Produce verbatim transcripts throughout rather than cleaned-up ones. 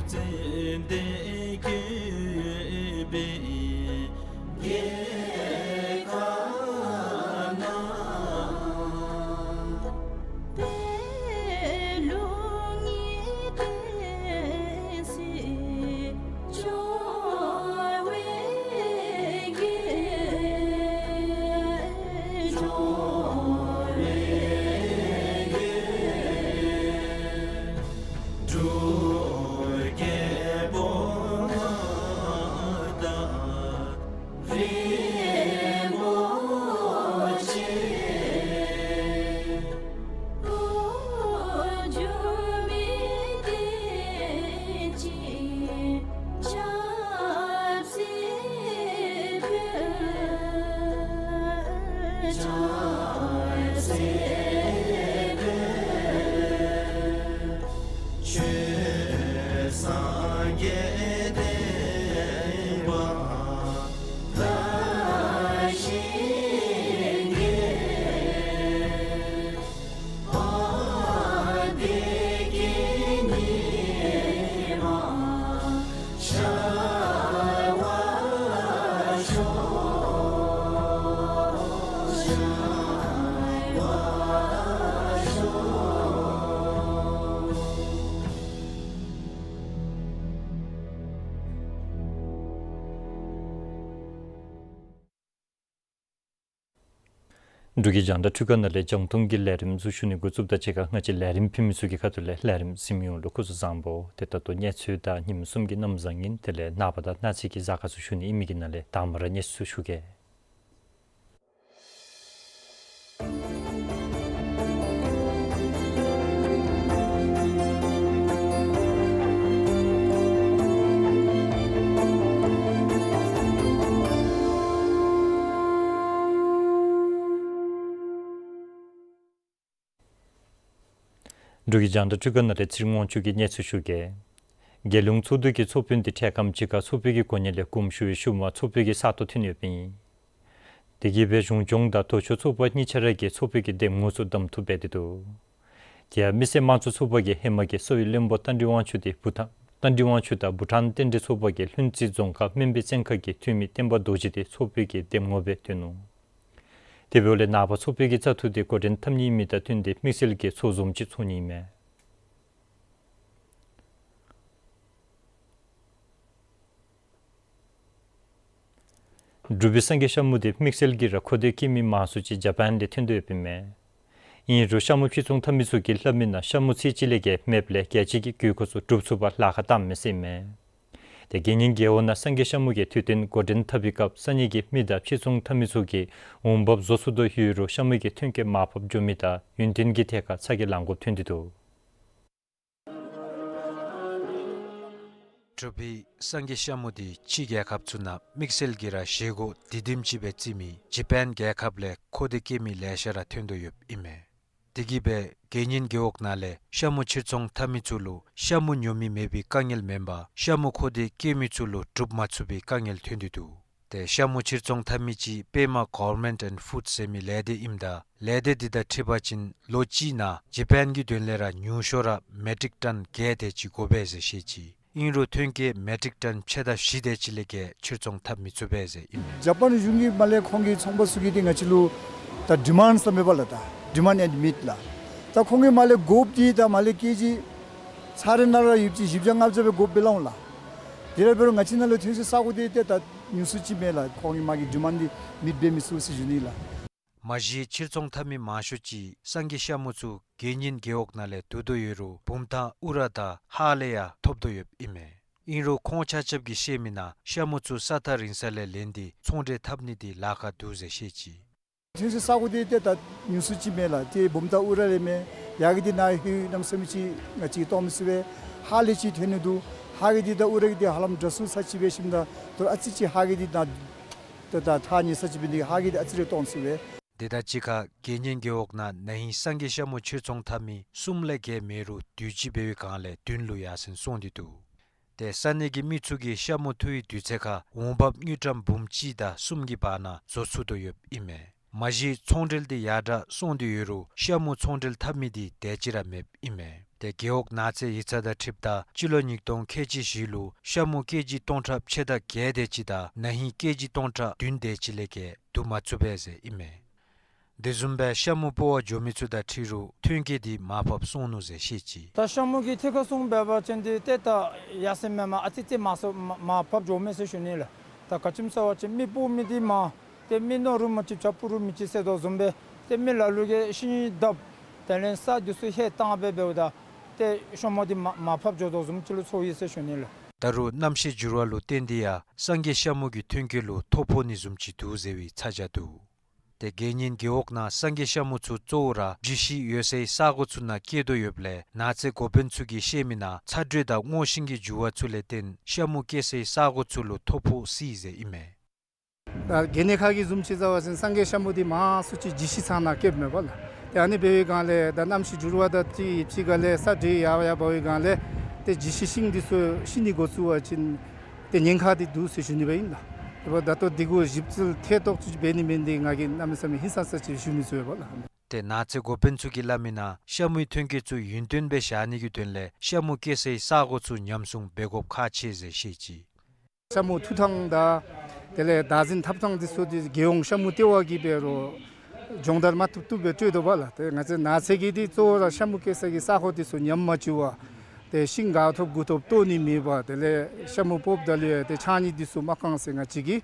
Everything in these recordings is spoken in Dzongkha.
ཙན་དན་བཀོད་པའི་རྒྱལ་ཁབ་ན། པད་ལུང་གི་བསྟན་སྲིད་འབྱུང་བའི་རྒྱལ། འབྱུང་བའི་རྒྱལ། འབྲུག་རྒྱལ་པོ་ང་དང་རིན་པོ་ཆེ། འགྲོ་མི་བདེ་སྐྱིད་ཆབ་སྲིད་ཕུལ། ཆབ་སྲིད་ཕུལ། ཆོས་སངས་རྒྱས་བསྟན་པ་དར་ཞིང་རྒྱས། བདེ་སྐྱིད་ཉི་མ་ཤར་བར་ཤོག། ཤར་བར་ཤོག། འབྲུག་གི་རྒྱང་བསྒྲགས་འཕྲུལ་ཁང་ནང་ལས་རྒྱང་མཐོང་གི་ལས་རིམ་ཚུ་ཞུ་ནི་འགོ་བཙུགསཔ་དང་གཅིག་ཁར་ང་བཅས་ལས་རིམ་ཕུལ་མི་ཚུ་གི་ཁ་ཐུག་ལས་ལས་རིམ་གཟིགས་མི་ཡོངས་ལུ་སྐུ་གཟུགས་བཟང་པོ། ཏེ་ད་ལྟོ་གནས་ཚུལ་དང་ཉིནམ་གསུམ་གྱི་གནམ་བཟང་ངན་དེ་ལས་ནངས་པ་དང་གནངས་ཚེ་གི་གཟའ་སྐར་ཚུ་ཞུ་ནི་ཨིན་མི་གི་ནང་ལས་དང་པ་ར་གནས་ཚུལ་ཞུ་གེ། འབྲུག་གི་རྒྱང་བསྒྲགས་འཕྲུལ་ཁང་ནང་ལས་ཚེ་རིང་དབང་ཕྱུག་གིས་གནས་ཚུལ་ཞུ་གེ། རྒྱལ་ཡོངས་ཚོགས་འདུ་གི་ཚོགས་དཔོན་དེ་འཕྲལ་ཁམས་ཅིག་ཁར་ཚོགས་པའི་གི་གོ་གནས་ལས་དགོངས་ཞུ་བའི་ཤུལ་མ་ཚོགས་པའི་གི་ས་སྟོང་ཐོན་ཡོདཔ་ཨིན། དེ་གིས་སྦེ་གཞུང་སྐྱོང་དང་ལྟོ་ཆོས་ཚོགས་པ་གཉིས་ཆ་ར་གིས་ཚོགས་པའི་གི་འདེམས་ངོ་ཚུ་བདམས་ཐུབ་འབད་དེ་འདུག། དེ་ཡང་མི་སེར་དམངས་གཙོ་ཚོགས་པ་གིས་ཧེ་མ་གི་གསོ་བའི་བློན་པོ་རྟ་མགྲིན་དབང་ཕྱུག་དེ་བུ་ཐང་རྟ་མགྲིན་དབང་ཕྱུག་དང་བུ་ཊཱན་རྟེན་འབྲེལ་ཚོགས་པ་གིས་ལྷུན་རྩེ་རྫོང་ཁག་སྨན་པའི་བཙོན་ཁང་གི་འཐུས་མི་བསྟན་པ་རྡོ་རྗེ་དེ་ཚོགས་པའི་གི་འདེམས་ངོ་སྦེ་བཏོན་ནུག། དེ་འབདཝ་ལས་ནངས་པ་ཚོགས་པའི་གི་བཙག་འཐུ་དེ་འགོ་འདྲེན་འཐབ་ནི་ཨིན་མི་དང་བསྟུན་ཏེ་དམིགས་བསལ་གྱི་ཚོགས་འཛོམས་ཅིག་ཚོགས་ནི་ཨིན་མས། འབྲུག་པའི་སངས་རྒྱས་ཤ་མུ་དེ་དམིགས་བསལ་གྱིས་ར་ཁོ་དེ་སྐྱེ་མི་མང་སུ་ཅིག་ཇ་པཱན་ལས་ཐོན་དོ་ཡོདཔ་ཨིན་མས། ཨིན་རུང་ཤ་མུ་ཕྱིར་ཚོང་འཐབ་མི་ཚུ་གིས་སླབ་མི་ནང་ཤ་མུ་ཚད་ཅིག་ལས་བརྒལ་མེདཔ་ལས་རྒྱལ་སྤྱི་གི་དགོས་མཁོ་ཚུ་སྒྲུབ་ཚུགས་པར་ལཱ་ཁག་བཏངམ་མས་ཟེར་ཨིན་མས། དེ་དགེ་བསྙེན་རྒེད་འོག་ནང་སངས་རྒྱས་ཤ་མུ་གི་དུས་སྟོན་འགོ་འདྲེན་འཐབ་པའི་སྐབས་ས་གནས་ཀྱི་མི་དང་ཕྱིར་ཚོང་འཐབ་མི་ཚུ་གིས་འོང་འབབ་བཟོ་ཚུགས་དོ་ཡོད་རུང་ཤ་མུ་གི་ཐོན་སྐྱེད་མར་ཕབ་འགྱོ་མི་དང་ཡུན་བརྟན་གྱི་ཐད་ཁར་ཚ་གྱང་ལང་དགོཔ་ཐོན་ཏེ་འདུག། འབྲུག་པའི་སངས་རྒྱས་ཤ་མུ་དེ་ཕྱི་རྒྱལ་ཁབ་ཚུ་ནང་དམིགས་བསལ་གྱིས་ར་བཞེས་སྒོ་དེ་དེམ་ཅིག་སྦེ་བརྩི་མི་ཇ་པཱན་རྒྱལ་ཁབ་ལས་ཁོ་དེ་སྐྱེ་མི་ལེ་ཤ་ར་ཐོན་དོ་ཡོདཔ་ཨིན་མས། དེ་གིས་སྦེ་དགེ་བསྙེན་རྒེད་འོག་ནང་ལས་ཤ་མུ་ཕྱིར་ཚོང་འཐབ་མི་ཚུ་ལུ་ཤ་མུ་ཉོ་མི་མེད་པའི་དཀའ་ངལ་མེན་པར་ཤ་མུ་ཁོ་དེ་སྐྱེ་མི་ཚུ་ལུ་སྒྲུབ་མ་ཚུགས་པའི་དཀའ་ངལ་ཐོན་ཏེ་འདུག། ཏེ་ཤ་མུ་ཕྱིར་ཚོང་འཐབ་མི་ཅིག་པདྨ་Government and Food ཟེར་མི་ལས་སྡེ་ཨིནམ་ད་ལས་སྡེ་འདི་དང་འཁྲིལ་བ་ཅིན་ལོ་གཅིག་ནང་ཇ་པཱན་གྱི་དོན་ལས་ར་ཉུང་ཤོས་ར་མེ་ཊིག་ཊཱན་བརྒྱད་དེ་ཅིག་དགོ་པས་ཟེར་བཤད་ཅི། ཨིན་རུང་ཐོན་སྐྱེད་མེ་ཊིག་ཊཱན་ཕྱེད་དང་བཞི་དེ་ཅིག་ལས་བརྒལ་ཕྱིར་ཚོང་འཐབ་མི་ཚུགས་པས་ཟེར་ཨིན་མས། ཇ་པཱན་གཞུང་གིས་མར་ལས་ཁོང་གི་ཚོང་པ་ཚུ་གིས་ཏེ་ང་བཅས་ལུ་ད་ཌི་མཱནཌ་ཟེར་མི་འབདཝ་ལས་ད་ཌི་མཱནཌ་ཨེནཌ་མིཊ་ལགས། ད་ཁོང་གིས་མར་ལས་དགོཔ་འདི་ད་མར་ལས་ཀེ་ཇི་ཚར་རེ་ནང་ར་ཡོདཔ་ཅིག་བཞི་བརྒྱ་ལྔ་བརྒྱ་སྦེ་དགོཔ་སྦེ་སླབ་འོང་ལགས། དེ་ར་འབད་རུང་ང་བཅས་ནང་ལུ་ཐོན་སའི་ས་གོ་འདི་ཏེ་ད་ཉུང་སུ་ཅིག་མས་ལགས། ཁོང་གིས་མར་གྱི་ཌི་མཱནཌ་འདི་མིཊ་འབད་མི་ཚུགས་ཟེར་ཞུ་ནི་ལགས། མ་གཞི་ཕྱིར་ཚོང་འཐབ་མི་མང་ཤོས་ཅིག་སངས་རྒྱས་ཤ་མུ་ཚུ་དགེ་བསྙེན་རྒེད་འོག་ནང་ལས་བསྡུ་དོ་ཡོད་རུང་བུམ་ཐང་ཨུ་ར་དང་ཧཱ་ལས་ཡང་ཐོབ་དོ་ཡོདཔ་ཨིན་མས། ཨིན་རུང་ཁོང་ཆ་ཁྱབ་ཀྱིས་བཤད་མི་ནང་ཤ་མུ་ཚུ་ས་ཐག་རིང་ས་ལས་ལེན་ཏེ་ཚོང་འབྲེལ་འཐབ་ནི་འདི་ལཱ་ཁག་འདུག་ཟེར་བཤད་ཅི། ཐོན་སའི་ས་གོ་འདི་ཏེ་ད་ཉུང་སུ་ཅིག་མས་ལགས། ཏེ་བུམ་ཐང་ཨུ་ར་ལས་མས། ཡར་གྱི་འདི་ནཱ་ལྷོད་གནམ་མེད་ས་མེད་ཅིག་ང་བཅས་གཏོང་མི་ཚུགས་པས། ཧཱ་ལས་ཅིག་ཐོན་ནི་འདུག། ཧཱ་གི་འདི་དང་ཨུ་ར་གི་འདི་ཧ་ལམ་འདྲ་མཚུངས་ས་ཅིག་འབད་ཞིནམ་ད་ད་རུང་ཨ་ཙི་ཅིག་ཧཱ་གི་འདི་ནཱ་ད་ད་ཐག་ཉེ་ས་ཅིག་འབད་ནི་ཧཱ་གི་འདི་ཨ་ཙི་རེ་གཏོང་ཚུགས་པས། དེ་དང་གཅིག་ཁར་དགེ་བསྙེན་རྒེད་འོག་ནང་ན་ཧིང་སངས་རྒྱས་ཤ་མུ་ཕྱིར་ཚོང་འཐབ་མི་གསུམ་ལས་བརྒལ་མེད་རུང་དུས་ཅི་འབད་བའི་སྒང་ལས་བདུན་ལུ་ཡར་སེང་སོང་སྟེ་འདུག། ཏེ་ས་གནས་ཀྱི་མི་ཚུ་གིས་ཤ་མུ་འཐུ་བའི་དུས་ཚོད་ཁར་འོང་འབབ་དངུལ་ཀྲམ་འབུམ་གཅིག་དང་གསུམ་གྱི་བར་ན་བཟོ་ཚུགས་དོ་ཡོདཔ་ཨིན་མས། མ་གཞི་ཚོང་འབྲེལ་འདི་ཡར་དྲག་སོང་སྟེ་ཡོད་རུང་ཤ་མུ་ཚོང་འབྲེལ་འཐབ་མི་འདི་དེ་ཅིག་ར་མེདཔ་ཨིན་མས། ཏེ་རྒེད་འོག་ནགས་ཚལ་ཡིག་ཚང་དང་འཁྲིལཝ་ད་སྤྱི་ལོ་ཉིས་སྟོང་ཁལ་གཅིག་བཞི་ལུ་ཤ་མུ་ཀེ་ཇི་སྟོང་ཕྲག་ཕྱེད་དང་བརྒྱད་དེ་ཅིག་དང་ན་ཧིང་ཀེ་ཇི་སྟོང་ཕྲག་བདུན་དེ་ཅིག་ལས་བརྒལ་བསྡུ་མ་ཚུགས་པས་ཟེར་ཨིན་མས། དེ་བཟུམ་སྦེ་ཤ་མུ་སྤོ་བར་འགྱོ་མི་ཚུ་དང་འཁྲིལ་རུང་ཐོན་སྐྱེད་འདི་མར་ཕབ་སོང་ནུག་ཟེར་བཤད་ཅི། ད་ཤ་མུ་གི་ཐད་ཁར་སོང་འབད་བ་ཅིན་འདི་ཏེ་ད་ཡར་སེང་མེན་མས། ཨ་ཙི་ཅིག་མར་སོང་མར་མར་ཕབ་འགྱོཝ་མས་ཟེར་ཞུ་ནི་ལགས། ད་ག་ཅི་སྨོ་ཟེར་བ་ཅིན་མི་སྤོ་མི་འདི་མར་ཏེ་མི་ནོར་རུང་མི་ཅིག་བྱ་སྤུ་རུང་མི་ཅིག་ཟེར་དོ་བཟུམ་སྦེ་ཏེ་མི་ལ་ལུ་གིས་ཤིང་བརྡབ་དེ་ལས་ས་འདི་ཚུ་ཧེ་བཏང་སྦེ་འབདཝ་ད་ཏེ་ཤ་མུ་འདི་མར་མར་ཕབ་འགྱོ་དོ་བཟུམ་ཅིག་ལུ་ཚོར་ཡི་ཟེར་ཞུ་ནི་ལགས། ད་རུང་གནམ་གཤིས་འགྱུར་བ་ལུ་བརྟེན་ཏེ་ཡང་སངས་རྒྱས་ཤ་མུ་གི་ཐོན་སྐྱེད་ལུ་ཐོ་ཕོག་ནི་བཟུམ་ཅིག་འདུག་ཟེར་བའི་ཚ་གྱང་འདུག། ཏེ་དགེ་བསྙེན་རྒེད་འོག་ནང་སངས་རྒྱས་ཤ་མུ་ཚུ་གཙོ་བོ་ར་འཇིགས་ཤིག་ཡོད་སའི་ས་གོ་ཚུ་ནང་སྐྱེ་དོ་ཡོདཔ་ལས་ནགས་ཚལ་འགོ་དཔོན་ཚུ་གིས་བཤད་མི་ནང་ཚ་དྲོད་དང་སྔོ་ཤིང་གི་རྒྱུ་བ་ཚུ་ལས་བརྟེན་ཤ་མུ་སྐྱེ་སའི་ས་གོ་ཚུ་ལུ་ཐོ་ཕོག་སྲིད་ཟེར་ཨིན་མས། ད་གལ་གནད་ཁག་གི་བཟུམ་ཅིག་ཟེར་བ་ཅིན་སངས་རྒྱས་ཤ་མུ་འདི་མང་སུ་ཅིག་འཇིགས་ཤིག་ཚང་ནང་སྐྱེཝ་མས་པ་ལགས། ཏེ་ཨ་ནི་འབད་བའི་སྒང་ལས་ད་གནམ་གཤིས་འགྱུར་བ་དང་འཁྲིལ་ཅིག་ག་ལས་ས་དྲོད་ཡར་ཡར་འབར་བའི་སྒང་ལས་ཏེ་འཇིགས་ཤིག་ཤིང་འདི་ཚུ་ཤི་ནི་འགོ་བཙུགས་པ་ཅིན་ཏེ་ཉེན་ཁ་འདི་འདུག་ཟེར་ཞུ་ནི་སྦེ་ཨིན་ལགས། ཏེ་འབདཝ་ད་ལྟོ་འདི་གུ་ཞིབ་འཚོལ་ཐེ་གཏོགས་ཅིག་འབད་ནི་མེད་ནི་འདི་ང་གིས་གནམ་མེད་ས་མེད་ཧིང་སངས་ས་ཅིག་ཞུ་མི་ཚུགས་པས་པ་ལགས། ཏེ་ནགས་ཚལ་འགོ་དཔོན་ཚུ་གིས་སླབ་མི་ནང་ཤ་མུའི་ཐོན་སྐྱེད་ཚུ་ཡུན་བརྟན་སྦེ་བཞག་ནི་གི་དོན་ལས་ཤ་མུ་སྐྱེ་སའི་ས་གོ་ཚུ་ཉམས་སྲུང་འབད་དགོཔ་ཁག་ཆེ་ཟེར་བཤད་ཅི། ཤ་མུ་འཐུ་ཐངས་དང་དེ་ལས་བདག་འཛིན་འཐབ་ཐངས་འདི་ཚུ་འདི་རྒྱལ་ཡོངས་ཤ་མུ་ལྟེ་བ་གིས་འབད་རུང་སྦྱོང་བརྡར་མ་བཏུབ་བཏུབ་སྦེ་སྤྲོད་དོ་པ་ལགས། ཏེ་ང་བཅས་ནགས་ཚལ་གྱི་འདི་གཙོ་བོ་ར་ཤ་མུ་སྐྱེ་ས་གི་ས་གོ་འདི་ཚུ་ཉམས་མ་བཅུག་པར་ཏེ་ཤིང་ག་ཐོབ་གུ་ཐོབ་བཏོག་ནི་མེད་པར་དེ་ལས་ཤ་མུ་སྤོཝ་ད་ལུ་ཡང་ཏེ་ཕྱགས་སྙིགས་འདི་ཚུ་མ་བཀང་ཟེར་ང་བཅས་ཀྱིས་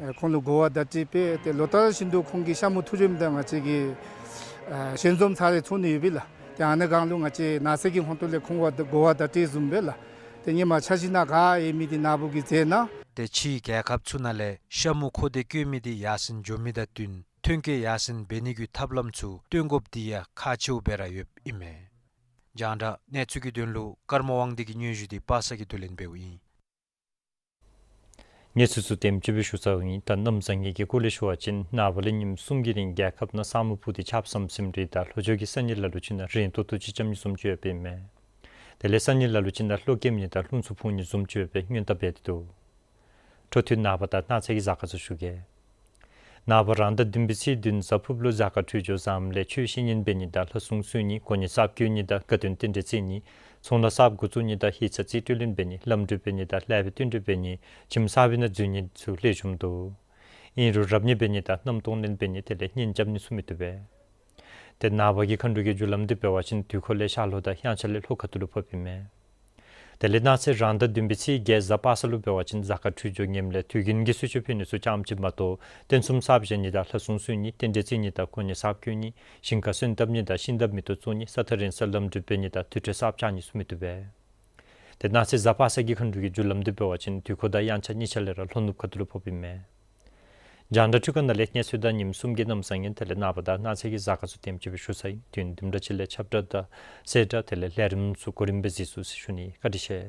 ཨེ་ཁོང་ལུ་གོ་བ་བརྡ་སྤྲོད་འབད། ཏེ་ལོ་ལྟར་བཞིན་དུ་ཁོང་གིས་ཤ་མུ་འཐུ་རནམ་ད་ང་བཅས་ཀྱིས་ཨེ་ཞལ་འཛོམས་ཚར་རེ་ཚོགས་ནི་ཡོད་པས་ལགས། ཏེ་ཨ་ནི་སྒང་ལུ་ང་བཅས་ནགས་ཚལ་གྱི་ཧོང་ཏོ་ལས་ཁོང་གུ་གོ་བ་བརྡ་སྤྲོད་བཟུམ་སྦེ་ལགས། ཏེ་ཧེ་མ་འཆར་གཞི་ནང་ག་ཡོད་མི་འདི་ནཱ་བུ་གིས་མཛད་གནང་། ཏེ་ཕྱིའི་རྒྱལ་ཁབ་ཚུ་ནང་ལས་ཤ་མུ་མཁོ་འདོད་བསྐྱེད་མི་འདི་ཡར་སེང་འགྱོ་མི་དང་བསྟུན་ཐོན་སྐྱེད་ཡར་སེང་འབད་ནི་གི་ཐབས་ལམ་ཚུ་སྟོན་དགོཔ་འདི་ཡང་ཁག་ཆེཝ་སྦེ་ར་ཡོདཔ་ཨིན་མས། རྒྱང་བསྒྲགས་གནས་ཚུལ་གྱི་དོན་ལུ་ཀརྨ་དབང་འདུས་ཀྱི་སྙན་ཞུ་འདི་པ་སངས་ཀྱིས་བསྡུ་ལེན་འབདཝ་ཨིན། གནས་ཚུལ་ཚུ་དེམ་ཅིག་སྦེ་ཞུ་ཚརཝ་ཨིན། ད་གནམ་བཟང་ངན་གྱི་སྐོར་ལས་ཞུ་བ་ཅིན་ནངས་པ་ལས་ཉིནམ་གསུམ་གྱི་རིང་རྒྱལ་ཁབ་ནང་ས་སྨུག་སྤུབས་ཏེ་ཆརཔ་ཟམ་ཟིམ་རེ་དང་ལྷོ་ཕྱོགས་ཀྱི་ས་གནས་ལ་ལུ་ཅིག་ནང་རན་ཏོག་ཏོ་ཅིག་རྐྱབ་ནི་བཟུམ་ཅིག་ཡོདཔ་ཨིན་མས། དེ་ལས་ས་གནས་ལ་ལུ་ཅིག་ནང་ལྷོག་རྒྱབ་ནི་དང་རླུང་འཚུབ་འཕུ་ནི་བཟུམ་ཅིག་ཡོད་པའི་སྔོན་བརྡ་འབད་དེ་འདུག། འཕྲོ་མཐུད་ནངས་པ་དང་གནངས་ཚེ་གི་གཟའ་སྐར་ཚུ་ཞུ་གེ། ནངས་པ་རང་ཟླ་བདུན་པའི་ཚེས་བདུན་གཟའ་ཕུརཔ་ལུ་གཟའ་སྐར་འཕྲོད་སྦྱོར་བཟངམ་ལས་ཆོས་བཤད་ཉན་འབད་ནི་དང་ལྷ་སྲུང་གསོལ་ནི་གོ་གནས་གསརཔ་བསྐོ་ནི་དང་དགའ་སྟོན་རྟེན་འབྲེལ་བརྩི་ནི་ཚོང་ལཱ་གསརཔ་འགོ་བཙུགས་ནི་དང་ཧིང་སངས་རྩིས་སྤྲོད་ལེན་འབད་ནི་ལམ་འགྲུལ་འབད་ནི་དང་ལེགས་པའི་བསྟུན་གྲོས་འབད་ནི་ཁྱིམ་གསར་པའི་ནང་འཛུལ་ནི་ཚུ་ལེགས་ཤོམ་འདུག། ཨིན་རུང་རབ་གནས་འབད་ནི་དང་རྣམ་རྟོག་ལེན་འབད་ནི་དེ་ལས་གཉེན་རྐྱབ་ནི་ཚུ་མི་བཏུབ་པས། ཏེ་ནངས་པ་གི་མཁའ་འགྲོ་གི་རྒྱུ་ལམ་འདི་འབད་བ་ཅིན་དུས་འཁོར་ལས་ཤར་ལྷོ་དང་དབྱངས་འཆར་ལས་ལྷོ་ཁ་ཐུག་ལུ་ཕོགཔ་ཨིན་མས། དེ་ལས་གནངས་ཚེ་རང་ཟླ་བདུན་པའི་ཚེས་བརྒྱད་གཟའ་པ་སངས་ལུ་འབད་བ་ཅིན་གཟའ་སྐར་འཕྲོད་སྦྱོར་ངནམ་ལས་དུས་རྒྱུན་གྱི་གསོལ་མཆོད་ཕུལ་ནི་ཚུ་ཙམ་ཅིག་མ་གཏོགས་རྟེན་གསུམ་གསརཔ་བཞེངས་ནི་དང་ལྷ་སྲུང་གསོལ་ནི་རྟེན་འབྲེལ་བརྩི་ནི་དང་གོ་གནས་གསརཔ་བསྐོ་ནི་ཞིང་ཁར་སོན་བཏབ་ནི་དང་ཤིང་འདབས་མེ་ཏོག་བཙུགས་ནི་ས་ཐག་རིང་སར་ལམ་འགྲུལ་འབད་ནི་དང་དུར་ཁྲོད་གསརཔ་རྐྱབ་ནི་ཚུ་མི་བཏུབ་པས། ཏེ་གནངས་ཚེ་གཟའ་པ་སངས་ཀྱི་མཁའ་འགྲོ་གི་རྒྱུ་ལམ་འདི་འབད་བ་ཅིན་དུས་འཁོར་དང་དབྱངས་འཆར་གཉིས་ཆ་ལས་ར་ལྷོ་ནུབ་ཁ་ཐུག་ལུ་ཕོགཔ་ཨིན་མས། རྒྱང་བསྒྲགས་འཕྲུལ་ཁང་ནང་ལས་གནས་ཚུལ་དང་ཉིནམ་གསུམ་གྱི་གནམ་བཟང་ངན་དེ་ལས་ནངས་པ་དང་གནངས་ཚེ་གི་གཟའ་སྐར་ཚུ་དེམ་ཅིག་སྦེ་ཞུ་ཚར་ཡི། དུས་ཡུན་དུམ་གྲ་ཅིག་ལས་ཁྱབ་བསྒྲགས་དང་གསལ་བསྒྲགས་དེ་ལས་ལས་རིམ་ཚུ་གོ་རིམ་སྦེ་གཟིགས་ཚུགས་ཟེར་ཞུ་ནི། བཀའ་དྲིན་ཆེ།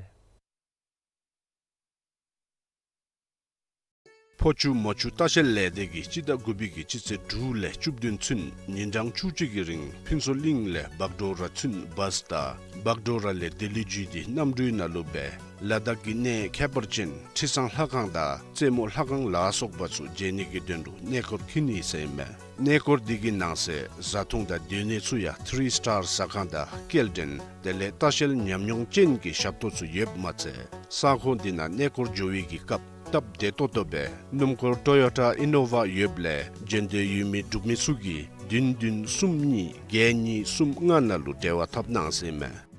ཕོ་ཆུ་མོ་ཆུ་ལྟ་བཤལ་ལས་སྡེ་གིས་སྤྱི་ཟླ་དགུ་པའི་གི་སྤྱི་ཚེས་དྲུག་ལས་བཅུ་བདུན་ཚུན་ཉིན་གྲངས་བཅུ་གཅིག་གི་རིང་ཕུན་ཚོགས་གླིང་ལས་བག་གྲོ་ར་ཚུན་བཱས་དང་བག་གྲོ་ར་ལས་ལྡི་ལི་བརྒྱུད་དེ་གནམ་གྲུའི་ནང་ལུ་སྦེ་ལ་དྭགས་ཀྱི་གནས་ཁྱད་པར་ཅན་ཁྲི་བཟང་ལྷ་ཁང་དང་རྩེ་མོ་ལྷ་ཁང་ལ་སོགས་པ་ཚུ་མཇལ་ནི་གི་དོན་ལུ་གནས་སྐོར་འཁྱིད་ནི་ཟེར་ཨིན་མས། གནས་སྐོར་འདི་གི་ནང་གསེས་བཟའ་འཐུང་དང་སྡོད་གནས་ཚུ་ཡང་ཐི་རི་སི་ཊར་ཟ་ཁང་དང་སྐྱེལ་འདྲེན་དེ་ལས་ལྟ་བཤལ་ཉམས་མྱོང་ཅན་གྱི་ཞབས་ཏོག་ཚུ་ཡོདཔ་མ་ཚད་ས་ཁོངས་འདི་ནང་གནས་སྐོར་འགྱོ་བའི་གི་སྐབས་སྟབས་བདེ་ཏོག་ཏོ་སྦེ་སྣུམ་འཁོར་ཊོ་ཡོ་ཊ་ཨི་ནོ་ཝ་ཡོདཔ་ལས་འགྲན་བསྡུར་ཡོད་མི་འབྲུག་མི་ཚུ་གིས་བདུན་བདུན་གསུམ་གཉིས་བརྒྱད་གཉིས་གསུམ་ལྔ་ནང་ལུ་འབྲེལ་བ་འཐབ་གནང་ཟེར་ཨིན་མས།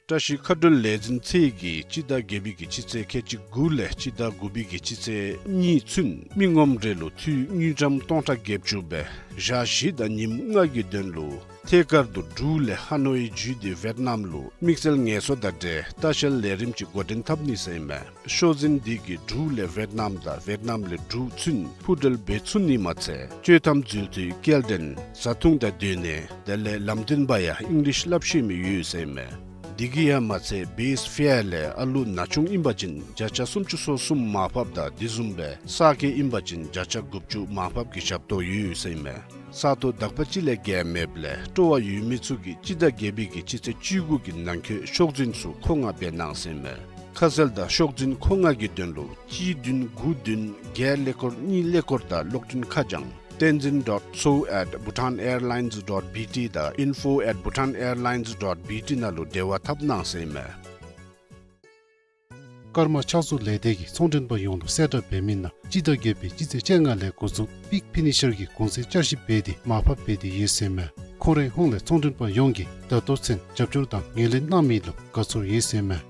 བཀྲ་ཤིས་མཁའ་འགྲུལ་ལས་འཛིན་ཚད་ཀྱིས་སྤྱི་ཟླ་བརྒྱད་པའི་གི་སྤྱི་ཚེས་ཁལ་གཅིག་དགུ་ལས་སྤྱི་ཟླ་དགུ་པའི་གི་སྤྱི་ཚེས་གཉིས་ཚུན་མི་ངོམ་རེ་ལུ་འཐུས་དངུལ་ཀྲམ་སྟོང་ཕྲག་བརྒྱད་ཅུ་སྦེ་ཞག་བཞི་དང་ཉིནམ་ལྔ་གི་དོན་ལུ་ཐད་ཀར་དུ་འབྲུག་ལས་ཧ་ནོའི་བརྒྱུད་དེ་ཝེཊ་ནམ་ལུ་དམིགས་བསལ་ངལ་གསོ་དང་འབྲེལ་ལྟ་བཤལ་ལས་རིམ་ཅིག་འགོ་འདྲེན་འཐབ་ནི་ཟེར་ཨིན་མས། ཤོག་འཛིན་འདི་གིས་འབྲུག་ལས་ཝེཊ་ནམ་དང་ཝེཊ་ནམ་ལས་འབྲུག་ཚུན་འཕུར་འགྲུལ་འབད་ཚུགས་ནི་མ་ཚད་སྤྱོད་ཐམ་འཛུལ་དུས་སྐྱེལ་འདྲེན་བཟའ་འཐུང་དང་སྡོད་གནས་དེ་ལས་ལམ་སྟོན་པ་ཡང་ཨིང་ལིཤ་སླབ་ཤེས་མི་ཡོད་ཟེར་ཨིན་མས། འདི་གིས་ཡང་མ་ཚད་བེསི་ཕེར་ལས་ཨ་ལུ་ན་ཆུང་ཨིན་པ་ཅིན་བརྒྱ་ཆ་སུམ་ཅུ་སོ་གསུམ་མར་ཕབ་དང་དེ་བཟུམ་སྦེ་གསར་སྐྱེས་ཨིན་པ་ཅིན་བརྒྱ་ཆ་དགུ་བཅུ་མར་ཕབ་ཀྱི་ཞབས་ཏོག་ཡོད་ཟེར་ཨིན་མས། ས་སྟོང་དག་པ་ཅིག་ལས་བརྒལ་མེདཔ་ལས་སྤྲོ་བ་ཡོད་མི་ཚུ་གིས་སྤྱི་ཟླ་བརྒྱད་པའི་གི་སྤྱི་ཚེས་བཅུ་དགུ་གི་ནང་འཁོད་ཤོག་འཛིན་ཚུ་མཁོ་མངགས་འབད་གནང་ཟེར་ཨིན་མས། ཁ་གསལ་དང་ཤོག་འཛིན་མཁོ་མངགས་ཀྱི་དོན་ལུ་གཅིག་བདུན་དགུ་བདུན་བརྒྱད་ཀླད་ཀོར་གཉིས་ཀླད་ཀོར་དང་གློག་འཕྲིན་ཁ་བྱང་ tenzin dot so at bhutan airlines dot B T དང་info at bhutan airlines dot B T ནང་ལུ་འབྲེལ་བ་འཐབ་གནང་ཟེར་ཨིན་མས། ཀརྨ་ཕྱག་བཟོ་ལས་སྡེ་གིས་ཚོང་མགྲོན་པ་ཡོངས་ལུ་གསལ་བསྒྲགས་འབད་མི་ནང་སྤྱི་ཟླ་བརྒྱད་པའི་སྤྱི་ཚེས་བཅོ་ལྔ་ལས་འགོ་བཙུགས་པིག་ཕི་ནི་ཤར་གྱི་གོང་ཚད་བསྐྱར་ཞིབ་འབད་དེ་མར་ཕབ་འབད་དེ་ཡོད་ཟེར་མས། ཁོང་རའི་ཧོངས་ལས་ཚོང་མགྲོན་པ་ཡོངས་ཀྱིས་ད་ལྟོ་ཚུན་རྒྱབ་སྐྱོར་དང་ངོས་ལེན་གནང་མི་ལུ་དགའ་ཚོར་ཡོད་ཟེར་མས།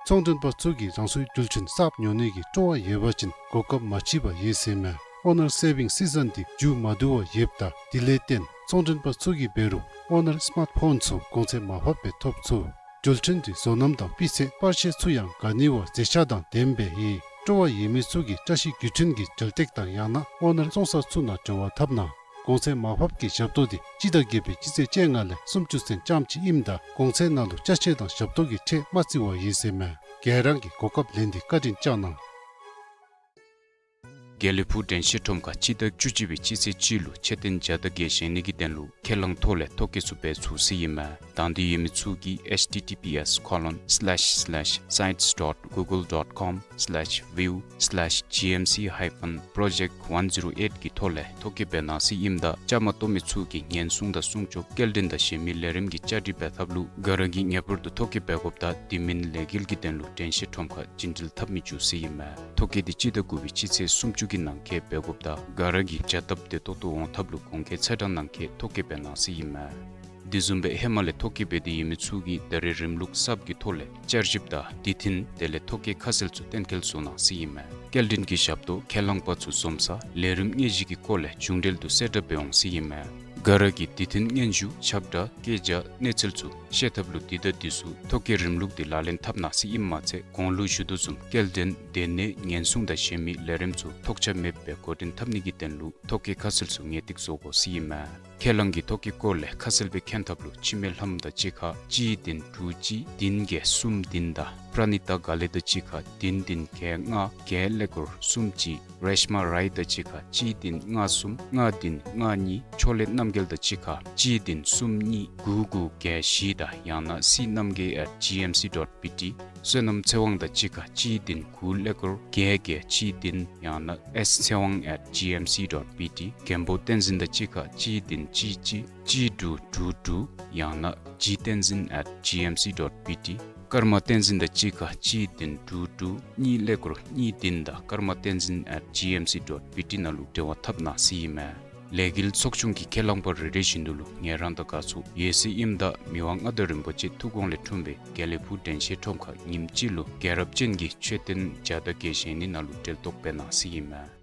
ཚོང་མགྲོན་པ་ཚུ་གིས་རང་སོའི་རྒྱུ་ཆ་གསརཔ་ཉོ་ནི་གི་སྤྲོ་བ་ཡོད་པ་ཅིན་གོ་སྐབས་མ་ཕྱིས་པར་ཡོད་ཟེར་མས། Owner Saving Season འདི་མཇུག་མ་བསྡུ་བར་ཡོདཔ་ད་དེ་ལས་བརྟེན་ཚོང་མགྲོན་པ་ཚུ་གིས་འབད་རུང་Owner Smart Phone ཚུ་གོང་ཚད་མར་ཕབ་སྦེ་ཐོབ་ཚུགས། རྒྱུ་ཆ་འདི་བཟོ་རྣམ་དང་སྤུས་ཚད་པར་ཆས་ཚུ་ཡང་དགའ་ནི་བ་མཛེས་ཆ་དང་ལྡནམ་སྦེ་ཡོད། སྤྲོ་བ་ཡོད་མི་ཚུ་གིས་བཀྲ་ཤིས་བརྒྱུད་འཕྲིན་གྱི་རྒྱུ་སྟེགས་དང་ཡང་ན་Owner བཙོང་ས་ཚུ་ནང་འབྲེལ་བ་འཐབ་གནང་། གོང་ཚད་མར་ཕབ་ཀྱི་ཞབས་ཏོག་འདི་སྤྱི་ཟླ་བརྒྱད་པའི་སྤྱི་ཚེས་བཅོ་ལྔ་ལས་སུམ་ཅུ་ཚུན་རྐྱངམ་ཅིག་ཨིནམ་ད་གོང་ཚད་ནང་ལུ་ཅ་ཆས་དང་ཞབས་ཏོག་གི་ཁྲལ་མ་བརྩི་བར་ཡོད་ཟེར་མས། ག་ར་གིས་གོ་སྐབས་ལེན་ཏེ་བཀའ་དྲིན་བསྐྱང་གནང་། དགེ་ལེགས་ཕུག་དྲན་ཤེས་ཁྲོམ་ཁར་སྤྱི་ཟླ་བཅུ་གཅིག་པའི་སྤྱི་ཚེས་གཅིག་ལུ་མཆོད་རྟེན་བརྒྱ་དང་བརྒྱད་བཞེངས་ནི་གི་དོན་ལུ་ཁས་བླངས་ཐོག་ལས་ཐོ་བཀོད་ཚུ་འབད་ཚུགས་ཟེར་ཨིན་མས། དང་འདོད་ཡོད་མི་ཚུ་གིས་H T T P S colon slash slash sites dot google dot com slash view slash G M C hyphen project one zero eight གི་ཐོག་ལས་ཐོ་བཀོད་འབད་གནང་ཟེར་ཨིནམ་ད་བཅའ་མར་གཏོགས་མི་ཚུ་གིས་ཉེན་སྲུང་དང་སྲུང་སྐྱོབ་སྐྱེལ་འདྲེན་དང་གཞན་མི་ལས་རིམ་གྱི་བཅའ་སྒྲིག་འབད་ཐབས་ལུ་ག་ར་གིས་ངེས་པར་དུ་ཐོ་བཀོད་འབད་དགོཔ་དང་དེ་མིན་ལས་འགུལ་གྱི་དོན་ལུ་དྲན་ཤེས་ཁྲོམ་ཁར་བྱིན་འགྲུལ་འཐབ་མི་བཅུག་ཟེར་ཨིན་མས། ཐོ་བཀོད་འདི་སྤྱི་ཟླ་དགུ་པའི་སྤྱི་ཚེས་སུམ་ཅུ་གི་ནང་འཁོད་འབད་དགོཔ་དང་ག་ར་གིས་བྱ་སྟབས་བདེ་ཏོག་ཏོ་འོང་ཐབས་ལུ་གོང་འཁོད་ཚེས་གྲངས་ནང་འཁོད་ཐོ་བཀོད་འབད་གནང་ཟེར་ཨིན་མས། དེ་བཟུམ་སྦེ་ཧེ་མ་ལས་ཐོ་བཀོད་འབད་དེ་ཡོད་མི་ཚུ་གིས་ད་རེས་རིམ་ལུགས་གསརཔ་གི་ཐོག་ལས་བསྐྱར་ཞིབ་དང་བསྡུ་འཐུས་དེ་ལས་ཐོ་བཀོད་ཁ་གསལ་ཚུ་གཏན་འཁེལ་བཟོ་གནང་ཟེར་ཨིན་མས། སྐྱེལ་འདྲེན་གྱི་ཞབས་ཏོག་ཁས་བླངས་པ་ཚུ་འཛོམས་ས་ལས་རིམ་དངོས་གཞི་གི་སྐོར་ལས་མཇུག་འབྲེལ་དུ་གསལ་བསྒྲགས་འབད་འོང་ཟེར་ཨིན་མས། ག་ར་གིས་བསྡུ་འཐུས་སྙན་ཞུ་ཁྱབ་བསྒྲགས་བཀོད་རྒྱ་གནས་ཚུལ་ཚུ་ཤེས་ཐབས་ལུ་དེ་དང་དེ་ཚུ་ཐོ་བཀོད་རིམ་ལུགས་འདི་ལག་ལེན་འཐབ་གནང་ཟེར་ཨིནམ་མ་ཚད་གོང་ལུ་ཞུ་དོ་བཟུམ་སྐྱེལ་འདྲེན་སྡོད་གནས་ཉེན་སྲུང་དང་གཞན་མི་ལས་རིམ་ཚུ་ཐོགས་ཆགས་མེདཔ་སྦེ་འགོ་འདྲེན་འཐབ་ནི་གི་དོན་ལུ་ཐོ་བཀོད་ཁ་གསལ་ཚུ་ངེས་ཏིག་བཟོ་དགོ་ཟེར་ཨིན་མས། ཁས་བླངས་ཀྱི་ཐོ་བཀོད་སྐོར་ལས་ཁ་གསལ་སྦེ་མཁྱེན་ཐབས་ལུ་འཆི་མེད་ལྷམོ་དང་གཅིག་ཁར་གཅིག་བདུན་དྲུག་གཅིག་བདུན་བརྒྱད་གསུམ་བདུན་དང་པྲ་ནི་ཏ་དགའ་ལེགས་དང་གཅིག་ཁར་བདུན་བདུན་བརྒྱད་ལྔ་བརྒྱད་ཀླད་ཀོར་གསུམ་གཅིག་རེཤ་མ་རའི་དང་གཅིག་ཁར་གཅིག་བདུན་ལྔ་གསུམ་ལྔ་བདུན་ལྔ་གཉིས་ཕྱོགས་ལས་རྣམ་རྒྱལ་དང་གཅིག་ཁར་གཅིག་བདུན་གསུམ་གཉིས་དགུ་དགུ་བརྒྱད་བཞི་དང་ཡང་ན་སི་རྣམ་རྒྱལ་at G M C dot B T། བསོད་ནམས་ཚེ་དབང་དང་གཅིག་ཁར་གཅིག་བདུན་དགུ་ཀླད་ཀོར་བརྒྱད་བརྒྱད་གཅིག་བདུན་ཡང་ན་S ཚེ་དབང་at G M C dot B T། མགོན་པོ་བསྟན་འཛིན་དང་གཅིག་ཁར་གཅིག་བདུན་གཅིག་གཅིག་གཅིག་དྲུག་དྲུག་དྲུག་ཡང་ན་G བསྟན་འཛིན་at G M C dot B T། ཀརྨ་བསྟན་འཛིན་དང་གཅིག་ཁར་གཅིག་བདུན་དྲུག་དྲུག་གཉིས་ཀླད་ཀོར་གཉིས་བདུན་དང་ཀརྨ་བསྟན་འཛིན་at G M C dot B T ནང་ལུ་འབྲེལ་བ་འཐབ་གནང་ཟེར་ཨིན་མས། ལས་འགུལ་ཚོགས་ཆུང་གི་ཁས་བླངས་པ་རེ་རེ་བཞིན་དུ་ལུ་ངལ་རངས་དང་དགའ་ཚོར་ཡོད་ཟེར་ཨིནམ་ད་མི་དབང་མངའ་བདག་རིན་པོ་ཆེ་ཐུགས་དགོངས་ལས་འཁྲུངས་པའི་དགེ་ལེགས་ཕུག་དྲན་ཤེས་ཁྲོམ་ཁར་ཉིནམ་གཅིག་ལུ་རྒྱལ་རབས་ཅན་གྱི་མཆོད་རྟེན་བརྒྱ་དང་བརྒྱད་བཞེངས་ནི་ནང་ལུ་གྲལ་གཏོགས་འབད་གནང་ཟེར་ཨིན་མས།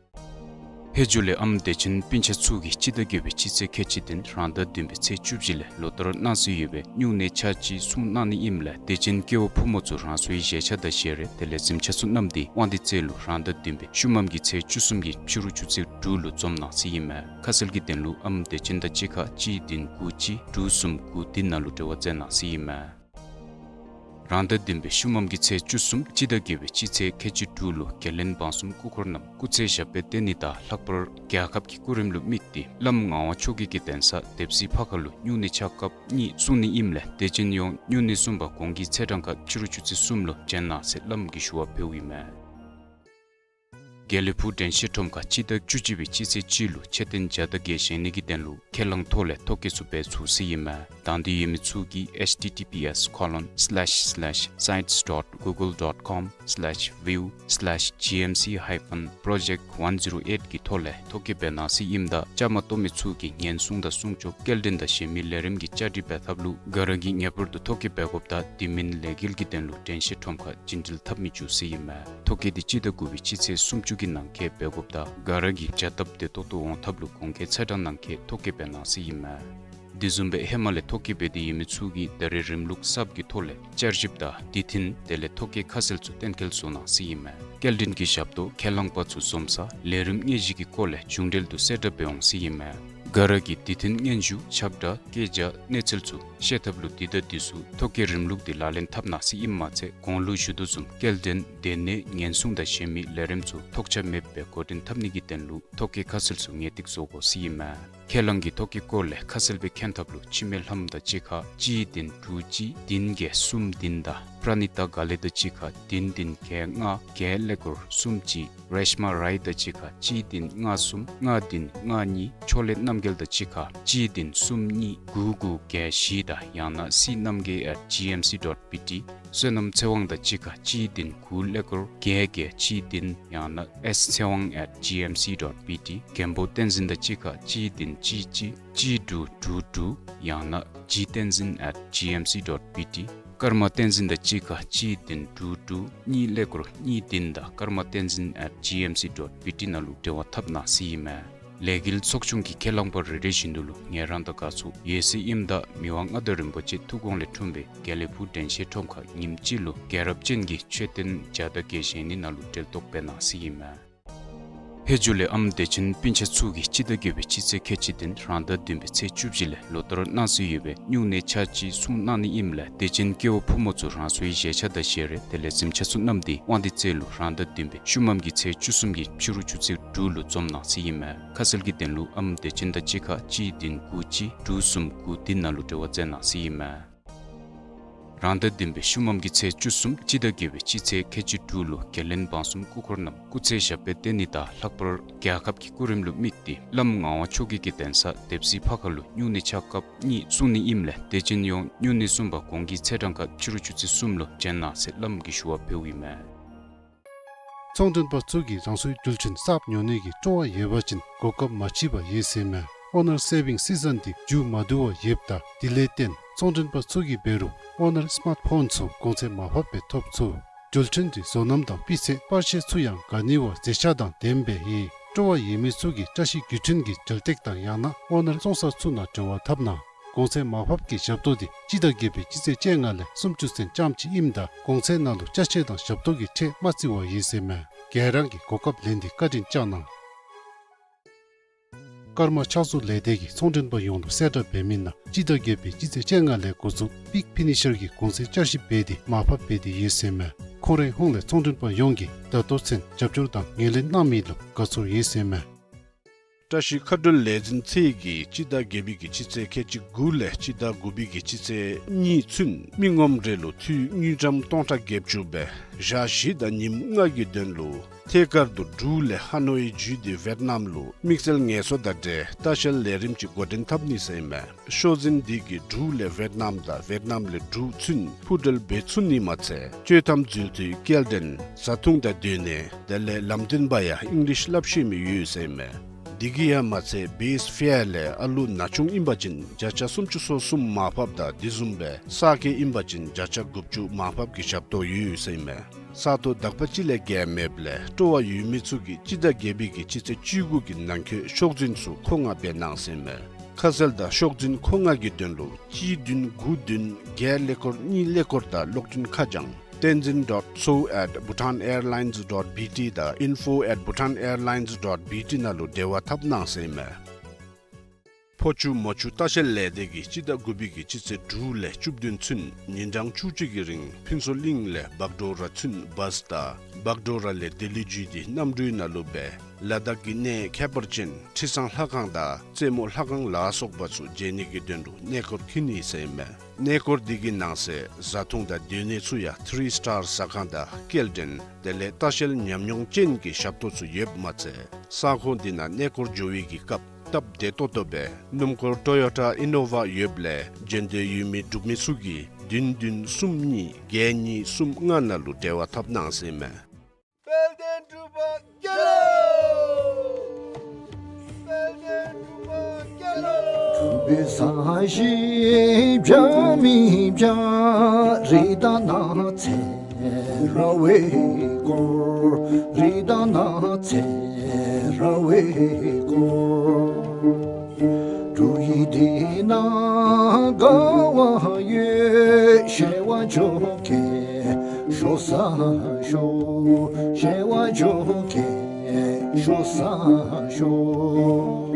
ཧེ་མ་ལས་ཨམ་དད་ཅན་སྤུན་ཆ་ཚུ་གིས་སྤྱི་ཟླ་བརྒྱད་པའི་སྤྱི་ཚེས་ཁལ་གཅིག་བདུན་རང་ཟླ་བདུན་པའི་ཚེས་བཅུ་བཞི་ལས་ལོ་ལྟར་གནང་སྲོལ་ཡོད་པའི་སྨྱུང་གནས་ཆ་གཅིག་སྲུང་གནང་ནི་ཨིནམ་ལས་དད་ཅན་སྐྱེ་བོ་ཕོ་མོ་ཚུ་རང་སོའི་བཞེས་ཆ་དང་བཞེས་རས་དེ་ལས་གཟིམ་ཆ་ཚུ་བསྣམས་ཏེ་དབང་འདུས་རྩེ་ལུ་རང་ཟླ་བདུན་པའི་ཤུལ་མམ་གྱི་ཚེས་བཅུ་གསུམ་གྱི་ཕྱི་རུ་ཆུ་ཚོད་དྲུག་ལུ་འཛོམས་གནང་ཟེར་ཨིན་མས། ཁ་གསལ་གྱི་དོན་ལུ་ཨམ་དད་ཅན་དང་གཅིག་ཁར་གཅིག་བདུན་དགུ་གཅིག་དྲུག་གསུམ་དགུ་བདུན་ནང་ལུ་འབྲེལ་བ་མཛད་གནང་ཟེར་ཨིན་མས། རང་ཟླ་བདུན་པའི་ཤུལ་མམ་གྱི་ཚེས་བཅུ་གསུམ་སྤྱི་ཟླ་བརྒྱད་པའི་སྤྱི་ཚེས་ཁལ་གཅིག་དྲུག་ལུ་རྒྱལ་བློན་འབངས་གསུམ་སྐུ་འཁོར་རྣམས་སྐུ་ཚེ་ཞབས་པད་བརྟན་ནི་དང་ལྷག་པར་རྒྱལ་ཁབ་ཀྱི་སྐུ་རིམ་ལུ་དམིགས་ཏེ་བླམ་ངག་དབང་ཆོས་རྒྱལ་གྱི་གདན་ས་དེབ་སྲིད་ཕ་ཁ་ལུ་སྨྱུང་གནས་ཆ་སྐབས་གཉིས་སྲུང་ནི་ཨིནམ་ལས་དད་ཅན་ཡོངས་སྨྱུང་གནས་སྲུང་པར་གོང་གི་ཚེས་གྲངས་ཁར་ཕྱི་རུ་ཆུ་ཚོད་གསུམ་ལུ་བྱོན་གནང་ཟེར་བླམ་གྱིས་ཞུ་བ་ཕུལཝ་ཨིན་མས། དགེ་ལེགས་ཕུག་དྲན་ཤེས་ཁྲོམ་ཁར་སྤྱི་ཟླ་བཅུ་གཅིག་པའི་སྤྱི་ཚེས་གཅིག་ལུ་མཆོད་རྟེན་བརྒྱ་དང་བརྒྱད་བཞེངས་ནི་གི་དོན་ལུ་ཁས་བླངས་ཐོག་ལས་ཐོ་བཀོད་ཚུ་འབད་ཚུགས་ཟེར་ཨིན་མས། དང་འདོད་ཡོད་མི་ཚུ་གིས་H T T P S colon slash slash sites dot google dot com slash view slash G M C hyphen project one zero eight གི་ཐོག་ལས་ཐོ་བཀོད་འབད་གནང་ཟེར་ཨིནམ་ད་བཅའ་མར་གཏོགས་མི་ཚུ་གིས་ཉེན་སྲུང་དང་སྲུང་སྐྱོབ་སྐྱེལ་འདྲེན་དང་གཞན་མི་ལས་རིམ་གྱི་བཅའ་སྒྲིག་འབད་ཐབས་ལུ་ག་ར་གིས་ངེས་པར་དུ་ཐོ་བཀོད་འབད་དགོཔ་དང་དེ་མིན་ལས་འགུལ་གྱི་དོན་ལུ་དྲན་ཤེས་ཁྲོམ་ཁར་བྱིན་འགྲུལ་འཐབ་མི་བཅུག་ཟེར་ཨིན་མས། ཐོ་བཀོད་འདི་སྤྱི་ཟླ་དགུ་པའི་སྤྱི་ཚེས་སུམ་ཅུ་གི་ནང་འཁོད་འབད་དགོཔ་དང་ག་ར་གིས་བྱ་སྟབས་བདེ་ཏོག་ཏོ་འོང་ཐབས་ལུ་གོང་འཁོད་ཚེས་གྲངས་ནང་འཁོད་ཐོ་བཀོད་འབད་གནང་ཟེར་ཨིན་མས། དེ་བཟུམ་སྦེ་ཧེ་མ་ལས་ཐོ་བཀོད་འབད་དེ་ཡོད་མི་ཚུ་གིས་ད་རེས་རིམ་ལུགས་གསརཔ་གི་ཐོག་ལས་བསྐྱར་ཞིབ་དང་བསྡུ་འཐུས་དེ་ལས་ཐོ་བཀོད་ཁ་གསལ་ཚུ་གཏན་འཁེལ་བཟོ་གནང་ཟེར་ཨིན་མས། སྐྱེལ་འདྲེན་གྱི་ཞབས་ཏོག་ཁས་བླངས་པ་ཚུ་འཛོམས་ས་ལས་རིམ་དངོས་གཞི་གི་སྐོར་ལས་མཇུག་འབྲེལ་དུ་གསལ་བསྒྲགས་འབད་འོང་ཟེར་ཨིན་མས། ག་ར་གིས་བསྡུ་འཐུས་སྙན་ཞུ་ཁྱབ་བསྒྲགས་བཀོད་རྒྱ་གནས་ཚུལ་ཚུ་ཤེས་ཐབས་ལུ་དེ་དང་དེ་ཚུ་ཐོ་བཀོད་རིམ་ལུགས་འདི་ལག་ལེན་འཐབ་གནང་ཟེར་ཨིནམ་མ་ཚད་གོང་ལུ་ཞུ་དོ་བཟུམ་སྐྱེལ་འདྲེན་སྡོད་གནས་ཉེན་སྲུང་དང་གཞན་མི་ལས་རིམ་ཚུ་ཐོགས་ཆགས་མེདཔ་སྦེ་འགོ་འདྲེན་འཐབ་ནི་གི་དོན་ལུ་ཐོ་བཀོད་ཁ་གསལ་ཚུ་ངེས་ཏིག་བཟོ་དགོ་ཟེར་ཨིན་མས། ཁས་བླངས་ཀྱི་ཐོ་གི་སྐོར་ལས་ཁ་གསལ་སྦེ་མཁྱེན་ཐབས་ལུ་འཆི་མེད་ལྷམ་དང་གཅིག་ཁར་གཅིག་བདུན་དྲུག་གཅིག་བདུན་བརྒྱད་གསུམ་བདུན་དང་པྲ་ནི་ཏ་དགའ་ལེགས་དང་གཅིག་ཁར་བདུན་བདུན་བརྒྱད་ལྔ་བརྒྱད་ཀླད་ཀོར་གསུམ་གཅིག་རེཤ་མ་རའི་དང་གཅིག་ཁར་གཅིག་བདུན་ལྔ་གསུམ་ལྔ་བདུན་ལྔ་གཉིས་ཕྱོགས་ལས་རྣམ་རྒྱལ་དང་གཅིག་ཁར་གཅིག་བདུན་གསུམ་གཉིས་དགུ་དགུ་བརྒྱད་བཞི་དང་ཡང་ན་སི་རྣམ་རྒྱལ་at G M C dot B T། བསོད་ནམས་ཚེ་དབང་དང་གཅིག་ཁར་གཅིག་བདུན་དགུ་ཀླད་ཀོར་བརྒྱད་བརྒྱད་གཅིག་བདུན་ཡང་ན་S ཚེ་དབང་at G M C dot B T། རྒན་པོ་བསྟན་འཛིན་དང་གཅིག་ཁར་གཅིག་བདུན་གཅིག་གཅིག་གཅིག་དྲུག་དྲུག་དྲུག་ཡང་ན་G བསྟན་འཛིན་at G M C dot B T། ཀརྨ་བསྟན་འཛིན་དང་གཅིག་ཁར་གཅིག་བདུན་དྲུག་དྲུག་གཉིས་ཀླད་ཀོར་གཉིས་བདུན་དང་ཀརྨ་བསྟན་འཛིན་at G M C dot B T ནང་ལུ་འབྲེལ་བ་འཐབ་གནང་ཟེར་ཨིན་མས། ལས་འགུལ་ཚོགས་ཆུང་གི་ཁས་བླངས་པ་རེ་རེ་བཞིན་དུ་ལུ་ངལ་རངས་དང་དགའ་ཚོར་ཡོད་ཟེར་ཨིནམ་ད་མི་དབང་མངའ་བདག་རིན་པོ་ཆེ་ཐུགས་དགོངས་ལས་འཁྲུངས་པའི་དགེ་ལེགས་ཕུག་དྲན་ཤེས་ཁྲོམ་ཁར་ཉིནམ་གཅིག་ལུ་རྒྱལ་རབས་ཅན་གྱི་མཆོད་རྟེན་བརྒྱ་དང་བརྒྱད་ཅུ་ཞེ་གཉིས་ནང་ལུ་གྲལ་གཏོགས་འབད་གནང་ཟེར་ཨིན་མས། ཕེབས་བསུ་ལས་ཨམ་བདེ་ཆེན་སྤུན་ཆ་ཚུ་གིས་སྤྱི་ཟླ་བརྒྱད་པའི་སྤྱི་ཚེས་ཁལ་གཅིག་བདུན་རང་ཟླ་བདུན་པའི་ཚེས་བཅུ་བཞི་ལས་ལོ་ལྟར་གནང་སྲོལ་ཡོད་པའི་སྨྱུང་གནས་ཕྱག་ཕྱིད་གསུང་གནང་ནི་ཨིནམ་ལས་དད་ཅན་སྐྱེ་བོ་ཕོ་མོ་ཚུ་རང་སོའི་བཞེས་ཆ་དང་བཞེས་རས་དེ་ལས་གཟིམ་ཆ་ཚུ་བསྣམས་ཏེ་དབང་འདུས་རྩེ་ལུ་རང་ཟླ་བདུན་པའི་ཤུལ་མམ་གྱི་ཚེས་བཅུ་གསུམ་གྱི་ཕྱི་རུ་ཆུ་ཚོད་དྲུག་ལུ་འཛོམས་གནང་ཟེར་ཨིན་མས། ཁ་གསལ་གྱི་དོན་ལུ་ཨམ་བདེ་ཆེན་དང་གཅིག་ཁར་གཅིག་བདུན་དགུ་གཅིག་དྲུག་གསུམ་དགུ་བདུན་ནང་ལུ་འབྲེལ་བ་མཛད་གནང་ཟེར་ཨིན་མས། རང་ཟླ་བདུན་པའི་ཤུལ་མམ་གྱི་ཚེས་བཅུ་གསུམ་སྤྱི་ཟླ་བརྒྱད་པའི་སྤྱི་ཚེས་ཁལ་གཅིག་དྲུག་ལུ་རྒྱལ་བློན་འབངས་གསུམ་སྐུ་འཁོར་རྣམས་སྐུ་ཚེ་ཞབས་པད་བརྟན་ནི་དང་ལྷག་པར་རྒྱལ་ཁབ་ཀྱི་སྐུ་རིམ་ལུ་དམིགས་ཏེ་བླམ་ངག་དབང་ཆོས་རྒྱལ་གྱི་གདན་ས་དེབ་སྲིད་ཕ་ཁ་ལུ་སྨྱུང་གནས་ཕྱག་སྐབས་གཉིས་གསུང་ནི་ཨིནམ་ལས་དད་ཅན་ཡོངས་སྨྱུང་གནས་གསུམ་པ་གོང་གི་ཚེས་གྲངས་ཁར་ཕྱི་རུ་ཆུ་ཚོད་གསུམ་ལུ་བྱོན་གནང་ཟེར་བླམ་གྱིས་ཞུ་བ་ཕུལཝ་ཨིན་མས། ཚོང་མགྲོན་པ་ཚུ་གིས་རང་སོའི་རྒྱུ་ཆ་གསརཔ་ཉོ་ནི་གི་སྤྲོ་བ་ཡོད་པ་ཅིན་གོ་སྐབས་མ་མཆིས་པ་ཡོད་ཟེར་མས། ཨོ་ནར་སེ་བིང་སི་ཛན་འདི་མཇུག་མ་བསྡུ་བར་ཡོདཔ་ད་དེ་ལས་བརྟེན་ཚོང་མགྲོན་པ་ཚུ་གིས་འབད་རུང་ཨོ་ནར་སི་མཱརཊ་ཕོན་ཚུ་གོང་ཚད་མར་ཕབ་སྦེ་ཐོབ་ཚུགས། རྒྱུ་ཆ་འདི་བཟོ་རྣམ་དང་སྤུས་ཚད་པར་ཤེས་ཚུ་ཡང་དགའ་ནི་བ་མཛེས་ཆ་དང་ལྡནམ་སྦེ་ཡོད། སྤྲོ་བ་ཡོད་མི་ཚུ་གིས་བཀྲ་ཤིས་བརྒྱུད་འཕྲིན་གྱི་དྲ་ཐག་དང་ཡང་ན་ཨོ་ནར་བཙོང་ས་ཚུ་ནང་འབྲེལ་བ་འཐབ་གནང་། གོང་ཚད་མར་ཕབ་ཀྱི་ཞབས་ཏོག་འདི་སྤྱི་ཟླ་བརྒྱད་པའི་སྤྱི་ཚེས་བཅོ་ལྔ་ལས་སུམ་ཅུ་ཚུན་ཙམ་ཅིག་ཨིནམ་ད་གོང་ཚད་ནང་ལུ་ཅ་ཆས་དང་ཞབས་ཏོག་གི་ཁྲལ་མ་བརྩི་བར་ཡོད་ཟེར་མས། ག་ར་གིས་གོ་སྐབས་ལེན་ཏེ་བཀའ་དྲིན་བསྐྱང་གནང་། ཀརྨ་ཕྱག་བཟོ་ལས་སྡེ་གིས་ཚོང་མགྲོན་པ་ཡོངས་ལུ་གསལ་བསྒྲགས་འབད་མི་ནང་སྤྱི་ཟླ་བརྒྱད་པའི་སྤྱི་ཚེས་བཅོ་ལྔ་ལས་འགོ་བཙུགས་པིག་ཕི་ནི་ཤར་གྱིས་གོང་ཚད་བསྐྱར་ཞིབ་འབད་དེ་མར་ཕབ་འབད་དེ་ཡོད་ཟེར་མས། ཁོང་རའི་ཧོངས་ལས་ཚོང་མགྲོན་པ་ཡོངས་ཀྱིས་ད་ལྟོ་ཚུན་རྒྱབ་སྐྱོར་དང་ངོས་ལེན་གནང་མི་ལུ་དགའ་ཚོར་ཡོད་ཟེར་མས། བཀྲ་ཤིས་མཁའ་འགྲུལ་ལས་འཛིན་ཚད་ཀྱིས་སྤྱི་ཟླ་བརྒྱད་པའི་གི་སྤྱི་ཚེས་ཁལ་གཅིག་དགུ་ལས་སྤྱི་ཟླ་དགུ་པའི་གི་སྤྱི་ཚེས་གཉིས་ཚུན་མི་ངོམ་རེ་ལུ་འཐུས་དངུལ་ཀྲམ་སྟོང་ཕྲག་བརྒྱད་ཅུ་སྦེ་ཞག་བཞི་དང་ཉིནམ་ལྔ་གི་དོན་ལུ་ཐད་ཀར་དུ་འབྲུག་ལས་ཧ་ནོ་ཡི་བརྒྱུད་དེ་ཝེཊ་ནམ་ལུ་དམིགས་བསལ་ངལ་གསོ་དང་འབྲེལ་ལྟ་བཤལ་ལས་རིམ་ཅིག་འགོ་འདྲེན་འཐབ་ནི་ཟེར་ཨིན་མས། ཤོག་འཛིན་འདི་གིས་འབྲུག་ལས་ཝེཊ་ནམ་དང་ཝེཊ་ནམ་ལས་འབྲུག་ཚུན་འཕུར་གྲལ་འབད་ཚུགས་ནི་མ་ཚད་སྤྱོད་ཐམ་འཛུལ་དུས་སྐྱེལ་འདྲེན་བཟའ་འཐུང་དང་སྡོད་གནས་དེ་ལས་ལམ་སྟོན་པ་ཡང་ཨིང་ལིཤ་སླབ་ཤེས་མི་ཡོད་ཟེར་ཨིན་མས། འདི་གིས་ཡང་མ་ཚད་བེསི་ཕེར་ལས་ཨ་ལུ་ན་ཆུང་ཨིན་པ་ཅིན་བརྒྱ་ཆ་སུམ་ཅུ་སོ་གསུམ་མར་ཕབ་དང་དེ་བཟུམ་སྦེ་གསར་སྐྱེས་ཨིན་པ་ཅིན་བརྒྱ་ཆ་དགུ་བཅུ་མར་ཕབ་ཀྱི་ཞབས་ཏོག་ཡོད་ཟེར་ཨིན་མས། ས་སྟོང་དག་པ་ཅིག་ལས་བརྒལ་མེདཔ་ལས་སྤྲོ་བ་ཡོད་མི་ཚུ་གིས་སྤྱི་ཟླ་བརྒྱད་པའི་གི་སྤྱི་ཚེས་བཅུ་དགུ་གི་ནང་འཁོད་ཤོག་འཛིན་ཚུ་མཁོ་མངགས་འབད་གནང་ཟེར་ཨིན་མས། ཁ་གསལ་དང་ཤོག་འཛིན་མཁོ་མངགས་ཀྱི་དོན་ལུ་གཅིག་བདུན་དགུ་བདུན་བརྒྱད་ཀླད་ཀོར་གཉིས་ཀླད་ཀོར་དང་གློག་འཕྲིན་ཁ་བྱང་tenzin dot so at bhutanairlines dot B T དང་info at bhutanairlines dot B T ནང་ལུ་འབྲེལ་བ་འཐབ་གནང་ཟེར་ཨིན་མས། ཕོ་ཆུ་མོ་ཆུ་ལྟ་བཤལ་ལས་སྡེ་གིས་སྤྱི་ཟླ་དགུ་པའི་གི་སྤྱི་ཚེས་དྲུག་ལས་བཅུ་བདུན་ཚུན་ཉིན་གྲངས་བཅུ་གཅིག་གི་རིང་ཕུན་ཚོགས་གླིང་ལས་བག་གྲོ་ར་ཚུན་བཱསི་དང་བག་གྲོ་ར་ལས་ལྡི་ལི་བརྒྱུད་དེ་གནམ་གྲུའི་ནང་ལུ་སྦེ་ལ་དྭགས་ཀྱི་གནས་ཁྱད་པར་ཅན་ཁྲི་བཟང་ལྷ་ཁང་དང་རྩེ་མོ་ལྷ་ཁང་ལ་སོགས་པ་ཚུ་མཇལ་ནི་གི་དོན་ལུ་གནས་སྐོར་འཁྱིད་ནི་ཟེར་ཨིན་མས། གནས་སྐོར་འདི་གི་ནང་གསེས་བཟའ་འཐུང་དང་སྡོད་གནས་ཚུ་ཡང་ཐི་རི་སི་ཊར་ཟ་ཁང་དང་སྐྱེལ་འདྲེན་དེ་ལས་ལྟ་བཤལ་ཉམས་མྱོང་ཅན་གྱི་ཞབས་ཏོག་ཚུ་ཡོདཔ་མ་ཚད་ས་ཁོངས་འདི་ནང་གནས་སྐོར་འགྱོ་བའི་གི་སྐབས་སྟབས་བདེ་ཏོག་ཏོ་སྦེ་སྣུམ་འཁོར་ཊོ་ཡོ་ཊ་ཨི་ནོ་ཝ་ཡོདཔ་ལས་འགྲན་བསྡུར་ཡོད་མི་འབྲུག་མི་ཚུ་གིས་བདུན་བདུན་གསུམ་གཉིས་བརྒྱད་གཉིས་གསུམ་ལྔ་ནང་ལུ་འབྲེལ་བ་འཐབ་གནང་ཟེར་ཨིན་མས། དཔལ་ལྡན་འབྲུག་པ་རྒྱལ་ལོ། དཔལ་ལྡན་འབྲུག་པ་རྒྱལ་ལོ། འབྲུག་པའི་ས་གཞི་འཇའ་མི་འཇའ། རི་དང་ནགས་ཚལ་ར་བས་བསྐོར། རི་དང་ནགས་ཚལ་ར་བས་བསྐོར། འབྲུག་ཡུལ་འདི་ན་དགའ་བ་ཡོད། བྱེས་པ་འབྱོར་གེ་ཤོག་ས་ཤོག། བྱེས་པ་འབྱོར་གེ་ཤོག་ས་ཤོག།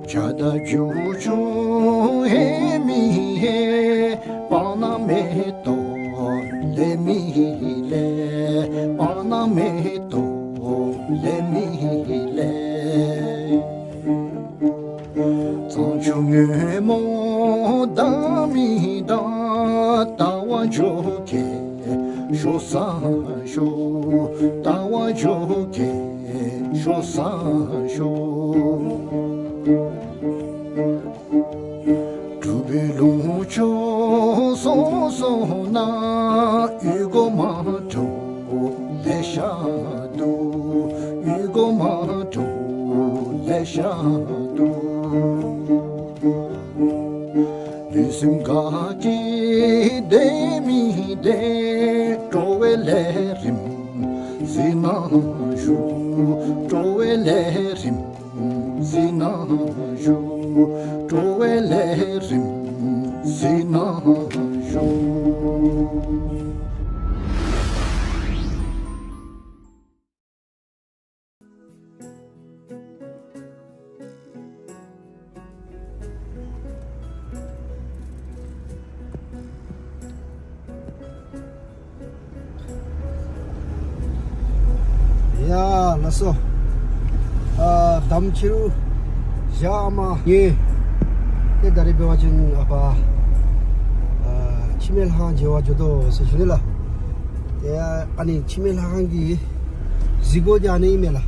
བྱ་དང་བྱིའུ་ཆུང་ཧེ་མི་ཧེ། སྤང་ནགས་མེ་ཏོག་ལེགས་མི་ལེགས། སྤང་ནགས་མེ་ཏོག་ལེགས་མི་ལེགས། གཙང་ཆུ་སྔོན་མོ་ཟླ་མི་འདྲ། ལྟ་བ་འཇོ་མཁན་ཤོག་ས་ཤོག་ལྟ་བ་འཇོ་མཁན་ཤོག་ས་ཤོག་སྤྲུལ་པའི་ལུང་ཕྱོགས་སོ་སོ་ན། ཡུལ་སྒོ་མ་འདྲཝ་ལེ་ཤ་འདུག་ཡུལ་སྒོ་མ་འདྲཝ་ལེ་ཤ་འདུག་ལུས་སེམས་དགའ་སྐྱིད་བདེ་མི་བདེ། སྤྲོ་བའི་ལས་རིམ་གཟིགས་ནང་བཞུགས། སྤྲོ་བའི་ལས་རིམ་གཟིགས་ནང་བཞུགས། སྤྲོ་བའི་ལས་རིམ་གཟིགས་ནང་བཞུགས། ཡ་ལགས་སོ། ཨ་དམ་ཆོས་རུ་ཞག་མ་ངེ་ཏེ་ད་རེས་འབད་བ་ཅིན་ཨ་ཕ་ཨ་འཆི་མེད་ལྷ་ཁང་མཇལ་བར་འགྱོ་དོ་ཟེར་ཞུ་ནི་ལགས། ཏེ་ཨ་ནི་འཆི་མེད་ལྷ་ཁང་གི་གཟིགས་སྒོ་འདི་ཨ་ནི་ཨིན་མས་ལགས།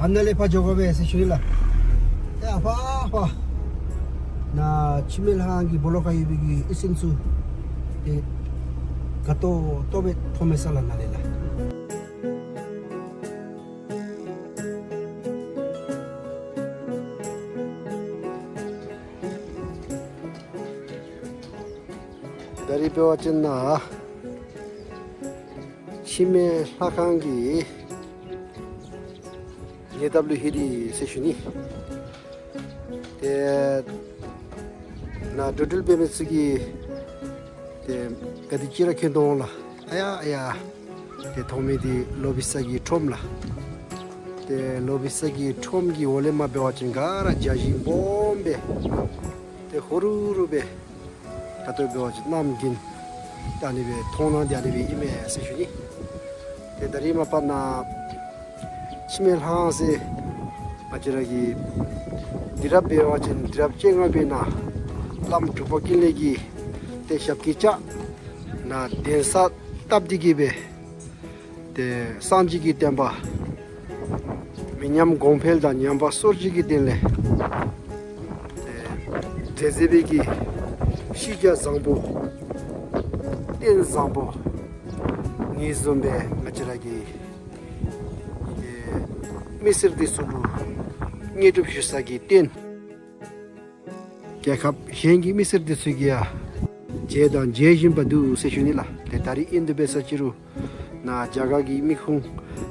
ཨ་ནཱ་ལས་ཕར་འགྱོ་དགོ་པས་ཟེར་ཞུ་ནི་ལགས། ཏེ་ཨ་ཕ་ཨ་ཕ་ནཱ་འཆི་མེད་ལྷ་ཁང་གི་སྦོ་ལོགས་ཁར་ཡོད་པའི་གི་ཨི་སེམས་སུ་ཏེ་དགའ་ཏོག་ཏོ་སྦེ་མཐོངམ་མས་ས་ལགས་ནཱ་ལས་ལགས། ད་རེས་འབད་བ་ཅིན་ནཱ་འཆི་མེད་ལྷ་ཁང་གི་ཉེ་འདབས་ལུ་ལྷོད་དེ་ཟེར་ཞུ་ནི། ཏེ་ནཱ་འགྲུལ་འགྲུལ་འབད་མི་ཚུ་གིས་ཏེ་ག་དེ་ཅིག་ར་མཁྱེན་དོ་འོང་ལགས། ཨ་ཡ་ཨ་ཡ། ཏེ་མཐོང་མི་འདི་ལོ་བི་ས་གི་ཁྲོམ་ལགས། ཏེ་ལོ་བི་ས་གི་ཁྲོམ་གྱི་འོག་ལས་མར་འབད་བ་ཅིན་ག་ར་རྒྱ་ཞིང་སྦོམ་སྦེ་ཏེ་ཧོ་རུ་རུ་སྦེ་ད་ལྟོ་འབད་བ་ཅིན་གནམ་དགུན་ད་ཨ་ནི་སྦེ་མཐོང་སྣང་འདི་ཨ་ནི་སྦེ་ཨིན་མས་ཟེར་ཞུ་ནི། ཏེ་ད་རེས་མ་པ་ནཱ་འཆི་མེད་ལྷ་ཁང་ཟེར་ང་བཅས་ར་གི་དུས་རབས་འབད་བ་ཅིན་དུས་རབས་བཅོ་ལྔ་པའི་ནང་བླམ་འབྲུག་པ་ཀུན་ལེགས་ཀྱིས་ཏེ་ཞབས་ཀྱིས་བཅགས་ནཱ་གདན་ས་བཏབ་སྟེ་གི་སྦེ་ཏེ་སངས་རྒྱས་ཀྱི་བསྟན་པ་མི་ཉམས་གོང་འཕེལ་དང་ཉམས་པ་སོར་ཆུད་ཀྱི་དོན་ལས་ཏེ་མཛད་མཛད་པའི་གི་ཤེས་རྒྱ་བཟང་པོ་རྟེན་བཟང་པོ་ཨ་ནི་བཟུམ་སྦེ་ང་བཅས་ར་གི་ཨེ་མི་སེར་འདི་ཚུ་ལུ་དངོས་གྲུབ་ཞུ་ས་གི་རྟེན་རྒྱལ་ཁབ་གཞན་གྱི་མི་སེར་འདི་ཚུ་གིས་ཡང་མཇལ་དང་མཇལ་བཞིན་པ་འདུག་ཟེར་ཞུ་ནི་ལགས། ཏེ་ད་རེས་ཨིན་དེ་འབད་ས་ཅི་རུང་ནཱ་རྒྱ་གར་གྱི་མི་ཁུངས་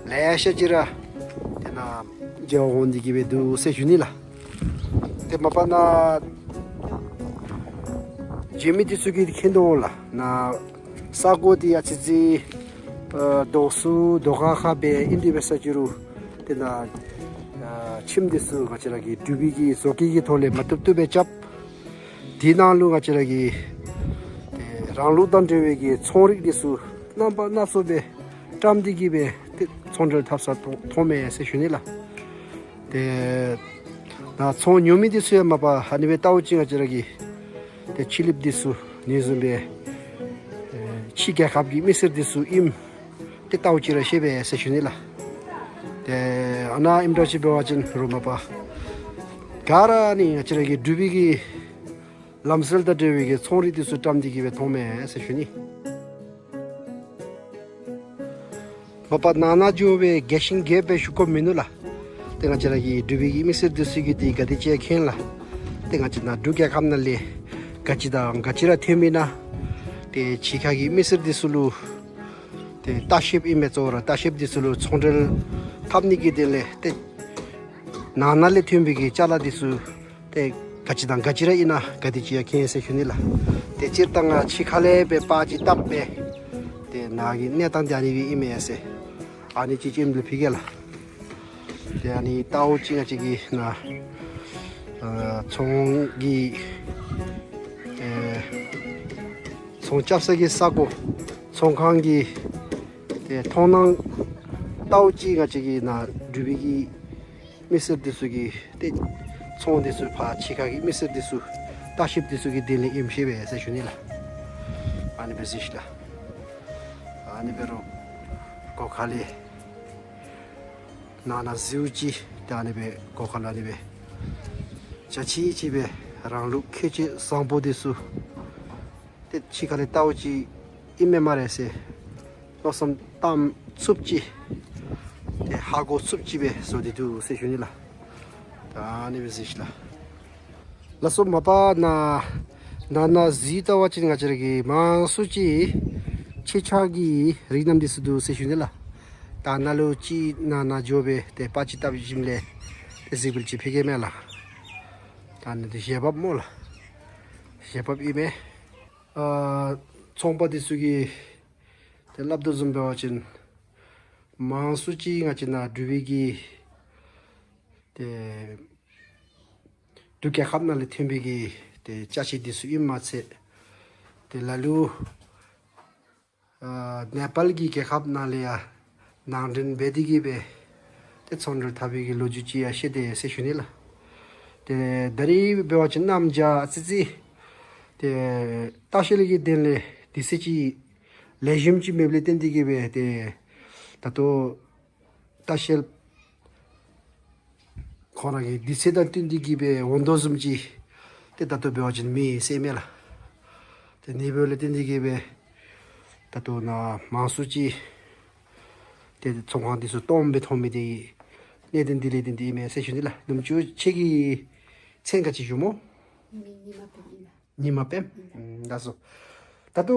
ལེ་ཤ་ཅིག་ར་ཏེ་ནཱ་མཇལ་བར་འོང་སྟེ་གི་སྦེ་འདུག་ཟེར་ཞུ་ནི་ལགས། ཏེ་མ་པ་ནཱ་མཇལ་མི་འདི་ཚུ་གིས་མཁྱེན་དོ་འོང་ལགས། ནཱ་ས་གོ་འདི་ཨ་ཙི་ཅིག་ཨ་རྡོ་སུ་རྡོ་ཁ་ཁ་སྦེ་ཨིན་དེ་འབད་ས་ཅི་རུང་ཏེ་ནཱ་ཨ་ཁྱིམ་འདི་ཚུ་ང་བཅས་ར་གི་འབྲུག་པའི་གི་བཟོ་བཀོད་ཀྱི་ཐོག་ལས་མ་བཏུབ་བཏུབ་སྦེ་རྐྱབ། དེ་ནང་ལུ་ང་བཅས་ར་གི་ཨེ་རང་ལུགས་དང་འབྲེལ་བའི་གི་ཚོང་རིགས་འདི་ཚུ་རྣམ་པ་སྣ་ཚོགས་སྦེ་བཀྲམ་སྟེ་གི་སྦེ་ཏེ་ཚོང་འབྲེལ་འཐབ་ས་མཐོང་མཐོངམ་མས་ཟེར་ཞུ་ནི་ལགས། ཏེ་ནཱ་ཚོང་ཉོ་མི་འདི་ཚུ་ཡང་མ་པ་ཨ་ནི་སྦེ་ལྟ་བུ་ཅིག་ང་བཅས་ར་གི་ཏེ་ཕྱི་གླིངཔ་འདི་ཚུ་ཨ་ནི་བཟུམ་སྦེ་ཨེ་ཕྱི་རྒྱལ་ཁབ་ཀྱི་མི་སེར་འདི་ཚུ་ཨིནམ་ཏེ་ལྟ་བུ་ཅིག་ར་ཤེས་པས་ཟེར་ཞུ་ནི་ལགས། ཏེ་ཨ་ནཱ་ཨིནམ་འདྲཝ་ཅིག་འབད་བ་ཅིན་རུང་མ་པ་ག་ར་ཨ་ནི་ང་བཅས་ར་གི་འབྲུག་པའི་གི་ལམ་སྲོལ་དང་འབྲེལ་བའི་གི་ཚོང་རིགས་འདི་ཚུ་བཀྲམ་སྟེ་གི་སྦེ་མཐོངམ་མས་ཟེར་ཞུ་ནི། མ་པ་ནང་ན་འགྱོ་སྦེ་རྒྱས་ཤིང་རྒྱསཔ་སྦེ་ཞུ་དགོཔ་མིན་ནུག་ལགས། ཏེ་ང་བཅས་ར་གི་འབྲུག་པའི་གི་མི་སེར་འདི་ཚུ་གིས་འདི་ག་དེ་ཅིག་མཁྱེན་ལགས། ཏེ་ང་བཅས་ནཱ་འབྲུག་རྒྱལ་ཁབ་ནང་ལས་ག་ཅི་དང་ག་ཅི་ར་ཐོན་མི་ན་ཏེ་ཕྱི་ཁ་གི་མི་སེར་འདི་ཚུ་ལུ་ཏེ་ལྟ་བཤལཔ་ཨིན་མས། གཙོ་བོ་ར་ལྟ་བཤལཔ་འདི་ཚུ་ལུ་ཚོང་འབྲེལ་འཐབ་ནི་གི་དོན་ལས་ཏེ་ནང་ན་ལས་ཐོན་པའི་གི་ཅ་ལ་འདི་ཚུ་ཏེ་ག་ཅི་དང་ག་ཅི་ར་ཨིན་ན་ག་དེ་ཅིག་ཡང་མཁྱེན་ཟེར་ཞུ་ནི་ལགས། ཏེ་སྤྱིར་བཏང་ང་ཕྱི་ཁ་ལས་སྦེ་པར་ཅིག་བཏབ་སྦེ་ཏེ་ནཱ་གི་གནས་སྟངས་འདི་ཨ་ནི་སྦེ་ཨིན་མས་ཟེར་ཨ་ནི་ཅིག་ཅིག་ཨིནམ་ལས་ཕུལ་གེ་ལགས། ཏེ་ཨ་ནི་ལྟ་བུ་ཅིག་ང་བཅས་ཀྱི་ནཱ་ཨ་ཚོང་གི་ཨེ་ཚོང་རྐྱབ་ས་གི་ས་གོ་ཚོང་ཁང་གི་ཏེ་མཐོང་སྣང་ལྟ་བུ་ཅིག་ང་བཅས་ཀྱི་ནཱ་འབྲུག་པའི་གི་མི་སེར་འདི་ཚུ་གིས་ཏེ་ ཚོང་འདི་ཚུ་ཕར་ཕྱི་ཁ་གི་མི་སེར་འདི་ཚུ་ལྟ་བཤལཔ་འདི་ཚུ་གི་དོན་ལས་ཨིནམ་ཤེས་པས་ཟེར་ཞུ་ནི་ལགས། ཨ་ནི་སྦེ་གཟིགས་ཤིག་ལགས། ཨ་ནི་འབད་རུང་སྒོ་ཁ་ལས་ནང་ན་གཟིགས་ཅི། ད་ཨ་ནི་སྦེ་སྒོ་ཁ་ལུ་ཨ་ནི་སྦེ་འཇའ་ཆི་ཆི་སྦེ་རང་ལུགས་ཁྱད་ཆོས་བཟང་པོ་འདི་ཚུ་ཏེ་ཕྱི་ཁ་ལས་བལྟཝ་ཅིག་ཨིན་མས་སྨ་རེ་ཟེར་མནོ་བསམ་བཏང་ཚུགསཔ་ཅིག་ཏེ་ཧ་གོ་ཚུགསཔ་ཅིག་སྦེ་བཟོ་སྟེ་འདུག་ཟེར་ཞུ་ནི་ལགས། ད་ཨ་ནི་སྦེ་གཟིགས་ཤིག་ལགས། ལགས་སོ། མ་པ་ནཱ་ནང་ན་གཟིགས་བལྟ་བ་ཅིན་ང་བཅས་ར་གི་མང་སུ་ཅིག་ཁྱད་ཆོས་ཀྱི་རིགས་རྣམས་འདི་ཚུ་འདུག་ཟེར་ཞུ་ནི་ལགས། ད་ནཱ་ལུ་ཅིག་ནང་ན་འགྱོ་སྦེ་ཏེ་པར་ཅིག་བཏབ་ཞིནམ་ལས་ཏེ་གཟིགས་འབུལ་ཅིག་ཕུལ་གེ་མས་ལགས། ད་ཨ་ནི་འདི་བཞེས་བབས་སྨོ་ལགས། བཞེས་བབས་ཨིན་མས། ཨ་ཚོང་པ་འདི་ཚུ་གིས་ཏེ་སླབ་དོ་བཟུམ་འབད་བ་ཅིན་མང་སུ་ཅིག་ང་བཅས་ནཱ་འབྲུག་པའི་གི་ཏེ་འབྲུག་རྒྱལ་ཁབ་ནང་ལས་ཐོན་པའི་གི་ཏེ་ཅ་ཆས་འདི་ཚུ་ཨིནམ་མ་ཚད་ཏེ་ལ་ལུ་ཨ་ནེ་པཱལ་གྱི་རྒྱལ་ཁབ་ནང་ལས་ཡང་ནང་འདྲེན་འབད་དེ་གིས་སྦེ་ཏེ་ཚོང་འབྲེལ་འཐབ་པའི་གི་ལོ་རྒྱུས་ཅིག་ཡང་བཤད་དེ་ཟེར་ཞུ་ནི་ལགས། ཏེ་ད་རིས་འབད་བ་ཅིན་གནམ་བྱཱར་ཨ་ཙི་ཙི་ཏེ་ལྟ་བཤལ་གྱི་དོན་ལས་དུས་ཚོད་ཅིག་ལེགས་ཤོམ་ཅིག་མེདཔ་ལས་བརྟེན་ཏེ་གིས་སྦེ་ཏེ་ད་ལྟོ་ལྟ་བཤལཔ་ཁོང་ར་གི་དུས་ཚོད་དང་བསྟུན་ཏེ་གིས་སྦེ་འོང་དོ་བཟུམ་ཅིག་ཏེ་ད་ལྟོ་འབད་བ་ཅིན་མེད་ཟེར་མས་ལགས། ཏེ་ཨ་ནི་འབདཝ་ལས་བརྟེན་ཏེ་གིས་སྦེ་ད་ལྟོ་ནཱ་མང་སུ་ཅིག་ཏེ་ཚོང་ཁང་འདི་ཚུ་སྟོངམ་སྦེ་མཐོང་མི་འདི་གནད་དོན་འདི་ལས་བརྟེན་ཏེ་ཨིན་མས་ཟེར་ཞུ་ནི་ལགས། ནུམ་ཅུ་ཁྱོད་ཀྱི་མཚན་ག་ཅི་ཞུ་སྨོ། ཉི་ཉི་མ་པདྨ་ཨིན་ལགས། ཉི་མ་པདྨ། ཨིན་ལགས། ཨམ་ལགས་སོ། ད་ལྟོ་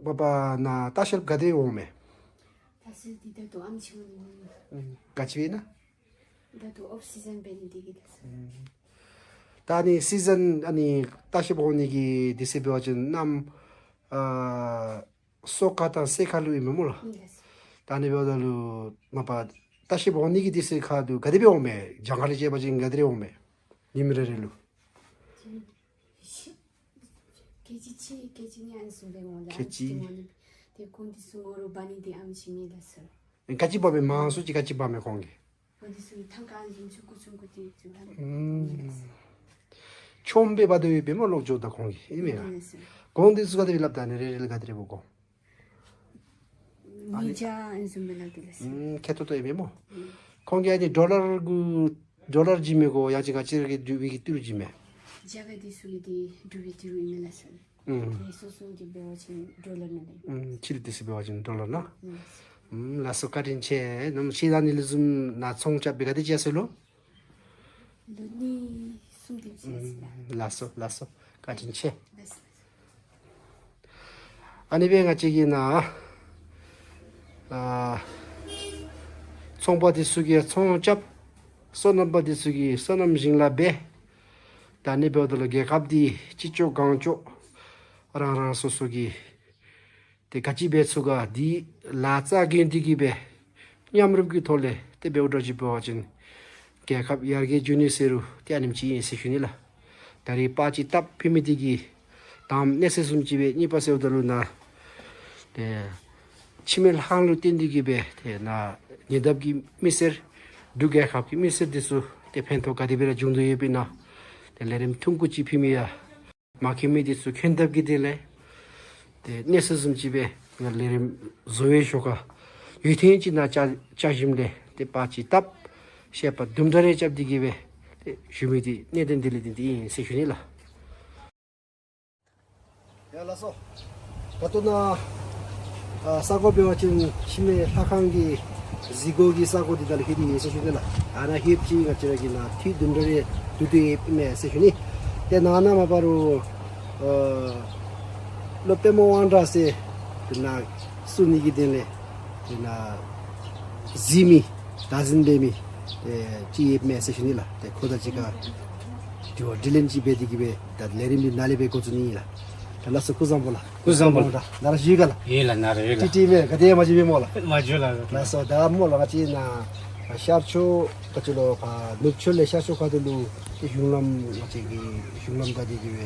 མ་པ་ནཱ་ལྟ་བཤལཔ་ག་དེ་འོང་མས། ལྟ་བཤལ་འདི་ད་ལྟོ་ཨམ་ཆི་འོང་ནི་མེད། ཨམ་ག་ཅི་འབད་ན། ད་ལྟོ་ཨོཕ་སི་ཛན་འབད་ནི་འདི་གིས་ལགས་སོ། ཨམ་ད་ཨ་ནི་སི་ཛན་ཨ་ནི་ལྟ་བཤལཔ་འོང་ནི་གི་དུས་ཚོད་འབད་བ་ཅིན་གནམ་ཨ་སོ་ཀ་དང་སེར་ཁ་ལུ་ཨིན་མས་སྨོ་ལགས། ཨིན་ལགས་སོ། ད་ཨ་ནི་འབདཝ་ད་ལུ་མ་པ་ལྟ་བཤལཔ་འོང་ནི་གི་དུས་ཚོད་ཁར་ལུ་ག་དེ་སྦེ་འོང་མས། གྱངས་ཁ་ལས་འབད་བ་ཅིན་ག་དེ་རེ་འོང་མས། ཉིནམ་རེ་རེ་ལུ། ཁལ་གཅིག་ཁལ་གཅིག་ཁལ་གཅིག་ཨ་ནི་བཟུམ་སྦེ་འོང་ལགས། ཁལ་གཅིག་ཨ་ནི་བཟུམ་འོང་ནི། ཏེ་ཁོང་འདི་ཚུ་ངོ་རུ་འབག་ནི་འདི་ཨམ་ཆི་མེད་ལགས་སོ། ག་ཅི་འབག་མས། མང་སུ་ཅིག་ག་ཅི་འབག་མས་ཁོང་གིས། ཁོང་འདི་ཚུ་ཐང་ཀ་ཨ་ནི་བཟུམ་ཚུ་ཀུ་ཚུ་ཀུ་ཏི་ཚུ་ལགས། ཨམ་ཆོམ་སྦེ་འབག་དོ་ཡོདཔ་མས་སྨོ་ལོག་འགྱོཝ་ད་ཁོང་གིས། ཨིན་མས་ལགས། ཨིན་ལགས་སོ། གོང་འདི་ཚུ་ག་དེ་སྦེ་སླབ་ད་ཨ་ནི་རེ་རེ་ལུ་ག་དེ་རེ་འབོ་གོ། ཉིས་བརྒྱ་ཨ་ནི་བཟུམ་སྦེ་སླབ་དོ་ལགས་སོ། ཨམ་ཁེ་ཏོག་ཏོ་ཨིན་མས་སྨོ། ཨམ་ཁོང་གིས་ཨ་ནི་ཌོ་ལར་གུ་ཌོ་ལར་བྱིན་མི་གོ་ཡང་ཅིན་ག་ཅི་ར་གི་འབྲུག་པའི་གི་ཏི་རུ་བྱིན་མས། རྒྱ་གར་འདི་ཚུ་གི་འདི་འབྲུག་པའི་ཏི་རུ་ཨིན་མས་ལགས་སོ། ཨམ་ཏེ་སོ་སོ་གི་འབད་བ་ཅིན་ཌོ་ལར་ནང་ལས། ཨམ་ཕྱི་ལུ་དུས་ཚོད་འབད་བ་ཅིན་ཌོ་ལར་ནང་། ཨམ་ལགས་སོ། བཀའ་དྲིན་ཆེ། ནམ་ཤེས་ད་ཨ་ནི་ལུ་བཟུམ་ནཱ་ཚོང་རྐྱབ་སྦེ་ག་དེ་ཅིག་ཡར་སོ་ལོ། ལོ་གཉིས་གསུམ་དེམ་ཅིག་ཡར་སོ་ཡི་ལགས། ལགས་སོ་ལགས་སོ། བཀའ་དྲིན་ཆེ། ལགས་སོ། ཨ་ནི་སྦེ་ང་བཅས་ཀྱི་ནཱ་ཨ་ཚོང་པ་འདི་ཚུ་གིས་ཚོང་རྐྱབ། སོ་ནམ་པ་འདི་ཚུ་གིས་སོ་ནམ་ཞིང་ལཱ་འབད། ད་ཨ་ནི་འབདཝ་ད་ལུ་རྒྱལ་ཁབ་འདི་ཅི་ལྕོགས་གང་ལྕོགས་རང་རང་སོ་སོ་གིས་ཏེ་ག་ཅི་འབད་ཚུགས་ག་འདི་ལཱ་རྩ་འགེངས་ཏེ་གིས་སྦེ་མཉམ་རུབ་ཀྱི་ཐོག་ལས་ཏེ་འབདཝ་འདྲཝ་ཅིག་འབད་བ་ཅིན་རྒྱལ་ཁབ་ཡར་རྒྱས་འགྱོ་ནི་ཟེར་རུང་ཏེ་ཨ་ནེམ་ཅིག་ཨིན་ཟེར་ཞུ་ནི་ལགས། ད་རིས་པར་ཅིག་བཏབ་ཕུལ་མི་འདི་གིས་དང་པ་གནས་ཚུལ་བཟུམ་ཅིག་སྦེ། གཉིས་པ་ཟེརཝ་ད་ལུ་ནཱ་ཏེ་འཆི་མེད་ལྷ་ཁང་ལུ་བརྟེན་ཏེ་གིས་སྦེ་ཏེ་ནཱ་ཉེ་འདབས་ཀྱི་མི་སེར་འབྲུག་རྒྱལ་ཁབ་ཀྱི་མི་སེར་འདི་ཚུ་ཏེ་ཕན་ཐོགས་ག་དེ་སྦེ་ར་འབྱུང་དོ་ཡོདཔ་ཨིན་ན། ཏེ་ལས་རིམ་ཐུང་ཀུ་ཅིག་ཕུལ་མི་ཡང་མ་མཁྱེན་མི་འདི་ཚུ་མཁྱེན་ཐབས་ཀྱི་དོན་ལས་ཏེ་གནས་ཚུལ་བཟུམ་ཅིག་སྦེ་ང་ལས་རིམ་བཟོ་བའི་ཞོར་ཁར་ཡུན་ཐུང་ཅིག་ནཱ་བཅར་བཅར་ཞིནམ་ལས་ཏེ་པར་ཅིག་བཏབ་བཤད་པ་དུམ་གྲ་རེ་རྐྱབ་སྟེ་གིས་སྦེ་ཏེ་ཞུ་མི་འདི་གནད་དོན་འདི་ལས་བརྟེན་ཏེ་ཨིན་ཟེར་ཞུ་ནི་ལགས། ཡ་ལགས་སོ། ད་ལྟོ་ནཱ་ཨ་ས་གོ་འབད་བ་ཅིན་འཆི་མེད་ལྷ་ཁང་གི་གཟིགས་སྒོ་གི་ས་གོ་འདི་ད་ལུ་ལྷོད་དེ་ཨིན་ཟེར་ཞུ་ནི་ལགས། ཨ་ནཱ་ལྷོདཔ་ཅིག་ང་བཅས་ར་གིས་ནཱ་ཐིག་དུམ་གྲ་རེ་བསྡུ་སྟེ་ཡོདཔ་ཨིན་མས་ཟེར་ཞུ་ནི། ཏེ་ནཱ་ནཱ་མ་པ་རུང་ཨ་སློབ་དཔོན་མོ་དབང་གྲགས་ཟེར་ཏེ་ནཱ་བསུ་ནི་གི་དོན་ལས་ཏེ་ནཱ་གཟིགས་མི་བདག་འཛིན་འབད་མི་ཏེ་ཅིག་ཡོདཔ་མས་ཟེར་ཞུ་ནི་ལགས། ཏེ་ཁོ་དང་གཅིག་ཁར་དྲི་བ་དྲིས་ལན་ཅིག་འབད་དེ་གིས་སྦེ་ད་ལས་རིམ་འདི་ནཱ་ལས་སྦེ་འགོ་བཙུགས་ནི་ཨིན་ལགས། ད་ལགས་སོ། སྐུ་གཟུགས་བཟང་པོ་ལགས། སྐུ་གཟུགས་བཟང་པོ། ནཱ་ར་བཞུགས་ག་ལགས། ཡོད་ལགས། ནཱ་ར་ཡོད་ལགས། ཏིག་ཏིག་མས། ག་དེ་ཡང་མ་བྱུང་པས་སྨོ་ལགས། མ་བྱུང་ལགས། ལགས་སོ། ད་སྨོ་ལགས། ང་བཅས་ནཱ་ཤར་ཕྱོགས་ག་ཅི་ལོ་ཕར་ནུབ་ཕྱོགས་ལས་ཤར་ཕྱོགས་ཁ་ཐུག་ལུ་ཏེ་གཞུང་ལམ་ང་བཅས་ཀྱི་གཞུང་ལམ་དང་འདི་གི་སྦེ་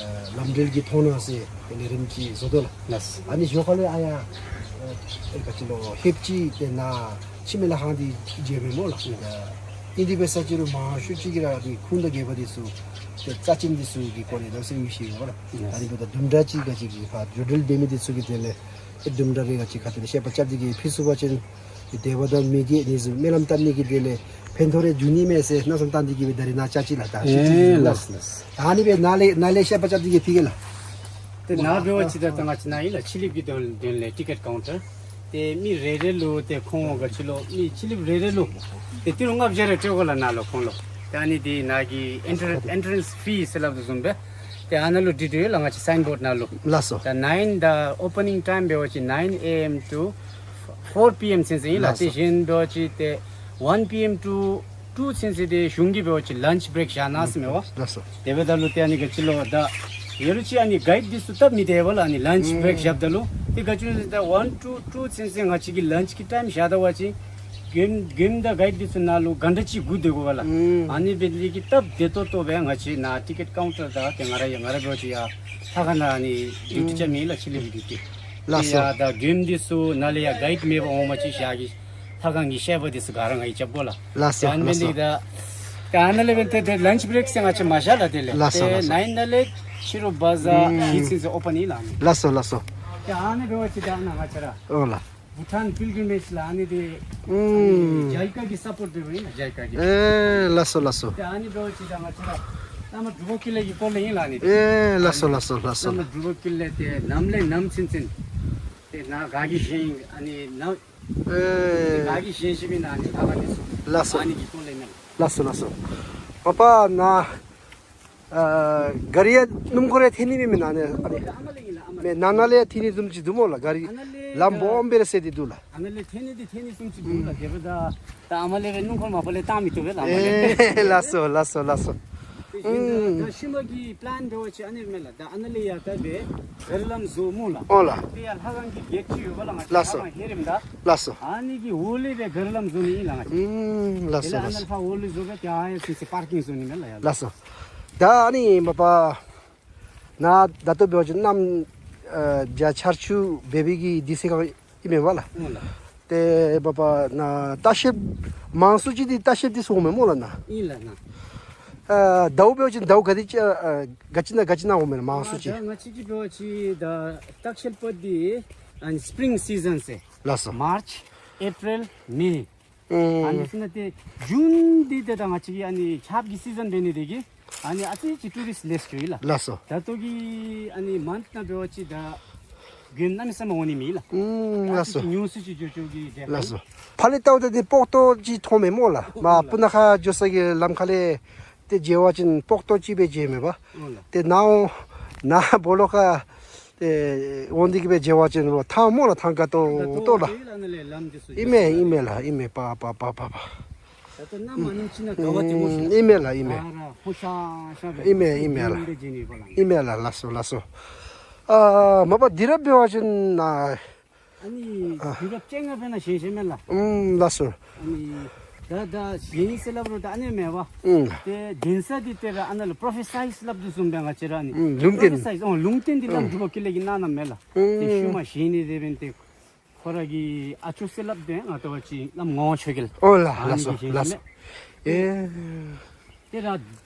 ཨ་ལམ་འབྲེལ་གྱི་མཐོང་སྣང་ཟེར་ཏེ་ལས་རིམ་ཅིག་བཟོ་དོ་ལགས། ལགས་སོ། ཨ་ནི་ཞོར་ཁ་ལས་ཨ་ཡར་ཨ་ག་ཅི་ལོ་ལྷོདཔ་ཅིག་ཏེ་ནཱ་འཆི་མེད་ལྷ་ཁང་འདི་མཇལ་མས་སྨོ་ལགས། ད་ ཨིན་དེ་འབད་ས་ཅིག་རུང་མང་ཤོས་ཅིག་གིས་ར་ཨ་ནི་ཁུངས་དང་འགལ་བ་འདི་ཚུ་ཏེ་རྩ་ཅན་འདི་ཚུ་གི་སྐོར་ལས་ལམ་སེང་མི་ཤེས་པས་ལགས། ཨ་ནི་འབདཝ་ད་དུམ་གྲ་ཅིག་ག་ཅི་གི་ཕར་འགྲོ་འགྲུལ་འབད་མི་འདི་ཚུ་གི་དོན་ལས་ཨེ་དུམ་གྲ་རེ་ག་ཅི་ཁ་ཐུག་ལས་བཤད་པ་རྐྱབ་སྟེ་གིས་ཕུལ་ཚུགས་པ་ཅིན་དད་པ་དང་མོས་གུས་ཨ་ནི་ཚུ་སྨོན་ལམ་བཏབ་ནི་གི་དོན་ལས་ཕན་ཐོགས་རེ་འབྱུང་ནི་མས་ཟེར་མནོ་བསམ་བཏང་སྟེ་གིས་སྦེ་ད་རིས་ནཱ་བཅར་ཅི་ལགས། ད་ཨེ་ལགས་སོ་ལགས་སོ། ད་ཨ་ནི་སྦེ་ནཱ་ལས་ནཱ་ལས་བཤད་པ་རྐྱབ་སྟེ་གིས་ཕུལ་གེ་ལགས། ཏེ་ནཱ་འབད་བ་ཅིན་ད་ད་ང་བཅས་ནཱ་ཨིན་ལགས། ཕྱི་གླིངཔ་གི་དོན་དོན་ལས་ཊི་ཀེཊ་ཀའུན་ཊར། ཏེ་མི་རེ་རེ་ལུ་ཏེ་ཁོང་ག་ཅི་ལོ་མི་ཕྱི་གླིངཔ་རེ་རེ་ལུ་ཏེ་ཏི་རུ་ལྔ་བརྒྱ་རེ་སྤྲོད་དགོ་ལགས་ནཱ་ལུ་ཁོང་ལུ། ཏེ་ཨ་ནི་འདི་ནཱ་གི་ཨེན་ཊྲན་ཨེན་ཊྲནསི་ཕི་ཟེར་སླབ་དོ་བཟུམ་སྦེ་ཏེ་ཨ་ནཱ་ལུ་བྲིས་ཏེ་ཡོད་ལགས། ང་བཅས་སའིན་བོཌ་ནང་ལུ། ལགས་སོ། ད་ནའིན་ད་ཨོ་པ་ནིང་ཊའིམ་འབད་བ་ཅིན་ནའིན་ཨེ་ཨེམ་ཊུ་ཕོར་པི་ཨེམ་ཚུན་ཚོད་ཨིན་ལགས། ལགས་སོ། དེ་བཞིན་འབད་བ་ཅིན་ཏེ་ཝན་པི་ཨེམ་ཊུ་ཊུ་ཚུན་ཚོད་དེ་གཞུང་གིས་འབད་བ་ཅིན་ལཱནཆ་བེརེཀ་བཞག་གནང་ཟེར་མས་པ། ལགས་སོ། དེ་འབདཝ་ད་ལུ་ཏེ་ཨ་ནི་ག་ཅི་ལོ་ད་ཡོད་རུང་ཅིག་ཨ་ནི་གའིཌ་འདི་ཚུ་སྟབས་མི་བདེ་བས་ལགས། ཨ་ནི་ལཱནཆ་ཨུམ་བེརེཀ་བཞགཔ་ད་ལུ་ཏེ་ག་ཅི་ལོ་ད་ཝན་ཊུ་ཊུ་ཚུན་ཚོད་ང་བཅས་ཀྱིས་ལཱནཆ་གི་ཊའིམ་བཞག་ད་པ་ཅིན་མགྱོནམ་མགྱོནམ་དང་གའིཌ་འདི་ཚུ་ནང་ལུ་གྷན་ཊ་གཅིག་སྒུག་སྡོད་དགོ་པས་ལགས། ཨུམ་ཨ་ནི་འབད་ནི་དེ་གིས་སྟབས་བདེ་ཏོག་ཏོ་སྦེ་ང་བཅས་ནཱ་ཊི་ཀེཊ་ཀའུན་ཊར་དང་ཏེ་ང་ར་ཡང་ང་ར་འབད་བ་ཅིན་ཡར་ལྷ་ཁང་ནང་ཨ་ནི་ཌིའུ་ཊི་ཨུམ་རྐྱབ་མི་ལགས། ཕྱི་གླིངཔ་གི་ཌིའུ་ཊི། ལགས་ཏེ་སོ། ཡར་ད་མགྱོནམ་འདི་ཚུ་ནཱ་ལས་ཡར་གའིཌ་མེད་པར་འོང་པ་ཅིན་ཞག་གི་ལྷ་ཁང་གི་བཤད་པ་འདི་ཚུ་ག་ར་ང་གིས་རྐྱབ་དགོ་ལགས། ལགས་སོ། ད་ཨ་ནི་ལགས་སོ། འབད་ནི་དེ་གིས་ད་ད་ཨ་ནཱ་ལས་འབད་ཏེ་ཏེ་ལཱནཆ་བེརེཀ་ཟེར་ང་བཅས་མ་བཞག་ལགས། དེ་ལས་ལགས་སོ། ཏེ་ལགས་སོ། ནའིན་ནང་ལས་ཕྱི་རུ་བ་ཛར་ཨུམ་བཞི་ཚུན་ཚོད་ཨོ་པན་ཨིན་ལགས། ཨ་ནི་ལགས་སོ་ལགས་སོ། ཏེ་ཨ་ནི་འབད་བ་ཅིན་ད་ནཱ་ང་བཅས་ར་ཨོ་ལགས། བྷུ་ཊཱན་པིལ་གིར་མེཇ་ལགས། ཨ་ནི་དེ་ཨུམ་ཨ་ནི་ཇཱའི་ཀ་གིས་སཔོརཊ་འབད་བ་ཨིན་ལགས། ཇཱའི་ཀ་གིས། ཨེ་ལགས་སོ་ལགས་སོ། ཏེ་ཨ་ནི་འབད་བ་ཅིན་ད་ང་བཅས་ར་བླ་མ་འབྲུག་པ་ཀུན་ལེགས་ཀྱི་སྐོར་ལས་ཨིན་ལགས། ཨ་ནི་ཨེ་ལགས་སོ་ལགས་སོ་ལགས་སོ། བླ་མ་འབྲུག་པ་ཀུན་ལེགས་ཏེ་ནམ་ལས་ནམ་ཚུན་ཚོད་ཏེ་ནཱ་ག་གིས་བཞེངས་ཨ་ནི་ནཱ་ཨེ་ག་གིས་བཞེངས་བཞེངསམ་ཨིན་ན་ཨ་ནི་ལྷ་ཁང་འདི་ཚུ་ལགས་སོ། ཨ་ནི་གི་སྐོར་ལས་ཨིན་ལགས། ལགས་སོ་ལགས་སོ། མ་པ་ནཱ་ཨ་ག་རི་ཡང་སྣུམ་འཁོར་ཡང་ཐོན་ནི་མེད་མེན་ན་ཨ་ནི། ཨ་ནི་ནཱ་ནཱ་ལས་ཡང་ཐོན་ནི་བཟུམ་ཅིག་འདུག་སྨོ་ལགས། ག་རི་ལམ་སྦོམ་སྦེ་ར་བསལ་ཏེ་འདུག་ལགས། ཨ་ནཱ་ལས་ཐོན་ནི་འདི་ཐོན་ནི་བཟུམ་ཅིག་འདུག་ལགས། དེ་འབདཝ་ད་ད་ཨ་མ་ལས་སྦེ་སྣུམ་འཁོར་མ་པ་ལས་བཏང་མི་བཏུབ་པས་ལགས། ཨ་མ་ལས། ཨེ་ལགས་སོ་ལགས་སོ་ལགས་སོ། དེ་བཞིན་དུ་ཨུམ་ད་ཤུལ་མ་གི་པི་ལཱན་འབད་བ་ཅིན་ཨ་ནི་མས་ལགས། ད་ཨ་ནཱ་ལས་ཡར་ད་སྦེ་ག་རི་ལམ་བཟོ་སྨོ་ལགས། ཨོ་ལགས། དེ་ཡང་ལྷ་ཁང་གི་གེཊ་ཅིག་ཡོད་པས་ལགས། ང་བཅས་ལགས་སོ། ལྷ་ཁང་ཧེ་རིམ་ད། ལགས་སོ། ཨ་ནི་གི་འོག་ལས་སྦེ་ག་རི་ལམ་བཟོ་ནི་ཨིན་ལགས། ང་བཅས། ཨུམ་ལགས་སོ་དེ་ལས་ཨ་ལགས་ནཱ་སོ། ལྷ་ཁང་འོག་ལས་བཟོ་སྦེ་ཏེ་ཨ་ཡ་ཚུན་ཚོད་པར་ཀིང་བཟོ་ནི་མས་ལགས། ཡ་ལགས་སོ། ད་ཨ་ནི་མ་པ་ནཱ་ད་ལྟོ་འབད་བ་ཅིན་གནམ་ཨ་བྱཱར་ཆར་ཆུ་འབད་བའི་གི་དུས་ཚོད་ཁར་ཨིན་མས་པ་ལགས། ཨོ་ལགས། ཏེ་མ་པ་ནཱ་ལྟ་བཤལཔ་མང་སུ་ཅིག་འདི་ལྟ་བཤལཔ་འདི་ཚུ་འོང་མས་སྨོ་ལགས་ནཱ། ཨིན་ལགས་ནཱ། ཨ་ཟླཝ་འབད་བ་ཅིན་ཟླཝ་ག་དེ་ཅིག་ཨ་ག་ཅི་ནང་ག་ཅི་ནང་འོང་མས་ལགས་མང་སུ་ཨ་ཅིག། ད་ང་བཅས་ཀྱི་འབད་བ་ཅིན་ད་ལྟ་བཤལཔ་འདི་ཨ་ནི་སི་པིརིང་སི་ཛན་ཟེར། ལགས་སོ། མཱརཆ་ཨེཔ་རིལ་མེ། ཨ་ནི་ཨུམ་ཚུན་ཚོད་ཏེ་ཇུན་འདི་ཏེ་ད་ང་བཅས་ཀྱི་ཨ་ནི་ཆརཔ་གི་སི་ཛན་འབད་ནི་དེ་གིས་ཨ་ནི་ཨ་ཙི་ཅིག་ཊུ་རིསཊ་ལེསི་ཅིག་ཡོད་ལགས། ལགས་སོ། ད་ལྟོ་གི་ཨ་ནི་མཱནཐ་ནང་འབད་བ་ཅིན་ད་མགྱོནམ་གནམ་མེད་ས་མེད་འོང་ནི་མེད་ལགས། ཨུམ་ཨ་ཙི་ཅིག་ཉུང་སུ་ཅིག་འགྱོ་འགྱོ་གི་དེ་ལགས་སོ། ཕར་ལས་བལྟཝ་ད་ཏེ་སྤོག་ཏོ་ཅིག་མཐོངམ་མས་སྨོ་ལགས། མར་སྤུ་ན་ཁ་འགྱོ་ས་གི་ལམ་ཁ་ལས་ཏེ་མཇལ་བ་ཅིན་སྤོག་ཏོ་ཅིག་སྦེ་མཇལཝ་མས་པ། ཨོ་ལགས། ཏེ་ནཱ་འོང་ནཱ་སྦོ་ལོགས་ཁར་ཏེ་འོང་སྟེ་གི་སྦེ་མཇལ་བ་ཅིན་ལོ་ཐང་སྨོ་ལགས། ཐང་དགའ་ཏོག་ཏོ་ལགས། ཨིན་མས་ཨིན་མས་ལགས། ཨིན་མས་པ་པ་པ་པ་པ། ད་ལྟོ་གནམ་མ་ཉིམ་ཅིག་ནང་དགའ་བ་ཏེ་སྨོ་ཤིག་ལགས། ཨིན་མས་ལགས་ཨིན་མས། ཨ་ར་ཧོ་ཤ་ཤ་སྦེ་ཨིན་མས་ཨིན་མས་ལགས། ཨིན་མས་ལགས། ལགས་སོ་ལགས་སོ། ཨ་མ་པ་དུས་རབས་འབད་བ་ཅིན་ནཱ་ཨ་ནི་ཨ་དུས་རབས་བཅོ་ལྔ་པའི་ནང་བཞེངས་བཞེངསམ་མས་ལགས། ཨུམ་ལགས་སོ། ཨ་ནི་ད་ད་བཞེངས་ནི་ཟེར་སླབ་རུང་ད་ཨ་ནི་མས་པ། ཨུམ་ཏེ་གདན་ས་འདི་ཏེ་ར་ཨ་ནཱ་ལུ་པྲོ་ཕེ་སི་ཊའིཛ་སླབ་དོ་བཟུམ་སྦེ་ང་བཅས་ར་ཨ་ནི་ཨུམ་ལུང་བསྟན། པྲོ་ཕེ་སི་ཊའིཛ་ཨོ་ལུང་བསྟན་འདི་བླམ་ཨུམ་འབྲུག་པ་ཀུན་ལེགས་ཀྱིས་གནང་གནངམ་མས་ལགས། ཏེ་ཤུལ་མ་ཨུམ་བཞེངས་ནི་དེ་འབདན་ཏེ་ཁོ་ར་གི་ཨ་ཅོ་ཟེར་སླབ་སྦེ་ང་བལྟ་བ་ཅིན་བླམ་ངག་དབང་ཆོས་རྒྱལ། ཨོ་ལགས་ཨ་ནི་ལགས་སོ་གིས་བཞེངས་ལགས་སོ། བཞེངསམ་མས། ཨེ་ཏེ་ར་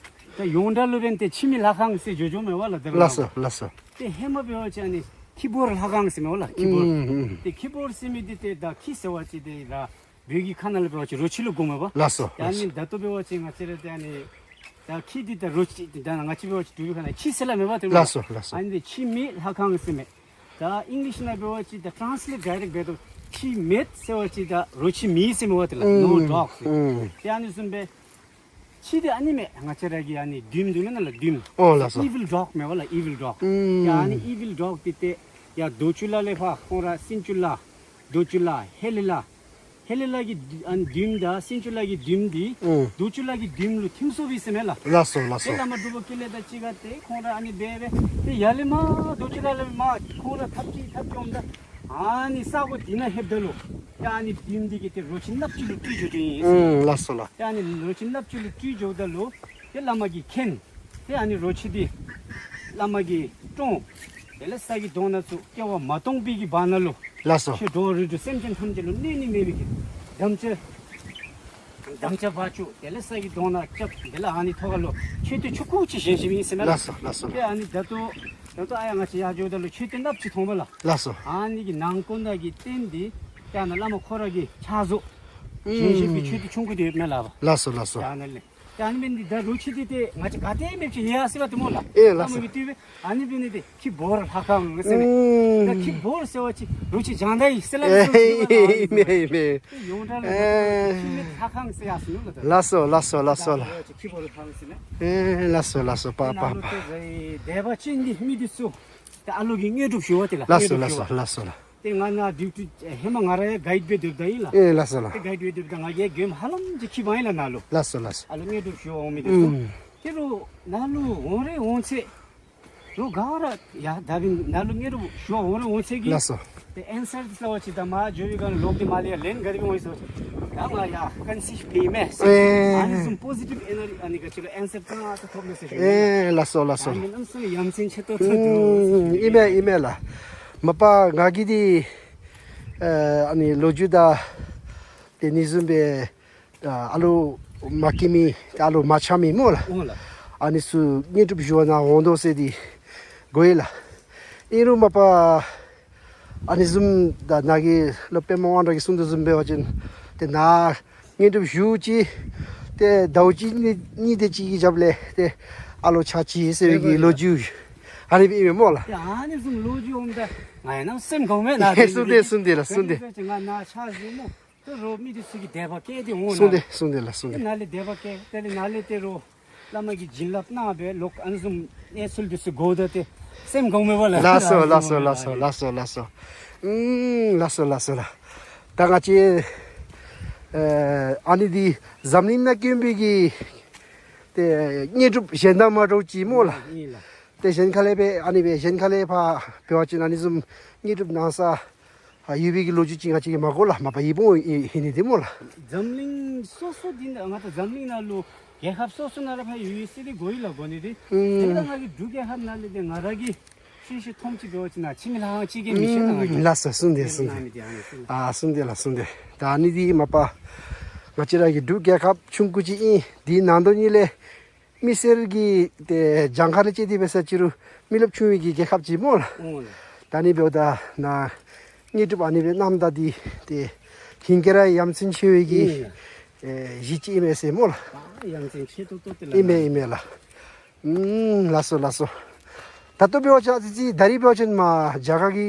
ད་ཡོངས་གྲགས་ལུ་འབདན་ཏེ་འཆི་མེད་ལྷ་ཁང་ཟེར་འགྱོ་འགྱོཝ་མས་པ་ལགས། ཏེ་ལགས་སོ་ལགས་སོ། ཏེ་ཧེ་མ་འབད་བ་ཅིན་ཨ་ནི་ཁྱི་ཕོར་ལྷ་ཁང་ཟེར་མས་པ་ལགས། ཁྱི་ཕོར། ཨུམ་ཨུམ། ཏེ་ཁྱི་ཕོར་ཟེར་མི་འདི་ཏེ་ད་ཁྱི་ཟེར་བ་ཅིན་ཏེ་ད་བོད་ཀྱི་ཁ་ནང་ལུ་འབད་བ་ཅིན་རོ་ཁྱི་ལུ་གོཝ་མས་པ། ལགས་སོ་ཏེ་ཨ་ལགས་ནི་སོ། ད་ལྟོ་འབད་བ་ཅིན་ང་བཅས་ར་ཏེ་ཨ་ནི་ད་ཁྱི་འདི་ད་རོ་ཁྱི་འདི་ད་ང་བཅས་འབད་བ་ཅིན་འབྲུག་པའི་ཁ་ནང་ཁྱི་ཟེར་སླབ་མས་པ་ཏེ། ལགས་སོ་ལགས་སོ། ཨ་ནི་འདི་འཆི་མེད་ལྷ་ཁང་ཟེར་མས། ད་ཨིང་ལིཤ་ནང་འབད་བ་ཅིན་ད་ཊཱནས་ལེཊ་ཌའི་རེཀཊ་འབད་དོ་འཆི་མེད་ཟེར་བ་ཅིན་ད་རོ་ཁྱི་མེད་ཟེར་མས་པ་ཏེ་ལགས། ཨུམ་ནོ་ཌོག་ཟེར། ཨུམ་ཏེ་ཨ་ནི་བཟུམ་སྦེ་ཁྱི་འདི་ཨ་ནི་མས། ང་བཅས་ར་གི་ཨ་ནི་བདུདམོ་འདུག་ལགས་ནཱ་ལུ་བདུདམོ། ཨོ་ལགས་སོ། ཨི་ཝིལ་ཌོག་མས་པ་ལགས། ཨི་ཝིལ་ཌོག། ཨུམ་ཡ་ཨ་ནི་ཨི་ཝིལ་ཌོག་འདི་ཏེ་ཡ་རྡོ་ཆུ་ལ་ལས་ཕར་ཁོང་ར་སེང་ཆུ་ལ་རྡོ་ཆུ་ལ་ཧེ་ལི་ལ་ཧེ་ལི་ལ་གི་ཨ་ནི་བདུདམོ་དང་སེང་ཆུ་ལ་གི་བདུདམོ་འདི་ཨུམ་རྡོ་ཆུ་ལ་གི་བདུདམོ་ལུ་ཐིམ་སོང་པས་ཟེར་མས་ལགས། ལགས་སོ་ལགས་ཏེ་སོ། བླ་མ་འབྲུག་པ་ཀུན་ལེགས་དང་གཅིག་ཁར་ཏེ་ཁོང་ར་ཨ་ནི་འབད་འབད་ཏེ་ཡར་ལས་མར་རྡོ་ཆུ་ལ་ལས་མར་ཁོང་ར་ཐབས་ཅིག་ཐབས་ཅིག་འོངམ་ད་ཨ་ནི་ས་གོ་འདི་ནང་ལྷོདཔ་ད་ལུ་ཏེ་ཨ་ནི་བདུདམོ་འདི་གིས་ཏེ་རོ་ཁྱི་ནགཔོ་ཅིག་ལུ་སྤྲུལ་འགྱོ་འགྱོཝ་ཨིན་ཟེར། ཨུམ་ལགས་སོ་ལགས། ཏེ་ཨ་ནི་རོ་ཁྱི་ནགཔོ་ཅིག་ལུ་སྤྲུལ་འགྱོཝ་ད་ལུ་ཏེ་བླ་མ་གིས་མཁྱེན། ཏེ་ཨ་ནི་རོ་ཁྱི་འདི་བླ་མ་གིས་བཀྲོངས། དེ་ལས་ས་གི་དོང་ནང་བཙུགས། སྐྱེ་བ་མ་སྟོངས་པའི་གི་བར་ན་ལུ་ལགས་སོ། ཆོས་འགྲོ་བ་རིགས་དྲུག་སེམས་ཅན་ཐམས་ཅད་ལུ་གནོད་ནི་མེད་པའི་གི་དམ་བཅའ་ དམ་བཅའ་འབག་བཅུག། དེ་ལས་ས་གི་གདོང་ནང་རྐྱབ། དེ་ལས་ཨ་ནི་ཐོག་ཁ་ལུ་མཆོད་རྟེན་ཆུང་ཀུ་ཅིག་བཞེངས་བཞེངསམ་ཨིན་ཟེར་མས་ལགས། ལགས་སོ་ལགས་སོ། ཏེ་ཨ་ནི་ད་ལྟོ་ད་ལྟོ་ཨ་ཡར་ང་བཅས་ཡར་འགྱོཝ་ད་ལུ་མཆོད་རྟེན་ནགཔོ་ཅིག་མཐོངམ་ལགས། ལགས་སོ། ཨ་ནི་གི་ནང་ཁོངས་ནང་གི་རྟེན་འདི་ཏེ་ཨ་ནཱ་བླ་མ་ཁོ་ར་གི་ཕྱག་བཟོ་བཞེངས་བཞེངསམ་གི་མཆོད་རྟེན་ཆུང་ཀུ་འདི་ཡོདཔ་མས་ལགས། ལགས་སོ་ལགས་སོ། ཏེ་ཨ་ནཱ་ལས་ཏེ་ཨ་ནི་འབད་ནི་འདི་ད་རོ་ཁྱི་འདི་ཏེ་ང་བཅས་ག་ཏེ་མེདཔ་ཅིག་ཡར་སོང་བ་འདི་སྨོ་ལགས། ཨེ་ལགས་སོ། བླ་མ་གིས་བཏུལ་སྦེ་ཨ་ནི་འབད་ནི་འདི་ཁྱི་བོར་ལྷ་ཁང་ཟེར་མས། ཨུམ། ད་ཁྱི་བོར་ཟེར་བ་ཅིན་རོ་ཁྱི་བྱང་ད་ཡི་ཟེར་སླབ་ཨེ་ཨིན་མས་ཨིན་མས། ཡོངས་གྲགས་ལུ་ཨེ་ཁྱི་མེད་ལྷ་ཁང་ཟེར་ཡར་སོང་ནུག་ལགས། ལགས་སོ་ལགས་སོ་ལགས་སོ་ལགས། ད་ཁྱི་བོར་ལྷ་ཁང་ཟེར་མས། ཨེ་ལགས་སོ་ལགས་སོ། པ་པ་པ། ཏེ་ནཱ་ལུ་ཏེ་དད་པ་ཅན་གྱི་མི་འདི་ཚུ་ཏེ་ཨ་ལོ་གི་དངོས་གྲུབ་ཞུ་བ་ཏེ་ལགས། ལགས་སོ་དངོས་གྲུབ་ལགས་ཞུ་སོ་བ། ལགས་སོ་ལགས། ཏེ་ང་ནཱ་ཌིའུ་ཊི་ཧེ་མ་ང་ར་ཡང་གའིཌ་སྦེ་སྡོདཔ་ད་ཨིན་ལགས། ཨེ་ལགས་སོ་ལགས། ཏེ་གའིཌ་སྦེ་སྡོདཔ་ད་ང་གིས་མགྱོནམ་ཧ་ལམ་ཅིག་འཁྱིད་པ་ཨིན་ལགས་ནཱ་ལུ། ལགས་སོ་ལགས་སོ། ཨ་ལོ་དངོས་གྲུབ་ཞུ་བར་འོང་མི་འདི་ཚུ། ཨུམ། ཏེ་རོགས་ནཱ་ལུ་འོང་རན་འོང་ཚད་རོགས་ག་ར་ཡ་ད་འབདན་ནཱ་ལུ་དངོས་གྲུབ་ཞུ་བར་འོང་རན་འོང་ཚད་ཀྱི། ལགས་སོ། ཏེ་ཨེན་སར་འདི་སླབ་པ་ཅིན་ད་མར་འགྱོ་བའི་སྒང་ལོག་སྟེ་མར་ལས་ཡར་ལན་ག་དེ་སྦེ་འོང་ཡི་ཟེར་བ་ཅིན་ད་ང་ཡར་ཀོན་སིབ་འབད་མས་ཟེར། ཨེ་ཨ་ནི་བཟུམ་པོ་ཟི་ཊིབ་ཨེ་ནར་ཨ་ནི་ག་ཅི་ལོ་ཨེན་སར་ག་ཏེ་ཐོབ་མས་ཟེར་ཞུ་ནི། ཨེ་ལགས་སོ་ལགས་སོ། ཨ་ནི་གནམ་མེད་ས་མེད་ཡ་མཚན་ཆེ་ཏོག་ཏོ་འདུག་ཟེར་ཞུ་ནི། ཨུམ། ཨིན་མས་ཨིན་མས་ལགས། མ་པ་ང་གིས་འདི་ཨ་ནི་ལོ་རྒྱུས་དང་ཏེ་ཨ་ནི་བཟུམ་སྦེ་ཨ་ཨ་ལོ་མ་སྐྱེས་མི་ཨ་ལོ་མ་ཆགས་མི་སྨོ་ལགས། ཨོ་ལགས། ཨ་ནི་ཚུ་དངོས་གྲུབ་ཞུ་བར་ནཱ་འོང་དོ་ཟེར་འདི་གོ་ཡི་ལགས། ཨིན་རུང་མ་པ་ཨ་ནི་བཟུམ་ད་ནཱ་གི་སློབ་དཔོན་པདྨ་དབང་གྲགས་ཀྱིས་གསུངས་དོ་བཟུམ་འབད་བ་ཅིན་ཏེ་ནཱ་དངོས་གྲུབ་ཞུ་ཅི། ཏེ་ཟླཝ་གཅིག་གཉིས་གཉིས་དེ་ཅིག་གི་རྒྱབ་ལས་ཏེ་ཨ་ལོ་ཆགས་ཅི་ཟེར་བའི་གི་ལོ་རྒྱུས་ཨ་ནི་སྦེ་ཨིན་མས་སྨོ་ལགས། ཏེ་ཨ་ནི་བཟུམ་ལོ་རྒྱུས་འོངམ་ད་ང་ཡང་ནང་སེམས་དགའཝ་མས་ནཱ། གསུངས་ཏེ་གསུངས་ཏེ་ལགས་གསུངས་ཏེ། ང་ནཱ་ཆགས་ཟེར་སྨོ། ཏེ་རོགས་མི་འདི་ཚུ་གིས་དད་པ་བསྐྱེད་དེ་འོང་ནཱ། གསུངས་ཏེ་གསུངས་ཏེ་ལགས་གསུངས་ཏེ། ཏེ་ནཱ་ལས་དད་པ་བསྐྱེད་དེ་ལས་ནཱ་ལས་ཏེ་རོགས་བླ་མ་གིས་བྱིན་རླབས་གནང་སྦེ་ལོག་ཨ་ནི་བཟུམ་གནས་ཚུལ་འདི་ཚུ་གོཝ་ད་ཏེ་སེམས་དགའཝ་མས་པ་ལགས། ལགས་སོ་ལགས་སོ་ལགས་སོ་ལགས་སོ་ལགས་སོ། ཨུམ་ལགས་སོ་ལགས་སོ་ལགས། ད་ང་བཅས་ཨ་ནི་འདི་འཛམ་གླིང་ནང་དཀོན་པའི་གི་ཏེ་དངོས་གྲུབ་གཞན་དང་མ་འདྲཝ་ཅིག་སྨོ་ལགས། ཨིན་ལགས། ཏེ་གཞན་ཁ་ལས་འབད་ཨ་ནི་སྦེ་གཞན་ཁ་ལས་ཕར་འབད་བ་ཅིན་ཨ་ནི་བཟུམ་དངོས་གྲུབ་གནང་ས་ཨ་ཡོད་པའི་གི་ལོ་རྒྱུས་ཅིག་ང་བཅས་ཀྱིས་མ་གོ་ལགས། མ་པ་ཡིད་སྤོང་ཨིན་ནི་འདི་སྨོ་ལགས། འཛམ་གླིང་སོ་སོ་འདི་ནང་ང་ད་འཛམ་གླིང་ནང་ལུ་རྒྱལ་ཁབ་སོ་སོ་ནང་ལུ་ཕར་ཡོད་ཡོད་ཟེར་འདི་གོ་ཡི་ལགས་གོ་ནི་འདི། ཨུམ། དེ་ལས་ང་གིས་འབྲུག་རྒྱལ་ཁབ་ནང་ལས་འདི་ང་ར་གིས་ཤེས་ཤེས་མཐོངམ་ཅིག་འབད་བ་ཅིན་ནཱ་འཆི་མེད་ལྷ་ཁང་ཅིག་གི་མི་ཤེས་ནཱ་ང་གིས། ལགས་སོ་གསུངས་ཏེ་གསུངས་ཏེ། ཨ་གསུངས་ཏེ་ལགས་གསུངས་ཏེ། ད་ཨ་ནི་འདི་མ་པ་ང་བཅས་ར་གི་འབྲུག་རྒྱལ་ཁབ་ཆུང་ཀུ་ཅིག་ཨིན། འདི་ནང་དོན་ཉིད་ལས་མི་སེར་གྱི་ཏེ་གྱངས་ཁ་ལས་བཅད་དེ་འབད་ས་ཅིག་རུང་མི་རློབས་ཆུང་བའི་གི་རྒྱལ་ཁབ་ཅིག་སྨོ་ལགས། ཨོ་ལགས། ད་ཨ་ནི་འབདཝ་ད་ནཱ་དངོས་གྲུབ་ཨ་ནི་སྦེ་གནངམ་ད་འདི་ཏེ་ཧིང་གིས་ར་ཡ་མཚན་ཆེ་བའི་གི་ཨིན་ལགས། ཨེ་གཞི་ཅིག་ཨིན་མས་ཟེར་སྨོ་ལགས། ཨ་ཡ་མཚན་ཆེ་ཏོག་ཏོ་ཏེ་ལགས། ཨིན་མས་ཨིན་མས་ལགས། ཨུམ་ལགས་སོ་ལགས་སོ། ད་ལྟོ་འབད་བ་ཅིན་ཨ་ཙི་ཅིག་ད་རིས་འབད་བ་ཅིན་མར་རྒྱ་གར་གྱི་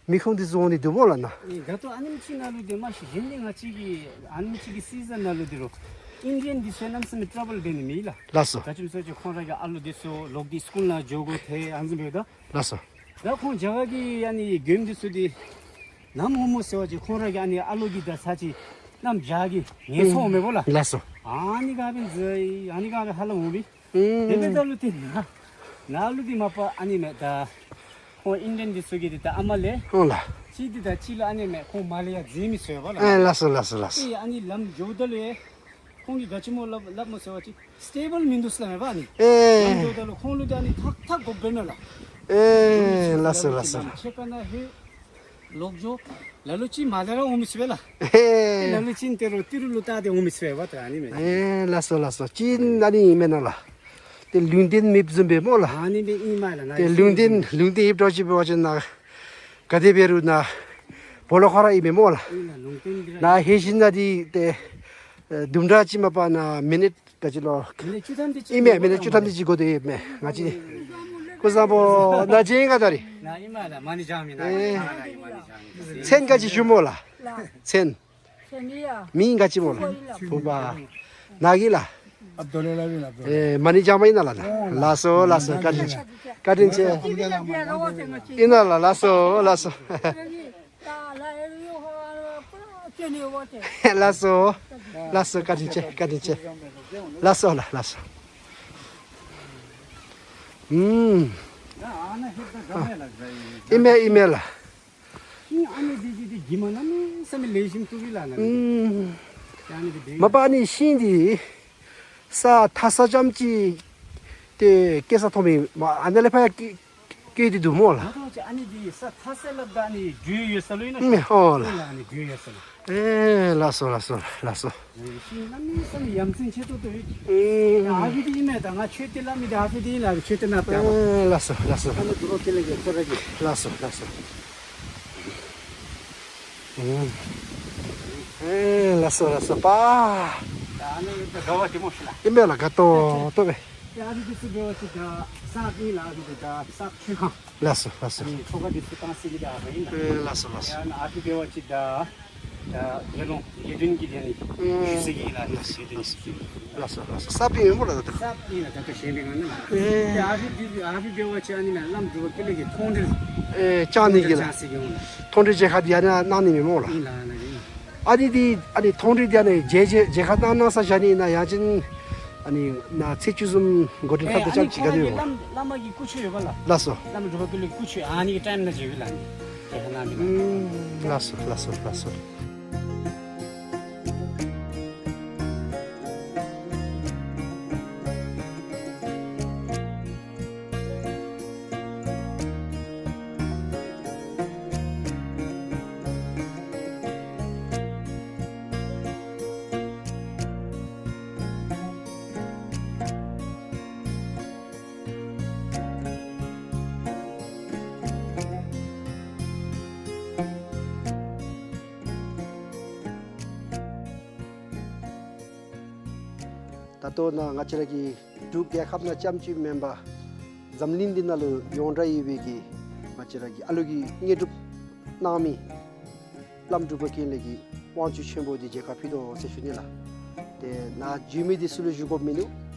མི་ཁུངས་འདི་ཚུ་འོང་ནི་འདུག་སྨོ་ལགས་ནཱ། ཨེ་ད་ལྟོ་ཨ་ནེམ་ཅིག་ནང་ལུ་འདི་མ་གཞི་གཞན་འདི་ང་བཅས་ཀྱི་ཨ་ནེམ་ཅིག་གི་སི་ཛན་ནང་ལུ་འདི་རོགས་ཨིན་ཌི་ཡན་འདི་ཚུ་གནམ་མེད་ས་མེད་ཊ་ར་བཱལ་འབད་ནི་མེད་ལགས། ལགས་སོ། ག་ཅི་སྨོ་ཟེར་བ་ཅིན་ཁོང་ར་གི་ཨ་ལོ་འདི་ཚུ་ལོག་སྟེ་སི་ཀུལ་ནང་འགྱོ་དགོ་ཐལ་ཨ་ནི་བཟུམ་འབདཝ་ད། ལགས་སོ། ད་ཁོང་རྒྱ་གར་གྱི་ཨ་ནི་མགྱོནམ་འདི་ཚུ་འདི་ནམ་འོང་སྨོ་ཟེར་བ་ཅིན་ཁོང་ར་གི་ཨ་ནི་ཨ་ལོ་གི་ད་ཚར་ཅིག་གནམ་བྱཱར་གྱི་ངལ་འཚོ་འོང་མས་པ་ལགས། ལགས་སོ། ཨ་ནི་ག་འབད་ཟེར་ཨ་ནི་ག་འབད་ཧ་ལམ་འོང་པས། ཨུམ། དེ་འབདཝ་ད་ལུ་ཏེ་ནཱ་ནཱ་ལུ་འདི་མ་པ་ཨ་ནི་མས། ད་ཁོང་ཨིན་ཌི་ཡན་འདི་ཚུ་གིས་འདི་ད་ཨ་མ་ལས་ཨོ་ལགས། གཅིག་འདི་ད་གཅིག་ལུ་ཨ་ནི་མས། ཁོང་མར་ལས་ཡར་འཛིང་མི་ཚུགས་པས་ལགས། ཨེ་ལགས་སོ་ལགས་སོ་ལགས་སོ། ཏེ་ཨ་ནི་ལམ་འགྱོཝ་ད་ལུ་ཁོང་གིས་ག་ཅི་སྨོ་སླབ་སླབ་སྨོ་ཟེར་བ་ཅིན་སི་ཊེ་བཱལ་མིན་འདུག་ཟེར་སླབ་མས་པ་ཨ་ནི། ཨེ་ལམ་འགྱོཝ་ད་ལུ་ཁོང་ལུ་ད་ཨ་ནི་ཐག་ཐག་དགོཔ་འབད་མས་ལགས། ཨེ་ལགས་སོ་ལགས་སོ། ལམ་ཆད་པ་ནཱ་ཧེ་ལོག་འགྱོ། ལ་ལུ་ཅིག་མར་ལས་ར་འོང་མི་ཚུགས་པས་ལགས། ཨེ་ལ་ལུ་ཅིག་ཏེ་རོགས་ཏི་རུ་ལུ་བལྟ་སྟེ་འོང་མི་ཚུགས་པས་པ་ད་ཨ་ནི་མས། ཨེ་ལགས་སོ་ལགས་སོ། ཅིག་ཨ་ནི་མེན་ན་ལགས། ཏེ་ལུང་བསྟན་མེདཔ་བཟུམ་སྦེ་སྨོ་ལགས། ཨ་ནི་སྦེ་ཨིན་མས་ལགས། ཏེ་ལུང་བསྟན་ལུང་བསྟན་ཡོདཔ་འདྲཝ་ཅིག་འབད་བ་ཅིན་ནཱ་ག་དེ་འབད་རུང་ནཱ་སྦོ་ལོགས་ཁར་ར་ཨིན་མས་སྨོ་ལགས། ཨིན་ལགས་ལུང་བསྟན་འདི་ར། ནཱ་ལྷོད་ཞིནམ་ན་འདི་ཏེ་ཨེ་དུམ་གྲ་ཅིག་མ་པ་ནཱ་མི་ནིཊ་ག་ཅི་ལོ། མི་ནིཊ་བཅུ་ཐམ་དེ་ཅིག་ཨིན་མས། མི་ནིཊ་བཅུ་ཐམ་དེ་ཅིག་འགོར་དོ་ཡོདཔ་མས། ང་བཅས་སྐུ་གཟུགས་བཟང་པོ་ནཱ་བྱོན་ག་ད་རིས། ནཱ་ཨིན་མས་ལགས། མ་ཎི་བགྱང་མི་ནཱ་ཨེ་ཨིན་མས་ལགས། མ་ཎི་བགྱང་མི། མཚན་ག་ཅི་ཞུ་སྨོ་ལགས། མཚན། མཚན་ཡ། མིང་ག་ཅི་སྨོ་ལགས། བུམ་པ། ནཱ་གི་ལགས། ཨབ་དུ་ལ་ལ་ཨིན་ལགས། ཨེ་མ་ཎི་བགྱང་མི་ཨིན་ན་ལགས་ནཱ། ལགས་སོ་ལགས་སོ། བཀའ་དྲིན་ཆེ། བཀའ་དྲིན་ཆེ། ཨིན་ན་ལགས། ལགས་སོ་ལགས་སོ། ལགས་སོ། ལགས་སོ། བཀའ་དྲིན་ཆེ། བཀའ་དྲིན་ཆེ། ལགས་སོ་ལགས། ལགས་སོ། ཨུམ། ཨིན་མས་ཨིན་མས་ལགས། ཨུམ། མ་པ་ཨ་ནི་ཤིང་འདི་ས་ཐ་ས་ཙམ་ཅིག་ཏེ་སྐྱེ་ས་མཐོང་མི་མ་ཨ་ནཱ་ལས་ཕར་ཡང་སྐྱེ་ སྐྱེས་ཏེ་འདུག་སྨོ་ལགས། ད་ལྟོ་ཅིག་ཨ་ནི་འདི་ས་ཐ་སེ་ལབ་ད་ཨ་ནི་འགྲུལ་ཡོད་ས་ལུ་ཨིན་ན། མེན་ཨོ་ལགས། ཨ་ནི་འགྲུལ་ཡོད་ས་ལུ། ཨེ་ལགས་སོ་ལགས་སོ་ལགས་སོ། ཤིང་གནམ་མེད་ས་མེད་ཡ་མཚན་ཆེ་ཏོག་ཏོ་ཡོད། ཨེ་ཨ་ཕི་འདི་ཨིན་མས། ད་ང་ཆོས་སྡེ་སླབ་མི་འདི་ཨ་ཕི་འདི་ཨིན་ལགས། ཆོས་སྡེ་ནང་ཏེ་ཨ་ལགས་སོ་ལགས་སོ། ཨ་ནི་འདུག་ལོ་ཀེ་ལེ་གེ་ཁོ་ར་གི། ལགས་སོ་ལགས་སོ། ཨེ་ལགས་སོ་ལགས་སོ་པ། ད་ཨ་ནི་ད་དགའ་བ་ཅིག་སྨོ་ཤི་ལགས། ཨིན་པས་ལགས། དགའ་ཏོག་ཏོ་སྦེ། ཡ་ཨ་ཕི་འདི་ཚུ་འབད་བ་ཅིན་ད་ས་ཨིན་ལགས། ཨ་ཕི་འདི་ད་ས་ཆོས་ཁང་། ལགས་སོ་ལགས་སོ། ཨ་ནི་ཆོ་ག་འདི་ཚུ་བཏང་ས་གི་ད་ཨ་ཕི་ཨིན་ལགས། ཨེ་ལགས་སོ་ལགས་སོ། ཡ་ཨ་ཕི་འབད་བ་ཅིན་ད་ད་དགེ་སློང་དགེ་འདུན་གྱི་ལས་ནི་ཞུ་ས་གི་ལགས། ལགས་སོ་ཞུ་ས་གི། ལགས་སོ་ལགས་སོ། ས་པི་ཨིན་སྨོ་ལགས་ད། ས་པི་ཨིན་ལགས། ད་ལྟོ་ཞེན་པའི་ངང་ནི་ལགས། ཨེ་ཨ་ཕི་འདི་ཨ་ཕི་འབད་བ་ཅིན་ཨ་ནི་ལགས་བླམ་འབྲུག་པ་ཀུན་ལེགས་ཀྱི་མཐོང་གྲོལ། ཨེ་བཅང་ནི་གི་ལགས། བཅང་ས་གི་འོང་ལགས། མཐོང་གྲོལ་མཇལ་ཁ་འདི་ཡང་ན་གནང་ནི་མེན་སྨོ་ལགས། ཨིན་ལགས་ཨ་ནི་ཨིན། ཨ་ནི་འདི་ཨ་ནི་མཐོང་གྲོལ་འདི་ཨ་ནི་མཇལ་མཇལ་མཇལ་ཁ་གནང་གནང་ས་བཞག་ནི་ཨིན་ན། ཡང་ཅིན་ཨ་ནི་ནཱ་ཚེས་བཅུ་བཟུམ་འགོ་འདྲེན་ཁ་ཨེ་ཐུག་ཨ་ནི་ཅིག་ག་ཁོང་ར་གི་དེ་ཡོད། བླམ་བླ་མ་གི་སྐུ་མཆོད་ཡོད་པ་ལགས། ལགས་སོ། བླམ་འབྲུག་པ་ཀུན་ལེགས་སྐུ་མཆོད་ཨ་ནི་གི་ཊའིམ་ནང་མཇལ་བའི་ལགས། ཨ་ནི་མཇལ་ཁ་གནང་མི་ལགས། ཨུམ་ལགས་སོ་ལགས་སོ་ལགས་སོ། ད་ལྟོ་ནཱ་ང་བཅས་ར་གི་འབྲུག་རྒྱལ་ཁབ་ནང་རྐྱངམ་ཅིག་མེན་པར་འཛམ་གླིང་འདི་ནང་ལུ་ཡོངས་གྲགས་ཡོད་པའི་གི་ང་བཅས་ར་གི་ཨ་ལོ་གི་དངོས་གྲུབ་གནང་མི་བླམ་འབྲུག་པ་ཀུན་ལེགས་ཀྱི་དབང་ཕྱུག་ཆེན་པོ་འདི་མཇལ་ཁ་ཕུལ་དོ་ཟེར་ཞུ་ནི་ལགས། ཏེ་ནཱ་བྱོན་མི་འདི་ཚུ་ལུ་ཞུ་དགོཔ་མིན་འདུག།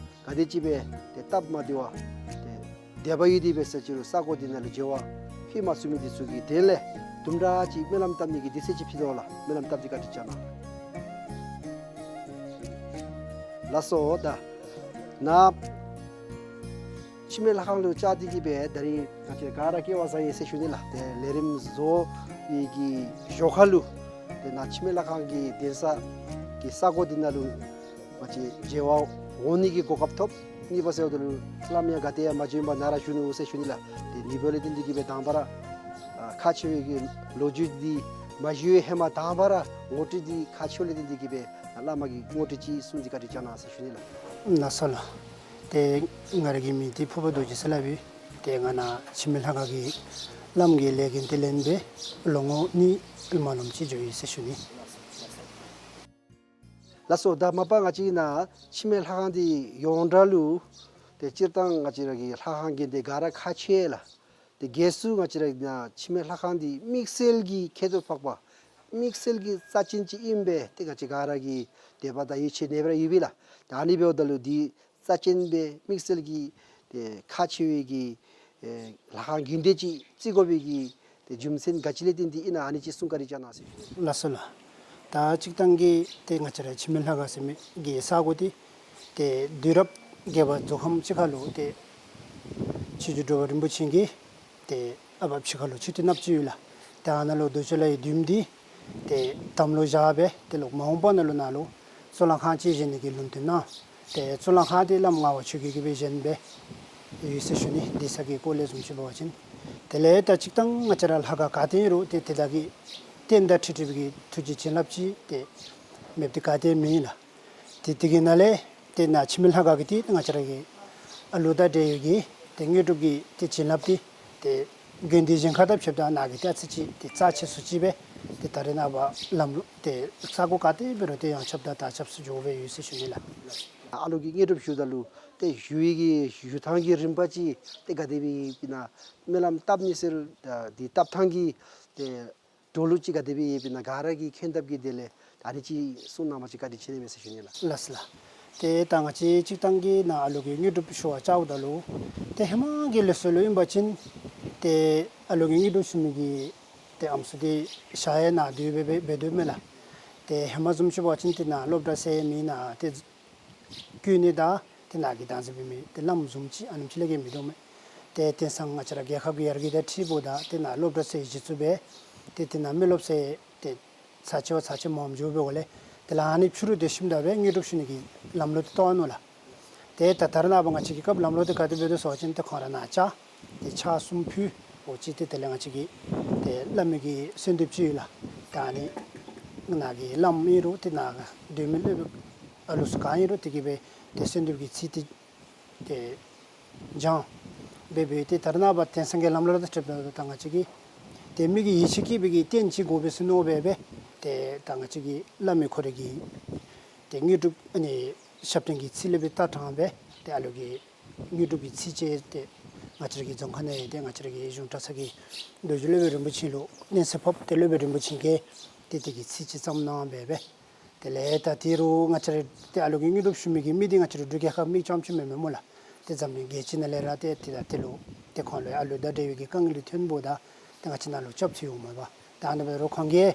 ག་དེ་ཅིག་སྦེ་ཏེ་སྟབས་མ་བདེ་བ་ཏེ་དད་པ་ཡོད་དེ་འབད་ས་ཅིག་རུང་ས་གོ་འདི་ནང་ལུ་མཇལ་བར་ཕེབས་མ་ཚུགས་མི་འདི་ཚུ་གི་དོན་ལས་དུམ་གྲ་ཅིག་སྨོན་ལམ་བཏབ་ནི་གི་དུས་ཚོད་ཅིག་ཕུལ་དོ་ལགས། སྨོན་ལམ་བཏབ་སྟེ་བཀའ་དྲིན་བསྐྱང་གནང་། ལགས་སོ། ད་ནཱ་འཆི་མེད་ལྷ་ཁང་ལུ་བཅར་ཏེ་གི་སྦེ་ད་རིས་ང་བཅས་ག་ར་སྐལ་བ་བཟང་ཡི་ཟེར་ཞུ་ནི་ལགས། ཏེ་ལས་རིམ་བཟོ་བའི་གི་ཞོར་ཁ་ལུ་ཏེ་ནཱ་འཆི་མེད་ལྷ་ཁང་གི་གདན་ས་གི་ས་གོ་འདི་ནང་ལུ་ང་བཅས་མཇལ་བར་འོང་ནི་གི་གོ་སྐབས་ཐོབ། གཉིས་པ་ཟེརཝ་ད་ལུ་བླམ་ཡང་ག་ཏེ་ཡང་མ་བྱོན་པར་ནཱ་ར་བཞུགས་ནུག་ཟེར་ཞུ་ནི་ལགས། ཏེ་གཉིས་པ་ལས་བརྟེན་ཏེ་གི་སྦེ་དང་པ་ར་ཨ་ཁག་ཆེ་བའི་གི་ལོ་རྒྱུས་འདི་མ་ཞུ་བའི་ཧེ་མ་དང་པ་ར་ངོ་སྤྲོད་འདི་ཁག་ཆེཝ་ལས་བརྟེན་ཏེ་གི་སྦེ་བླ་མ་གིས་ངོ་སྤྲོད་ཅིག་གསུངས་ཏེ་བཀའ་དྲིན་བསྐྱང་གནང་ཟེར་ཞུ་ནི་ལགས། ལགས་སོ་ལགས། ཏེ་ང་ར་གི་མིང་འདི་ཕུརཔ་རྡོ་རྗེ་ཟེར་སླབ་ཨིན། ཏེ་ང་ནཱ་འཆི་མེད་ལྷ་ཁང་གི་བླམ་གི་ལས་འགན་འདི་ལེན་སྦེ་ལོ་ངོ་གཉིས་ལྷག་མ་ལོངམ་ཅིག་འགྱོ་ཡི་ཟེར་ཞུ་ནི། ལགས་སོ། ད་མ་པ་ང་བཅས་ནཱ་འཆི་མེད་ལྷ་ཁང་འདི་ཡོངས་གྲགས་ལུ་ཏེ་སྤྱིར་བཏང་ང་བཅས་ར་གི་ལྷ་ཁང་གི་འདི་ག་ར་ཁག་ཆེ་ལགས། ཏེ་གལ་སྲིད་ང་བཅས་ར་ནཱ་འཆི་མེད་ལྷ་ཁང་འདི་དམིགས་བསལ་གྱི་ཁྱད་དུ་འཕགས་པ་དམིགས་བསལ་གྱི་རྩ་ཅན་ཅིག་ཨིན་པས། ཏེ་ང་བཅས་ག་ར་གི་དད་པ་དང་ཡིད་ཆེས་ནེ་བར་ཡོད་པས་ལགས། ད་ཨ་ནི་འབདཝ་ད་ལུ་འདི་རྩ་ཅན་སྦེ་དམིགས་བསལ་གྱི་ཏེ་ཁག་ཆེ་བའི་གི་ཨེ་ལྷ་ཁང་གི་འདི་ཅིག་བརྩི་དགོ་པའི་གི་ཏེ་རྒྱུ་མཚན་ག་ཅི་ལས་བརྟེན་ཏེ་ཨིན་ན་ཨ་ནི་ཅིག་གསུང་བཀའ་དྲིན་བསྐྱང་གནང་ཟེར་ཞུ། ལགས་སོ་ལགས། ད་སྤྱིར་བཏང་གི་ཏེ་ང་བཅས་ར་འཆི་མེད་ལྷ་ཁང་ཟེར་མི་གི་ས་གོ་འདི་ཏེ་དུས་རབས་བརྒྱད་པ་རྫོགས་ཁམས་ཅིག་ཁར་ལུ་ཏེ་ཆོས་རྗེ་འགྲོ་བ་རིན་པོ་ཆེ་གིས་ཏེ་ཨ་བབ་ཅིག་ཁར་ལུ་མཆོད་རྟེན་གནགཔོ་ཅིག་ཡོད་ལགས། ཏེ་ཨ་ནཱ་ལུ་རྡོ་རྗེ་ལ་ཡི་བདུདམོ་འདི་ཏེ་དམ་ལུ་བཞག་སྦེ་ཏེ་ལོག་མ་འོངས་པ་ནང་ལུ་ནཱ་ལུ་གཙུག་ལག་ཁང་ཅིག་བཞེངས་ནི་གི་ལུང་བསྟན་གནང་། ཏེ་གཙུག་ལག་ཁང་འདི་བླམ་ངག་དབང་ཆོས་རྒྱལ་གྱིས་སྦེ་བཞེངས་སྦེ་ཡོད་ཟེར་ཞུ་ནི། གདན་ས་གི་སྐོར་ལས་བཟུམ་ཅིག་འབད་བ་ཅིན། དེ་ལས་ད་སྤྱིར་བཏང་ང་བཅས་ར་ལྷ་ཁང་ག་ཏེ་ཨིན་རུང་ཏེ་དེ་དག་གི་རྟེན་དང་འཁྲིལ་འཁྲིལ་བའི་གི་ཐུགས་ཀྱི་བྱིན་རླབས་ཅིག་ཏེ་མེདཔ་འདི་ག་ཏེ་མེད་ལགས། ཏེ་དེ་གི་ནང་ལས་ཏེ་ནཱ་འཆི་མེད་ལྷ་ཁང་གི་འདི་ང་བཅས་ར་གི་ཨ་ལུ་དང་འབྲེལ་ཡོད་ཀྱི་ཏེ་དངོས་གྲུབ་ཀྱི་ཏེ་བྱིན་རླབས་འདི་ཏེ་དགོན་སྡེ་གཞན་ཁར་དང་ཕྱདཔ་ད་ནཱ་གི་ཏེ་ཨ་ཙི་ཅིག་ཏེ་རྩ་ཆེ་སུ་ཅིག་སྦེ་ཏེ་ད་རེས་ནངས་པ་ལམ་ལུགས་ཏེ་ས་གོ་ག་ཏེ་འབད་རུང་ཏེ་ཡོངས་ཁྱབ་དང་དར་ཁྱབ་སུ་འགྱོ་སྦེ་ཡོད་ཟེར་ཞུ་ནི་ལགས། ཨ་ལུ་གིས་དངོས་གྲུབ་ཞུཝ་ད་ལུ་ཏེ་ཞུ་བའི་གི་ཞུ་ཐངས་ཀྱི་རིམ་པ་ཅིག་ཏེ་ག་དེ་སྦེ་ཨིན་ན་སྨོན་ལམ་བཏབ་ནི་ཟེར་ད་འདི་བཏབ་ཐངས་ཀྱི་ཏེ་འགྲོ་ལུགས་ཅིག་ག་དེ་སྦེ་ཨིན་ན་ག་ར་གིས་མཁྱེན་ཐབས་ཀྱི་དོན་ལས་ད་ཨ་ནི་ཅིག་གསུང་གནང་བ་ཅིན་བཀའ་དྲིན་ཆེ་ནི་མས་ཟེར་ཞུ་ནི་ལགས། ལགས་སོ་ལགས། ཏེ་ད་ང་བཅས་སྤྱིར་བཏང་གི་ནཱ་ཨ་ལུ་གིས་དངོས་གྲུབ་ཞུ་བར་བཅརཝ་ད་ལུ་ཏེ་ཧེ་མ་གི་ལུགས་སྲོལ་ལུ་ཨིན་པ་ཅིན་ཏེ་ཨ་ལུ་གིས་དངོས་གྲུབ་ཞུ་མི་གི་ཏེ་ཨམ་སྲུ་འདི་ཞག་ཡང་ནཱ་སྡོད་སྦེ་འབད་སྡོདཔ་མས་ལགས། ཏེ་ཧེ་མ་བཟུམ་ཅིག་འབད་བ་ཅིན་ཏེ་ནཱ་སློབ་གྲྭ་ཟེར་མེད་ནཱ་ཏེ་བཀོད་ནི་དང་ཏེ་ནཱ་གི་བདག་འཛིན་འབད་མི་ཏེ་བླམ་བཟུམ་ཅིག་ཨ་ནེམ་ཅིག་ལས་བརྒལ་མིན་འདུག་མས། ཏེ་དེང་སང་ང་བཅས་ར་རྒྱལ་ཁབ་ཀྱི་ཡར་རྒྱས་དང་འཁྲིལཝ་ད་ཏེ་ནཱ་སློབ་གྲྭ་ཟེར་གཞི་བཙུགས་སྦེ་ཏེ་དེ་ནང་མི་སློབ་ཟེར་ཏེ་ཚར་ཅིག་བ་ཚར་ཅིག་མངམ་འགྱོ་བའི་སྒོ་ལས་དེ་ལས་ཨ་ནི་ཕྱི་རུ་ཏེ་ཞིནམ་ད་སྦེ་དངོས་གྲུབ་ཞུ་ནི་གི་ལམ་ལུགས་འདི་བཏོན་ནུག་ལགས། ཏེ་ད་ད་རེས་ནངས་པ་ང་བཅས་ཀྱི་སྐབས་ལམ་ལུགས་འདི་ག་དེ་སྦེ་འདུག་ཟེར་བ་ཅིན་ཏེ་ཁོང་ར་ནཱ་ཕྱག་ཏེ་ཕྱག་གསུམ་ཕུལ། འོ་ཅིག་ཏེ་དེ་ལས་ང་བཅས་ཀྱི་ཏེ་བླ་མའི་གི་གསོལ་འདེབས་ཅིག་ཡོད་ལགས། ད་ཨ་ནི་ནཱ་གི་བླམ་ཨིན་རུང་ཏེ་ནཱ་སྡོད་མི་སློབ་དཔོན་ཨ་ལུ་ཚུ་ག་ཨིན་རུང་དེ་གིས་སྦེ་ཏེ་གསོལ་འདེབས་ཀྱི་ཚིག་འདི་ཏེ་བགྱང་སྦེ་འབད་དེ་ད་རེས་ནངས་པ་རྟེན་སངས་རྒྱས་ལམ་ལུགས་དང་འཁྲིལ་ཏེ་ད་ང་བཅས་ཀྱིས་ཏེ་མི་གི་ཡིད་ཆེས་བསྐྱེད་པའི་གི་རྟེན་ཅིག་དགོ་པས་ཟེར་མནོ་སྦེ་འབད་དེ་ད་ང་བཅས་ཀྱི་བླ་མའི་ཁོ་རའི་གི་ཏེ་དངོས་གྲུབ་ཨ་ནི་ཞབས་བརྟན་གྱི་ཚིག་ལས་སྦེ་ད་དྲངས་སྦེ་ཏེ་ཨ་ལུ་གི་དངོས་གྲུབ་ཀྱི་ཚིག་ཅིག་ཏེ་ང་བཅས་ར་གི་རྫོང་ཁ་ནང་ཡང་ཏེ་ང་བཅས་ར་གི་གཞུང་གྲྭ་ཚང་གི་རྡོ་རྗེ་སློབ་དཔོན་རིན་པོ་ཆེ་ལུ་སྙན་སེང་ཕབ། ཏེ་སློབ་དཔོན་རིན་པོ་ཆེ་གིས་ཏེ་དེ་གི་ཚིག་ཅིག་བརྩམས་གནང་སྦེ་འབད། དེ་ལས་ད་དེ་རུང་ང་བཅས་ར་ཏེ་ཨ་ལུ་གི་དངོས་གྲུབ་ཞུ་མི་གི་མི་འདི་ང་བཅས་ར་འབྲུག་རྒྱལ་ཁབ་མི་རྐྱངམ་ཅིག་མེན་མས་སྨོ་ལགས། ཏེ་འཛམ་གླིང་རྒྱལ་སྤྱི་ནང་ལས་ར་ཏེ་ཏེ་ད་དེ་ལུ་ཏེ་ཁོང་ལུ་ཨ་ལུ་དང་འབྲེལ་བའི་གི་དཀའ་ངལ་ཐོན་འབདཝ་ད་ཏེ་ང་བཅས་ནཱ་ལུ་སྐྱབས་བཅོལ་འོངམ་མས་པ། ད་ཨ་ནི་འབད་རུང་ཁོང་གིས་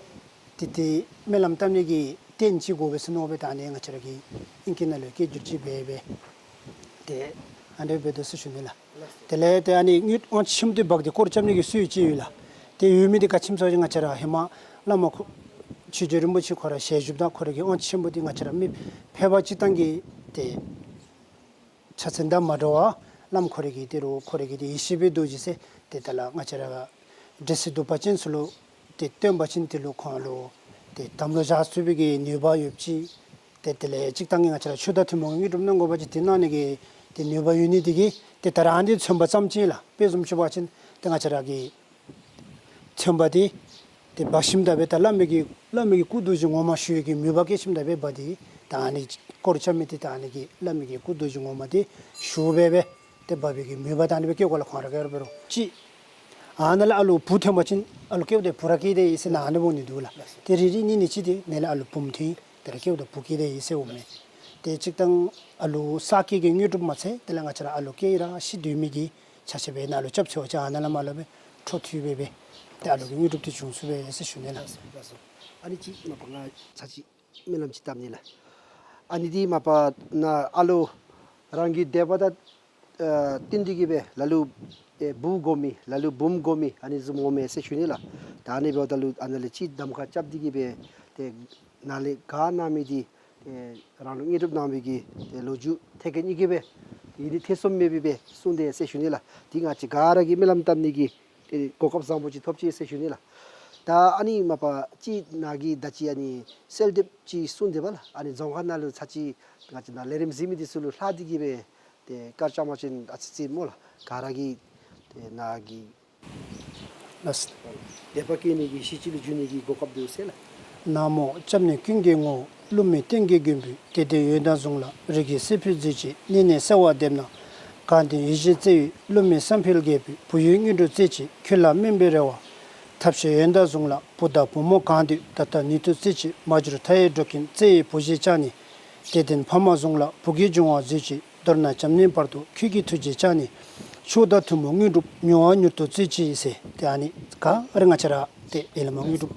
ཏེ་ཏེ་སྨོན་ལམ་བཏབ་ནི་གི་རྟེན་ཅིག་དགོ་པས་ཟེར་མནོ་སྦེ་ད་ཨ་ནི་ང་བཅས་ར་གི་ཨིང་སྐད་ནང་ལུ་སྐད་སྒྱུར་ཅིག་འབད་སྦེ་ཏེ་ཨ་ནི་འབད་དོ་ཟེར་ཞུ་ནི་ལགས། དེ་ལས་ཏེ་ཨ་ནི་དངུལ་དབང་ཆེན་པོ་འདི་འབག་སྟེ་སྐོར་ར་རྐྱབ་ནི་གི་སྲོལ་ཅིག་ཡོད་ལགས། ཏེ་ཡོད་མི་འདི་ག་ཅི་སྨོ་ཟེར་བ་ཅིན་ང་བཅས་ར་ཧེ་མ་བླ་མ་ཁོ་ཆོས་རྗེ་རིན་པོ་ཆེ་ཁོ་ར་ཞལ་བཞུགས་དང་ཁོ་ར་གི་དབང་ཆེན་པོ་འདི་ང་བཅས་ར་མི་ཕལ་པ་སྤྱིར་བཏང་གི་ཏེ་ཕྱག་མཚན་དང་མ་འདྲཝ་བླམ་ཁོ་ར་གི་ཏེ་རུང་ཁོ་ར་གི་ཏེ་ཡེ་ཤེས་པའི་རྡོ་རྗེ་ཟེར་ཏེ་ད་ལགས་ང་བཅས་ར་འདྲེ་སྲིན་གདུག་པ་ཅན་ཚུ་ལུ་ཏེ་བསྟེན་པ་ཅིན་དེ་ལུ་ཁོང་ལུ་ཏེ་དམ་ལུ་བཞག་ཚུགས་པའི་གི་ནུས་པ་ཡོདཔ་ཅིག། ཏེ་དེ་ལས་སྤྱིར་བཏང་གི་ང་བཅས་ར་ཆོས་དང་ཐུན་མོང་གི་དངོས་གྲུབ་གནང་དགོ་པ་ཅིན་དེ་གནང་ནི་གི་ཏེ་ནུས་པ་ཡོད་ནི་དེ་གིས་ཏེ་ད་རང་འདི་མཚོན་པ་ཙམ་ཅིག་ལགས། དཔེ་བཟུམ་ཅིག་འབད་བ་ཅིན་ཏེ་ང་བཅས་ར་གི་མཚོན་པ་འདི་ཏེ་འབག་ཞིནམ་ད་སྦེ་ད་བླ་མའི་གི་བླ་མའི་གི་སྐུ་རྡོ་རྗེ་ངོ་མ་ཞུ་བའི་གི་མོས་པ་བསྐྱེད་ཞིནམ་ད་སྦེ་འབག་སྟེ་ད་ཨ་ནི་སྐོར་ར་རྐྱབ་མི་འདི་ད་ཨ་ནི་གི་བླ་མའི་གི་སྐུ་རྡོ་རྗེ་ངོ་མ་འདི་ཞུ་སྦེ་སྦེ་ཏེ་འབག་པའི་གི་མོས་པ་ད་ཨ་ནི་སྦེ་བསྐྱེད་དགོ་ལགས། ཁོང་ར་ག་ར་འབད་རུང་ཅིག། ཨ་ནཱ་ལས་ཨ་ལུ་བུ་ཐོན་པ་ཅིན་ཨ་ལུ་སྐྱེཝ་ད་བུ་ར་སྐྱེས་ཏེ་ཡི་ཟེར་ནཱ་ཨ་ནི་འབད་ནི་འདུག་ལགས། ཏེ་རེ་རེ་གཉིས་གཉིས་ཅིག་ཏེ་ནཱ་ལས་ཨ་ལུ་བུམོ་ཐོན་ཏེ་ར་སྐྱེཝ་ད་བུ་སྐྱེས་ཏེ་ཡི་ཟེར་འོང་མས། ཏེ་སྤྱིར་བཏང་ཨ་ལུ་གསར་སྐྱེས་ཀྱི་དངོས་གྲུབ་མ་ཚད་དེ་ལས་ང་བཅས་ར་ཨ་ལུ་སྐྱེས་ར་ཤི་སྡོད་མི་གི་ཆ་ཁྱབ་སྦེ་ནཱ་ལུ་སྐྱབས་བཅོལ་བ་ཅིན་ཨ་ནཱ་ལས་མར་ལུ་སྦེ་འཕྲོ་མཐུད་སྦེ་སྦེ་ཏེ་ཨ་ལུ་གི་དངོས་གྲུབ་འདི་འབྱུང་ཚུགས་པས་ཟེར་ཞུ་ནི་ལགས། ལགས་སོ། ཨ་ནི་ཅིག་མ་པ་ང་ཚར་ཅིག་སྨོན་ལམ་ཅིག་བཏབ་ནི་ལགས། ཨ་ནི་འདི་མ་པ་ནཱ་ཨ་ལུ་རང་གི་འདོད་པ་དང་ཨ་བསྟུན་ཏེ་གི་སྦེ་ལ་ལུ་ཨེ་བུ་དགོ་མི་ལ་ལུ་བུམོ་དགོ་མི་ཨ་ནི་བཟུམ་འོང་མས་ཟེར་ཞུ་ནི་ལགས། ད་ཨ་ནི་འབདཝ་ད་ལུ་ཨ་ནཱ་ལས་ཅིག་གདམ་ཁ་རྐྱབ་སྟེ་གི་སྦེ་ཏེ་ནཱ་ལས་ག་གནང་མི་འདི་ཏེ་རང་ལུ་དངོས་གྲུབ་གནང་བའི་གི་ཏེ་ལོ་རྒྱུས་ཐད་ཀར་གཉིས་ཀྱིས་སྦེ་ཏེ་ཡིད་ནི་ཐེ་ཚོམ་མེད་པའི་སྦེ་གསུངས་ཏེ་ཟེར་ཞུ་ནི་ལགས། འདི་ང་བཅས་ག་ར་གིས་སྨོན་ལམ་བཏབ་ནི་གི་ཏེ་གོ་སྐབས་བཟང་པོ་ཅིག་ཐོབ་ཅི་ཟེར་ཞུ་ནི་ལགས། ད་ཨ་ནི་མ་པ་ཅིག་ནཱ་གི་ད་ཅི་ཨ་ནི་གསོལ་འདེབས་ཅིག་གསུངས་ཏེ་འབདཝ་ལགས། ཨ་ནི་རྫོང་ཁ་ནང་ལུ་ཚར་ཅིག་ང་བཅས་ནཱ་ལས་རིམ་གཟིགས་མི་འདི་ཚུ་ལུ་ལྷག་སྟེ་གི་སྦེ་ཏེ་བཀའ་བཅག་པ་ཅིན་ཨ་ཙི་ཅིག་སྨོ་ལགས། ག་ར་གིས་ཏེ་ནཱ་གི་ལགས། དད་པ་བསྐྱེད་ནི་གི་གཞི་ཅིག་ལུ་འགྱུར་ནི་གི་གོ་སྐབས་འདུག་ཟེར་ལགས། ན་མོ། སྐྱབས་གནས་ཀུན་གྱི་ངོ་བོ། བསླུ་མེད་གཏན་གྱི་མགོན་པོས། དད་ལྡན་ཡོན་བདག་གཟུངས་ལ། རིགས་ཀྱི་སྲས་ཕུལ་མཛོད་ཅིག། བསྙེན་གནས་གསོལ་བ་འདེབས་ན་གང་འདུལ། ཡིད་བཞིན་བརྩེ་བའི་བསླུ་མེད་བསམ་འཕེལ་རྒྱལ་པོས། བུ་ཡོད་དངོས་གྲུབ་སྩོལ་ཅིག། ཁྱོད་ལ་སྨོན་པའི་རེ་བ། ཐབས་ཤེས་ཡོན་བདག་གཟུངས་ལ། བུ་དང་བུ་མོ་གང་འདུལ། ད་ལྟ་ནུས་མཐུ་སྩོལ་ཅིག། མ་གྱུར་མཐའ་ཡས་འགྲོ་ཀུན། བརྩེ་བའི་བུ་གཞིས་ཆགས་ནས། དད་ལྡན་ཕ་མ་གཟུངས་ལ། བུ་གི་འབྱུང་བ་མཛོད་ཅིག། མདོར་ན་བྱམས་སྙིང་བར་དུ། ཁྱོད་ཀྱི་ཐུགས་རྗེ་ཅན་ནི། མཆོག་དང་ཐུན་མོང་དངོས་གྲུབ། མྱུར་བ་མྱུར་དུ་སྩོལ་ཅིག་ཟེར། ཏེ་ཨ་ནི་ག་ར་ང་བཅས་ར་ཏེ་ཡར་ལས་མར་དངོས་གྲུབ་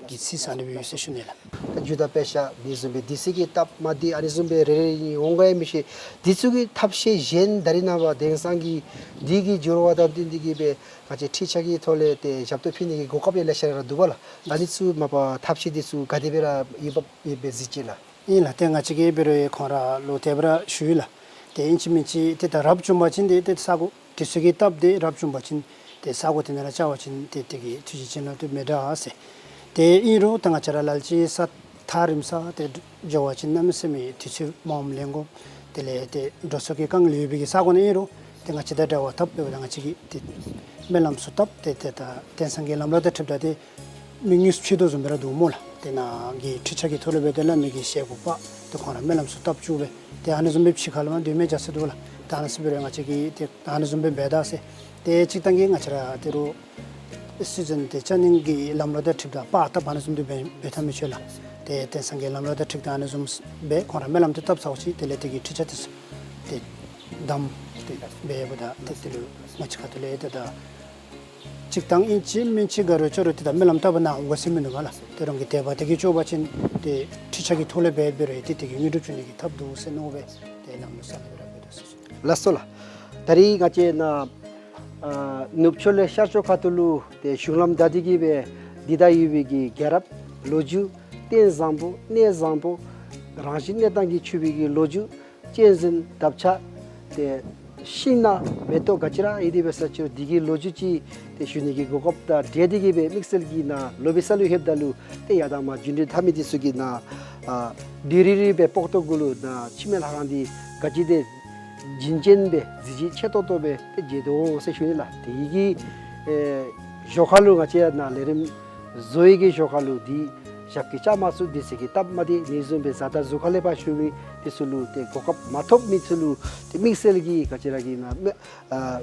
ཀྱི་ཚིག་ཟེར་ཨ་ནི་སྦེ་ཡོད་ཟེར་ཞུ་ནི་ལགས། ད་རྒྱུ་དང་དཔེ་ཆ་འདི་བཟུམ་སྦེ་དུས་ཚོད་ཀྱི་སྟབས་མ་བདེ་ཨ་ནི་བཟུམ་སྦེ་རེ་རེ་གཉིས་འོང་ག་ཡང་མི་ཤེས། འདི་ཚུ་གི་ཐབས་ཤེས་གཞན་ད་རེས་ནངས་པ་དེང་སང་གི་འདི་གི་འགྱུར་བ་དང་བསྟུན་ཏེ་གི་སྦེ་ང་བཅས་ཁྲིག་ཆགས་ཀྱི་ཐོག་ལས་ཏེ་ཞབས་ཏོག་ཕུལ་ནི་གི་གོ་སྐབས་ཡང་ལེ་ཤ་ར་འདུག་པ་ལགས། ད་ཨ་ནི་ཚུ་མ་པ་ཐབས་ཤེས་འདི་ཚུ་ག་དེ་སྦེ་ར་ཡོདཔ་ཡོདཔ་སྦེ་གཟིགས་ཅི་ལགས། ཨིན་ལགས། ཏེ་ང་བཅས་ཀྱིས་འབད་རུང་ཁོང་ར་ལུ་དེ་སྦེ་ར་ཞུ་ཡི་ལགས། ཏེ་ཨིན་ཅི་མིན་ཅི་ཏེ་ད་རབ་བྱུང་པ་ཅིན་ཏེ་ཏེ་ས་གོ་དུས་ཚོད་ཀྱི་སྟབས་དེ་རབ་བྱུང་པ་ཅིན་ཏེ་ས་གོ་དེ་ནང་ར་བཅར་བ་ཅིན་ཏེ་དེ་གི་ཐུགས་རྗེ་ཅན་ལུ་ཏེ་མི་དྲག་ཟེར། ཏེ་ཨིན་རུང་ད་ང་བཅས་ར་ལ་ལུ་ཅིག་ས་ཐག་རིངམོ་ས་ཏེ་འགྱོ་བ་ཅིན་གནམ་མེད་ས་མེད་དུས་ཚོད་མངམ་ལེན་དགོ། དེ་ལས་ཏེ་འགྲོ་སོང་གི་དཀའ་ངལ་ཡོད་པའི་གི་ས་གོ་ནང་ཨིན་རུང་ཏེ་ང་བཅས་དང་འབྲེལ་བ་འཐབ་འབདཝ་ད་ང་བཅས་ཀྱིས་ཏེ་སྨོན་ལམ་ཚུ་བཏབ་སྟེ་ཏེ་ད་རྟེན་སངས་རྒྱས་ལམ་ལུགས་དང་འཁྲིལཝ་ད་ཏེ་མི་དངོས་སུ་ཕྱད་དོ་བཟུམ་སྦེ་ར་འདུག་སྨོ་ལགས། ཏེ་ནཱ་གི་ཁྲིག་ཆགས་ཀྱི་ཐོག་ལུ་སྦེ་ཏེ་བླ་མའི་གི་ཞལ་སྒོ་ཕྱེ་སྟེ་ཁོང་ར་སྨོན་ལམ་ཚུ་བཏབ་བཅུག་སྦེ་ཏེ་ཨ་ནི་བཟུམ་སྦེ་ཕྱི་ཁ་ལུ་མར་སྡོད་མི་རྒྱ་ཆེ་འདུག་ལགས། ཏེ་ཨ་ནི་བཟུམ་སྦེ་ང་བཅས་ཀྱིས་ཏེ་ཨ་ནི་བཟུམ་སྦེ་འབད་ད་ཟེར། ཏེ་སྤྱིར་བཏང་གི་ང་བཅས་ར་ད་རུང་སྲོལ་འཛིན་ཏེ་ཅ་རྣམས་ཀྱི་ལམ་ལུགས་དང་འཁྲིལཝ་ད་པར་བཏབ་ཨ་ནི་བཟུམ་སྦེ་འབད་འབད་ཐབས་མི་ཆོག་ལགས། ཏེ་རྟེན་སངས་རྒྱས་ལམ་ལུགས་དང་འཁྲིལཝ་ད་ཨ་ནི་བཟུམ་སྦེ་ཁོང་ར་སྨོན་ལམ་དེ་བཏབ་ཚརཝ་ཅིག་དེ་ལས་དེ་གི་ཁྲིག་ཆགས་དེ་ཚུ་ཏེ་བསྡམས་ཏེ་འབད་འབདཝ་ད་ཏེ་དེ་ལུ་ང་བཅས་ཁ་ཐུག་ལས་ཏེ་ད་སྤྱིར་བཏང་ཨིན་ཅི་མིན་ཅི་ག་ར་ཅོག་ར་ཏེ་ད་སྨོན་ལམ་བཏབ་པ་ནང་འོང་དགོ་ཟེར་མིན་འདུག་པ་ལགས། ཏེ་རང་གི་དད་པ་དེ་གིས་ལྕོགས་པ་ཅིན་ཏེ་ཁྲིག་ཆགས་ཀྱི་ཐོག་ལས་འབད་འབད་རུང་ཏེ་དེ་གིས་དངོས་གྲུབ་འབྱུང་ནི་གི་ཐབས་འདུག་ཟེར་མནོ་སྦེ་ཏེ་ལམ་ལུགས་གསརཔ་སྦེ་ར་འབད་དོ་ཟེར་ཞུ། ལགས་སོ་ལགས། ད་རིས་ང་བཅས་ནཱ་ཨ་ནུབ་ཕྱོགས་ལས་ཤར་ཕྱོགས་ཁ་ཐུག་ལུ་ཏེ་གཞུང་ལམ་བདའ་སྟེ་གི་སྦེ་འདི་ད་ཡོད་པའི་གི་རྒྱལ་རབས་ལོ་རྒྱུས་རྟེན་བཟང་པོ་གནས་བཟང་པོ་རང་བཞིན་གནས་སྟངས་ཀྱིས་ཕྱུག་པའི་གི་ལོ་རྒྱུས་ གཅན་གཟན་འདབ་ཆགས་ཏེ་ཤིང་ནགས་མེ་ཏོག་ག་ཅི་ར་ཨིན་དེ་འབད་ས་ཅིག་རུང་དེ་གི་ལོ་རྒྱུས་ཅིག་ཏེ་ཞུ་ནི་གི་གོ་སྐབས་དང་འབྲེལ་ཏེ་གི་སྦེ་དམིགས་བསལ་གྱིས་ནཱ་ལོ་བི་ས་ལུ་ལྷོདཔ་ད་ལུ་ཏེ་ཡར་དང་མར་རྒྱུན་འགྲུལ་འཐབ་མི་འདི་ཚུ་གིས་ནཱ་ཨ་ལྡེབས་རིས་རིས་སྦེ་སྤོག་ཏོ་གུ་ལུ་ནཱ་འཆི་མེད་ལྷ་ཁང་འདི་ག་ཅི་དེ་བྱིན་ཅན་སྦེ་གཟི་བརྗིད་ཆེ་ཏོག་ཏོ་སྦེ་ཏེ་མཇལ་དོ་འོང་ཟེར་ཞུ་ནི་ལགས། དེ་གི་ཨེ་ཞོར་ཁ་ལུ་ང་བཅས་ནཱ་ལས་རིམ་བཟོ་ཡི་གི་ཞོར་ཁ་ལུ་འདི་ཞབས་ཀྱིས་བཅགས་མ་ཚུགས་དུས་ཚོད་ཀྱི་སྟབས་མ་བདེ་ནི་བཟུམ་སྦེ་བཟའ་ཟླ་གཟུགས་ཁ་ལས་ཕར་བཞུགས་མི་འདི་ཚུ་ལུ་ཏེ་གོ་སྐབས་མ་ཐོབ་མི་ཚུ་ལུ་ཏེ་དམིགས་བསལ་གྱིས་ག་ཅི་ར་གི་ནཱ་མེ་ཨ་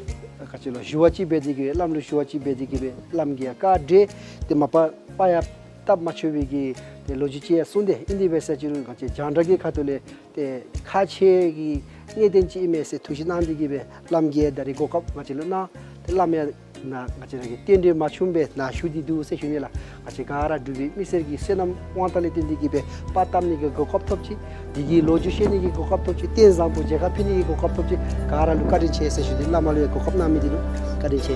ག་ཅི་ལོ་ཞུ་བ་ཅིག་འབད་དེ་གི་བླམ་ལུ་ཞུ་བ་ཅིག་འབད་དེ་གི་སྦེ་བླམ་གིས་ཡང་བཀའ་དྲིས་ཏེ་མ་པ་པ་ཡ་སྟབས་མ་ཆོག་པའི་གི་ཏེ་ལོ་རྒྱུས་ཅིག་ཡང་གསུངས་ཏེ་ཨིན་དེ་འབད་ས་ཅིག་རུང་ང་བཅས་རྒྱང་བསྒྲགས་ཀྱི་ཁ་ཐུག་ལས་ཏེ་ཁག་ཆེ་གི་གནད་དོན་ཅིག་ཨིན་མས་ཟེར་ཐུགས་བཞེད་གནང་སྟེ་གི་སྦེ་བླམ་གིས་ད་རིས་གོ་སྐབས་ང་བཅས་ལུ་གནང་། ཏེ་བླམ་ཡང་ནཱ་ང་བཅས་ར་གི་རྟེན་འབྲེལ་མ་ཆུང་བས་ནཱ་བཞུགས་ཏེ་འདུག་ཟེར་ཞུ་ནི་ལགས། ང་བཅས་ག་ར་འབྲུག་པའི་མི་སེར་གྱི་བསོད་ནམས་དབང་ཐང་ལས་བརྟེན་ཏེ་གི་སྦེ་པར་བཏབ་ནི་གི་གོ་སྐབས་ཐོབ་ཅི། དེ་གི་ལོ་རྒྱུས་བཤད་ནི་གི་གོ་སྐབས་ཐོབ་ཅི། རྟེན་བཟང་པོ་མཇལ་ཁ་ཕུལ་ནི་གི་གོ་སྐབས་ཐོབ་ཅི། ག་ར་ལུ་བཀའ་དྲིན་ཆེ་ཟེར་ཞུ་ནི། བླ་མ་ལུ་ཡང་གོ་སྐབས་གནང་མི་འདི་ལུ་བཀའ་དྲིན་ཆེ།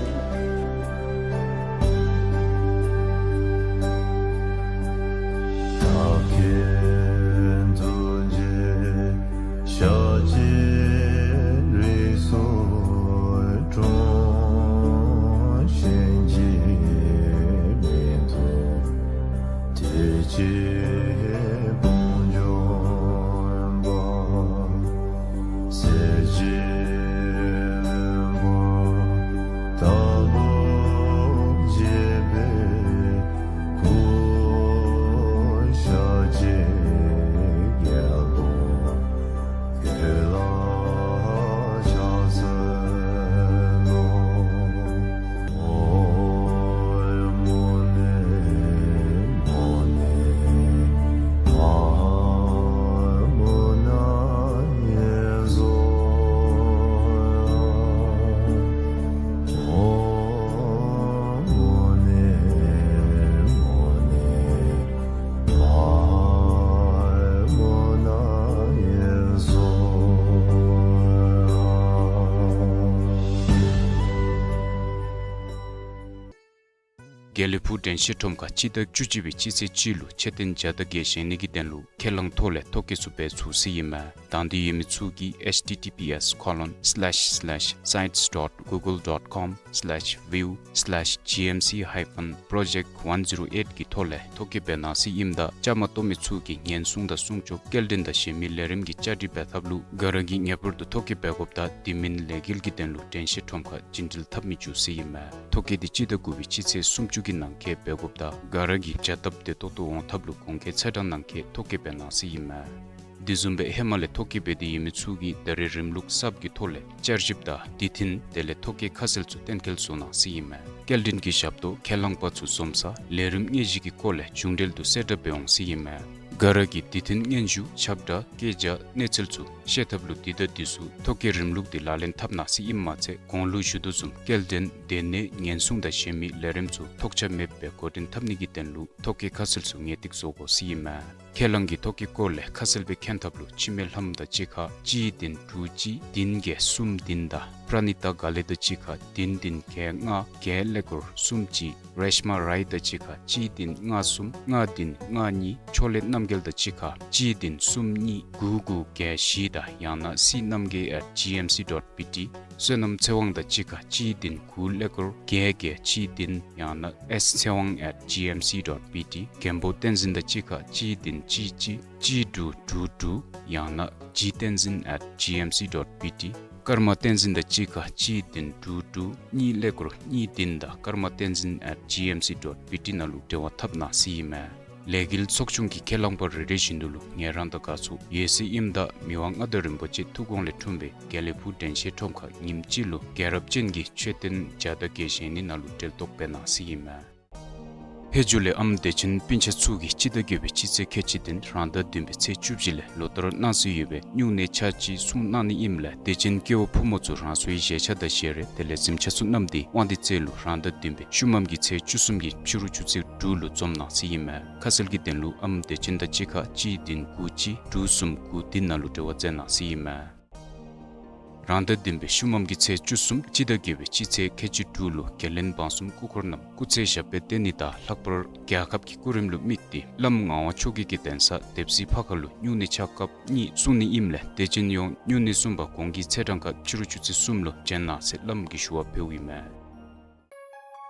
ཤཱཀྱའི་རིགས་སུ་འཁྲུངས། གཞན་གྱིས་མི་ཐུབ་དེ་ཅིག་དཔུང་འཇོམས་པ། གསལ་བྱེད་ལྷུན་པོ་ལྟ་བུར་བརྗིད་པའི་སྐུ། ཤཱཀྱའི་རྒྱལ་པོ་འོད་ལ་ཕྱག་འཚལ་ལོ། ཨོཾ་མུ་ནེ་མུ་ནེ་མ་ཧཱ་མུ་ན་ཡེ་སྭཱ་ཧཱ། ཨོཾ་མུ་ནེ་མུ་ནེ་མ་ཧཱ་མུ་ན་ཡེ་སྭཱ་ཧཱ། དགེ་ལེགས་ཕུག་དྲན་ཤེས་ཁྲོམ་ཁར་སྤྱི་ཟླ་བཅུ་གཅིག་པའི་སྤྱི་ཚེས་གཅིག་ལུ་མཆོད་རྟེན་བརྒྱ་དང་བརྒྱད་བཞེངས་ནི་གི་དོན་ལུ་ཁས་བླངས་ཐོག་ལས་ཐོ་བཀོད་ཚུ་འབད་ཚུགས་ཟེར་ཨིན་མས། དང་འདོད་ཡོད་མི་ཚུ་གིས་H T T P S colon slash slash sites dot google dot com slash view slash G M C hyphen project one zero eight གི་ཐོག་ལས་ཐོ་བཀོད་འབད་གནང་ཟེར་ཨིནམ་ད་བཅའ་མར་གཏོགས་མི་ཚུ་གིས་ཉེན་སྲུང་དང་སྲུང་སྐྱོབ་སྐྱེལ་འདྲེན་དང་གཞན་མི་ལས་རིམ་གྱི་བཅའ་སྒྲིག་འབད་ཐབས་ལུ་ག་ར་གིས་ངེས་པར་དུ་ཐོ་བཀོད་འབད་དགོཔ་དང་དེ་མིན་ལས་འགུལ་གྱི་དོན་ལུ་དྲན་ཤེས་ཁྲོམ་ཁར་བྱིན་འགྲུལ་འཐབ་མི་བཅུག་ཟེར་ཨིན་མས། ཐོ་བཀོད་འདི་སྤྱི་ཟླ་དགུ་པའི་སྤྱི་ཚེས་སུམ་ཅུ་གི་ནང་འཁོད་འབད་དགོཔ་དང་ག་ར་གིས་བྱ་སྟབས་བདེ་ཏོག་ཏོ་འོང་ཐབས་ལུ་གོང་འཁོད་ཚེས་གྲངས་ནང་འཁོད་ཐོ་བཀོད་འབད་གནང་ཟེར་ཨིན་མས། དེ་བཟུམ་སྦེ་ཧེ་མ་ལས་ཐོ་བཀོད་འབད་དེ་ཡོད་མི་ཚུ་གིས་ད་རེས་རིམ་ལུགས་གསརཔ་གི་ཐོག་ལས་བསྐྱར་ཞིབ་དང་བསྡུས་འཕྲིན་དེ་ལས་ཐོ་བཀོད་ཁ་གསལ་ཚུ་གཏན་འཁེལ་བཟོ་གནང་ཟེར་ཨིན་མས། སྐྱེལ་འདྲེན་གྱི་ཞབས་ཏོག་ཁས་བླངས་པ་ཚུ་འཛོམས་ས་ལས་རིམ་དངོས་གཞི་གི་སྐོར་ལས་བྱུང་འབྲེལ་དུ་གསལ་བསྒྲགས་འབད་འོང་ཟེར་ཨིན་མས། ག་ར་གིས་བསྡུས་འཕྲིན་སྙན་ཞུ་ཁྱབ་བསྒྲགས་སྐད་ཆ་གནས་ཚུལ་ཚུ་ཤེས་ཐབས་ལུ་དེ་དང་དེ་ཚུ་ཐོ་བཀོད་རིམ་ལུགས་འདི་ལག་ལེན་འཐབ་གནང་ཟེར་ཨིནམ་མ་ཚད་གོང་ལུ་ཞུ་དོ་བཟུམ་སྐྱེལ་འདྲེན་སྡོད་གནས་ཉེན་སྲུང་དང་གཞན་མི་ལས་རིམ་ཚུ་ཐོགས་ཆགས་མེདཔ་སྦེ་འགོ་འདྲེན་འཐབ་ནི་གི་དོན་ལུ་ཐོ་བཀོད་ཁ་གསལ་ཚུ་ངེས་ཏིག་བཟོ་དགོ་ཟེར་ཨིན་མས། ཁས་བླངས་ཀྱི་ཐོ་བཀོད་སྐོར་ལས་ཁ་གསལ་སྦེ་མཁྱེན་ཐབས་ལུ་འཆི་མེད་ལྷམོ་དང་གཅིག་ཁར་གཅིག་བདུན་དྲུག་གཅིག་བདུན་བརྒྱད་གསུམ་བདུན་དང་པྲ་ནི་ཏ་ག་ལེ་དང་གཅིག་ཁར་བདུན་བདུན་བརྒྱད་ལྔ་བརྒྱད་ཀླད་ཀོར་གསུམ་གཅིག་རེཤ་མ་རའི་དང་གཅིག་ཁར་གཅིག་བདུན་ལྔ་གསུམ་ལྔ་བདུན་ལྔ་གཉིས། ཕྱོགས་ལས་རྣམ་རྒྱལ་དང་གཅིག་ཁར་གཅིག་བདུན་གསུམ་གཉིས་དགུ་དགུ་བརྒྱད་བཞི་དང་ཡང་ན་སི་རྣམ་རྒྱལ་at G M C dot B T། བསོད་ནམས་ཚེ་དབང་དང་གཅིག་ཁར་གཅིག་བདུན་དགུ་ཀླད་ཀོར་བརྒྱད་བརྒྱད་གཅིག་བདུན་ཡང་ན་S ཚེ་དབང་at G M C dot B T། མགོན་པོ་བསྟན་འཛིན་དང་གཅིག་ཁར་གཅིག་བདུན་གཅིག་གཅིག་གཅིག་དྲུག་དྲུག་དྲུག་ཡང་ན་G བསྟན་འཛིན་at G M C dot B T། ཀརྨ་བསྟན་འཛིན་དང་གཅིག་ཁར་གཅིག་བདུན་དྲུག་དྲུག་གཉིས་ཀླད་ཀོར་གཉིས་བདུན་དང་ཀརྨ་བསྟན་འཛིན་at G M C dot B T ནང་ལུ་འབྲེལ་བ་འཐབ་གནང་ཟེར་ཨིན་མས། ལས་འགུལ་ཚོགས་ཆུང་གི་ཁས་བླངས་པ་རེ་རེ་བཞིན་དུ་ལུ་ངལ་རངས་དང་དགའ་ཚོར་ཡོད་ཟེར་ཨིནམ་ད་མི་དབང་མངའ་བདག་རིན་པོ་ཆེ་ཐུགས་དགོངས་ལས་འཁྲུངས་པའི་དགེ་ལེགས་ཕུག་དྲན་ཤེས་ཁྲོམ་ཁར་ཉིནམ་གཅིག་ལུ་རྒྱལ་རབས་ཅན་གྱི་མཆོད་རྟེན་བརྒྱ་དང་བརྒྱད་བཞེངས་ནི་ནང་ལུ་གྲལ་གཏོགས་འབད་གནང་ཟེར་ཨིན་མས། ཕར་ཕྱོགས་ལས་ཨམ་བདེ་ཆེན་སྤུན་ཆ་ཚུ་གིས་སྤྱི་ཟླ་བརྒྱད་པའི་སྤྱི་ཚེས་ཁལ་གཅིག་བདུན་རང་ཟླ་བདུན་པའི་ཚེས་བཅུ་བཞི་ལས་ལོ་ལྟར་གནང་སྲོལ་ཡོད་པའི་སྨྱུང་གནས་ཆ་གཅིག་སྲུང་གནང་ནི་ཨིནམ་ལས་དད་ཅན་སྐྱེ་བོ་ཕོ་མོ་ཚུ་རང་སོའི་བཞེས་ཆ་དང་བཞེས་རས་དེ་ལས་གཟིམ་ཆ་ཚུ་བསྣམས་ཏེ་དབང་འདུས་རྩེ་ལུ་རང་ཟླ་བདུན་པའི་ཤུལ་མམ་གྱི་ཚེས་བཅུ་གསུམ་གྱི་ཕྱི་རུ་ཆུ་ཚོད་དྲུག་ལུ་འཛོམས་གནང་ཟེར་ཨིན་མས། ཁ་གསལ་གྱི་དོན་ལུ་ཨམ་བདེ་ཆེན་དང་གཅིག་ཁར་གཅིག་བདུན་དགུ་གཅིག་དྲུག་གསུམ་དགུ་བདུན་ནང་ལུ་འབྲེལ་བ་མཛད་གནང་ཟེར་ཨིན་མས། རང་ཟླ་བདུན་པའི་ཤུལ་མམ་གྱི་ཚེས་བཅུ་གསུམ་སྤྱི་ཟླ་བརྒྱད་པའི་སྤྱི་ཚེས་ཁལ་གཅིག་དྲུག་ལུ་རྒྱལ་བློན་འབངས་གསུམ་སྐུ་འཁོར་རྣམས་སྐུ་ཚེ་ཞབས་པད་བརྟན་ནི་དང་ལྷག་པར་རྒྱལ་ཁབ་ཀྱི་སྐུ་རིམ་ལུ་དམིགས་ཏེ་བླམ་ངག་དབང་ཆོས་རྒྱལ་གྱི་གདན་ས་དེབ་སྲིད་ཕ་ཁ་ལུ་སྨྱུང་གནས་ཆ་སྐབས་གཉིས་གསུང་ནི་ཨིནམ་ལས་དད་ཅན་ཡོངས་སྨྱུང་གནས་གསུམ་པ་གོང་གི་ཚེས་གྲངས་ཁར་ཕྱི་རུ་ཆུ་ཚོད་གསུམ་ལུ་བྱོན་གནང་ཟེར་བླམ་གྱིས་ཞུ་བ་ཕུལཝ་ཨིན་མས།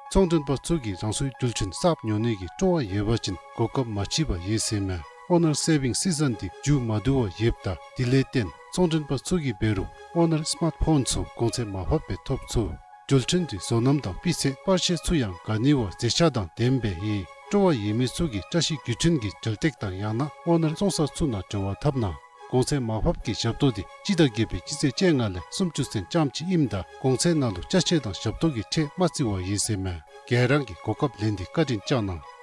ཚོང་མགྲོན་པ་ཚུ་གིས་རང་སོའི་རྒྱུ་ཆེན་གསརཔ་ཉོ་ནི་གི་སྤྲོ་བ་ཡོད་པ་ཅིན་གོ་སྐབས་མ་མཆིས་པར་ཡོད་ཟེར་མས། ཨོ་ནར་སེ་བིང་སི་ཛན་འདི་མཇུག་མ་བསྡུ་བར་ཡོདཔ་ད་དེ་ལས་བརྟེན་ཚོང་མགྲོན་པ་ཚུ་གིས་འབད་རུང་ཨོ་ནར་སི་མཱརཊ་ཕོན་ཚུ་གོང་ཚད་མར་ཕབ་སྦེ་ཐོབ་ཚུགས། རྒྱུ་ཆེན་འདི་བཟོ་རྣམ་དང་སྤུས་ཚད་པར་ཤ་ཚུ་ཡང་དགའ་ནི་བ་མཛེས་ཆ་དང་ལྡནམ་སྦེ་ཡོད། སྤྲོ་བ་ཡོད་མི་ཚུ་གིས་བཀྲ་ཤིས་བརྒྱུད་འཕྲིན་གྱི་འབྲེལ་སྟེགས་དང་ཡང་ན་ཨོ་ནར་བཙོང་ས་ཚུ་ནང་འབྲེལ་བ་འཐབ་གནང་། གོང་ཚད་མར་ཕབ་ཀྱི་ཞབས་ཏོག་འདི་སྤྱི་ཟླ་བརྒྱད་པའི་སྤྱི་ཚེས་བཅོ་ལྔ་ལས་སུམ་ཅུ་ཚུན་ཙམ་ཅིག་ཨིནམ་ད་གོང་ཚད་ནང་ལུ་ཅ་ཆས་དང་ཞབས་ཏོག་གི་ཁྲལ་མ་བརྩི་བར་ཡོད་ཟེར་མས། ག་ར་གིས་གོ་སྐབས་ལེན་ཏེ་བཀའ་དྲིན་བསྐྱང་གནང་།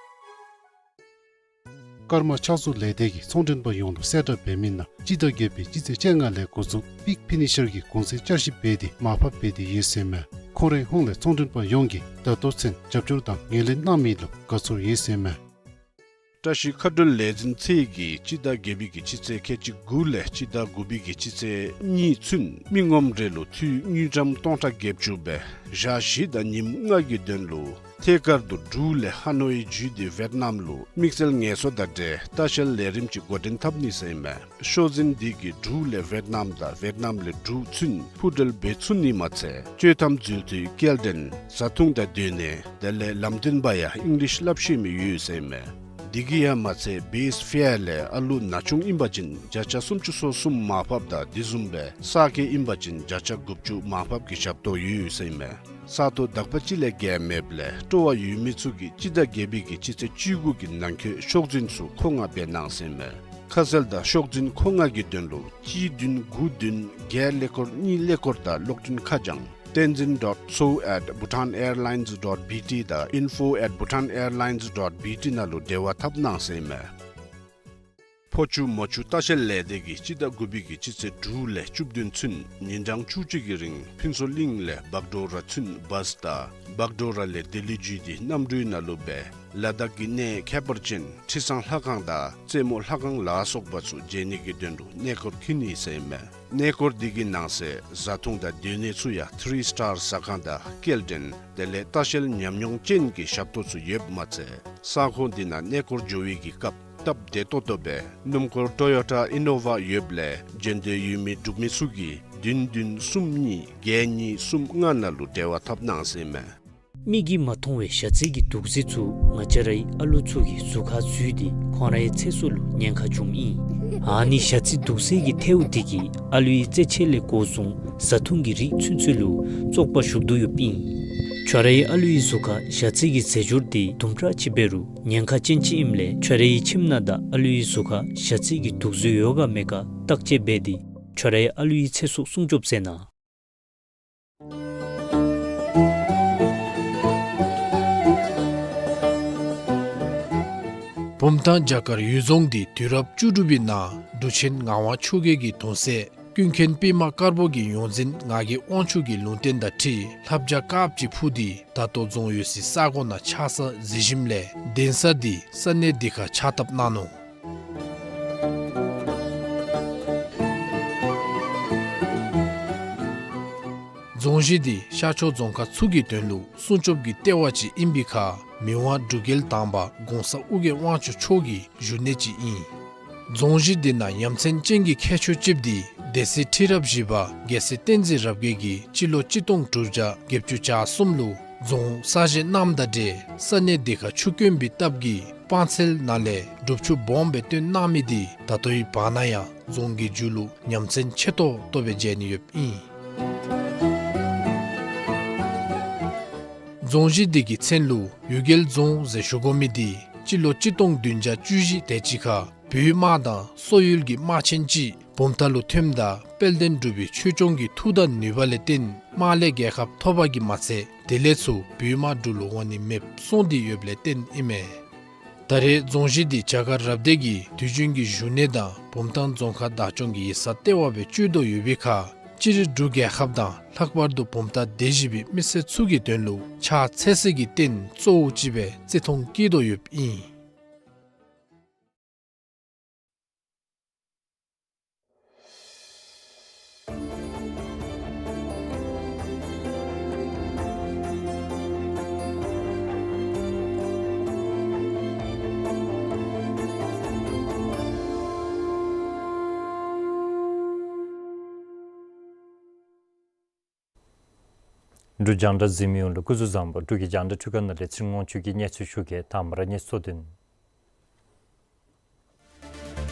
ཀརྨ་ཕྱག་བཟོ་ལས་སྡེ་གིས་ཚོང་མགྲོན་པ་ཡོངས་ལུ་གསལ་བསྒྲགས་འབད་མི་ནང་སྤྱི་ཟླ་བརྒྱད་པའི་སྤྱི་ཚེས་བཅོ་ལྔ་ལས་འགོ་བཙུགས་པིག་ཕི་ནི་ཤར་གྱིས་གོང་ཚད་བསྐྱར་ཞིབ་འབད་དེ་མར་ཕབ་འབད་དེ་ཡོད་ཟེར་མས། ཁོང་རའི་ཧོངས་ལས་ཚོང་མགྲོན་པ་ཡོངས་ཀྱིས་ད་ལྟོ་ཚུན་རྒྱབ་སྐྱོར་དང་ངོས་ལེན་གནང་མི་ལུ་དགའ་ཚོར་ཡོད་ཟེར་མས། བཀྲ་ཤིས་མཁའ་འགྲུལ་ལས་འཛིན་ཚད་ཀྱིས་སྤྱི་ཟླ་བརྒྱད་པའི་གི་སྤྱི་ཚེས་ཁལ་གཅིག་དགུ་ལས་སྤྱི་ཟླ་དགུ་པའི་གི་སྤྱི་ཚེས་གཉིས་ཚུན་མི་ངོམ་རེ་ལུ་འཐུས་དངུལ་ཀྲམ་སྟོང་ཕྲག་བརྒྱད་ཅུ་སྦེ་ཞག་བཞི་དང་ཉིནམ་ལྔ་གི་དོན་ལུ་ཐད་ཀར་དུ་འབྲུག་ལས་ཧ་ནོའི་བརྒྱུད་དེ་ཝེཊ་ནམ་ལུ་དམིགས་བསལ་ངལ་གསོ་དང་འབྲེལ་ལྟ་བཤལ་ལས་རིམ་ཅིག་འགོ་འདྲེན་འཐབ་ནི་ཟེར་ཨིན་མས། ཤོག་འཛིན་འདི་གིས་འབྲུག་ལས་ཝེཊ་ནམ་དང་ཝེཊ་ནམ་ལས་འབྲུག་ཚུན་འཕུར་གྲལ་འབད་ཚུགས་ནི་མ་ཚད་སྤྱོད་ཐམ་འཛུལ་དུས་སྐྱེལ་འདྲེན་བཟའ་འཐུང་དང་སྡོད་གནས་དེ་ལས་ལམ་སྟོན་པ་ཡང་ཨིང་ལིཤ་སླབ་ཤེས་མི་ཡོད་ཟེར་ཨིན་མས། འདི་གིས་ཡང་མ་ཚད་བེསི་ཕེར་ལས་ཨ་ལུ་ན་ཆུང་ཨིན་པ་ཅིན་བརྒྱ་ཆ་སུམ་ཅུ་སོ་གསུམ་མར་ཕབ་དང་དེ་བཟུམ་སྦེ་གསར་སྐྱེས་ཨིན་པ་ཅིན་བརྒྱ་ཆ་དགུ་བཅུ་མར་ཕབ་ཀྱི་ཞབས་ཏོག་ཡོད་ཟེར་ཨིན་མས། ས་སྟོང་དག་པ་ཅིག་ལས་བརྒལ་མེདཔ་ལས་སྤྲོ་བ་ཡོད་མི་ཚུ་གིས་སྤྱི་ཟླ་བརྒྱད་པའི་གི་སྤྱི་ཚེས་བཅུ་དགུ་གི་ནང་འཁོད་ཤོག་འཛིན་ཚུ་མཁོ་མངགས་འབད་གནང་ཟེར་ཨིན་མས། ཁ་གསལ་དང་ཤོག་འཛིན་མཁོ་མངགས་ཀྱི་དོན་ལུ་གཅིག་བདུན་དགུ་བདུན་བརྒྱད་ཀླད་ཀོར་གཉིས་ཀླད་ཀོར་དང་གློག་འཕྲིན་ཁ་བྱང་tenzin dot so at bhutanairlines dot B T དང་info at bhutanairlines dot B T ནང་ལུ་འབྲེལ་བ་འཐབ་གནང་ཟེར་ཨིན་མས། ཕོ་ཆུ་མོ་ཆུ་ལྟ་བཤལ་ལས་སྡེ་གིས་སྤྱི་ཟླ་དགུ་པའི་གི་སྤྱི་ཚེས་དྲུག་ལས་བཅུ་བདུན་ཚུན་ཉིན་གྲངས་བཅུ་གཅིག་གི་རིང་ཕུན་ཚོགས་གླིང་ལས་བག་གྲོ་ར་ཚུན་བཱསི་དང་བག་གྲོ་ར་ལས་ལྡི་ལི་བརྒྱུད་དེ་གནམ་གྲུའི་ནང་ལུ་སྦེ་ལ་དྭགས་ཀྱི་གནས་ཁྱད་པར་ཅན་ཁྲི་བཟང་ལྷ་ཁང་དང་རྩེ་མོ་ལྷ་ཁང་ལ་སོགས་པ་ཚུ་མཇལ་ནི་གི་དོན་ལུ་གནས་སྐོར་འཁྱིད་ནི་ཟེར་ཨིན་མས། གནས་སྐོར་འདི་གི་ནང་གསེས་བཟའ་འཐུང་དང་སྡོད་གནས་ཚུ་ཡང་ཐི་རི་སི་ཊར་ཟ་ཁང་དང་སྐྱེལ་འདྲེན་དེ་ལས་ལྟ་བཤལ་ཉམས་མྱོང་ཅན་གྱི་ཞབས་ཏོག་ཚུ་ཡོདཔ་མ་ཚད་ས་ཁོངས་འདི་ནང་གནས་སྐོར་འགྱོ་བའི་གི་སྐབས་སྟབས་བདེ་ཏོག་ཏོ་སྦེ་སྣུམ་འཁོར་ཊོ་ཡོ་ཊ་ཨི་ནོ་ཝ་ཡོདཔ་ལས་འབྱོན་འདོད་ཡོད་མི་འབྲུག་མི་ཚུ་གིས་བདུན་བདུན་གསུམ་གཉིས་བརྒྱད་གཉིས་གསུམ་ལྔ་ནང་ལུ་འབྲེལ་བ་འཐབ་གནང་ཟེར་ཨིན་མས། མིག་གིས་མ་མཐོང་བའི་ཞ་རྩི་གི་དུག་རྫས་ཚུ་ང་བཅས་རའི་ཨ་ལུ་ཚུ་གི་གཟུགས་ཁར་འཛུལ་ཏེ་ཁོང་རའི་ཚེ་སྲོག་ལུ་ཉེན་ཁ་འབྱུངམ་ཨིན། ཨ་ནི་ཞ་རྩི་དུག་རྫས་ཀྱི་ཐལཝ་འདི་གིས་ཨ་ལུའི་རྩེད་ཆས་ལས་འགོ་བཟུང་བཟའ་འཐུང་གི་རིགས་ཚུན་ཚོད་ལུ་བཙོག་པ་ཞུགས་དོ་ཡོདཔ་ཨིན། ཁྱོད་རའི་ཨ་ལུའི་གཟུགས་ཁར་ཞ་རྩི་གི་རྫས་སྦྱོར་འདི་དུམ་གྲ་ཅིག་འབད་རུང་ཉེན་ཁ་ཅན་ཅིག་ཨིནམ་ལས་ཁྱོད་རའི་ཁྱིམ་ནང་དང་ཨ་ལུའི་གཟུགས་ཁར་ཞ་རྩི་གི་དུག་རྫས་ཡོད་ག་མེད་ག་བརྟག་དཔྱད་འབད་དེ་ཁྱོད་རའི་ཨ་ལུའི་ཚེ་སྲོག་སྲུང་སྐྱོབ་མཛད་གནང་། བུམ་ཐང་རྒྱ་གར་ཡུལ་རྫོང་འདི་དུས་རབས་བཅུ་དྲུག་པའི་ནང་འབྲུག་ཆེན་ངག་དབང་ཆོས་རྒྱལ་གྱི་གདུང་སྲས་ཀུན་མཁྱེན་པདྨ་དཀར་པོ་གི་ཡོངས་འཛིན་ངག་གི་དབང་ཕྱུག་གི་ལུང་བསྟན་དང་འཁྲིལ་ལྷ་བྱ་དཀརཔོ་ཅིག་འཕུར་ཏེ་ད་ལྟོ་རྫོང་ཡོད་སའི་ས་གོ་ནང་ཆགས་ས་གཟིགས་ཞིནམ་ལས་གདན་ས་འདི་ས་གནས་འདི་ཁར་ཕྱག་བཏབ་གནང་ནུག། རྫོང་གཞི་འདི་ཤར་ཕྱོགས་རྫོང་ཁག་ཚུ་གི་དོན་ལུ་སྲུང་སྐྱོབ་ཀྱི་ལྟེ་བ་ཅིག་ཨིན་པའི་ཁར་མི་དབང་འབྲུག་རྒྱལ་དང་པ་གོང་ས་ཨོ་རྒྱན་དབང་ཕྱུག་མཆོག་གི་བཞུགས་གནས་ཅིག་ཨིན། རྫོང་གཞི་འདི་ནང་ཡ་མཚན་ཅན་གྱི་ཁྱད་ཆོས་ཅིག་འདི་སྡེ་སྲིད་ཁྲི་རབས་བཞི་པ་རྒྱལ་སྲས་བསྟན་འཛིན་རབ་རྒྱས་ཀྱིས་སྤྱི་ལོ་གཅིག་སྟོང་དྲུག་བརྒྱ་བརྒྱད་ཅུ་གྱ་གསུམ་ལུ་རྫོང་གསར་བཞེངས་གནངམ་དང་འབྲེལ་ས་གནས་འདི་ཁར་ཆུ་དཀོན་པའི་སྟབས་ཀྱིས་སྤང་ཚལ་ནང་ལས་སྒྲུབ་ཆུ་སྦོམ་སྦེ་བཏོན་གནང་མི་འདི་ད་ལྟོའི་བར་ན་ཡང་རྫོང་གི་མཇུག་ལུ་ཡ་མཚན་ཆེ་ཏོག་ཏོ་སྦེ་མཇལ་ནི་ཡོདཔ་ཨིན། རྫོང་གཞི་འདི་གི་མཚན་ལུ་གཡུལ་རྒྱལ་རྫོང་ཟེར་ཞུ་དགོ་མི་འདི་སྤྱི་ལོ་གཅིག་སྟོང་བདུན་བརྒྱ་བཅུ་བཞི་དེ་ཅིག་ཁར་བོད་དམག་དང་སོག་ཡུལ་གྱི་དམག་ཆེན་ཅིག་བུམ་ཐང་ལུ་ཐོནམ་ད་དཔལ་ལྡན་འབྲུག་པའི་ཆོས་སྐྱོང་གི་མཐུ་དང་ནུས་པ་ལས་བརྟེན་དམག་ལས་རྒྱལ་ཁ་ཐོབ་པ་གིས་མ་ཚད་དེ་ལས་ཚུར་བོད་དམག་འབྲུག་ལུ་འོང་ནི་མེདཔ་སོང་སྟེ་ཡོདཔ་ལས་བརྟེན་ཨིན་མས། ད་རེས་རྫོང་གཞི་འདི་རྒྱ་གར་རབ་སྡེ་གི་དུས་རྒྱུན་གྱི་བཞུགས་གནས་དང་བུམ་ཐང་རྫོང་ཁག་བདག་སྐྱོང་གི་ཡིག་ཚང་ལྟེ་བ་སྦེ་སྤྱོད་དོ་ཡོད་པའི་ཁར་སྤྱིར་འབྲུག་རྒྱལ་ཁབ་དང་ལྷག་པར་དུ་བུམ་ཐང་སྡེ་བཞི་པའི་མི་སེར་ཚུ་གི་དོན་ལུ་ཕྱག་འཚལ་སྲིད་ཀྱི་རྟེན་གཙོ་བོ་ཅིག་སྦེ་བརྩི་མཐོང་བསྐྱེད་དོ་ཡོདཔ་ཨིན། འབྲུག་རྒྱང་བསྒྲགས་གཟིགས་མི་ཡོངས་ལུ་སྐུ་གཟུགས་བཟང་པོ། འབྲུག་གི་རྒྱང་བསྒྲགས་འཕྲུལ་ཁང་ནང་ལས་ཚེ་རིང་དབང་ཕྱུག་གིས་གནས་ཚུལ་ཞུ་གེ། དང་པ་ར་གནས་ཚུལ་དོན།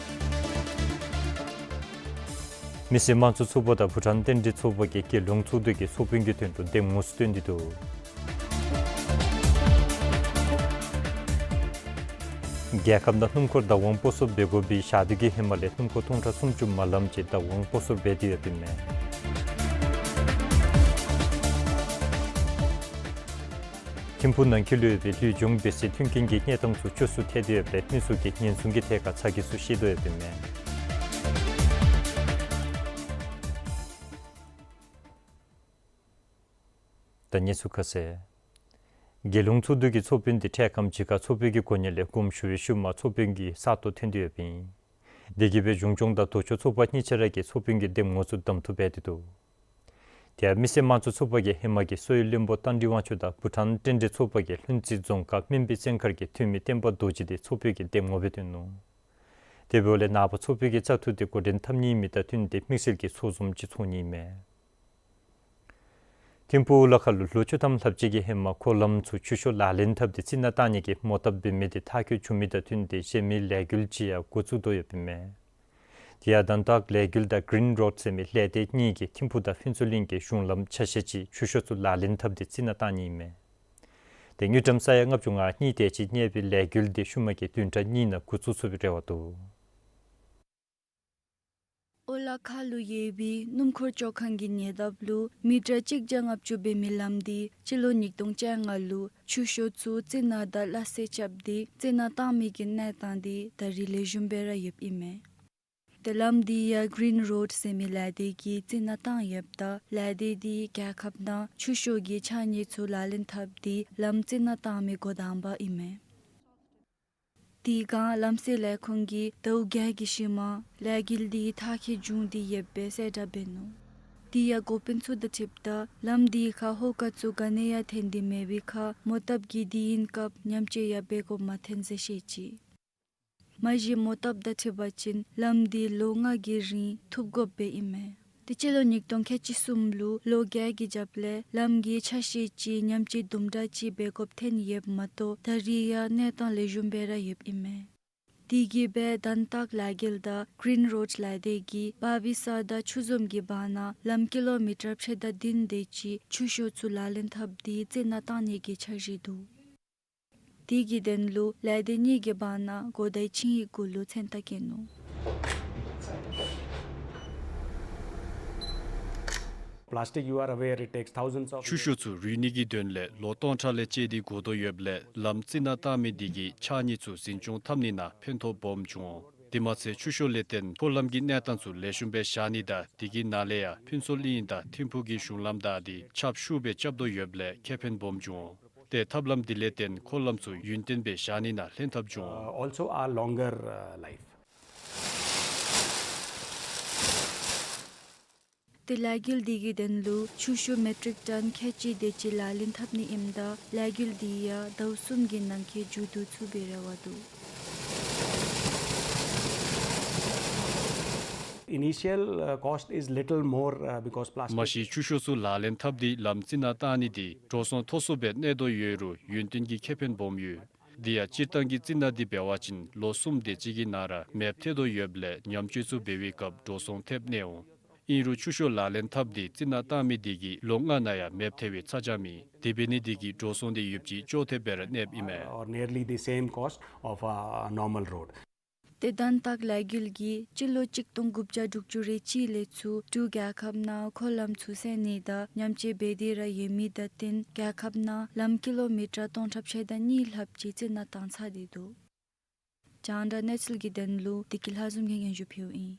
མི་སེར་དམངས་གཙོ་ཚོགས་པ་དང་བྷུ་ཊཱན་རྟེན་འབྲེལ་ཚོགས་པ་གིས་རྒྱལ་ཡོངས་ཚོགས་འདུ་གི་ཚོགས་དཔོན་གྱི་དོན་ལུ་འདེམས་ངོ་ཚུ་བཏོན་ཏེ་འདུག། རྒྱལ་ཁབ་ནང་སྣུམ་འཁོར་བདག་དབང་སྤོ་སོར་འབད་དགོ་པའི་ཞག་དུས་ཀྱི་ཧེ་མ་ལས་སྣུམ་འཁོར་སྟོང་ཕྲག་སུམ་ཅུ་མ་ལམ་ཅིག་བདག་དབང་སྤོ་སོར་འབད་དེ་ཡོདཔ་ཨིན་མས། ཐིམ་ཕུག་ནང་འཁོད་ལུ་ཡོད་པའི་ལུས་སྦྱོང་འབད་སའི་མཐུན་རྐྱེན་གྱི་གནས་སྟངས་ཚུ་བཅོས་སུ་ཐལ་ཏེ་ཡོདཔ་ལས་མི་ཚུ་གིས་ཉེན་སྲུང་གི་ཐད་ཁར་ཚ་གྱང་ཚུ་བཤད་དོ་ཡོདཔ་ཨིན་མས། ད་གནས་ཚུལ་ཁ་གསལ། རྒྱལ་ཡོངས་ཚོགས་འདུ་གི་ཚོགས་དཔོན་དེ་འཕྲལ་ཁམས་ཅིག་ཁར་ཚོགས་དཔོན་གྱི་གོ་གནས་ལས་དགོངས་ཞུ་བའི་ཤུལ་མ་ཚོགས་དཔོན་གྱི་ས་སྟོང་ཐོན་ཏེ་ཡོདཔ་ཨིན། དེ་གིས་སྦེ་གཞུང་སྐྱོང་དང་ལྡོག་ཕྱོགས་ཚོགས་པ་གཉིས་ཆ་ར་གིས་ཚོགས་དཔོན་གྱི་འདེམས་ངོ་ཚུ་གདམ་འཐུ་འབད་དེ་འདུག། དེ་ཡང་མི་སེར་དམངས་གཙོ་ཚོགས་པ་གིས་ཧེ་མ་གི་སོག་ཡུལ་བློན་པོ་རྟ་མགྲིན་དབང་ཕྱུག་དང་བྷུ་ཊཱན་རྟེན་འབྲེལ་ཚོགས་པ་གིས་ལྷུན་རྩེ་རྫོང་ཁག་སྨན་སྦིས་བཙན་མཁར་གྱི་འཐུས་མི་བསྟན་པ་རྡོ་རྗེ་དེ་ཚོགས་དཔོན་གྱི་འདེམས་ངོ་སྦེ་བཏོན་ནུག། དེ་འབདཝ་ལས་ནངས་པ་ཚོགས་དཔོན་གྱི་བཙག་འཐུ་དེ་འགོ་འདྲེན་འཐབ་ནི་ཨིན་མི་དང་བསྟུན་ཏེ་དམིགས་བསལ་གྱི་ཚོགས་འཛོམས་ཅིག་ཚོགས་ནི་ཨིན་མས། ཐིམ་ཕུག་ཨུ་ལ་ཁ་ལུ་ལོ་བཅུ་ཐམ་ལྷགཔ་ཅིག་གི་ཧེ་མ་འཁོར་ལམ་ཚུ་ཆུ་ཤོག་ལག་ལེན་འཐབ་སྟེ་རྩི་ནག་བཏང་ནི་གི་མོ་བཏབ་འབད་མི་དེ་མཐར་འཁྱོལ་བྱུང་མི་དང་བསྟུན་ཏེ་གཞན་མི་ལས་འགུལ་ཅིག་ཡང་འགོ་བཙུགས་དོ་ཡོདཔ་ཨིན་མས། དེ་ཡང་དན་ཏག་ལས་འགུལ་དང་གིརིན་རོཌ་ཟེར་མི་ལས་སྡེ་གཉིས་ཀྱིས་ཐིམ་ཕུག་དང་ཕུན་ཚོགས་གླིང་གི་གཞུང་ལམ་ཆ་ཤས་ཅིག་ཆུ་ཤོག་ཚུ་ལག་ལེན་འཐབ་སྟེ་རྩི་ནག་བཏང་ནི་ཨིན་མས། དེ་དངུལ་ཀྲམ་ས་ཡ་ལྔ་བཅུ་ང་གཉིས་དེ་ཅིག་གནས་པའི་ལས་འགུལ་དེ་ཤུལ་མ་གི་བདུན་ཕྲག་གཉིས་ནང་འགོ་བཙུགས་ཚུགས་པའི་རེ་བ་འདུག། ཨོ་ལ་ཁ་ལུ་ཡོད་པའི་སྣུམ་འཁོར་བཅོ་ཁང་གི་ཉེ་འདབས་ལུ་མི་ཊར་གཅིག་བརྒྱ་ལྔ་བཅུ་འབད་མི་ལམ་དེ་སྤྱི་ལོ་ཉིས་སྟོང་བཅོ་ལྔ་ལུ་ཆུ་ཤོག་ཚུ་རྩི་ནག་དང་སླ་བསྲེ་རྐྱབ་སྟེ་རྩི་ནག་བཏང་མི་གི་གནས་སྟངས་དེ་ད་རིས་ལེགས་ཤོམ་སྦེ་ར་ཡོདཔ་ཨིན་མས། དེ་ལམ་དེ་ཡང་གིརིན་རོཌ་ཟེར་མི་ལས་སྡེ་གིས་རྩི་ནག་བཏང་ཡོདཔ་ད་ལས་སྡེ་དེ་རྒྱལ་ཁབ་ནང་ཆུ་ཤོག་གི་ཕྱགས་སྙིགས་ཚུ་ལག་ལེན་འཐབ་སྟེ་ལམ་རྩི་ནག་བཏང་མི་འགོ་དང་པ་ཨིན་མས། དེ་སྒང་ལམ་སེལ་ལས་ཁུངས་ཀྱིས་ཟླཝ་བརྒྱད་ཀྱི་ཤུལ་མ་ལས་འགུལ་དེ་མཐར་འཁྱོལ་བྱུང་སྟེ་ཡོདཔ་སྦེ་གསལ་བསྒྲགས་འབད་ནུག། དེ་ཡང་འགོ་དཔོན་ཚུ་དང་འཁྲིལཝ་ད་ལམ་དེ་ཁར་ཧོ་ཀ་ཚུ་ག་ནི་ཡང་ཐོན་ཏེ་མེད་པའི་ཁར་མོ་བཏབ་ཀྱི་དུས་ཡུན་སྐབས་ཉམས་བཅོས་ཡང་འབད་དགོཔ་མ་ཐོན་ཟེར་བཤད་ཅི། མ་གཞི་མོ་བཏབ་དང་འཁྲིལ་བ་ཅིན་ལམ་དེ་ལོ་ལྔ་གི་རིང་ཐུབ་དགོཔ་སྦེ་ཨིན་མས། དེ་སྤྱི་ལོ་ཉིས་སྟོང་ཁལ་གཅིག་གསུམ་ལུ་ལོ་བརྒྱད་ཀྱི་རྒྱབ་ལས་ལམ་གྱི་ཆ་ཤས་ཅིག་ཉམས་བཅོས་དུམ་གྲ་ཅིག་འབད་དགོཔ་ཐོན་ཡོདཔ་མ་གཏོགས་ད་རིས་ཡང་གནས་སྟངས་ལེགས་ཤོམ་སྦེ་ར་ཡོདཔ་ཨིན་མས། དེ་གིས་སྦེ་དན་ཏག་ལས་འགུལ་དང་གིརིན་རོཌ་ལས་སྡེ་གིས་བ་བི་ས་དང་ཆུ་འཛོམས་ཀྱི་བར་ན་ལམ་ཀི་ལོ་མི་ཊར་ཕྱེད་དང་བདུན་དེ་ཅིག་ཆུ་ཤོག་ཚུ་ལག་ལེན་འཐབ་སྟེ་རྩི་ནག་བཏང་ནི་གི་འཆར་གཞི་འདུག། དེ་གི་དོན་ལུ་ལས་སྡེ་གཉིས་ཀྱི་བར་ན་གོ་བརྡའི་ཆིངས་ཡིག་གུ་ལུ་མཚན་རྟགས་བཀོད་ནུག། Plastic, you are aware, it takes thousands of years. ཆུ་ཤོག་ཚུ་རུལ་ནི་གི་དོན་ལས་ལོ་སྟོང་ཕྲག་ལས་བཅད་དེ་འགོར་དོ་ཡོདཔ་ལས་ལམ་རྩི་ནག་བཏང་མི་དེ་གིས་ཕྱགས་སྙིགས་ཚུ་འཛིན་སྐྱོང་འཐབ་ནི་ནང་ཕན་ཐོགས་སྦོམ་བྱུང་འོང་། དེ་མ་ཚད་ཆུ་ཤོག་ལས་བརྟེན་འཁོར་ལམ་གྱི་གནས་སྟངས་ཚུ་ལེགས་ཤོམ་སྦེ་བཞག་ནི་དང་དེ་གི་ནང་ལས་ཡང་ཕུན་ཚོགས་གླིང་དང་ཐིམ་ཕུག་གི་གཞུང་ལམ་དག་དེ་ཁྱབ་ཤུགས་སྦེ་རྐྱབ་དོ་ཡོདཔ་ལས་ཁེ་ཕན་སྦོམ་བྱུང་འོང་། ཏེ་ཐབས་ལམ་དེ་ལས་བརྟེན་འཁོར་ལམ་ཚུ་ཡུན་བརྟན་སྦེ་བཞག་ནི་ནང་ལྷན་ཐབས་བྱུང་འོང་། Uh, also are longer, uh, life. ཏེ་ལས་འགུལ་དེ་གི་དོན་ལུ་ཆུ་ཤོག་མེ་ཊིག་ཊོན་ཁལ་གཅིག་དེ་ཅིག་ལག་ལེན་འཐབ་ནི་ཨིནམ་ད་ལས་འགུལ་དེ་ཡང་ཟླཝ་གསུམ་གྱི་ནང་འཁོད་མཇུག་བསྡུ་ཚུགས་པའི་རེ་བ་འདུག། Initial, uh, cost is little more, uh, because plastic. མ་གཞི་ཆུ་ཤོག་ཚུ་ལག་ལེན་འཐབ་སྟེ་ལམ་རྩི་ནག་བཏང་ནི་དེ་འགྲོ་སོང་མཐོ་སུ་སྦེ་གནས་དོ་ཡོད་རུང་ཡུན་བརྟན་གྱི་ཁེ་ཕན་སྦོམ་ཡོད། དེ་ཡང་སྤྱིར་བཏང་གི་རྩི་ནག་འདི་འབད་བ་ཅིན་ལོ་གསུམ་དེ་ཅིག་གི་ནང་ར་མེདཔ་ཐལ་དོ་ཡོདཔ་ལས་ཉམས་བཅོས་ཚུ་འབད་བའི་སྐབས་འགྲོ་སོང་ཐེབས་གནས་འོང་། ཨིན་རུང་ཆུ་ཤོག་ལག་ལེན་འཐབ་སྟེ་རྩི་ནག་བཏང་མི་དེ་གིས་ལོ་ལྔ་ནང་ཡང་མེདཔ་ཐལ་བའི་ཚ་གྱང་མེད། དེ་འབད་ནི་དེ་གིས་འགྲོ་སོང་དེ་ཡོདཔ་ཅིག་ཅོག་འཐདཔ་སྦེ་ར་གནསཔ་ཨིན་མས། Or nearly the same cost of a normal road. ཏེ་དན་ཏག་ལས་འགུལ་གྱིས་སྤྱི་ལོ་གཅིག་སྟོང་དགུ་བརྒྱ་དྲུག་ཅུ་རེ་གཅིག་ལས་ཚུར་འབྲུག་རྒྱལ་ཁབ་ནང་འཁོར་ལམ་ཚུ་སེལ་ནི་དང་ཉམས་བཅོས་འབད་དེ་ར་ཡོད་མི་དང་བསྟུན་རྒྱལ་ཁབ་ནང་ལམ་ཀི་ལོ་མི་ཊར་སྟོང་ཕྲག་ཕྱེད་དང་གཉིས་ལྷགཔ་ཅིག་རྩི་ནག་བཏང་ཚར་ཏེ་འདུག། རྒྱང་བསྒྲགས་གནས་ཚུལ་གྱི་དོན་ལུ་བདེ་སྐྱིད་ལྷ་འཛོམས་ཀྱིས་སྙན་ཞུ་ཕུལཝ་ཨིན།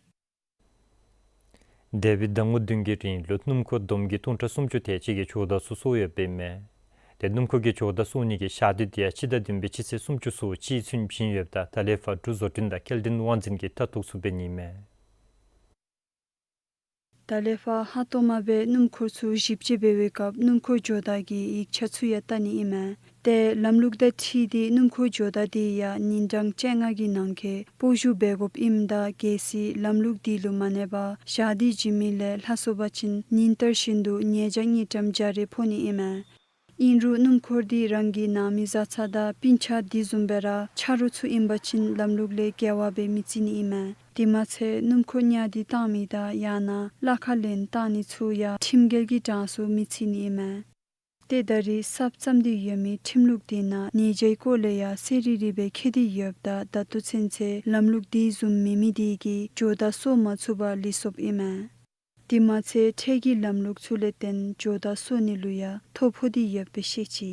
འདས་པའི་ཟླ་ངོ་བདུན་གྱི་རིང་ལུ་སྣུམ་འཁོར་བསྡོམས་ཀྱིས་སྟོང་ཕྲག་སུམ་ཅུ་དེ་ཅིག་གིས་ཇོ་བདག་ཚུ་སོར་ཡོདཔ་ཨིན་མས། ཏེ་སྣུམ་འཁོར་གྱིས་ཇོ་བདག་སོར་ནི་གི་ཞག་དུས་དེ་ཡང་སྤྱི་ཟླ་བདུན་པའི་སྤྱི་ཚེས་སུམ་ཅུ་སོ་གཅིག་ཚུན་བྱིན་ཡོདཔ་ད་ད་ལས་ཕར་འབྲུག་བཟོ་སྐྲུན་དང་སྐྱེལ་འདྲེན་དབང་འཛིན་གྱིས་ལྟ་རྟོག་ཚུ་འབད་ནི་ཨིན་མས། ད་ལས་ཕར་ཧང་སྟོང་མ་སྦེ་སྣུམ་འཁོར་ཚུ་ཞིབ་དཔྱད་འབད་བའི་སྐབས་སྣུམ་འཁོར་ཇོ་བདག་གིས་ཡིག་ཆ་ཚུ་ཡང་བལྟ་ནི་ཨིན་མས། ཏེ་ལམ་ལུགས་དང་འཁྲིལ་ཏེ་སྣུམ་འཁོར་ཇོ་བདག་དེ་ཡང་ཉིན་གྲངས་བཅོ་ལྔ་གི་ནང་འཁོད་སྤོ་བཞུགས་འབད་དགོཔ་ཨིནམ་ད་གལ་སྲིད་ལམ་ལུགས་དེ་ལུ་མ་གནས་པར་ཞག་དེ་བྱིན་མི་ལས་ལྷག་སོང་པ་ཅིན་ཉིན་བསྟར་བཞིན་དུ་ཉེས་བྱ་དངུལ་ཀྲམ་བརྒྱ་རེ་ཕོག་ནི་ཨིན་མས། ཨིན་རུང་སྣུམ་འཁོར་དེ་རང་གི་ནང་མི་བཟའ་ཚང་དང་སྤུན་ཆ་དེ་བཟུམ་སྦེ་ར་ཆ་རོགས་ཚུ་ཨིན་པ་ཅིན་ལམ་ལུགས་ལས་འགལ་བ་སྦེ་མི་བརྩི་ནི་ཨིན་མས། དེ་མ་ཚད་སྣུམ་འཁོར་གཉའ་སྡིག་བཏང་མི་དང་ཡང་ན་གླ་ཁར་ལེན་བཏང་ནི་ཚུ་ཡང་ཁྲིམས་འགལ་གྱི་གྲངས་སུ་མི་བརྩི་ནི་ཨིན་མས། ཏེ་ད་རེས་གསར་བརྩམས་ཏེ་ཡོད་མི་ཁྲིམས་ལུགས་དེ་ནང་ཉེས་བྱའི་སྐོར་ལས་ཡང་གསལ་རི་རི་སྦེ་བཀོད་དེ་ཡོདཔ་ད་ད་ལྟོ་ཚུན་ཚོད་ལམ་ལུགས་དེ་བཟུམ་མེད་མི་དེ་གིས་ཇོ་བདག་གསོ་མ་ཚུགས་པར་ལུས་སོཔ་ཨིན་མས། དེ་མ་ཚད་འཕྲལ་གྱི་ལམ་ལུགས་ཚུ་ལས་བརྟེན་ཇོ་བདག་གསོ་ནི་ལུ་ཡང་ཐོ་ཕོག་སྟེ་ཡོདཔ་སྦེ་བཤད་ཅི།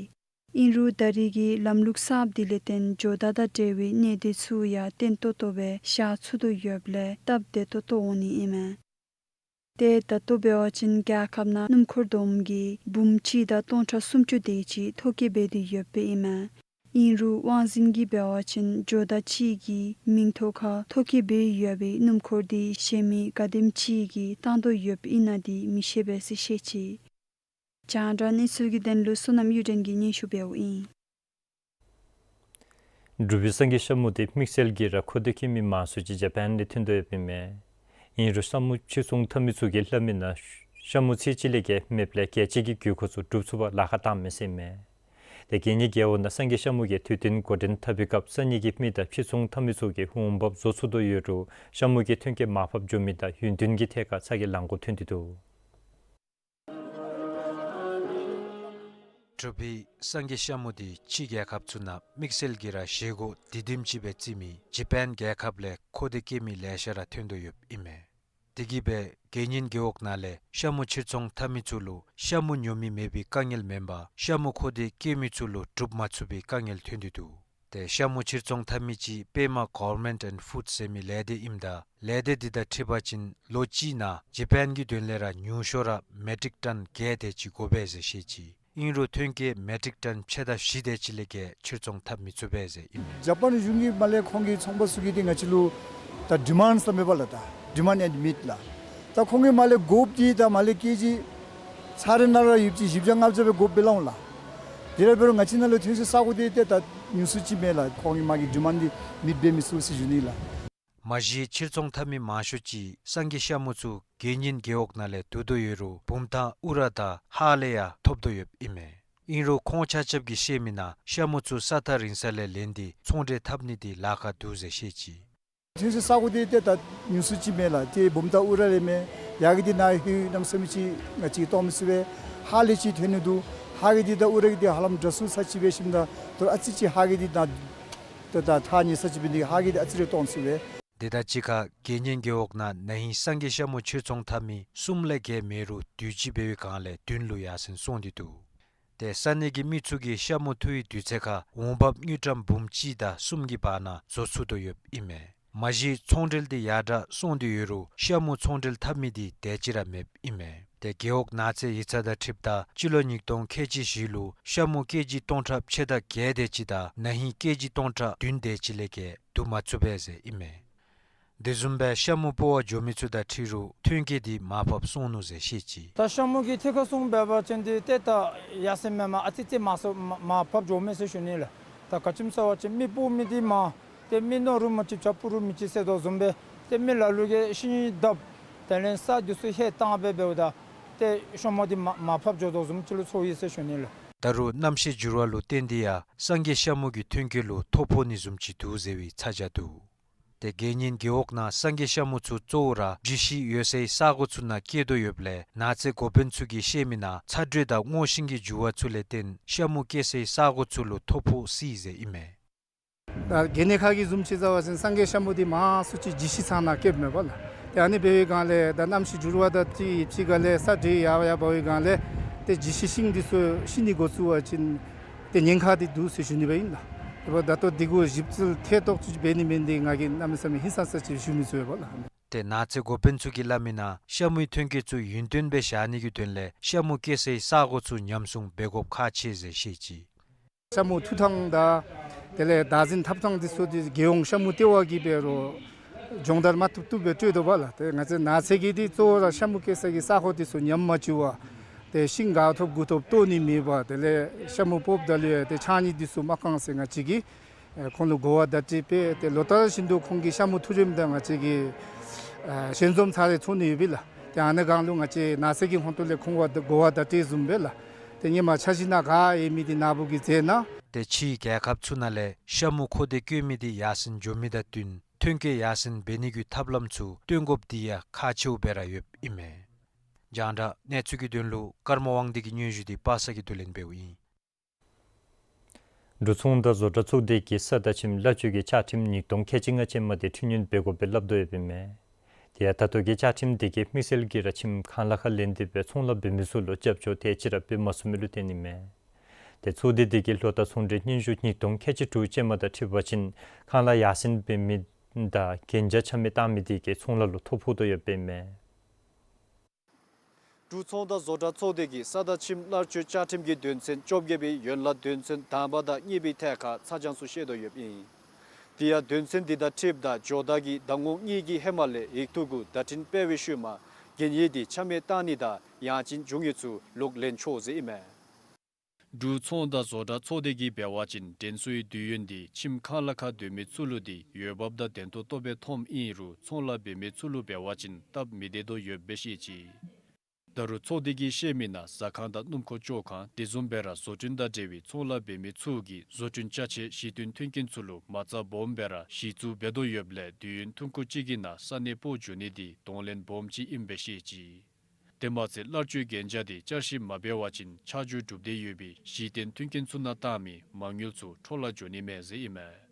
ཨིན་རུང་ད་རེས་ཀྱི་ལམ་ལུགས་གསརཔ་དེ་ལས་བརྟེན་ཇོ་བདག་དང་འབྲེལ་བའི་གནད་དོན་ཚུ་ཡང་བརྟན་ཏོག་ཏོ་སྦེ་བཞག་ཚུགས་དོ་ཡོདཔ་ལས་སྟབས་བདེ་ཏོག་ཏོ་འོང་ནི་ཨིན་མས། ཏེ་ད་ལྟོ་འབད་བ་ཅིན་རྒྱལ་ཁབ་ནང་སྣུམ་འཁོར་བསྡོམས་ཀྱིས་འབུམ་གཅིག་དང་སྟོང་ཕྲག་སུམ་ཅུ་དེ་ཅིག་ཐོ་བཀོད་འབད་དེ་ཡོདཔ་ཨིན་མས། ཨིན་རུང་དབང་འཛིན་གྱིས་འབད་བ་ཅིན་ཇོ་བདག་གཅིག་གི་མིང་ཐོག་ཁར་ཐོ་བཀོད་འབད་ཡོད་པའི་སྣུམ་འཁོར་དེ་གཞན་མི་ག་དེམ་ཅིག་གིས་བཏང་དོ་ཡོདཔ་ཨིན་ན་དེ་མི་ཤེས་པས་ཟེར་བཤད་ཅི། རྒྱང་བསྒྲགས་གནས་ཚུལ་གྱི་དོན་ལུ་བསོད་ནམས་གཡུ་སྒྲོན་གྱིས་སྙན་ཞུ་འབདཝ་ཨིན། འབྲུག་པའི་སངས་རྒྱས་ཤ་མོ་དེ་དམིགས་བསལ་གྱིས་ར་མཁོ་འདོད་སྐྱེ་མི་མང་སུ་ཅིག་ཇ་པཱན་ལས་ཐོན་དོ་ཡོདཔ་ཨིན་མས། ཨིན་རུང་ཤ་མོ་ཕྱིར་ཚོང་འཐབ་མི་ཚུ་གིས་སླབ་མི་ནང་ཤ་མོ་ཚད་ཅིག་ལས་བརྒལ་མེདཔ་ལས་གལ་ཆེ་གི་དགོས་མཁོ་ཚུ་སྒྲུབ་ཚུགས་པར་ལཱ་ཁག་བཏངམ་མས་ཟེར་མས། ཏེ་དགེ་བསྙེན་རྒེད་འོག་ནང་སངས་རྒྱས་ཤ་མོ་གི་དུས་སྟོན་འགོ་འདྲེན་འཐབ་པའི་སྐབས་ས་གནས་ཀྱི་མི་དང་ཕྱིར་ཚོང་འཐབ་མི་ཚུ་གིས་འོང་འབབ་བཟོ་ཚུགས་དོ་ཡོད་རུང་ཤ་མོ་གི་ཐོན་སྐྱེད་མར་ཕབ་འགྱོ་མི་དང་ཡུན་བརྟན་གྱི་ཐད་ཁར་ཚ་གྱང་ལང་དགོཔ་ཐོན་ཏེ་འདུག། འབྲུག་པའི་སངས་རྒྱས་ཤ་མོ་དེ་ཕྱི་རྒྱལ་ཁབ་ཚུ་ནང་དམིགས་བསལ་གྱིས་ར་བཞེས་སྒོ་དེ་དེམ་ཅིག་སྦེ་བརྩི་མི་ཇ་པཱན་རྒྱལ་ཁབ་ལས་མཁོ་འདོད་སྐྱེ་མི་ལེ་ཤ་ར་ཐོན་དོ་ཡོདཔ་ཨིན་མས། དེ་གིས་སྦེ་དགེ་བསྙེན་རྒེད་འོག་ནང་ལས་ཤ་མོ་ཕྱིར་ཚོང་འཐབ་མི་ཚུ་ལུ་ཤ་མོ་ཉོ་མི་མེད་པའི་དཀའ་ངལ་མེན་པར་ཤ་མོ་མཁོ་འདོད་སྐྱེ་མི་ཚུ་ལུ་སྒྲུབ་མ་ཚུགས་པའི་དཀའ་ངལ་ཐོན་ཏེ་འདུག། ཏེ་ཤ་མོ་ཕྱིར་ཚོང་འཐབ་མི་ཅིག་པདྨ་Government and Foods ཟེར་མི་ལས་སྡེ་ཨིནམ་ད་ལས་སྡེ་འདི་དང་འཁྲིལ་བ་ཅིན་ལོ་གཅིག་ནང་ཇ་པཱན་གྱི་དོན་ལས་ར་ཉུང་ཤོས་ར་མེ་ཊིག་ཊོན་བརྒྱད་དེ་ཅིག་དགོ་པས་ཟེར་བཤད་ཅི། ཨིན་རུང་ཐོན་སྐྱེད་མེ་ཊིག་ཊོན་ཕྱེད་དང་བཞི་དེ་ཅིག་ལས་བརྒལ་ཕྱིར་ཚོང་འཐབ་མི་ཚུགས་པས་ཟེར་ཨིན་མས། ཇ་པཱན་གཞུང་གིས་མར་ལས་ཁོང་གི་ཚོང་པ་ཚུ་གིས་ཏེ་ང་བཅས་ལུ་ད་ཌི་མཱནཌ་ཟེར་མི་འབདཝ་ལགས། ད་ཌི་མཱནཌ་ཨེནཌ་མིཊ་ལགས། ད་ཁོང་གིས་མར་ལས་དགོཔ་འདི་ད་མར་ལས་ཀེ་ཇི་ཚར་རེ་ནང་ར་ཡོདཔ་ཅིག་བཞི་བརྒྱ་ལྔ་བརྒྱ་སྦེ་དགོཔ་སྦེ་སླབ་འོང་ལགས། དེ་ར་འབད་རུང་ང་བཅས་ནང་ལུ་ཐོན་སའི་ས་གོ་དེ་ཏེ་ད་ཉུང་སུ་ཅིག་མས་ལགས། ཁོང་གིས་མར་གྱི་ཌི་མཱནཌ་འདི་མིཊ་འབད་མི་ཚུགས་ཟེར་ཞུ་ནི་ལགས། མ་གཞི་ཕྱིར་ཚོང་འཐབ་མི་མང་ཤོས་ཅིག་སངས་རྒྱས་ཤ་མོ་ཚུ་དགེ་བསྙེན་རྒེད་འོག་ནང་ལས་བསྡུ་དོ་ཡོད་རུང་བུམ་ཐང་ཨུ་ར་དང་ཧཱ་ལས་ཡང་ཐོབ་དོ་ཡོདཔ་ཨིན་མས། ཨིན་རུང་ཁོང་ཆ་ཁྱབ་ཀྱིས་བཤད་མི་ནང་ཤ་མོ་ཚུ་ས་ཐག་རིང་ས་ལས་ལེན་ཏེ་ཚོང་འབྲེལ་འཐབ་ནི་འདི་ལཱ་ཁག་འདུག་ཟེར་བཤད་ཅི། ཐོན་སའི་ས་གོ་འདི་ཏེ་ད་ཉུང་སུ་ཅིག་མས་ལགས། ཏེ་བུམ་ཐང་ཨུ་ར་ལས་མས། ཡར་གྱི་འདི་ནཱ་ཧེ་གནམ་མེད་ས་མེད་ཅིག་ང་བཅས་གཏོང་མི་ཚུགས་པས། ཧཱ་ལས་ཅིག་ཐོན་ནི་འདུག། ཧཱ་གི་འདི་དང་ཨུ་ར་གི་འདི་ཧ་ལམ་འདྲ་སུ་ས་ཅིག་འབད་ཞིནམ་ད་ད་ཨ་ཙི་ཅིག་ཧཱ་གི་འདི་ནཱ་ད་ད་ཐག་ཉེ་ས་ཅིག་འབད་ནི་ཧཱ་གི་འདི་ཨ་ཙི་རེ་གཏོང་ཚུགས་པས། དེ་དང་གཅིག་ཁར་དགེ་བསྙེན་རྒེད་འོག་ནང་ན་ཧིང་སངས་རྒྱས་ཤ་མོ་ཕྱིར་ཚོང་འཐབ་མི་གསུམ་ལས་བརྒལ་མེད་རུང་དུས་ཅི་འབད་བའི་སྒང་ལས་བདུན་ལུ་ཡར་སེང་སོང་སྟེ་འདུག། ཏེ་ས་གནས་ཀྱི་མི་ཚུ་གིས་ཤ་མོ་འཐུ་བའི་དུས་ཚོད་ཁར་འོང་འབབ་དངུལ་ཀྲམ་འབུམ་གཅིག་དང་གསུམ་གྱི་བར་ན་བཟོ་ཚུགས་དོ་ཡོདཔ་ཨིན་མས། མ་གཞི་ཚོང་འབྲེལ་འདི་ཡར་དྲག་སོང་སྟེ་ཡོད་རུང་ཤ་མོ་ཚོང་འབྲེལ་འཐབ་མི་འདི་དེ་ཅིག་ར་མེདཔ་ཨིན་མས། ཏེ་རྒེད་འོག་ནགས་ཚལ་ཡིག་ཚང་དང་འཁྲིལཝ་ད་སྤྱི་ལོ་ཉིས་སྟོང་ཁལ་གཅིག་བཞི་ལུ་ཤ་མོ་ཀེ་ཇི་སྟོང་ཕྲག་ཕྱེད་དང་བརྒྱད་དེ་ཅིག་དང་ན་ཧིང་ཀེ་ཇི་སྟོང་ཕྲག་བདུན་དེ་ཅིག་ལས་བརྒལ་བསྡུ་མ་ཚུགས་པས་ཟེར་ཨིན་མས། དེ་བཟུམ་སྦེ་ཤ་མོ་སྤོ་བར་འགྱོ་མི་ཚུ་དང་འཁྲིལ་རུང་ཐོན་སྐྱེད་འདི་མར་ཕབ་སོང་ནུག་ཟེར་བཤད་ཅི། ད་ཤ་མོ་གི་ཐད་ཁར་སོང་འབད་བ་ཅིན་འདི་ཏེ་ད་ཡར་སེང་མེན་མས། ཨ་ཙི་ཅིག་མར་སོང་མར་མར་ཕབ་འགྱོཝ་མས་ཟེར་ཞུ་ནི་ལགས། ད་ག་ཅི་སྨོ་ཟེར་བ་ཅིན་མི་སྤོ་མི་འདི་མང་། ཏེ་མི་ནོར་རུང་མི་ཅིག་བྱ་སྤུ་རུང་མི་ཅིག་ཟེར་དོ་བཟུམ་སྦེ་ཏེ་མི་ལ་ལུ་གིས་ཤིང་བརྡབ་དེ་ལས་ས་འདི་ཚུ་ཧེ་བཏང་སྦེ་འབདཝ་ད་ཏེ་ཤ་མོ་འདི་མར་མར་ཕབ་འགྱོ་དོ་བཟུམ་ཅིག་ལུ་ཚོར་ཡི་ཟེར་ཞུ་ནི་ལགས། ད་རུང་གནམ་གཤིས་འགྱུར་བ་ལུ་བརྟེན་ཏེ་ཡང་སངས་རྒྱས་ཤ་མོ་གི་ཐོན་སྐྱེད་ལུ་ཐོ་ཕོག་ནི་བཟུམ་ཅིག་འདུག་ཟེར་བའི་ཚ་གྱང་འདུག། ཏེ་དགེ་བསྙེན་རྒེད་འོག་ནང་སངས་རྒྱས་ཤ་མོ་ཚུ་གཙོ་བོ་ར་འཇིགས་ཤིག་ཡོད་སའི་ས་གོ་ཚུ་ནང་སྐྱེ་དོ་ཡོདཔ་ལས་ནགས་ཚལ་འགོ་དཔོན་ཚུ་གིས་བཤད་མི་ནང་ཚ་དྲོད་དང་སྔོ་ཤིང་གི་འགྱུར་བ་ཚུ་ལས་བརྟེན་ཤ་མོ་སྐྱེ་སའི་ས་གོ་ཚུ་ལུ་ཐོ་ཕོག་སྲིད་ཟེར་ཨིན་མས། ད་གལ་གནད་ཁག་གི་བཟུམ་ཅིག་ཟེར་བ་ཅིན་སངས་རྒྱས་ཤ་མོ་འདི་མང་སུ་ཅིག་འཇིགས་ཤིག་ཚང་ནང་སྐྱེཝ་མས་པ་ལགས། ཏེ་ཨ་ནི་འབད་བའི་སྒང་ལས་ད་གནམ་གཤིས་འགྱུར་བ་དང་གཅིག་གཅིག་ཁར་ལས་ས་དྲོད་ཡར་ཡར་འབར་བའི་སྒང་ལས་ཏེ་འཇིགས་ཤིག་ཤིང་འདི་ཚུ་ཤི་ནི་འགོ་བཙུགས་པ་ཅིན་ཏེ་ཉེན་ཁ་འདི་འདུག་ཟེར་ཞུ་ནི་སྦེ་ཨིན་ལགས། དེ་འབདཝ་ད་ད་ལྟོ་འདི་གུ་ཞིབ་འཚོལ་ཐེ་གཏོགས་ཅིག་འབད་ནི་མེད་ནི་འདི་ང་གིས་གནམ་མེད་ས་མེད་ཧིང་སངས་ས་ཅིག་ཞུ་མི་ཚུགས་པས་པ་ལགས། ཏེ་ནགས་ཚལ་འགོ་དཔོན་ཚུ་གིས་སླབ་མི་ནང་ཤ་མོའི་ཐོན་སྐྱེད་ཚུ་ཡུན་བརྟན་སྦེ་བཞག་ནི་གི་དོན་ལས་ཤ་མོ་སྐྱེ་སའི་ས་གོ་ཚུ་ཉམས་སྲུང་འབད་དགོཔ་ཁག་ཆེ་ཟེར་བཤད་ཅི། ཤ་མོ་འཐུ་ཐངས་དང་དེ་ལས་བདག་འཛིན་འཐབ་ཐངས་འདི་ཚུ་འདི་རྒྱལ་ཡོངས་ཤ་མོ་ལྟེ་བ་གིས་འབད་རུང་སྦྱོང་བརྡར་མ་བཏུབ་བཏུབ་སྦེ་སྤྲོད་དོ་པ་ལགས། ཏེ་ང་བཅས་ནགས་ཚལ་གྱི་འདི་གཙོ་བོ་ར་ཤ་མོ་སྐྱེ་ས་གི་ས་གོ་འདི་ཚུ་ཉམས་མ་བཅུག་པར་ ཏེ་ཤིང་ག་ཐོབ་གུ་ཐོབ་བཏོག་ནི་མེད་པར་དེ་ལས་ཤ་མུ་ཕོགཔ་ད་ལུ་ཡང་ཏེ་ཕྱགས་སྙིགས་འདི་ཚུ་མ་བཀང་ཟེར་ང་བཅས་ཀྱིས་ཨེ་ཁོང་ལུ་གོ་བ་བརྡ་སྤྲོད་འབད། ཏེ་ལོ་ལྟར་བཞིན་དུ་ཁོང་གི་ཤ་མུ་འཐུ་རིམ་དང་ང་བཅས་ཀྱིས་ཨེ་ཞལ་འཛོམས་ཚར་རེ་ཚོགས་ནི་ཡོདཔ་ཨིན་ལགས། ཏེ་ཨ་ནི་སྒང་ལུ་ང་བཅས་ནགས་ཚལ་གྱི་ཧོངས་ཏོ་ལས་ཁོང་ལུ་གོ་བ་བརྡ་སྤྲོད་བཟུམ་སྦེ་ལགས། ཏེ་ཧེ་མ་འཆར་གཞི་ནང་ག་ཡོད་མི་འདི་ནཱ་བུ་གིས་མཛད་གནང་། ཏེ་ཕྱིའི་རྒྱལ་ཁབ་ཚུ་ནང་ལས་ཤ་མུ་མཁོ་འདོད་བཀོད་མི་འདི་ཡར་སེང་འགྱོ་མི་དང་བསྟུན་ཐོན་སྐྱེད་ཡར་སེང་འབད་ནི་གི་ཐབས་ལམ་ཚུ་སྟོན་དགོཔ་འདི་ཡང་ཁག་ཆེཝ་སྦེ་ར་ཡོདཔ་ཨིན་མས། རྒྱང་བསྒྲགས་གནས་ཚུལ་གྱི་དོན་ལུ་ཀརྨ་དབང་འདུས་ཀྱི་སྙན་ཞུ་འདི་པ་སངས་ཀྱིས་བསྡུ་ལེན་འབདཝ་ཨིན། འབྲུག་ཚོང་དང་བཟོ་གྲྭ་ཚོགས་སྡེ་གིས་ས་དང་ཁྱིམ་གླ་སྤྱོད་ཀྱི་བཅའ་ཁྲིམས་ཉིས་སྟོང་ཁལ་གཅིག་ལྔ་ཅན་མ་འདི་འཕྲི་སྣོན་འབད་དགོཔ་སྦེ་སླབ་དོ་ཡོདཔ་ཨིན་མས། དེ་ཡང་ད་ལྟོ་གི་བཅའ་ཁྲིམས་འདི་གིས་དམིགས་བསལ་གྱིས་ར་ཁྱིམ་ཁང་གླ་ཁར་ལེན་ཏེ་སྦེ་ཚོང་ལཱ་འབད་མི་ཚུ་ལུ་རྒྱབ་སྐྱོར་དེ་ཅིག་ར་འབད་མ་ཚུགས་མི་ལུ་བརྟེན་ཨིན་མས། ཏེ་ཚོགས་སྡེ་འདི་གིས་ལོ་ལྟར་ཚོང་འབྲེལ་སྙན་ཞུ་ཉིས་སྟོང་ཁལ་གཅིག་དྲུག་ཅན་མ་དང་འཁྲིལ་བ་ཅིན་ཁང་གླ་ཡར་སེང་འབད་མི་དང་གན་རྒྱ་ཆ་མེད་བཏང་མི་འདི་གིས་ཚོང་ལཱ་ལུ་ཐོ་ཕོག་དོ་ཡོདཔ་ཨིན་མས། འབྲུག་ཚོང་དང་བཟོ་གྲྭ་ཚོགས་སྡེ་གིས་ས་དང་ཁྱིམ་གླ་སྤྱོད་བཅའ་ཁྲིམས་ཀྱི་དོན་ཚན་བཅོ་བརྒྱད་པའི་ཡན་ལག་དོན་ཚན་དང་པ་དང་གཉིས་པའི་ཐད་ཁར་ཚ་གྱང་ཚུ་བཤད་དོ་ཡོདཔ་ཨིན། དེ་ཡང་དོན་ཚན་འདི་དང་འཁྲིལཝ་ད་ཇོ་བདག་གིས་ཟླ་ངོ་གཉིས་ཀྱི་ཧེ་མ་ལས་ཡིག་ཐོག་གུ་བརྡ་འཕྲིན་སྤེལ་བའི་ཤུལ་མ་གན་ཡིག་འདི་ཆ་མེད་བཏང་ནི་དང་ཡང་ཅིན་འབྱུང་ཡིག་ཚུ་ལོག་ལེན་ཆོག་ཟེར་ཨིན་མས། འབྲུག་ཚོང་དང་བཟོ་གྲྭ་ཚོགས་སྡེ་གིས་འབད་བ་ཅིན་དྲན་གསོའི་དུས་ཡུན་འདི་ཁྱིམ་ཁང་གླ་ཁར་སྡོད་མི་ཚུ་ལུ་འདི་འོས་འབབ་དང་ལྡན་ཏོག་ཏོ་སྦེ་མཐོངམ་ཨིན་རུང་ཚོང་ལཱ་འབད་མི་ཚུ་ལུ་འབད་བ་ཅིན་སྟབས་མི་བདེ་དོ་ཡོདཔ་སྦེ་བཤད་ཅི། ད་རུང་ཚོགས་སྡེ་གིས་བཤད་མི་ནང་ཟ་ཁང་དང་སྣུམ་འཁོར་བཅོ་ཁང་དེ་བཟུམ་སྦེ་ར་བཟོ་སྐྲུན་དང་འབྲེལ་བའི་ཚོང་ལཱ་འབད་མི་ཚུ་གིས་བཟོ་སྐྲུན་ཅ་ཆས་གཞི་རྟེན་མཐུན་རྐྱེན་ཚུ་ལུ་མ་རྩ་སྦོམ་སྦེ་ར་གཞི་བཙུགས་འབད་དོ་ཡོདཔ་ལས་དུས་ཡུན་ཐུང་ཀུ་ཅིག་གི་ནང་ས་གནས་སྤོ་འགྱོ་ནི་འདི་གདོང་ལེན་སྦོམ་ཅིག་ཨིནམ་སྦེ་བཤད་ཅི། དེ་མ་ཚད་གླ་སྤྱོད་གན་རྒྱ་འདི་བསྐྱར་ཞིབ་མ་འབད་བ་ཅིན་ཆ་འཇོག་གྲུབ་སྟེ་ཡོད་པའི་གཞི་རྟེན་མཐུན་རྐྱེན་ཚུ་ནང་བཏང་མི་མ་དངུལ་ཚུ་འཕྲོ་བརླག་འགྱོ་ནི་མས་ཟེར་ཨིན་མས།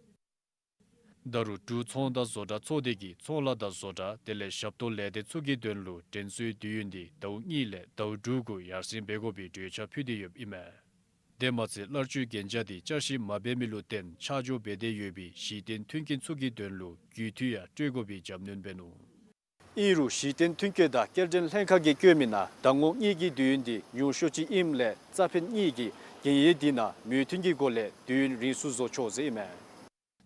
ད་རུང་འབྲུག་ཚོང་དང་བཟོ་གྲྭ་ཚོགས་སྡེ་གིས་ཚོང་ལཱ་དང་བཟོ་གྲྭ་དེ་ལས་ཞབས་ཏོག་ལས་སྡེ་ཚུ་གི་དོན་ལུ་དྲན་གསོའི་དུས་ཡུན་འདི་ཟླཝ་གཉིས་ལས་ཟླཝ་དྲུག་གུ་ཡར་སེང་འབད་དགོ་པའི་གྲོས་འཆར་ཕུལ་ཏེ་ཡོདཔ་ཨིན་མས། དེ་མ་ཚད་གླ་སྤྱོད་གན་རྒྱ་འདི་བསྐྱར་ཞིབ་མ་འབད་མི་ལུ་བརྟེན་ཆ་འཇོག་འབད་དེ་ཡོད་པའི་གཞི་རྟེན་མཐུན་རྐྱེན་ཚུ་གི་དོན་ལུ་རྒུད་འཐུས་ཡང་སྤྲོད་དགོ་པའི་རྒྱབ་སྣོན་འབད་ནུག། ཨིན་རུང་གཞི་རྟེན་མཐུན་རྐྱེན་དང་སྐྱེལ་འདྲེན་ལྷན་ཁག་གིས་བཀོད་མི་ནང་ཟླ་ངོ་གཉིས་ཀྱི་དུས་ཡུན་འདི་ཉུང་ཤོས་ཅིག་ཨིནམ་ལས་རྩ་ཕན་གཉིས་ཀྱིས་གན་ཡིག་འདི་ནང་མོས་མཐུན་གྱི་སྒོ་ལས་དུས་ཡུན་རིང་སུ་བཟོ་ཆོག་ཟེར་ཨིན་མས།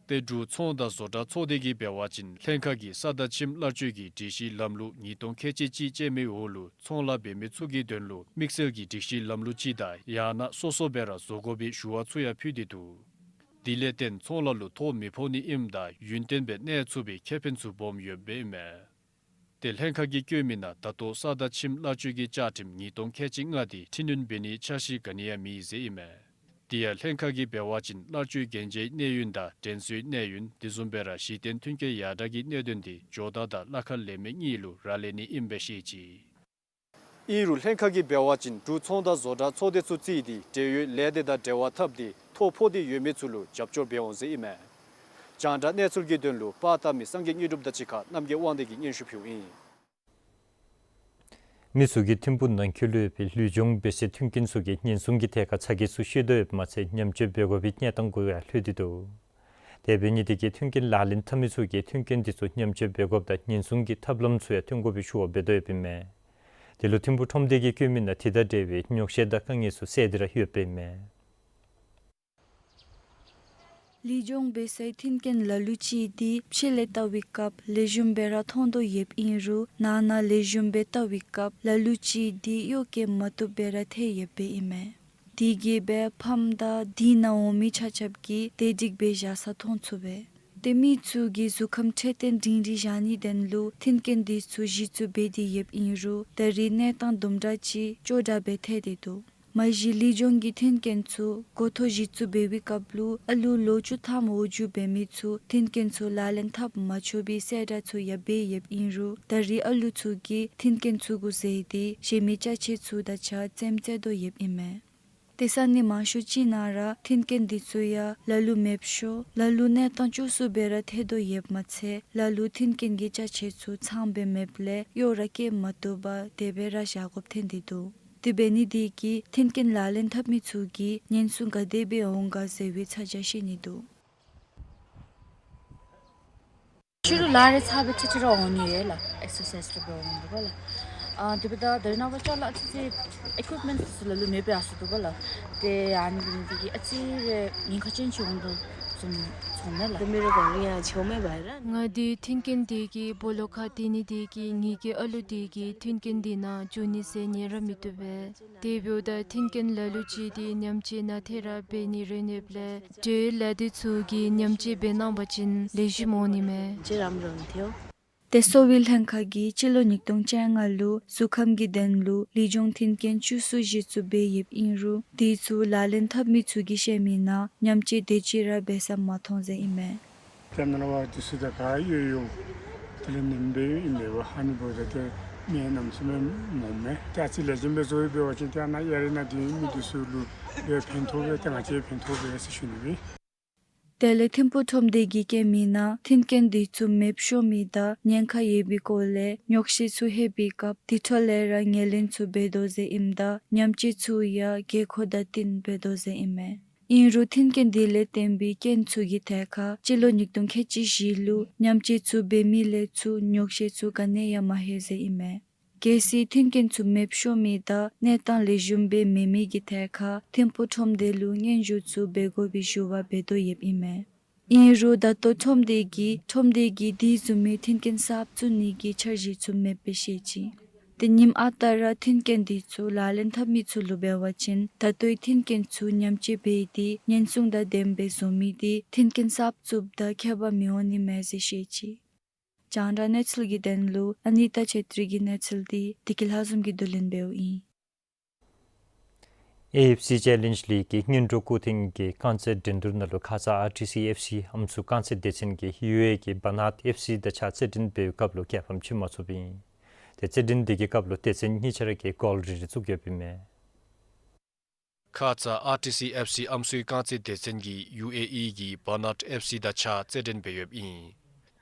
ཏེ་འབྲུག་ཚོང་དང་བཟོ་གྲྭ་ཚོགས་སྡེ་གིས་འབད་བ་ཅིན་ལྷན་ཁག་གིས་ས་དང་ཁྱིམ་གླ་སྤྱོད་ཀྱི་སྒྲིག་གཞི་ལམ་ལུགས་ཉིས་སྟོང་ཁལ་གཅིག་གཅིག་ཅན་མའི་འོག་ལུ་ཚོང་ལཱ་འབད་མི་ཚུ་གི་དོན་ལུ་དམིགས་བསལ་གྱི་སྒྲིག་གཞི་ལམ་ལུགས་ཅིག་དང་ཡང་ན་སོ་སོ་སྦེ་ར་བཟོ་དགོ་པའི་ཞུ་བ་ཚུ་ཡང་ཕུལ་ཏེ་འདུག། དེ་ལས་བརྟེན་ཚོང་ལཱ་ལུ་ཐོ་མི་ཕོག་ནི་ཨིནམ་ད་ཡུན་བརྟན་སྦེ་གནས་ཚུགས་པའི་ཁེ་ཕན་ཚུ་སྦོམ་ཡོདཔ་ཨིན་མས། ཏེ་ལྷན་ཁག་གིས་བཀོད་མི་ནང་ད་ལྟོ་ས་དང་ཁྱིམ་གླ་སྤྱོད་ཀྱི་བཅའ་ཁྲིམས་ཉིས་སྟོང་ཁལ་གཅིག་ལྔ་འདི་འཕྲི་སྣོན་འབད་ནིའི་འཆར་གཞི་ག་ནི་ཡང་མེད་ཟེར་ཨིན་མས། དེ་ཡང་ལྷན་ཁག་གིས་འབད་བ་ཅིན་གླ་སྤྱོད་གན་རྒྱའི་གནས་ཡུན་དང་དྲན་གསོའི་གནས་ཡུན་དེ་བཟུམ་སྦེ་ར་གཞི་རྟེན་མཐུན་རྐྱེན་ཡར་དྲག་གི་གནད་དོན་འདི་ཇོ་བདག་དང་གླ་ཁར་ལེན་མི་གཉིས་ལུ་རག་ལས་ནི་ཨིནམ་སྦེ་བཤད་ཅི། ཨིན་རུང་ལྷན་ཁག་གིས་འབད་བ་ཅིན་འབྲུག་ཚོང་དང་བཟོ་གྲྭ་ཚོགས་སྡེ་ཚུ་བརྩིས་ཏེ་འབྲེལ་ཡོད་ལས་སྡེ་དང་འབྲེལ་བ་འཐབ་སྟེ་ཐོ་ཕོག་སྟེ་ཡོད་མི་ཚུ་ལུ་རྒྱབ་སྐྱོར་འབད་འོང་ཟེར་ཨིན་མས། རྒྱང་བསྒྲགས་གནས་ཚུལ་གྱི་དོན་ལུ་པར་བཏབ་མི་སངས་རྒྱས་དངོས་གྲུབ་དང་གཅིག་ཁར་རྣམ་རྒྱལ་དབང་འདུས་ཀྱིས་སྙན་ཞུ་ཕུལཝ་ཨིན། མི་ཚུ་གིས་ཐིམ་ཕུག་ནང་འཁོད་ལུ་ཡོད་པའི་ལུས་སྦྱོང་འབད་སའི་མཐུན་རྐྱེན་ཚུ་གི་ཉེན་སྲུང་གི་ཐད་ཁར་ཚ་གྱང་ཚུ་ཤོར་དོ་ཡོདཔ་མ་ཚད་ཉམས་བཅོས་འབད་དགོ་པའི་གནས་སྟངས་གུ་ཡང་ལྷོད་དེ་འདུག། དེ་འབད་ནི་དེ་གིས་མཐུན་རྐྱེན་ལག་ལེན་འཐབ་མི་ཚུ་གིས་མཐུན་རྐྱེན་འདི་ཚུ་ཉམས་བཅོས་འབད་དགོཔ་དང་ཉེན་སྲུང་གི་ཐབས་ལམ་ཚུ་ཡང་སྟོན་དགོ་པའི་ཞུ་བ་འབད་དོ་ཡོདཔ་ཨིན་མས། དེ་ལུ་ཐིམ་ཕུག་ཁྲོམ་སྡེ་གིས་བཀོད་མི་ནང་དེ་དང་འབྲེལ་བའི་ཉོགས་བཤད་དང་དཀའ་ངལ་ཚུ་བསལ་ཏེ་ར་ཡོདཔ་ཨིན་མས། ལུས་སྦྱོང་འབད་སའི་མཐུན་རྐྱེན་ལ་ལུ་ཅིག་འདི་ཕྱི་ལས་བལྟ་བའི་སྐབས་ལེགས་ཤོམ་སྦེ་ར་མཐོང་དོ་ཡོདཔ་ཨིན་རུང་ནང་ན་ལེགས་ཤོམ་སྦེ་བལྟ་བའི་སྐབས་ལ་ལུ་ཅིག་འདི་གཡོག་བཀོལ་མ་བཏུབ་སྦེ་ར་ཐལ་ཡོདཔ་ཨིན་མས། དེ་གིས་སྦེ་ཕམ་དང་དེ་ནང་འོང་མི་ཆ་ཁྱབ་ཀྱིས་བདེ་སྒྲིག་སྦེ་བཞག་ས་མཐོང་ཚུགས་པས། ཏེ་མི་ཚུ་གིས་གཟུགས་ཁམས་འཕྲོད་བསྟེན་སྒྲིང་སྒྲིང་བཞག་ནིའི་དོན་ལུ་མཐུན་རྐྱེན་འདི་ཚུ་གཞི་བཙུགས་འབད་དེ་ཡོདཔ་ཨིན་རུང་ད་རེས་གནས་སྟངས་དུམ་གྲ་ཅིག་སྐྱོ་དྲགས་སྦེ་ཐལ་ཏེ་འདུག། མ་གཞི་ལུས་སྦྱོང་གི་མཐུན་རྐྱེན་ཚུ་འགོ་ཐོག་གཞི་བཙུགས་འབད་བའི་སྐབས་ལུ་ཨ་ལུ་ལོ་བཅུ་ཐམ་འོག་འགྱོ་འབད་མི་ཚུ་མཐུན་རྐྱེན་ཚུ་ལག་ལེན་འཐབ་མ་ཆོག་པའི་གསལ་བསྒྲགས་ཚུ་ཡང་འབད་ཡོདཔ་ཨིན་རུང་ད་རེས་ཨ་ལུ་ཚུ་གིས་མཐུན་རྐྱེན་ཚུ་གུ་འཛེམ་སྟེ་གཞན་མི་ཅ་ཆས་ཚུ་དང་གཅིག་ཁར་འཛེམ་བཙལ་དོ་ཡོདཔ་ཨིན་མས། ཏེ་ས་གནས་མང་ཤོས་ཅིག་ནང་ར་མཐུན་རྐྱེན་འདི་ཚུ་ཡང་ལ་ལུ་མེདཔ་ཤོར་ལ་ལུ་གནས་སྟངས་སྐྱོ་སུ་སྦེ་ར་ཐལ་དོ་ཡོདཔ་མ་ཚད་ལ་ལུ་མཐུན་རྐྱེན་གྱི་ཅ་ཆས་ཚུ་ཚངམ་སྦེ་མེདཔ་ལས་གཡོག་ར་བཀོལ་མ་བཏུབ་པར་དེ་སྦེ་ར་བཞག་དགོཔ་ཐོན་ཏེ་འདུག། དེ་འབད་ནི་དེ་གིས་མཐུན་རྐྱེན་ལག་ལེན་འཐབ་མི་ཚུ་གིས་ཉེན་སྲུང་ག་དེ་སྦེ་འོང་ག་ཟེར་བའི་ཚ་གྱང་ཤོར་ནི་འདུག། ཕྱི་རུ་ལཱ་རེ་ཚར་བའི་ཁྲིག་ཁྲི་ར་འོང་ནི་ཡོད་ལགས། ཨེག་སར་སའིཛ་རེ་འབད་འོང་འདུག་པ་ལགས། ཨ་དེ་འབདཝ་ད་ད་རེས་ནངས་པ་ཅ་ལག་ཨ་ཙི་ཙི་ཨི་ཀུཡིཔ་མེནཊ་ཚུ་ལ་ལུ་མེདཔ་སྦེ་ཡར་སོ་འདུག་པ་ལགས། ཏེ་ཨ་ནི་འབད་ནི་དེ་གིས་ཨ་ཙི་རེ་ཉེན་ཁ་ཅན་ཅིག་འོང་དོ་བཟུམ་ཚོར་ ང་འདི་མཐུན་རྐྱེན་འདི་གིས་སྦོ་ལོགས་ཁར་སྡོད་ནི་འདི་གིས་ངེ་གི་ཨ་ལུ་འདི་གིས་མཐུན་རྐྱེན་འདི་ནང་འཛུལ་ནི་ཟེར་ཉན་ར་མི་བཏུབ་པས། དེ་འབདཝ་ད་མཐུན་རྐྱེན་ལ་ལུ་ཅིག་འདི་ཉམས་བཅོས་ནང་ཐད་ར་འབད་ནི་རེ་ནུག་ལས་འབྲེལ་ཡོད་ལས་སྡེ་ཚུ་གིས་ཉམས་བཅོས་འབད་གནང་བ་ཅིན་ལེགས་ཤོམ་འོང་ནི་མས། ཏེ་གསོ་བའི་ལྷན་ཁག་གིས་སྤྱི་ལོ་ཉིས་སྟོང་བཅོ་ལྔ་ལུ་གཟུགས་ཁམས་ཀྱི་དོན་ལུ་ལུས་སྦྱོང་མཐུན་རྐྱེན་བཅུ་གསུམ་བཞི་ཚུ་འབད་ཡོདཔ་ཨིན་རུང་དེ་ཚུ་ལག་ལེན་འཐབ་མི་ཚུ་གིས་བཤད་མི་ནང་ཉམས་བཅོས་དེ་ཅིག་ར་འབད་ས་མ་མཐོང་ཟེར་ཨིན་མས། ཏེ་ནཱ་ལས་འབད་དེ་ཚུ་ད་ག་ཡོད་ཡོད་དེ་ལས་ནེམ་སྦེ་ཨིན་པས། ཨ་ནི་འབདཝ་ད་ཏེ་མི་རྣམས་ཚུ་མེན་མོ་མས། ཏེ་ཨ་ཙི་ལེགས་ཤོམ་སྦེ་བཟོ་ཡི་འབད་བ་ཅིན་ཏེ་ནཱ་ཨེ་རི་ནང་སྡོད་མི་འདི་ཚུ་ལུ་ཡང་ཕན་ཐོགས་པས། ཏེ་ང་བཅས་ཕན་ཐོགས་པས་ཟེར་ཞུ་ནི་སྦེ། དེ་ལས་ཐིམ་ཕུག་ཁྲོམ་སྡེ་གིས་བཀོད་མི་ནང་མཐུན་རྐྱེན་འདི་ཚུ་མེདཔ་ཤོར་མི་དང་ཉེན་ཁ་ཡོད་པའི་སྐོར་ལས་ཉོགས་བཤད་ཚུ་ལྷོད་པའི་སྐབས་དེ་འཕྲོ་ལས་ར་ངོས་ལེན་ཚུ་འབད་དོ་ཟེར་ཨིནམ་ད་ཉམས་བཅོས་ཚུ་ཡང་དགོས་མཁོ་དང་བསྟུན་འབད་དོ་ཟེར་ཨིན་མས། ཨིན་རུང་མཐུན་རྐྱེན་འདི་ལས་བརྟེན་པའི་རྐྱེན་ཚུ་གི་ཐད་ཁར་སྤྱི་ལོ་ཉིས་སྟོང་ཁལ་གཅིག་བཞི་ལུ་ཉམས་བཅོས་ཚུ་འབད་མི་ལས་ཚུར་ཉོགས་བཤད་ཚུ་ག་ནི་ཡང་མ་ལྷོད་ཟེར་ཨིན་མས། གལ་སྲིད་མཐུན་རྐྱེན་ཚུ་མེདཔ་ཤོར་མི་དང་གནས་སྟངས་ལེགས་ཤོམ་སྦེ་མེད་མི་གི་ཐད་ཁར་ཐིམ་ཕུག་ཁྲོམ་སྡེ་ལུ་སྙན་ཞུ་ཚུ་འབད་དགོ་པའི་ཞུ་བ་འབད་དོ་ཡོདཔ་ཨིན་མས། ཨིན་རུང་ད་ལྟོ་ཁྲོམ་སྡེ་གིས་ཁྲོམ་སྡེ་གི་དེ་བཟུམ་མའི་མཐུན་རྐྱེན་གསརཔ་བཙུགས་ནི་གི་འཆར་གཞི་ཚུ་མེདཔ་སྦེ་བཤད་ཅི། ཏེ་ཉིནམ་ཨ་རྟག་ར་མཐུན་རྐྱེན་འདི་ཚུ་ལག་ལེན་འཐབ་མི་ཚུ་ལུ་འབད་བ་ཅིན་ད་ལྟོའི་མཐུན་རྐྱེན་ཚུ་ཉམས་བཅོས་འབད་དེ་ཉེན་སྲུང་དང་ལྡནམ་སྦེ་བཟོ་མི་འདི་མཐུན་རྐྱེན་གསརཔ་བཙུགསཔ་དང་ཁྱད་པར་མི་འོང་ནི་མས་ཟེར་བཤད་ཅི། རྒྱང་བསྒྲགས་གནས་ཚུལ་གྱི་དོན་ལུ་ཨ་ནི་ཏ་ཆེ་ཏྲི་གི་གནས་ཚུལ་འདི་བདེ་སྐྱིད་ལྷ་འཛོམས་ཀྱིས་བསྡུ་ལེན་འབདཝ་ཨིན། ཨེ་ཨེཕ་སི་ཅེ་ལེནཇ་ལིག་གི་སྔོན་འགྲོ་སྐོར་ཐེངས་ཀྱི་རྐང་རྩེད་འགྲན་བསྡུར་ནང་ལུ་ཁ་ཙ་ཨར་ཊི་སི་ཨེཕ་སི་ཨམ་སྲུའི་རྐང་རྩེད་སྡེ་ཚན་གྱིས་ཡུ་ཨེ་ཨི་གི་བ་ནཱཊ་ཨེཕ་སི་དང་གཅིག་ཁར་རྩེད་འགྲན་འབད་བའི་སྐབས་ལུ་རྒྱལ་ཕམ་ཕྱེ་མ་ཚུགསཔ་ཨིན། ཏེ་རྩེད་འགྲན་འདི་གི་སྐབས་ལུ་སྡེ་ཚན་གཉིས་ཆ་ར་གིས་གཱོལ་རེ་རེ་བཙུགས་ཡོདཔ་ཨིན་མས། ཁ་ཙ་ཨར་ཊི་སི་ཨེཕ་སི་ཨམ་སྲུའི་རྐང་རྩེད་སྡེ་ཚན་གྱིས་ཡུ་ཨེ་ཨི་གི་བ་ནཱཊ་ཨེཕ་སི་དང་གཅིག་ཁར་རྩེད་འགྲན་འབད་ཡོདཔ་ཨིན།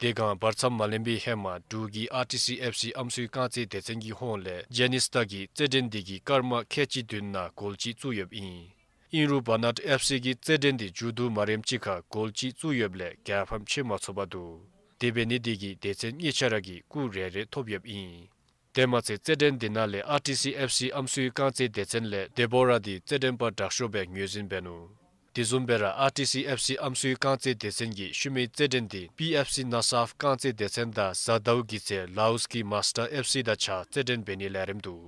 དེ་སྒང་བར་མཚམས་མ་ལོན་པའི་ཧེ་མ་འབྲུག་གི་ཨར་ཊི་སི་ཨེཕ་སི་ཨམ་སྲུའི་རྐང་རྩེད་སྡེ་ཚན་གྱི་ཧོངས་ལས་ཇེ་ནིས་ཏ་གིས་རྩེད་འགྲན་འདི་གི་སྐར་མ་ཁལ་གཅིག་བདུན་ནང་གཱོལ་གཅིག་བཙུགས་ཡོདཔ་ཨིན། ཨིན་རུང་བ་ནཱཊ་ཨེཕ་སི་གིས་རྩེད་འགྲན་འདི་མཇུག་བསྡུ་མ་རནམ་ཅིག་ཁར་གཱོལ་གཅིག་བཙུགས་ཡོདཔ་ལས་རྒྱལ་ཕམ་ཕྱེ་མ་ཚུགསཔ་འདུག། དེ་འབད་ནི་འདི་གིས་སྡེ་ཚན་གཉིས་ཆ་ར་གིས་སྐུགས་རེ་རེ་ཐོབ་ཡོདཔ་ཨིན། དེ་མ་ཚད་རྩེད་འགྲན་འདི་ནང་ལས་ཨར་ཊི་སི་ཨེཕ་སི་ཨམ་སྲུའི་རྐང་རྩེད་སྡེ་ཚན་ལས་དེ་བོ་ར་འདི་རྩེད་འགྲན་པ་དྲག་ཤོས་སྦེ་ངོས་འཛིན་འབད་ནུག། དེ་བཟུམ་སྦེ་ར་ཨར་ཊི་སི་ཨེཕ་སི་ཨམ་སྲུའི་རྐང་རྩེད་སྡེ་ཚན་གྱིས་ཤུལ་མའི་རྩེད་འགྲན་འདི་པི་ཨེཕ་སི་ན་སཱབ་རྐང་རྩེད་སྡེ་ཚན་དང་གཟའ་ཟླཝ་གི་ཚེ་ལའོས་ཀྱི་མཱས་ཊར་ཨེཕ་སི་དང་གཅིག་ཁར་རྩེད་འགྲན་འབད་ནིའི་ལས་རིམ་འདུག།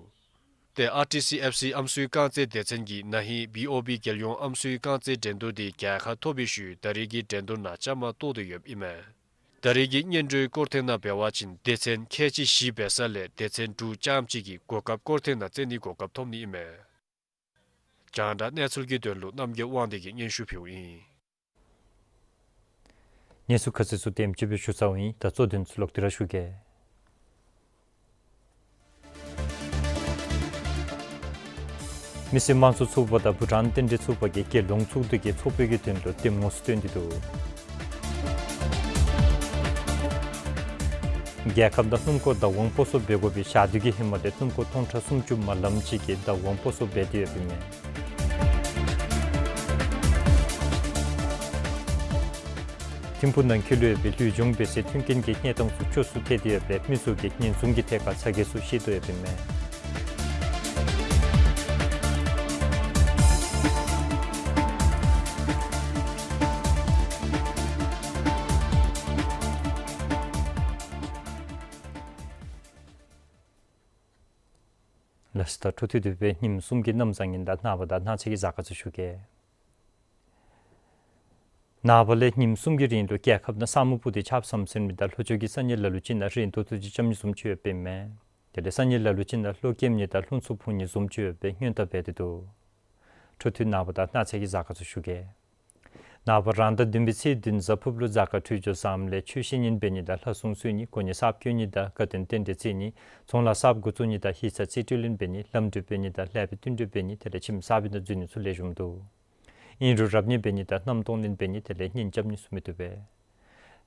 ཏེ་ཨར་ཊི་སི་ཨེཕ་སི་ཨམ་སྲུའི་རྐང་རྩེད་སྡེ་ཚན་གྱིས་ན་ཧིང་བི་ཨོ་བི་རྒྱལ་ཡོངས་ཨམ་སྲུའི་རྐང་རྩེད་འགྲན་བསྡུར་འདི་རྒྱལ་ཁ་ཐོབ་པའི་ཤུལ་ད་རེས་ཀྱི་འགྲན་བསྡུར་ནང་བཅའ་མར་གཏོགས་ཏེ་ཡོདཔ་ཨིན་མས། ད་རེས་ཀྱི་སྔོན་འགྲོའི་སྐོར་ཐེངས་ནང་འབད་བ་ཅིན་སྡེ་ཚན་ཁལ་གཅིག་བཞི་འབད་ས་ལས་སྡེ་ཚན་དྲུག་ཙམ་ཅིག་གིས་གོ་སྐབས་སྐོར་ཐེངས་ནང་རྩེད་ནིའི་གོ་སྐབས་ཐོབ་ནི་ཨིན་མས། རྒྱང་བསྒྲགས་གནས་ཚུལ་གྱི་དོན་ལུ་རྣམ་རྒྱལ་དབང་འདུས་ཀྱིས་སྙན་ཞུ་ཕུལཝ་ཨིན། གནས་ཚུལ་ཁ་གསལ་ཚུ་དེམ་ཅིག་སྦེ་ཞུ་ཚརཝ་ཨིན། ད་གཙོ་དོན་ཚུ་ལོག་སྟེ་ར་ཞུ་གེ། མི་སེར་དམངས་གཙོ་ཚོགས་པ་དང་བྷུ་ཊཱན་རྟེན་འབྲེལ་ཚོགས་པ་གིས་རྒྱལ་ཡོངས་ཚོགས་འདུ་གི་ཚོགས་དཔོན་གྱི་དོན་ལུ་གདམ་ངོ་ཚུ་བཏོན་ཏེ་འདུག། རྒྱལ་ཁབ་ནང་སྣུམ་འཁོར་བདག་དབང་སྤོ་སོར་འབད་དགོ་པའི་ཞག་དུས་ཀྱི་ཧེ་མ་ལས་སྣུམ་འཁོར་ཐོན་ཁྲལ་སུམ་ཅུ་མ་ལངམ་ཅིག་གི་བདག་དབང་སྤོ་སོར་འབད་དེ་ཡོདཔ་ཨིན་མས། ཐིམ་ཕུག་ནང་འཁོད་ལུ་ཡོད་པའི་ལུས་སྦྱོང་འབད་སའི་མཐུན་རྐྱེན་གྱི་གནས་སྟངས་ཚུ་སྐྱོ་སུ་ཐལ་ཏེ་ཡོད་པས་མི་ཚུ་གིས་ཉེན་སྲུང་གི་ཐད་ཁར་ཚ་གྱང་ཚུ་བཤད་དོ་ཡོདཔ་ཨིན་མས། ལགས་སོ། ད་འཕྲོ་མཐུད་དེ་སྦེ་ཉིནམ་གསུམ་གྱི་གནམ་བཟང་ངན་དང་ནངས་པ་དང་གནངས་ཚེ་གི་གཟའ་སྐར་ཚུ་ཞུ་གེ། ནངས་པ་ལས་ཉིནམ་གསུམ་གྱི་རིང་ལུ་རྒྱལ་ཁབ་ནང་ས་སྨུག་སྤུབས་ཏེ་ཆརཔ་ཟམ་ཟིམ་ནི་དང་ལྷོ་ཕྱོགས་ཀྱི་ས་གནས་ལ་ལུ་ཅིག་ནང་རི་རྡོ་ཐུག་ཅིག་རྐྱབ་ནི་བཟུམ་ཅིག་ཡོདཔ་ཨིན་མས། དེ་ལས་ས་གནས་ལ་ལུ་ཅིག་ནང་ལྷོ་ཁེབས་ནི་དང་ལྷུང་འཚུབ་འཕུ་ནི་བཟུམ་ཅིག་ཡོད་པའི་སྔོན་བརྡ་འབད་དེ་འདུག། འཕྲོ་མཐུད་ནངས་པ་དང་གནངས་ཚེ་གི་གཟའ་སྐར་ཚུ་ཞུ་གེ། ནངས་པ་རང་ཟླ་བདུན་པའི་ཚེས་བདུན་གཟའ་ཕུརཔ་ལུ་གཟའ་སྐར་འཕྲོད་སྦྱོར་བཟངམ་ལས་ཆོས་བཤད་ཉན་འབད་ནི་དང་ལྷ་སྲུང་གསོལ་ནི་གོ་གནས་གསརཔ་བསྐོ་ནི་དང་དགའ་སྟོན་རྟེན་འབྲེལ་བརྩི་ནི་ཚོང་ལཱ་གསརཔ་འགོ་བཙུགས་ནི་དང་ཡིག་ཚང་རྩིས་སྤྲོད་ལེན་འབད་ནི་ལམ་འགྲུལ་འབད་ནི་དང་ལེགས་པའི་བསྟུན་གྲོས་འབད་ནི་དེ་ལས་ཁྱིམ་གསར་པའི་ནང་འཛུལ་ནི་ཚུ་ལེགས་ཤོམ་འདུག། ཨིན་རུང་རབ་གནས་འབད་ནི་དང་རྣམ་རྟོག་ལེན་འབད་ནི་དེ་ལས་གཉེན་རྐྱབ་ནི་ཚུ་མི་བཏུབ་པས།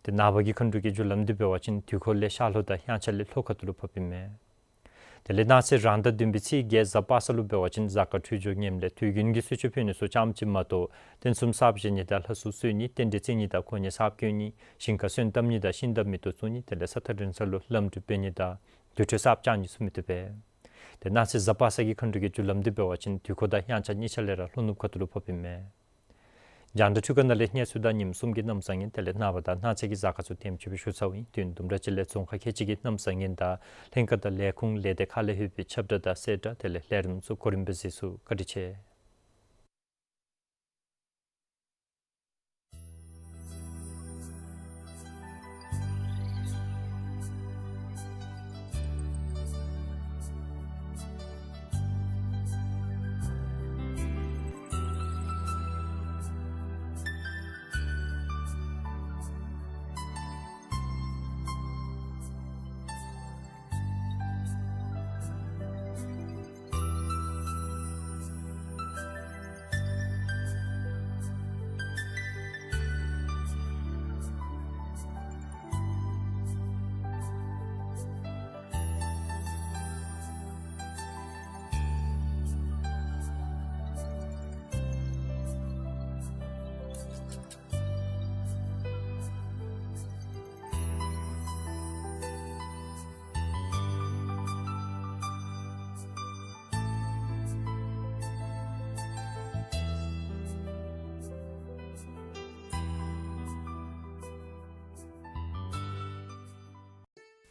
ཏེ་ནངས་པ་གི་མཁའ་འགྲོ་གི་རྒྱུ་ལམ་འདི་འབད་བ་ཅིན་དུས་འཁོར་ལས་ཤར་ལྷོ་དང་དབྱངས་འཆར་ལས་ལྷོ་ཁ་ཐུག་ལུ་ཕོགཔ་ཨིན་མས། དེ་ལས་གནངས་ཚེ་རང་ཟླ་བདུན་པའི་ཚེས་བརྒྱད་གཟའ་པ་སངས་ལུ་འབད་བ་ཅིན་གཟའ་སྐར་འཕྲོད་སྦྱོར་ངནམ་ལས་དུས་རྒྱུན་གྱི་གསོལ་མཆོད་ཕུལ་ནི་ཚུ་ཙམ་ཅིག་མ་གཏོགས་རྟེན་གསུམ་གསརཔ་བཞེངས་ནི་དང་ལྷ་སྲུང་གསོལ་ནི་རྟེན་འབྲེལ་བརྩི་ནི་དང་གོ་གནས་གསརཔ་བསྐོ་ནི་ཞིང་ཁར་སོན་བཏབ་ནི་དང་ཤིང་རྟ་མེ་ཏོག་བཙུགས་ནི་དེ་ལས་ས་ཐག་རིང་ས་ལུ་ལམ་འགྲུལ་འབད་ནི་དང་དུར་ཁྲོད་གསརཔ་བཅག་ནི་ཚུ་མི་བཏུབ་པས། ཏེ་གནངས་ཚེ་གཟའ་པ་སངས་ཀྱི་མཁའ་འགྲོ་གི་རྒྱུ་ལམ་འདི་འབད་བ་ཅིན་དུས་འཁོར་དང་དབྱངས་འཆར་གཉིས་ཆ་ལས་ར་ལྷོ་ནུབ་ཁ་ཐུག་ལུ་ཕོགཔ་ཨིན་མས། རྒྱང་བསྒྲགས་འཕྲུལ་ཁང་ནང་ལས་གནས་ཚུལ་དང་ཉིནམ་གསུམ་གྱི་གནམ་གཤིས་ཉེན་དེ་ལས་ནངས་པ་དང་གནངས་ཚེ་གི་གཟའ་སྐར་ཚུ་དེམ་ཅིག་སྦེ་ཞུ་ཚརཝ་ཨིན། དུས་ཡུན་དུམ་གྲ་ཅིག་ལས་རྫོང་ཁག་ཁལ་གཅིག་གི་གནམ་གཤིས་ཉེན་དང་ལྷན་ཁག་དང་ལས་ཁུངས་ལས་སྡེ་ཁག་ལས་ལྷོད་པའི་ཁྱབ་བསྒྲགས་དང་གསལ་བསྒྲགས་དེ་ལས་ལས་རིམ་ཚུ་གོ་རིམ་སྦེ་གཟིགས་ཚུགས། བཀའ་དྲིན་ཆེ།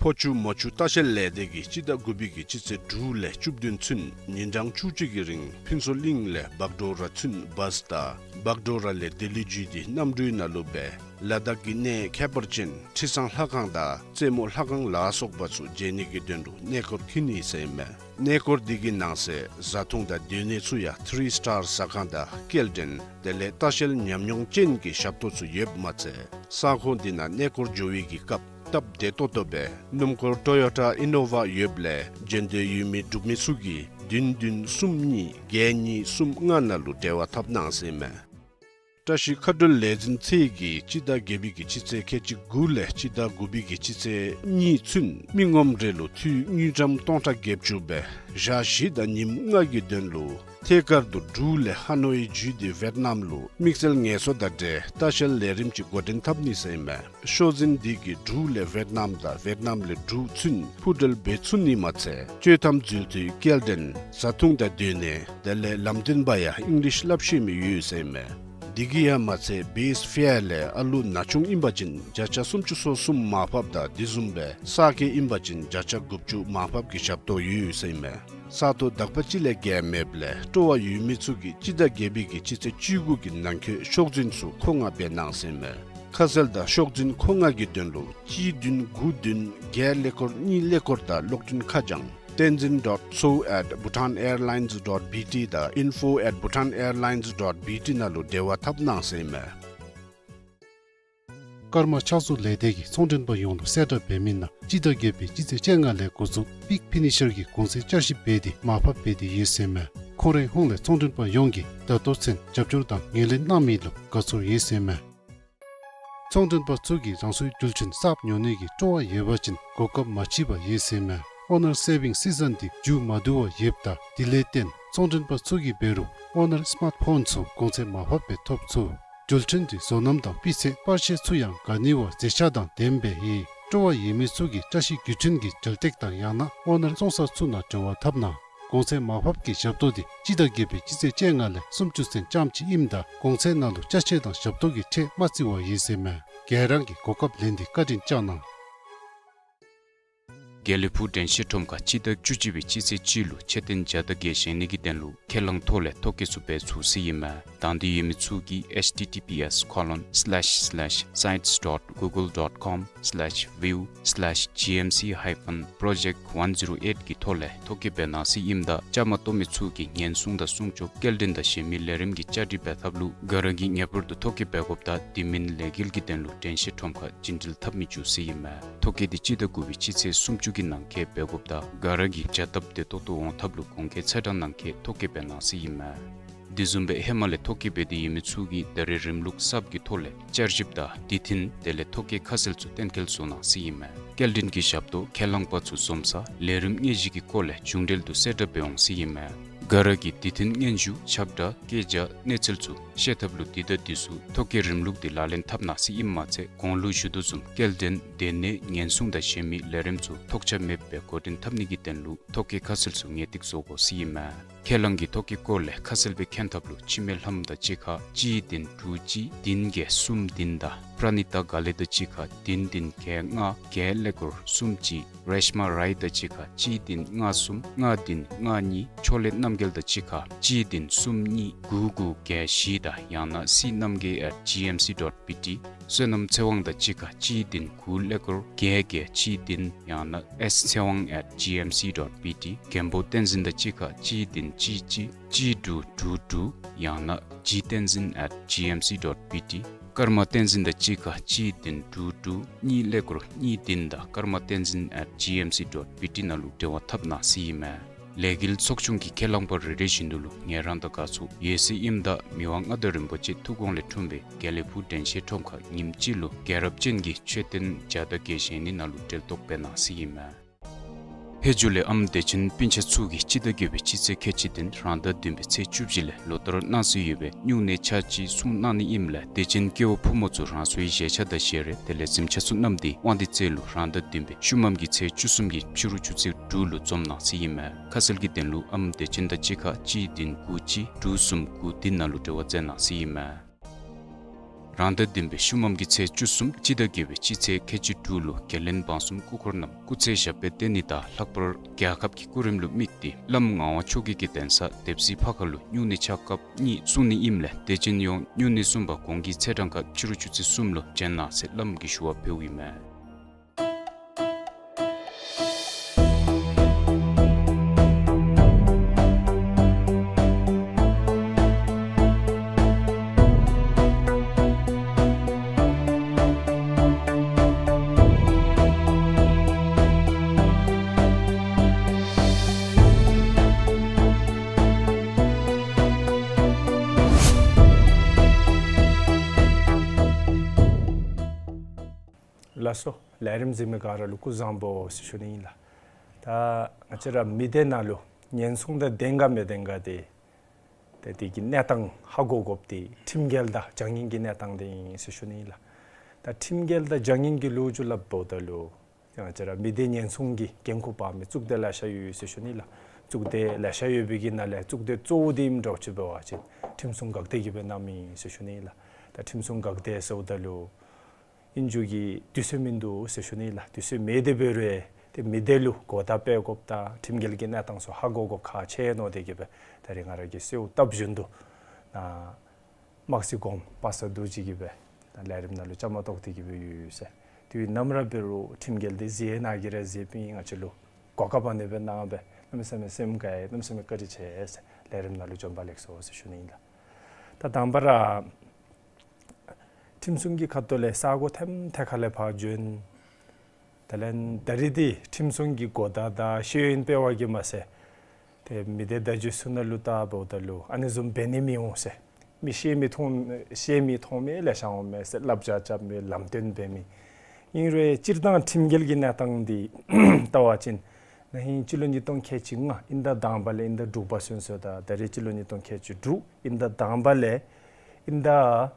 ཕོ་ཆུ་མོ་ཆུ་ལྟ་བཤལ་ལས་སྡེ་གིས་སྤྱི་ཟླ་དགུ་པའི་གི་སྤྱི་ཚེས་དྲུག་ལས་བཅུ་བདུན་ཚུན་ཉིན་གྲངས་བཅུ་གཅིག་གི་རིང་ཕུན་ཚོགས་གླིང་ལས་བག་གྲོ་ར་ཚུན་བཱས་དང་བག་གྲོ་ར་ལས་ལྡི་ལི་བརྒྱུད་དེ་གནམ་གྲུའི་ནང་ལུ་སྦེ་ལ་དྭགས་ཀྱི་གནས་ཁྱད་པར་ཅན་ཁྲི་བཟང་ལྷ་ཁང་དང་རྩེ་མོ་ལྷ་ཁང་ལ་སོགས་པ་ཚུ་མཇལ་ནི་གི་དོན་ལུ་གནས་སྐོར་འཁྱིད་ནི་ཟེར་ཨིན་མས། གནས་སྐོར་འདི་གི་ནང་གསེས་བཟའ་འཐུང་དང་སྡོད་གནས་ཚུ་ཡང་ཐི་རི་སི་ཊར་ཟ་ཁང་དང་སྐྱེལ་འདྲེན་དེ་ལས་ལྟ་བཤལ་ཉམས་མྱོང་ཅན་གྱི་ཞབས་ཏོག་ཚུ་ཡོདཔ་མ་ཚད་ས་ཁོངས་འདི་ནང་གནས་སྐོར་འགྱོ་བའི་གི་སྐབས་སྟབས་བདེ་ཏོག་ཏོ་སྦེ་སྣུམ་འཁོར་ཊོ་ཡོ་ཊ་ཨི་ནོ་ཝ་ཡོདཔ་ལས་འགྲན་བསྡུར་ཡོད་མི་འབྲུག་མི་ཚུ་གིས་བདུན་བདུན་གསུམ་གཉིས་བརྒྱད་གཉིས་གསུམ་ལྔ་ནང་ལུ་འབྲེལ་བ་འཐབ་གནང་ཟེར་ཨིན་མས། བཀྲ་ཤིས་མཁའ་འགྲུལ་ལས་འཛིན་ཚད་ཀྱིས་སྤྱི་ཟླ་བརྒྱད་པའི་གི་སྤྱི་ཚེས་ཁལ་གཅིག་དགུ་ལས་སྤྱི་ཟླ་དགུ་པའི་གི་སྤྱི་ཚེས་གཉིས་ཚུན་མི་ངོམ་རེ་ལུ་འཐུས་དངུལ་ཀྲམ་སྟོང་ཕྲག་བརྒྱད་ཅུ་སྦེ་ཞག་བཞི་དང་ཉིནམ་ལྔ་གི་དོན་ལུ་ཐད་ཀར་དུ་འབྲུག་ལས་ཧ་ནོ་ཡི་བརྒྱུད་དེ་ཝེཊ་ནམ་ལུ་དམིགས་བསལ་ངལ་གསོ་དང་འབྲེལ་ལྟ་བཤལ་ལས་རིམ་ཅིག་འགོ་འདྲེན་འཐབ་ནི་ཟེར་ཨིན་མས། ཤོག་འཛིན་འདི་གིས་འབྲུག་ལས་ཝེཊ་ནམ་དང་ཝེཊ་ནམ་ལས་འབྲུག་ཚུན་འཕུར་འགྲུལ་འབད་ཚུགས་ནི་མ་ཚད་སྤྱོད་ཐམ་འཛུལ་ཏེ་སྐྱེལ་འདྲེན་བཟའ་འཐུང་དང་སྡོད་གནས་དེ་ལས་ལམ་སྟོན་པ་ཡང་ཨིང་ལིཤ་སླབ་ཤེས་མི་ཡོད་ཟེར་ཨིན་མས། འདི་གིས་ཡང་མ་ཚད་བེསི་ཕེར་ལས་ཨ་ལུ་ན་ཆུང་ཨིན་པ་ཅིན་བརྒྱ་ཆ་སུམ་ཅུ་སོ་གསུམ་མར་ཕབ་དང་དེ་བཟུམ་སྦེ་གསར་སྐྱེས་ཨིན་པ་ཅིན་བརྒྱ་ཆ་དགུ་བཅུ་མར་ཕབ་ཀྱི་ཞབས་ཏོག་ཡོད་ཟེར་ཨིན་མས། ས་ཐོག་དག་པ་ཅིག་ལས་བརྒལ་མེདཔ་ལས་སྤྲོ་བ་ཡོད་མི་ཚུ་གིས་སྤྱི་ཟླ་བརྒྱད་པའི་གི་སྤྱི་ཚེས་བཅུ་དགུ་གི་ནང་འཁོད་ཤོག་འཛིན་ཚུ་མཁོ་མངགས་འབད་གནང་ཟེར་ཨིན་མས། ཁ་གསལ་དང་ཤོག་འཛིན་མཁོ་མངགས་ཀྱི་དོན་ལུ་གཅིག་བདུན་དགུ་བདུན་བརྒྱད་ཀླད་ཀོར་གཉིས་ཀླད་ཀོར་དང་གློག་འཕྲིན་ཁ་བྱང་tenzin dot so at bhutanairlines dot B T དང་info at bhutanairlines dot B T ནང་ལུ་འབྲེལ་བ་འཐབ་གནང་ཟེར་ཨིན་མས། ཀརྨ་ཕྱག་བཟོ་ལས་སྡེ་གིས་ཚོང་མགྲོན་པ་ཡོངས་ལུ་གསལ་བསྒྲགས་འབད་མི་ནང་སྤྱི་ཟླ་བརྒྱད་པའི་སྤྱི་ཚེས་བཅོ་ལྔ་ལས་འགོ་བཙུགས་པིག་ཕི་ནི་ཤར་གྱི་གོང་ཚད་བསྐྱར་ཞིབ་འབད་དེ་མར་ཕབ་འབད་དེ་ཡོད་ཟེར་ཨིན་མས། ཁོང་རའི་ཧོངས་ལས་ཚོང་མགྲོན་པ་ཡོངས་ཀྱིས་ད་ལྟོ་ཚུན་རྒྱབ་སྐྱོར་དང་ངོས་ལེན་གནང་མི་ལུ་དགའ་ཚོར་ཡོད་ཟེར་ཨིན་མས། ཚོང་མགྲོན་པ་ཚུ་གིས་རང་སོའི་རྒྱུ་ཆ་གསརཔ་ཉོ་ནི་གི་སྤྲོ་བ་ཡོད་པ་ཅིན་གོ་སྐབས་མ་ཕྱིས་པར་ཡོད་ཟེར་ཨིན་མས། ཨོ་ནར་སེ་བིང་སི་ཛོན་འདི་མཇུག་མ་བསྡུ་བར་ཡོདཔ་ད་དེ་ལས་བརྟེན་ཚོང་མགྲོན་པ་ཚུ་གིས་འབད་རུང་ཨོ་ནར་སི་མཱརཊ་ཕོན་ཚུ་གོང་ཚད་མར་ཕབ་སྦེ་ཐོབ་ཚུགས། རྒྱུ་ཆ་འདི་བཟོ་རྣམ་དང་སྤུས་ཚད་པར་ཤེས་ཚུ་ཡང་དགའ་ནི་བ་མཛེས་ཆ་དང་ལྡནམ་སྦེ་ཡོད། སྤྲོ་བ་ཡོད་མི་ཚུ་གིས་བཀྲ་ཤིས་རྒྱུ་ཆ་གི་འགྲེམས་སྟེགས་དང་ཡང་ན་ཨོ་ནར་བཙོང་ས་ཚུ་ནང་འབྲེལ་བ་འཐབ་གནང་། གོང་ཚད་མར་ཕབ་ཀྱི་ཞབས་ཏོག་འདི་སྤྱི་ཟླ་བརྒྱད་པའི་སྤྱི་ཚེས་བཅོ་ལྔ་ལས་སུམ་ཅུ་ཚུན་རྐྱངམ་ཅིག་ཨིནམ་ད་གོང་ཚད་ནང་ལུ་ཅ་ཆས་དང་ཞབས་ཏོག་གི་ཁྲལ་མ་བརྩི་བར་ཡོད་ཟེར་ཨིན་མས། ག་ར་གིས་གོ་སྐབས་ལེན་ཏེ་བཀའ་དྲིན་བསྐྱང་གནང་། དགེ་ལེགས་ཕུག་དྲན་ཤེས་ཁྲོམ་ཁར་སྤྱི་ཟླ་བཅུ་གཅིག་པའི་སྤྱི་ཚེས་གཅིག་ལུ་མཆོད་རྟེན་བརྒྱ་དང་བརྒྱད་བཞེངས་ནི་གི་དོན་ལུ་ཁས་བླངས་ཐོག་ལས་ཐོ་བཀོད་ཚུ་འབད་ཚུགས་ཟེར་ཨིན་མས། དང་འདོད་ཡོད་མི་ཚུ་གིས་H T T P S colon slash slash sites dot google dot com slash view slash G M C hyphen project one zero eight གི་ཐོག་ལས་ཐོ་བཀོད་འབད་གནང་ཟེར་ཨིནམ་ད་བཅའ་མར་གཏོགས་མི་ཚུ་གིས་ཉེན་སྲུང་དང་སྲུང་སྐྱོབ་སྐྱེལ་འདྲེན་དང་གཞན་མི་ལས་རིམ་གྱི་བཅའ་སྒྲིག་འབད་ཐབས་ལུ་ག་ར་གིས་ངེས་པར་དུ་ཐོ་བཀོད་འབད་དགོཔ་དང་དེ་མིན་ལས་འགུལ་གྱི་དོན་ལུ་དྲན་ཤེས་ཁྲོམ་ཁར་བྱིན་འགྲུལ་འཐབ་མི་བཅུག་ཟེར་ཨིན་མས། ཐོ་བཀོད་འདི་སྤྱི་ཟླ་དགུ་པའི་སྤྱི་ཚེས་སུམ་ཅུ་གི་ནང་འཁོད་འབད་དགོཔ་དང་ག་ར་གིས་བྱ་སྟབས་བདེ་ཏོག་ཏོ་འོང་ཐབས་ལུ་གོང་འཁོད་ཚེས་གྲངས་ནང་འཁོད་ཐོ་བཀོད་འབད་གནང་ཟེར་ཨིན་མས། དེ་བཟུམ་སྦེ་ཧེ་མ་ལས་ཐོ་བཀོད་འབད་དེ་ཡོད་མི་ཚུ་གིས་ད་རེས་རིམ་ལུགས་གསརཔ་གི་ཐོག་ལས་བསྐྱར་ཞིབ་དང་དུས་མཐུན་དེ་ལས་ཐོ་བཀོད་ཁ་གསལ་ཚུ་གཏན་འཁེལ་བཟོ་གནང་ཟེར་ཨིན་མས། སྐྱེལ་འདྲེན་གྱི་ཞབས་ཏོག་ཁས་བླངས་པ་ཚུ་འཛོམས་ས་ལས་རིམ་དངོས་གཞི་གི་སྐོར་ལས་མཇུག་འབྲེལ་དུ་གསལ་བསྒྲགས་འབད་འོང་ཟེར་ཨིན་མས། ག་ར་གིས་དུས་མཐུན་སྙན་ཞུ་ཁྱབ་བསྒྲགས་སྐད་ཆ་གནས་ཚུལ་ཚུ་ ཤེས་ཐབས་ལུ་འདི་དང་འདི་ཚུ་ཐོ་བཀོད་རིམ་ལུགས་འདི་ལག་ལེན་འཐབ་གནང་ཟེར་ཨིནམ་མ་ཚད་གོང་ལུ་ཞུ་དོ་བཟུམ་སྐྱེལ་འདྲེན་སྡོད་གནས་ཉེན་སྲུང་དང་གཞན་མི་ལས་རིམ་ཚུ་ཐོགས་ཆགས་མེདཔ་སྦེ་འགོ་འདྲེན་འཐབ་ནི་གི་དོན་ལུ་ཐོ་བཀོད་ཁ་གསལ་ཚུ་ངེས་ཏིག་བཟོ་དགོ་ཟེར་ཨིན་མས། ཁས་བླངས་ཀྱི་ཐོ་བཀོད་སྐོར་ལས་ཁ་གསལ་སྦེ་མཁྱེན་ཐབས་ལུ་འཆི་མེད་ལྷམོ་དང་གཅིག་ཁར་གཅིག་བདུན་དྲུག་གཅིག་བདུན་བརྒྱད་གསུམ་བདུན་དང་པྲ་ནི་ཏ་དགའ་ལེགས་དང་གཅིག་ཁར་བདུན་བདུན་བརྒྱད་ལྔ་བརྒྱད་ཀླད་ཀོར་གསུམ་གཅིག་རེཤ་མ་རའི་དང་གཅིག་ཁར་གཅིག་བདུན་ལྔ་གསུམ་ལྔ་བདུན་ལྔ་གཉིས་ཕྱོགས་ལས་རྣམ་རྒྱལ་དང་གཅིག་ཁར་གཅིག་བདུན་གསུམ་གཉིས་དགུ་དགུ་བརྒྱད་བཞི་དང་ཡང་ན་སི་རྣམ་རྒྱལ་at G M C dot B T། བསོད་ནམས་ཚེ་དབང་དང་གཅིག་ཁར་གཅིག་བདུན་དགུ་ཀླད་ཀོར་བརྒྱད་བརྒྱད་གཅིག་བདུན་ཡང་ན་S ཚེ་དབང་at G M C dot B T། མགོན་པོ་བསྟན་འཛིན་དང་གཅིག་ཁར་གཅིག་བདུན་གཅིག་གཅིག་གཅིག་དྲུག་དྲུག་དྲུག་ཡང་ན་G བསྟན་འཛིན་at G M C dot B T། ཀརྨ་བསྟན་འཛིན་དང་གཅིག་ཁར་གཅིག་བདུན་དྲུག་དྲུག་གཉིས་ཀླད་ཀོར་གཉིས་བདུན་དང་ཀརྨ་བསྟན་འཛིན་at G M C dot B T ནང་ལུ་འབྲེལ་བ་འཐབ་གནང་ཟེར་ཨིན་མས། ལས་འགུལ་ཚོགས་ཆུང་གི་ཁས་བླངས་པ་རེ་རེ་བཞིན་དུ་ལུ་ངལ་རངས་དང་དགའ་ཚོར་ཡོད་ཟེར་ཨིནམ་ད་མི་དབང་མངའ་བདག་རིན་པོ་ཆེ་ཐུགས་དགོངས་ལས་འཁྲུངས་པའི་དགེ་ལེགས་ཕུག་དྲན་ཤེས་ཁྲོམ་ཁར་ཉིནམ་གཅིག་ལུ་རྒྱལ་རབས་ཅན་གྱི་མཆོད་རྟེན་བརྒྱ་དང་བརྒྱད་བཞེངས་ནི་ནང་ལུ་གྲལ་གཏོགས་འབད་གནང་ཟེར་ཨིན་མས། ཕེབས་བྱུང་ལས་ཨམ་བདེ་ཆེན་སྤུན་ཆ་ཚུ་གིས་སྤྱི་ཟླ་བརྒྱད་པའི་སྤྱི་ཚེས་ཁལ་གཅིག་བདུན་རང་ཟླ་བདུན་པའི་ཚེས་བཅུ་བཞི་ལས་ལོ་ལྟར་གནང་སྲོལ་ཡོད་པའི་སྨྱུང་གནས་ཕྱག་ཕྱིད་སྲུང་གནང་ནི་ཨིནམ་ལས་དད་ཅན་སྐྱེ་བོ་ཕོ་མོ་ཚུ་རང་སོའི་བཞེས་ཆ་དང་བཞེས་རས་དེ་ལས་གཟིམ་ཆ་ཚུ་བསྣམས་ཏེ་དབང་འདུས་རྩེ་ལུ་རང་ཟླ་བདུན་པའི་ཤུལ་མམ་གྱི་ཚེས་བཅུ་གསུམ་གྱི་ཕྱི་རུ་ཆུ་ཚོད་དྲུག་ལུ་འཛོམས་གནང་ཟེར་ཨིན་མས། ཁ་གསལ་གྱི་དོན་ལུ་ཨམ་བདེ་ཆེན་དང་གཅིག་ཁར་གཅིག་བདུན་དགུ་གཅིག་དྲུག་གསུམ་དགུ་བདུན་ནང་ལུ་འབྲེལ་བ་མཛད་གནང་ཟེར་ཨིན་མས། རང་ཟླ་བདུན་པའི་ཤུལ་མམ་གྱི་ཚེས་བཅུ་གསུམ་སྤྱི་ཟླ་བརྒྱད་པའི་སྤྱི་ཚེས་ཁལ་གཅིག་དྲུག་ལུ་རྒྱལ་བློན་འབངས་གསུམ་སྐུ་འཁོར་རྣམས་སྐུ་ཚེ་ཞབས་པད་བརྟན་ནི་དང་ལྷག་པར་རྒྱལ་ཁབ་ཀྱི་སྐུ་རིམ་ལུ་དམིགས་ཏེ་བླམ་ངག་དབང་ཆོས་རྒྱལ་གྱི་གདན་ས་དེབ་སྲིད་ཕ་ཁ་ལུ་སྨྱུང་གནས་ཕྱག་སྐབས་གཉིས་སྲུང་ནི་ཨིནམ་ལས་དད་ཅན་ཡོངས་སྨྱུང་གནས་གསུམ་པ་གོང་གི་ཚེས་གྲངས་ཁར་ཕྱི་རུ་ཆུ་ཚོད་གསུམ་ལུ་བྱོན་གནང་ཟེར་བླམ་གྱིས་ཞུ་བ་ཕུལཝ་ཨིན་མས། ལགས་སོ། ལས་རིམ་གཟིགས་མི་ག་ར་ལུ་སྐུ་གཟུགས་བཟང་པོ་ཟེར་ཞུ་ནི་ཨིན་ལགས། ད་ང་བཅས་ར་མི་སྡེ་ནང་ལུ་ཉེན་སྲུང་དང་ལྡན་ག་མི་ལྡན་ག་དེ་ཏེ་དེ་གི་གནས་སྟངས་ཧ་གོ་དགོཔ་དེ་ཁྲིམས་འགལ་དང་བྱ་ངན་གྱི་གནས་སྟངས་དེ་ཨིན་ཟེར་ཞུ་ནི་ཨིན་ལགས། ད་ཁྲིམས་འགལ་དང་བྱ་ངན་གྱི་ལོ་རྒྱུས་སླབ་འོངམ་ད་ལུ་ང་བཅས་ར་མི་སྡེ་ཉེན་སྲུང་གི་འགན་ཁུར་འབག་མི་གཙུག་སྡེ་ལེ་ཤ་ཡོད་ཟེར་ཞུ་ནི་ཨིན་ལགས། གཙུག་སྡེ་ལེ་ཤ་ཡོད་པའི་གི་ནང་ལས་གཙུག་སྡེ་གཙོ་བོ་དེ་ཨིནམ་འདྲཝ་ཅིག་འབད་བ་ཅིན་ཁྲིམས་སྲུང་འགག་སྡེ་གིས་སྦེ་གནངམ་ཨིན་ཟེར་ཞུ་ནི་ཨིན་ལགས། ད་ཁྲིམས་སྲུང་འགག་སྡེ་ཟེརཝ་ད་ལུ་ཨིན་རུང་གི་དུས་ཚོད་མིན་འདུག་ཟེར་ཞུ་ནི་ཨིན་ལགས། དུས་ཚོད་མེད་དེ་འབད་རུང་ཏེ་མི་སྡེ་ལུ་གོ་བརྡ་སྤེལ་དགོཔ་དང་ཁྲིམས་འགལ་གྱི་གནས་སྟངས་ཚུ་ཧ་གོ་དགོཔ་ཁག་ཆེ་ནི་དེ་གིས་སྦེ་ད་རིས་ང་ར་གིས་གསོལཝ་བཏབ་བཞིན་དུ་ནཱ་དམག་སྲིད་གོངམ་པ་སངས་རྡོ་རྗེ་གིས་སྦེ་ད་ལས་རིམ་ནང་ལུ་བཅའ་མར་གཏོགས་ཏེ་གིས་སྦེ་ཡོད་ཟེར། དུས་ནམ་ར་འབད་རུང་ཁྲིམས་འགལ་དེ་གཟིགས་ནི་གིས་ར་གཟིགས་པའི་ང་བཅས་ལུ་གོ་སྐབས་ཨ་ནི་སྦེ་གནང་སྦེ་གནམ་མེད་ས་མེད་སེམས་དགའ་ཡི། གནམ་མེད་ས་མེད་བཀའ་དྲིན་ཆེ་ཟེར། ལས་རིམ་ནང་ལུ་བྱོན་པ་ལེགས་སོ་ཟེར་ཞུ་ནི་ཨིན་ལགས། ད་དང་པ་ར་ཁྲིམས་སྲུང་གི་ཁ་ཐུག་ལས་ས་གོ་ཐེམ་ཐེ་ཁ་ལས་ཕར་བྱོན། དེ་ལས་ད་རིས་འདི་ཁྲིམས་སྲུང་གི་གོ་བརྡ་དང་ཤེས་ཡོན་སྤེལ་བ་གིས་མ་ཚད་ཏེ་མི་སྡེ་བརྡ་བརྒྱུད་ཚུ་ནང་ལུ་བལྟཝ་ད་ལུ་ཨ་ནི་བཟུམ་འབད་ནི་མི་འོང་ཟེར། མི་ཤེས་མི་མཐོང་ཤེས་མི་མཐོང་མི་ལེ་ཤ་འོང་མས་ཟེར། བསླབ་བྱ་རྐྱབ་མི་ལམ་སྟོན་འབད་མི། ཨིན་རུང་སྤྱིར་བཏང་ཁྲིམས་འགལ་གྱི་གནས་སྟངས་འདི་བལྟ་བ་ཅིན་ན་ཧིང་སྤྱི་ལོ་ཉིས་སྟོང་ཁལ་གཅིག་ལྔ་དབྱིན་ཟླ་དང་པ་ལས་དབྱིན་ཟླ་དྲུག་པ་ཚུན་ཚོད་དང་ད་རིས་སྤྱི་ལོ་ཉིས་སྟོང་ཁལ་གཅིག་དྲུག་དབྱིན་ཟླ་དང་པ་ལས་དབྱིན་ཟླ་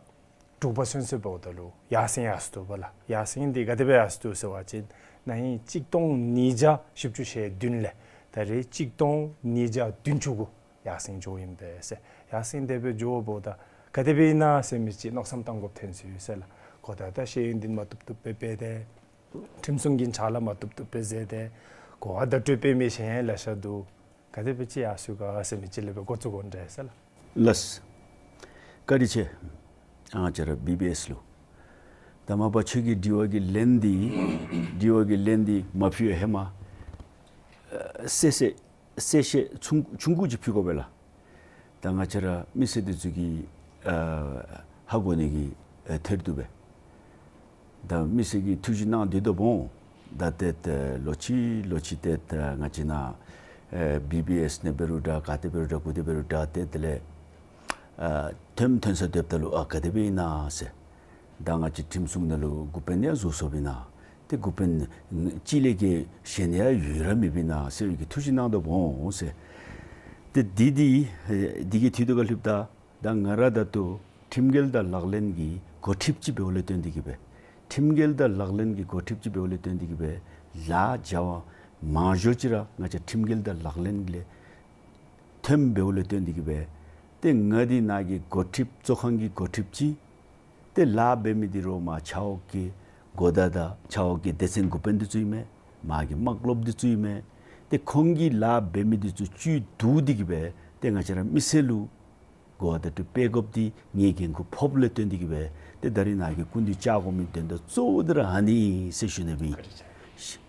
དྲུག་པ་ཚུན་ཚོད་འབདཝ་ད་ལུ་ཡར་སེང་ཡར་སོང་དོ་བ་ལགས། ཡར་སེང་འདི་ག་དེ་སྦེ་ཡར་སོང་དོ་ཟེར་བ་ཅིན་ན་ཧིང་གཅིག་སྟོང་ཉིས་བརྒྱ་བཞི་བཅུ་ཞེ་བདུན་ལས་ད་རིས་གཅིག་སྟོང་ཉིས་བརྒྱ་བདུན་ཅུ་གུ་ཡར་སེང་འགྱོཝ་ཨིན་པས་ཟེར། ཡར་སེང་དེ་སྦེ་འགྱོཝ་ད་ག་དེ་སྦེ་ཨིན་ན་ཟེར་མི་ཅིག་མནོ་བསམ་བཏང་དགོཔ་ཐོན་སོ་ཡི་ཟེར་ལགས། གོ་བརྡ་དང་ཤེས་ཡོན་འདི་མ་བཏུབ་བཏུབ་སྦེ་སྤེལ་ཏེ་ཁྲིམས་སྲུང་གི་ཕྱག་ལཱ་མ་བཏུབ་བཏུབ་སྦེ་མཛད་དེ་གོ་བ་བརྡ་སྤྲོད་འབད་མི་གཞན་ལེ་ཤ་འདུག། ག་དེ་སྦེ་ཅིག་ཡར་སོང་ག་ཟེར་མི་ཅིག་ལས་སྦེ་འགོ་བཙུགས་དགོ་འདྲས་ཟེར་ལགས། ལགས། བཀའ་དྲིན་ཆེ། ང་བཅས་ར་བི་བི་ཨེསི་ལུ། ད་མ་པ་ཁྱོད་ཀྱི་དྲི་བ་གི་ལན་འདི་དྲི་བ་གི་ལན་འདི་མ་ཕུལ་བའི་ཧེ་མ་ཨ་གསལ་བཤད་གསལ་བཤད་ཆུང་ཆུང་ཀུ་ཅིག་ཕུལ་དགོ་པས་ལགས། ད་ང་བཅས་ར་མི་སེར་འདི་ཚུ་གིས་ཨ་ཧ་གོ་ནི་གི་ཨ་ཐེར་འདུག་པས། ད་མི་སེར་གྱིས་ཐུགས་རྗེ་གནང་སྟེ་སྡོདཔ་འོང་། ད་ཏེ་ཏེ་ལོ་གཅིག་ལོ་གཅིག་ཏེ་ད་ང་བཅས་ནཱ་ཨེ་བི་བི་ཨེསི་ནང་འབད་རུང་འདྲ་ག་ཏེ་འབད་རུང་འདྲ་གུ་ཏེ་འབད་རུང་འདྲ་ཏེ་དེ་ལས་ཨ་ཐོནམ་ཐོན་ས་སྡོདཔ་ད་ལུ་ཨ་ག་དེ་སྦེ་ཨིན་ན་ཟེར། ད་ང་བཅས་ཁྲིམས་སྲུང་ནང་ལུ་འགོ་དཔོན་ཡང་བཟོ་སོཔ་ཨིན་ན། ཏེ་འགོ་དཔོན་གཅིག་ལས་བརྒལ་གཞན་ཡང་ཡོད་ར་མེདཔ་ཨིན་ན་ཟེར་བའི་གི་ཐུགས་རྗེ་གནང་སྡོདཔ་འོང་ཟེར། ཏེ་འདི་འདི་ཨེ་འདི་གི་དུས་ཐོག་ཁར་ལྷོདཔ་ད་ད་ང་ར་ད་ལྟོ་ ཁྲིམས་འགལ་དང་ལག་ལེན་གྱི་འགོ་ཁྲིདཔ་ཅིག་འབདཝ་ལས་བརྟེན་ཏེ་གི་སྦེ་ཁྲིམས་འགལ་དང་ལག་ལེན་གྱི་འགོ་ཁྲིདཔ་ཅིག་འབདཝ་ལས་བརྟེན་ཏེ་གི་སྦེ་ལཱ་བྱ་བ་མང་ཤོས་ཅིག་ར་ང་བཅས་ཁྲིམས་འགལ་དང་ལག་ལེན་ལས་ཐོནམ་འབདཝ་ལས་བརྟེན་ཏེ་གི་སྦེ་ཏེ་ང་འདི་ནཱ་གི་འགོ་ཁྲིདཔ་གཙོ་ཁང་གི་འགོ་ཁྲིདཔ་ཅིག་ཏེ་ལཱ་འབད་མི་འདི་རོགས་མར་ཆབ་འོག་གི་གོ་བརྡ་དང་ཆབ་འོག་གི་སྡེ་ཚན་འགོ་དཔོན་འདི་ཚུ་ཨིན་མས། མར་གྱི་དམག་སློབ་འདི་ཚུ་ཨིན་མས། ཏེ་ཁོང་གིས་ལཱ་འབད་མི་འདི་ཚུ་བཅུད་བསྡུ་སྟེ་གི་སྦེ་ཏེ་ང་བཅས་ར་མི་སེར་ལུ་གོ་བ་བརྡ་སྤྲོད་འབད་དགོཔ་འདི་ངེའི་འགན་ཁུར་ཕོགཔ་ལས་བརྟེན་ཏེ་གི་སྦེ་ཏེ་ད་རིས་ནཱ་གི་སྐུ་མདུན་བཅར་དགོ་མི་དོན་དག་གཙོ་བོ་འདི་ར་ཨ་ནི་ཨིན་ཟེར་ཞུ་ནི་སྦེ་ཨིན།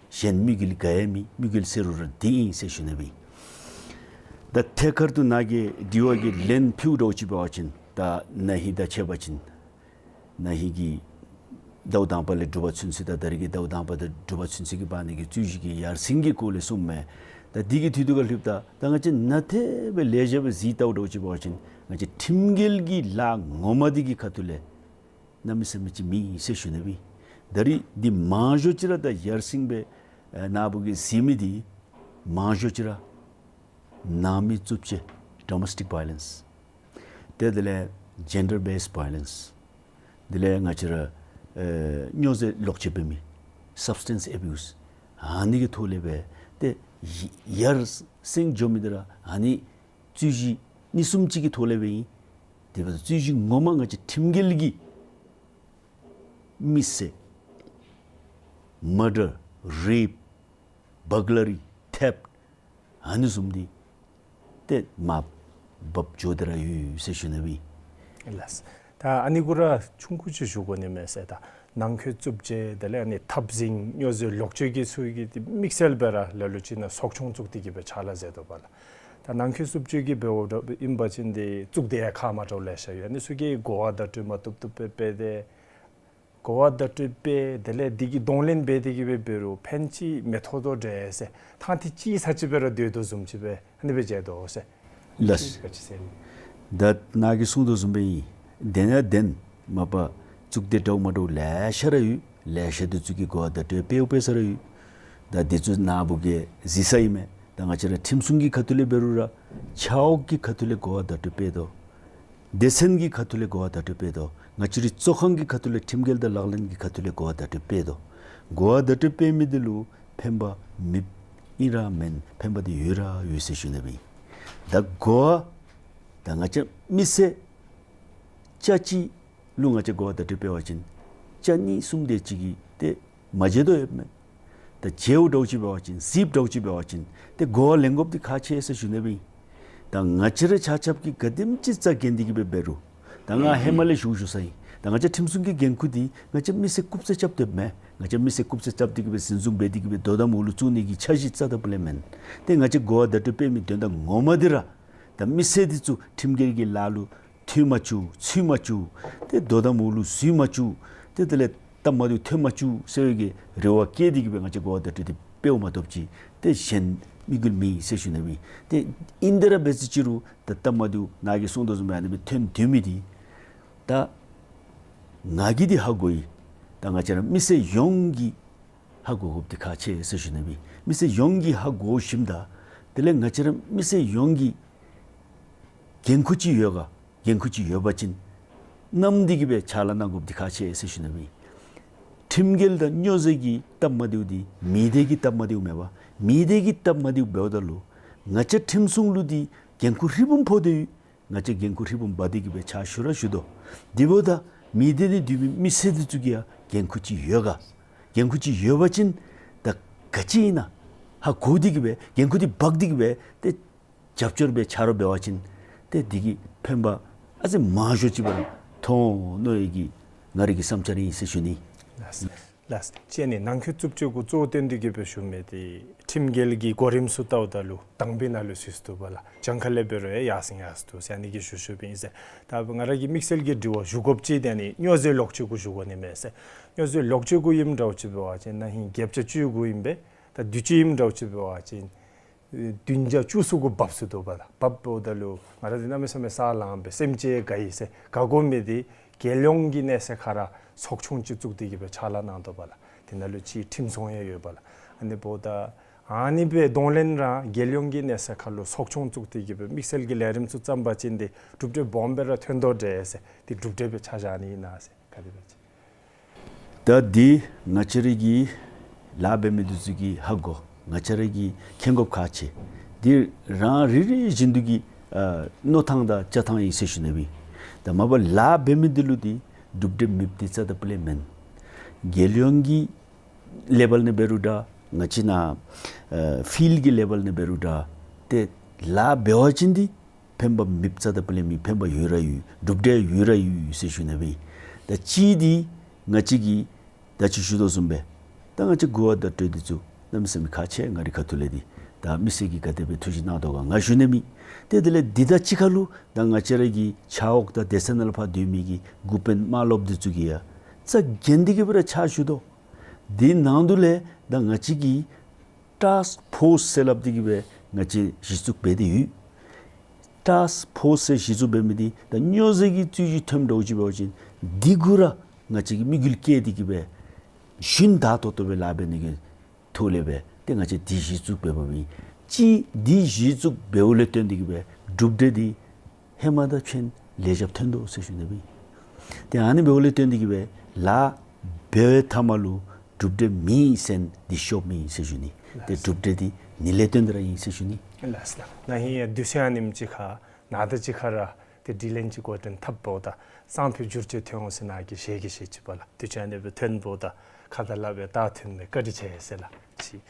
གཞན་དམིགས་ཡུལ་ག་ཡང་མེད། དམིགས་ཡུལ་ཟེར་རུང་ར་འདི་ཨིན་ཟེར་ཞུ་ནི་སྦེ་ཨིན། ད་ཐད་ཀར་དུ་ནཱ་གི་དྲི་བ་གི་ལན་ཕུལཝ་འདྲཝ་ཅིག་འབད་བ་ཅིན་ད་ན་ཧིང་དང་ཕྱད་པ་ཅིན་ན་ཧིང་གི་ཟླཝ་དང་པ་ལས་དྲུག་པ་ཚུན་ཚོད་དང་ད་རིས་ཀྱི་ཟླཝ་དང་པ་དང་དྲུག་པ་ཚུན་ཚོད་ཀྱི་བར་ན་གི་རྩོད་གཞི་གི་ཡར་སེང་གི་སྐོར་ལས་གསུངམ་མས། ད་འདི་གི་དུས་ཚོད་ཁར་ལྷོདཔ་ད་ད་ང་བཅས་ནཱ་ཏེ་སྦེ་ལེགས་ཤོམ་སྦེ་གཟིགས་བལྟཝ་འདྲཝ་ཅིག་འབད་བ་ཅིན་ང་བཅས་ཁྲིམས་འགལ་གྱི་ལཱ་ངོ་མ་འདི་གི་ཁ་ཐུག་ལས་གནམ་མེད་ས་མེད་ཅིག་མེད་ཟེར་ཞུ་ནི་སྦེ་ཨིན། ད་རིས་འདི་མང་ཤོས་ཅིག་ར་ད་ཡར་སེང་སྦེ་ཨེ་ནཱ་བུ་གིས་གཟིགས་མི་འདི་མང་ཤོས་ཅིག་ར་ནང་མི་རྩུབ་སྤྱོད་domestic violence། ཏེ་དེ་ལས་gender based violence། དེ་ལས་ང་བཅས་ར་ཨེ་སྨྱོ་རྫས་ལོག་སྤྱོད་འབད་མི་substance abuse། ཨ་ནི་གི་ཐོག་ལས་སྦེ་ཏེ་ཡར་སེང་འགྱོ་མི་འདི་ར་ཨ་ནི་རྩོད་གཞི་ཨ་ནི་བཟུམ་ཅིག་གི་ཐོག་ལས་སྦེ་ཨིན། དེ་འབདཝ་ད་རྩོད་གཞི་ངོ་མ་ང་བཅས་ཁྲིམས་འགལ་གྱི་མི་བསད། murder, rape, burglary, theft། ཨ་ནི་བཟུམ་འདི་ཏེ་མར་བབས་འགྱོ་སྟེ་ར་ཡོད་ཟེར་ཞུ་ནི་སྦེ་ཨིན། ལགས། ད་ཨ་ནི་གུ་ར་ཆུང་ཀུ་ཅིག་ཞུ་དགོ་ནི་མས་ཟེར། ད་ནང་འཁོད་རྩུབ་སྤྱོད་དེ་ལས་ཨ་ནི་འཐབ་འཛིང་སྨྱོ་རྫས་ལོག་སྤྱོད་ཀྱི་ཚུ་གི་དམིགས་བསལ་སྦེ་ར་ལ་ལུ་ཅིག་ནང་ཚོགས་ཆུང་བཙུགས་ཏེ་གི་སྦེ་ཕྱག་ལཱ་མཛད་དོ་བ་ལགས། ད་ནང་འཁོད་རྩུབ་སྤྱོད་ཀྱི་འབདཝ་ད་ཨིན་པ་ཅིན་འདི་བཙུགས་ཏེ་ཡང་ཁག་མ་འདྲཝ་ལེ་ཤ་ཡོད། ཨ་ནི་ཚུ་གི་གོ་བ་བརྡ་སྤྲོད་མ་བཏུབ་བཏུབ་སྦེ་འབད་དེ་གོ་བ་བརྡ་སྤྲོད་འབད་དེ་ལས་འདི་གི་གདོང་ལེན་འབད་དེ་གི་སྦེ་འབད་རུང་ཕན་ཅིག་མི་ཐོགས་དོ་འདྲས་ཟེར་ཐང་ཐིག་ཅིག་ས་ཅིག་སྦེ་ར་སྡོད་དོ་བཟུམ་ཅིག་སྦེ་ཨ་ནི་སྦེ་མཇལ་དོ་ཟེར། ལགས། ཅིག་ག་ཅི་ཟེར་ནི། ད་ནཱ་གིས་གསུངས་དོ་བཟུམ་སྦེ་ཨིན། བདེན་ཡང་བདེན། མ་པ་བཙུགས་ཏེ་འདྲཝ་མ་འདྲཝ་ལེ་ཤ་ར་ཡོད། ལེ་ཤ་འདི་ཚུ་གིས་གོ་བ་བརྡ་སྤྲོད་འབདཝ་འབད་ས་ར་ཡོད། ད་འདི་ཚུ་ནཱ་བུ་གིས་གཟིགས་ས་ཨིན་མས། ད་ང་བཅས་ར་ཁྲིམས་སྲུང་གི་ཁ་ཐུག་ལས་འབད་རུང་ར་ཆབ་འོག་གི་ཁ་ཐུག་ལས་གོ་བ་བརྡ་སྤྲོད་འབད་དོ། སྡེ་ཚན་གྱི་ཁ་ཐུག་ལས་གོ་བ་བརྡ་སྤྲོད་འབད་དོ། ང་བཅས་རའི་གཙོ་ཁང་གི་ཁ་ཐུག་ལས་ཁྲིམས་འགལ་དང་ལག་ལེན་གྱི་ཁ་ཐུག་ལས་གོ་བ་བརྡ་སྤྲོད་འབད་དོ། གོ་བ་བརྡ་སྤྲོད་འབད་མི་འདི་ལུ་ཕན་པ་མེདཔ་ཨིན་ར་མེན། ཕན་པ་འདི་ཡོད་ར་ཡོད་ཟེར་ཞུ་ནི་སྦེ་ཨིན། ད་གོ་བ་ད་ང་བཅས་མི་སེར་ཅ་གཅིག་ལུ་ང་བཅས་གོ་བ་བརྡ་སྤྲོད་འབད་བ་ཅིན་ཅ་གཉིས་གསུམ་དེ་ཅིག་གིས་ཏེ་མ་མཇལ་དོ་ཡོདཔ་མས། ད་མཇལཝ་འདྲཝ་ཅིག་འབད་བ་ཅིན་གཟིགསཔ་འདྲཝ་ཅིག་འབད་བ་ཅིན་ཏེ་གོ་བ་ལེན་དགོཔ་འདི་ཁག་ཆེ་ཟེར་ཞུ་ནི་སྦེ་ཨིན། ད་ང་བཅས་ར་ཆ་ཁྱབ་ཀྱིས་ག་དེམ་ཅིག་རྩ་འགེངས་ཏེ་གི་སྦེ་འབད་རུང་ད་ང་ཧེ་མ་ལས་ཞུ་ཞུ་ས་ཨིན། ད་ང་བཅས་ཁྲིམས་སྲུང་གི་འགན་ཁུར་འདི་ང་བཅས་མི་སེར་རྐུབ་རྩེད་རྐྱབ་སྡོདཔ་མེན། ང་བཅས་མི་སེར་རྐུབ་རྩེད་རྐྱབ་སྟེ་གི་སྦེ་འཛིན་བཟུང་འབད་དེ་གི་སྦེ་དོ་དམ་འོག་ལུ་བཙུགས་ནི་གི་འཆར་གཞི་རྩ་དང་པོ་ལས་མེན། ཏེ་ང་བཅས་གོ་བ་བརྡ་སྤྲོད་འབད་མི་དོན་དག་ངོ་མ་འདི་ར་ད་མི་སེར་འདི་ཚུ་ཁྲིམས་འགལ་གྱི་ལཱ་ལུ་ཐོན་མ་བཅུག། ཚུད་མ་བཅུག། ཏེ་དོ་དམ་འོག་ལུ་ཚུད་མ་བཅུག། ཏེ་དེ་ལས་སྟབས་མ་བདེཝ་ཐོན་མ་བཅུག་ཟེར་བའི་གི་རེ་བ་བསྐྱེད་དེ་གི་སྦེ་ང་བཅས་གོ་བ་བརྡ་སྤྲོད་འདི་འབདཝ་མ་གཏོགས་ཅིག་ཏེ་གཞན་དམིགས་ཡུལ་མེད་ཟེར་ཞུ་ནི་སྦེ་ཨིན། ཏེ་ཨིན་དེ་ར་འབད་ཟེར་ཅི་རུང་ད་སྟབས་མ་བདེཝ་ནཱ་གིས་གསུངས་དོ་བཟུམ་སྦེ་ཨ་ནི་སྦེ་ཐོན་སྡོད་མི་འདི་ད་ང་གིས་འདི་ཧ་གོ་ཡི། ད་ང་བཅས་ར་མི་སེར་ཡོངས་ཀྱིས་ཧ་གོ་དགོཔ་འདི་ཁག་ཆེ་ཟེར་ཞུ་ནི་སྦེ་ཨིན། མི་སེར་ཡོངས་ཀྱིས་ཧ་གོ་ཞིནམ་ད་དེ་ལས་ང་བཅས་ར་མི་སེར་ཡོངས་ཀྱིས་འགན་ཁུར་ཅིག་ཡོད་ག། འགན་ཁུར་ཅིག་ཡོད་པ་ཅིན་མཉམ་འདི་གི་སྦེ་ཕྱག་ལཱ་གནང་དགོཔ་འདི་ཁག་ཆེ་ཟེར་ཞུ་ནི་སྦེ་ཨིན། ཁྲིམས་འགལ་དང་སྨྱོ་རྫས་ཀྱི་སྟབས་མ་བདེཝ་འདི་མི་སྡེ་གི་སྟབས་མ་བདེཝ་མེན་པར་མི་སྡེ་གི་སྟབས་མ་བདེཝ་འབདཝ་ད་ལུ་ང་བཅས་ཁྲིམས་སྲུང་ལུ་འདི་འགན་ཁུར་ཧྲིལ་བུམ་ཕོག་སྟེ་ཡོད། ང་བཅས་འགན་ཁུར་ཧྲིལ་བུམ་འབག་སྟེ་གི་སྦེ་ཕྱག་ཞུ་ར་ཞུ་དོ། དེ་འབདཝ་ད་མི་སྡེ་ནང་སྡོད་མི་མི་སེར་འདི་ཚུ་གིས་ཡང་འགན་ཁུར་ཅིག་ཡོད་ག། འགན་ཁུར་ཅིག་ཡོད་པ་ཅིན་ད་ག་ཅི་ཨིན་ན་ཧ་གོ་སྟེ་གི་སྦེ་འགན་ཁུར་འདི་འབག་སྟེ་གི་སྦེ་ཏེ་རྒྱབ་སྐྱོར་འབད་ཆ་རོགས་འབད་བ་ཅིན་ཏེ་འདི་གིས་ཕན་པ་ཨ་ཙི་མང་ཤོས་ཅིག་སྦེ་ཐོན་འོང་མནོ་ཡི་གི་ང་རའི་གི་བསམ་འཆར་ཨིན་ཟེར་ཞུ་ནི། ལགས། ལགས། ཅིག་ནི་ནང་འཁོད་རྩུབ་སྤྱོད་གུ་གཙོ་བོ་བཏོན་ཏེ་གི་སྦེ་ཞུ་མི་འདི་ཁྲིམས་འགལ་གྱི་གོ་རིམ་ཚུ་བལྟཝ་ད་ལུ་དང་པའི་ནང་ལུ་ཚུད་དོ་བ་ལགས། གྱངས་ཁ་ལས་འབད་རུང་ཡར་སེང་ཡར་སེང་འདུག་ཟེར་ཨ་ནི་གི་ཞུ་ཞུཝ་ཨིན་ཟེར། ད་ང་ར་གི་དམིགས་བསལ་གྱི་དྲི་བ་ཞུ་དགོཔ་ཅིག་འདི་ནི་སྨྱོ་རྫས་ལོག་སྤྱོད་གུ་ཞུ་དགོ་ནི་མས་ཟེར། སྨྱོ་རྫས་ལོག་སྤྱོད་གུ་ཨིནམ་འདྲཝ་ཅིག་འབད་བ་ཅིན་ན་ཧིང་བརྒྱད་བརྒྱ་བཅུ་གུ་ཨིན་པས། ད་དུས་ཅི་ཨིནམ་འདྲཝ་ཅིག་འབད་བ་ཅིན་བདུན་བརྒྱ་བཅུ་གསུམ་གུ་བབས་སོ་དོ་བ་ལགས། བབསཔ་ད་ལུ་ང་ར་འདི་གནམ་མེད་ས་མེད་ས་ལངས་སྦེ་སེམས་ཅན་དགའ་ཡི་ཟེར། དགའ་དགོ་མི་འདི་རྒྱལ་ཡོངས་ཀྱི་གནས་ཚད་ཁར་ཚོགས་ཆུང་ཅིག་བཙུགས་ཏེ་གི་སྦེ་ཕྱག་ལཱ་གནང་དོ་བ་ལགས། དེ་ནང་ལུ་ཅིག་ཁྲིམས་སྲུང་ཡང་ཡོད་པ་ལགས། ཨ་ནི་འབདཝ་ད་ ཨ་ནི་སྦེ་གདོང་ལེན་ར་རྒྱལ་ཡོངས་ཀྱི་གནས་ས་ཁར་ལུ་ཚོགས་ཆུང་བཙུགས་ཏེ་གི་སྦེ་དམིགས་བསལ་གྱི་ལས་རིམ་ཚུ་བརྩམས་པ་ཅིན་ཏེ་གྲུབ་འབྲས་སྦོམ་སྦེ་ར་ཐོན་དོ་འདྲས་ཟེར། ཏེ་གྲུབ་འབྲས་སྦེ་ཆ་བཞག་ནི་ཨིན་ན་ཟེར། ག་དེ་སྦེ་ཅིག། ད་འདི་ང་བཅས་ར་གི་ལཱ་འབད་མི་འདི་ཚུ་གིས་ཧ་གོ། ང་བཅས་ར་གིས་མཁྱེན་དགོཔ་ཁག་ཆེ། འདི་རང་རེ་རེ་བཞིན་དུ་གི་ཨ་མནོ་ཐངས་དང་བྱ་ཐངས་ཨིན་ཟེར་ཞུ་ནི་སྦེ་ཨིན། ད་མ་པ་ལཱ་འབད་མི་འདི་ལུ་འདི་གྲུབ་འབྲས་མེདཔ་འདི་རྩ་དང་པོ་ལས་མེན། རྒྱལ་ཡོངས་ཀྱི་ལེ་བཱལ་ནང་འབད་རུང་འདྲ། ང་བཅས་ནཱ་ཨ་ཕིལཌ་ཀྱི་ལེ་བཱལ་ནང་འབད་རུང་འདྲ། ཏེ་ལཱ་འབད་བ་ཅིན་འདི་ཕན་པ་མེདཔ་རྩ་དང་པོ་ལས་མེད། ཕན་པ་ཡོད་ར་ཡོད། གྲུབ་འབྲས་ཡོད་ར་ཡོད་ཟེར་ཞུ་ནི་སྦེ་ཨིན། ད་གཅིག་འདི་ང་བཅས་ཀྱིས་ད་ཅི་ཞུ་དོ་བཟུམ་སྦེ་ད་ང་བཅས་གོ་བ་བརྡ་སྤྲོད་འདི་ཚུ་གནམ་མེད་ས་མེད་ཁག་ཆེ། ང་རའི་ཁ་ཐུག་ལས་འདི་ད་མི་སེར་གྱིས་ག་དེ་སྦེ་ཐུགས་བཞེས་གནང་དོ་ག་ང་ཞུ་ནི་མེད། ཏེ་དེ་ལས་འདི་དང་གཅིག་ཁར་ལུ་ད་ང་བཅས་ར་གི་ཆབ་འོག་དང་སྡེ་ཚན་ནང་ལས་ཕར་སྡོད་མི་གི་འགོ་དཔོན་དམངས་སློབ་འདི་ཚུ་གིས་ཡང་རྩ་འགེངས་ཏེ་གི་སྦེ་ར་ཕྱག་ཞུ་དོ། འདི་ནང་དུ་ལས་ད་ང་བཅས་ཀྱི་ཊཱསྐ་ཕོརསི་ཟེར་སླབ་སྟེ་གི་སྦེ་ང་བཅས་གཞི་བཙུགས་འབད་དེ་ཡོད། ཊཱསྐ་ཕོརསི་ཟེར་གཞི་བཙུགས་འབད་མི་འདི་ད་སྨྱོ་རྫས་ཀྱི་རྩོད་གཞི་ཐོནམ་འདྲཝ་ཅིག་འབད་བ་ཅིན་འདི་གུ་ར་ང་བཅས་ཀྱིས་དམིགས་ཡུལ་བསྐྱེད་དེ་གི་སྦེ་ཞུན་དག་ཏོག་ཏོ་སྦེ་ལཱ་འབད་ནི་གི་ཐོག་ལས་སྦེ་ཏེ་ང་བཅས་འདི་གཞི་བཙུགས་འབདཝ་ཨིན། གཅིག་འདི་གཞི་བཙུགས་འབདཝ་ལས་བརྟེན་ཏེ་གི་སྦེ་གྲུབ་འབྲས་འདི་ཧེ་མ་དང་ཕྱིན་ལེགས་ཤོམ་ཐོན་དོ་ཟེར་ཞུ་ནི་སྦེ་ཨིན། ཏེ་ཨ་ནི་འབདཝ་ལས་བརྟེན་ཏེ་གི་སྦེ་ལཱ་འབད་བའི་མཐའ་མ་ལུ་གྲུབ་འབྲས་མེད་ཟེར་ན་འདི་ཤོབ་མེད་ཟེར་ཞུ་ནི། ཏེ་གྲུབ་འབྲས་འདི་ནི་ལས་བརྟེན་ཏེ་ར་ཨིན་ཟེར་ཞུ་ནི། ལགས་སོ། ན་ཧིང་ཡང་དུས་ཚོད་ཨ་ནེམ་ཅིག་ཁར་ནཱ་དང་གཅིག་ཁར་ར་ཏེ་དྲི་ལན་ཅིག་འགོ་འདྲེན་འཐབ་འབདཝ་ད་སང་ཕོད་བསྒྱུར་བཅོས་ཐོན་འོང་ཟེར་ནཱ་གིས་ཞལ་གྱིས་བཞེས་ཅི་པ་ལགས། དུས་ཚོད་ཨ་ནི་སྦེ་ཐོན་འབདཝ་ད་ཁ་དང་ལག་སྦེ་བལྟ་ཐོན་མི་བཀའ་དྲིན་ཆེ་ཟེར་ལགས། གཅིག།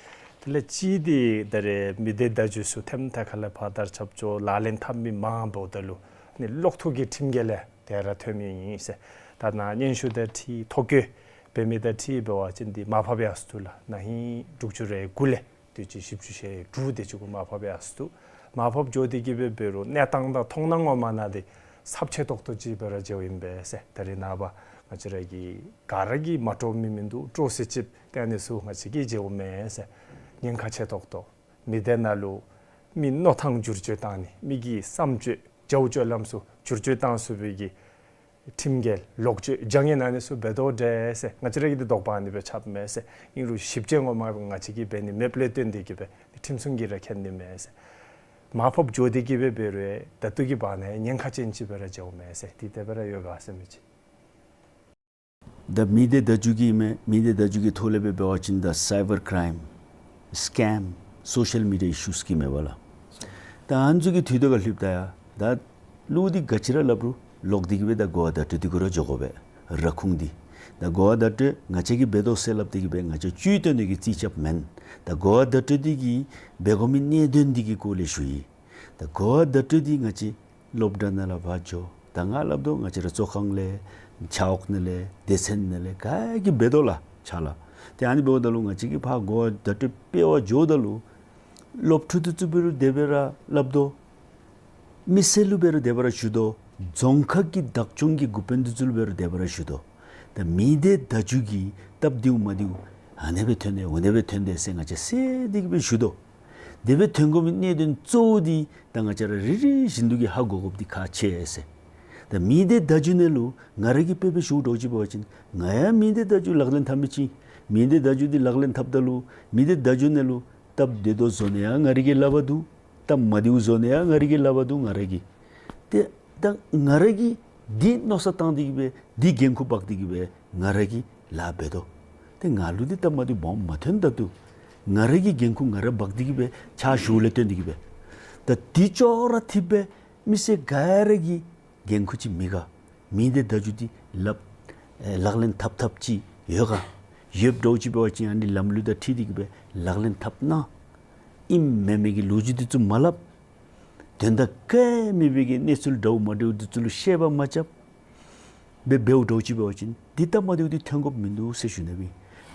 དེ་ལས་གཅིག་འདི་ད་རེས་མི་སྡེ་བརྡ་བརྒྱུད་ཚུ་ཐེམ་ཐ་ཁ་ལས་ཕར་དར་ཁྱབ་འགྱོ་ལག་ལེན་འཐབ་མི་མང་འབདཝ་ད་ལུ་ནི་གློག་ཐོག་གི་ཁྲིམས་འགལ་ལས་དེ་ར་ཐོན་མི་ཨིན་ཟེར། ད་ནཱ་སྙན་ཞུ་དང་འཁྲིལ་ཐོ་བཀོད་འབད་མི་དང་འཁྲིལ་འབད་བ་ཅིན་འདི་མར་ཕབ་ཡར་སོ་ལགས། ན་ཧིང་དྲུག་ཅུ་རེ་དགུ་ལས་དུས་ཅི་བཞི་བཅུ་ཞེ་དྲུག་དེ་ཅིག་གུ་མར་ཕབ་ཡར་སོ། མར་ཕབ་འགྱོ་སྟེ་གི་སྦེ་འབད་རུང་གནས་སྟངས་དང་མཐོང་སྣང་ངོ་མ་ནང་འདི་ཚབས་ཆེ་ཏོག་ཏོ་ཅིག་སྦེ་ར་མཇལཝ་ཨིན་པས་ཟེར། ད་རེས་ནངས་པ་ང་བཅས་ར་གི་ག་ར་གིས་མ་སྤྲོ་མི་མིན་འདུག། སྤྲོ་སི་ཅིག་ཏེ་ཨ་ནི་ཚུ་ང་བཅས་ཀྱིས་མཇལཝ་མས་ཟེར། ཉེན་ཁ་ཆེ་ཏོག་ཏོ། མི་སྡེ་ནང་ལུ་མི་མནོ་ཐངས་བསྒྱུར་བཅོས་བཏང་ནི་མི་གི་བསམ་སྤྱོད་བྱ་བ་སྤྱོད་ལམ་ཚུ་བསྒྱུར་བཅོས་བཏང་ཚུགས་པའི་གི་ཁྲིམས་འགལ་ལོག་སྤྱོད་བྱ་ངན་ཨ་ནི་ཚུ་འབད་དོ་འདྲས་ཟེར། ང་བཅས་ར་གི་འདི་དོགས་པ་ཨ་ནི་སྦེ་ཆགསཔ་མས་ཟེར། ཨིན་རུང་ཞིབ་དཔྱད་ངོ་མ་ང་བཅས་ཀྱིས་འབད་ནི་མེདཔ་ལས་བརྟེན་ཏེ་གི་སྦེ་ཁྲིམས་སྲུང་གིས་ར་མཁྱེན་ནི་མས་ཟེར། མར་ཕབ་འགྱོ་སྟེ་གི་སྦེ་འབད་རུང་ད་ལྟོ་གི་བར་ན་ཉེན་ཁ་ཅན་ཅིག་སྦེ་ར་མཇལཝ་མས་ཟེར། འདི་དེ་སྦེ་ར་ཡོད་ག་ཟེར་མི་ཅིག། ད་མི་སྡེ་བརྡ་བརྒྱུད་ཀྱི་མས། མི་སྡེ་བརྡ་བརྒྱུད་ཀྱི་ཐོག་ལས་སྦེ་འབད་བ་ཅིན་ད་སའི་བར་ཀྲའིམ་སི་ཀེམ་སོ་ཤལ་མི་ཌི་ཡ་ཨི་ཤུས་ཀྱི་མས་པ་ལགས། ད་ཨ་ནི་ཚུ་གི་འཐུས་ཐོག་ཁར་ལྷོདཔ་ད་ཡང་ད་གླུ་འདི་ག་ཅི་ར་སླབ་རུང་ལོག་སྟེ་གི་སྦེ་ད་གོ་བ་བརྡ་སྤྲོད་འདི་གུ་ར་འགྱོ་དགོ་པས། ར་ཁུངས་འདི་ད་གོ་བ་བརྡ་སྤྲོད་ང་བཅས་ཀྱིས་འབད་དོ་ཟེར་སླབ་སྟེ་གི་སྦེ་ང་བཅས་བཅུད་བཏོན་ནི་གི་རྩིས་རྐྱབ་མེན། ད་གོ་བ་བརྡ་སྤྲོད་འདི་གིས་འབད་དགོ་མི་གནད་དོན་འདི་གི་སྐོར་ལས་ཞུ་ཡི། ད་གོ་བ་བརྡ་སྤྲོད་འདི་ང་བཅས་སློབ་གྲྭ་ནང་ལས་ཕར་འགྱོ། ད་ང་སླབ་དོ་ང་བཅས་ར་གཙོ་ཁང་ལས་ཆབ་འོག་ནང་ལས་སྡེ་ཚན་ནང་ལས་ག་གིས་འབད་དོ་ལགས་ཕྱག་ལཱ། ཏེ་ཨ་ནི་འབདཝ་ད་ལུ་ང་བཅས་ཀྱིས་ཕར་གོ་བ་བརྡ་སྤྲོད་སྤེལ་བར་འགྱོཝ་ད་ལུ་སློབ་ཕྲུག་འདི་ཚུ་འབད་རུང་དེ་སྦེ་ར་སླབ་དོ། མི་སེར་ལུ་འབད་རུང་དེ་སྦེ་ར་ཞུ་དོ། རྫོང་ཁག་གི་བདག་སྐྱོང་གི་འགོ་དཔོན་འདི་ཚུ་ལུ་འབད་རུང་དེ་སྦེ་ར་ཞུ་དོ། ད་མི་སྡེ་བརྡ་བརྒྱུད་ཀྱིས་སྟབས་བདེཝ་མ་བདེཝ་ཨ་ནེ་སྦེ་ཐོན་དེས་འོ་ནེ་སྦེ་ཐོན་དེས་ཟེར་ང་བཅས་གསལ་ཏེ་གི་སྦེ་ཞུ་དོ། དེ་སྦེ་ཐོན་དགོ་མི་གནད་དོན་གཙོ་བོ་འདི་ད་ང་བཅས་ར་རེ་རེ་བཞིན་དུ་གིས་ཧ་གོ་དགོཔ་འདི་ཁག་ཆེ་ཟེར། ད་མི་སྡེ་བརྡ་བརྒྱུད་ནང་ལུ་ང་ར་གིས་དཔེ་སྦེ་ཞུཝ་འདྲཝ་ཅིག་འབད་བ་ཅིན་ང་ཡང་མི་སྡེ་བརྡ་བརྒྱུད་ལག་ལེན་འཐབ་མི་ཅིག། མི་སྡེ་བརྡ་བརྒྱུད་འདི་ལག་ལེན་འཐབ་ད་ལུ་མི་སྡེ་བརྡ་བརྒྱུད་ནང་ལུ་སྟབས་བདེ་དོ་བཟོ་ནི་ཡང་ང་ར་གིས་སླབ་པ་འདུག། སྟབས་མ་བདེཝ་བཟོ་ནི་ཡང་ང་ར་གིས་སླབ་པ་འདུག། ང་ར་གིས། ཏེ་ད་ང་ར་གིས་འདི་མནོ་བསམ་བཏང་སྟེ་གི་སྦེ་འདི་འགན་ཁུར་འབག་སྟེ་གི་སྦེ་ང་ར་གིས་ལཱ་འབད་དོ། ཏེ་ང་ལུ་འདི་སྟབས་མ་བདེཝ་སྦོམ་མ་ཐོན་ད་འདུག། ང་ར་གིས་འགན་ཁུར་ང་ར་འབག་སྟེ་གི་སྦེ་ཕྱག་ཞུཝ་ལས་བརྟེན་ཏེ་གི་སྦེ། ད་འདི་ཅོག་ར་འཐདཔ་སྦེ་མི་སེར་ག་ར་གིས་འགན་ཁུར་ཅིག་མེད་ག། མི་སྡེ་བརྡ་བརྒྱུད་འདི་ལག་ཨེ་ལག་ལེན་འཐབ་འཐབཔ་ཅིག་ཡོད་ག། ཡོདཔ་འདྲཝ་ཅིག་འབད་བ་ཅིན་ཨ་ནི་ལམ་ལུགས་དང་འཁྲིལ་ཏེ་གི་སྦེ་ལག་ལེན་འཐབ་གནང་། ཨིནམ་མེནམ་གི་ལོ་རྒྱུས་འདི་ཚུ་མ་སླབ། དོན་དག་ག་ཡང་མེད་པའི་གི་གནས་ཚུལ་འདྲཝ་མ་འདྲཝ་འདི་ཚུ་ལུ་བཤད་པ་མ་རྐྱབ་སྦེ་འབདཝ་འདྲཝ་ཅིག་འབད་བ་ཅིན་འདི་སྟབས་མ་བདེཝ་འདི་ཐོན་དགོཔ་མིན་འདུག་ཟེར་ཞུ་ནི་སྦེ།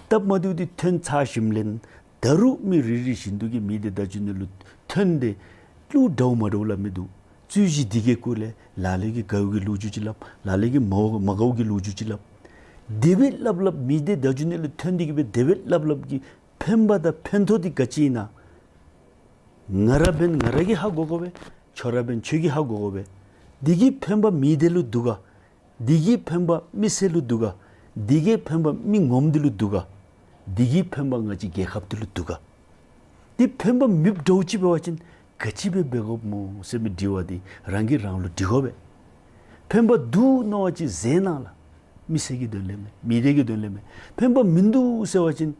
སྟབས་མ་བདེཝ་འདི་ཐོན་ཚར་ཞིནམ་ལས་ད་རུང་མི་རེ་རེ་བཞིན་དུ་གིས་མི་སྡེ་བརྡ་བརྒྱུད་ནང་ལུ་ཐོན་ཏེ་གླུ་འདྲཝ་མ་འདྲཝ་སླབ་མི་འདུག། རྩོད་གཞི་འདི་གི་སྐོར་ལས་ལ་ལུ་གིས་དགའ་བའི་གི་ལོ་རྒྱུས་ཅིག་སླབ། ལ་ལུ་གིས་མ་མ་དགའ་བའི་གི་ལོ་རྒྱུས་ཅིག་སླབ། དེ་སྦེ་སླབ་སླབ་མི་སྡེ་བརྡ་བརྒྱུད་ནང་ལུ་ཐོན་ཏེ་གི་སྦེ་དེ་སྦེ་སླབ་སླབ་ཀྱི་ཕན་པ་དང་ཕན་ཐོགས་འདི་ག་ཅི་ཨིན་ན། ང་ར་འབདན་ང་ར་གིས་ཧ་གོ་དགོ་པས། ཁྱོད་ར་འབདན་ཁྱོད་ཀྱིས་ཧ་གོ་དགོ་པས། འདི་གི་ཕན་པ་མི་སྡེ་ལུ་འདུག་ག། འདི་གི་ཕན་པ་མི་སེར་ལུ་འདུག་ག། འདི་གི་ཕན་པ་མི་ངོམ་འདི་ལུ་འདུག་ག། འདི་གི་ཕན་པ་ང་བཅས་རྒྱལ་ཁབ་འདི་ལུ་འདུག་ག། འདི་ཕན་པ་མེདཔ་འདྲཝ་ཅིག་འབད་བ་ཅིན་ག་ཅི་སྦེ་འབད་དགོཔ་སྨོ་ཟེར་མི་དྲི་བ་འདི་རང་གིས་རང་ལུ་དྲི་དགོ་པས། ཕན་པ་འདུག་མནོ་བ་ཅིན་ཟེར་གནང་ལགས། མི་སེར་གྱི་དོན་ལས་མེན། མི་སྡེ་གི་དོན་ལས་མེན། ཕན་པ་མིན་འདུག་ཟེར་བ་ཅིན་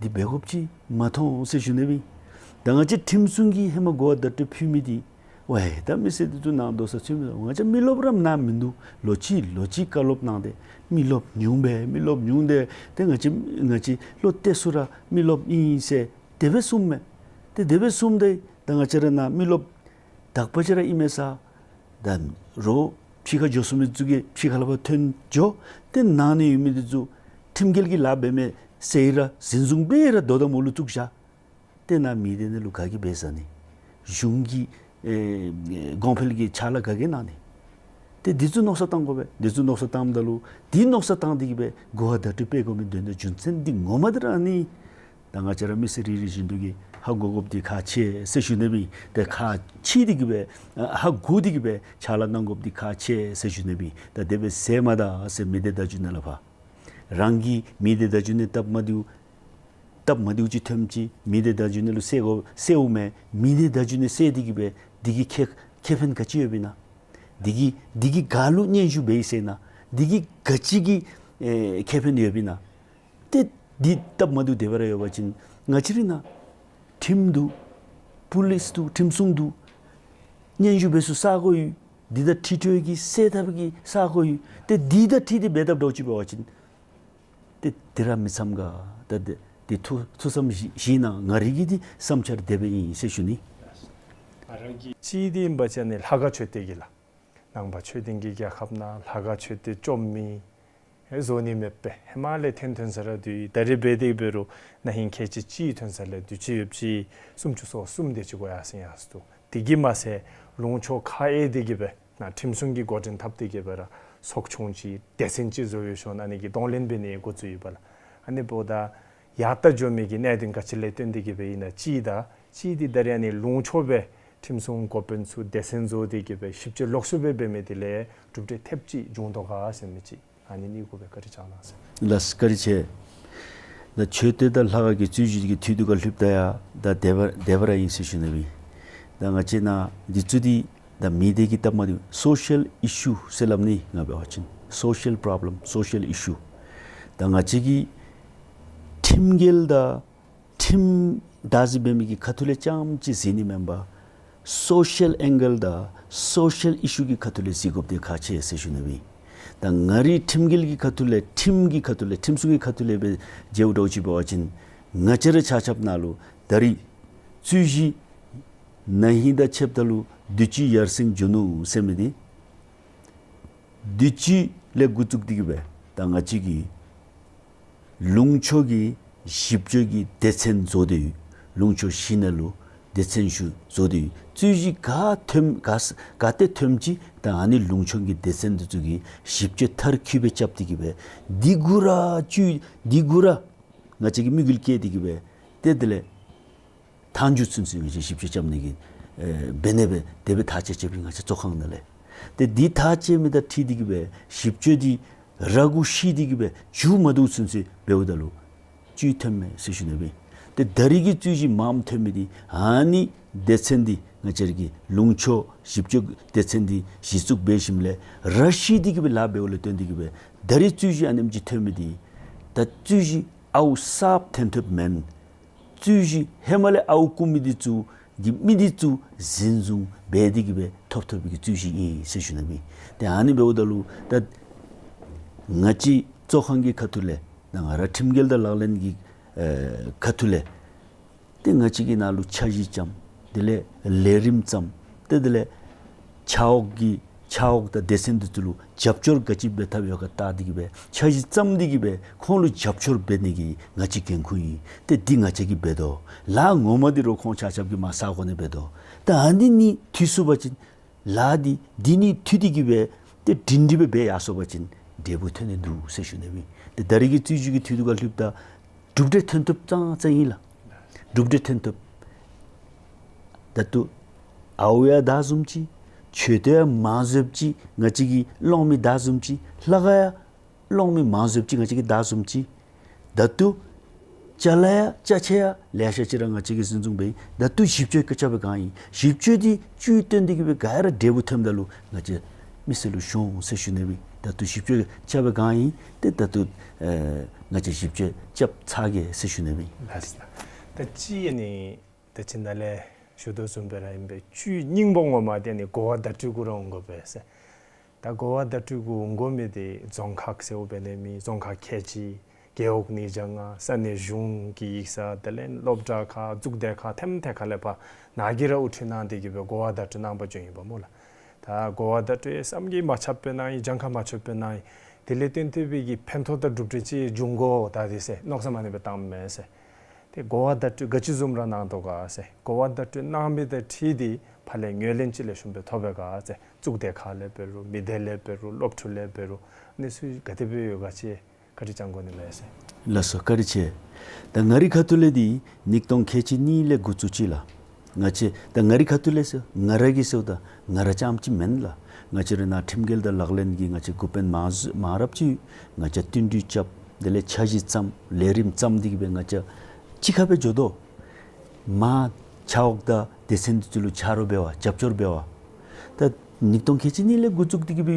འདི་འབད་དགོཔ་ཅིག་མ་མཐོང་ཟེར་ཞུ་ནི་སྦེ་ཨིན། ད་ང་བཅས་ཁྲིམས་སྲུང་གིས་ཧེ་མ་གོ་བ་བརྡ་སྤྲོད་ཕུལ་མི་འདི་ཝའི་ད་མི་སེར་འདི་ཚུ་ནང་དོགས་ས་ཚུད་མི་འདུག། ང་བཅས་མི་རློབས་ར་ནཱ་མིན་འདུག། ལོ་གཅིག་ལོ་གཅིག་བཀའ་སློབ་གནང་སྟེ་མི་རློབས་ཉུང་པས། མི་རློབས་ཉུང་སྟེ་ཏེ་ང་བཅས་ང་བཅས་བློ་གཏད་ས་ར་མི་རློབས་ཨིན་ཟེར་དེ་སྦེ་གསུངམ་མས། ཏེ་དེ་སྦེ་གསུངམ་ད་ད་ང་བཅས་ར་ནཱ་མི་རློབས་དག་པ་ཅིག་ར་ཨིན་མས་ས། ད་རོགས་ཕྱི་ཁར་འགྱོ་ཚུགས་མི་ཚུ་གིས་ཕྱི་ཁ་ལས་ཕར་ཐོན་འགྱོ། ཏེ་ནང་ན་ཡོད་མི་འདི་ཚུ་ཁྲིམས་འགལ་གྱི་ལཱ་འབད་མས་ཟེར་ར་འཛིན་བཟུང་འབད་ར་དོ་དམ་འོག་ལུ་བཙུགས་བཞག། ཏེ་ནཱ་མི་སྡེ་ནང་ལུ་ག་གིས་འབད་ཟ་ནི། གཞུང་གི་ཨེ་གོང་འཕེལ་གྱི་ཕྱག་ལཱ་ག་གིས་གནང་ནི། ཏེ་འདི་ཚུ་མནོ་བསམ་བཏང་དགོ་པས། འདི་ཚུ་མནོ་བསམ་བཏངམ་ད་ལུ་འདི་མནོ་བསམ་བཏང་སྟེ་གི་སྦེ་གོ་བ་བརྡ་སྤྲོད་འབད་དགོ་མི་དོན་དག་རྒྱུ་མཚན་འདི་ངོ་མ་འདི་ར་ཨ་ནི། ད་ང་བཅས་ར་མི་སེར་རེ་རེ་བཞིན་དུ་གིས་ཧ་གོ་དགོཔ་འདི་ཁག་ཆེ་ཟེར་ཞུ་ནི་སྦེ་ཨིན། ཏེ་ཁག་ཆེ་སྟེ་གི་སྦེ་ཧ་གོ་སྟེ་གི་སྦེ་ཕྱག་ལཱ་གནང་དགོཔ་འདི་ཁག་ཆེ་ཟེར་ཞུ་ནི་སྦེ་ཨིན། ད་དེ་སྦེ་ཟེར་མ་ད་ཟེར་མི་སྡེ་བརྡ་བརྒྱུད་ནང་ལས་ཕར་རང་གིས་མི་སྡེ་བརྡ་བརྒྱུད་ནང་སྟབས་མ་བདེཝ་སྟབས་མ་བདེཝ་ཅིག་ཐོནམ་ཅིག་མི་སྡེ་བརྡ་བརྒྱུད་ནང་ལུ་གསལ་དགོ་གསལཝ་མས། མི་སྡེ་བརྡ་བརྒྱུད་ནང་གསལ་ཏེ་གི་སྦེ་འདི་གིས་ཁེ་ཁེ་ཕན་ག་ཅི་ཡོདཔ་ཨིན་ན། འདི་གིས་འདི་གིས་ག་ལུ་སྙན་ཞུ་འབད་ཡི་ཟེར་ན། འདི་གིས་ག་ཅི་གི་ཨེ་ཁེ་ཕན་ཡོདཔ་ཨིན་ན། ཏེ་འདི་སྟབས་མ་བདེཝ་དེ་སྦེ་ར་ཡོད་པ་ཅིན་ང་བཅས་ར་ནཱ་ཁྲིམས་འདུག། པུ་ལིསི་འདུག། ཁྲིམས་སྲུང་འདུག། སྙན་ཞུ་འབད་ས་ས་གོ་ཡོད། འདི་དང་འཁྲིལ་ཏེ་གི་སེལ་ཐབས་ཀྱི་ས་གོ་ཡོད། ཏེ་འདི་དང་འཁྲིལ་ཏེ་འབད་ཐབས་འདྲཝ་ཅིག་འབད་བ་ཅིན་ཏེ་དེ་ར་མི་འཚམ་ག། ད་དེ་དེ་ཐུགས་ཐུགས་བསམ་བཞེས་བཞེས་གནང་། ང་རའི་གི་འདི་བསམ་འཆར་དེ་སྦེ་ཨིན་ཟེར་ཞུ་ནི། གཅིག་འདི་ཨིན་པ་ཅིན་ཨ་ནི་ལྷ་ཁང་མཆོད་རྟེན་གྱི་ལཱ། ནང་པ་ཆོས་ལྡན་གྱི་རྒྱལ་ཁབ་ནང་ལྷ་ཁང་མཆོད་རྟེན་བཅོམ་མི་ཨེ་བཟོ་ནི་མེད་པས། ཧེ་མ་ལས་ཐོན་ཐོན་ས་ར་འདུག། ད་རེས་འབད་དེ་འབད་རུང་ན་ཧིང་ཁལ་གཅིག་གཅིག་ཐོན་ས་ལས་དུས་ཅི་ཡོདཔ་ཅིག་སུམ་ཅུ་སོ་གསུམ་དེ་ཅིག་འགོར་ཡར་སོང་ཡར་སོང་འདུག། དེ་གིས་མ་ཚད་ལུང་ཕྱོགས་ཁག་དབྱེ་སྟེ་གི་སྦེ་ནཱ་ཁྲིམས་སྲུང་གི་འགོ་འདྲེན་འཐབ་སྟེ་གི་སྦེ་ར་ཚོགས་ཆུང་ཅིག་སྡེ་ཚན་ཅིག་བཟོ་ཡོད་ཤོ་ན་ཨ་ནི་གི་གདོང་ལེན་འབད་ནི་འགོ་བཙུགས་ཡོདཔ་ལགས། ཨ་ནི་འབདཝ་ད་ཡར་ལྟ་འགྱོ་མི་གི་གནད་དོན་ག་ཅི་ལས་བརྟེན་ཏེ་གི་སྦེ་ཨིན་ན་ཅིག་དང་གཅིག་འདི་ད་རེས་ཨ་ནི་ལུང་ཕྱོགས་སྦེ་ཁྲིམས་སྲུང་འགོ་དཔོན་ཚུ་སྡེ་ཚན་བཟོ་སྟེ་གི་སྦེ་ཞིབ་དཔྱད་ལོགས་སུ་སྦེ་འབད་མི་དེ་ལས་གྲུབ་འབྲས་ཐེབས་ཅིག་བྱུང་དོ་ག་ཟེར་མི་ཅིག། ཨ་ནི་གཉིས་གུ་སྦེ་བཀའ་དྲིན་བསྐྱང་གནང་ཟེར། ལགས་བཀའ་དྲིན་ཆེ། ད་མཆོད་རྟེན་དང་ལྷ་ཁང་གི་རྩོད་གཞི་གི་དུས་དུ་ག་ལྷོདཔ་ད་ཡང་ད་དེ་སྦེ་དེ་སྦེ་ར་ཨིན་ཟེར་ཞུ་ནི་སྦེ་ཨིན། ད་ང་བཅས་ནཱ་འདི་ཚུ་འདི་ད་མི་སྡེ་གི་སྟབས་མ་བདེཝ་སོ་ཤལ་ཨི་ཤུ་ཟེར་སླབ་ནི། ང་འབད་བ་ཅིན་སོ་ཤལ་པོརོབ་ལེམ་སོ་ཤལ་ཨི་ཤུ། ད་ང་བཅས་ཀྱི་ཁྲིམས་འགལ་དང་ཁྲིམས་བདག་འཛིན་འབད་མི་གི་ཁ་ཐུག་ལས་རྐྱངམ་ཅིག་གཟིགས་ནི་མེན་པར་སོ་ཤལ་ཨེང་གལ་དང་སོ་ཤལ་ཨི་ཤུ་གི་ཁ་ཐུག་ལས་གཟིགས་དགོཔ་འདི་ཁག་ཆེ་ཟེར་ཞུ་ནི་སྦེ་ཨིན། ད་ང་རའི་ཁྲིམས་འགལ་གྱི་ཁ་ཐུག་ལས་ཁྲིམས་ཀྱི་ཁ་ཐུག་ལས་ཁྲིམས་སྲུང་གི་ཁ་ཐུག་ལས་སྦེ་མཇལཝ་འདྲཝ་ཅིག་འབད་བ་ཅིན་ང་བཅས་ར་ཆ་ཁྱབ་ནང་ལུ་ད་རེས་རྩོད་གཞི་ན་ཧིང་དང་ཕྱདཔ་ད་ལུ་དུས་ཅི་ཡར་སེང་འགྱོ་ནུག་ཟེར་མི་འདི་དུས་ཅི་ལས་འགོ་བཙུགས་ཏེ་གི་སྦེ་ད་ང་བཅས་ཀྱི་ལུང་ཕྱོགས་ཀྱི་ཞིབ་དཔྱོད་ཀྱི་སྡེ་ཚན་བཟོ་སྟེ་ཡོད། ལུང་ཕྱོགས་བཞི་ནང་ལུ་སྡེ་ཚན་བཞི་བཟོ་སྟེ་ཡོད། རྩོད་གཞི་ག་ཐོནམ་ག་ག་ཏེ་ཐོནམ་ཅིག་ད་ཨ་ནི་ལུང་ཕྱོགས་ཀྱི་སྡེ་ཚན་འདི་ཚུ་གིས་ཞིབ་དཔྱད་མཐར་འཁྱོལ་སྦེ་རྐྱབ་སྟེ་གི་སྦེ་འདི་གུ་ར་བཅུད་འདི་གུ་ར་ང་བཅས་ཀྱིས་དམིགས་ཡུལ་བསྐྱེད་དེ་གི་སྦེ་ཏེ་དེ་ལས་མཐའ་མཇུག་ཚུན་ཚོད་ང་བཅས་ཞིབ་དཔྱད་རྐྱབ་ནི་གི་ཨེ་འབད་ནི་སྦེ་དེ་སྦེ་ཐག་བཅད་བཅདཔ་ཨིན་ང་བཅས་ཚོགས་ཁང་ནང་ལས། ཏེ་འདི་ཐག་བཅད་མི་དང་འཁྲིལ་ཏེ་གི་སྦེ་ཞིབ་དཔྱད་འདི་ར་གུ་ཤི་སྟེ་གི་སྦེ་མཇུག་མ་བསྡུཝ་ཚུན་ཚོད་འབདཝ་ད་ལུ་བཅུད་ཐོནམ་མས་ཟེར་ཞུ་ནི་སྦེ། ཏེ་ད་རེས་ཀྱི་རྩོད་གཞི་མངམ་ཐོན་མི་འདི་ཨ་ནི་སྡེ་ཚན་འདི་ང་བཅས་ར་གི་ལུང་ཕྱོགས་ཞིབ་དཔྱད་སྡེ་ཚན་འདི་གཞི་བཙུགས་འབད་ཞིནམ་ལས་ར་ཤི་སྟེ་གི་སྦེ་ལཱ་འབདཝ་ལས་བརྟེན་ཏེ་གི་སྦེ་ད་རེས་རྩོད་གཞི་ཨ་ནེམ་ཅིག་ཐོན་མི་འདི་ད་རྩོད་གཞི་ཨའུ་གསརཔ་ཐོན་ཐོནམ་མེན། རྩོད་གཞི་ཧེ་མ་ལས་ཨའུ་བཀུག་མི་འདི་ཚུ་གི་མི་འདི་ཚུ་འཛིན་བཟུང་འབད་དེ་གི་སྦེ་ཐོབ་ཐོབ་པའི་གི་རྩོད་གཞི་ཨིན་ཟེར་ཞུ་ནི་སྦེ། ཏེ་ཨ་ནི་འབདཝ་ད་ལུ་ད་ང་བཅས་ཚོགས་ཁང་གི་ཁ་ཐུག་ལས་ད་ང་ར་ཁྲིམས་འགལ་དང་ལག་ལེན་གྱི་ཨེ་ཁ་ཐུག་ལས་ཏེ་ང་བཅས་ཀྱིས་ནཱ་ལུ་འཆར་གཞི་བརྩམ། དེ་ལས་ལས་རིམ་བརྩམ། ཏེ་དེ་ལས་ཕྱག་འོག་གི་ཕྱག་འོག་དང་སྡེ་ཚན་འདི་ཚུ་ལུ་རྒྱབ་སྐྱོར་ག་ཅི་འབད་ཐབས་ཡོད་ག་བལྟ་སྟེ་གི་སྦེ་འཆར་གཞི་བརྩམ་སྟེ་གི་སྦེ་ཁོང་ལུ་རྒྱབ་སྐྱོར་འབད་ནི་གི་ང་བཅས་འགན་ཁུར་ཨིན། ཏེ་འདི་ང་བཅས་ཀྱིས་འབད་དོ། ལཱ་ངོ་མ་འདི་རོགས་ཁོང་ཆ་ཁྱབ་ཀྱིས་མར་ས་གོ་ནང་འབད་དོ། ད་ཨ་ནི་གཉིས་མཐུད་ཚུགས་པ་ཅིན་ལཱ་འདི་འདི་གཉིས་མཐུད་དེ་གི་སྦེ་ཏེ་སྒྲིང་སྒྲི་སྦེ་འབད་ཡར་སོང་པ་ཅིན་འབྲས་བུ་ཐོན་ནི་འདུག་ཟེར་ཞུ་ནི་སྦེ། ཏེ་ད་རེས་ཀྱི་རྩོད་གཞི་གི་འཐུས་ཐུག་ཁར་ལྷོདཔ་ད་གྲུབ་འབྲས་ཐོན་ཐོབ་ཙང་ཙང་ཨིན་ལགས། གྲུབ་འབྲས་ཐོན་ཐོབ། ད་ལྟོ་ཨའུ་ཡང་བདའ་བཟུངམ་ཅིག། མཆོད་རྟེན་ཡང་མང་བཟོཝ་ཅིག་ང་བཅས་ཀྱིས་སློང་མི་བདའ་བཟུངམ་ཅིག། ལྷ་ཁང་ཡང་སློང་མི་མང་བཟོཝ་ཅིག་ང་བཅས་ཀྱིས་བདའ་བཟུངམ་ཅིག། ད་ལྟོ་ ཅ་ལ་ཡང་ཅ་ཆས་ཡང་ལེ་ཤ་ཅིག་ར་ང་བཅས་ཀྱིས་འཛིན་བཟུང་འབད་ཡི། ད་ལྟོ་ཞིབ་དཔྱད་རྐྱབ་པའི་སྒང་ཨིན། ཞིབ་དཔྱད་འདི་བཅུད་བཏོན་ཏེ་གི་སྦེ་ག་ར་འབྲས་བུ་ཐོནམ་ད་ལུ་ང་བཅས་མི་སེར་ལུ་ཤོང་ཟེར་ཞུ་ནི་སྦེ་ཨིན། ད་ལྟོ་ཞིབ་དཔྱད་རྐྱབ་པའི་སྒང་ཨིན། ཏེ་ད་ལྟོ་ཨེ་ང་བཅས་ཞིབ་དཔྱད་རྐྱབ་ཚར་གེ་ཟེར་ཞུ་ནི་སྦེ་ཨིན། ལགས་སོ། ད་ཅི་ཨ་ནི་ད་ཅི་ནཱ་ལས་ཞུ་དོ་བཟུམ་སྦེ་ར་ཨིན་པས། བཅུད་སྙིང་པོ་ངོ་མ་འདི་ཨ་ནི་གོ་བ་བརྡ་སྤྲོད་གུ་ར་འོང་དགོ་པས་ཟེར། ད་གོ་བ་བརྡ་སྤྲོད་གུ་འོང་དགོ་མི་འདི་རྫོང་ཁག་ཟེརཝ་འབད་ནི་མེད། རྫོང་ཁག་ཁལ་གཅིག་རྒེད་འོག་ཉིས་བརྒྱ་ལྔ་ས་གནས་གཞུང་གི་ཡིག་ཚང་དེ་ལས་སློབ་གྲྭ་ཁག་གཙུག་སྡེ་ཁག་ཐེམ་ཐད་ཁ་ལས་ཕར་ནཱ་གིས་ར་དབུ་ཁྲིད་གནང་སྟེ་གི་སྦེ་གོ་བ་བརྡ་སྤྲོད་གནང་པ་ཅིན་ཨིན་པས་སྨོ་ལགས། ད་གོ་བ་བརྡ་སྤྲོད་བསམ་གྱིས་མ་ཁྱབ་པའི་ནང་ཨིན། གྱངས་ཁ་མ་ཆོད་པའི་ནང་ཨིན། དེ་ལས་བརྟེན་ཏེ་སྦེ་གི་ཕན་ཐོགས་དང་གྲུབ་འབྲས་ཅིག་འབྱུང་དགོ་ད་འདི་ཟེར་མནོ་བསམ་ཨ་ནི་སྦེ་བཏངམ་མས་ཟེར། ཏེ་གོ་བ་བརྡ་སྤྲོད་ག་ཅི་བཟུམ་ར་གནང་དོ་ག་ཟེར། གོ་བ་བརྡ་སྤྲོད་གནང་མི་དང་འཁྲིལ་ཏེ་ཕར་ལས་ངོས་ལེན་ཅིག་ལེགས་ཤོམ་སྦེ་ཐོབ་པས་ག་ཟེར། གཙུག་སྡེ་ཁག་ལས་འབད་རུང་མི་སྡེ་ལས་འབད་རུང་སློབ་ཕྲུག་ལས་འབད་རུང་གནས་ཚུལ་ག་དེ་སྦེ་ཡོད་ག་ཅིག་བཀའ་དྲིན་བསྐྱང་དགོ་ནི་མས་ཟེར། ལགས་སོ། བཀའ་དྲིན་ཆེ། ད་ང་རའི་ཁ་ཐུག་ལས་འདི་ཉིས་སྟོང་ཁལ་གཅིག་གཉིས་ལས་འགོ་བཙུགས་ཅི་ལགས། ང་བཅས་ད་ང་རའི་ཁ་ཐུག་ལས་ཟེར་ང་ར་གིས་ཟེརཝ་ད་ང་ར་རྐྱངམ་ཅིག་མེན་ལགས། ང་བཅས་ར་ནཱ་ཁྲིམས་འགལ་དང་ལག་ལེན་གྱི་ང་བཅས་འགོ་དཔོན་མང་མང་རབས་ཅིག་ང་བཅས་བསྟུན་གྲོས་རྐྱབ། དེ་ལས་འཆར་གཞི་བརྩམས། ལས་རིམ་བརྩམས་ཏེ་གི་སྦེ་ང་བཅས་གཅིག་ཁར་སྦེ་འགྱོ་དོ། མར་ཆ་འོག་དང་སྡེ་ཚན་འདི་ཚུ་ལུ་ཆ་རོགས་འབད་བར་རྒྱབ་སྐྱོར་འབད་བར། ད་ཉིས་སྟོང་ཁལ་གཅིག་གཉིས་ལས་འགོ་བཙུགས་ཏེ་གི་སྦེ་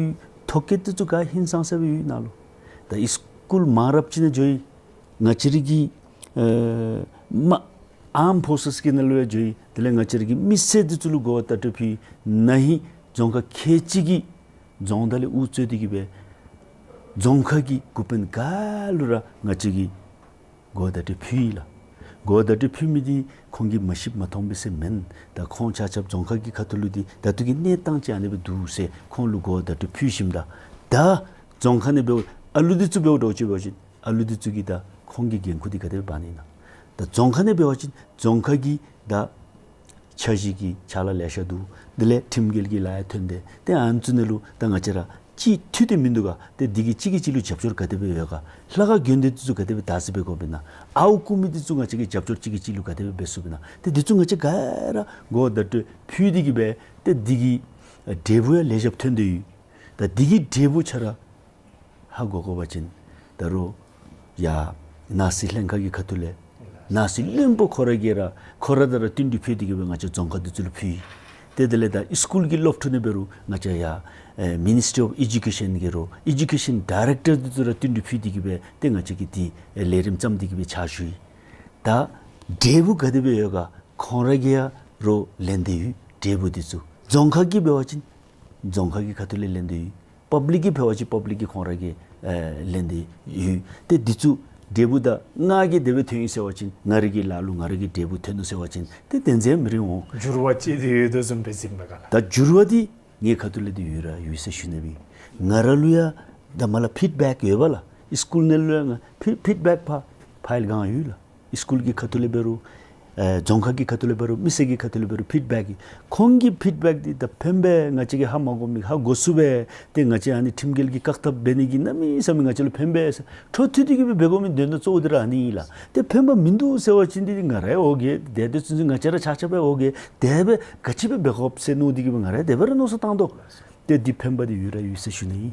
ཐོ་བཀོད་འདི་ཚུ་ག་ཧིང་སངས་ས་སྦེ་ཡོད་ནཱ་ལུ། ད་སི་ཀུལ་མང་རབས་ཅིག་ནང་འགྱོ་ཡི། ང་བཅས་ར་གི་ཨེ་མ་ཨརམ་ཕོར་སེས་ཀྱི་ནང་ལུ་ཡང་འགྱོ་ཡི། དེ་ལས་ང་བཅས་ར་གི་མི་སེར་འདི་ཚུ་ལུ་གོ་བ་བརྡ་སྤྲོད་ཕུལ་ཡི། ན་ཧིང་རྫོང་ཁག་ཁལ་གཅིག་གི་རྫོང་བདག་ལས་དབུ་གཙོས་ཏེ་གི་སྦེ་རྫོང་ཁག་གི་འགོ་དཔོན་ག་ལུ་ར་ང་བཅས་ཀྱིས་གོ་བ་བརྡ་སྤྲོད་ཕུལ་ཡི་ལགས། གོ་བ་བརྡ་སྤྲོད་ཕུལ་མི་འདི་ཁོང་གིས་མ་ཤེས་མ་མཐོང་པས་ཟེར་མེན། ད་ཁོང་ཆ་ཁྱབ་རྫོང་ཁག་གི་ཁ་ཐུག་ལུ་འདི་ད་ལྟོ་གི་གནས་སྟངས་ཅིག་ཨ་ནི་སྦེ་འདུག་ཟེར་ཁོང་ལུ་གོ་བ་བརྡ་སྤྲོད་ཕུལ་ཞིནམ་ད། ད་རྫོང་ཁག་ནང་འབདཝ་ཨ་ལུ་འདི་ཚུ་འབདཝ་འདྲཝ་ཅིག་འབད་བ་ཅིན་ཨ་ལུ་འདི་ཚུ་གིས་ད་ཁོང་གི་འགན་ཁུར་འདི་ག་དེ་སྦེ་འབད་ནི་ཨིན་ན། ད་རྫོང་ཁག་ནང་འབད་བ་ཅིན་རྫོང་ཁག་གི་ད་འཆར་གཞི་གི་ཕྱག་ལཱ་ལེ་ཤ་འདུག། དེ་ལས་ཁྲིམས་འགལ་གྱི་ལཱ་ཡང་ཐོན་ཏེ་ཏེ་ཨ་ནི་ཚུ་ནང་ལུ་ད་ང་བཅས་ར་གཅིག་འཐུས་ཏེ་མིན་འདུག་ག། ཏེ་འདི་གིས་གཅིག་གིས་གཅིག་ལུ་རྒྱབ་སྐྱོར་ག་དེ་སྦེ་ཡོད་ག། ལྷ་ཁང་དགོན་སྡེ་འདི་ཚུ་ག་དེ་སྦེ་བདག་འཛིན་འབད་དགོཔ་ཨིན་ན། ཨརཝ་རྐུ་མི་འདི་ཚུ་ང་བཅས་ཀྱིས་རྒྱབ་སྐྱོར་གཅིག་གིས་གཅིག་ལུ་ག་དེ་སྦེ་འབད་ཚུགསཔ་ཨིན་ན། ཏེ་འདི་ཚུ་ང་བཅས་ག་ར་གོ་བ་བརྡ་སྤྲོད་ཕུལ་ཏེ་གི་སྦེ་ཏེ་འདི་གི་འབྲས་བུ་ཡང་ལེགས་ཤོམ་ཐོན་ཏེ་ཡོད། ད་འདི་གི་འབྲས་བུ་ཆ་ར་ཧ་གོ་དགོ་པ་ཅིན་ད་རུང་ཡར་ནང་སྲིད་ལྷན་ཁག་གི་ཁ་ཐུག་ལས་ནང་སྲིད་བློན་པོ་ཁོ་ར་གིས་ར་ཁོ་ར་དང་ར་བསྟུན་གྲོས་ཕུལ་ཏེ་གི་སྦེ་ང་བཅས་རྫོང་ཁག་འདི་ཚུ་ལུ་ཕུལ་ཡི། ཏེ་དེ་ལས་ད་སི་ཀུལ་གྱི་སློབ་ཕྲུག་ནང་འབད་རུང་ང་བཅས་ཡར་ཨེ་Ministry of Education གིས་ར་Education Director འདི་ཚུ་ར་བསྟུན་གྲོས་ཕུལ་ཏེ་གི་སྦེ་ཏེ་ང་བཅས་ཀྱིས་འདི་ཨེ་ལས་རིམ་བརྩམས་ཏེ་གི་སྦེ་ཕྱག་ཞུ་ཡི། ད་འབྲས་བུ་ག་དེ་སྦེ་ཡོད་ག་ཁོང་ར་གིས་ཡང་ར་ལེན་ཏེ་ཡོད། འབྲས་བུ་འདི་ཚུ་རྫོང་ཁག་གིས་འབད་བ་ཅིན་རྫོང་ཁག་གི་ཁ་ཐུག་ལས་ལེན་ཏེ་ཡོད། པབ་ལིཀ་གིས་འབད་བ་ཅིན་པབ་ལིཀ་གིས་ཁོང་ར་གིས་ཨེ་ལེན་ཏེ་ཡོད། ཏེ་འདི་ཚུ་འབྲས་བུ་ད་ང་གིས་དེ་སྦེ་ཐོན་ཡི་ཟེར་བ་ཅིན་ང་རའི་གི་ལཱ་ལུ་ང་རའི་གི་འབྲས་བུ་ཐོན་ནུག་ཟེར་བ་ཅིན་ཏེ་དེ་ཚུ་མི་རིང་འོང་། འགྱུར་བ་ཅིག་འདི་ཡོད་དོ་བཟུམ་སྦེ་གཟིགསཔ་མས་ག་ལགས། ད་འགྱུར་བ་འདི་ངེའི་ཁ་ཐུག་ལས་འདི་ཡོད་ར་ཡོད་ཟེར་ཞུ་ནི་སྦེ་ཨིན། ང་ར་ལུ་ཡང་ད་མ་ལ་ཕིཌ་བེཀ་ཡོད་པ་ལགས། སི་ཀུལ་ནང་ལུ་ཡང་ཕི་ཕིཌ་བེཀ་ཕ་ཕའིལ་གང་ཡོད་ལགས། སི་ཀུལ་གྱི་ཁ་ཐུག་ལས་འབད་རུང་ཨེ་རྫོང་ཁག་གི་ཁ་ཐུག་ལས་འབད་རུང་མི་སེར་གྱི་ཁ་ཐུག་ལས་འབད་རུང་ཕིཌ་བེཀ་གི་ཁོང་གི་ཕིཌ་བེཀ་འདི་ད་ཕན་པས། ང་བཅས་ཀྱིས་ཧ་མ་གོ་མི་ཧ་གོ་ཚུགས་པས། ཏེ་ང་བཅས་ཨ་ནི་ཁྲིམས་འགལ་གྱི་བཀག་ཐབས་འབད་ནི་གི་གནམ་མེད་ས་མེད་ང་བཅས་ལུ་ཕན་པས། འཕྲོ་མཐུད་དེ་གི་སྦེ་འབད་དགོ་མི་དོན་དག་གཙོ་བོ་འདི་ར་ཨ་ནི་ཨིན་ལགས། ཏེ་ཕན་པ་མིན་འདུག་ཟེར་བ་ཅིན་འདི་ང་རའི་འོ་བརྒྱལ་དེ་དེ་ཚུན་ཚོད་ང་བཅས་ར་ཆ་ཁྱབ་འོ་བརྒྱལ་དེ་སྦེ་ག་ཅི་སྦེ་འབད་དགོཔ་ཟེར་མནོ་སྟེ་གི་སྦེ་ང་ར་དེ་སྦེ་ར་མནོ་བསམ་བཏང་དོ། ཏེ་འདི་ཕན་པ་འདི་ཡོད་ར་ཡོད་ཟེར་ཞུ་ནི་ཨིན།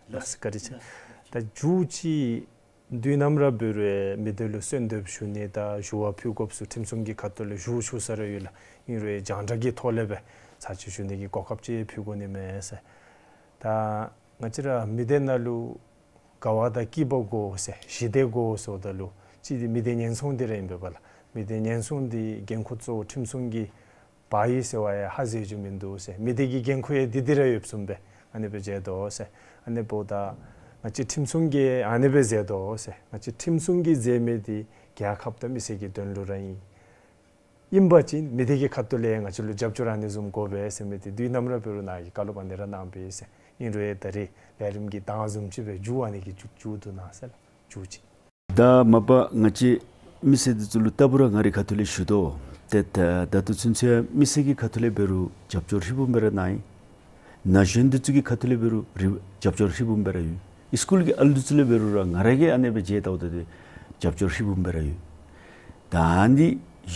ལགས་སོ། བཀའ་དྲིན་ཆེ། ད་མཇུག་ཅིག་དུས་ནམ་ར་འབད་རུང་མི་སྡེ་ལུ་གསོལ་འདེབས་ཞུ་ནི་དང་ཞུ་བ་ཕུལ་དགོཔ་ཚུ་ཁྲིམས་སྲུང་གི་ཁ་ཐུག་ལས་ཞུ་ཞུ་ས་ར་ཡོད་ལགས། ཨིན་རུང་རྒྱང་བསྒྲགས་ཀྱི་ཐོག་ལས་སྦེ་ཚར་ཅིག་ཞུ་ནི་གི་གོ་སྐབས་ཅིག་ཕུལ་དགོ་ནི་མས་ཟེར། ད་ང་བཅས་ར་མི་སྡེ་ནང་ལུ་དགའ་བ་དང་སྐྱིད་པ་དགོ་ཟེར་ཞི་བདེ་དགོ་ཟེརཝ་ད་ལུ་གཅིག་འདི་མི་སྡེ་ཉེན་སྲུང་འདི་ར་ཨིན་པས་པ་ལགས། མི་སྡེ་ཉེན་སྲུང་འདི་འགན་ཁུར་གཙོ་བོ་ཁྲིམས་སྲུང་གིས་འབག་ཡི་ཟེར་བ་ཡང་ཧ་ཟེར་རྒྱུ་མིན་འདུག་ཟེར། མི་སྡེ་གི་འགན་ཁུར་ཡང་འདི་འདི་ར་ཡོདཔ་བཟུམ་སྦེ་ཨ་ནི་སྦེ་མཇལ་དོ་ཟེར། ཨ་ནི་འབདཝ་ད་ང་བཅས་ཁྲིམས་སྲུང་གིས་ཨ་ནི་སྦེ་མཛད་དོ་ཟེར། ང་བཅས་ཁྲིམས་སྲུང་གིས་མཛད་མི་འདི་རྒྱལ་ཁབ་དང་མི་སེར་གྱི་དོན་ལུ་ར་ཨིན། ཨིན་པ་ཅིན་མི་སྡེ་གི་ཁ་ཐུག་ལས་ང་བཅས་ལུ་རྒྱབ་སྐྱོར་ཨ་ནི་བཟུམ་དགོ་པས་ཟེར་མི་འདི་དུས་ནམ་ར་འབད་རུང་ནཱ་གིས་བཀའ་སློབ་ཨ་ནི་ར་གནང་པས་ཟེར། ཨིན་རུང་ད་རིས་ལས་རིམ་གྱི་གདངས་བཟུམ་ཅིག་སྦེ་མཇུག་ཨ་ནི་གིས་མཇུག་མཇུག་བསྡུ་གནང་ཟེར་ལགས། མཇུག་ཅིག། ད་མ་པ་ང་བཅས་མི་སེར་འདི་ཚུ་ལུ་ལྟ་བུ་ར་ང་རའི་ཁ་ཐུག་ལས་ཞུ་དོ། ཏེ་ད་ད་ལྟོ་ཚུན་ཚོད་མི་སེར་གྱི་ཁ་ཐུག་ལས་འབད་རུང་རྒྱབ་སྐྱོར་ཧྲིལ་བུམ་སྦེ་ར་གནང་ཡི། ན་གཞོན་འདི་ཚུ་གི་ཁ་ཐུག་ལས་འབད་རུང་རི་རྒྱབ་སྐྱོར་ཧྲིལ་བུམ་སྦེ་ར་ཡོད། སི་ཀུལ་གྱི་ཨ་ལུ་འདི་ཚུ་ལས་འབད་རུང་ར་ང་ར་གིས་ཨ་ནི་སྦེ་མཇལ་བལྟཝ་ད་ཏེ་རྒྱབ་སྐྱོར་ཧྲིལ་བུམ་སྦེ་ར་ཡོད། ད་ཨ་ནི་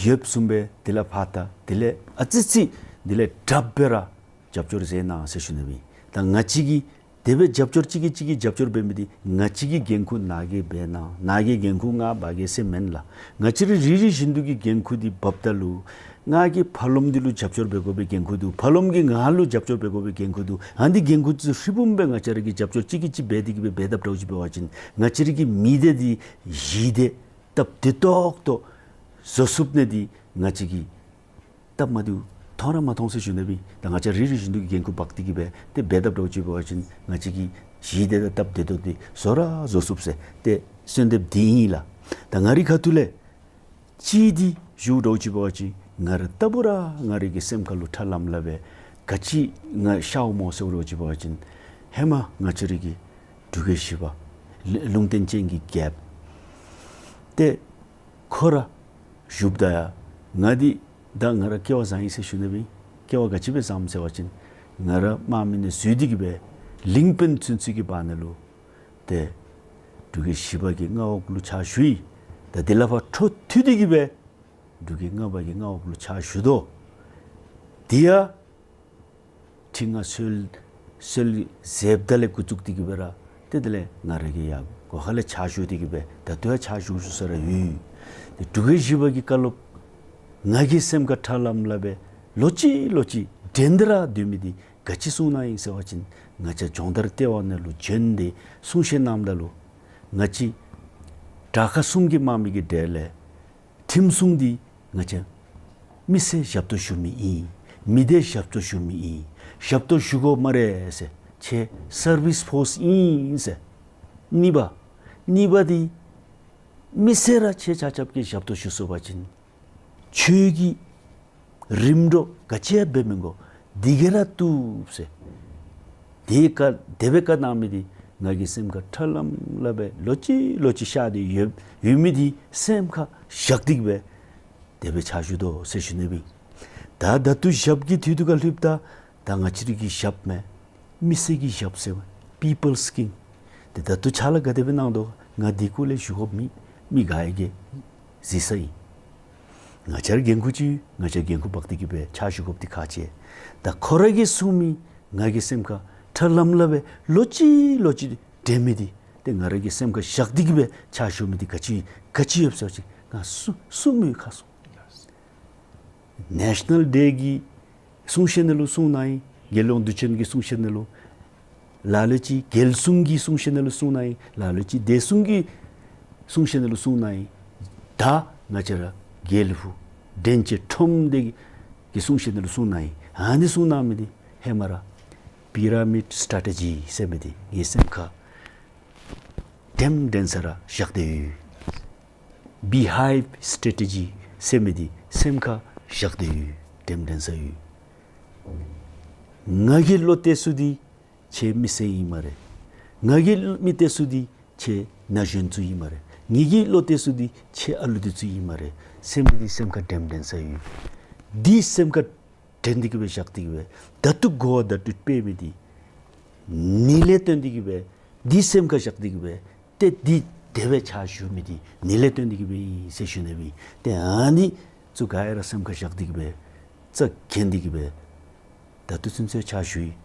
ཡོདཔ་བཟུམ་སྦེ་དེ་ལས་ཕར་ད་དེ་ལས་ཨ་ཙི་ཙི་དེ་ལས་དྲགཔ་སྦེ་ར་རྒྱབ་སྐྱོར་མཛད་གནང་ཟེར་ཞུ་ནི་སྦེ་ཨིན། ད་ང་བཅས་ཀྱིས་ དེ་སྦེ་རྒྱབ་སྐྱོར་གཅིག་གིས་གཅིག་གི་རྒྱབ་སྐྱོར་འབད་མི་འདི་ང་བཅས་ཀྱི་འགན་ཁུར་ནཱ་གིས་འབད་གནང་། ནཱ་གི་འགན་ཁུར་ང་འབག་གེ་ཟེར་མེན་ལགས། ང་བཅས་ར་རེ་རེ་བཞིན་དུ་གི་འགན་ཁུར་འདི་འབགཔ་ད་ལུ་ང་གིས་ཕར་ལོགམ་འདི་ལུ་རྒྱབ་སྐྱོར་འབད་དགོ་པའི་འགན་ཁུར་འདུག། ཕར་ལོགམ་གིས་ང་ལུ་རྒྱབ་སྐྱོར་འབད་དགོ་པའི་འགན་ཁུར་འདུག། ཨ་ནི་འགན་ཁུར་ཚུ་ཧྲིལ་བུམ་སྦེ་ང་བཅས་ར་གིས་རྒྱབ་སྐྱོར་གཅིག་གིས་གཅིག་འབད་དེ་གི་སྦེ་འབད་དཔ་འདྲཝ་ཅིག་འབད་བ་ཅིན་ང་བཅས་ར་གི་མི་སྡེ་འདི་གཞི་སྡེ་སྟབས་བདེ་ཏོག་ཏོ་བཟོ་ཚུགས་ནི་འདི་ང་བཅས་ཀྱིས་སྟབས་མ་བདེཝ་མཐོང་ར་མ་མཐོང་ཟེར་ཞུ་ནི་སྦེ། ད་ང་བཅས་ར་རེ་རེ་བཞིན་དུ་གི་འགན་ཁུར་འབག་སྟེ་གི་སྦེ་ཏེ་འབད་དཔ་འདྲཝ་ཅིག་འབད་བ་ཅིན་ང་བཅས་ཀྱིས་གཞི་སྡེ་དང་སྟབས་བདེ་ཏོག་ཏོ་འདི་བཟོ་ར་བཟོ་ཚུགས་ཟེར་ཏེ་གསོལ་འདེབས་འདི་ཨིན་ལགས། ད་ང་རའི་ཁ་ཐུག་ལས་གཅིག་འདི་ཞུཝ་འདྲཝ་ཅིག་འབད་བ་ཅིན་ང་ར་ལྟ་བུ་ར་ང་རའི་གི་སེམས་ཁ་ལུ་ཁྲ་ལམ་ལམ་སྦེ་ག་ཅི་ང་ཤརཝ་སྨོ་ཟེརཝ་འདྲཝ་ཅིག་འབད་བ་ཅིན་ཧེ་མ་ང་བཅས་རའི་གི་འབྲུག་རྒྱལ་བཞི་པ་ལུང་བསྟན་ཅན་གྱི་རྒྱལཔོ་ཏེ་ཁོ་ར་བཞུགསཔ་ད་ཡང་ང་འདི་ད་ང་ར་སྐལ་བ་བཟང་ཡི་ཟེར་ཞུ་ནི་སྦེ། སྐལ་བ་ག་ཅི་སྦེ་བཟངམ་ཟེར་བ་ཅིན་ང་ར་དམག་མི་ནང་འཛུལ་ཏེ་གི་སྦེ་གླིང་དཔོན་ཚུན་ཚོད་ཀྱི་བར་ན་ལུ་ཏེ་འབྲུག་རྒྱལ་བཞི་པ་གི་མངའ་འོག་ལུ་ཕྱག་ཞུ་ཡི། ད་དེ་ལས་ཕར་འཕྲོ་མཐུད་དེ་གི་སྦེ་འབྲུག་རྒྱལ་ལྔ་པ་གི་མངའ་འོག་ལུ་ཕྱག་ཞུ་དོ། དེ་ཡང་ཁྲི་མངའ་གསོལ་གསོལ་མཛདཔ་ད་ལས་འགོ་བཙུགས་ཏེ་གི་སྦེ་ར་ཏེ་དེ་ལས་ང་ར་གིས་ཡར་སྒོ་ཁ་ལས་ཕྱག་ཞུ་སྟེ་གི་སྦེ་ད་ལྟོ་ཡང་ཕྱག་ཞུ་ཞུ་ས་ར་ཡོད། ཏེ་འབྲུག་རྒྱལ་བཞི་པ་གི་བཀའ་སློབ་ང་གི་སེམས་ཁར་ཁྲ་ལམ་ལམ་སྦེ་ལོག་ཅི་ལོག་ཅི་དྲན་ཏེ་ར་སྡོད་མི་འདི་ག་ཅི་གསུངས་གནང་ཡི་ཟེར་བ་ཅིན་ང་བཅས་སྦྱོང་བརྡར་ལྟེ་བ་ནང་ལུ་བྱོན་ཏེ་གསུང་བཤད་གནངམ་ད་ལུ་ང་བཅས་དྲག་ཁག་གསུམ་གྱི་དམག་མི་གི་གྲས་ལས་ཁྲིམས་སྲུང་འདི་ང་བཅས་མི་སེར་ཞབས་ཏོག་ཞུ་མི་ཨིན། མི་སྡེ་ཞབས་ཏོག་ཞུ་མི་ཨིན། ཞབས་ཏོག་ཞུ་དགོ་སྨ་རེ་ཟེར། ཁྱེད་སར་བིསི་ཕོརསི་ཨིན་ཟེར། གཉིས་པ་གཉིས་པ་འདི་མི་སེར་ར་ཁྱེད་ཆ་ཁྱབ་ཀྱིས་ཞབས་ཏོག་ཞུ་ཚུགས་པ་ཅིན་ཁྱོད་ཀྱིས་རིམ་གྲོ་ག་ཅི་ཡང་འབད་མི་དགོ། འདི་གིས་ར་བཏུབ་ཟེར། དེ་བཀའ་དེ་སྦེ་བཀའ་གནང་མི་འདི་ང་གི་སེམས་ཁར་ཁྲ་ལམ་ལམ་སྦེ་ལོག་ཅི་ལོག་ཅི་ཤར་ཏེ་ཡོད་ཡོད་མི་འདི་སེམས་ཁར་བཞག་སྟེ་གི་སྦེ་དེ་སྦེ་ཕྱག་ཞུ་དོ་ཟེར་ཞུ་ནི་སྦེ། ད་ད་ལྟོ་ཞབས་ཀྱི་དུས་ཐུག་ཁར་ལྷོདཔ་ད་ད་ང་བཅས་རའི་གི་ཞབས་མས། མི་སེར་གྱི་ཞབས་ཟེར་བ་People's King། ཏེ་ད་ལྟོ་ཕྱག་ལཱ་ག་དེ་སྦེ་གནང་དོ་ང་འདི་སྐོར་ལས་ཞུ་དགོཔ་མེད། མི་ག་ཡང་གིས་གཟིགས་ས་ཨིན། ང་བཅས་ར་འགན་ཁུར་ཅིག་ཡོད། ང་བཅས་འགན་ཁུར་འབག་སྟེ་གི་སྦེ་ཕྱག་ཞུ་དགོཔ་འདི་ཁག་ཆེ། ད་ཁོ་ར་གིས་གསུང་མི་ང་གི་སེམས་ཁར་ཁྲ་ལམ་ལམ་སྦེ་ལོག་ཅི་ལོག་ཅི་དྲན་མི་འདི་ཏེ་ང་ར་གི་སེམས་ཁར་བཞག་སྟེ་གི་སྦེ་ཕྱག་ཞུ་མི་འདི་ག་ཅི་ག་ཅི་ཡོད་ཟེར་བ་ཅིན་ང་གསུང་གསུང་མི་ཁག་སོང་། ནེ་ཤ་ནཱལ་ཌེ་གི་གསུང་བཤད་ནང་ལུ་གསུངས་གནང་ཡི། རྒྱལ་ཡོངས་དུས་ཆེན་གྱི་གསུང་བཤད་ནང་ལུ། ལ་ལུ་ཅིག་རྒྱལ་སྲུང་གི་གསུང་བཤད་ནང་ལུ་གསུངས་གནང་ཡི། ལ་ལུ་ཅིག་བདེ་སྲུང་གི་གསུང་བཤད་ནང་ལུ་གསུངས་གནང་ཡི། ད་ང་བཅས་ར་རྒྱལ་པོ་འདྲེན་བྱེད་ཁྲོམ་སྡེ་གི་གསུང་བཤད་ནང་ལུ་གསུངས་གནང་ཡི། ཨ་ནི་གསུངས་གནང་མི་འདི་ཧེ་མ་ར་པི་ར་མིཌ་སི་ཊེ་ཊེ་ཇི་ཟེར་མི་འདི་ངེའི་སེམས་ཁར་དྲནམ་དྲན་ས་ར་བཞག་སྟེ་ཡོད། བི་ཧའིབ་སི་ཊེ་ཊེ་ཇི་ཟེར་མི་འདི་སེམས་ཁར་བཞག་སྟེ་ཡོད། དྲནམ་དྲན་ས་ཡོད། ང་གི་བློ་གཏད་ས་འདི་ཁྱེད་མི་སེར་ཨིན་སྨ་རེ། ང་གི་མི་གཏད་ས་འདི་ཁྱེད་ན་གཞོན་ཚུ་ཨིན་སྨ་རེ། ངེ་གི་བློ་གཏད་ས་འདི་ཁྱེད་ཨ་ལུ་འདི་ཚུ་ཨིན་སྨ་རེ་ཟེར་མི་འདི་སེམས་ཁར་དྲནམ་དྲན་ས་ཡོད། འདི་སེམས་ཁར་དྲན་ཏེ་གི་སྦེ་བཞག་སྟེ་གི་སྦེ་ད་ལྟོ་གོ་བ་བརྡ་སྤྲོད་འབད་མི་འདི་ནི་ལས་བརྟེན་ཏེ་གི་སྦེ་འདི་སེམས་ཁར་བཞག་སྟེ་གི་སྦེ་ཏེ་འདི་དེ་སྦེ་ཕྱག་ཞུ་མི་འདི་ནི་ལས་བརྟེན་ཏེ་གི་སྦེ་ཨིན་ཟེར་ཞུ་ནི་སྦེ། ཏེ་ཨ་ནི་ཚུ་ག་ར་སེམས་ཁར་བཞག་སྟེ་གི་སྦེ་རྩ་འགེངས་ཏེ་གི་སྦེ་ད་ལྟོ་ཚུན་ཚོད་ཕྱག་ཞུ་ཡི།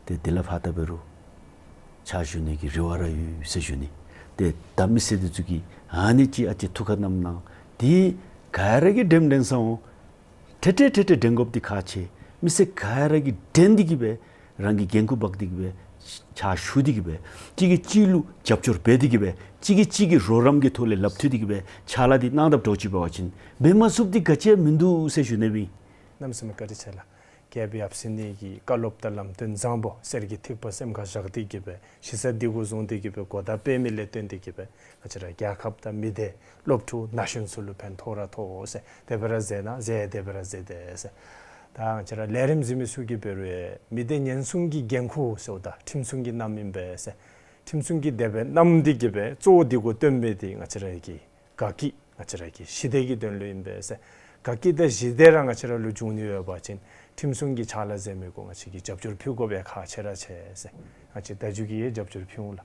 ཏེ་དེ་ལས་ཕར་ད་འབད་རུང་ཕྱག་ཞུ་ནི་གི་རེ་བ་ར་ཡོད་ཟེར་ཞུ་ནི། ཏེ་ད་མི་སེར་འདི་ཚུ་གིས་ཨ་ནི་ཅིག་ཨ་ཙི་ཐུགས་ཁར་བསྣམས་གནང་། འདི་ག་ར་གིས་དྲནམ་དྲན་ས་འོང་། ཏེ་ཏེ་ཏེ་ཏེ་དྲན་དགོཔ་འདི་ཁག་ཆེ། མི་སེར་ག་ར་གིས་དྲན་ཏེ་གི་སྦེ་རང་གི་འགན་ཁུར་འབག་སྟེ་གི་སྦེ་ཕྱག་ཞུ་སྟེ་གི་སྦེ་གཅིག་གིས་གཅིག་ལུ་རྒྱབ་སྐྱོར་འབད་དེ་གི་སྦེ་གཅིག་གིས་གཅིག་གི་རོགས་རམ་གྱི་ཐོག་ལས་ལགཔ་མཐུད་དེ་གི་སྦེ་ཕྱག་ལཱ་འདི་གནང་དཔ་འདྲཝ་ཅིག་འབད་བ་ཅིན་འབད་མ་ཚུགསཔ་འདི་ག་ཅི་ཡང་མིན་འདུག་ཟེར་ཞུ་ནི་སྦེ། གནམ་མེད་ས་མེད་བཀའ་དྲིན་ཆེ་ལགས། རྒྱལཔོ་ཡབ་སྲས་གཉིས་ཀྱི་བཀའ་སློབ་དང་ལམ་སྟོན་བཟང་པོ་གསེར་གྱི་ཐིགས་པ་སེམས་ཁར་བཞག་སྟེ་གི་སྦེ་གཞི་རྩ་འདི་གུ་བཟུང་སྟེ་གི་སྦེ་གོ་བརྡ་སྤེལ་མི་ལས་བརྟེན་ཏེ་གི་སྦེ་ང་བཅས་ར་རྒྱལ་ཁབ་དང་མི་སྡེ་སློབ་ཕྲུག་ན་གཞོན་ཚུ་ལུ་ཕན་ཐོགས་ར་ཐོགས་ཟེར། དེ་སྦེ་ར་མཛད་གནང་མཛད་དེ་སྦེ་ར་མཛད་དེ་ཟེར། ད་ང་བཅས་ར་ལས་རིམ་གཟིགས་མི་ཚུ་གིས་འབད་རུང་མི་སྡེ་ཉེན་སྲུང་གི་འགན་ཁུར་ཟེརཝ་ད་ཁྲིམས་སྲུང་གིས་གནངམ་ཨིན་པས་ཟེར། ཁྲིམས་སྲུང་གིས་དེ་སྦེ་གནང་སྟེ་གི་སྦེ་གཙོ་བོ་འདི་གུ་བཏོན་མི་འདི་ང་བཅས་ར་གི་དགའ་སྐྱིད་ང་བཅས་ར་གི་ཞི་བདེ་གི་དོན་ལུ་ཨིན་པས་ཟེར། དགའ་སྐྱིད་དང་ཞི་བདེ་ར་ང་བཅས་ར་ལུ་འབྱུང་ནི་ཡོད་པ་ཅིན་ཁྲིམས་སྲུང་གི་ཕྱག་ལཱ་མཛད་མི་གུ་ང་བཅས་ཀྱིས་རྒྱབ་སྐྱོར་ཕུལ་དགོ་པའི་ཁག་ཆེ་ར་ཆེ་ཟེར། ང་བཅས་ད་མཇུག་གི་ཡང་རྒྱབ་སྐྱོར་ཕུལ་འོང་ལགས།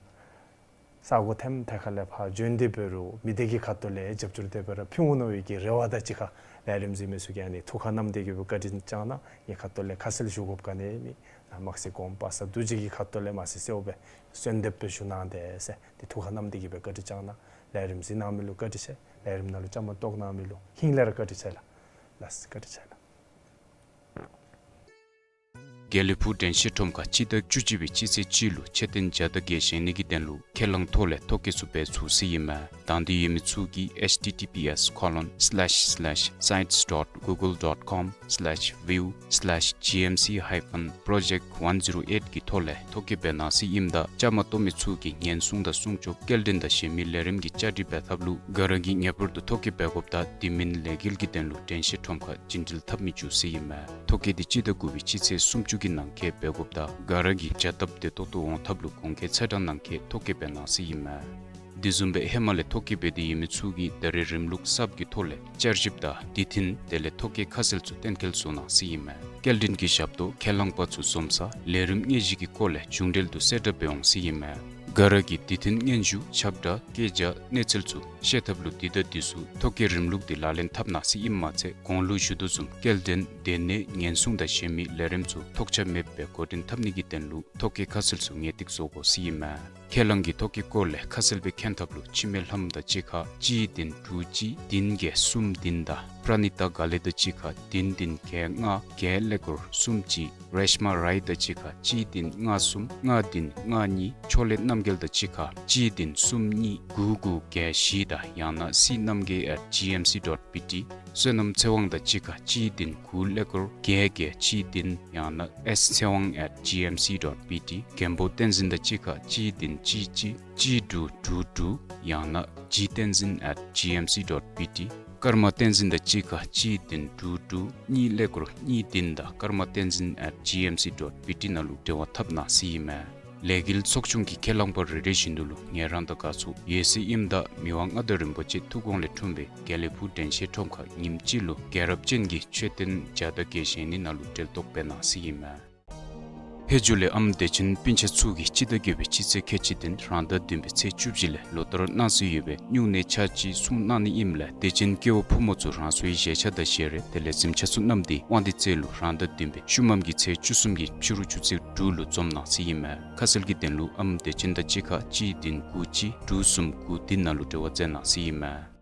ས་གོ་ཐེམ་ཐེ་ཁ་ལས་ཕར་བྱོན་ཏེ་འབད་རུང་མི་སྡེ་གི་ཁ་ཐུག་ལས་རྒྱབ་སྐྱོར་དེ་སྦེ་ར་ཕུལ་འོང་མནོ་བའི་གི་རེ་བ་དང་གཅིག་ཁར་ ལས་རིམ་གཟིགས་མི་ཚུ་གིས་ཨ་ནི་ཐུགས་ཁར་བསྣམས་ཏེ་གི་སྦེ་བཀའ་དྲིན་བསྐྱང་གནང་། ངེའི་ཁ་ཐུག་ལས་ཁ་གསལ་ཞུ་དགོཔ་ག་ནི་མེད། ཨ་དམག་སྲིད་གོངམ་པ་སངས་རྡོ་རྗེ་གི་ཁ་ཐུག་ལས་དམག་སྲིད་གསོལཝ་སྦེ་གསོལ་འདེབས་སྦེ་ཞུ་གནང་དེས་ཟེར་ཏེ་ཐུགས་ཁར་བསྣམས་ཏེ་གི་སྦེ་བཀའ་དྲིན་བསྐྱང་གནང་། ལས་རིམ་གཟིགས་གནང་མི་ལུ་བཀའ་དྲིན་ཆེ། ལས་རིམ་ནང་ལུ་བཅའ་མར་གཏོགས་གནང་མི་ལུ་ཧིང་ལས་ར་བཀའ་དྲིན་ཆེ་ལགས། ལགས་སོ་བཀའ་དྲིན་ཆེ་ལགས། དགེ་ལེགས་ཕུག་དྲན་ཤེས་ཁྲོམ་ཁར་སྤྱི་ཟླ་བཅུ་གཅིག་པའི་སྤྱི་ཚེས་གཅིག་ལུ་མཆོད་རྟེན་བརྒྱ་དང་བརྒྱད་བཞེངས་ནི་གི་དོན་ལུ་ཁས་བླངས་ཐོག་ལས་ཐོ་བཀོད་ཚུ་འབད་ཚུགས་ཟེར་ཨིན་མས། དང་འདོད་ཡོད་མི་ཚུ་གིས་H T T P S colon slash slash sites dot google dot com slash view slash G M C hyphen project one zero eight གི་ཐོག་ལས་ཐོ་བཀོད་འབད་གནང་ཟེར་ཨིནམ་ད་བཅའ་མར་གཏོགས་མི་ཚུ་གིས་ཉེན་སྲུང་དང་སྲུང་སྐྱོབ་སྐྱེལ་འདྲེན་དང་གཞན་མི་ལས་རིམ་གྱི་བཅའ་སྒྲིག་འབད་ཐབས་ལུ་ག་ར་གིས་ངེས་པར་དུ་ཐོ་བཀོད་འབད་དགོཔ་དང་དེ་མིན་ལས་འགུལ་གྱི་དོན་ལུ་དྲན་ཤེས་ཁྲོམ་ཁར་བྱིན་འགྲུལ་འཐབ་མི་བཅུག་ཟེར་ཨིན་མས། ཐོ་བཀོད་འདི་སྤྱི་ཟླ་དགུ་པའི་སྤྱི་ཚེས་སུམ་ཅུ་གི་ནང་འཁོད་འབད་དགོཔ་དང་ག་ར་གིས་བྱ་སྟབས་བདེ་ཏོག་ཏོ་འོང་ཐབས་ལུ་གོང་འཁོད་ཚེས་གྲངས་ནང་འཁོད་ཐོ་བཀོད་འབད་གནང་ཟེར་ཨིན་མས། དེ་བཟུམ་སྦེ་ཧེ་མ་ལས་ཐོ་བཀོད་འབད་དེ་ཡོད་མི་ཚུ་གིས་ད་རེས་རིམ་ལུགས་གསརཔ་གི་ཐོག་ལས་བསྐྱར་ཞིབ་དང་དུས་མཐུན་དེ་ལས་ཐོ་བཀོད་ཁ་གསལ་ཚུ་གཏན་འཁེལ་བཟོ་གནང་ཟེར་ཨིན་མས། སྐྱེལ་འདྲེན་གྱི་ཞབས་ཏོག་ཁས་བླངས་པ་ཚུ་འཛོམས་ས་ལས་རིམ་དངོས་གཞི་གི་སྐོར་ལས་མཇུག་འབྲེལ་དུ་གསལ་བསྒྲགས་འབད་འོང་ཟེར་ཨིན་མས། ག་ར་གིས་དུས་མཐུན་སྙན་ཞུ་ཁྱབ་བསྒྲགས་སྐད་ཆ་གནས་ཚུལ་ཚུ་ཤེས་ཐབས་ལུ་དུས་དང་དུས་སུ་ཐོ་བཀོད་རིམ་ལུགས་འདི་ལག་ལེན་འཐབ་གནང་ཟེར་ཨིནམ་མ་ཚད་གོང་ལུ་ཞུ་དོ་བཟུམ་སྐྱེལ་འདྲེན་སྡོད་གནས་ཉེན་སྲུང་དང་གཞན་མི་ལས་རིམ་ཚུ་ཐོགས་ཆགས་མེདཔ་སྦེ་འགོ་འདྲེན་འཐབ་ནི་གི་དོན་ལུ་ཐོ་བཀོད་ཁ་གསལ་ཚུ་ངེས་ཏིག་བཟོ་དགོ་ཟེར་ཨིན་མས། ཁས་བླངས་ཀྱི་ཐོ་བཀོད་སྐོར་ལས་ཁ་གསལ་སྦེ་མཁྱེན་ཐབས་ལུ་འཆི་མེད་ལྷམོ་དང་གཅིག་ཁར་གཅིག་བདུན་དྲུག་གཅིག་བདུན་བརྒྱད་གསུམ་བདུན་དང་པྲ་ནི་ཏ་དགའ་ལེགས་དང་གཅིག་ཁར་བདུན་བདུན་བརྒྱད་ལྔ་བརྒྱད་ཀླད་ཀོར་གསུམ་གཅིག་རེཤ་མ་རའི་དང་གཅིག་ཁར་གཅིག་བདུན་ལྔ་གསུམ་ལྔ་བདུན་ལྔ་གཉིས་ཕྱོགས་ལས་རྣམ་རྒྱལ་དང་གཅིག་ཁར་གཅིག་བདུན་གསུམ་གཉིས་དགུ་དགུ་བརྒྱད་བཞི་དང་ཡང་ན་སི་རྣམ་རྒྱལ་at G M C dot B T། བསོད་ནམས་ཚེ་དབང་དང་གཅིག་ཁར་གཅིག་བདུན་དགུ་ཀླད་ཀོར་བརྒྱད་བརྒྱད་གཅིག་བདུན་ཡང་ན་S ཚེ་དབང་at G M C dot B T། མགོན་པོ་བསྟན་འཛིན་དང་གཅིག་ཁར་གཅིག་བདུན་གཅིག་གཅིག་གཅིག་དྲུག་དྲུག་དྲུག་ཡང་ན་G བསྟན་འཛིན་at G M C dot B T། ཀརྨ་བསྟན་འཛིན་དང་གཅིག་ཁར་གཅིག་བདུན་དྲུག་དྲུག་གཉིས་ཀླད་ཀོར་གཉིས་བདུན་དང་ཀརྨ་བསྟན་འཛིན་at G M C dot B T ནང་ལུ་འབྲེལ་བ་འཐབ་གནང་ཟེར་ཨིན་མས། ལས་འགུལ་ཚོགས་ཆུང་གི་ཁས་བླངས་པ་རེ་རེ་བཞིན་དུ་ལུ་ངལ་རངས་དང་དགའ་ཚོར་ཡོད་ཟེར་ཨིནམ་ད་མི་དབང་མངའ་བདག་རིན་པོ་ཆེ་ཐུགས་དགོངས་ལས་འཁྲུངས་པའི་དགེ་ལེགས་ཕུག་དྲན་ཤེས་ཁྲོམ་ཁར་ཉིནམ་གཅིག་ལུ་རྒྱལ་རབས་ཅན་གྱི་མཆོད་རྟེན་བརྒྱ་དང་བརྒྱད་བཞེངས་ནི་ནང་ལུ་འབྲེལ་གཏོགས་འབད་གནང་ཟེར་ཨིན་མས། ཧེ་མཇུག་ལས་ཨམ་དད་ཅན་སྤུན་ཆ་ཚུ་གིས་སྤྱི་ཟླ་བརྒྱད་པའི་སྤྱི་ཚེས་ཁལ་གཅིག་བདུན་རང་ཟླ་བདུན་པའི་ཚེས་བཅུ་བཞི་ལས་ལོ་ལྟར་གནང་སྲོལ་ཡོད་པའི་སྨྱུང་གནས་ཆ་གཅིག་སྲུང་གནང་ནི་ཨིནམ་ལས་དད་ཅན་སྐྱེ་བོ་ཕོ་མོ་ཚུ་རང་སོའི་བཞེས་ཆ་དང་བཞེས་རས་དེ་ལས་གཟིམ་ཆ་ཚུ་བསྣམས་ཏེ་དབང་འདུས་རྩེ་ལུ་རང་ཟླ་བདུན་པའི་ཤུལ་མམ་གྱི་ཚེས་བཅུ་གསུམ་གྱི་ཕྱི་རུ་ཆུ་ཚོད་དྲུག་ལུ་འཛོམས་གནང་ཟེར་ཨིན་མས། ཁ་གསལ་གྱི་དོན་ལུ་ཨམ་དད་ཅན་དང་གཅིག་ཁར་གཅིག་བདུན་དགུ་གཅིག་དྲུག་གསུམ་དགུ་བདུན་ནང་ལུ་འབྲེལ་བ་མཛད་གནང་ཟེར་ཨིན་མས།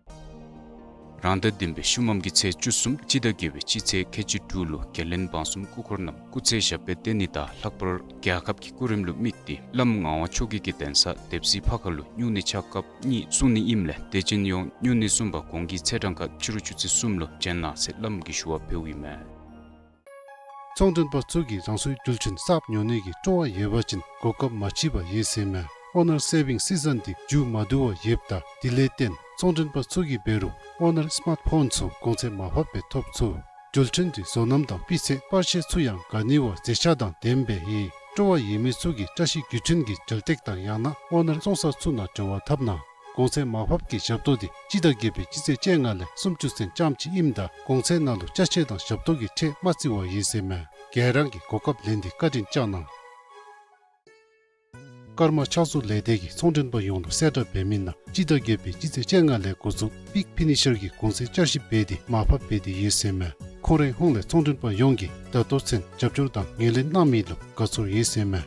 རང་ཟླ་བདུན་པའི་ཤུལ་མམ་གྱི་ཚེས་བཅུ་གསུམ་སྤྱི་ཟླ་བརྒྱད་པའི་སྤྱི་ཚེས་ཁལ་གཅིག་དྲུག་ལུ་རྒྱལ་བློན་འབངས་གསུམ་སྐུ་འཁོར་རྣམས་སྐུ་ཚེ་ཞབས་པད་བརྟན་ནི་དང་ལྷག་པར་རྒྱལ་ཁབ་ཀྱི་སྐུ་རིམ་ལུ་དམིགས་ཏེ་བླམ་ངག་དབང་ཆོས་རྒྱལ་གྱི་གདན་ས་དེབ་སྲིད་ཕ་ཁ་ལུ་སྨྱུང་གནས་ཆ་སྐབས་གཉིས་སྲུང་ནི་ཨིནམ་ལས་དད་ཅན་ཡོངས་སྨྱུང་གནས་སྲུང་པ་གོང་གི་ཚེས་གྲངས་ཁར་ཕྱི་རུ་ཆུ་ཚོད་གསུམ་ལུ་བྱོན་གནང་ཟེར་བླམ་གྱིས་ཞུ་བ་ཕུལཝ་ཨིན་མས། ཚོང་མགྲོན་པ་ཚུ་གིས་རང་སོའི་རྒྱུ་ཆ་གསརཔ་ཉོ་ནི་གི་སྤྲོ་བ་ཡོད་པ་ཅིན་གོ་སྐབས་མ་མཆིས་པར་ཡོད་ཟེར་མས། ཨོ་ནར་སེ་བིང་སི་ཛན་འདི་མཇུག་མ་བསྡུ་བར་ཡོདཔ་ད་དེ་ལས་བརྟེན་ཚོང་མགྲོན་པ་ཚུ་གིས་འབད་རུང་ཨོ་ནར་སི་མཱརཊ་ཕོན་ཚུ་གོང་ཚད་མར་ཕབ་སྦེ་ཐོབ་ཚུགས། རྒྱུ་ཆ་འདི་བཟོ་རྣམ་དང་སྤུས་ཚད་པར་ཤེས་ཚུ་ཡང་དགའ་ནི་བ་མཛེས་ཆ་དང་ལྡནམ་སྦེ་ཡོད། སྤྲོ་བ་ཡོད་མི་ཚུ་གིས་བཀྲ་ཤིས་རྒྱུ་ཆ་གི་རྒྱུ་སྟེགས་དང་ཡང་ན་ཨོ་ནར་བཙོང་ས་ཚུ་ནང་འབྲེལ་བ་འཐབ་གནང་། གོང་ཚད་མར་ཕབ་ཀྱི་ཞབས་ཏོག་འདི་སྤྱི་ཟླ་བརྒྱད་པའི་སྤྱི་ཚེས་བཅོ་ལྔ་ལས་སུམ་ཅུ་ཚུན་ཙམ་ཅིག་ཨིནམ་ད་གོང་ཚད་ནང་ལུ་ཅ་ཆས་དང་ཞབས་ཏོག་གི་ཁྲལ་མ་བརྩི་བར་ཡོད་ཟེར་མས། ག་ར་གིས་གོ་སྐབས་ལེན་ཏེ་བཀའ་དྲིན་བསྐྱང་གནང་། ཀརྨ་ཕྱག་བཟོ་ལས་སྡེ་གིས་ཚོང་མགྲོན་པ་ཡོངས་ལུ་གསལ་བསྒྲགས་འབད་མི་ནང་སྤྱི་ཟླ་བརྒྱད་པའི་སྤྱི་ཚེས་བཅོ་ལྔ་ལས་འགོ་བཙུགས་པིག་ཕི་ནི་ཤར་གྱི་གོང་ཚད་བསྐྱར་ཞིབ་འབད་དེ་མར་ཕབ་འབད་དེ་ཡོད་ཟེར་མས། ཁོང་རའི་ཧོངས་ལས་ཚོང་མགྲོན་པ་ཡོངས་ཀྱིས་ད་ལྟོ་ཚུན་རྒྱབ་སྐྱོར་དང་ངོས་ལེན་གནང་མི་ལུ་དགའ་ཚོར་ཡོད་ཟེར་མས།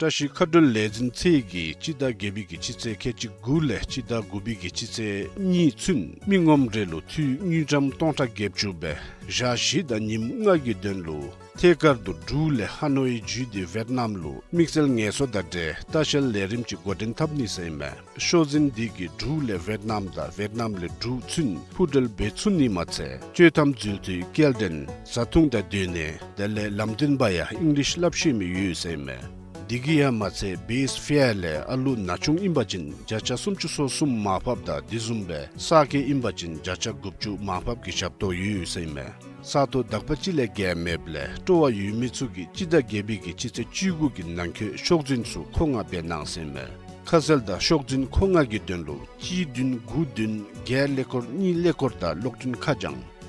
བཀྲ་ཤིས་མཁའ་འགྲུལ་ལས་འཛིན་ཚད་ཀྱིས་སྤྱི་ཟླ་བརྒྱད་པའི་གི་སྤྱི་ཚེས་ཁལ་གཅིག་དགུ་ལས་སྤྱི་ཟླ་དགུ་པའི་གི་སྤྱི་ཚེས་གཉིས་ཚུན་མི་ངོམ་རེ་ལུ་འཐུས་དངུལ་ཀྲམ་སྟོང་ཕྲག་བརྒྱད་ཅུ་སྦེ་ཞག་བཞི་དང་ཉིནམ་ལྔ་གི་དོན་ལུ་ཐད་ཀར་དུ་འབྲུག་ལས་ཧ་ནོའི་བརྒྱུད་དེ་ཝེཊ་ནམ་ལུ་དམིགས་བསལ་ངལ་གསོ་དང་འབྲེལ་ལྟ་བཤལ་ལས་རིམ་ཅིག་འགོ་འདྲེན་འཐབ་ནི་ཟེར་ཨིན་མས། ཤོག་འཛིན་འདི་གིས་འབྲུག་ལས་ཝེཊ་ནམ་དང་ཝེཊ་ནམ་ལས་འབྲུག་ཚུན་འཕུར་འགྲུལ་འབད་ཚུགས་ནི་མ་ཚད་སྤྱོད་ཐམ་འཛུལ་ཏེ་སྐྱེལ་འདྲེན་བཟའ་འཐུང་དང་སྡོད་གནས་དེ་ལས་ལམ་སྟོན་པ་ཡང་ཨིང་ལིཤ་སླབ་ཤེས་མི་ཡོད་ཟེར་ཨིན་མས། འདི་གིས་ཡང་མ་ཚད་བེསི་ཕེར་ལས་ཨ་ལུ་ན་ཆུང་ཨིན་པ་ཅིན་བརྒྱ་ཆ་སུམ་ཅུ་སོ་གསུམ་མར་ཕབ་དང་དེ་བཟུམ་སྦེ་གསར་སྐྱེས་ཨིན་པ་ཅིན་བརྒྱ་ཆ་དགུ་བཅུ་མར་ཕབ་ཀྱི་ཞབས་ཏོག་ཡོད་ཟེར་ཨིན་མས། ས་སྟོང་དག་པ་ཅིག་ལས་བརྒལ་མེདཔ་ལས་སྤྲོ་བ་ཡོད་མི་ཚུ་གིས་སྤྱི་ཟླ་བརྒྱད་པའི་གི་སྤྱི་ཚེས་བཅུ་དགུ་གི་ནང་འཁོད་ཤོག་འཛིན་ཚུ་མཁོ་མངགས་འབད་གནང་ཟེར་ཨིན་མས། ཁ་གསལ་དང་ཤོག་འཛིན་མཁོ་མངགས་ཀྱི་དོན་ལུ་གཅིག་བདུན་དགུ་བདུན་བརྒྱད་ཀླད་ཀོར་གཉིས་ཀླད་ཀོར་དང་གློག་འཕྲིན་ཁ་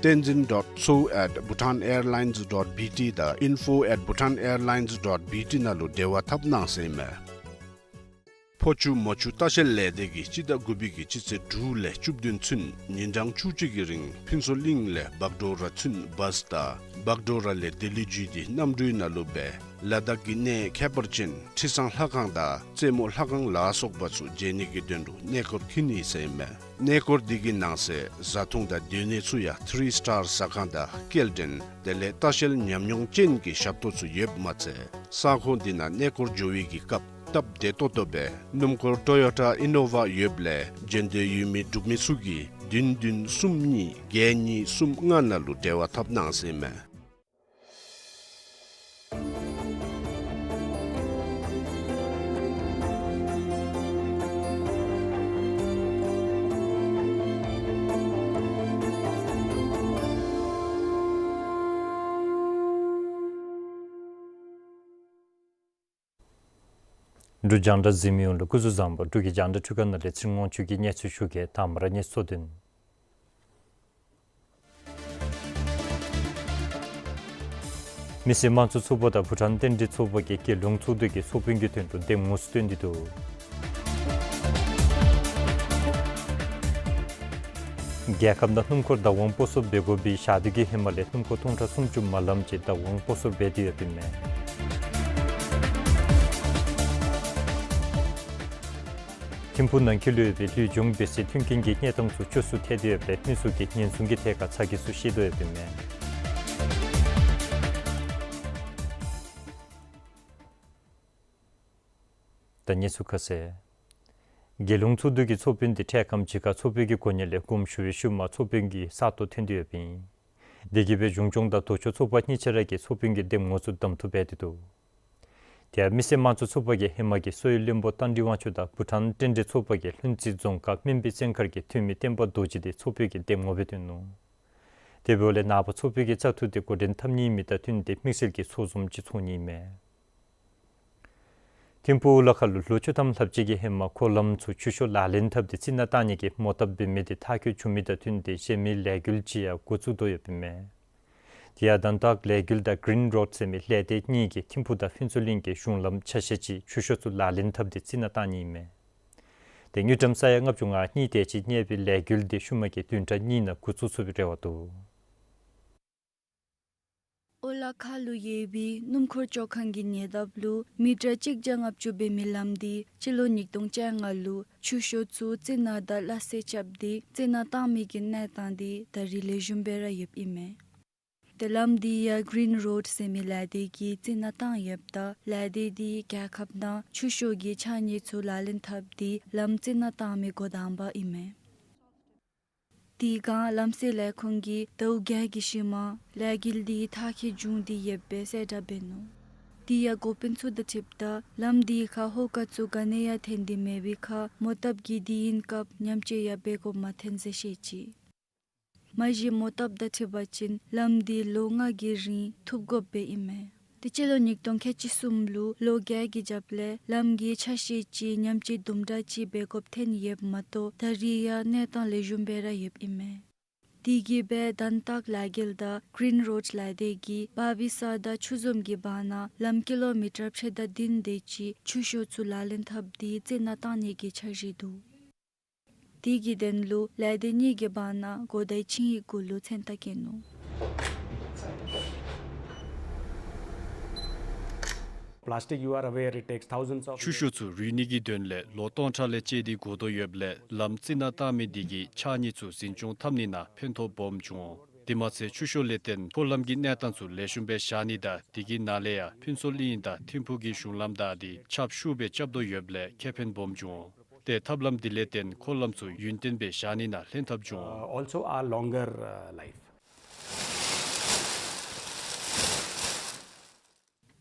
བྱང་tenzin dot so at bhutanairlines dot B T དང་info at bhutanairlines dot B T ནང་ལུ་འབྲེལ་བ་འཐབ་གནང་ཟེར་ཨིན་མས། ཕོ་ཆུ་མོ་ཆུ་ལྟ་བཤལ་ལས་སྡེ་གིས་སྤྱི་ཟླ་དགུ་པའི་གི་སྤྱི་ཚེས་དྲུག་ལས་བཅུ་བདུན་ཚུན་ཉིན་གྲངས་བཅུ་གཅིག་གི་རིང་ཕུན་ཚོགས་གླིང་ལས་བག་གྲོ་ར་ཚུན་བཱས་དང་བག་གྲོ་ར་ལས་ལྡི་ལི་བརྒྱུད་དེ་གནམ་གྲུའི་ནང་ལུ་སྦེ་ལ་དྭགས་ཀྱི་གནས་ཁྱད་པར་ཅན་ཁྲི་བཟང་ལྷ་ཁང་དང་རྩེ་མོ་ལྷ་ཁང་ལ་སོགས་པ་ཚུ་མཇལ་ནི་གི་དོན་ལུ་གནས་སྐོར་འཁྱིད་ནི་ཟེར་ཨིན་མས། གནས་སྐོར་འདི་གི་ནང་གསེས་བཟའ་འཐུང་དང་སྡོད་གནས་ཚུ་ཡང་ཐི་རི་སི་ཊར་ཟ་ཁང་དང་སྐྱེལ་འདྲེན་དེ་ལས་ལྟ་བཤལ་ཉམས་མྱོང་ཅན་གྱི་ཞབས་ཏོག་ཚུ་ཡོདཔ་མ་ཚད་ས་ཁོངས་འདི་ནང་གནས་སྐོར་འགྱོ་བའི་གི་སྐབས་སྟབས་བདེ་ཏོག་ཏོ་སྦེ་སྣུམ་འཁོར་ཊོ་ཡོ་ཊ་ཨི་ནོ་ཝ་ཡོདཔ་ལས་འགྲན་བསྡུར་ཡོད་མི་འབྲུག་མི་ཚུ་གིས་བདུན་བདུན་གསུམ་གཉིས་བརྒྱད་གཉིས་གསུམ་ལྔ་ནང་ལུ་འབྲེལ་བ་འཐབ་གནང་ཟེར་ཨིན་མས། འབྲུག་རྒྱང་བསྒྲགས་གཟིགས་མི་ཡོངས་ལུ་སྐུ་གཟུགས་བཟང་པོ། འབྲུག་གི་རྒྱང་བསྒྲགས་འཕྲུལ་ཁང་ནང་ལས་ཚེ་རིང་དབང་ཕྱུག་གིས་གནས་ཚུལ་ཞུ་གེ། དང་པ་ར་གནས་ཚུལ་དོན། མི་སེར་དམངས་གཙོ་ཚོགས་པ་དང་བྷུ་ཊཱན་རྟེན་འབྲེལ་ཚོགས་པ་གིས་རྒྱལ་ཡོངས་ཚོགས་འདུ་གིས་ཚོགས་དཔོན་གྱི་དོན་དུ་འདེམས་ངོ་ཚུ་བཏོན་ཏེ་འདུག། རྒྱལ་ཁབ་ནང་སྣུམ་འཁོར་བདག་དབང་སྤོ་སོར་འབད་དགོ་པའི་ཞག་དུས་ཀྱི་ཧེ་མ་ལས་སྣུམ་འཁོར་སྟོང་ཕྲག་སུམ་ཅུ་མ་ལངམ་ཅིག་བདག་དབང་སྤོ་སོར་འབད་དེ་ཡོདཔ་ཨིན་མས། ཐིམ་ཕུག་ནང་འཁོད་ལུ་ཡོད་པའི་ལུས་སྦྱོང་འབད་སའི་མཐུན་རྐྱེན་གྱི་གནས་སྟངས་ཚུ་བཅོས་སུ་ཐལ་ཏེ་ཡོདཔ་ལས་མི་ཚུ་གིས་ཉེན་སྲུང་གི་ཐད་ཁར་ཚ་གྱང་ཚུ་བཤད་དོ་ཡོདཔ་ཨིན་མས། ད་གནས་ཚུལ་ཁ་གསལ། རྒྱལ་ཡོངས་ཚོགས་འདུ་གི་ཚོགས་དཔོན་དེ་འཕྲལ་ཁམས་ཅིག་ཁར་ཚོགས་དཔོན་གྱི་གོ་གནས་ལས་དགོངས་ཞུ་བའི་ཤུལ་མ་ཚོགས་དཔོན་གྱི་ས་སྟོང་ཐོན་ཏེ་ཡོདཔ་ཨིན། དེ་གིས་སྦེ་གཞུང་སྐྱོང་དང་ལྡོག་ཕྱོགས་ཚོགས་པ་གཉིས་ཆ་ར་གིས་ཚོགས་དཔོན་གྱི་འདེམས་ངོ་ཚུ་གདམ་འཐུ་འབད་དེ་འདུག། དེ་ཡང་མི་སེར་དམངས་གཙོ་ཚོགས་པ་གིས་ཧེ་མ་གི་གསོ་བའི་བློན་པོ་རྟ་མགྲིན་དབང་ཕྱུག་དང་བྷུ་ཊཱན་རྟེན་འབྲེལ་ཚོགས་པ་གིས་ལྷུན་རྩེ་རྫོང་ཁག་སྨན་པའི་བཙོན་མཁར་གྱི་འཐུས་མི་བསྟན་པ་རྡོ་རྗེ་དེ་ཚོགས་དཔོན་གྱི་འདེམས་ངོ་སྦེ་བཏོན་ནུག། དེ་འབདཝ་ལས་ནངས་པ་ཚོགས་དཔོན་གྱི་བཙག་འཐུ་དེ་འགོ་འདྲེན་འཐབ་ནི་ཨིན་མི་དང་བསྟུན་ཏེ་དམིགས་བསལ་གྱི་ཚོགས་འཛོམས་ཅིག་ཚོགས་ནི་ཨིན་མས། ཐིམ་ཕུག་གླ་ཁར་ལུ་ལོ་བཅུ་ཐམ་ལྷགཔ་ཅིག་གི་ཧེ་མ་འཁོར་ལམ་ཚུ་ཆུ་ཤོག་ལག་ལེན་འཐབ་སྟེ་རྩི་ནག་བཏང་ནི་གི་མོ་བཏབ་འབད་མི་དེ་མཐར་འཁྱོལ་བྱུང་མི་དང་བསྟུན་ཏེ་གཞན་མི་ལས་འགུལ་ཅིག་ཡང་འགོ་བཙུགས་དོ་ཡོདཔ་ཨིན་མས། དེ་ཡང་དན་ཏག་ལས་འགུལ་དང་གིརིན་རོཌ་ཟེར་མི་ལས་སྡེ་གཉིས་ཀྱིས་ཐིམ་ཕུག་དང་ཕུན་ཚོགས་གླིང་གི་གཞུང་ལམ་ཆ་ཤས་ཅིག་ཆུ་ཤོག་ཚུ་ལག་ལེན་འཐབ་སྟེ་རྩི་ནག་བཏང་ནི་ཨིན་མས། དེ་དངུལ་ཀྲམ་ས་ཡ་ལྔ་བཅུ་ང་གཉིས་དེ་ཅིག་གནས་པའི་ལས་འགུལ་དེ་ཤུལ་མ་གི་བདུན་ཕྲག་གཉིས་ནང་འགོ་བཙུགས་ཚུགས་པའི་རེ་བ་འདུག། ཨོ་ལ་ཁ་ལུ་ཡོད་པའི་སྣུམ་འཁོར་བཅོ་ཁང་གི་ཉེ་འདབས་ལུ་མི་ཊར་གཅིག་བརྒྱ་ལྔ་བཅུ་འབད་མི་ལམ་དེ་སྤྱི་ལོ་ཉིས་སྟོང་བཅོ་ལྔ་ལུ་ཆུ་ཤོག་ཚུ་རྩི་ནག་དང་སླ་བསྲེ་རྐྱབ་སྟེ་རྩི་ནག་བཏང་མི་གི་གནས་སྟངས་དེ་ད་རེས་ལེགས་ཤོམ་སྦེ་ར་ཡོདཔ་ཨིན་མས། དེ་ལམ་དེ་ཡང་གིརིན་རོཌ་ཟེར་མི་ལས་སྡེ་གིས་རྩི་ནག་བཏང་ཡོདཔ་ད་ལས་སྡེ་དེ་རྒྱལ་ཁབ་ནང་ཆུ་ཤོག་གི་ཕྱགས་སྙིགས་ཚུ་ལག་ལེན་འཐབ་སྟེ་ལམ་རྩི་ནག་བཏང་མི་འགོ་དང་པ་ཨིན་མས། དེ་སྒང་ལམ་སེལ་ལས་ཁུངས་ཀྱིས་ཟླཝ་བརྒྱད་ཀྱི་ཤུལ་མ་ལས་འགུལ་དེ་མཐར་འཁྱོལ་བྱུང་སྟེ་ཡོདཔ་སྦེ་གསལ་བསྒྲགས་འབད་ནུག། དེ་ཡང་འགོ་དཔོན་ཚུ་དང་འཁྲིལཝ་ད་ལམ་དེ་ཁར་ཧོ་ཀ་ཚུ་ག་ནི་ཡང་ཐོན་ཏེ་མེད་པའི་ཁར་མོ་བཏབ་ཀྱི་དུས་ཡུན་སྐབས་ཉམས་བཅོས་ཡང་འབད་དགོཔ་མ་ཐོན་ཟེར་བཤད་ཅི། མ་གཞི་མོ་བཏབ་དང་འཁྲིལ་བ་ཅིན་ལམ་དེ་ལོ་ལྔ་གི་རིང་ཐུབ་དགོཔ་སྦེ་ཨིན་མས། དེ་སྤྱི་ལོ་ཉིས་སྟོང་ཁལ་གཅིག་གསུམ་ལུ་ལོ་བརྒྱད་ཀྱི་རྒྱབ་ལས་ལམ་གྱི་ཆ་ཤས་ཅིག་ཉམས་བཅོས་དུམ་གྲ་ཅིག་འབད་དགོཔ་ཐོན་ཡོདཔ་མ་གཏོགས་ད་རེས་ཡང་གནས་སྟངས་ལེགས་ཤོམ་སྦེ་ར་ཡོདཔ་ཨིན་མས། དེ་གིས་སྦེ་དན་ཏག་ལས་འགུལ་དང་གིརིན་རོཌ་ལས་སྡེ་གིས་བ་བི་ས་དང་ཆུ་འཛོམས་ཀྱི་བར་ན་ལམ་ཀི་ལོ་མི་ཊར་ཕྱེད་དང་བདུན་དེ་ཅིག་ཆུ་ཤོག་ཚུ་ལག་ལེན་འཐབ་སྟེ་རྩི་ནག་བཏང་ནི་གི་འཆར་གཞི་འདུག། དེ་གི་དོན་ལུ་ལས་སྡེ་གཉིས་ཀྱི་བར་ན་གོ་བརྡའི་ཆིངས་ཡིག་གུ་ལུ་མཚན་རྟགས་བཀོད་ནུག། Plastic, you are aware, it takes thousands of years. ཆུ་ཤོག་ཚུ་རུལ་ནི་གི་དོན་ལས་ལོ་སྟོང་ཕྲག་ལས་བཅད་དེ་འགོར་དོ་ཡོདཔ་ལས་ལམ་རྩི་ནག་བཏང་མི་དེ་གིས་ཕྱགས་སྙིགས་ཚུ་འཛིན་སྐྱོང་འཐབ་ནི་ནང་ཕན་ཐོགས་སྦོམ་བྱུང་འོང་། དེ་མ་ཚད་ཆུ་ཤོག་ལས་བརྟེན་འཁོར་ལམ་གྱི་གནས་སྟངས་ཚུ་ལེགས་ཤོམ་སྦེ་བཞག་ནི་དང་དེ་གི་ནང་ལས་ཡང་ཕུན་ཚོགས་གླིང་དང་ཐིམ་ཕུག་གི་གཞུང་ལམ་དག་དེ་ཁྱབ་ཤུགས་སྦེ་རྐྱབ་དོ་ཡོདཔ་ལས་ཁེ་ཕན་སྦོམ་བྱུང་འོང་། ཏེ་ཐབས་ལམ་དེ་ལས་བརྟེན་འཁོར་ལམ་ཚུ་ཡུན་བརྟན་སྦེ་བཞག་ནི་ནང་ལྷན་ཐབས་བྱུང་འོང་། Uh, also a longer, uh, life.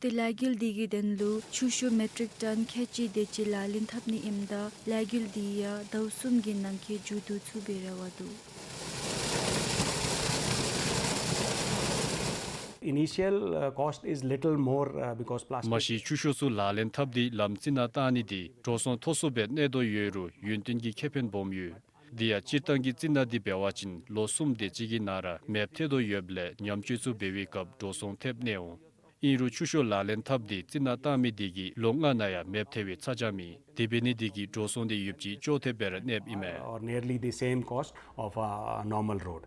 ཏེ་ལས་འགུལ་དེ་གི་དོན་ལུ་ཆུ་ཤོག་མེ་ཊིག་ཊོན་ཁལ་གཅིག་དེ་ཅིག་ལག་ལེན་འཐབ་ནི་ཨིནམ་ད་ལས་འགུལ་དེ་ཡང་ཟླཝ་གསུམ་གྱི་ནང་འཁོད་མཇུག་བསྡུ་ཚུགས་པའི་རེ་བ་འདུག། Initial, uh, cost is little more, uh, because plastic. མ་གཞི་ཆུ་ཤོག་ཚུ་ལག་ལེན་འཐབ་སྟེ་ལམ་རྩི་ནག་བཏང་ནི་དེ་འགྲོ་སོང་མཐོ་སུ་སྦེ་གནས་དོ་ཡོད་རུང་ཡུན་བརྟན་གྱི་ཁེ་ཕན་སྦོམ་ཡོད། དེ་ཡང་སྤྱིར་བཏང་གི་རྩི་ནག་དེ་འབད་བ་ཅིན་ལོ་གསུམ་དེ་ཅིག་གི་ནང་ར་མེདཔ་ཐལ་དོ་ཡོདཔ་ལས་ཉམས་བཅོས་ཚུ་འབད་བའི་སྐབས་འགྲོ་སོང་ཐེབས་གནས་འོང་། ཨིན་རུང་ཆུ་ཤོག་ལག་ལེན་འཐབ་སྟེ་རྩི་ནག་བཏང་མི་དེ་གིས་ལོ་ལྔ་ནང་ཡང་མེདཔ་ཐལ་བའི་ཚ་གྱང་མེད། དེ་འབད་ནི་དེ་གིས་འགྲོ་སོང་དེ་ཡོདཔ་ཅིག་ཅོག་འཐདཔ་སྦེ་ར་གནསཔ་ཨིན་མས། Or nearly the same cost of a normal road.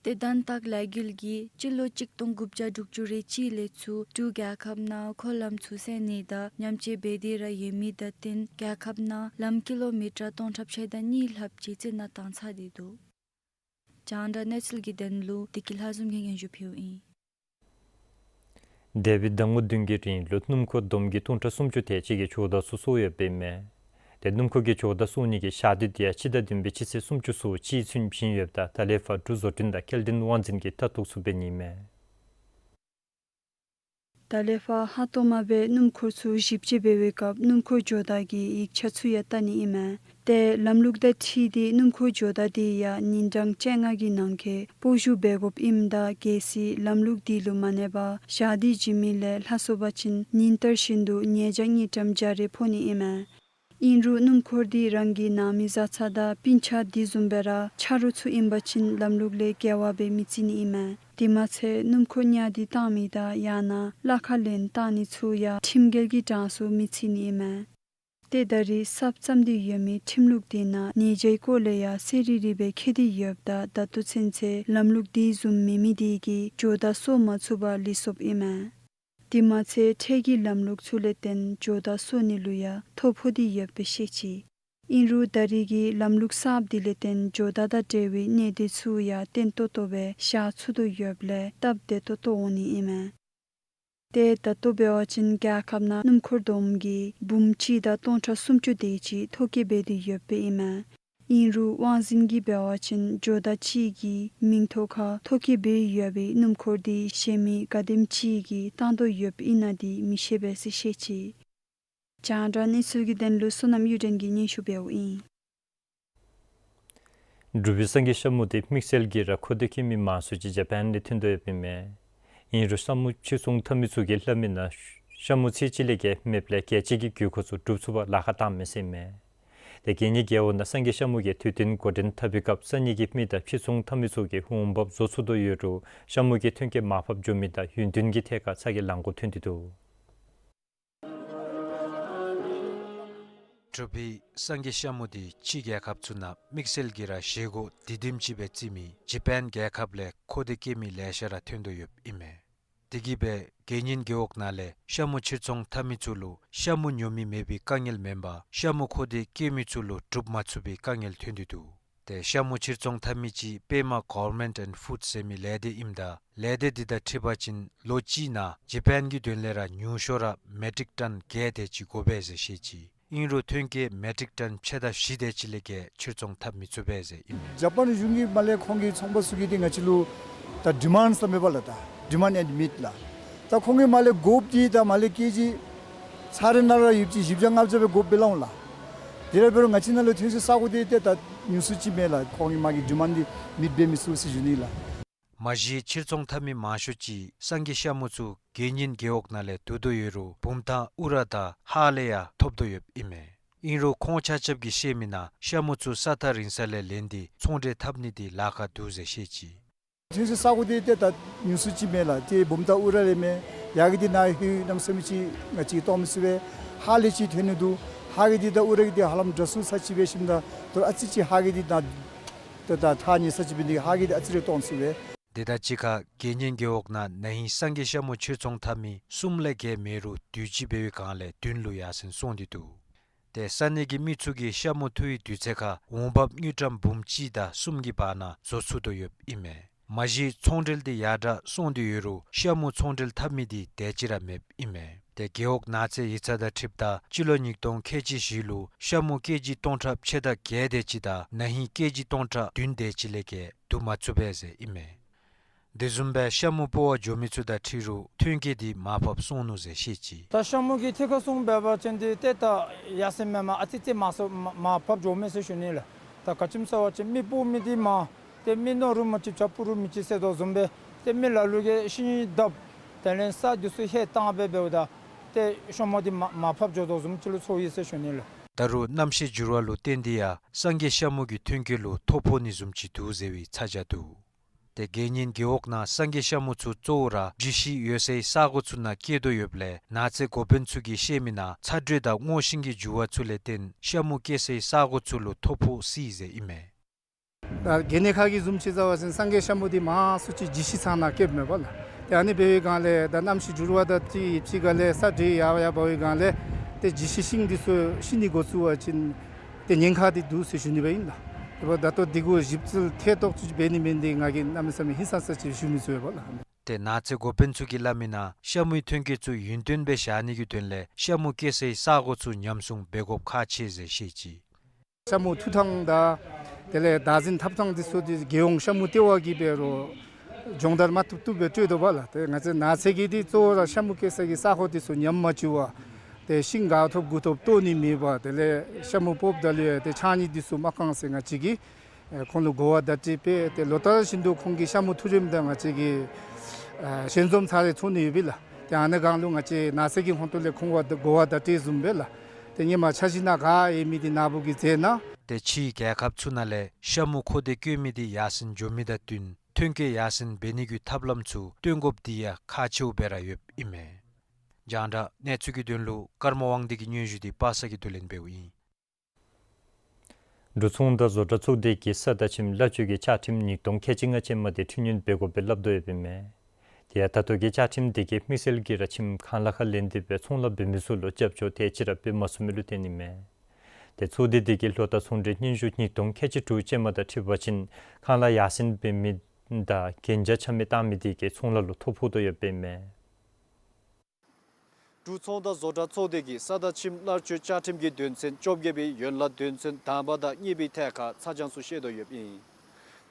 དེ་དོན་དག་ལས་འགུལ་གྱིས་སྤྱི་ལོ་གཅིག་སྟོང་དགུ་བརྒྱ་དྲུག་ཅུ་རེ་གཅིག་ལས་ཚུར་འབྲུག་རྒྱལ་ཁབ་ནང་འཁོར་ལམ་ཚུ་བསལ་ནི་དང་མཉམ་སྤྱོད་འབད་དེ་ར་ཡོད་མི་དང་བསྟུན་རྒྱལ་ཁབ་ནང་ལམ་ཀི་ལོ་མི་ཊར་སྟོང་ཕྲག་ཕྱེད་དང་གཉིས་ལྷགཔ་ཅིག་རྩི་ནག་བཏང་ཚར་ཏེ་འདུག། རྒྱང་བསྒྲགས་གནས་ཚུལ་གྱི་དོན་ལུ་བདེ་སྐྱིད་ལྷ་འཛོམས་ཀྱིས་སྙན་ཞུ་ཕུལཝ་ཨིན། འདས་པའི་ཟླ་ངོ་བདུན་གྱི་རིང་ལུ་སྣུམ་འཁོར་བསྡོམས་ཀྱིས་སྟོང་ཕྲག་སུམ་ཅུ་དེ་ཅིག་གིས་ཇོ་བདག་ཚུ་གསོ་ཡོདཔ་ཨིན་མས། ཏེ་སྣུམ་འཁོར་གྱིས་ཇོ་བདག་གསོ་ནི་གི་ཞག་དུས་དེ་ཡང་སྤྱི་ཟླ་བདུན་པའི་སྤྱི་ཚེས་སུམ་ཅུ་སོ་གཅིག་ཚུན་བྱིན་ཡོདཔ་ད་ད་ལས་ཕར་འབྲུག་བཟོ་སྐྲུན་དང་སྐྱེལ་འདྲེན་དབང་འཛིན་གྱིས་མཐའ་གཏུགས་ཚུགས་པའི་ཨིན་མས། ད་ལས་ཕར་ཧ་ཏོག་མ་སྦེ་སྣུམ་འཁོར་ཚུ་ཞིབ་དཔྱད་འབད་བའི་སྐབས་སྣུམ་འཁོར་ཇོ་བདག་གི་ཡིག་ཆ་ཚུ་ཡང་བལྟ་ནི་ཨིན་མས། ཏེ་ལམ་ལུགས་དང་འཁྲིལ་ཏེ་སྣུམ་འཁོར་ཇོ་བདག་དེ་ཡང་ཉིན་གྲངས་བཅོ་ལྔ་གི་ནང་འཁོད་སྤོ་བཞུགས་འབད་དགོཔ་ཨིནམ་ད་གལ་སྲིད་ལམ་ལུགས་དེ་ལུ་མ་གནས་པར་ཞག་དུས་བྱིན་མི་ལས་ལྷག་སོང་པ་ཅིན་ཉིན་ལྟར་བཞིན་དུ་ཉེས་བྱ་དངུལ་ཀྲམ་བརྒྱ་རེ་ཕོག་ནི་ཨིན་མས། ཨིན་རུང་སྣུམ་འཁོར་དེ་རང་གི་ནང་མི་བཟའ་ཚང་དང་སྤུན་ཆ་དེ་བཟུམ་སྦེ་ར་ཆ་རོགས་ཚུ་ཨིན་པ་ཅིན་ལམ་ལུགས་ལས་འགལ་བ་སྦེ་མི་བརྩི་ནི་ཨིན་མས། དེ་མ་ཚད་སྣུམ་འཁོར་ཉར་ཏེ་བཏང་མི་དང་ཡང་ན་གླ་ཁར་ལེན་བཏང་ནི་ཚུ་ཡང་ཁྲིམས་འགལ་གྱི་གྲངས་སུ་མི་བརྩི་ནི་ཨིན་མས། ཏེ་ད་རེས་གསརཔ་བརྩམས་ཏེ་ཡོད་མི་ཁྲིམས་ལུགས་དེ་ནང་ཉེས་བྱའི་སྐོར་ལས་ཡང་གསལ་རི་རི་སྦེ་བཀོད་དེ་ཡོདཔ་ད་ད་ལྟོ་ཚུན་ཚོད་ལམ་ལུགས་དེ་བཟུམ་མེད་མི་དེ་གིས་ཇོ་བདག་གསོ་མ་ཚུགས་པར་ལུས་སོཔ་ཨིན་མས། དེ་མ་ཚད་འཕྲལ་གྱི་ལམ་ལུགས་ཚུ་ལས་བརྟེན་ཇོ་བདག་གསོ་ནི་ལུ་ཡང་ཐོ་ཕོག་སྟེ་ཡོདཔ་སྦེ་བཤད་ཅི། ཨིན་རུང་ད་རེས་ཀྱི་ལམ་ལུགས་གསརཔ་དེ་ལས་བརྟེན་ཇོ་བདག་དང་འབྲེལ་བའི་གནད་དོན་ཚུ་ཡང་བརྟན་ཏོག་ཏོ་སྦེ་ཤར་ཚུགས་དོ་ཡོདཔ་ལས་སྟབས་བདེ་ཏོག་ཏོ་འོང་ནི་ཨིན་མས། ཏེ་ད་ལྟོ་འབད་བ་ཅིན་རྒྱལ་ཁབ་ནང་སྣུམ་འཁོར་བསྡོམས་ཀྱིས་འབུམ་གཅིག་དང་སྟོང་ཕྲག་སུམ་ཅུ་དེ་ཅིག་ཐོ་བཀོད་འབད་དེ་ཡོདཔ་ཨིན་མས། ཨིན་རུང་དབང་འཛིན་གྱིས་འབད་བ་ཅིན་ཇོ་བདག་གཅིག་གི་མིང་ཐོག་ཁར་ཐོ་བཀོད་འབད་ཡོད་པའི་སྣུམ་འཁོར་དེ་གཞན་མི་ག་དེམ་ཅིག་གིས་བཏང་དོ་ཡོདཔ་ཨིན་ན་དེ་མི་ཤེས་པས་ཟེར་བཤད་ཅི། རྒྱང་བསྒྲགས་གནས་ཚུལ་གྱི་དོན་ལུ་བསོད་ནམས་གཡུ་སྒྲོན་གྱིས་སྙན་ཞུ་འབདཝ་ཨིན། འབྲུག་པའི་སངས་རྒྱས་ཤ་མོ་དེ་དམིགས་བསལ་གྱིས་ར་མཁོ་འདོད་བསྐྱེད་མི་མང་སུ་ཅིག་ཇ་པཱན་ལས་ཐོན་དོ་ཡོདཔ་ཨིན་མས། ཨིན་རུང་ཤ་མོ་ཕྱིར་ཚོང་འཐབ་མི་ཚུ་གིས་སླབ་མི་ནང་ཤ་མོ་ཚད་ཅིག་ལས་བརྒལ་མེདཔ་ལས་རྒྱལ་སྤྱི་གི་དགོས་མཁོ་ཚུ་སྒྲུབ་ཚུགས་པར་ལཱ་ཁག་བཏངམ་མས་ཟེར་ཨིན་མས། ཏེ་དགེ་བསྙེན་རྒེད་འོག་ནང་སངས་རྒྱས་ཤ་མོ་གི་དུས་སྟོན་འགོ་འདྲེན་འཐབ་པའི་སྐབས་ས་གནས་ཀྱི་མི་དང་ཕྱིར་ཚོང་འཐབ་མི་ཚུ་གིས་འོང་འབབ་བཟོ་ཚུགས་དོ་ཡོད་རུང་ཤ་མོ་གི་ཐོན་སྐྱེད་མར་ཕབ་འགྱོ་མི་དང་ཡུན་བརྟན་གྱི་ཐད་ཁར་ཚ་གྱང་ལང་དགོཔ་ཐོན་ཏེ་འདུག། འབྲུག་པའི་སངས་རྒྱས་ཤ་མོ་དེ་ཕྱི་རྒྱལ་ཁབ་ཚུ་ནང་དམིགས་བསལ་གྱིས་ར་བཞེས་སྒོ་དེ་དེམ་ཅིག་སྦེ་བརྩི་མི་ཇ་པཱན་རྒྱལ་ཁབ་ལས་མཁོ་འདོད་བསྐྱེད་མི་ལེ་ཤ་ར་ཐོན་དོ་ཡོདཔ་ཨིན་མས། དེ་གིས་སྦེ་དགེ་བསྙེན་རྒེད་འོག་ནང་ལས་ཤ་མོ་ཕྱིར་ཚོང་འཐབ་མི་ཚུ་ལུ་ཤ་མོ་ཉོ་མི་མེད་པའི་དཀའ་ངལ་མེན་པར་ཤ་མོ་མཁོ་འདོད་བསྐྱེད་མི་ཚུ་ལུ་སྒྲུབ་མ་ཚུགས་པའི་དཀའ་ངལ་ཐོན་ཏེ་འདུག། ཏེ་ཤ་མོ་ཕྱིར་ཚོང་འཐབ་མི་ཅིག་པདྨ་Government and Food ཟེར་མི་ལས་སྡེ་ཨིནམ་ད་ལས་སྡེ་འདི་དང་འཁྲིལ་བ་ཅིན་ལོ་གཅིག་ནང་ཇ་པཱན་གྱི་དོན་ལས་ར་ཉུང་ཤོས་ར་མེ་ཊིག་ཊཱན་བརྒྱད་དེ་ཅིག་དགོ་པས་ཟེར་བཤད་ཅི། ཨིན་རུང་ཐོན་སྐྱེད་མེ་ཊིག་ཊཱན་ཕྱེད་དང་བཞི་དེ་ཅིག་ལས་བརྒལ་ཕྱིར་ཚོང་འཐབ་མི་ཚུགས་པས་ཟེར་ཨིན་མས། ཇ་པཱན་གཞུང་གིས་མར་ལས་ཁོང་གི་ཚོང་པ་ཚུ་གིས་འདི་ང་བཅས་ལུ་ད་ཌི་མཱནཌ་ཟེར་མི་འབདཝ་ལས་ད་ཌི་མཱནཌ་ཨེནཌ་མིཊ་ལགས། ད་ཁོང་གིས་མར་ལས་དགོཔ་འདི་ད་མར་ལས་ཀེ་ཇི་ཚར་རེ་ནང་ར་ཡོདཔ་ཅིག་བཞི་བརྒྱ་ལྔ་བརྒྱ་སྦེ་དགོཔ་སྦེ་སླབ་འོང་ལགས། དེ་ར་འབད་རུང་ང་བཅས་ནང་ལུ་ཐོན་སའི་ས་གོ་འདི་ཏེ་ད་ཉུང་སུ་ཅིག་མས་ལགས། ཁོང་གིས་མར་གྱི་ཌི་མཱནཌ་འདི་མིཊ་འབད་མི་ཚུགས་ཟེར་ཞུ་ནི་ལགས། མ་གཞི་ཕྱིར་ཚོང་འཐབ་མི་མང་ཤོས་ཅིག་སངས་རྒྱས་ཤ་མོ་ཚུ་དགེ་བསྙེན་རྒེད་འོག་ནང་ལས་བསྡུ་དོ་ཡོད་རུང་བུམ་ཐང་ཨུ་ར་དང་ཧཱ་ལས་ཡང་ཐོབ་དོ་ཡོདཔ་ཨིན་མས། ཨིན་རུང་ཁོང་ཆ་ཁྱབ་ཀྱིས་བཤད་མི་ནང་ཤ་མོ་ཚུ་ས་ཐག་རིང་ས་ལས་ལེན་ཏེ་ཚོང་འབྲེལ་འཐབ་ནི་འདི་ལཱ་ཁག་འདུག་ཟེར་བཤད་ཅི། ཐོན་སའི་ས་གོ་འདི་ཏེ་ད་ཉུང་སུ་ཅིག་མས་ལགས། ཏེ་བུམ་ཐང་ཨུ་ར་ལས་མས། ཡར་གྱི་འདི་ནཱ་ལྷོད་གནམ་མེད་ས་མེད་ཅིག་ང་བཅས་ཀྱིས་བཏོན་མི་ཚུགས་པས། ཧཱ་ལས་ཅིག་ཐོན་ནི་འདུག། ཧཱ་གི་འདི་དང་ཨུ་ར་གི་འདི་ཧ་ལམ་འདྲ་སུ་ས་ཅིག་འབད་ཞིནམ་ད་ད་རུང་ཨ་ཙི་ཅིག་ཧཱ་གི་འདི་ནཱ་ད་ད་ཐག་ཉེ་ས་ཅིག་འབད་ནི་ཧཱ་གི་འདི་ཨ་ཙི་རེ་བཏོན་ཚུགས་པས། དེ་དང་གཅིག་ཁར་དགེ་བསྙེན་རྒེད་འོག་ནང་ན་ཧིང་སངས་རྒྱས་ཤ་མོ་ཕྱིར་ཚོང་འཐབ་མི་གསུམ་ལས་བརྒལ་མེད་རུང་དུས་ཅི་འབད་བའི་སྒང་ལས་བདུན་ལུ་ཡར་སེང་སོང་སྟེ་འདུག། ཏེ་ས་གནས་ཀྱི་མི་ཚུ་གིས་ཤ་མོ་འཐུ་བའི་དུས་ཚོད་ཁར་འོང་འབབ་དངུལ་ཀྲམ་འབུམ་གཅིག་དང་གསུམ་གྱི་བར་ན་བཟོ་ཚུགས་དོ་ཡོདཔ་ཨིན་མས། མ་གཞི་ཚོང་འབྲེལ་འདི་ཡར་དྲག་སོང་སྟེ་ཡོད་རུང་ཤ་མོ་ཚོང་འབྲེལ་འཐབ་མི་འདི་དེ་ཅིག་ར་མེདཔ་ཨིན་མས། ཏེ་རྒེད་འོག་ནགས་ཚལ་ཡིག་ཚང་དང་འཁྲིལཝ་ད་སྤྱི་ལོ་ཉིས་སྟོང་ཁལ་གཅིག་བཞི་ལུ་ཤ་མོ་ཀེ་ཇི་སྟོང་ཕྲག་ཕྱེད་དང་བརྒྱད་དེ་ཅིག་དང་ན་ཧིང་ཀེ་ཇི་སྟོང་ཕྲག་བདུན་དེ་ཅིག་ལས་བརྒལ་བསྡུ་མ་ཚུགས་པས་ཟེར་ཨིན་མས། དེ་བཟུམ་སྦེ་ཤ་མོ་སྤོ་བར་འགྱོ་མི་ཚུ་དང་འཁྲིལ་རུང་ཐོན་སྐྱེད་འདི་མར་ཕབ་སོང་ནུག་ཟེར་བཤད་ཅི། ད་ཤ་མོ་གི་ཐད་ཁར་སོང་འབད་བ་ཅིན་འདི་ཏེ་ད་ཡར་སེང་མེན་མས། ཨ་ཙི་ཙི་མར་སོང་མར་མར་ཕབ་འགྱོཝ་མས་ཟེར་ཞུ་ནི་ལགས། ད་ག་ཅི་སྨོ་ཟེར་བ་ཅིན་མི་སྤོ་མི་འདི་མང་སྟེ་མི་ནོར་རུང་མ་ཅིག་བྱ་སྤུ་རུང་མི་ཅིག་ཟེར་དོ་བཟུམ་སྦེ་ཏེ་མི་ལ་ལུ་གིས་ཤིང་བརྡབ་དེ་ལས་ས་འདི་ཚུ་ཧེ་བཏང་སྦེ་འབདཝ་ད་ཏེ་ཤ་མོ་འདི་མར་མར་ཕབ་འགྱོ་དོ་བཟུམ་ཅིག་ལུ་ཚོར་ཡི་ཟེར་ཞུ་ནི་ལགས། ད་རུང་གནམ་གཤིས་འགྱུར་བ་ལུ་བརྟེན་ཏེ་ཡང་སངས་རྒྱས་ཤ་མོ་གི་ཐོན་སྐྱེད་ལུ་ཐོ་ཕོག་ནི་བཟུམ་ཅིག་འདུག་ཟེར་བའི་ཚ་གྱང་འདུག། ཏེ་དགེ་བསྙེན་རྒེད་འོག་ནང་སངས་རྒྱས་ཤ་མུ་ཚུ་གཙོ་བོ་ར་འཇིགས་ཤིག་ཡོད་སའི་ས་གོ་ཚུ་ནང་སྐྱེ་དོ་ཡོདཔ་ལས་ནགས་ཚལ་འགོ་དཔོན་ཚུ་གིས་བཤད་མི་ནང་ཚ་དྲོད་དང་སྔོ་ཤིང་གི་རྒྱུ་བ་ཚུ་ལས་བརྟེན་ཤ་མུ་སྐྱེ་སའི་ས་གོ་ཚུ་ལུ་ཐོ་ཕོག་སྲིད་ཟེར་ཨིན་མས། ད་གལ་གནད་ཁ་གི་བཟུམ་ཅིག་བཟོ་བ་ཅིན་སངས་རྒྱས་ཤ་མུ་འདི་མང་སུ་ཅིག་འཇིགས་ཤིག་ཚང་ནང་སྐྱེཝ་མས་པ་ལགས། ཏེ་ཨ་ནི་འབད་བའི་སྒང་ལས་ད་གནམ་གཤིས་འགྱུར་བ་དང་ཅིག་ཅིག་ཁར་ལས་ས་དྲོད་ཡར་ཡར་འབར་བའི་སྒང་ལས་ཏེ་འཇིགས་ཤིག་ཤིང་འདི་ཚུ་ཤི་ནི་འགོ་བཙུགས་པ་ཅིན་ཏེ་ཉེན་ཁ་འདི་འདུག་ཟེར་ཞུ་ནི་སྦེ་ཨིན་ལགས། ཏེ་འབདཝ་ད་ད་ལྟོ་འདི་གུ་ཞིབ་འཚོལ་ཐེ་གཏོགས་ཅིག་འབད་ནི་མེད་ནི་འདི་ང་གིས་གནམ་མེད་ས་མེད་ཧིང་སངས་ས་ཅིག་ཞུ་མི་ཚུགས་པས་པ་ལགས། ཏེ་ནགས་ཚལ་འགོ་དཔོན་ཚུ་གིས་སླབ་མི་ནང་ཤ་མུའི་ཐོན་སྐྱེད་ཚུ་ཡུན་བརྟན་སྦེ་བཞག་ནི་གི་དོན་ལས་ཤ་མུ་སྐྱེ་སའི་ས་གོ་ཚུ་ཉམས་སྲུང་འབད་དགོཔ་ཁག་ཆེ་ཟེར་བཤད་ཅི། ཤ་མུ་འཐུ་ཐངས་དང་དེ་ལས་བདག་འཛིན་འཐབ་ཐངས་འདི་ཚུ་འདི་རྒྱལ་ཡོངས་ཤ་མུ་ལྟེ་བ་གིས་འབད་རུང་སྦྱོང་བརྡར་མ་བཏུབ་བཏུབ་སྦེ་སྤྲོད་དོ་པ་ལགས། ཏེ་ང་བཅས་ནགས་ཚལ་གྱི་འདི་གཙོ་བོ་ར་ཤ་མུ་སྐྱེ་ས་གི་ས་གོ་འདི་ཚུ་ཉམས་མ་བཅུག་པར་ཏེ་ཤིང་ག་ཐོབ་གུ་ཐོབ་བཏོག་ནི་མེད་པར་དེ་ལས་ཤ་མུ་སྤོཝ་ད་ལུ་ཡང་ཏེ་ཕྱགས་སྙིགས་འདི་ཚུ་མ་བཀང་ཟེར་ང་བཅས་ཀྱིས་ཨེ་ཁོང་ལུ་གོ་བ་བརྡ་སྤྲོད་འབད། ཏེ་ལོ་ལྟར་བཞིན་དུ་ཁོང་གིས་ཤ་མུ་འཐུ་རནམ་ད་ང་བཅས་ཀྱིས་ཨེ་ཞལ་འཛོམས་ཚར་རེ་ཚོགས་ནི་ཡོད་པས་ལགས། ཏེ་ཨ་ནི་སྒང་ལུ་ང་བཅས་ནགས་ཚལ་གྱི་ཧོངས་ཏོ་ལས་ཁོང་ལུ་གོ་བ་བརྡ་སྤྲོད་བཟུམ་སྦེ་ལགས། ཏེ་ཧེ་མ་འཆར་གཞི་ནང་ག་ཡོད་མི་འདི་ནཱ་བུ་གིས་མཛད་གནང་། ཏེ་ཕྱིའི་རྒྱལ་ཁབ་ཚུ་ནང་ལས་ཤ་མུ་མཁོ་འདོད་བསྐྱེད་མི་འདི་ཡར་སེང་འགྱོ་མི་དང་བསྟུན་ཐོན་སྐྱེད་ཡར་སེང་འབད་ནི་གི་ཐབས་ལམ་ཚུ་སྟོན་དགོཔ་འདི་ཡང་ཁག་ཆེཝ་སྦེ་ར་ཡོདཔ་ཨིན་མས། རྒྱང་བསྒྲགས་གནས་ཚུལ་གྱི་དོན་ལུ་ཀརྨ་དབང་འདུས་ཀྱི་སྙན་ཞུ་འདི་པ་སངས་ཀྱིས་བསྡུ་ལེན་འབདཝ་ཨིན། འབྲུག་ཚོང་དང་བཟོ་གྲྭ་ཚོགས་སྡེ་གིས་ས་དང་ཁྱིམ་གླ་སྤྱོད་ཀྱི་བཅའ་ཁྲིམས་ཉིས་སྟོང་ཁལ་གཅིག་ལྔ་ཅན་མ་འདི་འཕྲི་སྣོན་འབད་དགོཔ་སྦེ་སླབ་དོ་ཡོདཔ་ཨིན་མས། དེ་ཡང་ད་ལྟོ་གི་བཅའ་ཁྲིམས་འདི་གིས་དམིགས་བསལ་གྱིས་ར་ཁྱིམ་གང་ལ་ཁ་ལེན་ཏེ་སྦེ་ཚོང་ལཱ་འབད་མི་ཚུ་ལུ་རྒྱབ་སྐྱོར་དེ་ཅིག་ར་འབད་མ་ཚུགས་མི་ལུ་བརྟེན་ཨིན་མས། ཏེ་ཚོགས་སྡེ་འདི་གི་ལོ་བསྟར་ཚོང་འབྲེལ་སྙན་ཞུ་ཉིས་སྟོང་ཁལ་གཅིག་དྲུག་ཅན་མ་དང་འཁྲིལ་བ་ཅིན་ཁང་གླ་ཡར་སེང་འབད་མི་དང་གན་རྒྱ་ཆ་མེད་བཏང་མི་འདི་གིས་ཚོང་ལཱ་ལུ་ཐོ་ཕོག་དོ་ཡོདཔ་ཨིན་མས། འབྲུག་ཚོང་དང་བཟོ་གྲྭ་ཚོགས་སྡེ་གིས་ས་དང་ཁྱིམ་གླ་སྤྱོད་བཅའ་ཁྲིམས་ཀྱི་དོན་ཚན་བཅོ་བརྒྱད་པའི་ཡན་ལག་དོན་ཚན་དང་པ་དང་གཉིས་པའི་ཐད་ཁར་ཚ་གྱང་ཚུ་བཤད་དོ་ཡོདཔ་ཨིན།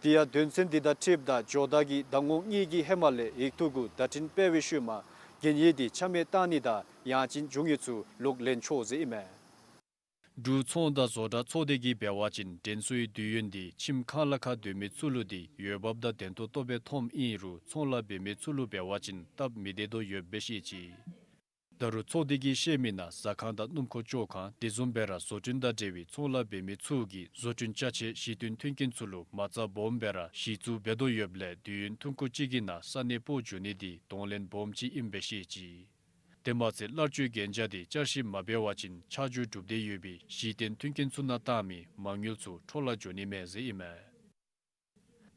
དེ་ཡང་དོན་ཚན་འདི་དང་འཁྲིལཝ་ད་ཇོ་བདག་གིས་ཟླ་ངོ་གཉིས་ཀྱི་ཧེ་མ་ལས་ཡིག་ཐོག་གུ་བརྡ་འཕྲིན་སྤེལ་བའི་ཤུལ་མ་གན་ཡིག་འདི་ཆ་མེད་བཏང་ནི་དང་ཡང་ཅིན་འབྱུང་ཡིག་ཚུ་ལོག་ལེན་ཆོག་ཟེར་ཨིན་མས། འབྲུག་ཚོང་དང་བཟོ་གྲྭ་ཚོགས་སྡེ་གིས་འབད་བ་ཅིན་དྲན་གསོའི་དུས་ཡུན་འདི་ཁྱིམ་གང་ལ་ཁ་སྡོད་མི་ཚུ་ལུ་འདི་འོས་འབབ་དང་བདེན་ཏོག་ཏོ་སྦེ་མཐོངམ་ཨིན་རུང་ཚོང་ལཱ་འབད་མི་ཚུ་ལུ་འབད་བ་ཅིན་སྟབས་མི་བདེ་དོ་ཡོདཔ་སྦེ་བཤད་ཅི། ད་རུང་ཚོགས་སྡེ་གིས་བཤད་མི་ནང་ཟ་ཁང་དང་སྣུམ་འཁོར་བཅོ་ཁང་དེ་བཟུམ་སྦེ་ར་བཟོ་སྐྲུན་དང་འབྲེལ་བའི་ཚོང་ལཱ་འབད་མི་ཚུ་གིས་བཟོ་སྐྲུན་ཅ་ཆས་གཞི་རྟེན་མཐུན་རྐྱེན་ཚུ་ལུ་མ་རྩ་སྦོམ་སྦེ་ར་གཞི་བཙུགས་འབད་དོ་ཡོདཔ་ལས་དུས་ཡུན་ཐུང་ཀུ་ཅིག་གི་ནང་ས་གནས་སྤོ་འགྱོ་ནི་འདི་གདོང་ལེན་སྦོམ་ཅིག་ཨིནམ་སྦེ་བཤད་ཅི། དེ་མ་ཚད་གླ་སྤྱོད་གན་རྒྱ་འདི་བསྐྱར་ཞིབ་མ་འབད་བ་ཅིན་ཆ་འཇོག་གྲུབ་སྟེ་ཡོད་པའི་གཞི་རྟེན་མཐུན་རྐྱེན་ཚུ་ནང་བཏང་མི་མ་དངུལ་ཚུ་འཕྲོ་བརླག་འགྱོ་ནི་མས་ཟེར་ཨིན་མས།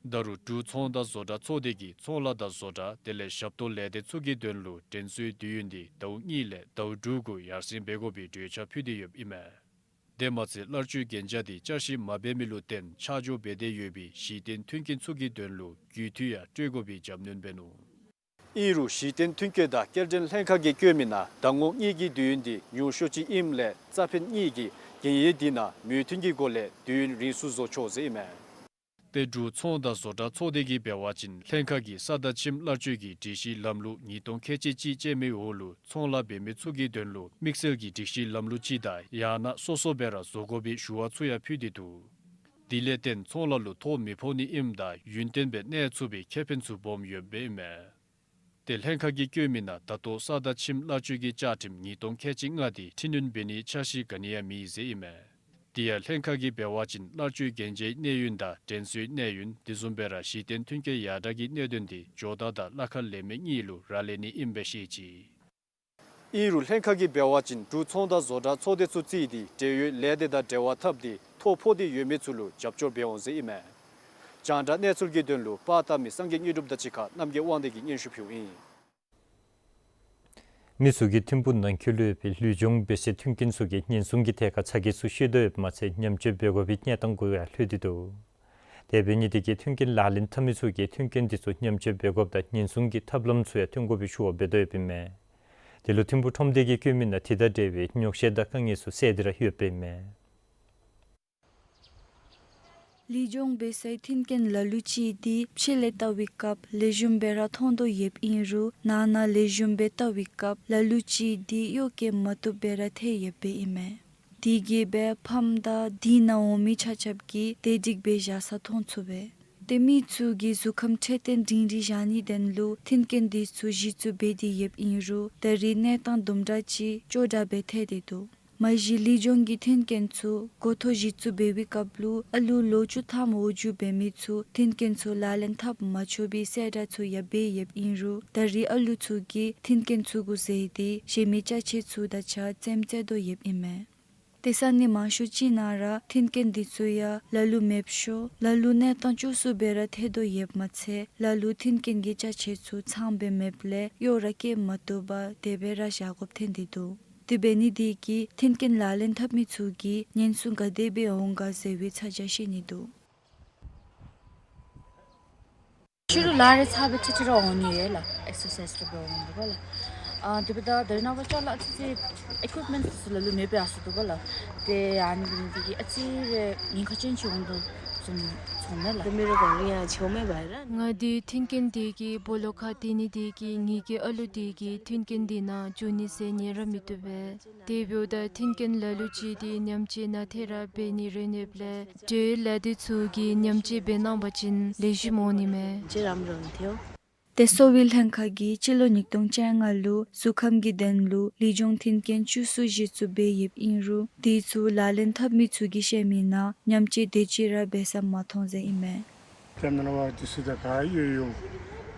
ད་རུང་འབྲུག་ཚོང་དང་བཟོ་གྲྭ་ཚོགས་སྡེ་གིས་ཚོང་ལཱ་དང་བཟོ་གྲྭ་དེ་ལས་ཞབས་ཏོག་ལས་སྡེ་ཚུ་གི་དོན་ལུ་དྲན་གསོའི་དུས་ཡུན་འདི་ཟླཝ་གཉིས་ལས་ཟླཝ་དྲུག་གུ་ཡར་སེང་འབད་དགོ་པའི་གྲོས་འཆར་ཕུལ་ཏེ་ཡོདཔ་ཨིན་མས། དེ་མ་ཚད་གླ་སྤྱོད་གན་རྒྱ་འདི་བསྐྱར་ཞིབ་མ་འབད་མི་ལུ་བརྟེན་ཆ་འཇོག་འབད་དེ་ཡོད་པའི་གཞི་རྟེན་མཐུན་རྐྱེན་ཚུ་གི་དོན་ལུ་རྒུད་འཐུས་ཡང་སྤྲོད་དགོ་པའི་རྒྱབ་སྣོན་འབད་ནུག། ཨིན་རུང་གཞི་རྟེན་མཐུན་རྐྱེན་དང་སྐྱེལ་འདྲེན་ལྷན་ཁག་གིས་བཀོད་མི་ནང་ཟླ་ངོ་གཉིས་ཀྱི་དུས་ཡུན་འདི་ཉུང་ཤོས་ཅིག་ཨིནམ་ལས་རྩ་ཕན་གཉིས་ཀྱིས་གན་ཡིག་འདི་ནང་མོས་མཐུན་གྱི་སྒོ་ལས་དུས་ཡུན་རིང་སུ་བཟོ་ཆོག་ཟེར་ཨིན་མས། ཏེ་འབྲུག་ཚོང་དང་བཟོ་གྲྭ་ཚོགས་སྡེ་གིས་འབད་བ་ཅིན་ལྷན་ཁག་གིས་ས་དང་ཁྱིམ་གླ་སྤྱོད་ཀྱི་སྒྲིག་གཞི་ལམ་ལུགས་ཉིས་སྟོང་ཁལ་གཅིག་གཅིག་ཅན་མའི་འོག་ལུ་ཚོང་ལཱ་འབད་མི་ཚུ་གི་དོན་ལུ་དམིགས་བསལ་གྱི་སྒྲིག་གཞི་ལམ་ལུགས་ཅིག་དང་ཡང་ན་སོ་སོ་སྦེ་ར་བཟོ་དགོ་པའི་ཞུ་བ་ཚུ་ཡང་ཕུལ་ཏེ་འདུག། དེ་ལས་བརྟེན་ཚོང་ལཱ་ལུ་ཐོ་མི་ཕོག་ནི་ཨིནམ་ད་ཡུན་བརྟན་སྦེ་གནས་ཚུགས་པའི་ཁེ་ཕན་ཚུ་སྦོམ་ཡོདཔ་ཨིན་མས། ཏེ་ལྷན་ཁག་གིས་བཀོད་མི་ནང་ད་ལྟོ་ས་དང་ཁྱིམ་གླ་སྤྱོད་ཀྱི་བཅའ་ཁྲིམས་ཉིས་སྟོང་ཁལ་གཅིག་ལྔ་འདི་འཕྲི་སྣོན་འབད་ནིའི་འཆར་གཞི་ག་ནི་ཡང་མེད་ཟེར་ཨིན་མས། དེ་ཡང་ལྷན་ཁག་གིས་འབད་བ་ཅིན་གླ་སྤྱོད་གན་རྒྱའི་གནས་ཡུན་དང་དྲན་གསོའི་གནས་ཡུན་དེ་བཟུམ་སྦེ་ར་གཞི་རྟེན་མཐུན་རྐྱེན་ཡར་དྲག་གི་གནད་དོན་འདི་ཇོ་བདག་དང་གླ་ཁར་ལེན་མི་གཉིས་ལུ་རག་ལས་ནི་ཨིནམ་སྦེ་བཤད་ཅི། ཨིན་རུང་ལྷན་ཁག་གིས་འབད་བ་ཅིན་འབྲུག་ཚོང་དང་བཟོ་གྲྭ་ཚོགས་སྡེ་ཚུ་བརྩིས་ཏེ་འབྲེལ་ཡོད་ལས་སྡེ་དང་འབྲེལ་བ་འཐབ་སྟེ་ཐོ་ཕོག་སྟེ་ཡོད་མི་ཚུ་ལུ་རྒྱབ་སྐྱོར་འབད་འོང་ཟེར་ཨིན་མས། རྒྱང་བསྒྲགས་གནས་ཚུལ་གྱི་དོན་ལུ་པར་བཏབ་མི་སངས་རྒྱས་དངོས་གྲུབ་དང་གཅིག་ཁར་རྣམ་རྒྱལ་དབང་འདུས་ཀྱིས་སྙན་ཞུ་ཕུལཝ་ཨིན། མི་ཚུ་གིས་ཐིམ་ཕུག་ནང་འཁོད་ལུ་ཡོད་པའི་ལུས་སྦྱོང་འབད་སའི་མཐུན་རྐྱེན་ཚུ་གི་ཉེན་སྲུང་གི་ཐད་ཁར་ཚ་གྱང་ཚུ་བཤད་དོ་ཡོདཔ་མ་ཚད་ཉམས་བཅོས་འབད་དགོ་པའི་གནས་སྟངས་གུ་ཡང་ལྷོད་དེ་འདུག། དེ་འབད་ནི་དེ་གིས་མཐུན་རྐྱེན་ལག་ལེན་འཐབ་མི་ཚུ་གིས་མཐུན་རྐྱེན་འདི་ཚུ་ཉམས་བཅོས་འབད་དགོཔ་དང་ཉེན་སྲུང་གི་ཐབས་ལམ་ཚུ་ཡང་སྟོན་དགོ་པའི་ཞུ་བ་འབད་དོ་ཡོདཔ་ཨིན་མས། དེ་ལུ་ཐིམ་ཕུག་ཁྲོམ་སྡེ་གིས་བཀོད་མི་ནང་དེ་དང་འབྲེལ་བའི་ཉོགས་བཤད་དང་དཀའ་ངལ་ཚུ་བསལ་ཏེ་ར་ཡོདཔ་ཨིན་མས། ལུས་སྦྱོང་འབད་སའི་མཐུན་རྐྱེན་ལ་ལུ་ཅིག་འདི་ཕྱི་ལས་བལྟ་བའི་སྐབས་ལེགས་ཤོམ་སྦེ་ར་མཐོང་དོ་ཡོདཔ་ཨིན་རུང་ནང་ན་ལེགས་ཤོམ་སྦེ་བལྟ་བའི་སྐབས་ལ་ལུ་ཅིག་འདི་གཡོག་བཀོལ་མ་བཏུབ་སྦེ་ར་ཐལ་ཡོདཔ་ཨིན་མས། དེ་གིས་སྦེ་ཕམ་དང་དེ་ནང་འོང་མི་ཆ་ཁྱབ་ཀྱིས་དེ་སྒྲིག་སྦེ་བཞག་ས་མཐོང་ཚུགས་པས། ཏེ་མི་ཚུ་གིས་གཟུགས་ཁམས་འཕྲོད་བསྟེན་སྒྲིང་སྒྲིང་བཞག་ནིའི་དོན་ལུ་མཐུན་རྐྱེན་འདི་ཚུ་གཞི་བཙུགས་འབད་དེ་ཡོདཔ་ཨིན་རུང་ད་རེས་གནས་སྟངས་དུམ་གྲ་ཅིག་སྐྱོ་དྲགས་སྦེ་ཐལ་ཏེ་འདུག། མ་གཞི་ལི་ལྗོངས་ཀྱི་མཐུན་རྐྱེན་ཚུ་འགོ་ཐོག་གཞི་བཙུགས་འབད་བའི་སྐབས་ལུ་ཨ་ལུ་ལོ་བཅུ་ཐམ་འོག་འགྱོ་འབད་མི་ཚུ་མཐུན་རྐྱེན་ཚུ་ལག་ལེན་འཐབ་མ་ཆོག་པའི་གསལ་བསྒྲགས་ཚུ་ཡང་འབད་ཡོདཔ་ཨིན་རུང་ད་རེས་ཨ་ལུ་ཚུ་གིས་མཐུན་རྐྱེན་ཚུ་གུ་འཛེམས་ཏེ་གཞན་མི་ཅ་ཆས་ཚུ་དང་གཅིག་ཁར་རྩེདམོ་རྩེ་དོ་ཡོདཔ་ཨིན་མས། ཏེ་ས་གནས་མང་ཤོས་ཅིག་ནང་ར་མཐུན་རྐྱེན་འདི་ཚུ་ཡང་ལ་ལུ་མེདཔ་ཤོར་ལ་ལུ་གནས་སྟངས་སྐྱོ་སུ་སྦེ་ར་ཐལ་དོ་ཡོདཔ་མ་ཚད་ལ་ལུ་མཐུན་རྐྱེན་གྱི་ཅ་ཆས་ཚུ་ཚངམ་སྦེ་མེདཔ་ལས་གཡོག་ར་བསྐྱལ་མ་བཏུབ་པར་དེ་སྦེ་ར་བཞག་དགོཔ་ཐོན་ཏེ་འདུག། དེ་འབད་ནི་འདི་གིས་མཐུན་རྐྱེན་ལག་ལེན་འཐབ་མི་ཚུ་གིས་ཉེན་སྲུང་ག་དེ་སྦེ་འོང་ག་ཟེར་བའི་ཚ་གྱང་ཤོར་ནི་འདུག། ཕྱི་རུ་ལཱ་རེ་ཚར་བའི་ཚེ་ཚེ་ར་འོང་ནི་ཡོད་ལགས། ཨེག་སར་སའིཛ་འདྲཝ་འབད་འོང་འདུག་པ་ལགས། ཨ་དེ་འབདཝ་ད་ད་རེས་ནངས་པ་ཅ་ལ་ཨ་ཙི་ཙི་ཨི་ཀུཡིཔ་མེནཊ་ཚུ་ལ་ལུ་མེདཔ་སྦེ་ཡར་སོ་འདུག་པ་ལགས། ཏེ་ཨ་ནི་འདི་གིས་ཨ་ཙི་རེ་ཉེན་ཁ་ཅན་ཅིག་འོང་དོ་བཟུམ་ཚོར་མས་ལགས། མི་རེ་ག་ར་ཡང་ཆོ་མེད་པ་ར། ང་འདི་མཐུན་རྐྱེན་འདི་གིས་སྦོ་ལོགས་ཁར་སྡོད་ནི་འདི་གིས་ངེ་གི་ཨ་ལུ་འདི་གིས་མཐུན་རྐྱེན་འདི་ནང་འཛུལ་ནི་ཟེར་ཉན་ར་མི་བཏུབ་པས། དེ་འབདཝ་ད་མཐུན་རྐྱེན་ལ་ལུ་ཅིག་འདི་ཉམས་བཅོས་ནང་ཐད་ར་འབད་ནི་རེ་ནུག་པ་ལས་འབྲེལ་ཡོད་ལས་སྡེ་ཚུ་གིས་ཉམས་བཅོས་འབད་གནང་བ་ཅིན་ལེགས་ཤོམ་འོང་ནི་མས། ཏེ་གསོ་བའི་ལྷན་ཁག་གིས་སྤྱི་ལོ་ཉིས་སྟོང་བཅོ་ལྔ་ལུ་གཟུགས་ཁམས་ཀྱི་དོན་ལུ་ལི་ལྗོངས་མཐུན་རྐྱེན་བཅུ་གསུམ་གཞི་བཙུགས་འབད་ཡོདཔ་ཨིན་རུང་དེ་ཚུ་ལག་ལེན་འཐབ་མི་ཚུ་གིས་བཤད་མི་ནང་ཉམས་བཅོས་དེ་ཅིག་ར་འབད་ས་མ་མཐོང་ཟེར་ཨིན་མས། ཏེ་ནཱ་ལུ་འབད་དེ་ཚུ་ད་ག་ཡོད་ཡོད་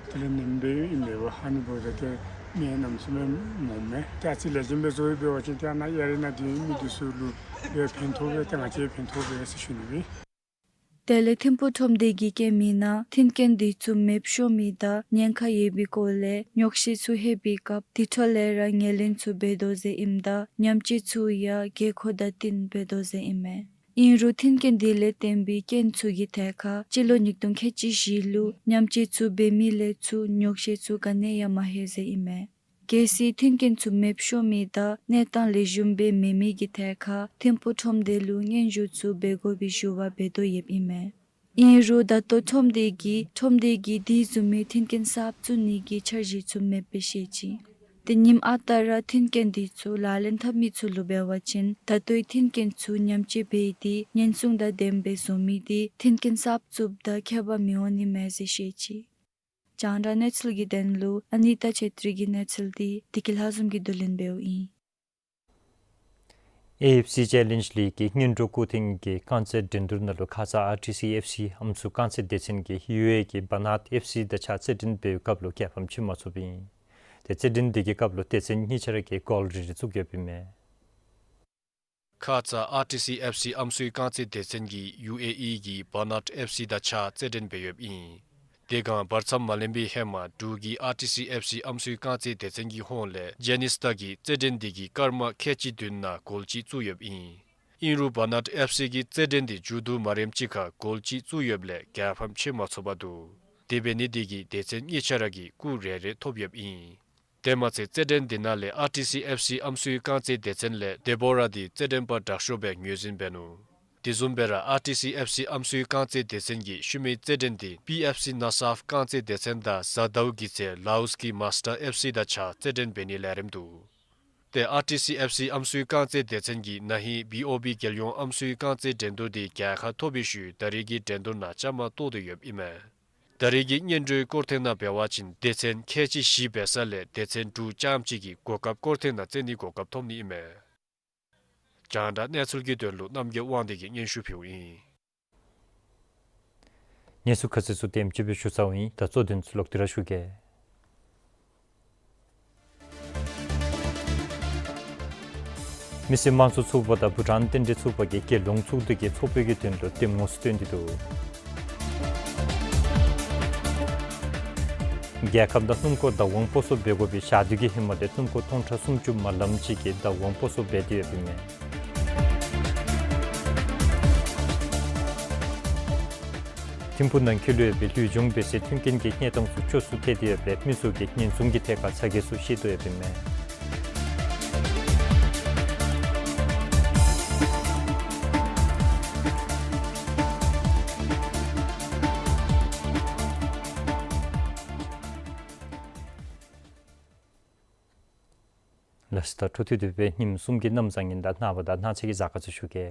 དེ་ལས་ནེམ་སྦེ་ཨིན་པས་པ། ཨ་ནི་འབདཝ་ད་ཏེ་མི་གནམ་མེད་ས་མེད་མང་མས། ཏེ་ཨ་ཙི་ལེགས་ཤོམ་སྦེ་བཟོ་ཡི་འབད་བ་ཅིན་ཏེ་ཨ་ནཱ་གཡར་ཡི་ནང་སྡོད་མི་འདི་ཚུ་ལུ་ཡང་ཕན་ཐོགས་པས། ཏེ་ང་བཅས་ཕན་ཐོགས་པས་ཟེར་ཞུ་ནི་ཨིན། དེ་ལས་ཐིམ་ཕུག་ཁྲོམ་སྡེ་གིས་བཀོད་མི་ནང་མཐུན་རྐྱེན་འདི་ཚུ་མེདཔ་ཤོར་མི་དང་ཉེན་ཁ་ཡོད་པའི་སྐོར་ལས་ཉོགས་བཤད་ཚུ་ལྷོད་པའི་སྐབས་དེ་འཕྲོ་ལས་ར་ངོས་ལེན་ཚུ་འབད་དོ་ཟེར་ཨིནམ་ད་ཉམས་བཅོས་ཚུ་ཡང་དགོས་མཁོ་དང་བསྟུན་འབད་དོ་ཟེར་ཨིན་མས། ཨིན་རུང་མཐུན་རྐྱེན་འདི་ལས་བརྟེན་པའི་རྐྱེན་ཚུ་གི་ཐད་ཁར་སྤྱི་ལོ་ཉིས་སྟོང་ཁལ་གཅིག་བཞི་ལུ་ཉམས་བཅོས་ཚུ་འབད་མི་ལས་ཚུར་ཉོགས་བཤད་ཚུ་ག་ནི་ཡང་མ་ལྷོད་ཟེར་ཨིན་མས། གལ་སྲིད་མཐུན་རྐྱེན་ཚུ་མེདཔ་ཤོར་མི་དང་གནས་སྟངས་ལེགས་ཤོམ་སྦེ་མེད་མི་གི་ཐད་ཁར་ཐིམ་ཕུག་ཁྲོམ་སྡེ་ལུ་སྙན་ཞུ་ཚུ་འབད་དགོ་པའི་ཞུ་བ་འབད་དོ་ཡོདཔ་ཨིན་མས། ཨིན་རུང་ད་ལྟོ་ཁྲོམ་སྡེ་གིས་ཁྲོམ་སྡེ་གི་དེ་བཟུམ་མའི་མཐུན་རྐྱེན་གསརཔ་བཙུགས་ནི་གི་འཆར་གཞི་ཚུ་མེདཔ་སྦེ་བཤད་ཅི། ཏེ་ཉིནམ་ཨ་རྟག་ར་མཐུན་རྐྱེན་འདི་ཚུ་ལག་ལེན་འཐབ་མི་ཚུ་ལུ་འབད་བ་ཅིན་ད་ལྟོའི་མཐུན་རྐྱེན་ཚུ་ཉམས་བཅོས་འབད་དེ་ཉེན་སྲུང་དང་ལྡནམ་སྦེ་བཟོ་མི་དེ་མཐུན་རྐྱེན་གསརཔ་བཙུགསཔ་དང་ཁྱད་པར་མི་འོང་ནི་མས་ཟེར་བཤད་ཅི། རྒྱང་བསྒྲགས་གནས་ཚུལ་གྱི་དོན་ལུ་ཨ་ནི་ཏ་ཆེ་ཏྲི་གི་གནས་ཚུལ་འདི་བདེ་སྐྱིད་ལྷ་འཛོམས་ཀྱིས་བསྡུ་ལེན་འབདཝ་ཨིན། ཨེ་ཨེཕ་སི་ཅེ་ལེནཇ་ལིག་གི་སྔོན་འགྲོ་སྐོར་ཐེངས་ཀྱི་རྐང་རྩེད་འགྲན་བསྡུར་ནང་ལུ་ཁ་ཙ་ཨར་ཊི་སི་ཨེཕ་སི་ཨམ་སྲུའི་རྐང་རྩེད་སྡེ་ཚན་གྱིས་ཡུ་ཨེ་ཨི་གི་བ་ནཱཊ་ཨེཕ་སི་དང་གཅིག་ཁར་རྩེད་འགྲན་འབད་བའི་སྐབས་ལུ་རྒྱལ་ཕམ་ཕྱེ་མ་ཚུགསཔ་ཨིན། ཏེ་རྩེད་འགྲན་འདི་གི་སྐབས་ལུ་སྡེ་ཚན་གཉིས་ཆ་ར་གིས་གོལ་རེ་རེ་བཙུགས་ཡོདཔ་ཨིན་མས། ཁ་ཙ་ཨར་ཊི་སི་ཨེཕ་སི་ཨམ་སྲུའི་རྐང་རྩེད་སྡེ་ཚན་གྱིས་ཡུ་ཨེ་ཨི་གི་བ་ནཱཊ་ཨེཕ་སི་དང་གཅིག་ཁར་རྩེད་འགྲན་འབད་ཡོདཔ་ཨིན། དེ་སྒང་བར་མཚམས་མ་ལོན་པའི་ཧེ་མ་འབྲུག་གི་ཨར་ཊི་སི་ཨེཕ་སི་ཨམ་སྲུའི་རྐང་རྩེད་སྡེ་ཚན་གྱི་ཧོངས་ལས་ཇེ་ནིས་ཏ་གིས་རྩེད་འགྲན་འདི་གི་སྐར་མ་ཁལ་གཅིག་བདུན་ནང་གོལ་གཅིག་བཙུགས་ཡོདཔ་ཨིན། ཨིན་རུང་བ་ནཱཊ་ཨེཕ་སི་གིས་རྩེད་འགྲན་འདི་མཇུག་བསྡུ་མ་རནམ་ཅིག་ཁར་གོལ་གཅིག་བཙུགས་ཡོདཔ་ལས་རྒྱལ་ཕམ་ཕྱེ་མ་ཚུགས་པར་འདུག། དེ་འབད་ནི་འདི་གིས་སྡེ་ཚན་གཉིས་ཆ་ར་གིས་སྐུགས་རེ་རེ་ཐོབ་ཡོདཔ་ཨིན། དེ་མ་ཚད་རྩེད་འགྲན་འདི་ནང་ལས་ཨར་ཊི་སི་ཨེཕ་སི་ཨམ་སྲུའི་རྐང་རྩེད་སྡེ་ཚན་ལས་དེ་བོ་ར་འདི་རྩེད་འགྲན་པ་དྲག་ཤོས་སྦེ་ངོས་འཛིན་འབད་ནུག། དེ་བཟུམ་སྦེ་ར་ཨར་ཊི་སི་ཨེཕ་སི་ཨམ་སྲུའི་རྐང་རྩེད་སྡེ་ཚན་གྱིས་ཤུལ་མའི་རྩེད་འགྲན་འདི་པི་ཨེཕ་སི་ན་སཱབ་རྐང་རྩེད་སྡེ་ཚན་དང་ཟ་དའུ་གི་ཚེ་ལའོས་ཀྱི་མཱས་ཊར་ཨེཕ་སི་དང་གཅིག་ཁར་རྩེད་འགྲན་འབད་ནིའི་ལས་རིམ་འདུག། ཏེ་ཨར་ཊི་སི་ཨེཕ་སི་ཨམ་སྲུའི་རྐང་རྩེད་སྡེ་ཚན་གྱིས་ན་ཧིང་བི་ཨོ་བི་རྒྱལ་ཡོངས་ཨམ་སྲུའི་རྐང་རྩེད་འགྲན་བསྡུར་འདི་རྒྱལ་ཁ་ཐོབ་པའི་ཤུལ་ད་རེས་ཀྱི་འགྲན་བསྡུར་ནང་བཅའ་མར་གཏོགས་ཏེ་ཡོདཔ་ཨིན་མས། ད་རེས་ཀྱི་སྔོན་འགྲོའི་སྐོར་ཐེངས་ནང་འབད་བ་ཅིན་སྡེ་ཚན་ཁལ་གཅིག་བཞི་འབད་ས་ལས་སྡེ་ཚན་དྲུག་རྐྱངམ་གཅིག་གིས་གོ་སྐབས་སྐོར་ཐེངས་ནང་རྩེད་ནིའི་གོ་སྐབས་ཐོབ་ནི་ཨིན་མས། རྒྱང་བསྒྲགས་གནས་ཚུལ་གྱི་དོན་ལུ་རྣམ་རྒྱལ་དབང་འདུས་ཀྱིས་སྙན་ཞུ་ཕུལཝ་ཨིན། གནས་ཚུལ་ཁ་གསལ་ཚུ་དེམ་ཅིག་སྦེ་ཞུ་ཚརཝ་ཨིན། ད་གཙོ་དོན་ཚུ་ལོག་སྟེ་ར་ཞུ་གེ། མི་སེར་དམངས་གཙོ་ཚོགས་པ་དང་བྷུ་ཊཱན་རྟེན་འབྲེལ་ཚོགས་པ་གིས་རྒྱལ་ཡོངས་ཚོགས་འདུ་གི་ཚོགས་དཔོན་གྱི་དོན་ལུ་གདམ་ངོ་ཚུ་བཏོན་ཏེ་འདུག། རྒྱལ་ཁབ་ནང་སྣུམ་འཁོར་བདག་དབང་སྤོ་སོར་འབད་དགོ་པའི་ཞག་དུས་ཀྱི་ཧེ་མ་ལས་སྣུམ་འཁོར་སྟོང་ཕྲག་སུམ་ཅུ་མ་ལངམ་ཅིག་གིས་བདག་དབང་སྤོ་སོར་འབད་དེ་ཡོདཔ་ཨིན་མས། ཐིམ་ཕུག་ནང་འཁོད་ལུ་ཡོད་པའི་ལུས་སྦྱོང་འབད་སའི་མཐུན་རྐྱེན་གྱི་གནས་སྟངས་ཚུ་སྐྱོ་སུ་ཐལ་ཏེ་ཡོད་པས་མི་ཚུ་གིས་ཉེན་སྲུང་གི་ཐད་ཁར་ཚ་གྱང་ཚུ་བཞེས་དོ་ཡོདཔ་ཨིན་མས། ལགས་སོ། ད་འཕྲོ་མཐུད་དེ་སྦེ་ཉིནམ་གསུམ་གྱི་གནམ་བཟང་ངན་དང་ནངས་པ་དང་གནངས་ཚེ་གི་གཟའ་སྐར་ཚུ་ཞུ་གེ།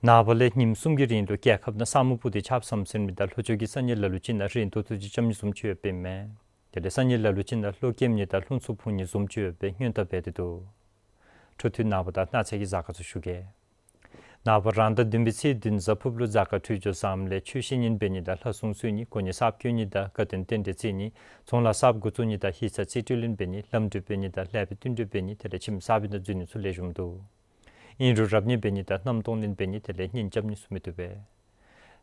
ནངས་པ་ལས་ཉིནམ་གསུམ་གྱི་རིང་ལུ་རྒྱལ་ཁབ་ནང་ས་སྨུག་སྤུབས་ཏེ་ཆརཔ་ཟམ་ཟིམ་ནི་དང་ལྷོ་ཕྱོགས་ཀྱི་ས་གནས་ལ་ལུ་ཅིག་ནང་རི་རྡོ་ཐུག་ཅིག་རྐྱབ་ནི་བཟུམ་ཅིག་ཡོདཔ་ཨིན་མས། དེ་ལས་ས་གནས་ལ་ལུ་ཅིག་ནང་ལྷོ་ཁེབས་ནི་དང་རླུང་འཚུབ་འཕུ་ནི་བཟུམ་ཅིག་ཡོད་པའི་སྔོན་བརྡ་འབད་དེ་འདུག། འཕྲོ་མཐུད་ནངས་པ་དང་གནངས་ཚེ་གི་གཟའ་སྐར་ཚུ་ཞུ་གེ། ནངས་པ་རང་ཟླ་བདུན་པའི་ཚེས་བདུན་གཟའ་ཕུར་བུ་ལུ་གཟའ་སྐར་འཕྲོད་སྦྱོར་བཟངམ་ལས་ཆོས་བཤད་ཉན་འབད་ནི་དང་ལྷ་སྲུང་གསོལ་ནི་གོ་གནས་གསརཔ་བསྐོ་ནི་དང་དགའ་སྟོན་རྟེན་འབྲེལ་བརྩི་ནི་ཚོང་ལཱ་གསརཔ་འགོ་བཙུགས་ནི་དང་ཧི་ས་རྩིས་སྤྲོད་ལེན་འབད་ནི་ལམ་འགྲུལ་འབད་ནི་དང་ལེགས་པའི་བསྟུན་གྲོས་འབད་ནི་དེ་ལས་ཁྱིམ་གསརཔ་དང་འཛུལ་ནི་ཚུ་ལེགས་ཤོམ་འདུག། ཨིན་རུང་རབ་གནས་འབད་ནི་དང་རྣམ་རྟོག་ལེན་འབད་ནི་དེ་ལས་གཉེན་རྐྱབ་ནི་ཚུ་མི་བཏུབ་པས།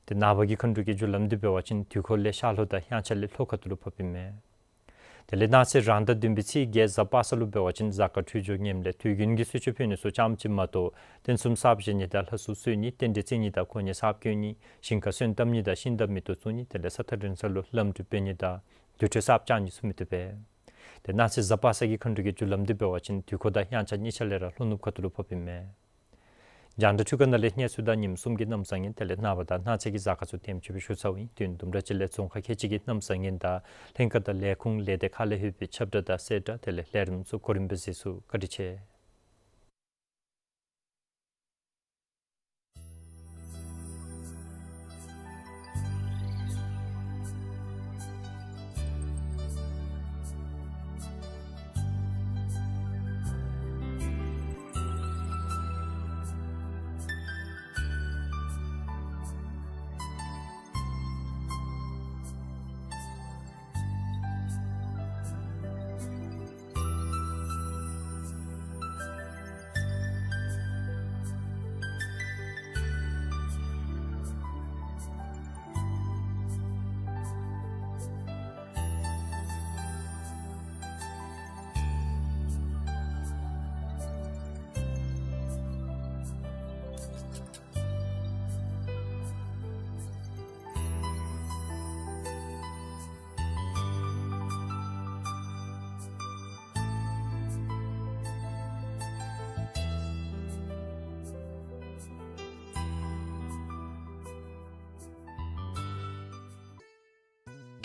ཏེ་ནངས་པ་གི་མཁའ་འགྲོ་གི་རྒྱུ་ལམ་འདི་འབད་བ་ཅིན་དུས་འཁོར་ལས་ཤར་ལྷོ་དང་དབྱངས་འཆར་ལས་ལྷོ་ཁ་ཐུག་ལུ་ཕོགཔ་ཨིན་མས། དེ་ལས་གནངས་ཚེ་རང་ཟླ་བདུན་པའི་ཚེས་བརྒྱད་གཟའ་པ་སངས་ལུ་འབད་བ་ཅིན་གཟའ་སྐར་འཕྲོད་སྦྱོར་ངནམ་ལས་དུས་རྒྱུན་གྱི་གསོལ་མཆོད་ཕུལ་ནི་ཚུ་ཙམ་ཅིག་མ་གཏོགས་རྟེན་གསུམ་གསརཔ་བཞེངས་ནི་དང་ལྷ་སྲུང་གསོལ་ནི་རྟེན་འབྲེལ་བརྩི་ནི་དང་གོ་གནས་གསརཔ་བསྐོ་ནི་ཞིང་ཁར་སོན་བཏབ་ནི་དང་ཤིང་དང་མེ་ཏོག་བཙུགས་ནི་དེ་ལས་ས་ཐག་རིང་ས་ལུ་ལམ་འགྲུལ་འབད་ནི་དང་དུར་ཁྲོད་གསརཔ་བཅག་ནི་ཚུ་མི་བཏུབ་པས། ཏེ་གནངས་ཚེ་གཟའ་པ་སངས་ཀྱི་མཁའ་འགྲོ་གི་རྒྱུ་ལམ་འདི་འབད་བ་ཅིན་དུས་འཁོར་དང་དབྱངས་འཆར་གཉིས་ཆ་ལས་ར་ལྷོ་ནུབ་ཁ་ཐུག་ལུ་ཕོགཔ་ཨིན་མས། རྒྱང་བསྒྲགས་འཕྲུལ་ཁང་ནང་ལས་གནས་ཚུལ་དང་ཉིནམ་གསུམ་གྱི་གནམ་བཟང་ངན་དེ་ལས་ནངས་པ་དང་གནངས་ཚེ་གི་གཟའ་སྐར་ཚུ་དེམ་ཅིག་སྦེ་ཞུ་ཚརཝ་ཨིན། དུས་ཡུན་དུམ་གྲ་ཅིག་ལས་རྫོང་ཁག་ཁལ་གཅིག་གི་གནམ་བཟང་ངན་དང་ལྷན་ཁག་དང་ལས་ཁུངས་ལས་སྡེ་ཁག་ལས་ལྷོད་པའི་ཁྱབ་བསྒྲགས་དང་གསལ་བསྒྲགས་དེ་ལས་ལས་རིམ་ཚུ་གོ་རིམ་སྦེ་གཟིགས་ཚུགས། བཀའ་དྲིན་ཆེ།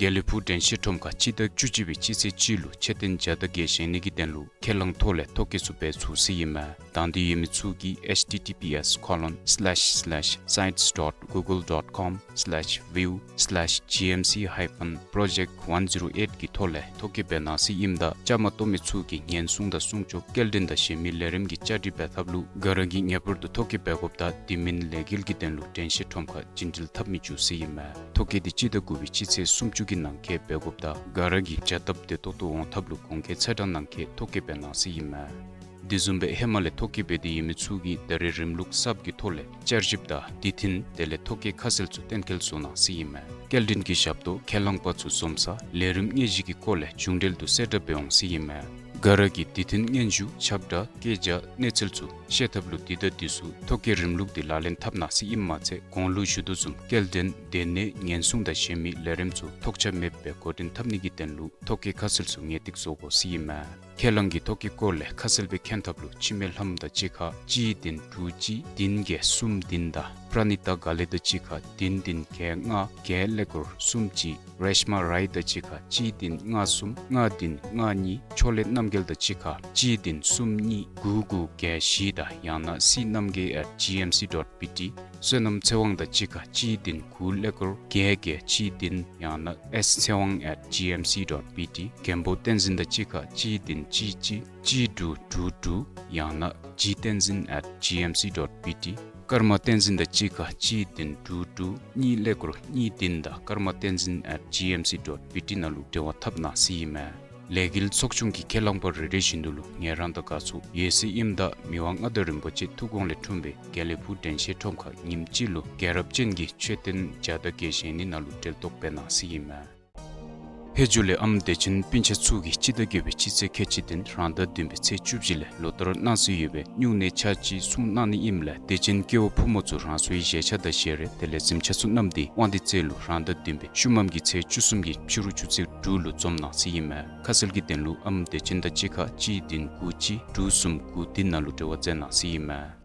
དགེ་ལེགས་ཕུག་དྲན་ཤེས་ཁྲོམ་ཁར་སྤྱི་ཟླ་བཅུ་གཅིག་པའི་སྤྱི་ཚེས་གཅིག་ལུ་མཆོད་རྟེན་བརྒྱ་དང་བརྒྱད་བཞེངས་ནི་གི་དོན་ལུ་ཁས་བླངས་ཐོག་ལས་ཐོ་བཀོད་ཚུ་འབད་ཚུགས་ཟེར་ཨིན་མས། དང་འདོད་ཡོད་མི་ཚུ་གིས་H T T P S colon slash slash sites dot google dot com slash view slash G M C hyphen project one zero eight གི་ཐོག་ལས་ཐོ་བཀོད་འབད་གནང་ཟེར་ཨིནམ་ད་བཅའ་མར་གཏོགས་མི་ཚུ་གིས་ཉེན་སྲུང་དང་སྲུང་སྐྱོབ་སྐྱེལ་འདྲེན་དང་གཞན་མི་ལས་རིམ་གྱི་བཅའ་སྒྲིག་འབད་ཐབས་ལུ་ག་ར་གིས་ངེས་པར་དུ་ཐོ་བཀོད་འབད་དགོཔ་དང་དེ་མིན་ལས་འགུལ་གྱི་དོན་ལུ་དྲན་ཤེས་ཁྲོམ་ཁར་བྱིན་འགྲུལ་འཐབ་མི་བཅུག་ཟེར་ཨིན་མས། ཐོ་བཀོད་འདི་སྤྱི་ཟླ་དགུ་པའི་སྤྱི་ཚེས་སུམ་ཅུ་གི་ནང་འཁོད་འབད་དགོཔ་དང་ག་ར་གིས་བྱ་སྟབས་བདེ་ཏོག་ཏོ་འོང་ཐབས་ལུ་གོང་འཁོད་ཚེས་གྲངས་ནང་འཁོད་ཐོ་བཀོད་འབད་གནང་ཟེར་ཨིན་མས། དེ་བཟུམ་སྦེ་ཧེ་མ་ལས་ཐོ་བཀོད་འབད་དེ་ཡོད་མི་ཚུ་གིས་ད་རེས་རིམ་ལུགས་གསརཔ་གི་ཐོག་ལས་བསྐྱར་ཞིབ་དང་བསྡུས་འཕྲིན་དེ་ལས་ཐོ་བཀོད་ཁ་གསལ་ཚུ་གཏན་འཁེལ་བཟོ་གནང་ཟེར་ཨིན་མས། སྐྱེལ་འདྲེན་གྱི་ཞབས་ཏོག་ཁས་བླངས་པ་ཚུ་འཛོམས་ས་ལས་རིམ་དངོས་གཞི་གི་སྐོར་ལས་མཇུག་འབྲེལ་དུ་གསལ་བསྒྲགས་འབད་འོང་ཟེར་ཨིན་མས། ག་ར་གིས་བསྡུས་འཕྲིན་སྙན་ཞུ་ཁྱབ་བསྒྲགས་སྐད་ཆ་གནས་ཚུལ་ཚུ་ཤེས་ཐབས་ལུ་དེ་དང་དེ་ཚུ་ཐོ་བཀོད་རིམ་ལུགས་འདི་ལག་ལེན་འཐབ་གནང་ཟེར་ཨིནམ་མ་ཚད་གོང་ལུ་ཞུ་དོ་བཟུམ་སྐྱེལ་འདྲེན་སྡོད་གནས་ཉེན་སྲུང་དང་གཞན་མི་ལས་རིམ་ཚུ་ཐོགས་ཆགས་མེདཔ་སྦེ་འགོ་འདྲེན་འཐབ་ནི་གི་དོན་ལུ་ཐོ་བཀོད་ཁ་གསལ་ཚུ་ངེས་ཏིག་བཟོ་དགོ་ཟེར་ཨིན་མས། ཁས་བླངས་ཀྱི་ཐོ་བཀོད་སྐོར་ལས་ཁ་གསལ་སྦེ་མཁྱེན་ཐབས་ལུ་འཆི་མེད་ལྷམོ་དང་གཅིག་ཁར་གཅིག་བདུན་དྲུག་གཅིག་བདུན་བརྒྱད་གསུམ་བདུན་དང་པྲ་ནི་ཏ་དགའ་ལེགས་དང་གཅིག་ཁར་བདུན་བདུན་བརྒྱད་ལྔ་བརྒྱད་ཀླད་ཀོར་གསུམ་གཅིག་རེཤ་མ་རའི་དང་གཅིག་ཁར་གཅིག་བདུན་ལྔ་གསུམ་ལྔ་བདུན་ལྔ་གཉིས་ཕྱོགས་ལས་རྣམ་རྒྱལ་དང་གཅིག་ཁར་གཅིག་བདུན་གསུམ་གཉིས་དགུ་དགུ་བརྒྱད་བཞི་དང་ཡང་ན་སི་རྣམ་རྒྱལ་at G M C dot B T། བསོད་ནམས་ཚེ་དབང་དང་གཅིག་ཁར་གཅིག་བདུན་དགུ་ཀླད་ཀོར་བརྒྱད་བརྒྱད་གཅིག་བདུན་ཡང་ན་S ཚེ་དབང་at G M C dot B T། མགོན་པོ་བསྟན་འཛིན་དང་གཅིག་ཁར་གཅིག་བདུན་གཅིག་གཅིག་གཅིག་དྲུག་དྲུག་དྲུག་ཡང་ན་G བསྟན་འཛིན་at G M C dot B T། ཀརྨ་བསྟན་འཛིན་དང་གཅིག་ཁར་གཅིག་བདུན་དྲུག་དྲུག་གཉིས་ཀླད་ཀོར་གཉིས་བདུན་དང་ཀརྨ་བསྟན་འཛིན་at G M C dot B T ནང་ལུ་འབྲེལ་བ་འཐབ་གནང་ཟེར་ཨིན་མས། ལས་འགུལ་ཚོགས་ཆུང་གི་ཁས་བླངས་པ་རེ་རེ་བཞིན་དུ་ལུ་ངལ་རངས་དང་དགའ་ཚོར་ཡོད་ཟེར་ཨིནམ་ད་མི་དབང་མངའ་བདག་རིན་པོ་ཆེ་ཐུགས་དགོངས་ལས་འཁྲུངས་པའི་དགེ་ལེགས་ཕུག་དྲན་ཤེས་ཁྲོམ་ཁར་ཉིནམ་གཅིག་ལུ་རྒྱལ་རབས་ཅན་གྱི་མཆོད་རྟེན་བརྒྱ་དང་བརྒྱད་བཞེངས་ནི་ནང་ལུ་གྲལ་གཏོགས་འབད་གནང་ཟེར་ཨིན་མས། ཕེབས་བྱུང་ལས་ཨམ་བདེ་ཆེན་སྤུན་ཆ་ཚུ་གིས་སྤྱི་ཟླ་བརྒྱད་པའི་སྤྱི་ཚེས་ཁལ་གཅིག་བདུན་རང་ཟླ་བདུན་པའི་ཚེས་བཅུ་བཞི་ལས་ལོ་ལྟར་གནང་སྲོལ་ཡོད་པའི་སྨྱུང་གནས་ཆ་གཅིག་སྲུང་གནང་ནི་ཨིནམ་ལས་དད་ཅན་སྐྱེ་བོ་ཕོ་མོ་ཚུ་རང་སོའི་བཞེས་ཆ་དང་བཞེས་རས་དེ་ལས་གཟིམ་ཆ་ཚུ་བསྣམས་ཏེ་དབང་འདུས་རྩེ་ལུ་རང་ཟླ་བདུན་པའི་ཤུལ་མམ་གྱི་ཚེས་བཅུ་གསུམ་གྱི་ཕྱི་རུ་ཆུ་ཚོད་དྲུག་ལུ་འཛོམས་གནང་ཟེར་ཨིན་མས། ཁ་གསལ་གྱི་དོན་ལུ་ཨམ་བདེ་ཆེན་དང་གཅིག་ཁར་གཅིག་བདུན་དགུ་གཅིག་དྲུག་གསུམ་དགུ་བདུན་ནང་ལུ་འབྲེལ་བ་མཛད་གནང་ཟེར་ཨིན་མས།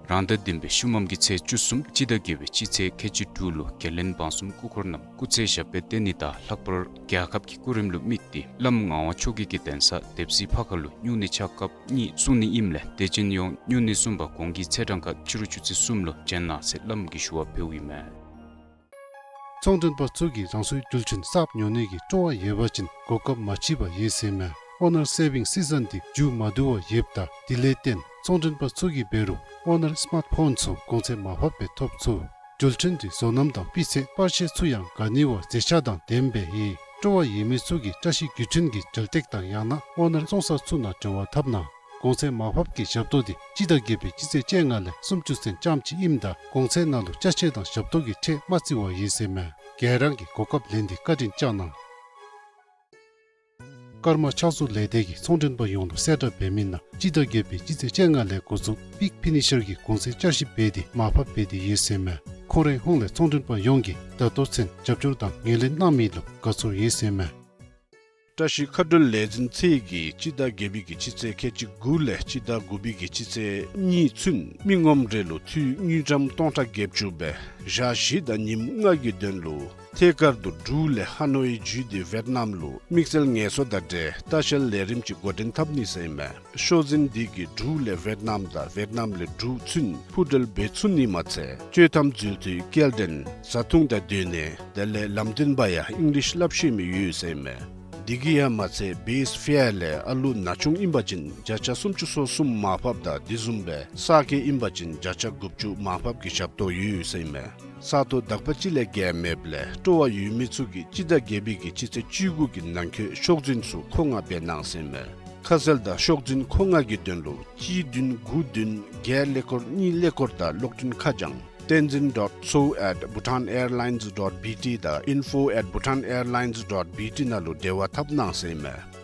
རང་ཟླ་བདུན་པའི་ཤུལ་མམ་གྱི་ཚེས་བཅུ་གསུམ་སྤྱི་ཟླ་བརྒྱད་པའི་སྤྱི་ཚེས་ཁལ་གཅིག་དྲུག་ལུ་རྒྱལ་བློན་འབངས་གསུམ་སྐུ་འཁོར་རྣམས་སྐུ་ཚེ་ཞབས་པད་བརྟན་ནི་དང་ལྷག་པར་རྒྱལ་ཁབ་ཀྱི་སྐུ་རིམ་ལུ་དམིགས་ཏེ་བླམ་ངག་དབང་ཆོས་རྒྱལ་གྱི་གདན་ས་དེབ་སྲིད་ཕ་ཁ་ལུ་སྨྱུང་གནས་ཆ་སྐབས་གཉིས་སྲུང་ནི་ཨིནམ་ལས་དད་ཅན་ཡོངས་སྨྱུང་གནས་སྲུང་པ་གོང་གི་ཚེས་གྲངས་ཁར་ཕྱི་རུ་ཆུ་ཚོད་གསུམ་ལུ་བྱོན་གནང་ཟེར་བླམ་གྱིས་ཞུ་བ་ཕུལཝ་ཨིན་མས། ཚོང་མགྲོན་པ་ཚུ་གིས་རང་སོའི་རྒྱུ་ཆ་གསརཔ་ཉོ་ནི་གི་སྤྲོ་བ་ཡོད་པ་ཅིན་གོ་སྐབས་མ་མཆིས་པ་ཡོད་ཟེར་མས། ཨོ་ནར་སེ་བིང་སི་ཛན་འདི་མཇུག་མ་བསྡུ་བར་ཡོདཔ་ད་དེ་ལས་བརྟེན་ཚོང་མགྲོན་པ་ཚུ་གིས་འབད་རུང་ཨོ་ནར་སི་མཱརཊ་ཕོན་ཚུ་གོང་ཚད་མར་ཕབ་སྦེ་ཐོབ་ཚུགས། འགྲུལ་འཕྲིན་གྱི་བཟོ་རྣམ་དང་སྤུས་ཚད་པར་ཆས་ཚུ་ཡང་ག་ནི་བ་མཛེས་ཆ་དང་ལྡནམ་སྦེ་ཡོད། སྤྲོ་བ་ཡོད་མི་ཚུ་གིས་བཀྲ་ཤིས་བརྒྱུད་འཕྲིན་གྱི་འགྲུལ་སྟེགས་དང་ཡང་ན་ཨོ་ནར་བཙོང་ས་ཚུ་ནང་འབྲེལ་བ་འཐབ་གནང་། གོང་ཚད་མར་ཕབ་ཀྱི་ཞབས་ཏོག་འདི་སྤྱི་ཟླ་བརྒྱད་པའི་སྤྱི་ཚེས་བཅོ་ལྔ་ལས་སུམ་ཅུ་ཚུན་ཙམ་ཅིག་ཨིནམ་ད་གོང་ཚད་ནང་ལུ་ཅ་ཆས་དང་ཞབས་ཏོག་གི་ཁྲལ་མ་བརྩི་བར་ཡོད་ཟེར་མས། ག་ར་གིས་གོ་སྐབས་ལེན་ཏེ་བཀའ་དྲིན་བསྐྱང་གནང་། ཀརྨ་ཕྱག་བཟོ་ལས་སྡེ་གིས་ཚོང་མགྲོན་པ་ཡོངས་ལུ་གསལ་བསྒྲགས་འབད་མི་ནང་སྤྱི་ཟླ་བརྒྱད་པའི་སྤྱི་ཚེས་བཅོ་ལྔ་ལས་འགོ་བཙུགས་པིག་ཕི་ནི་ཤར་གྱི་གོང་ཚད་བསྐྱར་ཞིབ་འབད་དེ་མར་ཕབ་འབད་དེ་ཡོད་ཟེར་མས། ཁོང་རའི་ཧོངས་ལས་ཚོང་མགྲོན་པ་ཡོངས་ཀྱིས་ད་ལྟོ་ཚུན་རྒྱབ་སྐྱོར་དང་ངོས་ལེན་གནང་མི་ལུ་དགའ་ཚོར་ཡོད་ཟེར་མས། བཀྲ་ཤིས་མཁའ་འགྲུལ་ལས་འཛིན་ཚད་ཀྱིས་སྤྱི་ཟླ་བརྒྱད་པའི་གི་སྤྱི་ཚེས་ཁལ་གཅིག་དགུ་ལས་སྤྱི་ཟླ་དགུ་པའི་གི་སྤྱི་ཚེས་གཉིས་ཚུན་མི་ངོམ་རེ་ལུ་འཐུས་དངུལ་ཀྲམ་སྟོང་ཕྲག་བརྒྱད་ཅུ་སྦེ་ཞག་བཞི་དང་ཉིནམ་ལྔ་གི་དོན་ལུ་ཐད་ཀར་དུ་འབྲུག་ལས་ཧ་ནོའི་བརྒྱུད་དེ་ཝེཊ་ནམ་ལུ་དམིགས་བསལ་ངལ་གསོ་དང་འབྲེལ་ལྟ་བཤལ་ལས་རིམ་ཅིག་འགོ་འདྲེན་འཐབ་ནི་ཟེར་མས། ཤོག་འཛིན་འདི་གིས་འབྲུག་ལས་ཝེཊ་ནམ་དང་ཝེཊ་ནམ་ལས་འབྲུག་ཚུན་འཕུར་གྲུ་འབད་ཚུགས་ནི་མ་ཚད་སྤྱོད་ཐམ་འཛུལ་དུས་སྐྱེལ་འདྲེན་བཟའ་འཐུང་དང་སྡོད་གནས་དེ་ལས་ལམ་སྟོན་པ་ཡང་ཨིང་ལིཤ་སླབ་ཤེས་མི་ཡོད་ཟེར་མས། འདི་གིས་ཡང་མ་ཚད་བེསི་ཕེར་ལས་ཨ་ལུ་ན་ཆུང་ཨིན་པ་ཅིན་བརྒྱ་ཆ་སུམ་ཅུ་སོ་གསུམ་མར་ཕབ་དང་དེ་བཟུམ་སྦེ་གསར་སྐྱེས་ཨིན་པ་ཅིན་བརྒྱ་ཆ་དགུ་བཅུ་མར་ཕབ་ཀྱི་ཞབས་ཏོག་ཡོད་ཟེར་མས། ས་སྟོང་དག་པ་ཅིག་ལས་བརྒལ་མེདཔ་ལས་སྤྲོ་བ་ཡོད་མི་ཚུ་གིས་སྤྱི་ཟླ་བརྒྱད་པའི་གི་སྤྱི་ཚེས་བཅུ་དགུ་གི་ནང་འཁོད་ཤོག་འཛིན་ཚུ་མཁོ་མངགས་འབད་གནང་ཟེར་མས། ཁ་གསལ་དང་ཤོག་འཛིན་མཁོ་མངགས་ཀྱི་དོན་ལུ་གཅིག་བདུན་དགུ་བདུན་བརྒྱད་ཀླད་ཀོར་གཉིས་ཀླད་ཀོར་དང་གློག་འཕྲིན་ཁ་བྱང་བསྟན་འཛིན་dot so at bhutan airlines dot B T དང་info at bhutan airlines dot B T ནང་ལུ་འབྲེལ་བ་འཐབ་གནང་ཟེར་མས།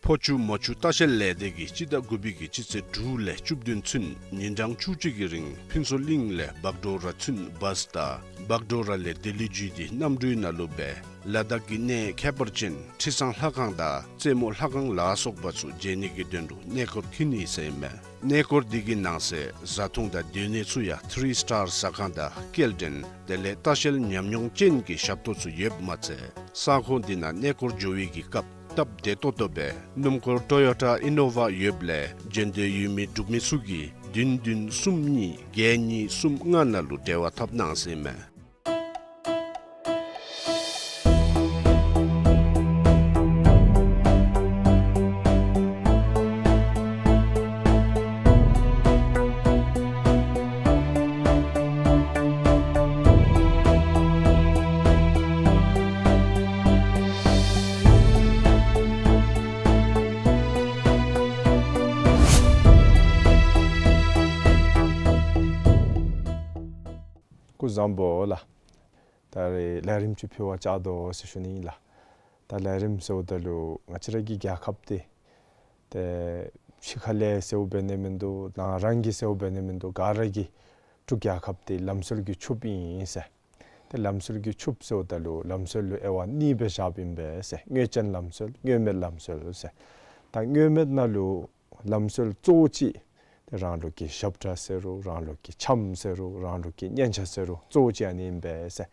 ཕོ་ཆུ་མོ་ཆུ་ལྟ་བཤལ་ལས་སྡེ་གིས་སྤྱི་ཟླ་དགུ་པའི་གི་སྤྱི་ཚེས་དྲུག་ལས་བཅུ་བདུན་ཚུན་ཉིན་གྲངས་བཅུ་གཅིག་གི་རིང་ཕུན་ཚོགས་གླིང་ལས་བག་གྲོ་ར་ཚུན་བཱསི་དང་བག་གྲོ་ར་ལས་ལྡི་ལི་བརྒྱུད་དེ་གནམ་གྲུའི་ནང་ལུ་སྦེ་ལ་དྭགས་ཀྱི་གནས་ཁྱད་པར་ཅན་ཁྲི་བཟང་ལྷ་ཁང་དང་རྩེ་མོ་ལྷ་ཁང་ལ་སོགས་པ་ཚུ་མཇལ་ནི་གི་དོན་ལུ་གནས་སྐོར་འཁྱིད་ནི་ཟེར་མས། གནས་སྐོར་འདི་གི་ནང་གསེས་བཟའ་འཐུང་དང་སྡོད་གནས་ཚུ་ཡང་ཐི་རི་སི་ཊར་ཟ་ཁང་དང་སྐྱེལ་འདྲེན་དེ་ལས་ལྟ་བཤལ་ཉམས་མྱོང་ཅན་གྱི་ཞབས་ཏོག་ཚུ་ཡོདཔ་མ་ཚད་ས་ཁོངས་འདི་ནང་གནས་སྐོར་འགྱོ་བའི་གི་སྐབས་སྟབས་བདེ་ཏོག་ཏོ་སྦེ་སྣུམ་འཁོར་ཊོ་ཡོ་ཊ་ཨི་ནོ་ཝ་ཡོདཔ་ལས་འགྲན་བསྡུར་ཡོད་མི་འབྲུག་མི་ཚུ་གིས་བདུན་བདུན་གསུམ་གཉིས་བརྒྱད་གཉིས་གསུམ་ལྔ་ནང་ལུ་འབྲེལ་བ་འཐབ་གནང་ཟེར་མས། སྐུ་གཟུགས་བཟང་པོ་ལགས། ད་རེས་ལས་རིམ་ཅིག་ཕུལ་བར་བཅར་དོ་ཟེར་ཞུ་ནི་ཨིན་ལགས། ད་ལས་རིམ་ཟེརཝ་ད་ལུ་ང་བཅས་ར་གི་རྒྱལ་ཁབ་འདི་ཏེ་ཕྱི་ཁ་ལས་ཟེརཝ་འབད་ནི་མིན་འདུག། ནང་རང་གི་ཟེརཝ་འབད་ནི་མིན་འདུག། ག་ར་གི་འབྲུག་རྒྱལ་ཁབ་འདི་ལམ་སྲོལ་གྱི་ཕྱུགཔོ་ཨིན་ཟེར། ཏེ་ལམ་སྲོལ་གྱི་ཕྱུགཔོ་ཟེརཝ་ད་ལུ་ལམ་སྲོལ་ལུ་དབྱེ་བ་གཉིས་སྦེ་བཞགཔ་ཨིན་པས་ཟེར། དངོས་ཅན་ལམ་སྲོལ་དངོས་མེད་ལམ་སྲོལ་ཟེར། ད་དངོས་མེད་ནང་ལུ་ལམ་སྲོལ་གཙོ་བོ་ཅིག་ཏེ་རང་ལུགས་ཀྱི་ཞབས་ཁྲ་ཟེར་རུང་རང་ལུགས་ཀྱི་འཆམ་ཟེར་རུང་རང་ལུགས་ཀྱི་སྙན་ཆ་ཟེར་རུང་གཙོ་བོ་ཅིག་ཨ་ནི་ཨིན་པས་ཟེར།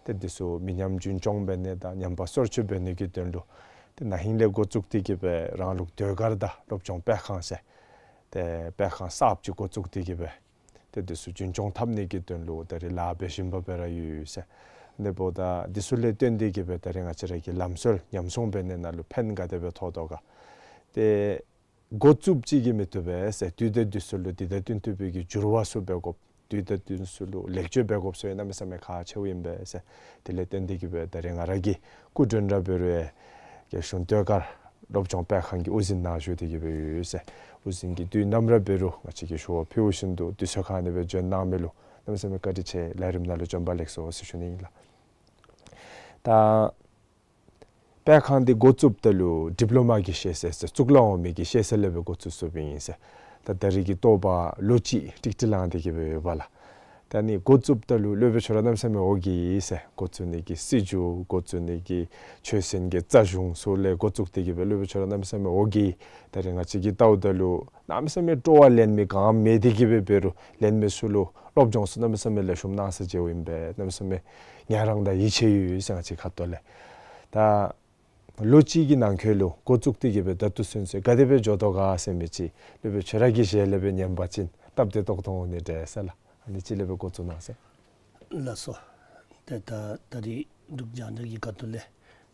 ཏེ་འདི་ཚུ་མི་ཉམས་རྒྱུན་སྐྱོང་འབད་ནི་དང་ཉམས་པ་སོར་ཆུད་འབད་ནི་གི་དོན་ལུ་ཏེ་ན་ཧིང་ལས་འགོ་བཙུགས་ཏེ་གི་སྦེ་རང་ལུགས་ཟློས་གར་དང་སློབ་སྦྱོང་སྤེལ་ཁང་ཟེར་ཏེ་སྤེལ་ཁང་གསརཔ་ཅིག་འགོ་བཙུགས་ཏེ་གི་སྦེ་ཏེ་འདི་ཚུ་རྒྱུན་སྐྱོང་འཐབ་ནི་གི་དོན་ལུ་ད་རེས་ལཱ་འབད་བཞིན་པ་སྦེ་ར་ཡོད་ཟེར། དེ་འབདཝ་ད་འདི་ཚུ་ལས་བརྟེན་ཏེ་གི་སྦེ་ད་རེས་ང་བཅས་ར་གི་ལམ་སྲོལ་ཉམས་སྲུང་འབད་ནི་ནང་ལུ་ཕན་ག་དེ་སྦེ་ཐོགས་དོ་ག། ཏེ་འགོ་བཙུགསཔ་ཅིག་གིས་མི་བཏུབ་པས་ཟེར། དུས་དང་དུས་སུ་ལུ་དེ་དང་བསྟུན་ཐུབ་པའི་གི་འགྱུར་བ་ཚུ་འབད་དགོཔ། དུས་དང་དུས་སུ་ལུ་ལེགས་བཅོས་འབད་དགོཔ་ཟེར་གནམ་མེད་ས་མེད་ཁག་ཆེཝ་ཨིན་པས་ཟེར། དེ་ལས་བརྟེན་ཏེ་གི་སྦེ་ད་རེས་ང་ར་གི་སྐུ་མགྲོན་ར་འབད་རུང་ཡང་རྒྱལ་གཞུང་ཟློས་གར་སློབ་སྦྱོང་སྤེལ་ཁང་གི་དབུ་འཛིན་ནང་བཞུགས་ཏེ་གི་སྦེ་ཡོད་ཟེར། དབུ་འཛིན་གྱིས་དུས་ནམ་ར་འབད་རུང་ང་བཅས་ཀྱིས་ཞུ་བ་ཕུལ་བཞིན་དུ་དུས་ཚོད་ཁར་ཨ་ནི་སྦེ་འབྱོན་གནང་མི་ལུ་གནམ་མེད་ས་མེད་བཀའ་དྲིན་ཆེ། ལས་རིམ་ནང་ལུ་བྱོན་པ་ལེགས་སོ་ཟེར་ཞུ་ནི་ཨིན་ལགས། ད་སྤེལ་ཁང་འདི་འགོ་བཙུགསཔ་ད་ལུ་ཌིབ་ལོ་མ་གི་ཤེས་ཚད་ཟེར་གཙུག་ལག་འོག་མའི་གི་ཤེས་ཚད་ལས་སྦེ་འགོ་བཙུགས་བཙུགསཔ་ཨིན་ཟེར། ད་ད་རེས་ཀྱི་ཏོག་པ་ལོ་གཅིག་ཀྲིག་ཀྲི་ལང་སྟེ་གི་སྦེ་ཡོདཔ་ལགས། ད་ནི་འགོ་བཙུགསཔ་ད་ལུ་སློབ་དཔོན་ཁྱོད་ར་གནམ་མེད་ས་མེད་འོ་བརྒྱལ་ཡི་ཟེར། འགོ་བཙུགས་ནི་གི་སྲིད་བྱུས་འགོ་བཙུགས་ནི་གི་ཆོས་ཚན་གྱི་རྩ་གཞུང་ཚུ་ལས་འགོ་བཙུགས་ཏེ་གི་སྦེ་སློབ་དཔོན་ཁྱོད་ར་གནམ་མེད་ས་མེད་འོ་བརྒྱལ་ཡི། ད་རེས་ང་བཅས་ཀྱིས་བལྟཝ་ད་ལུ་གནམ་མེད་ས་མེད་སྤྲོ་བ་ལེན་མི་ག་མེད་དེ་གི་སྦེ་འབད་རུང་ལེན་མི་ཚུ་ལུ་སློབ་སྦྱོང་ཚུ་གནམ་མེད་ས་མེད་ལེགས་ཤོམ་གནང་ས་ཅིག་ཨིན་པས། གནམ་མེད་ས་མེད་ངལ་རངས་དང་ཡིད་ཆེས་ཡོད་ཟེར་ང་བཅས་ཁ་ཐུག་ལས། ད་ལོ་གཅིག་གི་ནང་འཁོད་ལུ་འགོ་བཙུགས་ཏེ་གི་སྦེ་ད་ལྟོ་ཚུན་ཚོད་ག་དེ་སྦེ་འགྱོ་དོ་ག་ཟེར་མི་ཅིག་སློབ་དཔོན་ཁྱོད་ར་གི་ཞལ་ལས་སྦེ་ཉན་པ་ཅིན་སྟབས་བདེ་ཏོག་ཏོ་འོང་ནི་འདྲས་ཟེར་ལགས། ཨ་ནི་ཅིག་ལས་སྦེ་འགོ་བཙུགས་གནང་ཟེར། ལགས་སོ། ཏེ་ད་ད་རེས་འབྲུག་རྒྱང་བསྒྲགས་ཀྱི་ཁ་ཐུག་ལས་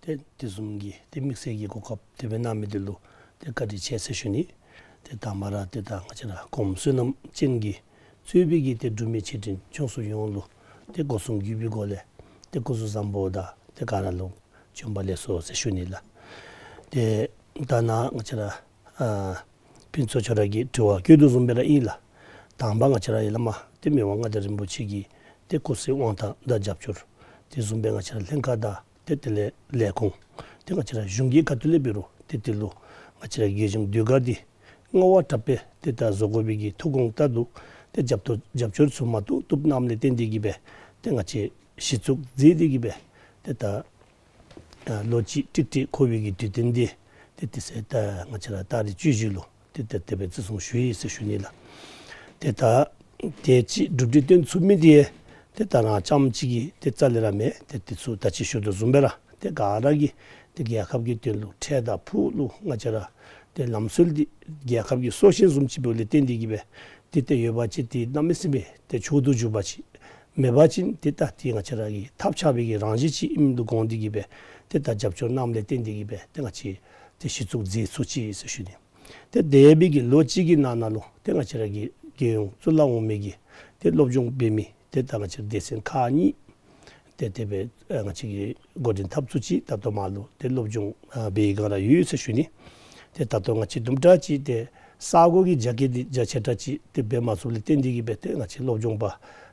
ཏེ་དེ་བཟུམ་གྱི་ཏེ་དམིགས་བསལ་གྱི་གོ་སྐབས་དེ་སྦེ་གནང་མི་འདི་ལུ་ཏེ་བཀའ་དྲིན་ཆེ་ཟེར་ཞུ་ནི། ཏེ་དང་པ་ར་ཏེ་ད་ང་བཅས་ར་གོངམ་བསོད་ནམས་ཅན་གྱིས་གཙོས་པའི་གི་ཏེ་འབྲུག་མི་ཆེ་འབྲིང་ཆུང་གསུམ་ཡོངས་ལུ་ཏེ་སྒོ་གསུམ་གུས་པའི་སྒོ་ལས་ཏེ་སྐུ་གཟུགས་བཟང་པོ་དང་ཏེ་ག་ར་ལུ་བྱོན་པ་ལེགས་སོ་ཟེར་ཞུ་ནི་ལགས། ཏེ་ད་ནཱ་ང་བཅས་ར་ཨ་ཕུན་ཚོགས་ཁྱོད་ར་གི་དྲི་བ་བཀོད་དོ་བཟུམ་སྦེ་ར་ཨིན་ལགས། དང་པ་ང་བཅས་ར་ཡ་བླ་མ་ཏེ་མི་དབང་མངའ་བདག་རིན་པོ་ཆེ་གི་ཏེ་སྐུ་ཚེ་དབང་ཐང་དང་རྒྱབ་སྐྱོར། དེ་བཟུམ་སྦེ་ང་བཅས་ར་ལྷན་ཁག་དང་ཏེ་དེ་ལས་ལས་ཁུངས་ཏེ་ང་བཅས་ར་གཞུང་གི་ཁ་ཐུག་ལས་འབད་རུང་ཏེ་དེ་ལུ་ང་བཅས་ར་རྒྱལ་གཞུང་ཟློས་གར་འདི་བསྔོ་བ་དྲག་པོ་ཏེ་ད་བཟོ་དགོ་པའི་གི་ཐུགས་དགོངས་བཏབ་འདུག། ཏེ་རྒྱབ་ཏུ་རྒྱབ་སྐྱོར་ཚུ་མ་བཏུབ་བཏུབ་གནངམ་ལས་བརྟེན་ཏེ་གིས་སྦེ་ཏེ་ང་བཅས་གཞི་བཙུགས་མཛད་དེ་གིས་སྦེ་ཏེ་ད་ཨ་ལོ་གཅིག་ཀྲིག་ཀྲི་འཁོར་བའི་གི་དུས་སྟོན་འདི་ཏེ་དེ་ཚེ་ད་ང་བཅས་ར་ཏ་རིག་བཅུ་བཞི་ལུ་ཏེ་ཏེ་དེ་སྦེ་བརྩི་སྲུང་ཞུ་ཡི་ཟེར་ཞུ་ནི་ལགས། ཏེ་ད་དེ་ཅིག་གྲུབ་འབྲས་སྟོན་ཚུགས་མི་འདི་ཏེ་ད་རང་རྐྱངམ་གཅིག་གི་ཏེ་རྩ་ལས་ར་མེན། ཏེ་དེ་ཚུ་ད་ཅི་ཞུ་དོ་བཟུམ་སྦེ་ར་ཏེ་ག་ར་གིས་ཏེ་རྒྱལ་ཁབ་ཀྱི་དོན་ལུ་འཕྲལ་དང་ཕུགས་ལུ་ང་བཅས་ར་ཏེ་ལམ་སྲོལ་འདི་རྒྱལ་ཁབ་ཀྱི་སྲོག་ཤིང་བཟུམ་ཅིག་འབདཝ་ལས་བརྟེན་ཏེ་གིས་སྦེ་ཏེ་ཏེ་ཡོད་པ་ཅིན་ཏེ་གནམ་མེད་ས་མེད་ཏེ་མཆོག་ཏུ་གྱུར་པ་ཅིག། མེད་པ་ཅིན་ཏེ་ད་ཏེ་ང་བཅས་ར་གི་ཐབས་ཆག་པའི་གི་རང་བཞིན་ཅིག་ཨིནམ་ལུ་དགོངས་ཏེ་གིས་སྦེ་ཏེ་ད་རྒྱབ་སྐྱོར་གནངམ་ལས་བརྟེན་ཏེ་གིས་སྦེ་ཏེ་ང་བཅས་ཏེ་གཞི་བཙུགས་མཛད་ཚུགས་ཅི་ཟེར་ཞུ་ནི། ཏེ་འདས་པའི་གི་ལོ་གཅིག་གི་ནང་ན་ལུ་ཏེ་ང་བཅས་ར་གི་རྒྱལ་ཡོངས་གཙུག་ལག་འོག་མའི་གི་ཏེ་སློབ་སྦྱོང་འབད་མི་ཏེ་ད་ང་བཅས་ར་སྡེ་ཚན་ཁག་གཉིས་ཏེ་དེ་སྦེ་ཨ་ང་བཅས་ཀྱིས་འགོ་འདྲེན་འཐབ་ཚུགས་ཅི། ད་ལྟོ་མར་ལུ་ཏེ་སློབ་སྦྱོང་ཨ་འབད་བའི་སྒང་ར་ཡོད་ཟེར་ཞུ་ནི། ཏེ་ད་ལྟོ་ང་བཅས་དུམ་གྲ་ཅིག་ཏེ་ས་གོ་གི་རྒྱ་སྐྱེད་འདི་རྒྱ་ཆེ་དྲགས་ཅིག་ཏེ་འབད་མ་ཚུགསཔ་ལས་བརྟེན་ཏེ་གིས་སྦེ་ཏེ་ང་བཅས་སློབ་སྦྱོང་པ་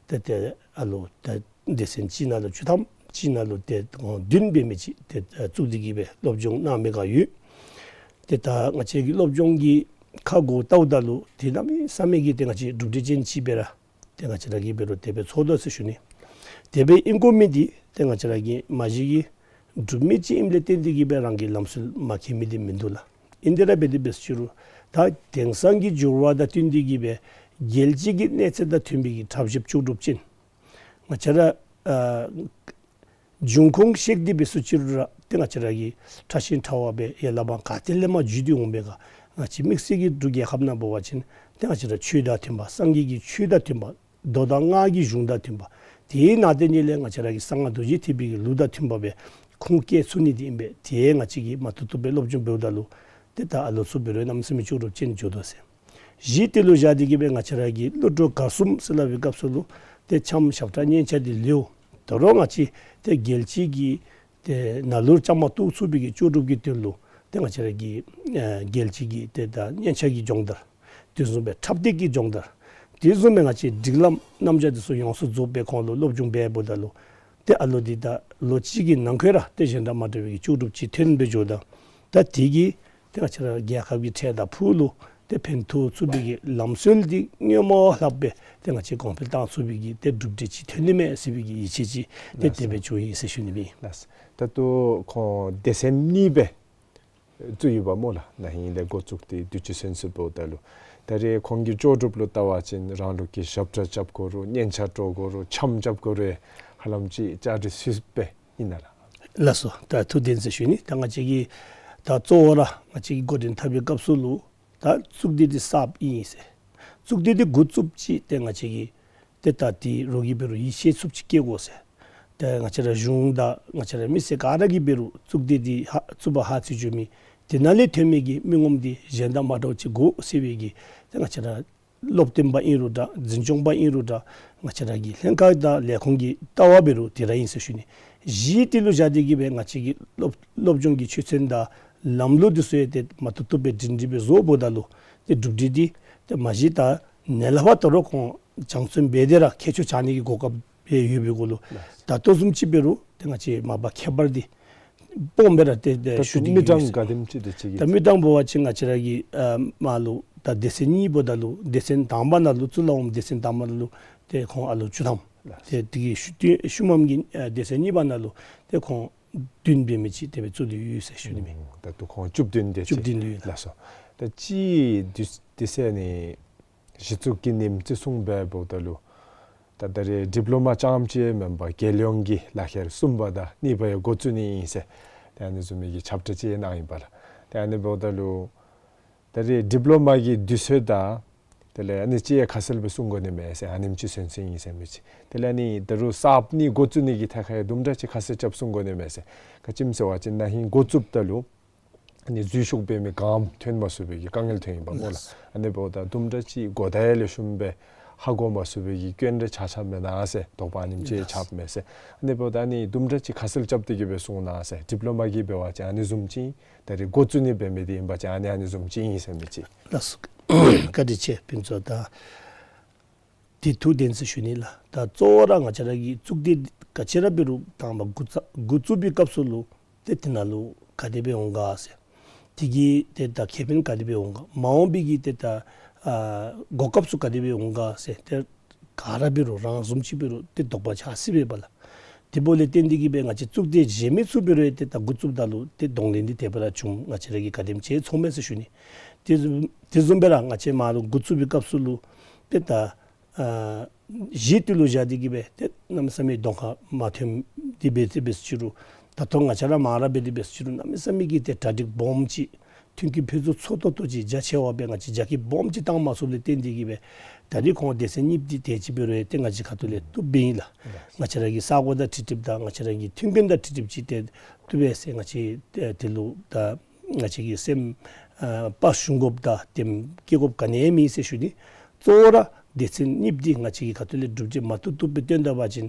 ཏེ་ཏེ་ཨ་ལོ་ཏེ་སྡེ་ཚན་གཅིག་ནང་ལུ་བཅུ་ཐམ་གཅིག་ནང་ལུ་ཏེ་ཁོང་བདུན་འབད་མི་ཅིག་ཏེ་ཨ་བཙུགས་ཏེ་གིས་སྦེ་སློབ་སྦྱོང་གནང་མི་སྒང་ཡོད། ཏེ་ད་ང་བཅས་ཀྱི་སློབ་སྦྱོང་གི་ཁ་གོ་བལྟཝ་ད་ལུ་ཏེ་གནམ་མེད་ས་མེད་ཀྱི་ཏེ་ང་བཅས་གྲུབ་འབྲས་ཅན་ཅིག་སྦེ་ར་ཏེ་ང་བཅས་ར་གིས་འབད་རུང་དེ་སྦེ་ཚོར་དོ་ཟེར་ཞུ་ནི། དེ་སྦེ་ཨིན་དགོ་མི་འདི་ཏེ་ང་བཅས་ར་གིས་མ་གཞི་གི་འབྲུག་མི་ཅིག་ཨིནམ་ལས་བརྟེན་ཏེ་གིས་སྦེ་རང་གི་ལམ་སྲོལ་མ་མཁྱེན་མི་འདི་མིན་འདུག་ལགས། ཨིན་དེ་ར་འབད་དེ་འབད་ཟེར་ཞུ་རུང་ད་དེང་སང་གི་འགྱུར་བ་དང་བསྟུན་ཏེ་གིས་སྦེ་རྒྱལ་སྤྱི་གི་གནས་ཚད་དང་མཐུན་པའི་གི་འཁྲབ་ཞིབ་ལྕོགས་གྲུབ་ཅན་ང་བཅས་ར་ཨ་འབྱུང་ཁུངས་བཤད་དེ་འབད་ཟེར་ཞུ་རུང་ར་ཏེ་ང་བཅས་ར་གི་ཕྲ་ཞིང་ཕྲ་བ་སྦེ་ཡ་ལ་མ་ག་ཏེ་ལས་མར་བརྒྱུད་དེ་འོང་མི་ག་ང་བཅས་དམིགས་བསལ་གྱི་འབྲུག་རྒྱལ་ཁབ་ནང་འབད་བ་ཅིན་ཏེ་ང་བཅས་ར་ཆོས་དང་མཐུན་པ་སངས་རྒྱས་ཀྱི་ཆོས་དང་མཐུན་པ་མདོ་དང་སྔགས་ཀྱི་གཞུང་དང་མཐུན་པ་དེའི་ནང་དེ་ཉིད་ལས་ང་བཅས་ར་གི་གསང་སྔགས་རྡོ་རྗེ་ཐེག་པའི་གི་ལུགས་དང་མཐུན་པ་སྦེ་ཁུངས་སྐྱེལ་ཚུགས་ནི་འདི་ཨིན་པས། ཏེ་ང་བཅས་ཀྱིས་མ་བཏུབ་བཏུབ་སྦེ་སློབ་སྦྱོང་འབདཝ་ད་ལུ་ཏེ་ད་ཨ་ལོ་ཚུ་འབད་རུང་གནམ་མེད་ས་མེད་ལྕོགས་གྲུབ་ཅན་འགྱོ་དོ་ཟེར། གཞི་དེ་ལུ་བཞག་སྟེ་གིས་སྦེ་ང་བཅས་ར་གི་གློད་གྲོལ་གར་གསུམ་ཟེར་སླབ་པའི་སྐབས་སུ་ལུ་ཏེ་འཆམ་ཞབས་ཁྲ་སྙན་ཆ་འདི་ལེའུ་ད་རུང་ང་བཅས་ཏེ་རྒྱལ་སྤྱི་གི་ཏེ་ནང་ལུ་བཅའ་མར་གཏོགས་ཚུགས་པའི་གི་ལྕོགས་གྲུབ་ཀྱི་དོན་ལུ་ཏེ་ང་བཅས་ར་གི་ཨ་རྒྱལ་སྤྱི་གི་ཏེ་ད་སྙན་ཆ་གི་སྦྱོང་བརྡར་དེ་བཟུམ་སྦེ་འཁྲབ་སྟེགས་ཀྱི་སྦྱོང་བརྡར་དེ་བཟུམ་སྦེ་ང་བཅས་སྒྲིག་ལམ་རྣམ་གཞག་དེ་ཚུ་ཡོངས་སུ་རྫོགསཔ་སྦེ་ཁོང་ལུ་སློབ་སྦྱོང་འབད་འབདཝ་ད་ལུ་ཏེ་ཨ་ལོ་འདི་ད་ལོ་གཅིག་གི་ནང་འཁོད་ར་ཏེ་གཞན་དང་མ་འདྲ་བའི་གི་ལྕོགས་གྲུབ་ཅིག་ཐོན་སྦེ་འགྱོཝ་ད་ད་དེ་གིས་ཏེ་ང་བཅས་ར་རྒྱལ་ཁབ་ཀྱི་འཕྲལ་དང་ཕུགས་ལུ་ཏེ་ཕན་ཐོགས་ཚུགས་པའི་གི་ལམ་སྲོལ་འདི་སྔོན་མ་ལྷགཔ་སྦེ་ཏེ་ང་བཅས་གོང་འཕེལ་བཏང་ཚུགས་པའི་གི་ཏེ་གྲུབ་འབྲས་ཅིག་ཐོན་ནི་མས་ཟེར་བའི་གི་ཡིད་ཆེས་ཅིག་ཏེ་ལགས་དེ་སོ། སྦེ་བྱུང་ཡི་ཟེར་ཞུ་ནི་མས། ལགས་སོ། ད་ལྟོ་ཁོང་སྡེ་ཚན་གཉིས་སྦེ་བཙུགས་ཡོདཔ་སྨོ་ལགས། ན་ཧིང་ལས་འགོ་བཙུགས་ཏེ་དུས་ཅི་ཚུན་ཚོད་འབདཝ་ད་ལུ་ད་རེས་ཁོང་གི་ལྕོགས་གྲུབ་ལུ་བལྟ་བ་ཅིན་རང་ལུགས་ཀྱི་ཞབས་ཁྲ་རྐྱབ་དགོ་རུང་སྙན་ཆ་དཀྲོག་དགོ་རུང་འཆམ་རྐྱབ་དགོ་རུང་ཧ་ལམ་ཅིག་བཅའ་སྒྲིག་ཚུ་སྦེ་ཨིན་ན་ལགས། ལགས་སོ། ད་ཐུགས་བདེན་ཟེར་ཞུ་ནི། ད་ང་བཅས་ཀྱིས་ད་གཙོ་བོ་ར་ང་བཅས་ཀྱིས་འགོ་འདྲེན་འཐབ་པའི་སྐབས་སུ་ལུ་ད་གཙུག་སྡེ་འདི་གསརཔ་ཨིན་ཟེར། གཙུག་སྡེ་འདི་འགོ་བཙུགསཔ་ཅིག་ཏེ་ང་བཅས་ཀྱིས་ཏེ་ད་འདི་རོགས་ཀྱིས་འབད་རུང་ཡིད་ཆེས་ཚུགསཔ་ཅིག་བསྐྱེད་དགོ་ཟེར། ཏེ་ང་བཅས་ར་གཞུང་དང་ང་བཅས་ར་མི་སེར་ག་ར་གིས་འབད་རུང་གཙུག་སྡེ་འདི་ཧ་གཙུག་པ་ཧ་ཅིག་འགྱོ་མི་དེ་ནང་ལས་ཐོན་མི་གི་མི་ངོམ་འདི་གཞན་དང་མ་འདྲཝ་ཅིག་དགོ་ཟེར་བའི་གི་ཏེ་ང་བཅས་ར་སློབ་སྟོན་པ་ཨིན་རུང་འདྲ་འཛིན་སྐྱོང་པ་ཨིན་རུང་འདྲ་ང་བཅས་ར་གི་ལྷན་ཁག་དང་ལས་ཁུངས་ཀྱི་ལྟ་བ་འབད་རུང་དེ་ར་ཨིན་ཟེར་ཞུ་ནི། གཞི་དེ་ལུ་བཞག་སྟེ་གིས་སྦེ་ང་བཅས་ཀྱི་སློབ་སློབ་སྦྱོང་གི་ཆོས་ཚན་དང་ལམ་ལུགས་འདི་ཚུ་ཡང་ཏེ་མ་བཏུབ་བཏུབ་སྦེ་སྒྲིང་སྒྲིང་སྦེ་བཟོ་འབདཝ་ད་ལུ་ཏེ་གྲུབ་འབྲས་འདི་ཏེ་མ་གཞི་ད་ནཱ་ལས་ཕར་ད་རུང་ཁོང་སྦྱང་བརྩོན་འབད་དེ་ར་ཁྱད་ཆོས་ཆགས་ནི་གི་གོ་སྐབས་སྦེ་ཡོད་པའི་གུ་ལུ་ད་ལྟོ་བཟུམ་ཅིག་འབད་རུང་ཏེ་ང་བཅས་མ་པ་ཁྱད་པར་འདི་སྤོངས་སྦེ་ར་ཏེ་ཏེ་ད་ཞུ་སྟེ་མི་གྲངས་ག་དེམ་ཅིག་དེ་ཅིག་གི་ད་མི་གྲངས་འབད་བ་ཅིན་ང་བཅས་ར་གི་ཨ་མར་ལུ་ད་སྡེ་ཚན་གཉིས་འབདཝ་ད་ལུ་སྡེ་ཚན་དང་པ་ནང་ལུ་གཙུག་ལག་འོགམ་སྡེ་ཚན་དང་པ་ནང་ལུ་ཏེ་ཁོང་ཨ་ལོ་བཅུ་ཐམ། ལགས། ཏེ་དེ་གི་ཤུལ་ཤུལ་མམ་གྱི་ཨ་སྡེ་ཚན་གཉིས་པ་ནང་ལུ་ཏེ་ཁོང་བདུན་འབད་མི་ཅིག་དེ་སྦེ་བཙུགས་ཏེ་ཡོད་ཟེར་ཞུ་ནི་མས། ད་ལྟོ་ཁོང་བཅུ་བདུན་དེ་ཅིག་བཅུ་བདུན་ལུ་ཡོད། ལགས་སོ། ད་ཅི་དུས་དུས་ཚོད་ནི་གཞི་བཙུགས་ཀྱི་ཉིནམ་བརྩི་སྲུང་འབད་འབདཝ་ད་ལུ་ད་ད་རེས་ཌིབ་ལོ་མ་རྐྱངམ་ཅིག་མེན་པར་རྒྱལ་ཡོངས་ཀྱི་ལག་ཁྱེར་གསུམ་པ་དང་གཉིས་པ་ཡང་འགོ་བཙུགས་ནི་ཨིན་ཟེར་ཏེ་ཨ་ནི་བཟུམ་མའི་གི་ཁྱབ་བསྒྲགས་ཅིག་གནང་ཡི་པ་ལགས། ཏེ་ཨ་ནི་འབདཝ་ད་ལུ་ད་རེས་ཌིབ་ལོ་མ་གི་དུས་ཚོད་དང་ དེ་ལས་ཨ་ནི་ཅིག་ཡང་ཁ་གསལ་སྦེ་གསུང་དགོ་ནི་མས་ཟེར། ཨ་ནེམ་ཅིག་སོན་སོན་ཨིན་ཟེར་མི་ཅིག། དེ་ལས་ཨ་ནི་ད་རུང་གསརཔ་ནི་འགོ་བཙུགས་ནི་གི་ཐད་ཁར་ཡང་དུམ་གྲ་ཅིག་ཁ་གསལ་རྐྱབ་གསུང་དགོ་ནི་མས་ཟེར། ག་ཅི་སྨོ་ཟེར་བ་ཅིན་ན་ཧིང་འགོ་བཙུགསཔ་ད་ལུ་ཨ་ནི་འཛུལ་ཞུགས་འབད་མི་ག་ཡང་ཐོན་མ་ཚུགས་པའི་གི་དཀའ་ངལ་ཐོན་ཡི་པ་སྨོ་ལགས། ཨ་ནི་འབདཝ་ད་དུམ་གྲ་ཅིག་གོ་བརྡ་ཡང་ལེགས་ཤོམ་སྦེ་ཧ་གོ་མ་ཚུགས་པའི་གི་སྐྱོན་རེ་ཆགས་ཆགསཔ་མེན་ན་ཟེར་དོགས་པ་ཨ་ནེམ་ཅིག་ཆགསཔ་མས་ཟེར། ཨ་ནི་འབདཝ་ད་ཨ་ནི་དུམ་གྲ་ཅིག་ཁ་གསལ་རྐྱབ་སྟེ་གི་སྦེ་གསུང་གནང་ཟེར། ཌིབ་ལོ་མ་གི་འབད་བ་ཅིན་ཨ་ནི་བཟུམ་ཅིག་ཨིན། ད་རེས་འགོ་བཙུགས་ནི་འབད་མི་འདི་ཨིན་པ་ཅིན་ཨ་ནི་ཨ་ནི་བཟུམ་ཅིག་ཨིན་ཟེར་མི་ཅིག། ལགས་སོ། བཀའ་དྲིན་ཆེ་ཕུན་ཚོགས། ད་དེ་ཐུགས་བདེན་ཟེར་ཞུ་ནི་ལགས། ད་གཙོ་བོ་ར་ང་བཅས་ར་གི་གཙུག་སྡེ་ག་ཅི་ར་འབད་རུང་དང་པ་འགོ་བཙུགས་འགོ་བཙུགས་པའི་སྐབས་སུ་ལུ་ཏེ་དེ་ནང་ལུ་ག་དེ་སྦེ་འོང་ག་ཟེར། དེ་གི་ཏེ་ད་ཁེ་ཕན་ག་དེ་སྦེ་འོང་ག། མ་འོངས་པའི་གི་ཏེ་ད་ཨ་གོ་སྐབས་ཚུ་ག་དེ་སྦེ་འོང་ག་ཟེར། ཏེ་ག་ར་འབད་རུང་རང་བཟུམ་ཅིག་འབད་རུང་ཏེ་དོགས་པ་ཆགས་སྲིད་པས་པ་ལགས། དེ་འབདཝ་ལས་བརྟེན་ཏེ་གི་སྦེ་ང་བཅས་གཙུག་སྡེ་གཞན་མི་ཚུ་འབད་རུང་ཏེ་ད་འགོ་བཙུགསཔ་ད་ལུ་ཏེ་གདོང་ལེན་འདི་དེ་སྦེ་ར་བྱུང་། ང་བཅས་ར་གིས་ག་དེམ་ཅིག་ཚོརཝ་མས་ཟེར་ཞུ་ནི། དེ་བཟུམ་དེ་བཟུམ་སྦེ་ར་ང་བཅས་མར་ལུ་འགོ་བཙུགས་པའི་སྐབས་སུ་ལུ་ཏེ་ད་ཨ་གཞི་དེ་ལུ་བཞག་སྟེ་གི་སྦེ་ཏེ་གནམ་མེད་ས་མེད་གདོང་ཁ་མ་ཐོན་ཏེ་འབད་དེ་འབད་ཟེར་ཅི་རུང་ད་ལྟོ་ང་བཅས་ར་མར་ར་འབད་དེ་འབད་ཟེར་ཅི་རུང་གནམ་མེད་ས་མེད་ཀྱི་ཏེ་གྲ་སྒྲིག་སྦོམ་ཅིག་མཐུན་རྐྱེན་ཕུན་སུམ་ཚོགས་ཏོག་ཏོ་ཅིག་རྒྱ་ཆེ་བ་སྦེ་ང་བཅས་རྒྱ་སྐྱེད་སྦོམ་ཅིག་བཏང་མ་ཚུགསཔ་ལས་བརྟེན་ཏེ་གི་སྦེ་ད་རེས་ཁོང་སྡེ་ཚན་གཉིསཔ་འདི་དེ་ཅིག་འབད་རུང་ཏེ་ང་བཅས་ཁ་ཐུག་ལས་བཏུབ་པས་ཨིན་ལགས། ང་བཅས་ར་གི་ས་གོ་དང་འཁྲིལ་ཏེ་དང་ང་བཅས་ར་གི་མཐུན་རྐྱེན་དང་འཁྲིལ་ཏེ་ཅིག་ཏེ་བཏུབ་པས་ཟེར་ང་བཅས་ཨེ་དེ་ལུ་ད་ང་བཅས་ཀྱིས་སེམས་ཨ་དཔའ་ཞུམ་དགོཔ་དང་དེམ་སྐྱེ་དགོཔ་ག་ནི་ཡང་མེད་ཟེར་ཞུ་ནི། གཙོ་བོ་ར་སྡེ་ཚན་གཉིསཔ་འདི་ང་བཅས་ཀྱི་ཁ་ཐུག་ལས་གྲུབ་འབྲས་མ་ཐོབ་ཐོབ་སྦེ་བཏོན་ད་པ་ཅིན་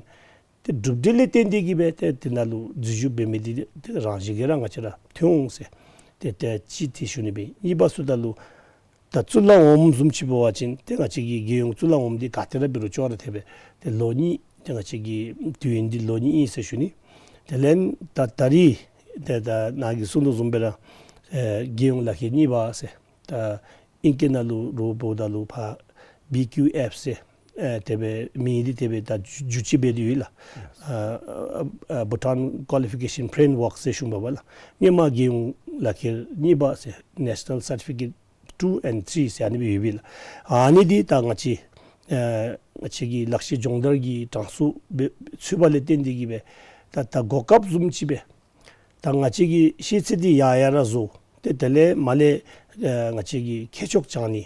ཏེ་གྲུབ་འབྲས་ལས་བརྟེན་ཏེ་གི་སྦེ་ཏེ་དེ་ནང་ལུ་འཛུལ་ཞུགས་འབད་མི་འདི་ཏེ་རང་བཞིན་གྱིས་ར་ང་བཅས་ར་ཐོན་འོང་ཟེར། ཏེ་ཏེ་གཅིག་དེ་ཞུ་ནི་སྦེ་གཉིས་པ་ཚུ་ད་ལུ་ད་གཙུག་ལག་འོགམ་བཟུམ་ཅིག་འབད་བ་ཅིན་ཏེ་ང་བཅས་ཀྱི་རྒྱལ་ཡོངས་གཙུག་ལག་འོགམ་འདི་ག་ཏེ་ར་འབད་རུང་ཅོག་ར་འཐདཔ་སྦེ་ཏེ་ལོ་གཉིས་ཏེ་ང་བཅས་ཀྱི་དུས་ཡུན་འདི་ལོ་གཉིས་ཨིན་ཟེར་ཞུ་ནི། དེ་ལས་ད་ད་རེས་ཏེ་ད་ནཱ་གིས་གསུངས་དོ་བཟུམ་སྦེ་ར་ཨེ་རྒྱལ་ཡོངས་ལག་ཁྱེར་གཉིས་པ་ཟེར་ད་ཨིང་སྐད་ནང་ལུ་རོགས་འབདཝ་ད་ལུ་ཕར་བི་ཀིའུ་ཨེཕ་ཟེར་ཨེ་དེ་སྦེ་མིང་འདི་དེ་སྦེ་ད་བསྒྱུར་བསྒྱུར་བཅོས་འབད་དེ་ཡོད་ལགས། ཨ་ཨ་ཨ་Bhutan Qualification Framework ཟེར་ཞུཝ་མས་པ་ལགས། སྔོན་མ་རྒྱལ་ཡོངས་ལག་ཁྱེར་གཉིས་པ་ཟེར་National Certificate two and three ཟེར་ཨ་ནི་སྦེ་ཡོད་པས་ལགས། ཨ་ནི་འདི་ད་ང་བཅས་ཨེ་ང་བཅས་ཀྱི་ལག་ཤེས་སྦྱོང་བརྡར་གྱི་གྲངས་སུ་སྦེ་ཚུད་པ་ལས་བརྟེན་ཏེ་གི་སྦེ་ད་ད་གོ་སྐབས་བཟུམ་ཅིག་སྦེ་ད་ང་བཅས་ཀྱི་ཤེས་ཚད་འདི་ཡར་ཡར་ར་བཟོ། ཏེ་དེ་ལས་མར་ལས་ཨེ་ང་བཅས་ཀྱི་ཁྱད་ཆོས་སྦྱང་ནི།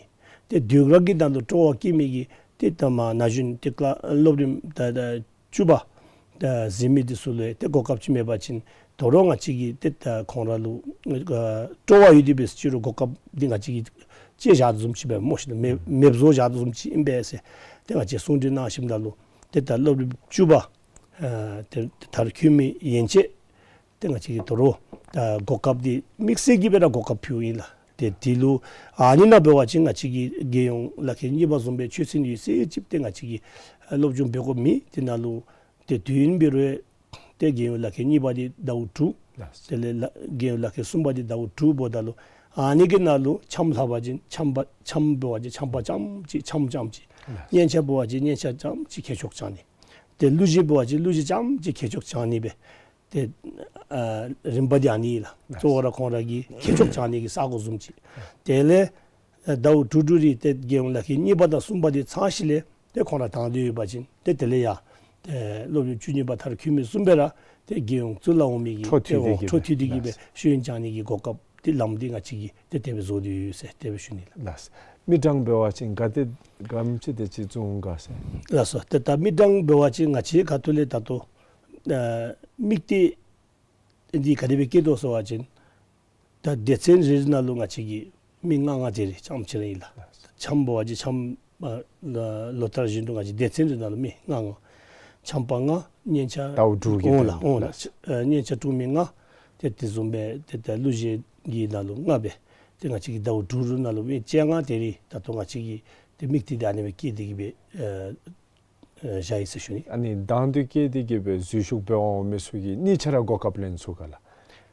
ཏེ་དུས་རབས་ཀྱི་ནང་ལུ་སྤྲོ་བ་བསྐྱེད་མི་གི་ཏེ་ད་མར་ན་གཞོན་ཏེ་ཀ་སློབ་རིམ་ད་ད་བཅུ་པ་ད་ཟེར་མི་འདི་ཚུ་ལུ་ཏེ་གོ་སྐབས་ཅིག་མེད་པ་ཅིན་དོ་རུང་ང་བཅས་ཀྱིས་ཏེ་ད་ཁོང་ར་ལུ་ཨ་སྤྲོ་བ་ཡོད་དེ་འབད་ཟེར་ཅི་རུང་གོ་སྐབས་འདི་ང་བཅས་ཀྱིས་བཅད་བཞག་དོ་བཟུམ་ཅིག་སྦེ་སྨོ་ཤིག་ལགས། མེདཔ་མེདཔ་བཟོ་བཞག་དོ་བཟུམ་ཅིག་ཨིན་པས་ཟེར་ཏེ་ང་བཅས་གསུང་གྲོས་གནང་ཞིནམ་ད་ལུ་ཏེ་ད་སློབ་རིམ་བཅུ་པ་ཨ་ཏེ་མཐར་འཁྱོལ་མི་ཡན་ཆད་ཏེ་ང་བཅས་ཀྱིས་དོ་རུང་ད་གོ་སྐབས་འདི་དམིགས་བསལ་གྱི་སྦེ་ར་གོ་སྐབས་ཕུལཝ་ཨིན་ལགས། ཏེ་འདི་ལུ་ཨ་ནི་ནང་འབད་བ་ཅིན་ང་བཅས་ཀྱི་རྒྱལ་ཡོངས་ལག་ཁྱེར་གཉིས་པ་བཟུམ་སྦེ་ཆོས་ཚན་ཡོད་ཚད་ཅིག་ཏེ་ང་བཅས་ཀྱིས་ཨ་སློབ་སྦྱོང་འབད་དགོཔ་མེད། དེ་ནང་ལུ་ཏེ་དུས་ཡུན་འབད་རུང་ཏེ་རྒྱལ་ཡོངས་ལག་ཁྱེར་གཉིས་པ་འདི་ཟླཝ་དྲུག། ལགས། དེ་ལས་ལ་རྒྱལ་ཡོངས་ལག་ཁྱེར་གསུམ་པ་འདི་ཟླཝ་དྲུག་འབདཝ་ད་ལུ་ཨ་ནི་གི་ནང་ལུ་འཆམ་ལྷག་པ་ཅིན་འཆམ་པ་འཆམ་འབད་བ་ཅིན་འཆམ་པ་རྐྱངམ་ཅིག་འཆམ་རྐྱངམ་ཅིག། ལགས། སྙན་ཆ་འབད་བ་ཅིན་སྙན་ཆ་རྐྱངམ་ཅིག་ཁྱད་ཆོས་སྦྱང་ནི། ཏེ་གླུ་གཞས་འབད་བ་ཅིན་གླུ་གཞས་རྐྱངམ་ཅིག་ཁྱད་ཆོས་སྦྱང་ནི་སྦེ་ཏེ་ཨ་རིམ་པ་འདི་ཨ་ནི་ལགས། ལགས། གཙོ་བོ་ར་ཁོང་ར་གི་ཁྱད་ཆོས་སྦྱང་ནི་གི་ས་གོ་བཟུམ་ཅིག། དེ་ལས་ཨ་ཟླཝ་དྲུག་དྲུག་རེ་ཏེ་རྒྱལ་ཡོངས་ལག་ཁྱེར་གཉིས་པ་དང་གསུམ་པ་འདི་ཚང་ཞིནམ་ལས་ཏེ་ཁོང་ར་དང་འདོད་ཡོད་པ་ཅིན་ཏེ་དེ་ལས་ཡར་ཏེ་སློབ་སྦྱོང་བཅུ་གཉིས་པ་མཐར་འཁྱོལ་མི་བཟུམ་སྦེ་ར་ཏེ་རྒྱལ་ཡོངས་གཙུག་ལག་འོག་མའི་གི་འཕྲོ་མཐུད་དེ་གི་སྦེ་འཕྲོ་མཐུད་དེ་གི་སྦེ་ཤེས་ཡོན་སྦྱང་ནི་གི་གོ་སྐབས་འདི་ལམ་འདི་ང་བཅས་ཀྱིས་ཏེ་དེ་སྦེ་བཟོ་སྟེ་ཡོད་ཟེར་དེ་སྦེ་ཞུ་ནི་ལགས། ལགས། མི་གྲངས་འབད་བ་ཅིན་ག་དེ་ག་དེམ་ཅིག་དེ་ཅིག་འཛོམས་འོང་ག་ཟེར། ལགས་སོ། ཏེ་ད་མི་གྲངས་འབད་བ་ཅིན་ང་བཅས་ཁ་ཐུག་ལས་ད་ལྟོ་ཨ་དམིགས་གཏད་འདི་ག་དེ་སྦེ་བསྐྱེད་དོ་ཟེར་བ་ཅིན་ད་སྡེ་ཚན་རེ་རེ་ནང་ལུ་ང་བཅས་ཀྱིས་མི་ལྔ་ལྔ་དེ་རེ་རྐྱངམ་ཅིག་ར་ཨིན་ལགས། འཆམ་འབད་བ་ཅིན་འཆམ་ཨ་ལོ་ལོ་ལྟར་བཞིན་དུ་ང་བཅས་སྡེ་ཚན་རེ་ནང་ལུ་མི་ལྔ་ལྔ། འཆམ་པ་ལྔ། སྙན་ཆ་ཟླཝ་དྲུག་གི་འོང་ལགས། འོང་ལགས། ཨ་སྙན་ཆ་དྲུག་མི་ལྔ། ཏེ་དེ་བཟུམ་སྦེ་ཏེ་ད་གླུ་གཞས་ཀྱི་ནང་ལུ་ལྔ་སྦེ་ཏེ་ང་བཅས་ཀྱིས་ཟླཝ་དྲུག་དྲུག་ནང་ལུ་མི་བཅོ་ལྔ་དེ་རེ་ད་ལྟོ་ང་བཅས་ཀྱིས་ཏེ་དམིགས་གཏད་འདི་ཨ་ནི་སྦེ་བསྐྱེད་དེ་གི་སྦེ་ཨ་ཨ་བཞག་ཡི་ཟེར་ཞུ་ནི། ཨ་ནི་དང་འདོད་བསྐྱེད་དེ་གི་སྦེ་འཛུལ་ཞུགས་འབད་འོང་མི་ཚུ་གིས་གཉིས་ཆ་ར་གོ་སྐབས་ལེན་ཚུགས་ག་ལགས།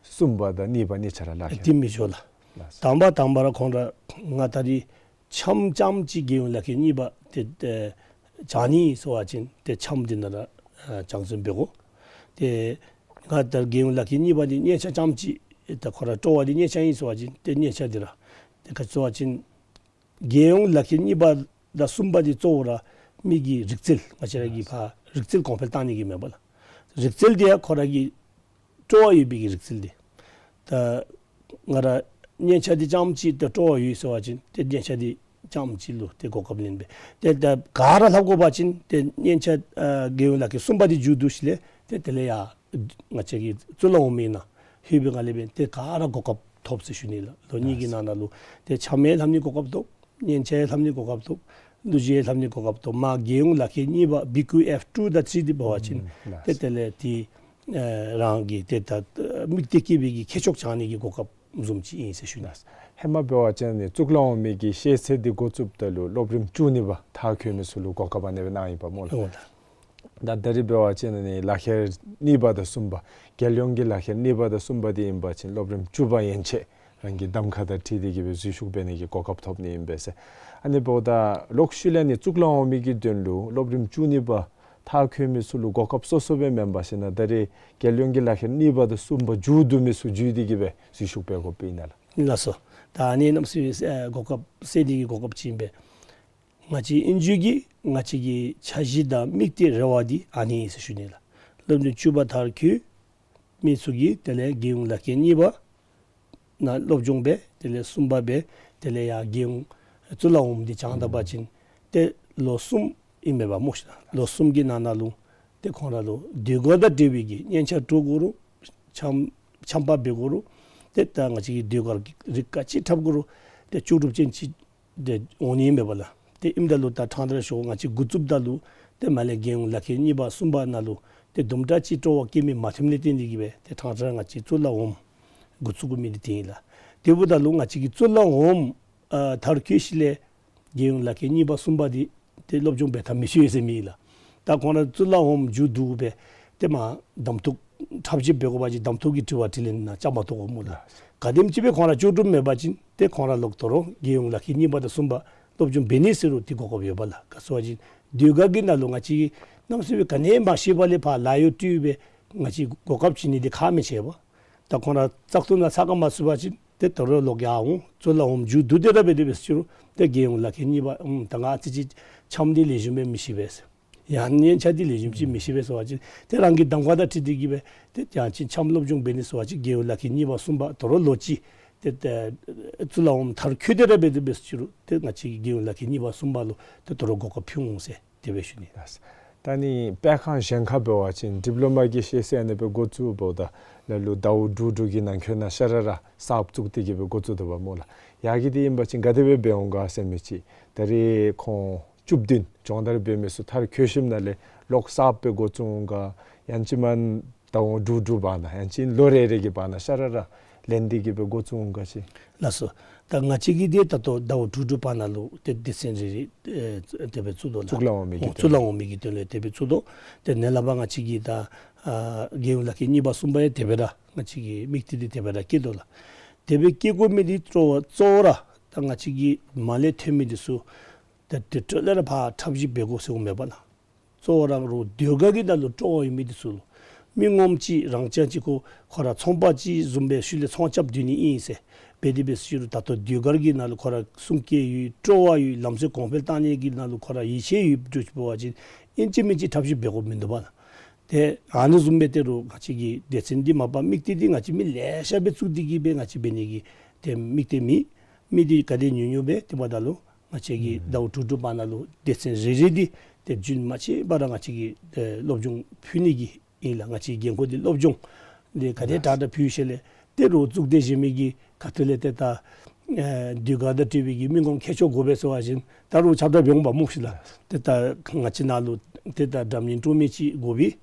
གསུམ་པ་དང་གཉིས་པ་གཉིས་ཆ་ར་ལག་ཁྱེར། དེ་མི་ཆོག་ལགས། ལགས། དང་པ་དང་པ་ར་ཁོང་ར་ང་ད་རེས་འཆམ་རྐྱངམ་ཅིག་རྒྱལ་ཡོངས་ལག་ཁྱེར་གཉིས་པ་ཏེ་ཏེ་སྦྱང་ནི་ཟེར་བ་ཅིན་ཏེ་འཆམ་འདི་ནང་ར་ཨ་སྦྱང་བརྩོན་འབད་དགོ། ཏེ་ང་ད་རྒྱལ་ཡོངས་ལག་ཁྱེར་གཉིས་པ་འདི་སྙན་ཆ་རྐྱངམ་ཅིག་ད་ཁོ་ར་སྤྲོ་བ་འདི་སྙན་ཆ་ཨིན་ཟེར་བ་ཅིན་ཏེ་སྙན་ཆ་འདི་ར་ཏེ་ག་ཅི་ཟེར་བ་ཅིན་རྒྱལ་ཡོངས་ལག་ཁྱེར་གཉིས་པ་དང་གསུམ་པ་འདི་གཙོ་བོ་ར་མི་གི་རིག་རྩལ་ང་བཅས་ར་གི་ཕར་རིག་རྩལ་གོང་འཕེལ་བཏང་ནི་གི་མས་པ་ལགས། རིག་རྩལ་འདི་ཡང་ཁོ་ར་གི་སྤྲོ་བ་ཡོད་པའི་གི་རིག་རྩལ་འདི། ད་ང་ར་སྙན་ཆ་འདི་རྐྱངམ་ཅིག་ད་སྤྲོ་བ་ཡོད་ཟེར་བ་ཅིན་ཏེ་སྙན་ཆ་འདི་ རྐྱངམ་ཅིག་ལུ་ཏེ་གོ་སྐབས་ལེན་སྦེ། ཏེ་ད་ག་ར་ལྷབ་དགོ་པ་ཅིན་ཏེ་སྙན་ཆ་ཨ་རྒྱལ་ཡོངས་ལག་ཁྱེར་གསུམ་པ་འདི་མཇུག་བསྡུ་ཞིནམ་ལས་ཏེ་དེ་ལས་ཡར་ང་བཅས་ཀྱི་གཙུག་ལག་འོག་མའི་ནང་ལྷོད་པའི་སྒང་ལས་འབད་ཏེ་ག་ར་གོ་སྐབས་ཐོབ་ཟེར་ཞུ་ནི་ལགས། ལོ་གཉིས་ཀྱི་ནང་ན་ལུ་ཏེ་ཆམ་ཡང་ལྷབ་ནི་གོ་སྐབས་ཐོབ། སྙན་ཆ་ཡང་ལྷབ་ནི་གོ་སྐབས་ཐོབ། གླུ་གཞས་ཡང་ལྷབ་ནི་གོ་སྐབས་ཐོབ། མར་རྒྱལ་ཡོངས་ལག་ཁྱེར་གཉིས་པ་བི་ཀུ་ཨེཕ་ཊུ་དང་ཐྲི་འདི་འབད་བ་ཅིན་ཨུམ་ལགས། ཏེ་དེ་ལས་ཏེ་ཨེ་རང་གི་ཏེ་ད་དམིགས་གཏད་བསྐྱེད་པའི་གི་ཁྱད་ཆོས་སྦྱང་ནི་གི་གོ་སྐབས་བཟུམ་ཅིག་ཨིན་ཟེར་ཞུ་ནི། ལགས། ཧེ་མ་འབད་བ་ཅིན་ནི་གཙུག་ལག་འོག་མའི་གི་ཤེས་ཚད་འདི་འགོ་བཙུགསཔ་ད་ལུ་སློབ་རིམ་བཅུ་གཉིས་པ་མཐར་འཁྱོལ་མི་ཚུ་ལུ་གོ་སྐབས་ཨ་ནེ་སྦེ་གནང་ཡི་པ་སྨོ་ལགས། འོང་ལགས། ད་ད་རིས་འབད་བ་ཅིན་ནི་ལག་ཁྱེར་གཉིས་པ་དང་གསུམ་པ་རྒྱལ་ཡོངས་ཀྱི་ལག་ཁྱེར་གཉིས་པ་དང་གསུམ་པ་འདི་ཨིན་པ་ཅིན་སློབ་རིམ་བཅུ་པ་ཡན་ཆད་རང་གི་གདམ་ཁ་དང་འཁྲིལ་ཏེ་གི་སྦེ་འཛུལ་ཞུགས་འབད་ནི་གི་གོ་སྐབས་ཐོབ་ནི་ཨིན་པས་ཟེར། ཨ་ནི་འབདཝ་ད་ལོག་ཤུལ་ལས་ནི་གཙུག་ལག་འོག་མའི་གི་དོན་ལུ་སློབ་རིམ་བཅུ་གཉིས་པ་མཐར་འཁྱོལ་མི་ཚུ་ལུ་གོ་སྐབས་སོ་སོ་སྦེ་མེན་པར་ཞིན་ན་ད་རིས་རྒྱལ་ཡོངས་ཀྱི་ལག་ཁྱེར་གཉིས་པ་དང་གསུམ་པ་མཇུག་བསྡུ་མི་ཚུ་འཛུལ་ཏེ་གི་སྦེ་འཛུལ་ཞུགས་འབད་དགོཔ་ཨིན་ན་ལགས། ལགས་སོ། ད་ཨ་ནི་གནམ་མེད་ས་མེད་ཨེ་གོ་སྐབས་སེལ་ནི་གི་གོ་སྐབས་ཅིག་ཨིན་པས། ང་བཅས་ཨིན་ཇུ་གི་ང་བཅས་ཀྱི་འཆར་གཞི་དང་དམིགས་གཏད་རེ་བ་འདི་ཨ་ནི་ཨིན་ཟེར་ཞུ་ནི་ལགས། སློབ་རིམ་བཅུ་པ་མཐར་འཁྱོལ་མི་ཚུ་གིས་དེ་ལས་རྒྱལ་ཡོངས་ལག་ཁྱེར་གཉིས་པ་ནང་སློབ་སྦྱོང་འབད་དེ་ལས་གསུམ་པ་འབད་དེ་ལས་ཡར་རྒྱལ་ཡོངས་གཙུག་ལག་འོགམ་འདི་སྦྱང་ད་པ་ཅིན་ཏེ་ལོ་གསུམ་ཨིན་མས་པ་སྨོ་ཤིག། ལོ་གསུམ་གྱི་ནང་ན་ལུ་ཏེ་ཁོང་ར་ལུ་ཟློས་གར་དང་འབྲེལ་བའི་གི་སྙན་ཆ་དཀྲོག་དགོ་རུང་ཆམ་ཆམ་པ་འབད་དགོ་རུང་ཏེ་ད་ང་བཅས་ཀྱི་ཟློས་གར་གྱི་རིགས་ག་ཅི་འཁྲབ་དགོ་རུང་ཏེ་ལྕོགས་གྲུབ་ཅན་ཅིག་ཏེ་འོང་ནི་ཨིན་མས་པ་ལགས། ཏེ་ཨིནམ་ད་ལུ་ད་ཕྲང་སྟེ་ར་ཞུ་ང་བཅས་འགོ་བཙུགསཔ་ད་ལུ་ཏེ་མར་ལས་རྒྱལ་ཡོངས་ལག་ཁྱེར་གཉིས་པ་གསུམ་པ་ནང་ལུ་ཏེ་དུམ་གྲ་ཅིག་སྤྲོ་བ་བསྐྱེད་མི་མ་ཐོནམ་ལས་བརྟེན་ཏེ་གི་སྦེ་ཏེ་ཕྲང་སྟེ་ར་ང་བཅས་གཙུག་ལག་འོགམ་འགོ་བཙུགས་དགོ་མི་འདི་དེ་ཨིན་ལགས། དེ་འབདཝ་ད་ལུ་ང་བཅས་ཀྱི་གཙུག་ལག་འོགམ་ཨ་མཐར་འཁྱོལ་ཞིནམ་ལས་རྒྱལ་ཡོངས་ལག་ཁྱེར་གཉིས་པ་གསུམ་པ་འདི་ཏེ་སློབ་སྦྱོང་འབད་ཐབས་མེད་ཟེར་མི་ཨིན་ལགས། ད་ཁོང་ར་གཙུག་ལག་འོགམ་མཇུག་བསྡུ་སྦེ་ཏེ་མར་གདམ་འཐུ་འཁྲབ་གཞི་འབད་དགོ་པ་ཅིན་གདམ་འཐུ་གི་དྲི་བ་དྲིས་ལན་ནང་བཅའ་མར་གཏོགས་དགོ་སྨོ་ལགས། ག་དེམ་ཅིག་སྦེ་ཁོང་ར་ལྕོགས་གྲུབ་མེད་པ་ཅིན་ཏེ་ཁོང་ར་ལོག་དོ་རུང་རྒྱལ་ཡོངས་ལག་ཁྱེར་གཉིས་པ་དང་གསུམ་པ་སློབ་སྦྱོང་འབད་ནི་ཟེར་རུང་ཏེ་གོ་སྐབས་ཡོད་པ་ལགས། ག་ཟེར་བ་ཅིན་ཟློས་གར་གྱི་ནང་ལུ་ང་བཅས་ཀྱིས་གནམ་མེད་ས་མེད་ག་ནི་མ་ཤེས་པ་ལས་ཕར་ལཱ་གཡོག་སྤྲོད་སྦེ་ང་བཅས་གོ་སྐབས་བྱིན་ནི་འདི་ཁག་མི་ཆེ་བས། ད་ཁོང་ར་བཙག་འཐུ་ནང་ཚགས་ཁར་མ་ཚུད་པ་ཅིན་ཏེ་དོ་རུང་ལོག་ཡར་འོང་གཙུག་ལག་འོགམ་མཇུག་བསྡུ་སྟེ་ར་འབད་དེ་འབད་ཟེར་རུང་ཏེ་རྒྱལ་ཡོངས་ལག་ཁྱེར་གཉིས་པ་ཨམ་ད་ང་ཨ་ཙི་ཅིག་ཆམ་འདི་ལེགས་ཤོམ་སྦེ་མི་ཤེས་པས་ཟེར། ཡང་སྙན་ཆ་འདི་ལེགས་ཤོམ་ཅིག་མི་ཤེས་པས་ཟེར་བ་ཅིན་ཏེ་རང་གི་གདམ་ཁ་དང་འཁྲིལ་ཏེ་གི་སྦེ་ཏེ་ཡང་ཅིན་ཆམ་སློབ་སྦྱོང་འབད་ནི་ཟེར་བ་ཅིན་རྒྱལ་ཡོངས་ལག་ཁྱེར་གཉིས་པ་གསུམ་པ་དོ་རུང་ལོ་གཅིག་ཏེ་ཏེ་གཙུག་ལག་འོགམ་མཐར་འཁྱོལ་ཏེ་ར་འབད་དེ་འབད་ཟེར་རུང་ཏེ་ང་བཅས་ཀྱི་རྒྱལ་ཡོངས་ལག་ཁྱེར་གཉིས་པ་གསུམ་པ་ལུ་ཏེ་དོ་རུང་གོ་སྐབས་ཕུལ་འོང་ཟེར་དེ་སྦེ་ཞུ་ནི། ལགས། ད་ནི་དཔེ་ཁང་གཞན་ཁར་འབད་བ་ཅིན་ཌིབ་ལོ་མ་གི་ཤེས་ཚད་ཨ་ནི་སྦེ་འགོ་བཙུགས་འབདཝ་ད་ལ་ལུ་ཟླཝ་དྲུག་དྲུག་གི་ནང་འཁོད་ནང་ཤ་ར་ར་གསརཔ་བཙུགས་ཏེ་གི་སྦེ་འགོ་བཙུགས་དོ་པ་སྨོ་ལགས། ཡ་གི་འདི་ཨིན་པ་ཅིན་ག་དེ་སྦེ་འབད་འོང་ག་ཟེར་མི་ཅིག། ད་རིས་ཁོང་བཅུ་བདུན་སྦྱོང་བརྡར་འབད་མི་ཚུ་མཐར་འཁྱོལ་ཞིནམ་ལས་ལོག་གསརཔ་སྦེ་འགོ་བཙུགས་འོང་ག། ཡང་ཅིན་མར་ཟླཝ་དྲུག་དྲུག་བར་ན་ཡང་ཅིན་ལོ་རེ་རེ་གི་བར་ན་ཤ་ར་ར་ལེན་ཏེ་གི་སྦེ་འགོ་བཙུགས་འོང་ག་ཅིག། ལགས་སོ། ད་ང་བཅས་ཀྱིས་འདི་ད་ལྟོ་ཟླཝ་དྲུག་དྲུག་བར་ན་ལུ་ཏེ་སྡེ་ཚན་རེ་རེ་ཨེ་དེ་སྦེ་བཙུགས་དོ་ལགས། གཙུག་ལག་འོག་མའི་གི་གཙུག་ལག་འོག་མའི་གི་དོན་ལུ་དེ་སྦེ་བཙུགས་དོ། ཏེ་ནཱ་ལས་ཕར་ང་བཅས་ཀྱིས་ད་ཨ་རྒྱལ་ཡོངས་ལག་ཁྱེར་གཉིས་པ་གསུམ་པ་ཡང་དེ་སྦེ་ར་ང་བཅས་ཀྱི་དམིགས་གཏད་འདི་དེ་སྦེ་ར་བསྐྱེད་དོ་ལགས། དེ་སྦེ་བསྐྱེད་དགོ་མི་འདི་གཙོ་བོ་གཙོ་བོ་ར་ད་ང་བཅས་ཀྱི་མར་ལས་ཐོན་མི་འདི་ཚུ་ད་དེ་འཕྲོ་ལས་ར་ཕར་འཁྲབ་གཞི་འབད་དགོ་ཟེར་འོང་མེན་པ་ལགས། གཙོ་བོ་ར་རོགས་ཟློས་གར་གྱི་ནང་ལུ་སྤྲོ་བ་ཡོད་མི་འདི་ཚུ་ལུ་མི་ངོམ་ཅིག་རང་རྐྱང་ཅིག་ཁོ་ཁོ་ར་ཚོང་པ་ཅིག་བཟུམ་སྦེ་ཤུལ་ལས་ཚོང་རྐྱབ་སྡོད་ནི་ཨིན་ཟེར་འབད་དེ་འབད་ཟེར་རུང་ད་ལྟོ་ཟློས་གར་གྱི་ནང་ལུ་ཁོ་ར་གསུང་སྐད་ཡོད་སྤྲོ་བ་ཡོད་ལམ་སྲོལ་གོང་འཕེལ་བཏང་ནི་གི་ནང་ལུ་ཁོ་ར་ཡིད་ཆེས་ཡོད་འདྲཝ་ཅིག་འབད་བ་ཅིན་ཨིན་ཅི་མིན་ཅི་འཁྲབ་གཞི་འབད་དགོཔ་མིན་འདུག་པ་ལགས། ཏེ་ཨ་ནི་བཟུམ་སྦེ་ཏེ་རོགས་ང་བཅས་ཀྱི་སྡེ་ཚན་འདི་མ་པ་དམིགས་གཏད་འདི་ང་བཅས་མི་ལེ་ཤ་སྦེ་བཙུགས་ཏེ་གི་སྦེ་ང་བཅས་འབད་ནི་གི་ཏེ་དམིགས་གཏད་མེད། མི་འདི་ག་དེ་ཉུང་ཉུང་སྦེ་དེ་འབདཝ་ད་ལུ་ང་བཅས་ཀྱི་ཨུམ་ཟླཝ་དྲུག་དྲུག་བར་ན་ལུ་སྡེ་ཚན་རེ་རེ་འདི་ཏེ་རྒྱུན་མ་ཆད་པར་ང་བཅས་ཀྱིས་ཏེ་སློབ་སྦྱོང་ཕུལ་ནི་གི་ཨིན་ལགས། ང་བཅས་འགན་ཁུར་འདི་སློབ་སྦྱོང་འདི་ག་དེ་དྲག་དྲག་ཕུལ་ཞིནམ་ལས་ཏེ་རོགས་གཙུག་སྡེ་གཞན་མི་གི་ཁ་ཐུག་ལས་ཏེ་ད་ཨེ་ཟློས་གར་དང་འབྲེལ་བའི་གི་མི་ངོམ་མཁས་མཆོག་དགོ་པས་ཟེར་བ་ཅིན་ད་རོགས་ཁྱབ་བསྒྲགས་འབད་འོང་པ་སྨོ་ཤིག་ལགས། ཏེ་ད་ང་བཅས་ནང་ལུ་ཏེ་ད་འདྲ་མིན་སྤྲོ་མི་ཅིག་དགོ་པས།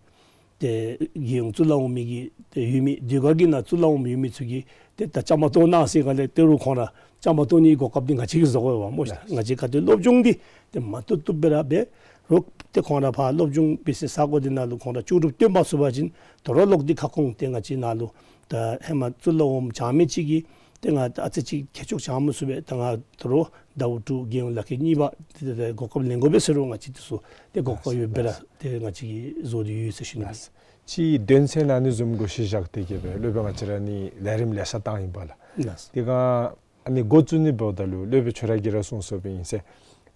ཏེ་རྒྱལ་ཡོངས་གཙུག་ལག་འོག་མའི་གི་ཏེ་ཡོད་མི་ཟློས་གར་གྱི་ནང་གཙུག་ལག་འོག་མའི་ཡོད་མི་ཚུ་གིས་ཏེ་ད་བཅའ་མར་གཏོགས་གནང་ཟེར་ག་ལས་ཏེ་རོགས་ཁོང་ར་བཅའ་མར་གཏོགས་ནི་གོ་སྐབས་འདི་ང་བཅས་ཀྱིས་བཟོ་དགོ་པས་སྨོ་ཤིག། ལགས། ང་བཅས་ག་ཏེ་སློབ་སྦྱོང་འདི་ཏེ་མ་བཏུབ་བཏུབ་སྦེ་ར་འབད་རོགས་ཏེ་ཁོང་ར་ཕར་སློབ་སྦྱོང་འབད་སའི་ས་གོ་འདི་ནང་ལུ་ཁོང་ར་ལྕོགས་གྲུབ་སྟོན་མ་ཚུགས་པ་ཅིན་དོ་རུང་ལོག་སྟེ་ཁ་སྐོང་ཏེ་ང་བཅས་ནང་ལུ་ད་ཧེ་མ་གཙུག་ལག་འོག་མ་སྦྱང་མི་ཅིག་གིས་ཏེ་ང་ཨ་ཙི་ཅིག་ཁྱད་ཆོས་སྦྱང་མ་ཚུགས་པས། ད་ང་དོ་རུང་ཟླཝ་དྲུག་རྒྱལ་ཡོངས་ལག་ཁྱེར་གཉིས་པ་ཏེ་ཏེ་ཏེ་གོ་སྐབས་ལེན་དགོ་པས་ཟེར་རུང་ང་བཅས་འདི་ཚུ་ཏེ་གོ་སྐབས་ཡོད་པས་ར་ཏེ་ང་བཅས་ཀྱིས་བཟོ་སྟེ་ཡོད་ཟེར་ཞུ་ནི། ལགས། ཅིག་དོན་ཚན་ཨ་ནི་བཟུམ་གུ་གཞི་བཞག་སྟེ་གི་སྦེ་སློབ་དཔོན་ང་བཅས་ར་ནི་ལས་རིམ་ལེ་ཤ་བཏང་ཡི་པ་ལགས། ལགས། དེ་སྒང་ཨ་ནི་འགོ་བཙུགས་ནི་འབདཝ་ད་ལུ་སློབ་དཔོན་ཁྱོད་ར་གིས་ར་གསུངས་སོཔ་ཨིན་ཟེར།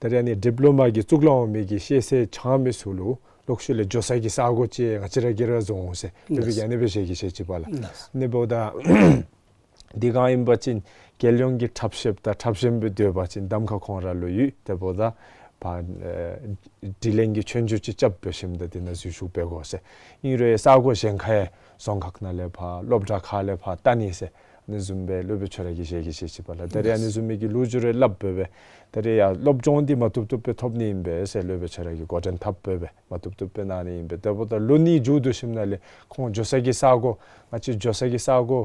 ད་རིས་ཨ་ནི་ཌིབ་ལོ་མ་གི་གཙུག་ལག་འོག་མའི་གི་ཤེས་ཚད་སྦྱང་མི་ཚུ་ལུ་ལོག་ཤུལ་ལས་འགྱོ་ས་གི་ས་གོ་ཅིག་ང་བཅས་ར་གིས་ར་བཟོ་འོང་ཟེར་སློབ་དཔོན་གྱིས་ཨ་ནི་སྦེ་ཞལ་གྱིས་བཞེས་ཅི་པ་ལགས། ལགས། ཨ་ནི་འབདཝ་ད་ འདི་གང་ཨིན་པ་ཅིན་རྒྱལ་ཡོངས་ཀྱི་འཁྲབ་གཞས་དང་འཁྲབ་གཞས་སྦེ་སྡོད་པ་ཅིན་གདམ་ཁ་ཁོང་ར་ལུ་ཡོད། དེ་འབདཝ་ད་ཕར་ཨེ་དྲི་ལན་གྱི་ཆོས་རྒྱུགས་ཅིག་རྐྱབ་འབད་ཞིནམ་ད་འདི་ནང་འཛུལ་ཞུགས་འབད་དགོ་ཟེར། ཨིན་རུང་ཡང་ས་གོ་གཞན་ཁར་ཡང་རྫོང་ཁག་ནང་ལས་ཕར་སློབ་གྲྭ་ཁག་ལས་ཕར་བལྟ་ནི་ཟེར་ཨ་ནི་བཟུམ་སྦེ་སློབ་དཔོན་ཁྱོད་ར་གིས་ཞལ་གྱིས་བཞེས་ཅི་པ་ལགས། ད་རེས་ཨ་ནི་བཟུམ་མའི་གི་ལོ་རྒྱུས་རེ་སླབ་འབད་བས། ད་རེས་ཡང་སློབ་སྦྱོང་འདི་མ་བཏུབ་བཏུབ་སྦེ་ཐོབ་ནི་ཨིན་པས་ཟེར་སློབ་དཔོན་ཁྱོད་ར་གིས་འགོ་འདྲེན་འཐབ་འབད་བས། མ་བཏུབ་བཏུབ་སྦེ་གནང་ནི་ཨིན་པས། དེ་འབདཝ་ད་ལོ་གཉིས་མཇུག་བསྡུ་ཞིནམ་ལས་ཁོང་འགྱོ་ས་གི་ས་གོ་ང་བཅས་འགྱོ་ས་གི་ས་གོ་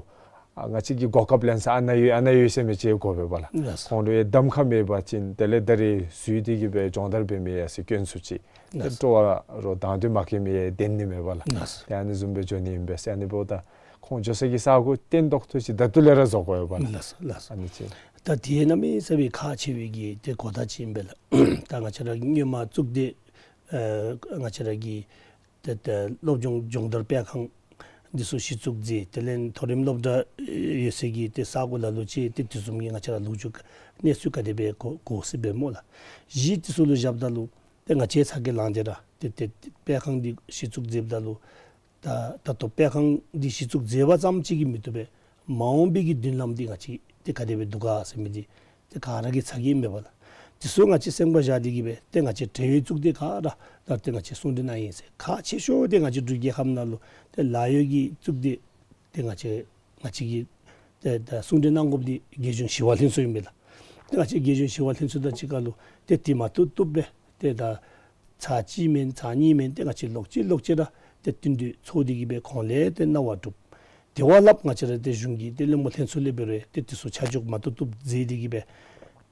ཨ་ང་བཅས་ཀྱིས་གོ་སྐབས་ལེན་ས་ཨ་ནཱ་ཡོད་ཨ་ནཱ་ཡོད་ཟེར་མི་ཅིག་དགོ་པས་པ་ལགས། ལགས་སོ། ཁོང་ལུ་ཡང་གདམ་ཁ་མེད་པ་ཅིན་དེ་ལས་ད་རེས་འཛུལ་ཏེ་གི་སྦེ་སྦྱོང་བརྡར་འབད་མི་ཡང་ཟེར་སྐྱོན་ཚུ་ཅིག། ལགས་སོ། སྤྲོ་བ་རོགས་དང་འདོད་མ་བསྐྱེད་མི་ཡང་བདེན་ནི་མས་པ་ལགས། ལགས་སོ། ཏེ་ཨ་ནི་བཟུམ་སྦེ་འགྱོ་ནི་ཨིན་པས་ཟེར། ཨ་ནི་འབདཝ་ད་ཁོང་འགྱོ་ས་གི་ས་གོ་བརྟན་ཏོག་ཏོ་ཅིག་ད་ལྟོ་ལས་ར་བཟོ་དགོ་པས་པ་ལགས། ལགས་སོ། ལགས་སོ། ཨ་ནི་ཅིག། ད་དེ་གནམ་མེད་ས་མེད་ཁག་ཆེ་བའི་གི་ཏེ་གོ་བརྡ་ཅིག་ཨིན་པས་ལགས། ད་ང་བཅས་ར་གི་སྔོན་མ་གཙུག་སྡེ་ཨེ་ང་བཅས་ར་གི་ཏེ་ཏེ་སློབ་སྦྱོང་སྦྱོང་བརྡར་སྤེལ་ཁང་འདི་ཚུ་གཞི་བཙུགས་མཛད། དེ་ལས་མཐོ་རིམ་སློབ་གྲྭ་ཡོད་སའི་གི་ཏེ་ས་གོ་ལ་ལུ་ཅིག་ཏེ་དེ་བཟུམ་གྱི་ང་བཅས་ར་ལོ་རྒྱུས་གནས་ཚུལ་ག་དེ་སྦེ་གོ་གོ་ཟེར་སྦེ་སྨོ་ལགས། གཞི་དེ་ཚུ་ལུ་བཞགཔ་ད་ལུ་ཏེ་ང་བཅས་ཚ་གྱང་ལངས་ཏེ་ར་ཏེ་ཏེ་སྤེལ་ཁང་འདི་གཞི་བཙུགས་མཛདཔ་ད་ལུ་ད་ད་ལྟོ་སྤེལ་ཁང་འདི་གཞི་བཙུགས་མཛད་པ་ཙམ་ཅིག་གིས་མི་བཏུབ་པས། མ་འོངས་པའི་གི་མདུན་ལམ་འདི་ང་བཅས་ཏེ་ག་དེ་སྦེ་འདུག་ག་ཟེར་མི་འདི་ཏེ་ག་ར་གི་ཚ་གྱང་ཨིན་མས་པ་ལགས། དེ་ཚུ་ང་བཅས་སེམས་ཁར་བཞག་སྟེ་གི་སྦེ་ཏེ་ང་བཅས་འབྲེལ་ཡོད་གཙུག་སྡེ་ག་ར་ད་ཏེ་ང་བཅས་གསུང་གྲོས་གནང་ཡི་ཟེར། ཁག་ཆེ་ཤོས་འདི་ང་བཅས་འབྲུག་རྒྱལ་ཁབ་ནང་ལུ་ཏེ་ལཱ་གཡོག་གི་གཙུག་སྡེ་ཏེ་ང་བཅས་ང་བཅས་ཀྱི་ཏེ་ད་གསུང་གྲོས་གནང་དགོཔ་འདི་རྒྱལ་གཞུང་ཞི་བ་ལྷན་ཚོགས་ཨིན་པས་ལགས། ཏེ་ང་བཅས་རྒྱལ་གཞུང་ཞི་བ་ལྷན་ཚོགས་དང་གཅིག་ཁར་ལུ་ཏེ་དེ་མ་བཏུབ་བཏུབ་སྦེ་ཏེ་ད་ཚར་གཅིག་མེན་ཚར་གཉིས་མེན་ཏེ་ང་བཅས་ལོག་ཅི་ལོག་ཅི་ར་ཏེ་བསྟུན་གྲོས་ཚོགས་ཏེ་གི་སྦེ་ཁོང་ལས་ཏེ་གནང་བ་སྒྲུབ། དེ་བ་ལྷགཔ་ང་བཅས་ར་ཏེ་གཞུང་གི་ཏེ་བློན་པོ་ལྷན་ཚོགས་ལས་འབད་རུང་ཏེ་དེ་ཚུ་ཆ་འཇོག་མ་བཏུབ་བཏུབ་མཛད་དེ་གི་སྦེ་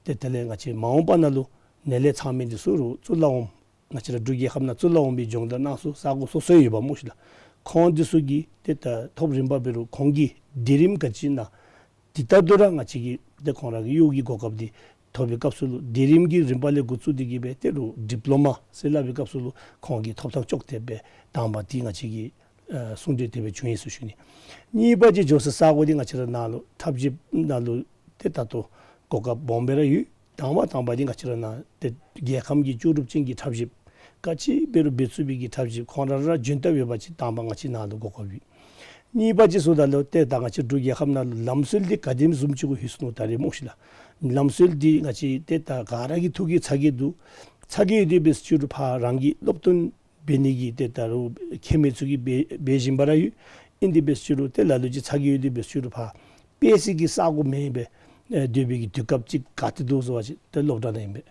ཏེ་དེ་ལས་ང་བཅས་མ་འོངས་པ་ནང་ལུ་ནཱ་ལས་ཚང་མི་འདི་ཚུ་རུང་གཙུག་ལག་འོགམ་ང་བཅས་ར་འབྲུག་རྒྱལ་ཁབ་ནང་གཙུག་ལག་འོགམ་སྦེ་སྦྱོང་བརྡར་གནང་ས་ས་གོ་སོ་སོ་ཡོདཔ་སྨོ་ཤིག་ལགས། ཁོང་འདི་ཚུ་གིས་ཏེ་ད་ཐོབ་རིམ་པ་འབད་རུང་ཁོང་གི་སྡོད་རིམ་ག་ཅི་ཨིན་ན་འདི་ལྟར་དུ་ར་ང་བཅས་ཀྱིས་ཏེ་ཁོང་ར་གི་གཡོག་གི་གོ་སྐབས་འདི་ཐོབ་པའི་སྐབས་སུ་ལུ་སྡོད་རིམ་གྱི་རིམ་པ་ལས་འགོ་བཙུགས་ཏེ་གི་སྦེ་ཏེ་རུང་ཌིཔ་ལོ་མ་ཟེར་སླབ་པའི་སྐབས་སུ་ལུ་ཁོང་གི་ཐོབ་ཐང་ཅོག་འཐདཔ་སྦེ་དང་པ་འདི་ང་བཅས་ཀྱི་ཨ་གསུང་གྲོས་དེ་སྦེ་བྱུང་ཡི་ཟེར་ཞུ་ནི། གཉིས་པ་ཅིག་འགྱོ་ས་ས་གོ་འདི་ང་བཅས་ར་ནཱ་ལུ་འཁྲབ་གཞས་ནང་ལུ་ཏེ་ད་ལྟོ་གོ་སྐབས་སྦོམ་སྦེ་ར་ཡོད། དང་པ་དང་པ་འདི་ང་བཅས་ར་ནཱ་ཏེ་རྒྱལ་ཁམས་ཀྱི་ལྕོགས་གྲུབ་ཅན་གྱི་འཁྲབ་གཞས་ག་ཅི་འབད་རུང་འབད་ཚུགས་པའི་གི་འཁྲབ་གཞས་ཁོང་ར་ར་འཇོན་ཏོག་ཏོ་ཡོད་པ་ཅིན་དང་པ་ང་བཅས་ནཱ་ལུ་གོ་སྐབས་ཡོད། གཉིས་པ་ཅིག་ཟེརཝ་ད་ལུ་ཏེ་ད་ང་བཅས་འབྲུག་རྒྱལ་ཁབ་ནང་ལུ་ལམ་སྲོལ་འདི་ག་དེམ་བཟུམ་ཅིག་གུ་ལྷོད་སོང་ནུག་ད་རེས་སྨོ་ཤིག་ལགས། ལམ་སྲོལ་འདི་ང་བཅས་ཏེ་ད་ག་ར་གི་ཐུགས་ཀྱི་ཚ་གྱང་འདུག། ཚ་གྱང་ཡོད་དེ་འབད་ཟེར་རུང་ཕར་རང་གི་སློབ་སྟོན་འབད་ནི་གི་ཏེ་ད་རུང་ཁྱད་མེད་ཚུ་གིས་འབད་འབད་བཞིན་པ་ར་ཡོད། ཨིན་དེ་འབད་ཟེར་རུང་ཏེ་ལ་ལུ་ཅིག་ཚ་གྱང་ཡོད་དེ་འབད་ཟེར་རུང་ཕར་སྤེལ་སའི་གི་ས་གོ་མེད་པས། ཨེ་སྡོད་པའི་གི་དུས་སྐབས་ཅིག་ག་ཏེ་འདུག་ཟེར་བ་ཅིན་ཏེ་སློབ་གྲྭ་ནང་ཨིན་པས།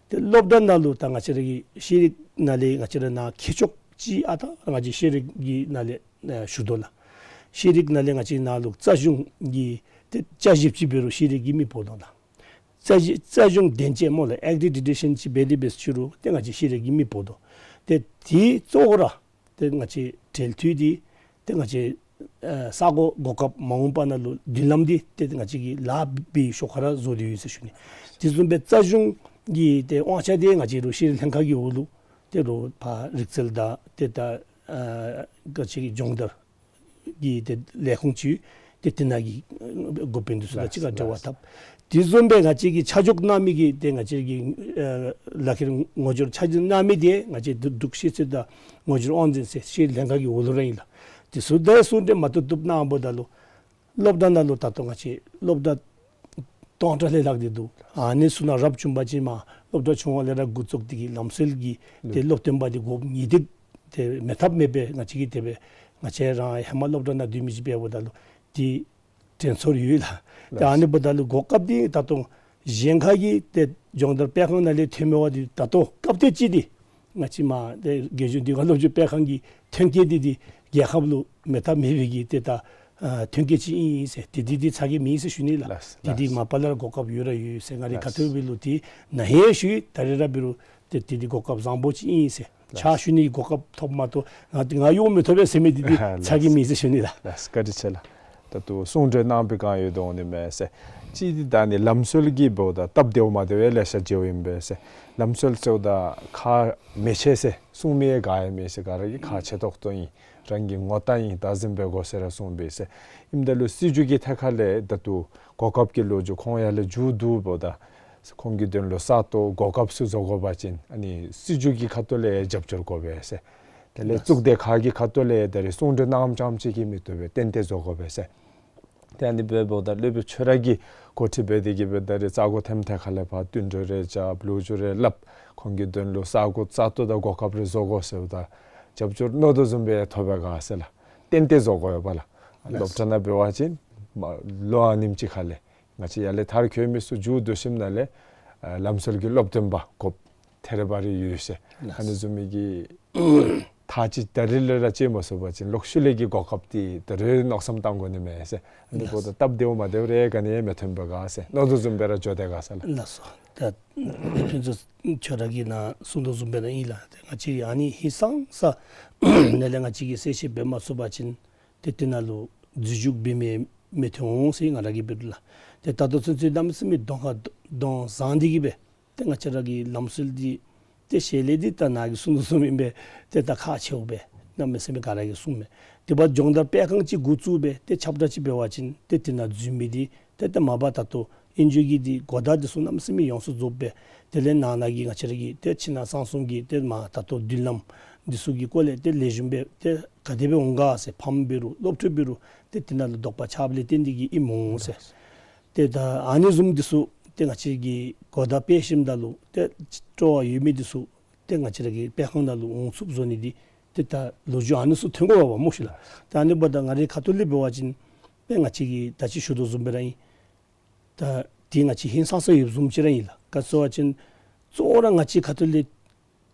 ཏེ་སློབ་གྲྭ་ནང་ལུ་ད་ང་བཅས་ར་གི་ཤེས་རིག་ནང་ལས་ང་བཅས་ར་ནཱ་མཁས་མཆོག་ཅིག་ཨ་ད་ང་བཅས་ཤེས་རིག་གི་ནང་ལས་ཨེ་ཞུ་དོ་ལགས། ཤེས་རིག་ནང་ལས་ང་བཅས་ནཱ་ལུ་རྩ་གཞུང་གི་ཏེ་བཅའ་གཞི་ཅིག་འབད་རུང་ཤེས་རིག་གི་མི་འབོ་དོ་ལགས། རྩ་གཞི་རྩ་གཞུང་གདན་ཅན་སྨོ་ལགས། ཨེ་ཀྲི་ཌི་ཊེ་ཤཱན་ཅིག་འབད་དེ་འབད་ཟེར་རུང་ཏེ་ང་བཅས་ཤེས་རིག་གི་མི་འབོ་དོ། ཏེ་དེ་གཙོ་བོ་ར་ཏེ་ང་བཅས་འབྲེལ་མཐུད་དེ་ཏེ་ང་བཅས་ཨེ་ས་གོ་གོ་སྐབས་མ་འོངས་པ་ནང་ལུ་མདུན་ལམ་འདི་ཏེ་ང་བཅས་ཀྱི་ལཱ་འབད་བའི་ཤོག་ཁ་ར་བཟོ་སྟེ་ཡོད་ཟེར་ཞུ་ནི། དེ་བཟུམ་སྦེ་རྩ་གཞུང་གི་ཏེ་དབང་ཆ་འདི་ང་བཅས་ར་ཤེས་རིག་ལྷན་ཁག་གི་འོག་ལུ་ཏེ་རུང་ཕར་རིག་རྩལ་དང་ཏེ་ད་ཨ་ག་ཅི་གི་སྦྱོང་བརྡར་གྱི་ཏེ་ལས་ཁུངས་ཅིག་ཏེ་དེ་ནང་གི་འགོ་དཔོན་འདི་ཚུ་དང་གཅིག་ཁར་འབྲེལ་བ་འཐབ། དེ་བཟུམ་སྦེ་ང་བཅས་ཀྱིས་ཆ་འཇོག་གནང་མི་གི་ཏེ་ང་བཅས་ཀྱི་ཨ་ལག་ཁྱེར་ངོ་སྦྱོར་ཆ་འཇོག་གནང་མི་འདི་ང་བཅས་འབྲུག་འབྲུག་ཤེས་ཚད་དང་ངོ་སྦྱོར་དབང་འཛིན་ཟེར་ཤེས་རིག་ལྷན་ཁག་གི་འོག་ལུ་ར་ཨིན་ལགས། དེ་ཚུ་དང་གསུང་གྲོས་མ་བཏུབ་བཏུབ་གནངམ་ད་ལུ་སློབ་གྲྭ་ནང་ལུ་ད་ལྟོ་ང་བཅས་སློབ་གྲྭ་སྟོང་ཕྲག་ལས་ལྷག་སྟེ་འདུག། ཨ་ནི་ཚུ་ནང་རབ་བྱུང་པ་ཅིན་མ་སློབ་གྲྭ་ཆུང་བ་ལས་ར་འགོ་བཙུགས་ཏེ་གི་ལམ་སྲོལ་གྱི་ཏེ་སློབ་སྟོན་པ་འདི་དགོཔ་ངེས་ཏིག་ཏེ་མེད་ཐབས་མེད་པས། ང་བཅས་ཀྱིས་དེ་སྦེ་ང་བཅས་ར་ཧེ་མ་སློབ་གྲྭ་ནང་སྡོད་མི་ཅིག་འབདཝ་ད་ལུ་ཏེ་དྲན་ཚོར་ཡོད་ལགས། ཏེ་ཨ་ནི་འབདཝ་ད་ལུ་གོ་སྐབས་འདི་ད་ལྟོ་གཞན་ཁ་གི་ཏེ་སྦྱོང་བརྡར་སྤེལ་ཁང་ནང་ལས་ཐོན་མི་བ་འདི་ད་ལྟོ་སྐབས་ཏེ་ཅིག་འདི་ང་བཅས་མ་ཏེ་རྒྱལ་གཞུང་དུས་འཁོར་སློབ་སྦྱོང་སྤེལ་ཁང་གི་ཐོན་སྐྱེད་འདི་འདི་རྒྱལ་ཁབ་ལུ་མེད་ཐབས་མེད་པའི་གི་ཏེ་ད་ཨ་ཐོན་སྐྱེད་ཅིག་ཨིན་ཟེར་ཏེ་འདི་འདི་ཚ་གྱང་མེད་ཟེར་ཞུ་ནི་ལགས། ལགས། ཏེ་འདི་ལགས། མ་པ་ལས་ར་གོ་སྐབས་ཡོད་ར་ཡོད་ཟེར་ང་རའི་ཁ་ཐུག་ལགས། སྦེ་ལུ་ཏེ་ན་ཧེ་ཞུ་ད་རེས་ར་འབད་རུང་ཏེ་ཏེ་འདི་གོ་སྐབས་བཟང་པོ་ཅིག་ཨིན་ཟེར། ཕྱག་ཞུ་ནི་གོ་སྐབས་ཐོབ་མ་ཐོབ་ང་ང་གཡོག་མི་ཐོབ་པས་ཟེར་མི་འདི་འདི་ལགས། ཚ་གྱང་མེད་ཟེར་ཞུ་ནི་ལགས། ལགས། བཀའ་དྲིན་ཆེ་ལགས། ད་ལྟོ་གསུང་གྲོས་གནང་པའི་བསྒང་ཡོད་དོ་འོང་ནི་མས་ཟེར། གཅིག་འདི་ད་ནི་ལམ་སྲོལ་གྱི་འབདཝ་ད་སྟབས་བདེཝ་མ་བདེཝ་ལེ་ཤ་འགྱོཝ་ཨིན་པས་ཟེར། ལམ་སྲོལ་ཟེརཝ་ད་ཁག་མི་ཆེ་ཟེར་གསུང་མི་ཡང་ག་ཡང་མེད་ཟེར། ག་ར་གིས་ཁག་ཆེ་ཏོག་ཏོ་ཨིན། རང་གི་ངོ་རྟགས་ཨིན། བདག་འཛིན་འབད་དགོ་ཟེར་ར་གསུངས་པས་ཟེར། ཨིནམ་ད་ལུ་སྲིད་བྱུས་ཀྱི་ཐད་ཁ་ལས་ད་ལྟོ་གོ་སྐབས་ཀྱི་ལོ་རྒྱུས་ཁོང་ཡར་ལས་མཇུག་བསྡུཝ་ད་ཁོང་གི་དོན་ལུ་ས་སྟོང་གོ་སྐབས་ཚུ་བཟོ་དགོ་པ་ཅིན་ཨ་ནི་སྲིད་བྱུས་ཀྱི་ཁ་ཐུག་ལས་རྒྱབ་སྐྱོར་དགོ་པས་ཟེར། དེ་ལས་གཙུག་སྡེ་ཁག་གི་ཁ་ཐུག་ལས་ད་རེས་གསུང་གྲོས་གནངམ་ཙམ་ཅིག་གིས་མི་བཏུབ་པས། ཏན་ཏན་བཟོ་དགོ་པས་ཟེར། ཏེ་ཨ་ནི་འབདཝ་ད་སློབ་དཔོན་ཁྱོད་ར་གིས་འགོ་ཁྲིད་འབད་དེ་གིས་འབད་ད་རེས་ས་གོ་ཐེམ་ཐེ་ཁ་ལས་ཕར་བསྟུན་གྲོས་རེ་རྐྱབ་ལོ་རྒྱུས་རེ་སླབ་ཁོང་གི་དོན་ལུ་ས་གོ་ས་སྟོང་དང་གོ་སྐབས་རེ་བཟོ་དགོ་ཟེརཝ་ད་རྒྱབ་སྐྱོར་མནོ་དོ་བཟུམ་སྦེ་ཐོབ་པས་ག་ཟེར་ལགས། ཏན་ཏན་བཟོ་དགོ་པས་ལགས། ལགས། སློབ་གྲྭ་ནང་འབད་བ་ཅིན་མ་ལོ་ཨ་ནེམ་ཅིག་ཁ་ལས་ང་བཅས་ཡར་ལས་མཐར་འཁྱོལ་མི་ཚུ་མཇུག་བསྡུ་ཞིནམ་ལས་ཨ་ལམ་སྲོལ་གྱི་སློབ་སྟོན་པ་དགོཔ་ཐེ་རེ་བ་རེ་ཡོད་ཟེར། ལགས། ཨ་ནི་བཟུམ་མའི་གི་ཐག་ཅིག་ད་རིས་ལས་ར་བཅད་མ་ཚུགས་པ་ཅིན་ལོག་ཤུལ་ལས་ཀྱི་གོ་སྐབས་འདི་ད་རིས་མནོ་བསམ་བཏང་དགོ་ནི་མས་ཟེར། ཨ་ནི་ལགས། འབདཝ་ད་སྟབས་བདེཝ་མ་བདེཝ་རེ་ག་ནི་ཡང་མི་ཐོན་པས་ག་ཟེར་མནོ་དོ་བཟུམ་སྦེ་ར་འགྱོ་དེས་ག་ཟེར་ལགས། ལགས་སོ། ད་ཕུན་ཚོགས་ཁྱོད་ར་གིས་ནཱ་གསུངས་དོ་བཟུམ་སྦེ་ར་ཨིན་ལགས། ཏེ་ང་བཅས་ཨ་ནི་ཧིང་སངས་ས་ནང་ལས་ང་བཅས་ཀྱིས་གསལ་བཤད་འབད་མ་ཚུགས་པ་ཅིན་ཏེ་དེ་ནང་ལུ་འཛུལ་ཞུགས་འབད་མི་མི་ཐོན་འོང་ཟེར་ང་ར་གིས་འབད་རུང་ལགས། ཏེ་ད་ལྟོ་ཚུན་ཚོད་གནམ་མེད་ས་མེད་གདོང་ཁར་གདོང་བཟང་སྟེ་གིས་སྦེ་ཏེ་ང་བཅས་ར་གི་ལམ་སྲོལ་འདི་ཏེ་ཞལ་ལས་འདི་ད་ནཱ་གིས་གསུངས་དོ་བཟུམ་ཨིན་པས། ཏེ་ད་ཁག་ཆེཝ་སྦེ་གནམ་མེད་ས་མེད་ག་ར་གིས་གསུངམ་མས། དེ་འབདཝ་ད་སྦྱོང་བརྡར་སྤེལ་ཁང་ཅིག་འགོ་བཙུགས་སྦེ་ཏེ་ཁྱབ་བསྒྲགས་ཅིག་འབད་བ་ཅིན་ཏེ་དེ་ནང་འཛུལ་མི་འདི་ཏེ་ད་མ་པ་ད་ལྟོ་ཨེན་ཇི་ཨོ་གི་འདི་གོ་བརྡ་འདི་ཚུ་གནམ་མེད་ས་མེད་ཡོངས་སུ་རྫོགསཔ་སྦེ་དེ་ལས་ནང་ན་གི་ང་བཅས་ར་གི་ཏེ་ཕྱི་ནང་གསང་གསུམ་གྱི་ཏེ་མ་ད་ལྟོ་མདུན་ལམ་འདི་ཚུ་གི་སྐོར་ལས་ཏེ་ལེགས་ཤོམ་སྦེ་ཏེ་ག་དེ་སྦེ་འོང་ག་ཟེར་ཕམ་འབད་རུང་སློབ་ཕྲུག་འབད་རུང་ཏེ་དེ་ནང་ལུ་དོགས་པ་ཆགསཔ་ལས་བརྟེན་ཏེ་གིས་ཨིནམ་འོང་ཟེར། ཏེ་ད་ཨ་ནི་བཟུམ་འདི་ཚུ་ཏེ་ང་བཅས་ཀྱིས་གོ་བརྡ་སྤེལ་ཞིནམ་ད་ལུ་ཏེ་སྤྲོ་བ་ཡོད་མི་འདི་ཚུ་ཏེ་ང་བཅས་ར་གི་སྤེལ་ཁང་ནང་ལུ་འོང་ཚུགསཔ་བཟོ་ནི་འདི་ཏེ་ད་ལོ་རྒྱུས་ཨ་ནི་ཚུ་ཐོན་དགོ་པས་སྨོ་ཤིག་ལགས། ད་ཨ་ནི་འབདཝ་ད་ང་རའི་ཁ་ཐུག་ལས་འབད་བ་ཅིན་ཏེ་ང་བཅས་ཀྱིས་ད་ཅི་ཞུ་དོ་བཟུམ་སྦེ་ར་ཨིན། ད་འདི་ང་བཅས་ཧིང་སངས་ས་ཡོདཔ་བཟུམ་ཅིག་ར་ཨིན་ལགས། ག་ཅི་ཟེར་བ་ཅིན་གཙོ་བོ་ར་ང་བཅས་ཁ་ཐུག་ལས་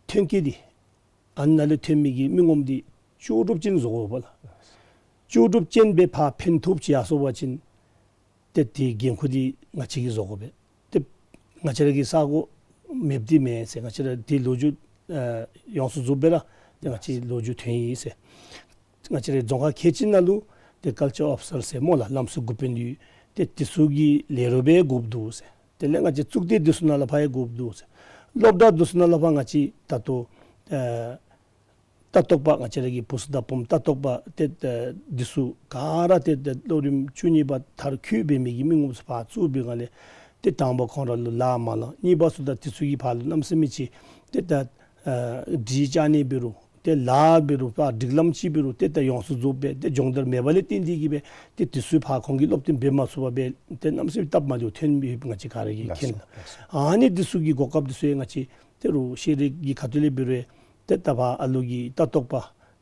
ཐོན་སྐྱེད་འདི་ཨ་ནཱ་ལས་ཐོན་མི་གི་མི་ངོམ་འདི་ལྕོགས་གྲུབ་ཅན་བཟོ་དགོ་པས་ལགས། ལྕོགས་གྲུབ་ཅན་སྦེ་ཕར་ཕན་ཐོགས་ཅིག་ཡར་སོང་པ་ཅིན་ཏེ་དེའི་འགན་ཁུར་འདི་ང་བཅས་ཀྱིས་བཟོ་དགོ་པས། ཏེ་ང་བཅས་ར་གི་ས་གོ་མེདཔ་འདི་མེན་ཟེར། ང་བཅས་ར་འདི་ལོ་རྒྱུས་ཨ་ཡོངས་སུ་རྫོགསཔ་སྦེ་ར་ཏེ་ང་བཅས་ལོ་རྒྱུས་ཐོན་ཡི་ཟེར། ང་བཅས་རའི་རྫོང་ཁག་ཁལ་གཅིག་ནང་ལུ་ཏེ་ཀལ་ཅར་ཨོ་ཕི་སར་ཟེར་སྨོ་ལགས། ལམ་སྲོལ་འགོ་དཔོན་ཡོད། ཏེ་དེ་ཚུ་གི་ལས་རོགས་སྦེ་དགོཔ་འདུག་ཟེར། དེ་ལས་ང་བཅས་གཙུག་སྡེ་འདི་ཚུ་ནང་ལས་ཕར་ཡང་དགོཔ་འདུག་ཟེར། སློབ་གྲྭ་འདི་ཚུ་ནང་ལས་ཕར་ང་བཅས་ད་ལྟོ་ཨ་ལྟ་རྟོག་པ་ང་བཅས་ར་གི་བུ་གསོ་དང་བུམོ་ལྟ་རྟོག་པ་ཏེ་ཨ་འདི་ཚུ་ག་ར་ཏེ་ཨ་སློབ་རིམ་བཅུ་གཉིས་པ་མཐར་འཁྱོལ་འབད་མི་གི་མི་ངོམ་ཚུ་ཕར་བཙུགས་པའི་སྒང་ལས་ཏེ་དང་པ་ཁོང་ར་ལུ་ལཱ་མ་ལང་། གཉིས་པ་ཚུ་ད་དེ་ཚུ་གི་ཕར་ལུ་གནམ་མེད་ས་མེད་ཅིག་ཏེ་ད་ཨ་སྒྲིག་བཅའ་ནི་འབད་རུང་ཏེ་ལཱ་འབད་རུང་ཕར་སྒྲིག་ལམ་ཅིག་འབད་རུང་ཏེ་ད་ཡོངས་སུ་རྫོགསཔ་སྦེ་ཏེ་སྦྱོང་བརྡར་མེད་པ་ལས་བརྟེན་ཏེ་གིས་སྦེ་ཏེ་དེ་ཚུ་ཕར་ཁོང་གིས་སློབ་སྟོན་འབད་མ་ཚུགས་པར་སྦེ་ཏེ་གནམ་མེད་ས་མེད་སྟབས་མ་བདེཝ་ཐོན་ཡོདཔ་ང་བཅས་ག་ར་གིས་མཁྱེན་ལགས། ལགས་སོ། ཨ་ནི་དེ་ཚུ་གི་གོ་སྐབས་དེ་ཚུ་ཡང་ང་བཅས་ཏེ་རུང་ཤེས་རིག་གི་ཁ་ཐུག་ལས་འབད་རུང་ཏེ་ད་ཕར་ཨ་ལོ་གི་ལྟ་རྟོག་པ་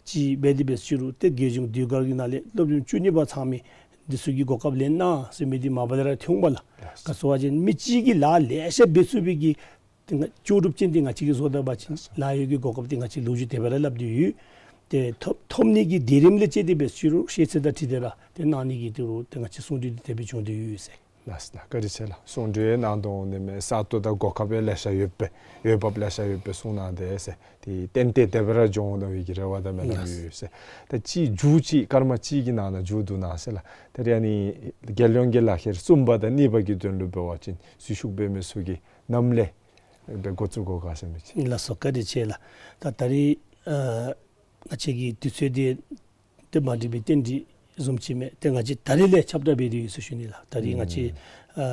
ཅིག་འབད་དེ་འབད་ཟེར་རུང་ཏེ་རྒྱལ་གཞུང་ཟློས་གར་གྱི་ནང་ལས་སློབ་རིམ་བཅུ་གཉིས་པ་ཚང་མི་དེ་ཚུ་གི་གོ་སྐབས་ལེན་གནང་ཟེར་མི་འདི་མ་པ་ལས་ར་ཐོན་འོང་པས་ལགས། ལགས་སོ། ག་ཅི་ཟེར་བ་ཅིན་མི་གཅིག་གིས་ལཱ་ལེ་ཤ་འབད་ཚུགས་པའི་གི་ཏེ་ང་ལྕོགས་གྲུབ་ཅན་འདི་ང་བཅས་ཀྱིས་བཟོ་ད་པ་ཅིན་ལགས་སོ། ལཱ་གཡོག་གི་གོ་སྐབས་འདི་ང་བཅས་ལོ་རྒྱུས་དེ་སྦེ་ར་སླབ་སྟེ་ཡོད། ཏེ་ཐོབ་ཐོབ་ནི་གི་དེ་རིམ་ལས་བཅད་དེ་འབད་ཟེར་རུང་ཤེས་ཚད་དང་འཁྲིལ་ཏེ་ར་ཏེ་གནང་ནི་གི་ཏེ་རུང་ཏེ་ང་བཅས་གསུང་གྲོས་འདི་དེ་སྦེ་བྱུང་སྟེ་ཡོད་ཟེར། ལགས་སོ་ལགས། བཀའ་དྲིན་ཆེ་ལགས། གསུང་གྲོས་གནང་དོ་འོང་ནི་མས། ས་སྟོང་དང་གོ་སྐབས་ཡང་ལེ་ཤ་ཡོདཔ་སྦེ་འོས་འབབ་ལེ་ཤ་ཡོདཔ་སྦེ་གསུངས་གནང་དེས་ཟེར། ཏེ་ཏན་ཏན་དེ་སྦེ་ར་འགྱོ་འོང་མནོ་བའི་གི་རེ་བ་དང་སྨོན་ལམ་ཡོད་ཟེར། ད་ཅིག་མཇུག་ཅིག་སྐར་མ་གཅིག་གི་ནང་ན་མཇུག་བསྡུ་གནང་ཟེར་ལགས། ད་རེས་ཨ་ནི་རྒྱལ་ཡོངས་ཀྱི་ལག་ཁྱེར་གསུམ་པ་དང་གཉིས་པ་གི་དོན་ལུ་འབད་བ་ཅིན་འཛུལ་ཞུགས་འབད་མི་ཚུ་གིས་ནམ་ལས་འབད་འགོ་བཙུགས་དགོ་ག་ཟེར་མི་ཅིག། ལགས་སོ། བཀའ་དྲིན་ཆེ་ལགས། ད་ད་རིས་ཨ་ང་བཅས་ཀྱི་དུས་ཚོད་འདི་ཏེ་མ་འགྲིག་པའི་རྟེན་འབྲེལ་བཟུམ་ཅིག་མས། ཏེ་ང་བཅས་ད་རིས་ལས་ཁྱབ་བསྒྲགས་འབད་དེ་ཡོད་ཟེར་ཞུ་ནི་ལགས། ད་རིས་ང་བཅས་ཨ་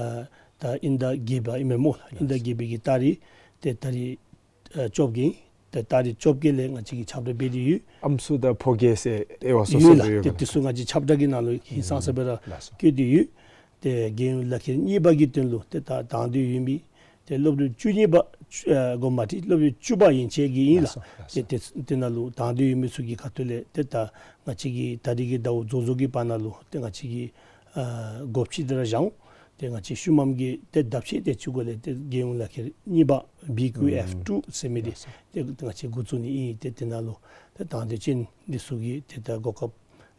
ད་དབྱིན་ཟླ་བརྒྱད་པ་ཨིན་མས་སྨོ་ལགས། དབྱིན་ཟླ་བརྒྱད་པའི་གི་ཏ་རིག་ཏེ་ད་རིས་ཨ་བཅོ་བརྒྱད་ཨིན། ཏེ་ཏ་རིག་བཅོ་བརྒྱད་ལས་ང་བཅས་ཀྱིས་ཁྱབ་བསྒྲགས་འབད་དེ་ཡོད། ཨམ་སྲུ་དང་ཕོ་སྐྱེས་ཟེར་དབྱེ་བ་སོ་སོ་ཡོད་ལགས། ཡོད་ཏེ་ག་དེ་ཚུ་ང་བཅས་ཁྱབ་བསྒྲགས་ཀྱི་ནང་ལུ་ཧིང་སངས་ས་སྦེ་ར་ལགས་སོ། བཀོད་དེ་ཡོད། ཏེ་རྒྱལ་ཡོངས་ལག་ཁྱེར་གཉིས་པ་གི་དོན་ལུ་ཏེ་ད་དང་འདོད་ཡོད་མི་ཏེ་སློབ་རིམ་བཅུ་གཉིས་པ་ཨ་དགོངསམ་མ་ཁྲེལ་སློབ་རིམ་བཅུ་པ་ཡན་ཆད་ཀྱི་ཨིན་ལགས་ལགས། སོ་ལགས་སོ། ཏེ་ཏེ་དེ་ནང་ལུ་དང་འདོད་ཡོད་མི་ཚུ་གི་ཁ་ཐུག་ལས་ཏེ་ད་ང་བཅས་ཀྱི་ད་རིས་ཀྱི་ཟླཝ་རྫོགས་རྫོགས་ཀྱི་བར་ན་ལུ་ཏེ་ང་བཅས་ཀྱིས་ཨ་སྒོ་ཕྱེ་སྟེ་ར་བཞག་འོང་། ཏེ་ང་བཅས་ཤུལ་མམ་གྱི་ཏེ་ཟླཝ་ཕྱེད་དེ་ཅིག་གུ་ལས་ཏེ་རྒྱལ་ཡོངས་ལག་ཁྱེར་གཉིས་པ་བི་ཀུ་ཨེཕ་ཊུ་ཟེར་མི་འདི་ལགས་སོ། ཏེ་ང་བཅས་འགོ་བཙུགས་ནི་ཨིན། ཏེ་དེ་ནང་ལུ་ཏེ་དང་འདོད་ཅན་འདི་ཚུ་གིས་ཏེ་ད་གོ་སྐབས་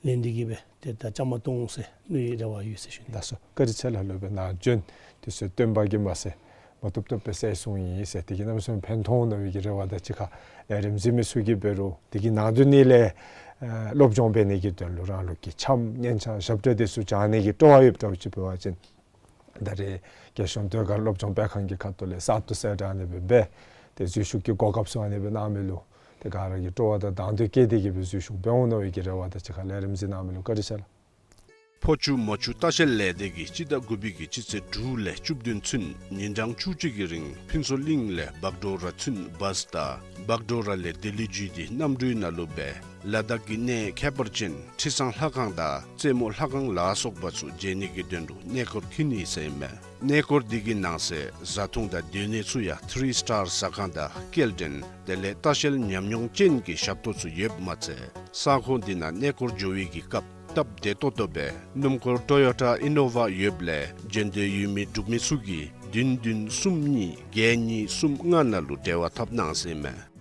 ལེན་ཏེ་གིས་སྦེ་ཏེ་ད་བཅའ་མར་གཏོགས་འོང་ཟེར་མནོ་བའི་རེ་བ་ཡོད་ཟེར་ཞུ་ནི། ལགས་སོ། བཀའ་དྲིན་ཆེ་ལགས། སློབ་དཔོན་ནཱ་བྱོན་དུས་ཚོད་བཏོན་པ་གིས་མ་ཚད་མ་བཏུབ་བཏུབ་སྦེ་གསལ་གསུངས་ཡི་ཟེར། དེ་གིས་གནམ་མེད་ས་མེད་ཕན་ཐོགས་འོང་མནོ་བའི་གི་རེ་བ་དང་གཅིག་ཁར་ལས་རིམ་གཟིགས་མི་ཚུ་གིས་འབད་རུང་དེ་གི་ནང་དོན་ནི་ལས་ཨ་སློབ་སྦྱོང་འབད་ནི་གི་དོན་ལུ་རང་ལུགས་ཀྱི་འཆམ་སྙན་ཆ་ཞབས་ཏོག་དེ་ཚུ་སྦྱང་ནི་གི་སྤྲོ་བ་ཡོདཔ་འདྲཝ་ཅིག་འབད་བ་ཅིན་ད་རེས་རྒྱལ་གཞུང་ཟློས་གར་སློབ་སྦྱོང་སྤེལ་ཁང་གི་ཁ་ཐུག་ལས་གསར་དུ་གསལ་བསྒྲགས་ཨ་ནི་སྦེ་འབད་དེ་འཛུལ་ཞུགས་ཀྱི་གོ་སྐབས་ཚུ་ཨ་ནི་སྦེ་གནང་མི་ལུ་ཏེ་ག་ར་གིས་སྤྲོ་བ་དང་དང་འདོད་བསྐྱེད་དེ་གིས་སྦེ་འཛུལ་ཞུགས་འབད་འོང་མནོ་བའི་གི་རེ་བ་དང་གཅིག་ཁར་ལས་རིམ་གཟིགས་གནང་མི་ལུ་བཀའ་དྲིན་ཆེ་ལགས། ཕོ་ཆུ་མོ་ཆུ་ལྟ་བཤལ་ལས་སྡེ་གིས་སྤྱི་ཟླ་དགུ་པའི་གི་སྤྱི་ཚེས་དྲུག་ལས་བཅུ་བདུན་ཚུན་ཉིན་གྲངས་བཅུ་གཅིག་གི་རིང་ཕུན་ཚོགས་གླིང་ལས་བག་གྲོ་ར་ཚུན་བཱས་དང་བག་གྲོ་ར་ལས་ལྡི་ལི་བརྒྱུད་དེ་གནམ་གྲུའི་ནང་ལུ་སྦེ་ལ་དྭགས་ཀྱི་གནས་ཁྱད་པར་ཅན་ཁྲི་བཟང་ལྷ་ཁང་དང་རྩེ་མོ་ལྷ་ཁང་ལ་སོགས་པ་ཚུ་མཇལ་ནི་གི་དོན་ལུ་གནས་སྐོར་འཁྱིད་ནི་ཟེར་ཨིན་མས། གནས་སྐོར་འདི་གི་ནང་གསེས་བཟའ་འཐུང་དང་སྡོད་གནས་ཚུ་ཡང་ཐི་རི་སི་ཊར་ཟ་ཁང་དང་སྐྱེལ་འདྲེན་དེ་ལས་ལྟ་བཤལ་ཉམས་མྱོང་ཅན་གྱི་ཞབས་ཏོག་ཚུ་ཡོདཔ་མ་ཚད་ས་ཁོངས་འདི་ནང་གནས་སྐོར་འགྱོ་བའི་གི་སྐབས་སྟབས་བདེ་ཏོག་ཏོ་སྦེ་སྣུམ་འཁོར་ཊོ་ཡོ་ཊ་ཨི་ནོ་ཝ་ཡོདཔ་ལས་འབྱོན་འདོད་ཡོད་མི་འབྲུག་མི་ཚུ་གིས་བདུན་བདུན་གསུམ་གཉིས་བརྒྱད་གཉིས་གསུམ་ལྔ་ནང་ལུ་འབྲེལ་བ་འཐབ་གནང་ཟེར་ཨིན་མས།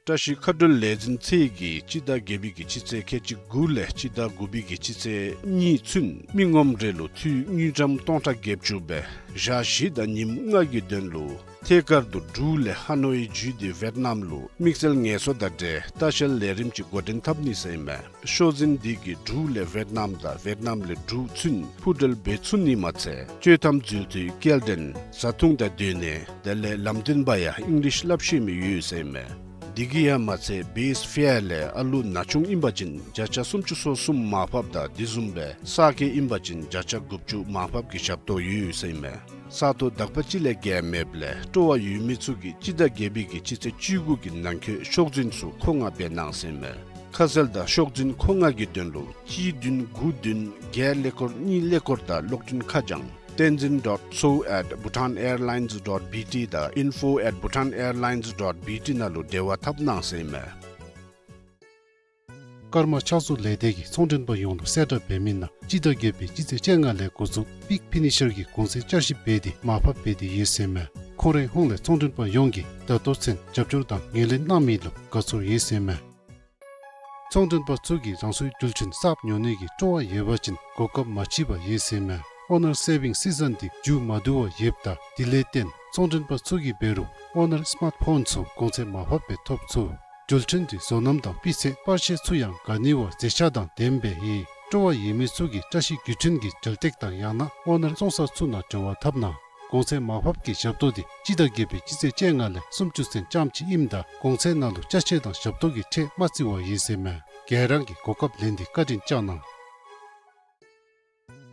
བཀྲ་ཤིས་མཁའ་འགྲོའི་ལས་འཛིན་ཚད་ཀྱིས་སྤྱི་ཟླ་བརྒྱད་པའི་གི་སྤྱི་ཚེས་ཁལ་གཅིག་དགུ་ལས་སྤྱི་ཟླ་དགུ་པའི་གི་སྤྱི་ཚེས་གཉིས་ཚུན་མི་ངོམ་རེ་ལུ་འཐུས་དངུལ་ཀྲམ་སྟོང་ཕྲག་བརྒྱད་ཅུ་སྦེ་ཞག་བཞི་དང་ཉིནམ་ལྔ་གི་དོན་ལུ་ཐད་ཀར་དུ་འབྲུག་ལས་ཧ་ནོ་ཡི་བརྒྱུད་དེ་ཝེཊ་ནམ་ལུ་དམིགས་བསལ་ངལ་གསོ་དང་འབྲེལ་ལྟ་བཤལ་ལས་རིམ་ཅིག་འགོ་འདྲེན་འཐབ་ནི་ཟེར་ཨིན་མས། ཤོག་འཛིན་འདི་གིས་འབྲུག་ལས་ཝེཊ་ནམ་དང་ཝེཊ་ནམ་ལས་འབྲུག་ཚུན་འཕུར་འགྲུལ་འབད་ཚུགས་ནི་མ་ཚད་སྤྱོད་གཏམ་འཛུལ་ཚུགས་སྐྱེལ་འདྲེན་བཟའ་འཐུང་དང་སྡོད་གནས་དེ་ལས་ལམ་སྟོན་པ་ཡང་ཨིང་ལིཤ་སླབ་ཤེས་མི་ཡོད་ཟེར་ཨིན་མས། འདི་གིས་ཡང་མ་ཚད་བེསི་ཕེར་ལས་ཨ་ལུ་ན་ཆུང་ཨིན་པ་ཅིན་བརྒྱ་ཆ་སུམ་ཅུ་སོ་གསུམ་མར་ཕབ་དང་དེ་བཟུམ་སྦེ་གསར་སྐྱེས་ཨིན་པ་ཅིན་བརྒྱ་ཆ་དགུ་བཅུ་མར་ཕབ་ཀྱི་ཞབས་ཏོག་ཡོད་ཟེར་ཨིན་མས། ས་སྟོང་དག་པ་ཅིག་ལས་བརྒལ་མེདཔ་ལས་སྤྲོ་བ་ཡོད་མི་ཚུ་གིས་སྤྱི་ཟླ་བརྒྱད་པའི་གི་སྤྱི་ཚེས་བཅུ་དགུ་གི་ནང་འཁོད་ཤོག་འཛིན་ཚུ་མཁོ་མངགས་འབད་གནང་ཟེར་ཨིན་མས། ཁ་གསལ་དང་ཤོག་འཛིན་མཁོ་མངགས་ཀྱི་དོན་ལུ་གཅིག་བདུན་དགུ་བདུན་བརྒྱད་ཀླད་ཀོར་གཉིས་ཀླད་ཀོར་དང་གློག་འཕྲིན་ཁ་བྱང་tenzin dot so at bhutanairlines dot B T དང་info at bhutanairlines dot B T ནང་ལུ་འབྲེལ་བ་འཐབ་གནང་ཟེར་ཨིན་མས། ཀརྨ་ཕྱག་བཟོ་ལས་སྡེ་གིས་ཚོང་མགྲོན་པ་ཡོངས་ལུ་གསལ་བསྒྲགས་འབད་མི་ནང་སྤྱི་ཟླ་བརྒྱད་པའི་སྤྱི་ཚེས་བཅོ་ལྔ་ལས་འགོ་བཙུགས་པིག་ཕི་ནི་ཤར་གྱི་གོང་ཚད་བསྐྱར་ཞིབ་འབད་དེ་མར་ཕབ་འབད་དེ་ཡོད་ཟེར་མས། ཁོང་རའི་ཧོངས་ལས་ཚོང་མགྲོན་པ་ཡོངས་ཀྱིས་ད་ལྟོ་ཚུན་རྒྱབ་སྐྱོར་དང་ངོས་ལེན་གནང་མི་ལུ་དགའ་ཚོར་ཡོད་ཟེར་མས། ཚོང་མགྲོན་པ་ཚུ་གིས་རང་སོའི་རྒྱུ་ཆ་གསརཔ་ཉོ་ནི་གི་སྤྲོ་བ་ཡོད་པ་ཅིན་གོ་སྐབས་མ་ཕྱིས་པར་ཡོད་ཟེར་མས། ཨོ་ནར་སེ་བིང་སི་ཛན་འདི་མཇུག་མ་བསྡུ་བར་ཡོདཔ་ད་དེ་ལས་བརྟེན་ཚོང་མགྲོན་པ་ཚུ་གིས་འབད་རུང་ཨོ་ནར་སི་མཱརཊ་ཕོན་ཚུ་གོང་ཚད་མར་ཕབ་སྦེ་ཐོབ་ཚུགས། རྒྱུ་ཆ་འདི་བཟོ་རྣམ་དང་སྤུས་ཚད་པར་ཤེས་ཚུ་ཡང་ག་ནི་བ་མཛེས་ཆ་དང་ལྡནམ་སྦེ་ཡོད། སྤྲོ་བ་ཡོད་མི་ཚུ་གིས་བཀྲ་ཤིས་བརྒྱུད་འཕྲིན་གྱི་རྒྱལ་སྟེགས་དང་ཡང་ན་ཨོ་ནར་བཙོང་ས་ཚུ་ནང་འབྲེལ་བ་འཐབ་གནང་། གོང་ཚད་མར་ཕབ་ཀྱི་ཞབས་ཏོག་འདི་སྤྱི་ཟླ་བརྒྱད་པའི་སྤྱི་ཚེས་བཅོ་ལྔ་ལས་སུམ་ཅུ་ཚུན་རྐྱངམ་ཅིག་ཨིནམ་ད་གོང་ཚད་ནང་ལུ་ཅ་ཆས་དང་ཞབས་ཏོག་གི་ཁྲལ་མ་བརྩི་བར་ཡོད་ཟེར་མས། ག་ར་གིས་གོ་སྐབས་ལེན་ཏེ་བཀའ་དྲིན་བསྐྱང་གནང་།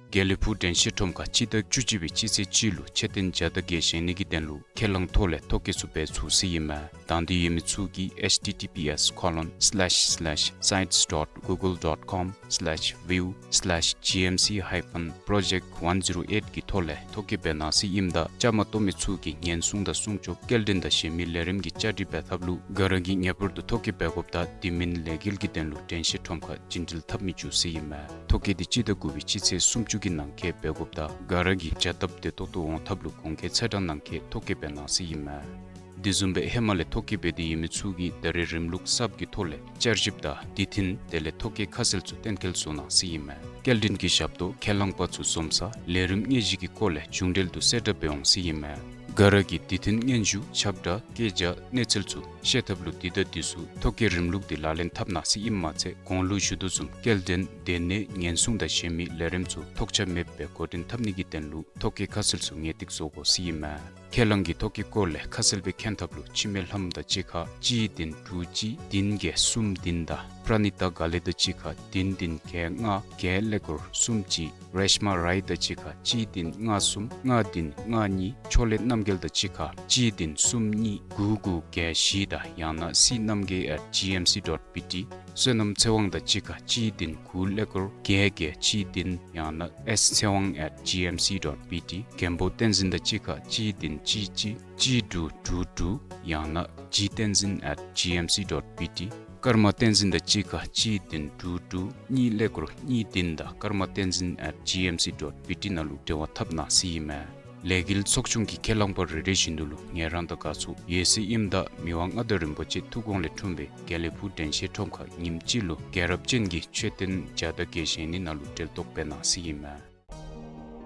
དགེ་ལེགས་ཕུག་དྲན་ཤེས་ཁྲོམ་ཁར་སྤྱི་ཟླ་བཅུ་གཅིག་པའི་སྤྱི་ཚེས་གཅིག་ལུ་མཆོད་རྟེན་བརྒྱ་དང་བརྒྱད་བཞེངས་ནི་གི་དོན་ལུ་ཁས་བླངས་ཐོག་ལས་ཐོ་བཀོད་ཚུ་འབད་ཚུགས་ཟེར་ཨིན་མས། དང་འདོད་ཡོད་མི་ཚུ་གིས་H T T P S colon slash slash sites dot google dot com slash view slash G M C hyphen project one zero eight གི་ཐོག་ལས་ཐོ་བཀོད་འབད་གནང་ཟེར་ཨིནམ་ད་བཅའ་མར་གཏོགས་མི་ཚུ་གིས་ཉེན་སྲུང་དང་སྲུང་སྐྱོབ་སྐྱེལ་འདྲེན་དང་གཞན་མི་ལས་རིམ་གྱི་བཅའ་སྒྲིག་འབད་ཐབས་ལུ་ག་ར་གིས་ངེས་པར་དུ་ཐོ་བཀོད་འབད་དགོཔ་དང་དེ་མིན་ལས་འགུལ་གྱི་དོན་ལུ་དྲན་ཤེས་ཁྲོམ་ཁར་བྱིན་འགྲུལ་འཐབ་མི་བཅུག་ཟེར་ཨིན་མས། ཐོ་བཀོད་འདི་སྤྱི་ཟླ་དགུ་པའི་སྤྱི་ཚེས་སུམ་ཅུ་གི་ནང་འཁོད་འབད་དགོཔ་དང་ག་ར་གིས་བྱ་སྟབས་བདེ་ཏོག་ཏོ་འོང་ཐབས་ལུ་གོང་འཁོད་ཚེས་གྲངས་ནང་འཁོད་ཐོ་བཀོད་འབད་གནང་ཟེར་ཨིན་མས། དེ་བཟུམ་སྦེ་ཧེ་མ་ལས་ཐོ་བཀོད་འབད་དེ་ཡོད་མི་ཚུ་གིས་ད་རེས་རིམ་ལུགས་གསརཔ་གི་ཐོག་ལས་བསྐྱར་ཞིབ་དང་དུས་མཐུན་དེ་ལས་ཐོ་བཀོད་ཁ་གསལ་ཚུ་གཏན་འཁེལ་བཟོ་གནང་ཟེར་ཨིན་མས། སྐྱེལ་འདྲེན་གྱི་ཞབས་ཏོག་ཁས་བླངས་པ་ཚུ་འཛོམས་ས་ལས་རིམ་དངོས་གཞི་གི་སྐོར་ལས་མཇུག་འབྲེལ་དུ་གསལ་བསྒྲགས་འབད་འོང་ཟེར་ཨིན་མས། ག་ར་གིས་དུས་མཐུན་སྙན་ཞུ་ཁྱབ་བསྒྲགས་བཀོད་རྒྱ་གནས་ཚུལ་ཚུ་ཤེས་ཐབས་ལུ་དུས་དང་དུས་སུ་ཐོ་བཀོད་རིམ་ལུགས་འདི་ལག་ལེན་འཐབ་གནང་ཟེར་ཨིནམ་མ་ཚད་གོང་ལུ་ཞུ་དོ་བཟུམ་སྐྱེལ་འདྲེན་སྡོད་གནས་ཉེན་སྲུང་དང་གཞན་མི་ལས་རིམ་ཚུ་ཐོགས་ཆགས་མེདཔ་སྦེ་འགོ་འདྲེན་འཐབ་ནི་གི་དོན་ལུ་ཐོ་བཀོད་ཁ་གསལ་ཚུ་ངེས་ཏིག་བཟོ་དགོ་ཟེར་ཨིན་མས། ཁས་བླངས་ཀྱི་ཐོ་བཀོད་སྐོར་ལས་ཁ་གསལ་སྦེ་མཁྱེན་ཐབས་ལུ་འཆི་མེད་ལྷམོ་དང་གཅིག་ཁར་གཅིག་བདུན་དྲུག་གཅིག་བདུན་བརྒྱད་གསུམ་བདུན་དང་པྲ་ནི་ཏ་དགའ་ལེགས་དང་གཅིག་ཁར་བདུན་བདུན་བརྒྱད་ལྔ་བརྒྱད་ཀླད་ཀོར་གསུམ་གཅིག་རེཤ་མ་རའི་དང་གཅིག་ཁར་གཅིག་བདུན་ལྔ་གསུམ་ལྔ་བདུན་ལྔ་གཉིས་ཕྱོགས་ལས་རྣམ་རྒྱལ་དང་གཅིག་ཁར་གཅིག་བདུན་གསུམ་གཉིས་དགུ་དགུ་བརྒྱད་བཞི་དང་ཡང་ན་སི་རྣམ་རྒྱལ་at G M C dot B T། བསོད་ནམས་ཚེ་དབང་དང་གཅིག་ཁར་གཅིག་བདུན་དགུ་ཀླད་ཀོར་བརྒྱད་བརྒྱད་གཅིག་བདུན་ཡང་ན་S ཚེ་དབང་at G M C dot B T། མགོན་པོ་བསྟན་འཛིན་དང་གཅིག་ཁར་གཅིག་བདུན་གཅིག་གཅིག་གཅིག་དྲུག་དྲུག་དྲུག་ཡང་ན་G བསྟན་འཛིན་at G M C dot B T། ཀརྨ་བསྟན་འཛིན་དང་གཅིག་ཁར་གཅིག་བདུན་དྲུག་དྲུག་གཉིས་ཀླད་ཀོར་གཉིས་བདུན་དང་ཀརྨ་བསྟན་འཛིན་at G M C dot B T ནང་ལུ་འབྲེལ་བ་འཐབ་གནང་ཟེར་ཨིན་མས། ལས་འགུལ་ཚོགས་ཆུང་གི་ཁས་བླངས་པ་རེ་རེ་བཞིན་དུ་ལུ་ངལ་རངས་དང་དགའ་ཚོར་ཡོད་ཟེར་ཨིནམ་ད་མི་དབང་མངའ་བདག་རིན་པོ་ཆེ་ཐུགས་དགོངས་ལས་འཁྲུངས་པའི་དགེ་ལེགས་ཕུག་དྲན་ཤེས་ཁྲོམ་ཁར་ཉིནམ་གཅིག་ལུ་རྒྱལ་རབས་ཅན་གྱི་མཆོད་རྟེན་བརྒྱ་དང་བརྒྱད་བཞེངས་ནི་ནང་ལུ་འབྲེལ་གཏོགས་འབད་གནང་ཟེར་ཨིན་མས།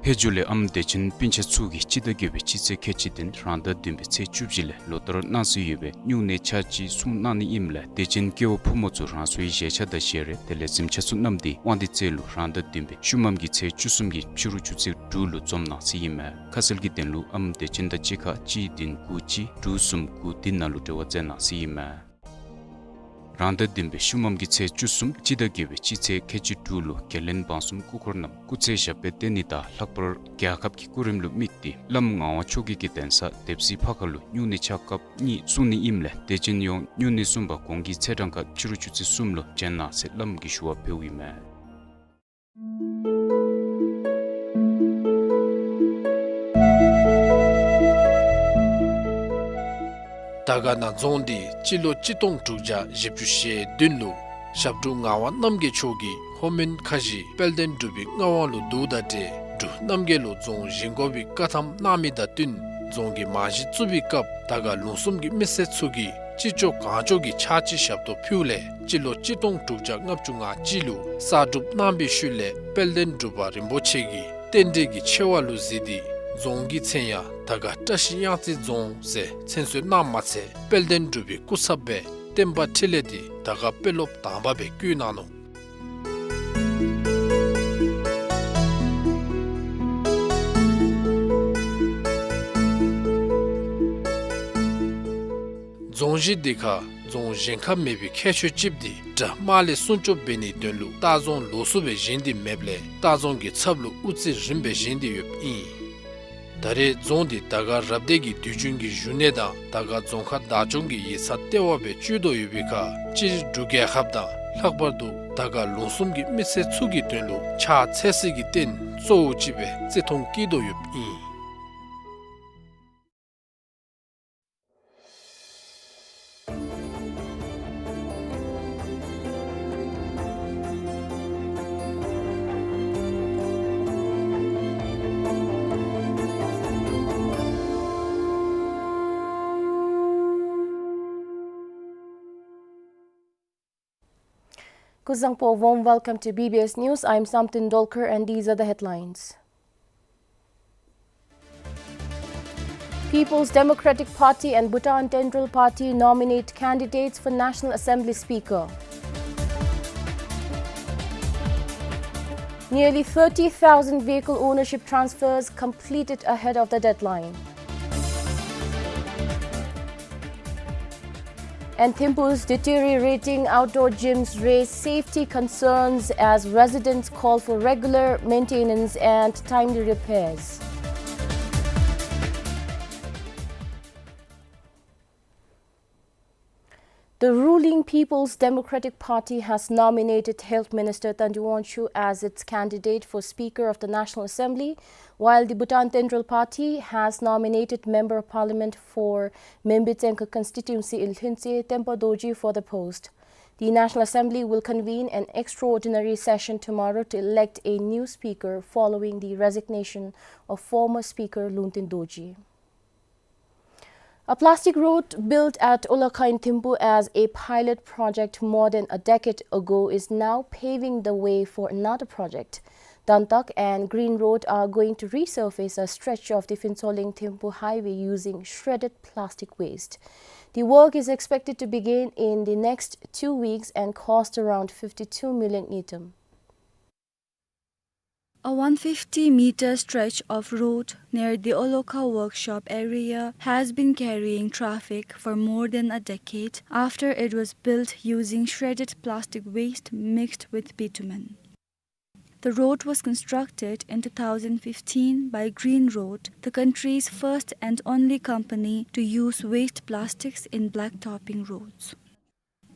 ཕེབས་འབྱོར་ལས་ཨམ་བདེ་ཆེན་སྤུན་ཆ་ཚུ་གིས་སྤྱི་ཟླ་བརྒྱད་པའི་སྤྱི་ཚེས་ཁལ་གཅིག་བདུན་རང་ཟླ་བདུན་པའི་ཚེས་བཅུ་བཞི་ལས་ལོ་ལྟར་གནང་སྲོལ་ཡོད་པའི་སྨྱུང་གནས་ཆ་གཅིག་སྲུང་གནང་ནི་ཨིནམ་ལས་དད་ཅན་སྐྱེ་བོ་ཕོ་མོ་ཚུ་རང་སོའི་བཞེས་ཆ་དང་བཞེས་རས་དེ་ལས་གཟིམ་ཆས་ཚུ་བསྣམས་ཏེ་དབང་འདུས་རྩེ་ལུ་རང་ཟླ་བདུན་པའི་ཤུལ་མམ་གྱི་ཚེས་བཅུ་གསུམ་གྱི་ཕྱི་རུ་ཆུ་ཚོད་དྲུག་ལུ་འཛོམས་གནང་ཟེར་ཨིན་མས། ཁ་གསལ་གྱི་དོན་ལུ་ཨམ་བདེ་ཆེན་དང་གཅིག་ཁར་གཅིག་བདུན་དགུ་གཅིག་དྲུག་གསུམ་དགུ་བདུན་ནང་ལུ་འབྲེལ་བ་མཛད་གནང་ཟེར་ཨིན་མས། རང་ཟླ་བདུན་པའི་ཤུལ་མམ་གྱི་ཚེས་བཅུ་གསུམ་སྤྱི་ཟླ་བརྒྱད་པའི་སྤྱི་ཚེས་ཁལ་གཅིག་དྲུག་ལུ་རྒྱལ་བློན་འབངས་གསུམ་སྐུ་འཁོར་རྣམས་སྐུ་ཚེ་ཞབས་པད་བརྟན་ནི་དང་ལྷག་པར་རྒྱལ་ཁབ་ཀྱི་སྐུ་རིམ་ལུ་དམིགས་ཏེ་བླམ་ངག་དབང་ཆོས་རྒྱལ་གྱི་གདན་ས་དེབ་སྲིད་ཕ་ཁ་ལུ་སྨྱུང་གནས་ཆ་སྐབས་གཉིས་གསུང་ནི་ཨིནམ་ལས་དད་ཅན་ཡོངས་སྨྱུང་གནས་གསུམ་པ་གོང་གི་ཚེས་གྲངས་ཁར་ཕྱི་རུ་ཆུ་ཚོད་གསུམ་ལུ་བྱོན་གནང་ཟེར་བླམ་གྱིས་ཞུ་བ་ཕུལཝ་ཨིན་མས། དར་དཀར་ན་རྫོང་འདི་སྤྱི་ལོ་གཅིག་སྟོང་དྲུག་བརྒྱ་བཞི་བཅུ་ཞེ་བདུན་ལུ་ཞབས་དྲུང་ངག་དབང་རྣམ་རྒྱལ་མཆོག་གིས་ལྷོ་མོན་ཁ་བཞི་དཔལ་ལྡན་འབྲུག་པའི་མངའ་དབང་ལུ་བསྡུཝ་ད་ཏེ་འབྲུག་རྣམ་རྒྱལ་ལུ་རྫོང་བཞེངས་དགོ་པའི་བཀའ་ཐམ་གནང་མི་དང་བསྟུན་རྫོང་གི་རྨང་གཞི་བཙུགས་པའི་སྐབས་དར་དཀར་ལུང་གསུམ་གྱི་མི་སེར་ཚུ་གིས་ཅི་ལྕོགས་གང་ལྕོགས་ཀྱི་ཕྱག་ཕྱི་ཞབས་ཏོག་ཕུལཝ་ལས་སྤྱི་ལོ་གཅིག་སྟོང་དྲུག་བརྒྱ་ལྔ་བཅུ་ང་གཅིག་ལུ་གསར་སྒྲུབ་གནང་བའི་ཤུལ་ལས་དཔལ་ལྡན་འབྲུག་པ་རིན་པོ་ཆེ་གིས་རྟེན་འབྲེལ་གྱི་ཆེ་བ་ལུ་གཟིགས་ཏེ་རྫོང་གི་མཚན་ཡང་དར་དཀར་བཀྲ་ཤིས་གཡང་རྩེ་རྫོང་ཟེར་མཚན་གསོལ་གནངམ་མ་ཚད་དཔལ་ལྡན་འབྲུག་པའི་སྐུ་ཚབ་སྦེ་བསྟན་པ་འཕྲིན་ལས་འདི་དར་དཀར་དཔོན་སློབ་དང་པ་སྦེ་བསྐོ་གནང་ནུག། རྫོང་གཞི་འདི་ཁར་རྫོང་བཞེངས་ཁ་མེད་པའི་ཁྱད་ཆོས་ཅིག་འདི་དགྲ་དམག་ལས་སྲུང་སྐྱོབ་འབད་ནིའི་དོན་ལུ་ལྟ་རྫོང་ལོགས་སུ་སྦེ་བཞེངས་ཏེ་མེདཔ་ལས་ལྟ་རྫོང་གི་ཚབ་ལུ་དབུ་རྩེ་རིམ་སྦེ་བཞེངས་ཏེ་ཡོདཔ་ཨིན། ད་རེས་རྫོང་འདི་དར་དཀར་རབ་སྡེ་གི་དུས་རྒྱུན་གྱི་བཞུགས་གནས་དང་དར་དཀར་རྫོང་ཁག་བདག་སྐྱོང་གི་ཡིག་ཚང་ལྟེ་བ་སྦེ་སྤྱོད་དོ་ཡོད་པའི་ཁར་སྤྱིར་འབྲུག་རྒྱལ་ཁབ་དང་ལྷག་པར་དུ་དར་དཀར་ལུང་གསུམ་གྱི་མི་སེར་ཚུ་གི་དོན་ལུ་ཕྱག་འཚལ་སྲིད་ཀྱི་རྟེན་གཙོ་བོ་ཅིག་སྦེ་བརྩི་མཐོང་བསྐྱེད་དོ་ཡོདཔ་ཨིན། Kuzuzangpo, warm welcome to B B S News. I'm Samten Dolkar and these are the headlines. People's Democratic Party and Bhutan Tendril Party nominate candidates for National Assembly Speaker. Nearly thirty thousand vehicle ownership transfers completed ahead of the deadline. And Thimphu's deteriorating outdoor gyms raise safety concerns as residents call for regular maintenance and timely repairs. The ruling People's Democratic Party has nominated Health Minister Tandhu Wangchuk as its candidate for Speaker of the National Assembly, while the Bhutan Tendril Party has nominated Member of Parliament for Menbyu Tsengkhag constituency in Lhuentse, Tenpa Dorji, for the post. The National Assembly will convene an extraordinary session tomorrow to elect a new speaker following the resignation of former Speaker Lungten Dorji. A plastic road built at Olakha in Thimphu as a pilot project more than a decade ago is now paving the way for another project. Dantak and Green Road are going to resurface a stretch of the Phuentsholing-Thimphu highway using shredded plastic waste. The work is expected to begin in the next two weeks and cost around fifty-two million ngultrum. A one fifty meter stretch of road near the Olakha workshop area has been carrying traffic for more than a decade after it was built using shredded plastic waste mixed with bitumen. The road was constructed in two thousand fifteen by Green Road, the country's first and only company to use waste plastics in blacktopping roads.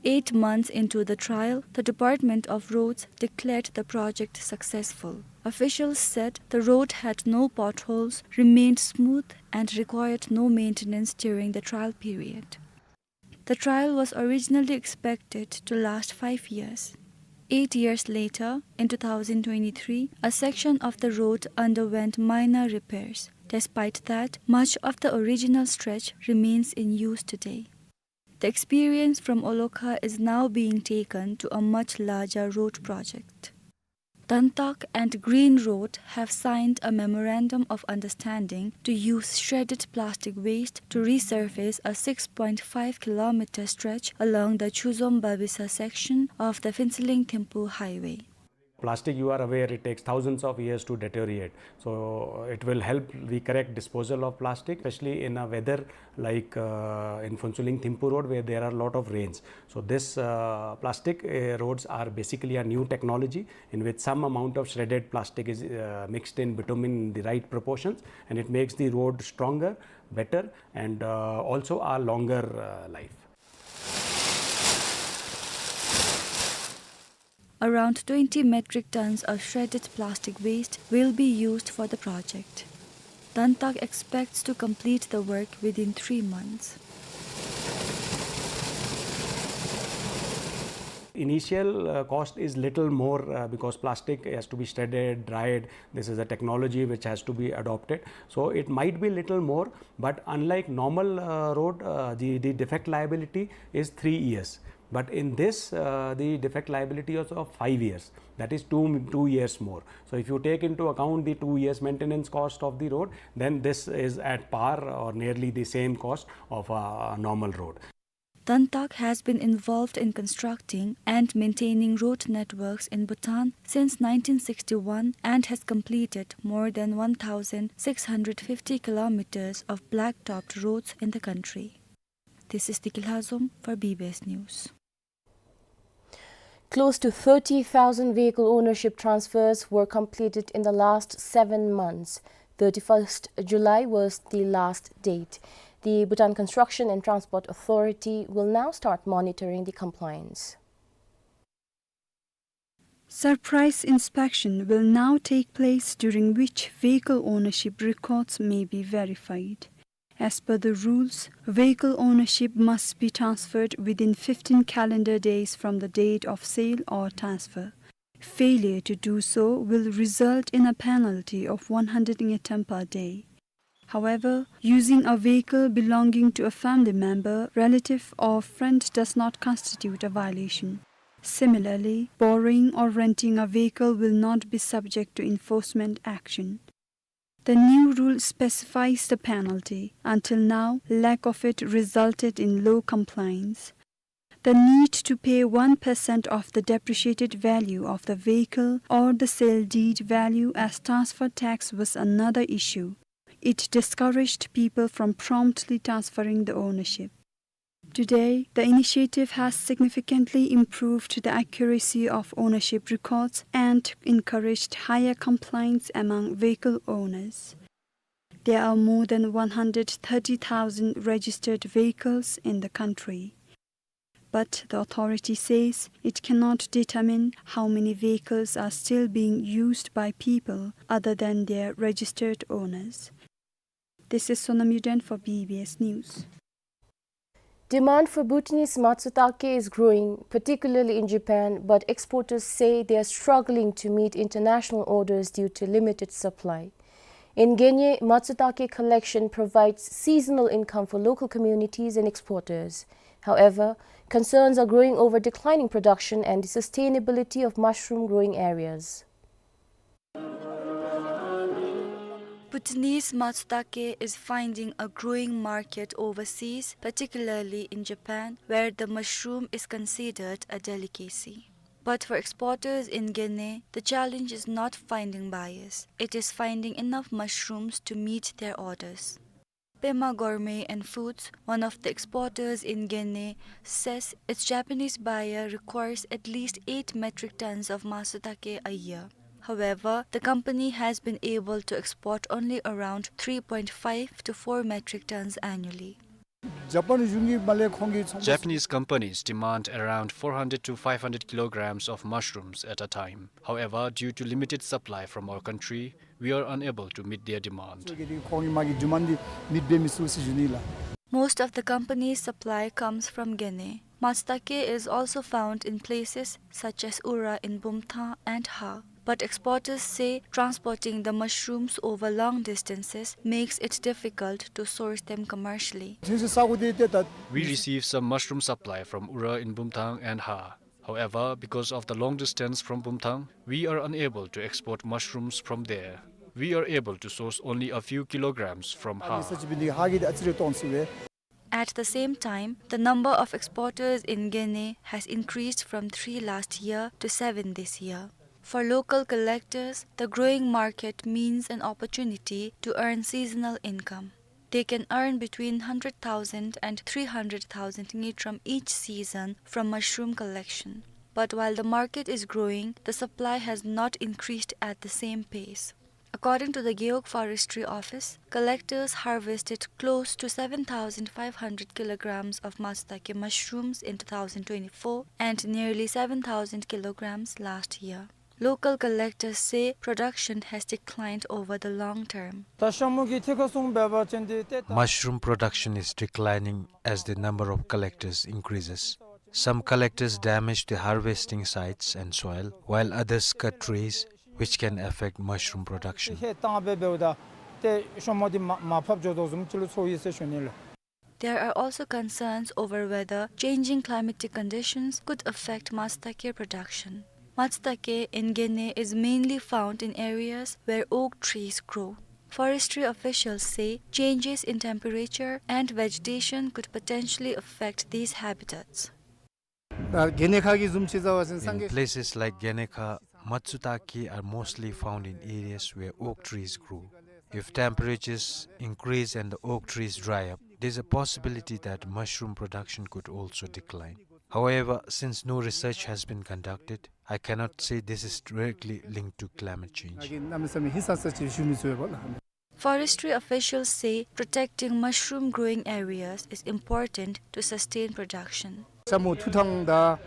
Eight months into the trial, the Department of Roads declared the project successful. Officials said the road had no potholes, remained smooth, and required no maintenance during the trial period. The trial was originally expected to last five years. Eight years later, in two thousand twenty-three, a section of the road underwent minor repairs. Despite that, much of the original stretch remains in use today. The experience from Olakha is now being taken to a much larger road project. Dantak and Green Road have signed a memorandum of understanding to use shredded plastic waste to resurface a six point five kilometer stretch along the Chuzom-Babisa section of the Phuentsholing-Thimphu highway. Plastic, you are aware, it takes thousands of years to deteriorate. So it will help the correct disposal of plastic, especially in a weather like, uh, in Phuentsholing Thimphu Road, where there are a lot of rains. So this, uh, plastic, uh, roads are basically a new technology in which some amount of shredded plastic is, uh, mixed in bitumen in the right proportions, and it makes the road stronger, better, and, uh, also a longer, uh, life. Around twenty metric tons of shredded plastic waste will be used for the project. Tantak expects to complete the work within three months. Initial, uh, cost is little more, uh, because plastic has to be shredded, dried. This is a technology which has to be adopted. So it might be little more, but unlike normal, uh, road, uh, the, the defect liability is three years. But in this, uh, the defect liability is of five years, that is two, two years more. So if you take into account the two years maintenance cost of the road, then this is at par or nearly the same cost of a normal road. Tantak has been involved in constructing and maintaining road networks in Bhutan since nineteen sixty-one and has completed more than one thousand six hundred fifty kilometers of black-topped roads in the country. This is Diki Lhazom for B B S News. Close to thirty thousand vehicle ownership transfers were completed in the last seven months. Thirty-first July was the last date. The Bhutan Construction and Transport Authority will now start monitoring the compliance. Surprise inspection will now take place, during which vehicle ownership records may be verified. As per the rules, vehicle ownership must be transferred within fifteen calendar days from the date of sale or transfer. Failure to do so will result in a penalty of one hundred ngultrum per day. However, using a vehicle belonging to a family member, relative, or friend does not constitute a violation. Similarly, borrowing or renting a vehicle will not be subject to enforcement action. The new rule specifies the penalty. Until now, lack of it resulted in low compliance. The need to pay one percent of the depreciated value of the vehicle or the sale deed value as transfer tax was another issue. It discouraged people from promptly transferring the ownership. Today, the initiative has significantly improved the accuracy of ownership records and encouraged higher compliance among vehicle owners. There are more than one hundred thirty thousand registered vehicles in the country. But the authority says it cannot determine how many vehicles are still being used by people other than their registered owners. This is Sonam Yuden for B B S News. Demand for Bhutanese matsutake is growing, particularly in Japan, but exporters say they are struggling to meet international orders due to limited supply. In Gene, matsutake collection provides seasonal income for local communities and exporters. However, concerns are growing over declining production and the sustainability of mushroom growing areas. Bhutanese matsutake is finding a growing market overseas, particularly in Japan, where the mushroom is considered a delicacy. But for exporters in Gene, the challenge is not finding buyers. It is finding enough mushrooms to meet their orders. Pema Gourmet and Foods, one of the exporters in Gene, says its Japanese buyer requires at least eight metric tons of matsutake a year. However, the company has been able to export only around three point five to four metric tons annually. Japanese companies demand around four hundred to five hundred kilograms of mushrooms at a time. However, due to limited supply from our country, we are unable to meet their demand. Most of the company's supply comes from Gene. Matsutake is also found in places such as Ura in Bumthang and Ha. But exporters say transporting the mushrooms over long distances makes it difficult to source them commercially. We receive some mushroom supply from Ura in Bumthang and Ha. However, because of the long distance from Bumthang, we are unable to export mushrooms from there. We are able to source only a few kilograms from Ha. At the same time, the number of exporters in Gene has increased from three last year to seven this year. For local collectors, the growing market means an opportunity to earn seasonal income. They can earn between hundred thousand and three hundred thousand ngultrum each season from mushroom collection. But while the market is growing, the supply has not increased at the same pace. According to the Gewog Forestry Office, collectors harvested close to seven thousand five hundred kilograms of Matsutake mushrooms in two thousand twenty-four and nearly seven thousand kilograms last year. Local collectors say production has declined over the long term. ད་ཤ་མུ་གི་ཐི་ཁ་སུང་འབད་བ་ཅིན་འདི་ཏེ་ད། Mushroom production is declining as the number of collectors increases. Some collectors damage the harvesting sites and soil, while others cut trees, which can affect mushroom production. ཧེ་བཏང་སྦེ་འབདཝ་ད་ཏེ་ཤ་མུ་འདི་མ་མར་ཕབ་འགྱོ་དོ་བཟུམ་ཅིག་ལུ་ཚོར་ཡི་ཟེར་ཞུ་ནི་ལགས། There are also concerns over whether changing climatic conditions could affect Matsutake production. Matsutake in Gene is mainly found in areas where oak trees grow. Forestry officials say changes in temperature and vegetation could potentially affect these habitats. ད་གྷན་ནི་ཁ་གི་བཟུམ་ཅིག་བཟའ་བ་ཅིན་སངས་རྒྱས། In places like Gene, Matsutake are mostly found in areas where oak trees grow. If temperatures increase and the oak trees dry up, there's a possibility that mushroom production could also decline. However, since no research has been conducted, I cannot say this is directly linked to climate change. ང་གིས་གནམ་མེད་ས་མེད་ཧིང་སངས་ས་ཅིག་ཞུ་མི་ཚུགས་པས་ལགས། Forestry officials say protecting mushroom growing areas is important to sustain production. ཤ་མུ་འཐུ་ཐངས་དང་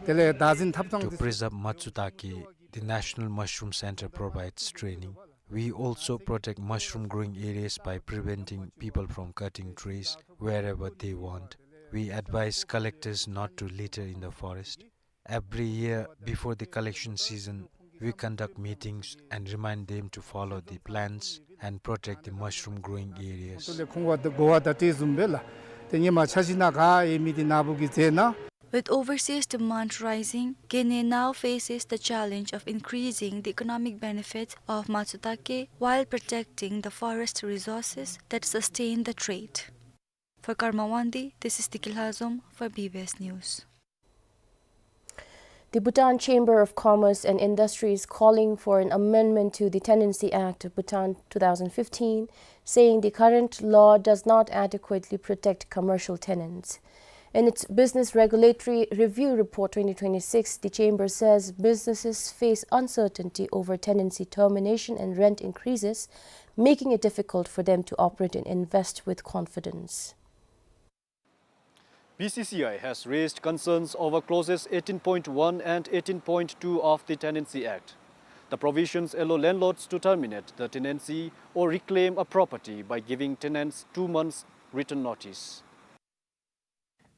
དེ་ལས་བདག་འཛིན་འཐབ་ཐངས། To preserve Matsutake, the National Mushroom Center provides training. We also protect mushroom growing areas by preventing people from cutting trees wherever they want. We advise collectors not to litter in the forest. Every year, before the collection season, we conduct meetings and remind them to follow the plans and protect the mushroom growing areas. ཏེ་ཁོང་ག་ད་གོ་བ་ད་ཏེ་བཟུམ་སྦེ་ལགས། ཏེ་ཧེ་མ་ཆ་ཤི་ན་ག་ཨིན་མི་འདི་ནཱ་བུ་གིས་མཛད་གནང་། With overseas demand rising, Gene now faces the challenge of increasing the economic benefits of Matsutake while protecting the forest resources that sustain the trade. For Karma Wangdi, this is Diki Lhazom for B B S News. The Bhutan Chamber of Commerce and Industry is calling for an amendment to the Tenancy Act of Bhutan two thousand fifteen, saying the current law does not adequately protect commercial tenants. In its Business Regulatory Review Report twenty twenty-six, the chamber says businesses face uncertainty over tenancy termination and rent increases, making it difficult for them to operate and invest with confidence. B C C I has raised concerns over clauses eighteen point one and eighteen point two of the Tenancy Act. The provisions allow landlords to terminate the tenancy or reclaim a property by giving tenants two months written notice.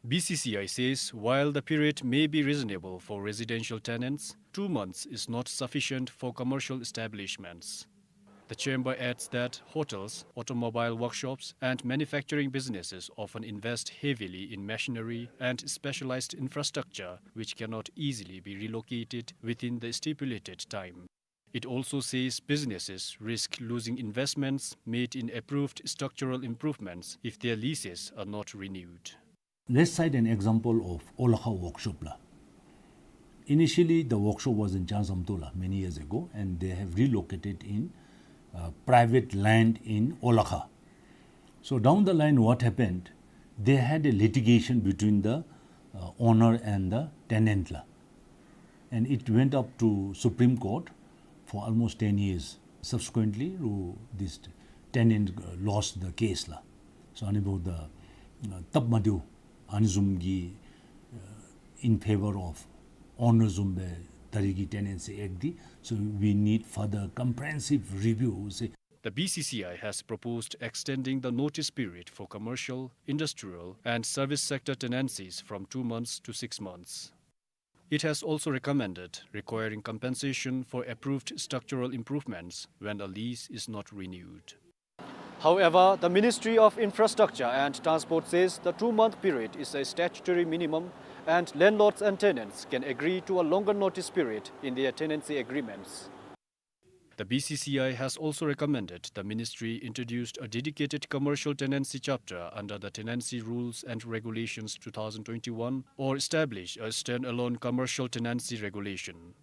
B C C I says while the period may be reasonable for residential tenants, two months is not sufficient for commercial establishments. The chamber adds that hotels, automobile workshops, and manufacturing businesses often invest heavily in machinery and specialized infrastructure, which cannot easily be relocated within the stipulated time. It also says businesses risk losing investments made in approved structural improvements if their leases are not renewed. Let's cite an example of Olakha workshop la. Initially, the workshop was in Changsamto la many years ago, and they have relocated in, uh, private land in Olakha. So down the line, what happened? They had a litigation between the, uh, owner and the tenant la. And it went up to Supreme Court for almost ten years. Subsequently, ཨོ་this tenant, uh, lost the case la. So ཨ་ནི་འབདཝ་ད་ཨ་སྟབས་མ་བདེཝ་ཨ་ནི་བཟུམ་གྱི་uh, in favor of owner བཟུམ་སྦེ་ད་རིས་ཀྱི་Tenancy Act འདི། So we need further comprehensive review ཟེར། The B C C I has proposed extending the notice period for commercial, industrial, and service sector tenancies from two months to six months. It has also recommended requiring compensation for approved structural improvements when a lease is not renewed. However, the Ministry of Infrastructure and Transport says the two-month period is a statutory minimum and landlords and tenants can agree to a longer notice period in their tenancy agreements. The B C C I has also recommended the ministry introduced a dedicated commercial tenancy chapter under the Tenancy Rules and Regulations two thousand twenty-one or establish a standalone commercial tenancy regulation.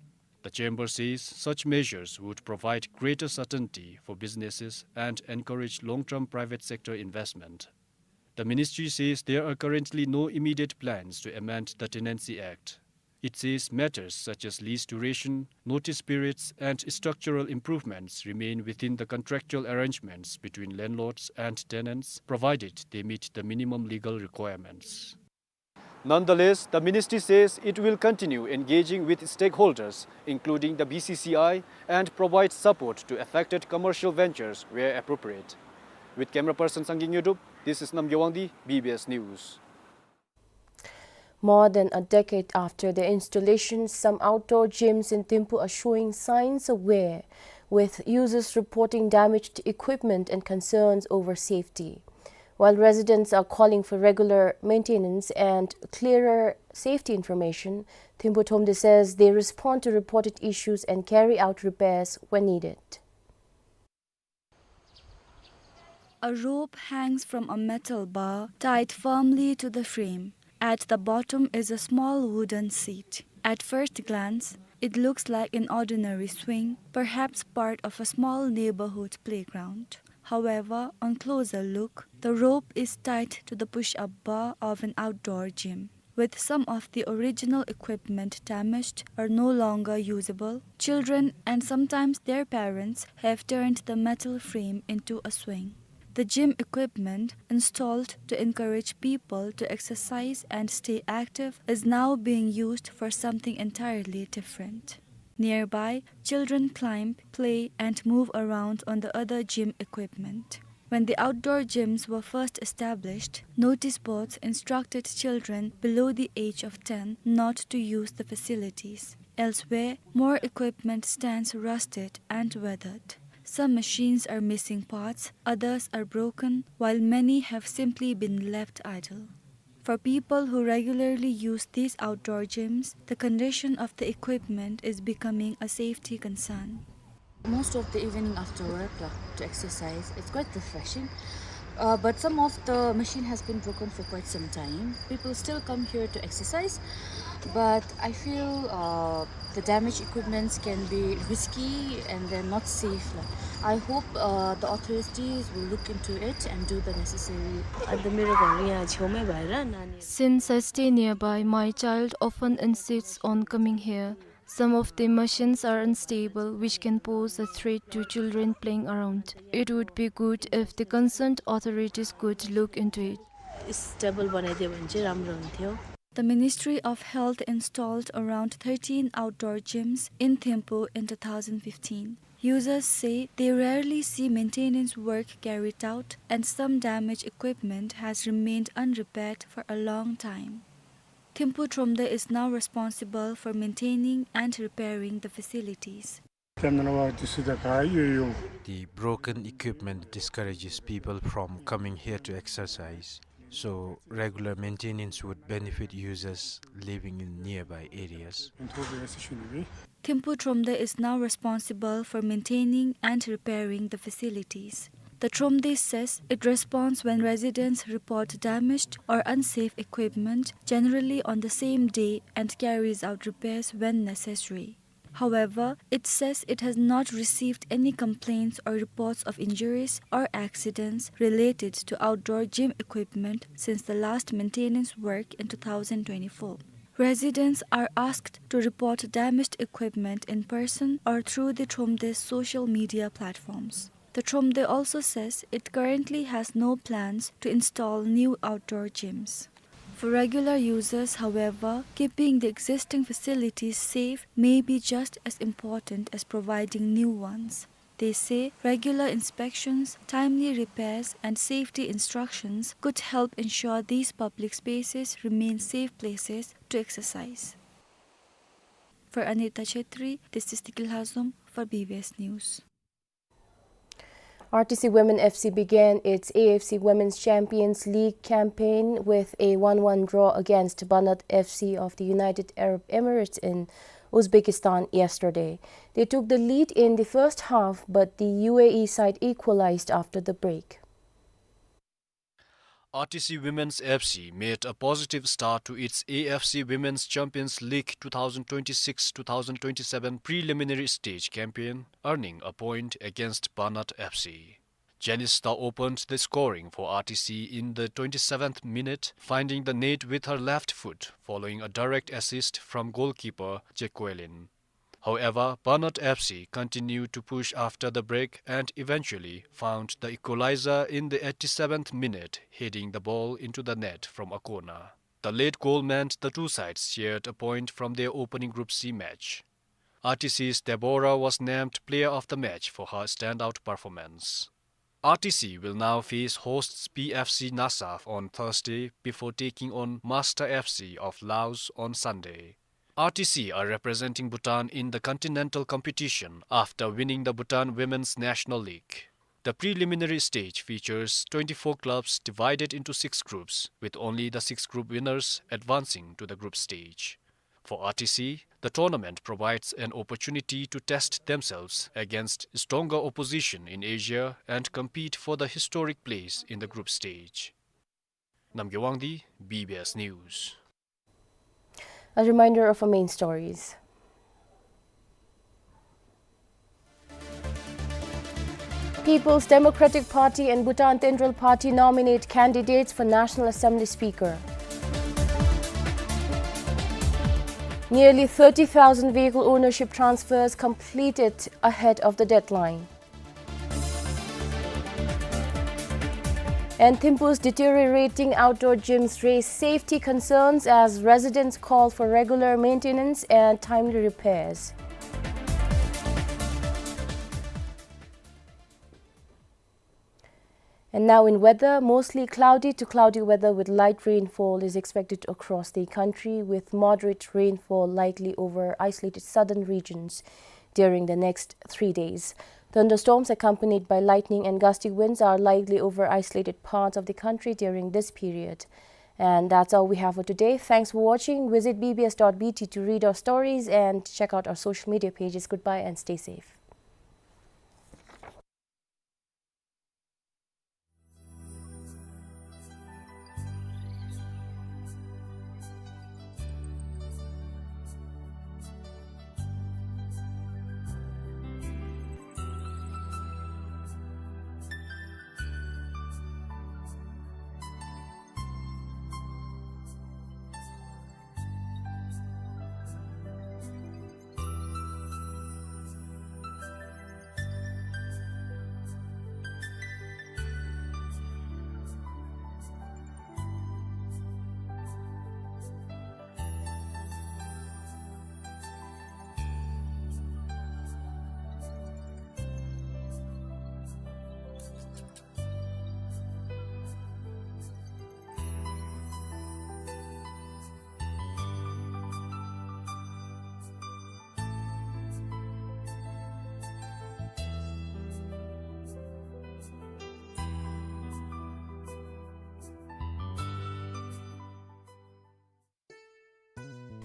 The chamber says such measures would provide greater certainty for businesses and encourage long-term private sector investment. The ministry says there are currently no immediate plans to amend the Tenancy Act. It says matters such as lease duration, notice periods, and structural improvements remain within the contractual arrangements between landlords and tenants, provided they meet the minimum legal requirements. Nonetheless, the ministry says it will continue engaging with stakeholders, including the B C C I, and provide support to affected commercial ventures where appropriate. With camera person Sangin Nyodup, this is Namgay Wangdi, B B S News. More than a decade after their installation, some outdoor gyms in Thimphu are showing signs of wear, with users reporting damaged equipment and concerns over safety. While residents are calling for regular maintenance and clearer safety information, Thimphu Thromde says they respond to reported issues and carry out repairs when needed. A rope hangs from a metal bar tied firmly to the frame. At the bottom is a small wooden seat. At first glance, it looks like an ordinary swing, perhaps part of a small neighborhood playground. However, on closer look, the rope is tied to the push-up bar of an outdoor gym, with some of the original equipment damaged or no longer usable. Children, and sometimes their parents, have turned the metal frame into a swing. The gym equipment, installed to encourage people to exercise and stay active, is now being used for something entirely different. Nearby, children climb, play, and move around on the other gym equipment. When the outdoor gyms were first established, notice boards instructed children below the age of ten not to use the facilities. Elsewhere, more equipment stands rusted and weathered. Some machines are missing parts, others are broken, while many have simply been left idle. For people who regularly use these outdoor gyms, the condition of the equipment is becoming a safety concern. Most of the evening after work, uh, to exercise, it's quite refreshing. Uh, but some of the machine has been broken for quite some time. People still come here to exercise, but I feel, uh, the damaged equipments can be risky and they're not safe. I hope, uh, the authorities will look into it and do the necessary. अन्त मेरो घर यहाँ छेउमै भएर नानी Since I stay nearby, my child often insists on coming here. Some of the machines are unstable, which can pose a threat to children playing around. It would be good if the concerned authorities could look into it. Stable बनाइदियो भने चाहिँ राम्रो हुन्थ्यो। The Ministry of Health installed around thirteen outdoor gyms in Thimphu in two thousand fifteen. Users say they rarely see maintenance work carried out, and some damaged equipment has remained unrepaired for a long time. Thimphu Thromde is now responsible for maintaining and repairing the facilities. The broken equipment discourages people from coming here to exercise, so regular maintenance would benefit users living in nearby areas. Thimphu Thromde is now responsible for maintaining and repairing the facilities. The Thromde says it responds when residents report damaged or unsafe equipment, generally on the same day, and carries out repairs when necessary. However, it says it has not received any complaints or reports of injuries or accidents related to outdoor gym equipment since the last maintenance work in two thousand twenty-four. Residents are asked to report damaged equipment in person or through the Thromde's social media platforms. The Thromde also says it currently has no plans to install new outdoor gyms. For regular users, however, keeping the existing facilities safe may be just as important as providing new ones. They say regular inspections, timely repairs, and safety instructions could help ensure these public spaces remain safe places to exercise. For Anita Chetri, this is Tikil Hazom for B B S News. R T C Women F C began its A F C Women's Champions League campaign with a one one draw against Banat F C of the United Arab Emirates in Uzbekistan yesterday. They took the lead in the first half, but the U A E side equalized after the break. R T C Women's F C made a positive start to its A F C Women's Champions League two thousand twenty-six two thousand twenty-seven preliminary stage campaign, earning a point against Banat F C. Janice Starr opened the scoring for R T C in the twenty-seventh minute, finding the net with her left foot following a direct assist from goalkeeper Jack Guilin. However, Banat F C continued to push after the break and eventually found the equalizer in the eighty-seventh minute, heading the ball into the net from a corner. The late goal meant the two sides shared a point from their opening Group C match. R T C's Deborah was named player of the match for her standout performance. R T C will now face hosts P F C Nasaf on Thursday before taking on Master F C of Laos on Sunday. R T C are representing Bhutan in the continental competition after winning the Bhutan Women's National League. The preliminary stage features twenty-four clubs divided into six groups, with only the six group winners advancing to the group stage. For R T C, the tournament provides an opportunity to test themselves against stronger opposition in Asia and compete for the historic place in the group stage. Namgay Wangdi, B B S News. A reminder of our main stories. People's Democratic Party and Bhutan Tendrel Party nominate candidates for National Assembly Speaker. Nearly thirty thousand vehicle ownership transfers completed ahead of the deadline. And Thimphu's deteriorating outdoor gyms raise safety concerns as residents call for regular maintenance and timely repairs. And now in weather, mostly cloudy to cloudy weather with light rainfall is expected across the country, with moderate rainfall likely over isolated southern regions during the next three days. Thunderstorms accompanied by lightning and gusty winds are likely over isolated parts of the country during this period. And that's all we have for today. Thanks for watching. Visit B B S dot B T to read our stories and check out our social media pages. Goodbye and stay safe.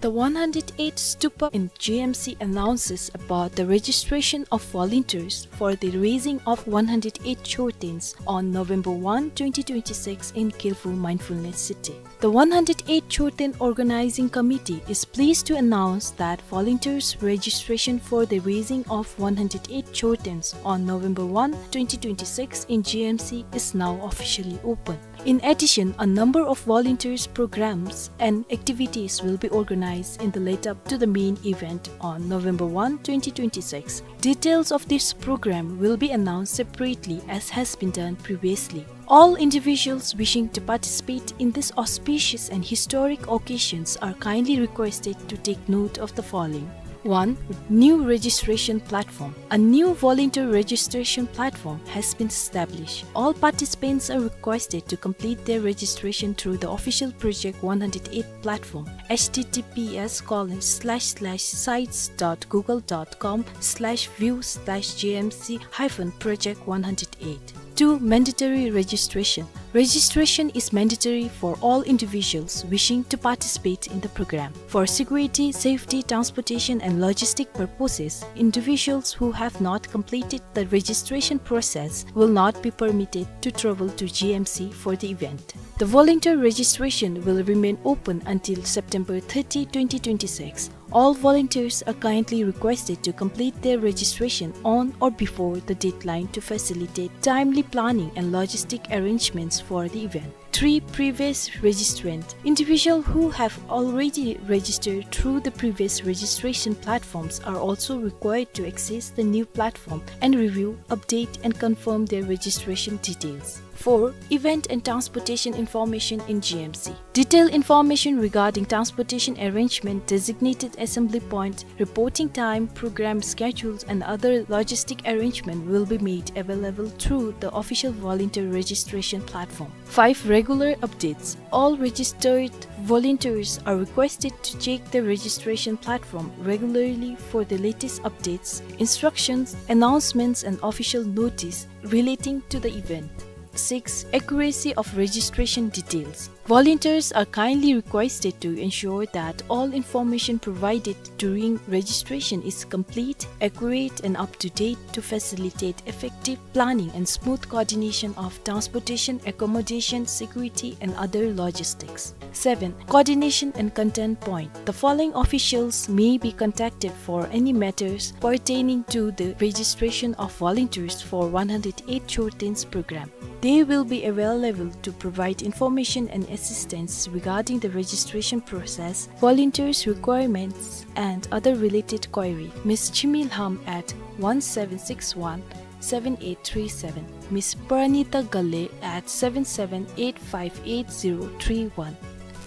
The one hundred eight Stupa in G M C announces about the registration of volunteers for the raising of one hundred eight Chortens on November one, twenty twenty-six in Kyrphu Mindfulness City. The one hundred eight Chorten Organizing Committee is pleased to announce that volunteers registration for the raising of one hundred eight Chortens on November one, twenty twenty-six in G M C is now officially open. In addition, a number of volunteers programs and activities will be organized in the lead up to the main event on November one, twenty twenty-six. Details of this program will be announced separately as has been done previously. All individuals wishing to participate in this auspicious and historic occasions are kindly requested to take note of the following. One, new registration platform. A new volunteer registration platform has been established. All participants are requested to complete their registration through the official Project one hundred eight platform, H T T P S colon slash slash sites dot google dot com slash view slash G M C hyphen project one hundred eight. Two, mandatory registration. Registration is mandatory for all individuals wishing to participate in the program. For security, safety, transportation, and logistic purposes, individuals who have not completed the registration process will not be permitted to travel to G M C for the event. The volunteer registration will remain open until September thirty, twenty twenty-six. All volunteers are kindly requested to complete their registration on or before the deadline to facilitate timely planning and logistic arrangements for the event. Three, previous registrant. Individuals who have already registered through the previous registration platforms are also required to access the new platform and review, update, and confirm their registration details. Four, event and transportation information in G M C. Detailed information regarding transportation arrangement, designated assembly point, reporting time, program schedules, and other logistic arrangement will be made available through the official volunteer registration platform. Five, regular updates. All registered volunteers are requested to check the registration platform regularly for the latest updates, instructions, announcements, and official notice relating to the event. Six, accuracy of registration details. Volunteers are kindly requested to ensure that all information provided during registration is complete, accurate, and up to date to facilitate effective planning and smooth coordination of transportation, accommodation, security, and other logistics. Seven, coordination and contact point. The following officials may be contacted for any matters pertaining to the registration of volunteers for one hundred eight Chortens program. They will be available to provide information and assistance regarding the registration process, volunteers' requirements, and other related query. Miss Chimi Lham at one seven six one seven eight three seven, Miss Pranita Gale at seven seven eight five eight zero three one,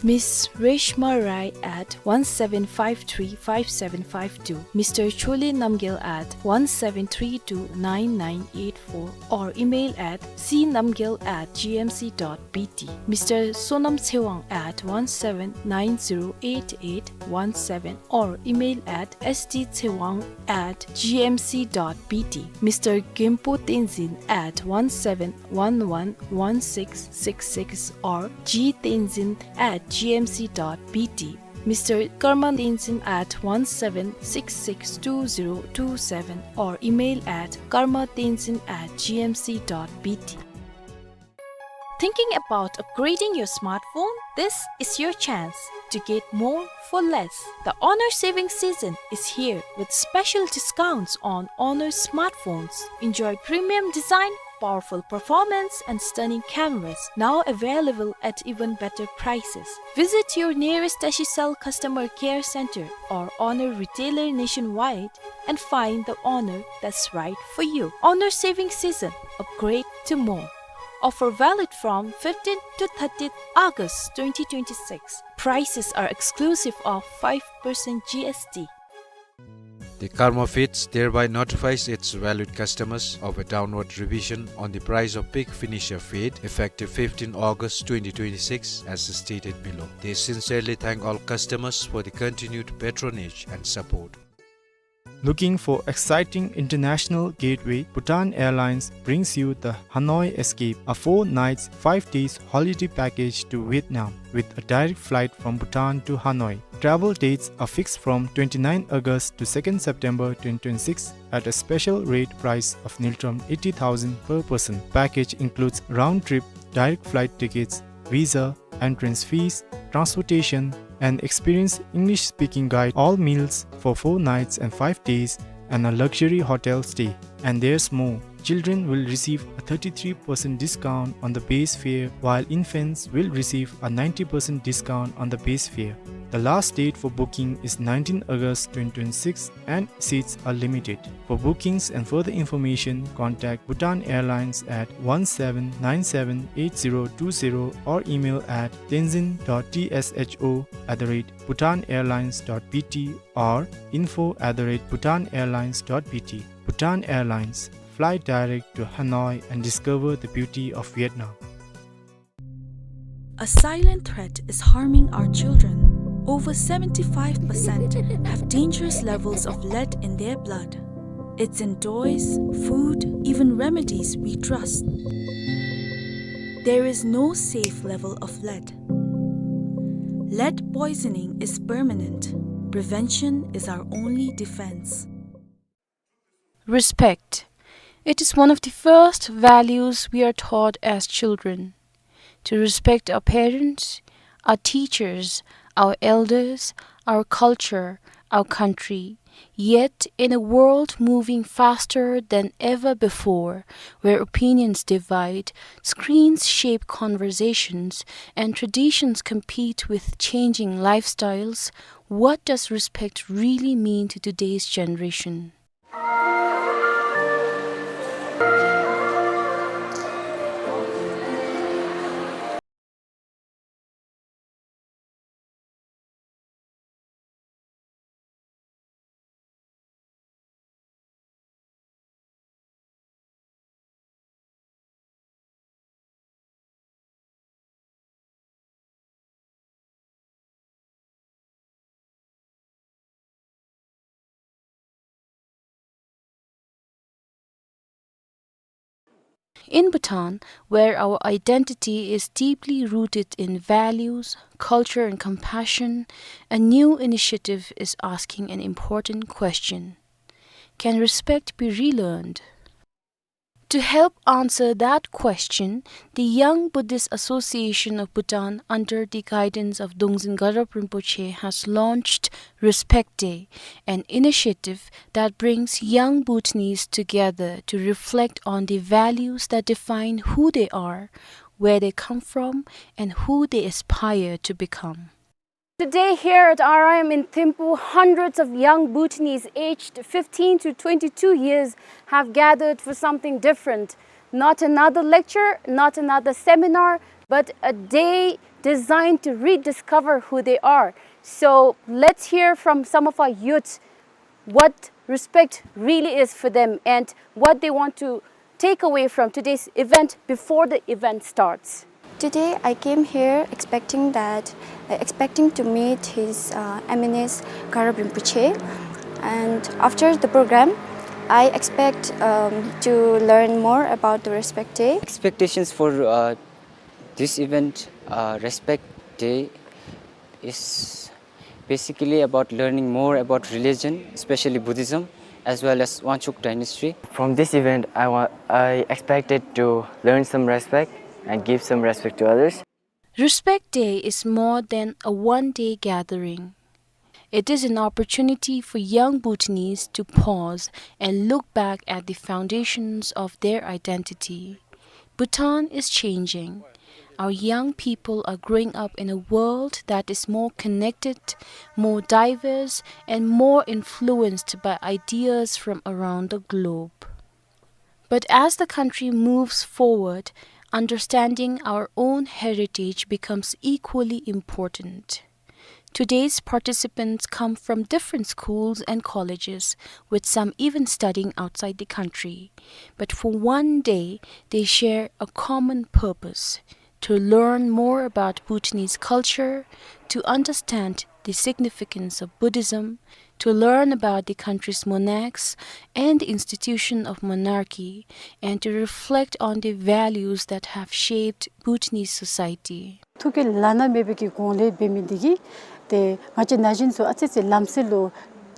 Miss Reshma Rai at one seven five three five seven five two, Mister Chole Namgyal at one seven three two nine nine eight four, or email at c namgyal at g m c dot b t, Mister Sonam Tsewang at one seven nine zero eight eight one seven, or email at s t tsewang at g m c dot b t, Mister Genpo Tenzin at one seven one one one six six six or g tenzin at g m c dot b t, Mister Karma Tenzin at one seven six six two zero two seven or email at karma tenzin at g m c dot b t. Thinking about upgrading your smartphone? This is your chance to get more for less. The Honor saving season is here with special discounts on Honor smartphones. Enjoy premium design, powerful performance, and stunning cameras, now available at even better prices. Visit your nearest Tashicell customer care center or Honor retailer nationwide and find the Honor that's right for you. Honor saving season, upgrade to more. Offer valid from fifteenth to thirtieth August twenty twenty-six. Prices are exclusive of five percent G S T. The Karma Feeds thereby notifies its valued customers of a downward revision on the price of pig finisher feed effective fifteenth August twenty twenty-six as stated below. They sincerely thank all customers for the continued patronage and support. Looking for exciting international gateway? Bhutan Airlines brings you the Hanoi Escape, a four nights, five days holiday package to Vietnam with a direct flight from Bhutan to Hanoi. Travel dates are fixed from twenty-ninth August to second September twenty twenty-six at a special rate price of ngultrum eighty thousand per person. Package includes round trip direct flight tickets, visa, entrance fees, transportation, and experienced English-speaking guide, all meals for four nights and five days, and a luxury hotel stay. And there's more. Children will receive a thirty-three percent discount on the base fare, while infants will receive a ninety percent discount on the base fare. The last date for booking is nineteenth August twenty twenty-six, and seats are limited. For bookings and further information, contact Bhutan Airlines at one seven nine seven eight zero two zero or email at tenzin dot t s h o at the rate bhutan airlines dot b t or info at the rate bhutan airlines dot b t. Bhutan Airlines, fly direct to Hanoi and discover the beauty of Vietnam. A silent threat is harming our children. Over seventy-five percent have dangerous levels of lead in their blood. It's in toys, food, even remedies we trust. There is no safe level of lead. Lead poisoning is permanent. Prevention is our only defense. Respect. It is one of the first values we are taught as children. To respect our parents, our teachers, our elders, our culture, our country. Yet, in a world moving faster than ever before, where opinions divide, screens shape conversations, and traditions compete with changing lifestyles, what does respect really mean to today's generation? In Bhutan, where our identity is deeply rooted in values, culture, and compassion, a new initiative is asking an important question. Can respect be relearned? To help answer that question, the Young Buddhist Association of Bhutan, under the guidance of Dongzin Garab Rinpoche, has launched Respect Day, an initiative that brings young Bhutanese together to reflect on the values that define who they are, where they come from, and who they aspire to become. Today here at R I M in Thimphu, hundreds of young Bhutanese aged fifteen to twenty-two years have gathered for something different. Not another lecture, not another seminar, but a day designed to rediscover who they are. So let's hear from some of our youths what respect really is for them and what they want to take away from today's event before the event starts. Today I came here expecting that, uh, expecting to meet His, uh, Eminence Garab Rinpoche, and after the program, I expect, um, to learn more about the Respect Day. Expectations for, uh, this event, uh, Respect Day, is basically about learning more about religion, especially Buddhism, as well as Wangchuck dynasty. From this event, I wa-, I expected to learn some respect and give some respect to others. Respect Day is more than a one-day gathering. It is an opportunity for young Bhutanese to pause and look back at the foundations of their identity. Bhutan is changing. Our young people are growing up in a world that is more connected, more diverse, and more influenced by ideas from around the globe. But as the country moves forward, understanding our own heritage becomes equally important. Today's participants come from different schools and colleges, with some even studying outside the country. But for one day, they share a common purpose: to learn more about Bhutanese culture, to understand the significance of Buddhism, to learn about the country's monarchs and the institution of monarchy, and to reflect on the values that have shaped Bhutanese society. ཐུགས་ཀྱི་བླ་ན་མེད་པའི་གི་གོང་ལས་འབད་མི་འདི་གིས་ཏེ་ང་བཅས་ན་གཞོན་ཚུ་ཨ་ཙི་ཙི་ལམ་སྲོལ་ལུ་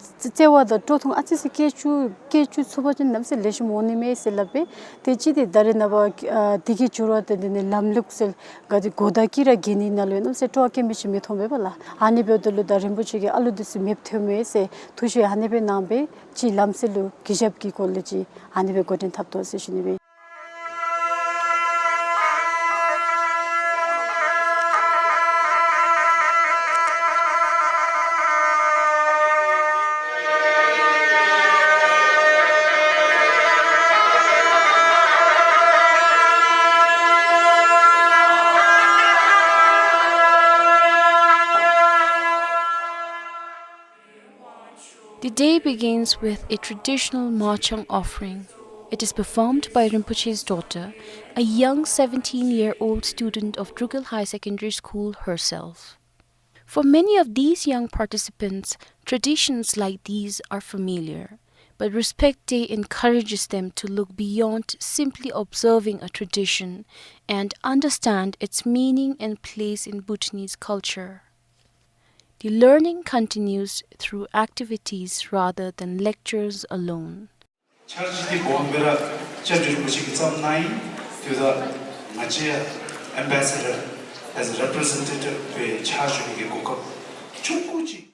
བརྩེ་བ་དང་སྤྲོ་ཐུང་ཨ་ཙི་ཙི་སྐྱེ་བཅུག་སྐྱེ་བཅུག་ཚུགས་པ་ཅིན་གནམ་མེད་ས་མེད་ལེགས་ཤོམ་འོང་ནི་མས་ཟེར་སླབ་པས། ཏེ་ཅི་སྟེ་ད་རེས་ནངས་པ་ཨ་འདི་གི་འགྱུར་བ་དང་འདི་ནི་ལམ་ལུགས་ཟེར་ག་ཏེ་གོ་བརྡ་ཀི་ར་གི་ནི་ནང་ལུ་གནམ་མེད་ས་མེད་སྤྲོ་བ་སྐྱེ་མི་ཅིག་མི་མཐོང་པས་པ་ལགས། ཨ་ནི་འབདཝ་ད་ལུ་ད་རིན་པོ་ཆེ་གིས་ཨ་ལུ་འདི་ཚུ་མེདཔ་ཐོནམ་མས་ཟེར་ཐུགས་བཞེད་ཨ་ནི་སྦེ་གནང་སྦེ་ཅིག་ལམ་སྲོལ་ལུ་གུས་ཞབས་ཀྱི་སྒོ་ལས་ཅིག་ཨ་ནི་སྦེ་འགོ་འདྲེན་འཐབ་དོ་ཟེར་ཞུ་ནི་སྦེ། The day begins with a traditional machang offering. It is performed by Rinpoche's daughter, a young seventeen-year-old student of Drukgyal High Secondary School herself. For many of these young participants, traditions like these are familiar, but Respect Day encourages them to look beyond simply observing a tradition and understand its meaning and place in Bhutanese culture. The learning continues through activities rather than lectures alone. འཆར་གཞི་འདི་སྦོམ་སྦེ་ར་བཅའ་སྒྲིག་རིན་པོ་ཆེ་གིས་བརྩམས་གནང་ཡི། དེ་ད་ང་བཅས་ཨེམ་བེ་སེ་ཌར་ཨེ་ཛ་རེ་པི་རི་ཛེན་ཊེ་ཊིབ་སྦེ་ཕྱག་ཞུ་ནི་གི་གོ་སྐབས་ཆུང་ཀུ་ཅིག།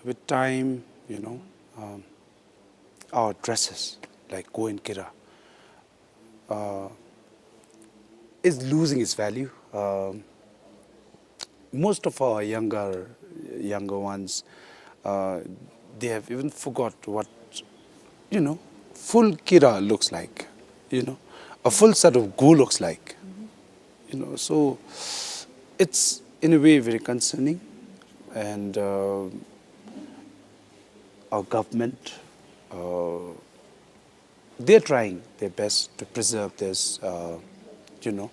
With time, you know, um, our dresses, like Goen Kira, uh, is losing its value. Um, most of our younger, younger ones, uh, they have even forgot what, you know, full Kira looks like, you know, a full set of Go looks like. You know, so it's in a way very concerning, and, uh, our government, uh, they're trying their best to preserve this, uh, you know,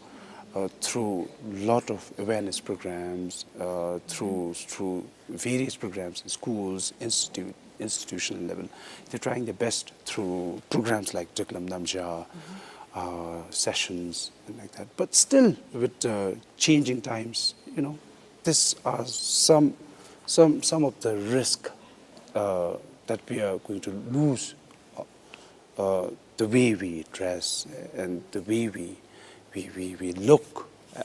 uh, through lot of awareness programs, uh, through, through various programs in schools, institute, institutional level. They're trying their best through programs like Driklam Namja, uh, sessions, and like that. But still, with, uh, changing times, you know, these are some, some, some of the risk, uh, that we are going to lose, uh, uh, the way we dress and the way we, we, we, we look, uh,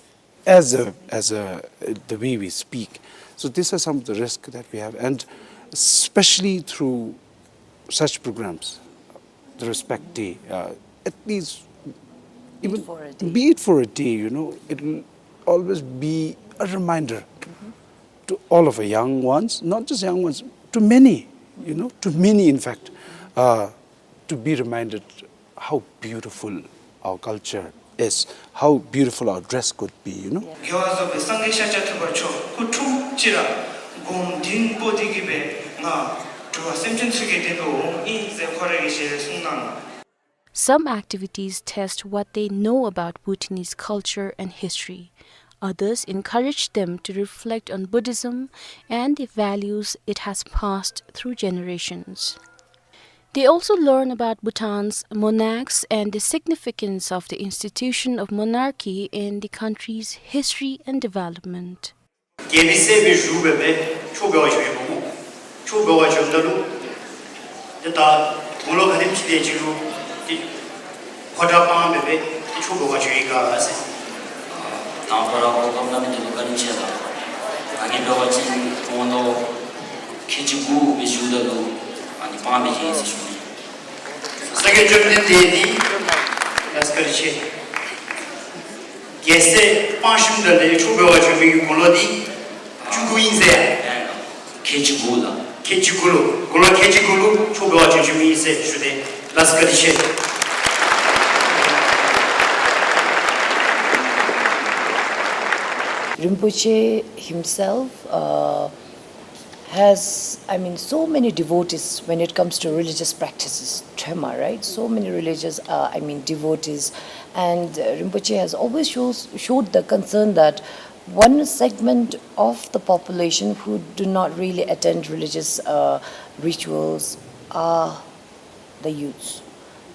as a, as a, uh, the way we speak. So these are some of the risks that we have, and especially through such programs, the Respect Day, uh, at least even be it for a day, you know, it will always be a reminder to all of our young ones, not just young ones, to many, you know, to many, in fact, uh, to be reminded how beautiful our culture is, how beautiful our dress could be, you know. རྒྱལ་བ་རྫོགས་པའི་སངས་རྒྱས་ཤཱཀྱ་ཐུབ་པ་མཆོག་སྐུ་འཁྲུངས་ཅི་ར་སྒོམ་བདུན་པོ་འདི་གིས་སྦེ་ང་འགྲོ་བ་སེམས་ཅན་ཚུ་གི་དོན་དུ་འོང་ཨིན་ཟེར་ཁོ་ར་གིས་ཞལ་གསུངས་གནང་། Some activities test what they know about Bhutanese culture and history. Others encourage them to reflect on Buddhism and the values it has passed through generations. They also learn about Bhutan's monarchs and the significance of the institution of monarchy in the country's history and development. རྒྱལ་པོའི་སྲས་སྦེ་བཞུགས་སྦེ་སྦེ་ཆོས་འབད་བར་བྱོན་ཡི་སྨོ། ཆོས་འབད་བར་བྱོནམ་ད་ལུ་ཏེ་ད་དགུང་ལོ་ག་དེམ་ཅིག་དེ་ཅིག་ལུ་ཏེ་ཕོ་བྲང་སྤངས་སྦེ་སྦེ་ཏེ་ཆོས་འབད་བར་བྱོན་ཡི་ག་ཟེར། ཨ་དང་པ་ར་གོ་སྐབས་གནང་མི་འདི་ལུ་བཀའ་དྲིན་ཆེ་ལགས། ང་གིས་འབད་བ་ཅིན་དགུང་ལོ་ཁལ་གཅིག་དགུ་སྦེ་བཞུགསཔ་ད་ལུ་ཨ་ནི་སྤངས་སྦེ་བྱོན་ཡི་ཟེར་ཞུ་ནི། ས་སྐྱ་བཅོམ་ལྡན་འདས་འདི་ལགས་བཀའ་དྲིན་ཆེ། རྒྱལ་སྲས་སྤངས་ཞིནམ་ད་ལས་ཆོས་འབད་བར་བྱོན་མི་གི་དགུང་ལོ་འདི་བཅུ་དགུ་ཨིན་ཟེར། ཁལ་གཅིག་དགུ་ལགས། ཁལ་གཅིག་དགུ་ལུ་དགུང་ལོ་ཁལ་གཅིག་དགུ་ལུ་ཆོས་འབད་བར་བྱོན་བྱོནམ་ཨིན་ཟེར་ཞུ་དེས། ལགས་བཀའ་དྲིན་ཆེ། Rinpoche himself, uh, has, I mean, so many devotees when it comes to religious practices, Trema, right? So many religious, uh, I mean, devotees. And, uh, Rinpoche has always shows, showed the concern that one segment of the population who do not really attend religious, uh, rituals are the youths.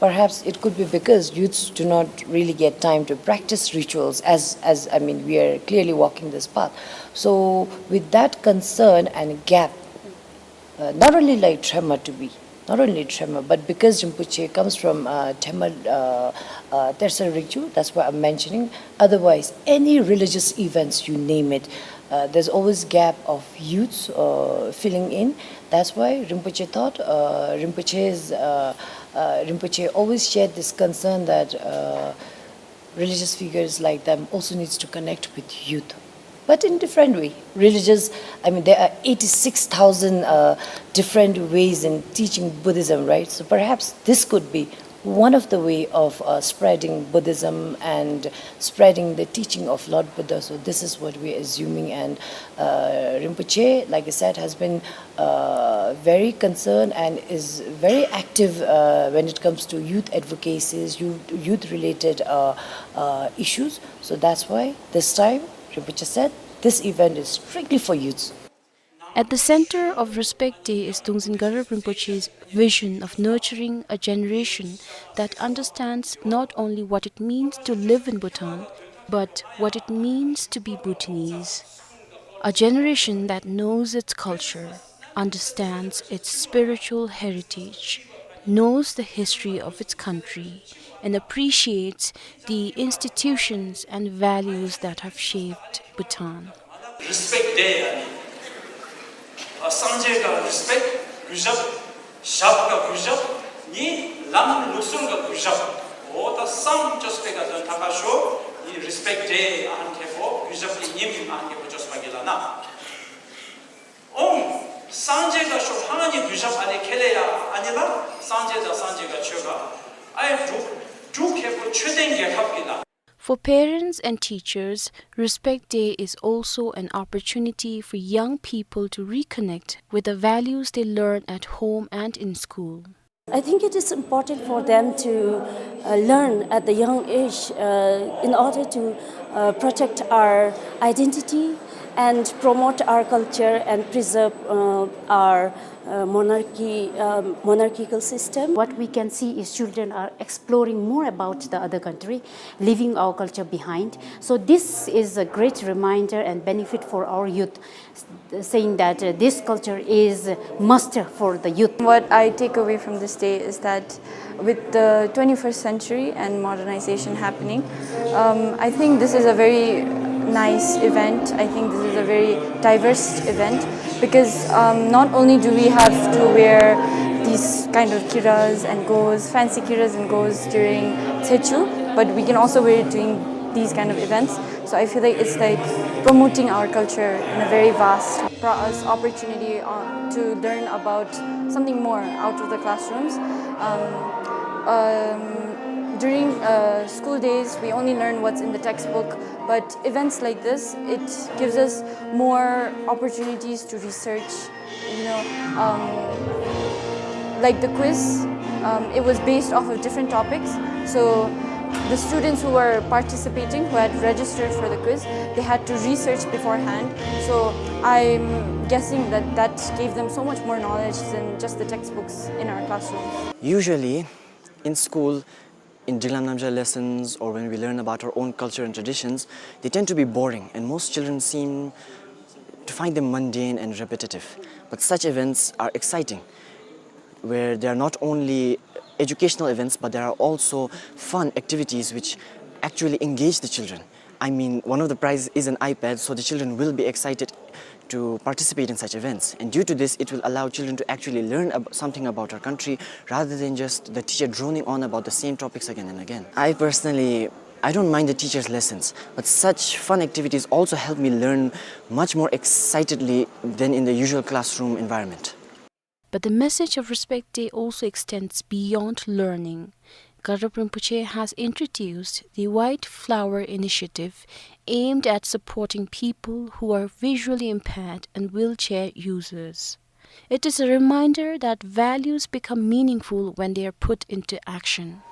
Perhaps it could be because youths do not really get time to practice rituals as, as, I mean, we are clearly walking this path. So with that concern and gap, uh, not only like Trema to be, not only Trema, but because Rinpoche comes from, uh, Trema, uh, uh, Tersa Rigjo, that's why I'm mentioning. Otherwise, any religious events, you name it, uh, there's always gap of youths, uh, filling in. That's why Rinpoche thought, uh, Rinpoche's, uh, uh, Rinpoche always shared this concern that, uh, religious figures like them also needs to connect with youth. But in different way. Religious, I mean, there are eighty-six thousand uh, different ways in teaching Buddhism, right? So perhaps this could be one of the way of uh, spreading Buddhism and spreading the teaching of Lord Buddha. So this is what we're assuming. And uh, Rinpoche, like I said, has been uh, very concerned and is very active uh, when it comes to youth advocacies, youth, youth-related uh, uh, issues. So that's why this time Rinpoche said this event is strictly for youths. At the center of Respect Day is Tongzin Garab Rinpoche's vision of nurturing a generation that understands not only what it means to live in Bhutan, but what it means to be Bhutanese. A generation that knows its culture, understands its spiritual heritage, knows the history of its country, and appreciates the institutions and values that have shaped Bhutan. Respect Day ཨ་ནི། ཨ་སངས་རྒྱས་ག་རེསི་པེཀཊ་གུས་ཞབས། ཞབས་ག་གུས་ཞབས། ནི་ལམ་ལུགས་སྲོལ་ག་གུས་ཞབས། འོ་ད་སམ་ཅོས་པེ་ག་དོན་དག་ག་ཤོ་ནི་Respect Day ཨ་ཧན་ཁེ་པོ་གུས་ཞབས་ཀྱི་ཉིནམ་ཨ་ཧན་ཁེ་པོ་ཅོས་པ་གི་ལ་ན། ཨོང་སངས་རྒྱས་ག་ཤོ་ཧང་ནི་གུས་ཞབས་ཨ་ནི་ཁེ་ལེ་ཡ་ཨ་ནི་ལ་སངས་རྒྱས་དང་སངས་རྒྱས་ག་ཆོས་ག་ཨའི་འབྲུག་འབྲུག་ཁེ་པོ་ཆོས་ལྡན་རྒྱལ་ཁབ་ཀྱི་ལ། For parents and teachers, Respect Day is also an opportunity for young people to reconnect with the values they learn at home and in school. I think it is important for them to uh, learn at the young age uh, in order to uh, protect our identity and promote our culture and preserve uh, our uh, monarchy, um, monarchical system. What we can see is children are exploring more about the other country, leaving our culture behind. So this is a great reminder and benefit for our youth, s-, saying that uh, this culture is must for the youth. What I take away from this day is that with the twenty-first century and modernization happening, um, I think this is a very nice event. I think this is a very diverse event because um, not only do we have to wear these kind of kiras and gos, fancy kiras and gos during Tsechu, but we can also wear it during these kind of events. So I feel like it's like promoting our culture in a very vast, brought us opportunity on, to learn about something more out of the classrooms. Um, um, during uh, school days, we only learn what's in the textbook, but events like this, it gives us more opportunities to research, you know, um, like the quiz, um, it was based off of different topics. So the students who were participating, who had registered for the quiz, they had to research beforehand. So I'm guessing that that gave them so much more knowledge than just the textbooks in our classroom. Usually, in school, in Driklam Namgyal lessons or when we learn about our own culture and traditions, they tend to be boring, and most children seem to find them mundane and repetitive. But such events are exciting, where they are not only educational events, but there are also fun activities which actually engage the children. I mean, one of the prize is an iPad, so the children will be excited to participate in such events. And due to this, it will allow children to actually learn ab-, something about our country rather than just the teacher droning on about the same topics again and again. I personally, I don't mind the teacher's lessons, but such fun activities also help me learn much more excitedly than in the usual classroom environment. But the message of Respect Day also extends beyond learning. Garab Rinpoche has introduced the White Flower Initiative, aimed at supporting people who are visually impaired and wheelchair users. It is a reminder that values become meaningful when they are put into action.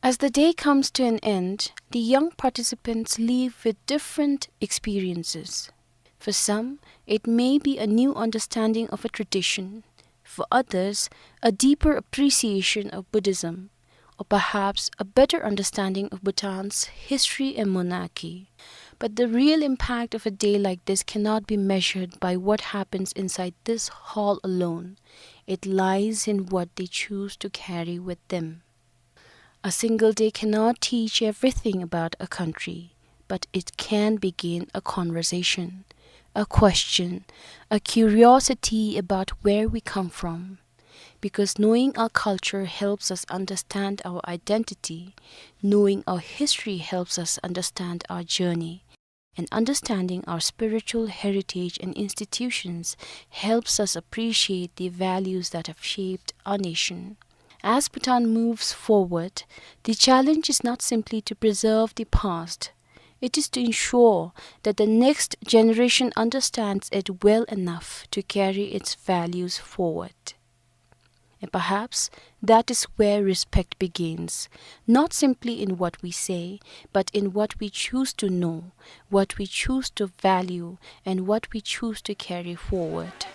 As the day comes to an end, the young participants leave with different experiences. For some, it may be a new understanding of a tradition. For others, a deeper appreciation of Buddhism, or perhaps a better understanding of Bhutan's history and monarchy. But the real impact of a day like this cannot be measured by what happens inside this hall alone. It lies in what they choose to carry with them. A single day cannot teach everything about a country, but it can begin a conversation, a question, a curiosity about where we come from. Because knowing our culture helps us understand our identity, knowing our history helps us understand our journey, and understanding our spiritual heritage and institutions helps us appreciate the values that have shaped our nation. As Bhutan moves forward, the challenge is not simply to preserve the past, it is to ensure that the next generation understands it well enough to carry its values forward. And perhaps that is where respect begins, not simply in what we say, but in what we choose to know, what we choose to value, and what we choose to carry forward.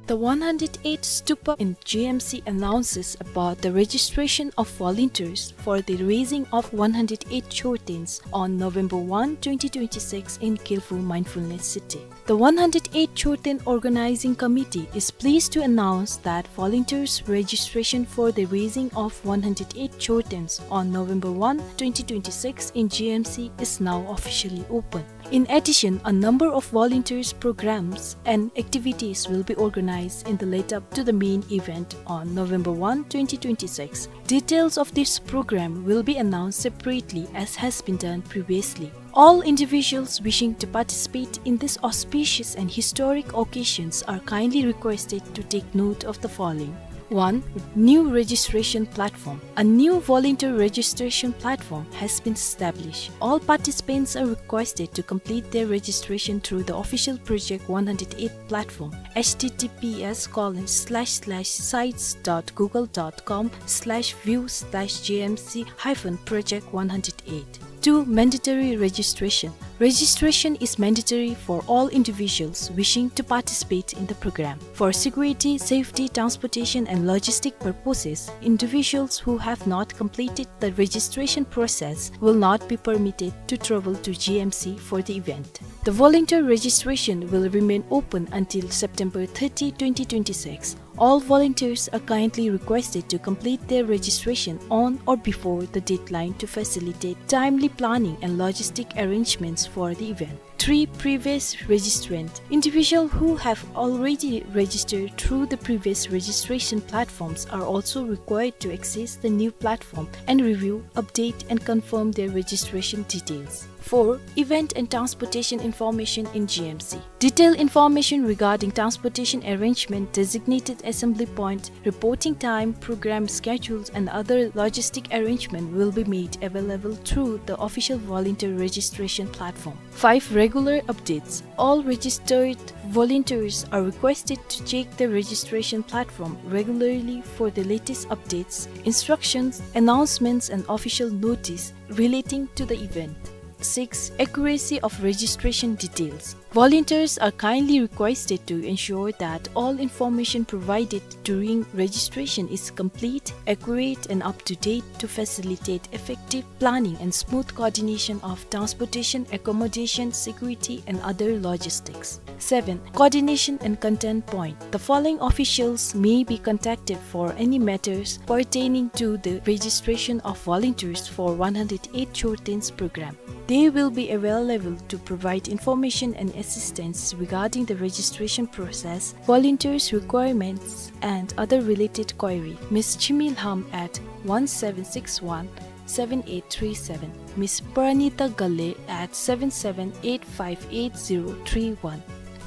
The one hundred eight Stupa in G M C announces about the registration of volunteers for the raising of one hundred eight chortens on November one, twenty twenty-six in Kyrvhu Mindfulness City. The one hundred eight Chorten Organizing Committee is pleased to announce that volunteers registration for the raising of one hundred eight chortens on November one, twenty twenty-six in G M C is now officially open. In addition, a number of volunteers programs and activities will be organized in the lead up to the main event on November one, twenty twenty-six. Details of this program will be announced separately as has been done previously. All individuals wishing to participate in these auspicious and historic occasions are kindly requested to take note of the following. One, new registration platform. A new volunteer registration platform has been established. All participants are requested to complete their registration through the official Project one hundred eight platform, H T T P S colon slash slash sites dot google dot com slash view slash G M C hyphen project one hundred eight. Two, mandatory registration. Registration is mandatory for all individuals wishing to participate in the program. For security, safety, transportation, and logistic purposes, individuals who have not completed the registration process will not be permitted to travel to G M C for the event. The volunteer registration will remain open until September thirty, twenty twenty-six. All volunteers are kindly requested to complete their registration on or before the deadline to facilitate timely planning and logistic arrangements for the event. Three, previous registrant. Individuals who have already registered through the previous registration platforms are also required to access the new platform and review, update, and confirm their registration details. Four, event and transportation information in G M C. Detailed information regarding transportation arrangement, designated assembly point, reporting time, program schedules, and other logistic arrangement will be made available through the official volunteer registration platform. Five, regular updates. All registered volunteers are requested to check the registration platform regularly for the latest updates, instructions, announcements, and official notice relating to the event. Six, accuracy of registration details. Volunteers are kindly requested to ensure that all information provided during registration is complete, accurate, and up to date to facilitate effective planning and smooth coordination of transportation, accommodation, security, and other logistics. Seven, coordination and contact point. The following officials may be contacted for any matters pertaining to the registration of volunteers for one hundred eight Chortens program. They will be available to provide information and assistance regarding the registration process, volunteers' requirements, and other related query. Miss Chimi Lham at one seven six one seven eight three seven, Miss Pranita Gale at seven seven eight five eight zero three one.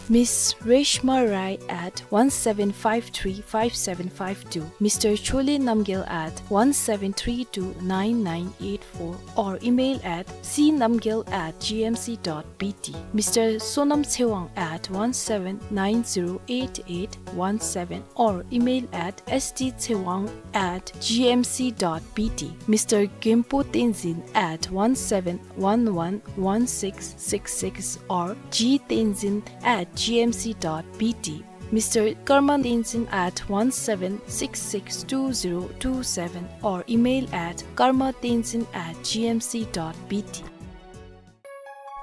Miss Reshma Rai at one seven five three five seven five two, Mister Chole Namgyal at one seven three two nine nine eight four, or email at c namgyal at g m c dot b t, Mister Sonam Tsewang at one seven nine zero eight eight one seven, or email at s t tsewang at g m c dot b t, Mister Gempo Tenzin at one seven one one one six six six or g tenzin at g m c dot b t, Mister Karma Tenzin at one seven six six two zero two seven or email at karma tenzin at g m c dot b t.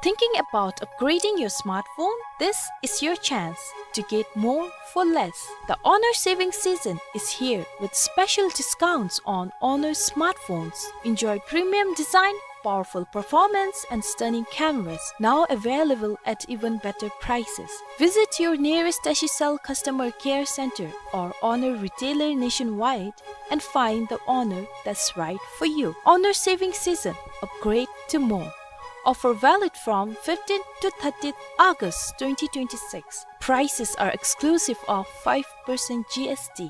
Thinking about upgrading your smartphone? This is your chance to get more for less. The Honor Saving Season is here with special discounts on Honor smartphones. Enjoy premium design, powerful performance, and stunning cameras, now available at even better prices. Visit your nearest Tashicell Customer Care Center or Honor retailer nationwide and find the Honor that's right for you. Honor Saving Season, upgrade to more. Offer valid from fifteenth to thirtieth August twenty twenty-six. Prices are exclusive of five percent G S T.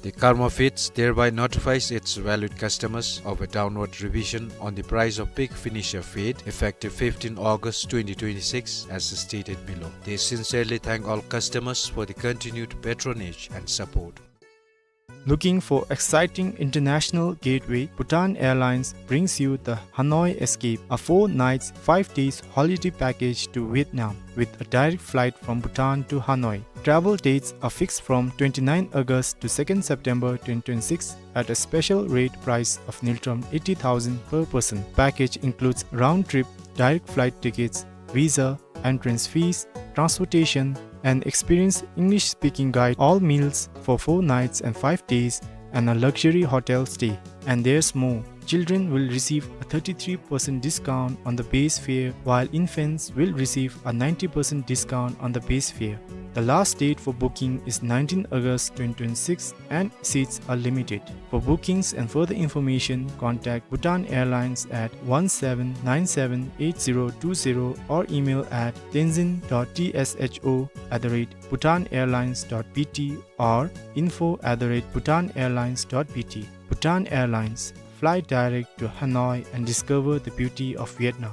The Karma Feeds thereby notifies its valued customers of a downward revision on the price of Big Finisher feed effective fifteenth August twenty twenty-six as stated below. They sincerely thank all customers for the continued patronage and support. Looking for exciting international gateway? Bhutan Airlines brings you the Hanoi Escape, a four nights, five days holiday package to Vietnam with a direct flight from Bhutan to Hanoi. Travel dates are fixed from twenty-ninth August to second September twenty twenty-six at a special rate price of ngultrum eighty thousand per person. Package includes round-trip direct flight tickets, visa, entrance fees, transportation, an experienced English-speaking guide, all meals for four nights and five days, and a luxury hotel stay. And there's more. Children will receive a thirty-three percent discount on the base fare, while infants will receive a ninety percent discount on the base fare. The last date for booking is nineteenth August twenty twenty-six, and seats are limited. For bookings and further information, contact Bhutan Airlines at one seven nine seven eight zero two zero or email at tenzin dot t s h o at the rate bhutan airlines dot b t or info at the rate bhutan airlines dot b t. Bhutan Airlines, fly direct to Hanoi and discover the beauty of Vietnam.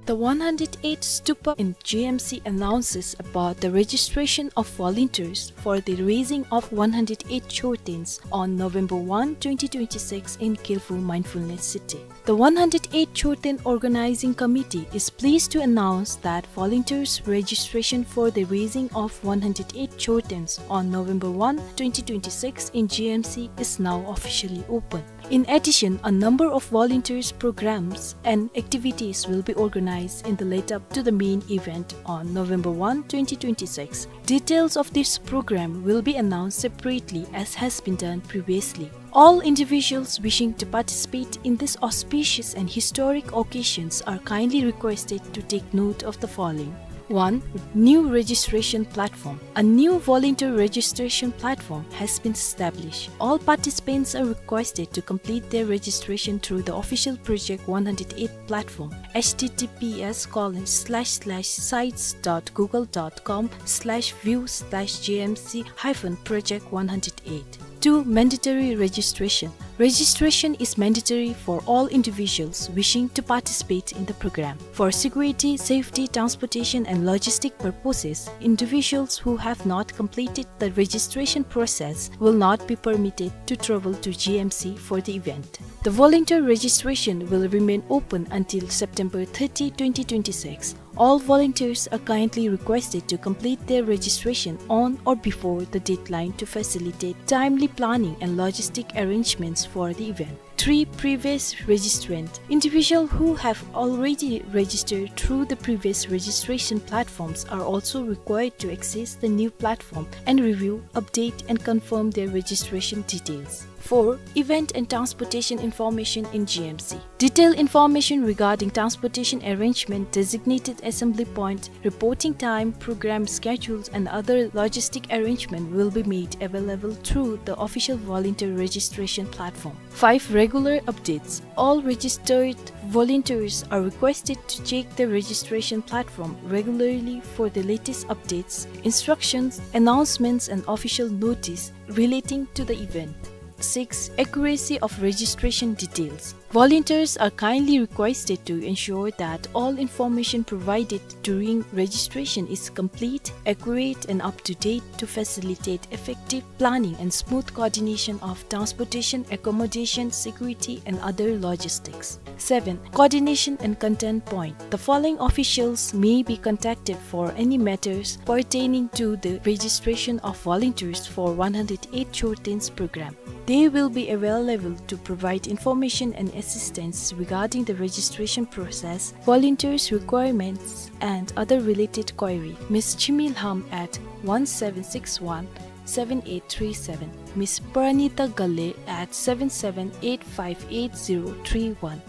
The one hundred eight Stupa in G M C announces about the registration of volunteers for the raising of one hundred eight chortens on November one, twenty twenty-six in Kyrvhu Mindfulness City. The one hundred eight Chorten Organizing Committee is pleased to announce that volunteers registration for the raising of one hundred eight chortens on November one, twenty twenty-six in G M C is now officially open. In addition, a number of volunteers programs and activities will be organized in the lead up to the main event on November one, twenty twenty-six. Details of this program will be announced separately as has been done previously. All individuals wishing to participate in this auspicious and historic occasions are kindly requested to take note of the following. One, new registration platform. A new volunteer registration platform has been established. All participants are requested to complete their registration through the official Project one hundred eight platform, h t t p s colon slash slash sites dot google dot com slash view slash g m c hyphen project one hundred eight. Two, mandatory registration. Registration is mandatory for all individuals wishing to participate in the program. For security, safety, transportation, and logistic purposes, individuals who have not completed the registration process will not be permitted to travel to G M C for the event. The volunteer registration will remain open until September thirty, twenty twenty-six. All volunteers are kindly requested to complete their registration on or before the deadline to facilitate timely planning and logistic arrangements for the event. Three, previous registrant. Individuals who have already registered through the previous registration platforms are also required to access the new platform and review, update, and confirm their registration details. Four, event and transportation information in G M C. Detailed information regarding transportation arrangement, designated assembly point, reporting time, program schedules, and other logistic arrangement will be made available through the official volunteer registration platform. Five, Regular updates. All registered volunteers are requested to check the registration platform regularly for the latest updates, instructions, announcements, and official notice relating to the event. Six, accuracy of registration details. Volunteers are kindly requested to ensure that all information provided during registration is complete, accurate, and up to date to facilitate effective planning and smooth coordination of transportation, accommodation, security, and other logistics. Seven, coordination and contact point. The following officials may be contacted for any matters pertaining to the registration of volunteers for one hundred eight Chortens program. They will be available to provide information and assistance regarding the registration process, volunteers' requirements, and other related query. Miss Chimi Lham at one seven six one seven eight three seven, Miss Pranita Gale at seven seven eight five eight zero three one,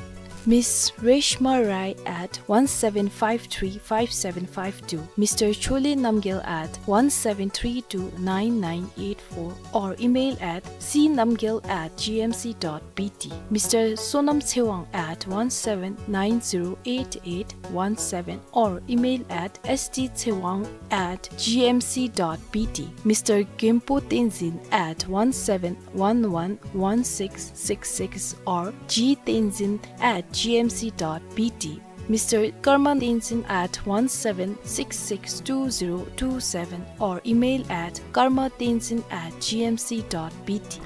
Miss Reshma Rai at one seven five three five seven five two, Mister Chole Namgyal at one seven three two nine nine eight four, or email at c namgyal at g m c dot b t, Mister Sonam Chewang at one seven nine zero eight eight one seven, or email at s t chewang at g m c dot b t, Mister Gempo Tenzin at one seven one one one six six six, or g tenzin at g m c dot b t, Mister Karma Tenzin at one seven six six two zero two seven, or email at karma tenzin at g m c dot b t.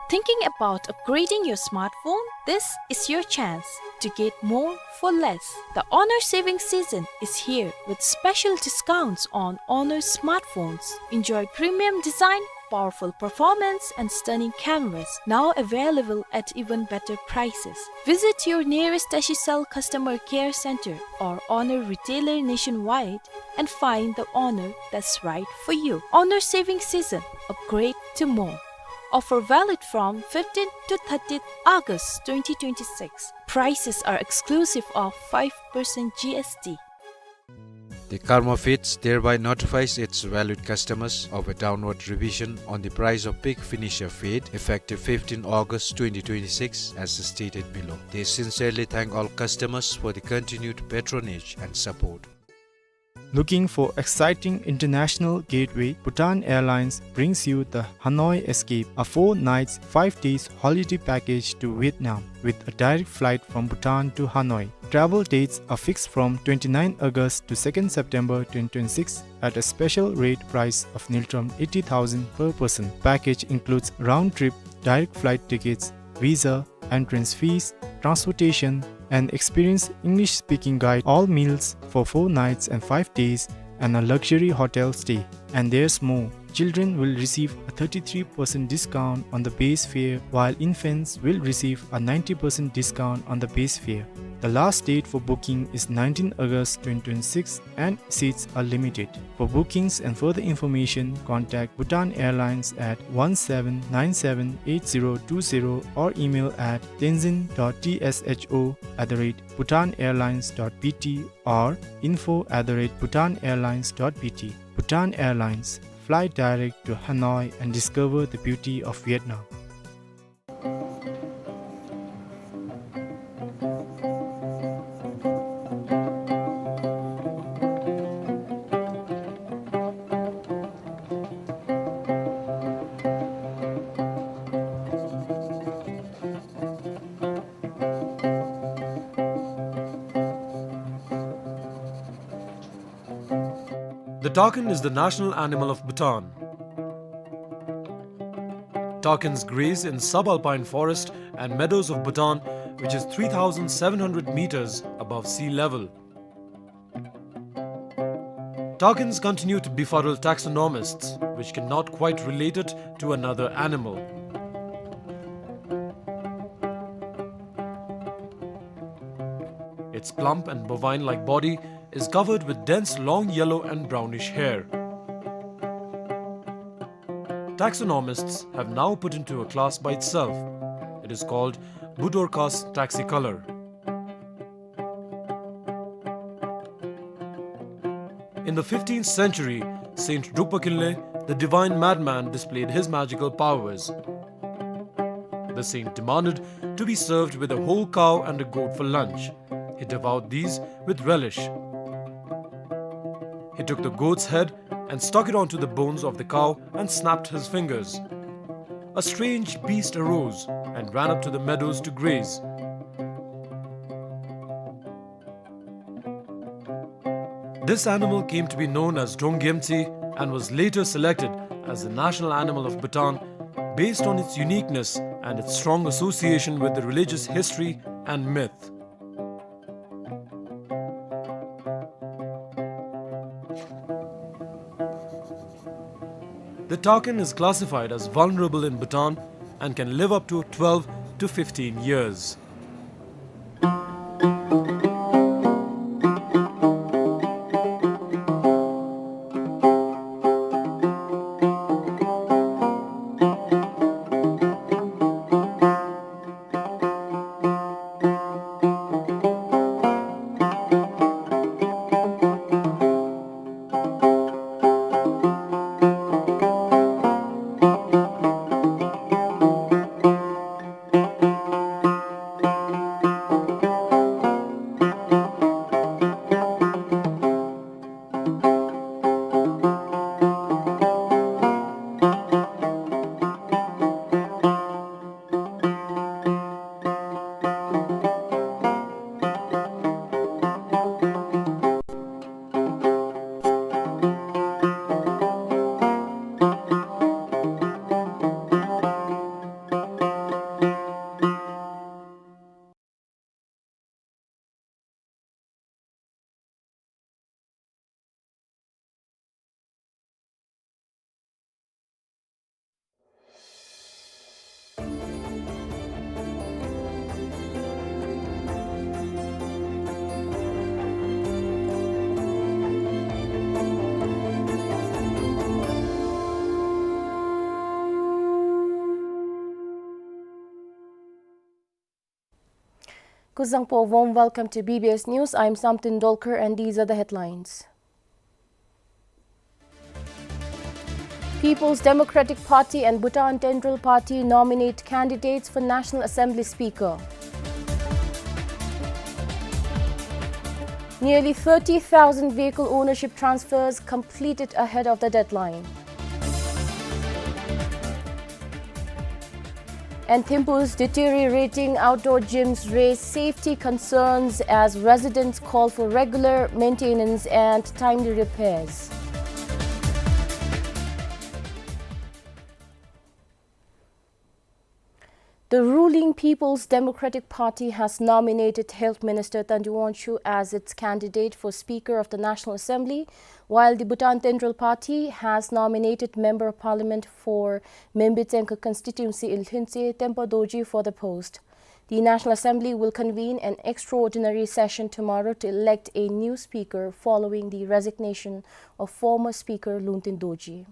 Thinking about upgrading your smartphone? This is your chance to get more for less. The Honor saving season is here with special discounts on Honor smartphones. Enjoy premium design, powerful performance, and stunning cameras, now available at even better prices. Visit your nearest Tashicell customer care center or Honor retailer nationwide and find the Honor that's right for you. Honor saving season, upgrade to more. Offer valid from fifteenth to thirtieth August twenty twenty-six. Prices are exclusive of five percent G S T. The Karma Feeds thereby notifies its valued customers of a downward revision on the price of pig finisher feed effective fifteenth August twenty twenty-six as stated below. They sincerely thank all customers for the continued patronage and support. Looking for exciting international gateway? Bhutan Airlines brings you the Hanoi Escape, a four nights, five days holiday package to Vietnam with a direct flight from Bhutan to Hanoi. Travel dates are fixed from twenty-ninth August to second September twenty twenty-six at a special rate price of ngultrum eighty thousand per person. Package includes round-trip direct flight tickets, visa, entrance fees, transportation, an experienced English-speaking guide, all meals for four nights and five days, and a luxury hotel stay. And there's more. Children will receive a thirty-three percent discount on the base fare, while infants will receive a ninety percent discount on the base fare. The last date for booking is nineteenth August twenty twenty-six, and seats are limited. For bookings and further information, contact Bhutan Airlines at one seven nine seven eight zero two zero or email at tenzin dot t s h o at the rate bhutan airlines dot b t or info at the rate bhutan airlines dot b t. Bhutan Airlines, fly direct to Hanoi and discover the beauty of Vietnam. The takin is the national animal of Bhutan. Takins graze in subalpine forest and meadows of Bhutan, which is three thousand seven hundred meters above sea level. Takins continue to befuddle taxonomists, which cannot quite relate it to another animal. Its plump and bovine-like body is covered with dense long yellow and brownish hair. Taxonomists have now put into a class by itself. It is called Budorcas taxicolor. In the fifteenth century, Saint Drukpa Kinley, the divine madman, displayed his magical powers. The saint demanded to be served with a whole cow and a goat for lunch. He devoured these with relish. He took the goat's head and stuck it onto the bones of the cow and snapped his fingers. A strange beast arose and ran up to the meadows to graze. This animal came to be known as Donggyemtsi and was later selected as the national animal of Bhutan based on its uniqueness and its strong association with the religious history and myth. The takin is classified as vulnerable in Bhutan and can live up to twelve to fifteen years. Kuzuzangpo, warm welcome to B B S News. I'm Samten Dolkar and these are the headlines. People's Democratic Party and Bhutan Tendril Party nominate candidates for National Assembly Speaker. Nearly thirty thousand vehicle ownership transfers completed ahead of the deadline. And Thimphu's deteriorating outdoor gyms raise safety concerns as residents call for regular maintenance and timely repairs. The ruling People's Democratic Party has nominated Health Minister Thandi Wonchhu as its candidate for Speaker of the National Assembly, while the Bhutan Tendril Party has nominated Member of Parliament for Menbit Tsengkhag constituency in Lhuentse, Tempa Dorji, for the post. The National Assembly will convene an extraordinary session tomorrow to elect a new speaker following the resignation of former Speaker Lungten Dorji.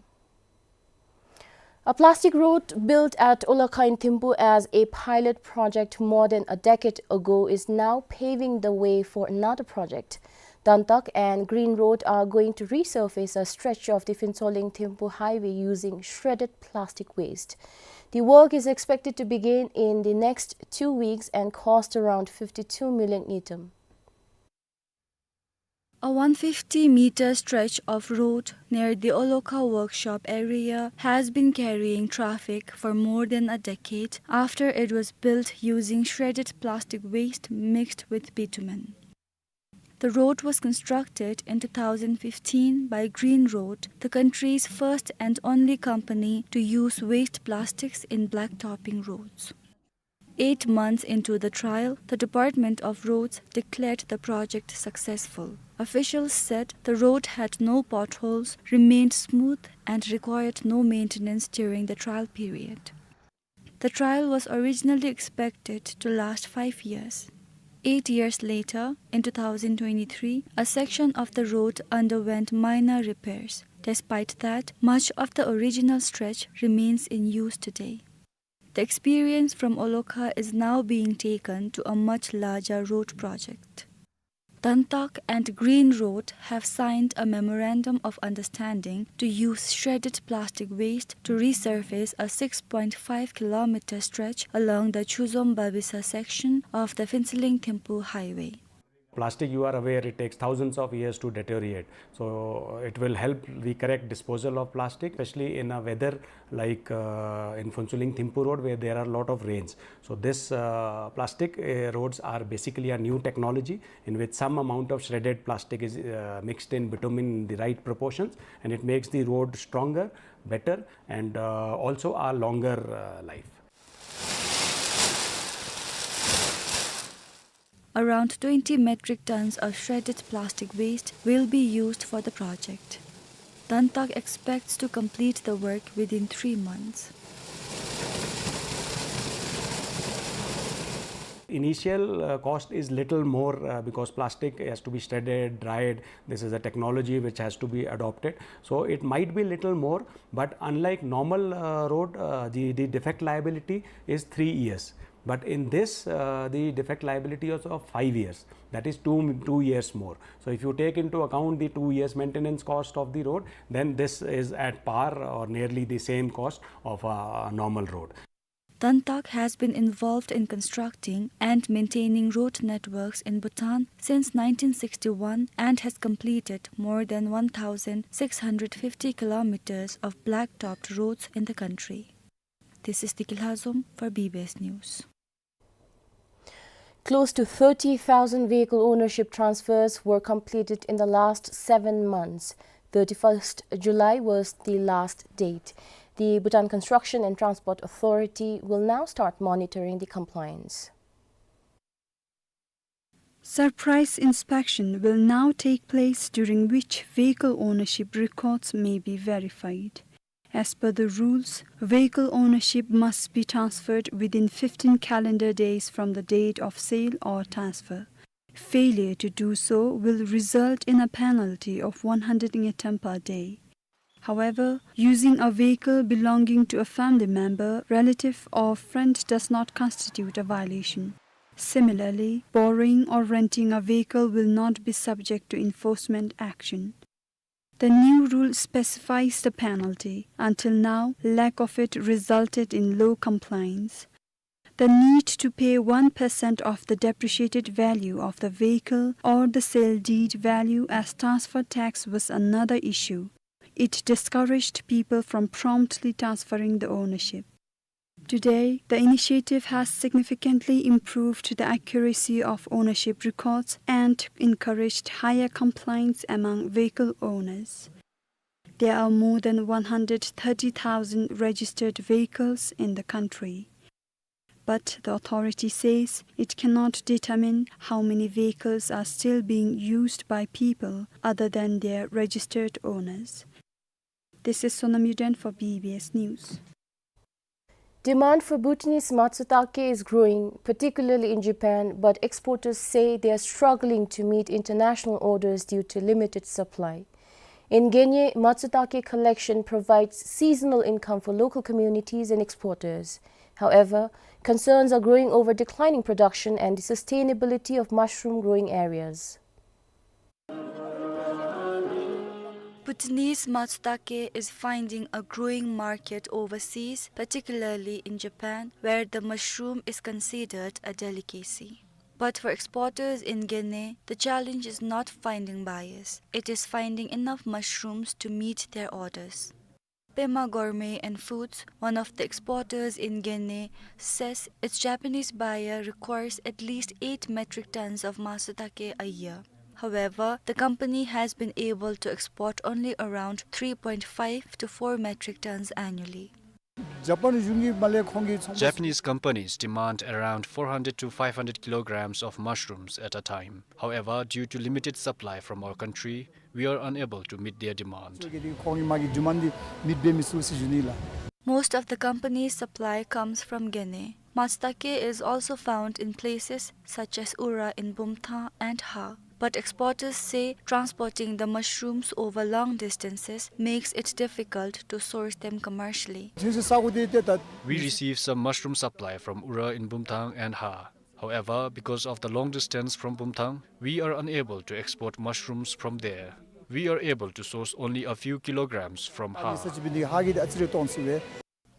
A plastic road built at Olakha in Thimphu as a pilot project more than a decade ago is now paving the way for another project. Dantak and Green Road are going to resurface a stretch of the Phuentsholing-Thimphu highway using shredded plastic waste. The work is expected to begin in the next two weeks and cost around fifty-two million ngultrum. A one fifty meter stretch of road near the Olakha workshop area has been carrying traffic for more than a decade after it was built using shredded plastic waste mixed with bitumen. The road was constructed in two thousand fifteen by Green Road, the country's first and only company to use waste plastics in blacktopping roads. Eight months into the trial, the Department of Roads declared the project successful. Officials said the road had no potholes, remained smooth, and required no maintenance during the trial period. The trial was originally expected to last five years. Eight years later, in two thousand twenty-three, a section of the road underwent minor repairs. Despite that, much of the original stretch remains in use today. The experience from Olakha is now being taken to a much larger road project. Tantak and Green Road have signed a memorandum of understanding to use shredded plastic waste to resurface a six point five kilometer stretch along the Chuzom Babisa section of the Phuentsholing Thimphu highway. Plastic, you are aware, it takes thousands of years to deteriorate. So it will help the correct disposal of plastic, especially in a weather like, uh, in Phuentsholing Thimphu Road, where there are a lot of rains. So this, uh, plastic, uh, roads are basically a new technology in which some amount of shredded plastic is, uh, mixed in bitumen in the right proportions, and it makes the road stronger, better, and, uh, also a longer, uh, life. Around twenty metric tons of shredded plastic waste will be used for the project. Tantak expects to complete the work within three months. Initial, uh, cost is little more, uh, because plastic has to be shredded, dried. This is a technology which has to be adopted. So it might be little more, but unlike normal, uh, road, uh, the, the defect liability is three years. But in this, uh, the defect liability is of five years. That is two, two years more. So if you take into account the two years maintenance cost of the road, then this is at par or nearly the same cost of a normal road. Tantak has been involved in constructing and maintaining road networks in Bhutan since nineteen sixty-one and has completed more than one thousand six hundred fifty kilometers of black-topped roads in the country. This is Deki Lhazom for B B S News. Close to thirty thousand vehicle ownership transfers were completed in the last seven months. Thirty-first July was the last date. The Bhutan Construction and Transport Authority will now start monitoring the compliance. Surprise inspection will now take place, during which vehicle ownership records may be verified. As per the rules, vehicle ownership must be transferred within fifteen calendar days from the date of sale or transfer. Failure to do so will result in a penalty of one hundred ngultrum per day. However, using a vehicle belonging to a family member, relative, or friend does not constitute a violation. Similarly, borrowing or renting a vehicle will not be subject to enforcement action. The new rule specifies the penalty. Until now, lack of it resulted in low compliance. The need to pay one percent of the depreciated value of the vehicle or the sale deed value as transfer tax was another issue. It discouraged people from promptly transferring the ownership. Today, the initiative has significantly improved the accuracy of ownership records and encouraged higher compliance among vehicle owners. There are more than one hundred thirty thousand registered vehicles in the country. But the authority says it cannot determine how many vehicles are still being used by people other than their registered owners. This is Sonam Yuden for B B S News. Demand for Bhutanese matsutake is growing, particularly in Japan, but exporters say they are struggling to meet international orders due to limited supply. In Genye, matsutake collection provides seasonal income for local communities and exporters. However, concerns are growing over declining production and the sustainability of mushroom growing areas. Bhutanese matsutake is finding a growing market overseas, particularly in Japan, where the mushroom is considered a delicacy. But for exporters in Genye, the challenge is not finding buyers. It is finding enough mushrooms to meet their orders. Pema Gourmet and Foods, one of the exporters in Genye, says its Japanese buyer requires at least eight metric tons of matsutake a year. However, the company has been able to export only around three point five to four metric tons annually. Japanese companies demand around four hundred to five hundred kilograms of mushrooms at a time. However, due to limited supply from our country, we are unable to meet their demand. Most of the company's supply comes from Genye. Matsutake is also found in places such as Ura in Bumthang and Ha. But exporters say transporting the mushrooms over long distances makes it difficult to source them commercially. We receive some mushroom supply from Ura in Bumthang and Ha. However, because of the long distance from Bumthang, we are unable to export mushrooms from there. We are able to source only a few kilograms from Ha.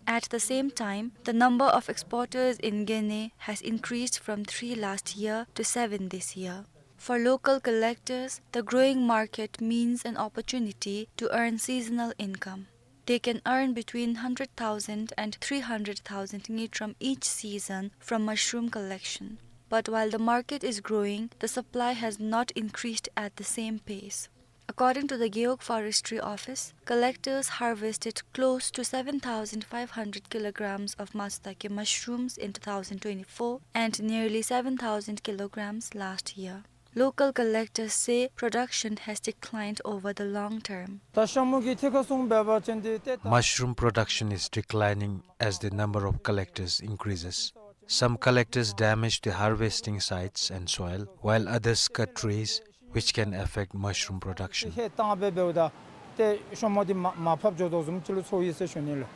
At the same time, the number of exporters in Gene has increased from three last year to seven this year. For local collectors, the growing market means an opportunity to earn seasonal income. They can earn between hundred thousand and three hundred thousand ngultrum each season from mushroom collection. But while the market is growing, the supply has not increased at the same pace. According to the Gewog Forestry Office, collectors harvested close to seven thousand five hundred kilograms of matsutake mushrooms in two thousand twenty-four and nearly seven thousand kilograms last year. Local collectors say production has declined over the long term. ད་ཤ་མོ་གི་ཐེ་ཁ་སོང་བས་པ་ཅན་དེ་ཏེ་ད། Mushroom production is declining as the number of collectors increases. Some collectors damage the harvesting sites and soil, while others cut trees, which can affect mushroom production. ཧེ་བཏང་བས་པའི་ད་ཏེ་ཤ་མོ་དེ་མ་མ་ཕབ་འགྱོ་དོ་བཟུམ་ཅིག་ལུ་ཚོར་ཡི་ཟེར་ཞུ་ནི་ལགས།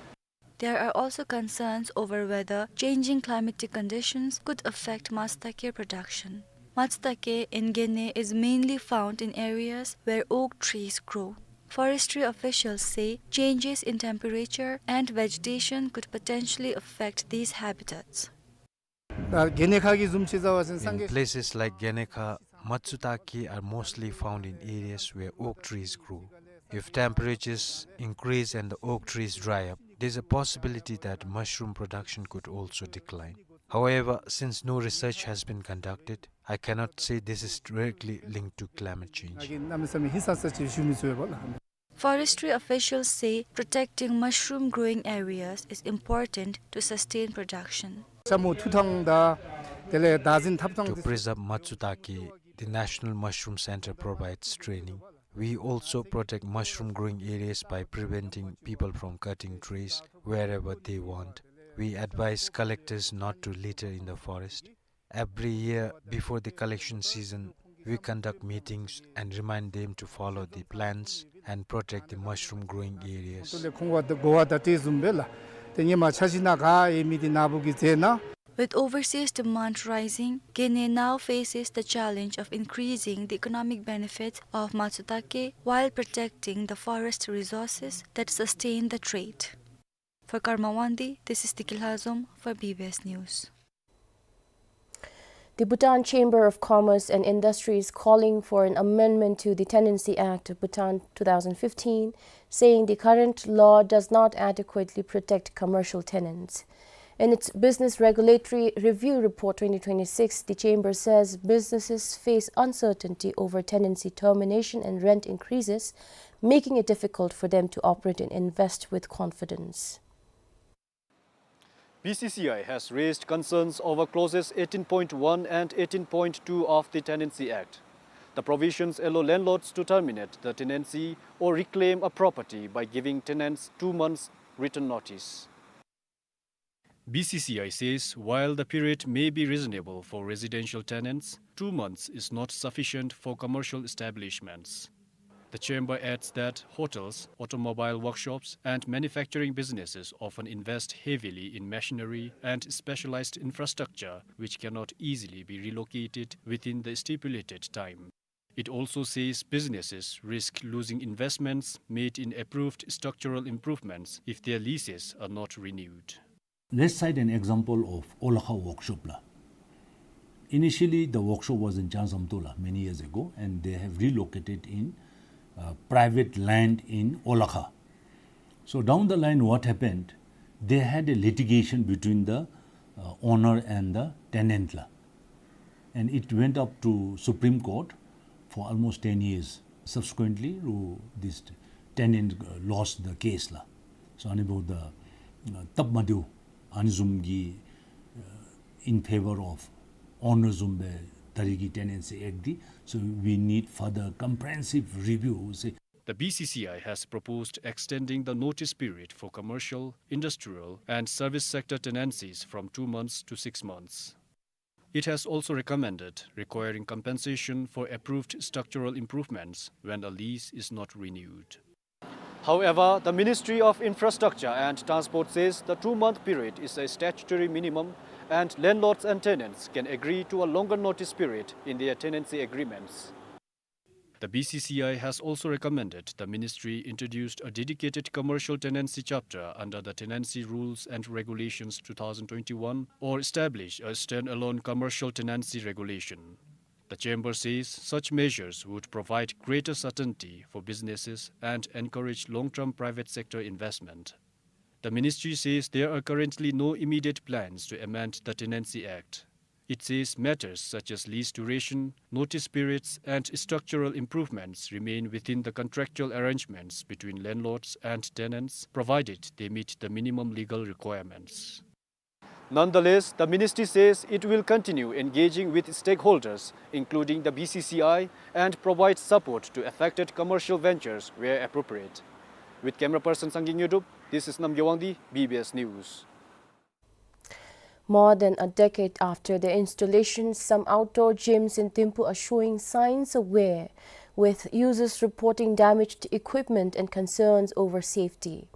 There are also concerns over whether changing climatic conditions could affect matsutake production. Matsutake in Gene is mainly found in areas where oak trees grow. Forestry officials say changes in temperature and vegetation could potentially affect these habitats. ད་གེ་ནེ་ཁ་གི་བཟུམ་ཅིག་ཟེར་བ་ཅིན་སངས་རྒྱས། In places like Genekha, matsutake are mostly found in areas where oak trees grow. If temperatures increase and the oak trees dry up, there's a possibility that mushroom production could also decline. However, since no research has been conducted, I cannot say this is directly linked to climate change. Forestry officials say protecting mushroom growing areas is important to sustain production. ཤ་མོ་འཐུ་ཐངས་དང་དེ་ལས་བདག་འཛིན་འཐབ་ཐངས། To preserve matsutake, the National Mushroom Center provides training. We also protect mushroom growing areas by preventing people from cutting trees wherever they want. We advise collectors not to litter in the forest. Every year, before the collection season, we conduct meetings and remind them to follow the plans and protect the mushroom growing areas. ཁོང་གིས་གོ་བ་བརྡ་སྤྲོད་བཟུམ་སྦེ་ལགས། ཏེ་ཧེ་མ་འཆར་གཞི་ནང་ག་ཡོད་མི་དེ་ནང་བུ་གིས་མཛད་གནང་། With overseas demand rising, Gene now faces the challenge of increasing the economic benefits of matsutake while protecting the forest resources that sustain the trade. For Karma Wangdi, this is Diki Lhazom for B B S News. The Bhutan Chamber of Commerce and Industry is calling for an amendment to the Tenancy Act of Bhutan two thousand fifteen, saying the current law does not adequately protect commercial tenants. In its Business Regulatory Review Report twenty twenty-six, the chamber says businesses face uncertainty over tenancy termination and rent increases, making it difficult for them to operate and invest with confidence. B C C I has raised concerns over clauses eighteen point one and eighteen point two of the Tenancy Act. The provisions allow landlords to terminate the tenancy or reclaim a property by giving tenants two months written notice. B C C I says while the period may be reasonable for residential tenants, two months is not sufficient for commercial establishments. The chamber adds that hotels, automobile workshops, and manufacturing businesses often invest heavily in machinery and specialized infrastructure, which cannot easily be relocated within the stipulated time. It also says businesses risk losing investments made in approved structural improvements if their leases are not renewed. Let's cite an example of Olakha workshop la. Initially, the workshop was in Changsamto la many years ago, and they have relocated in, uh, private land in Olakha. So down the line, what happened? They had a litigation between the, uh, owner and the tenant la. And it went up to Supreme Court for almost ten years. Subsequently, uh, this tenant, uh, lost the case la. So, ཨ་ནི་འབདཝ་ད་སྟབས་མ་བདེཝ་ཨ་ནི་བཟུམ་གྱི་uh, in favor of owner བཟུམ་སྦེ་ད་རིས་ཀྱི་Tenancy Act འདི། So we need further comprehensive review ཟེར། The B C C I has proposed extending the notice period for commercial, industrial, and service sector tenancies from two months to six months. It has also recommended requiring compensation for approved structural improvements when a lease is not renewed. However, the Ministry of Infrastructure and Transport says the two-month period is a statutory minimum And landlords and tenants can agree to a longer notice period in their tenancy agreements. The B C C I has also recommended the ministry introduced a dedicated commercial tenancy chapter under the Tenancy Rules and Regulations two thousand twenty-one or establish a standalone commercial tenancy regulation. The chamber says such measures would provide greater certainty for businesses and encourage long-term private sector investment. The ministry says there are currently no immediate plans to amend the Tenancy Act. It says matters such as lease duration, notice periods, and structural improvements remain within the contractual arrangements between landlords and tenants, provided they meet the minimum legal requirements. Nonetheless, the ministry says it will continue engaging with stakeholders, including the B C C I, and provide support to affected commercial ventures where appropriate. With camera person Sangin Nyodup, this is Namgay Wangdi, B B S News. More than a decade after their installation, some outdoor gyms in Thimphu are showing signs of wear, with users reporting damaged equipment and concerns over safety.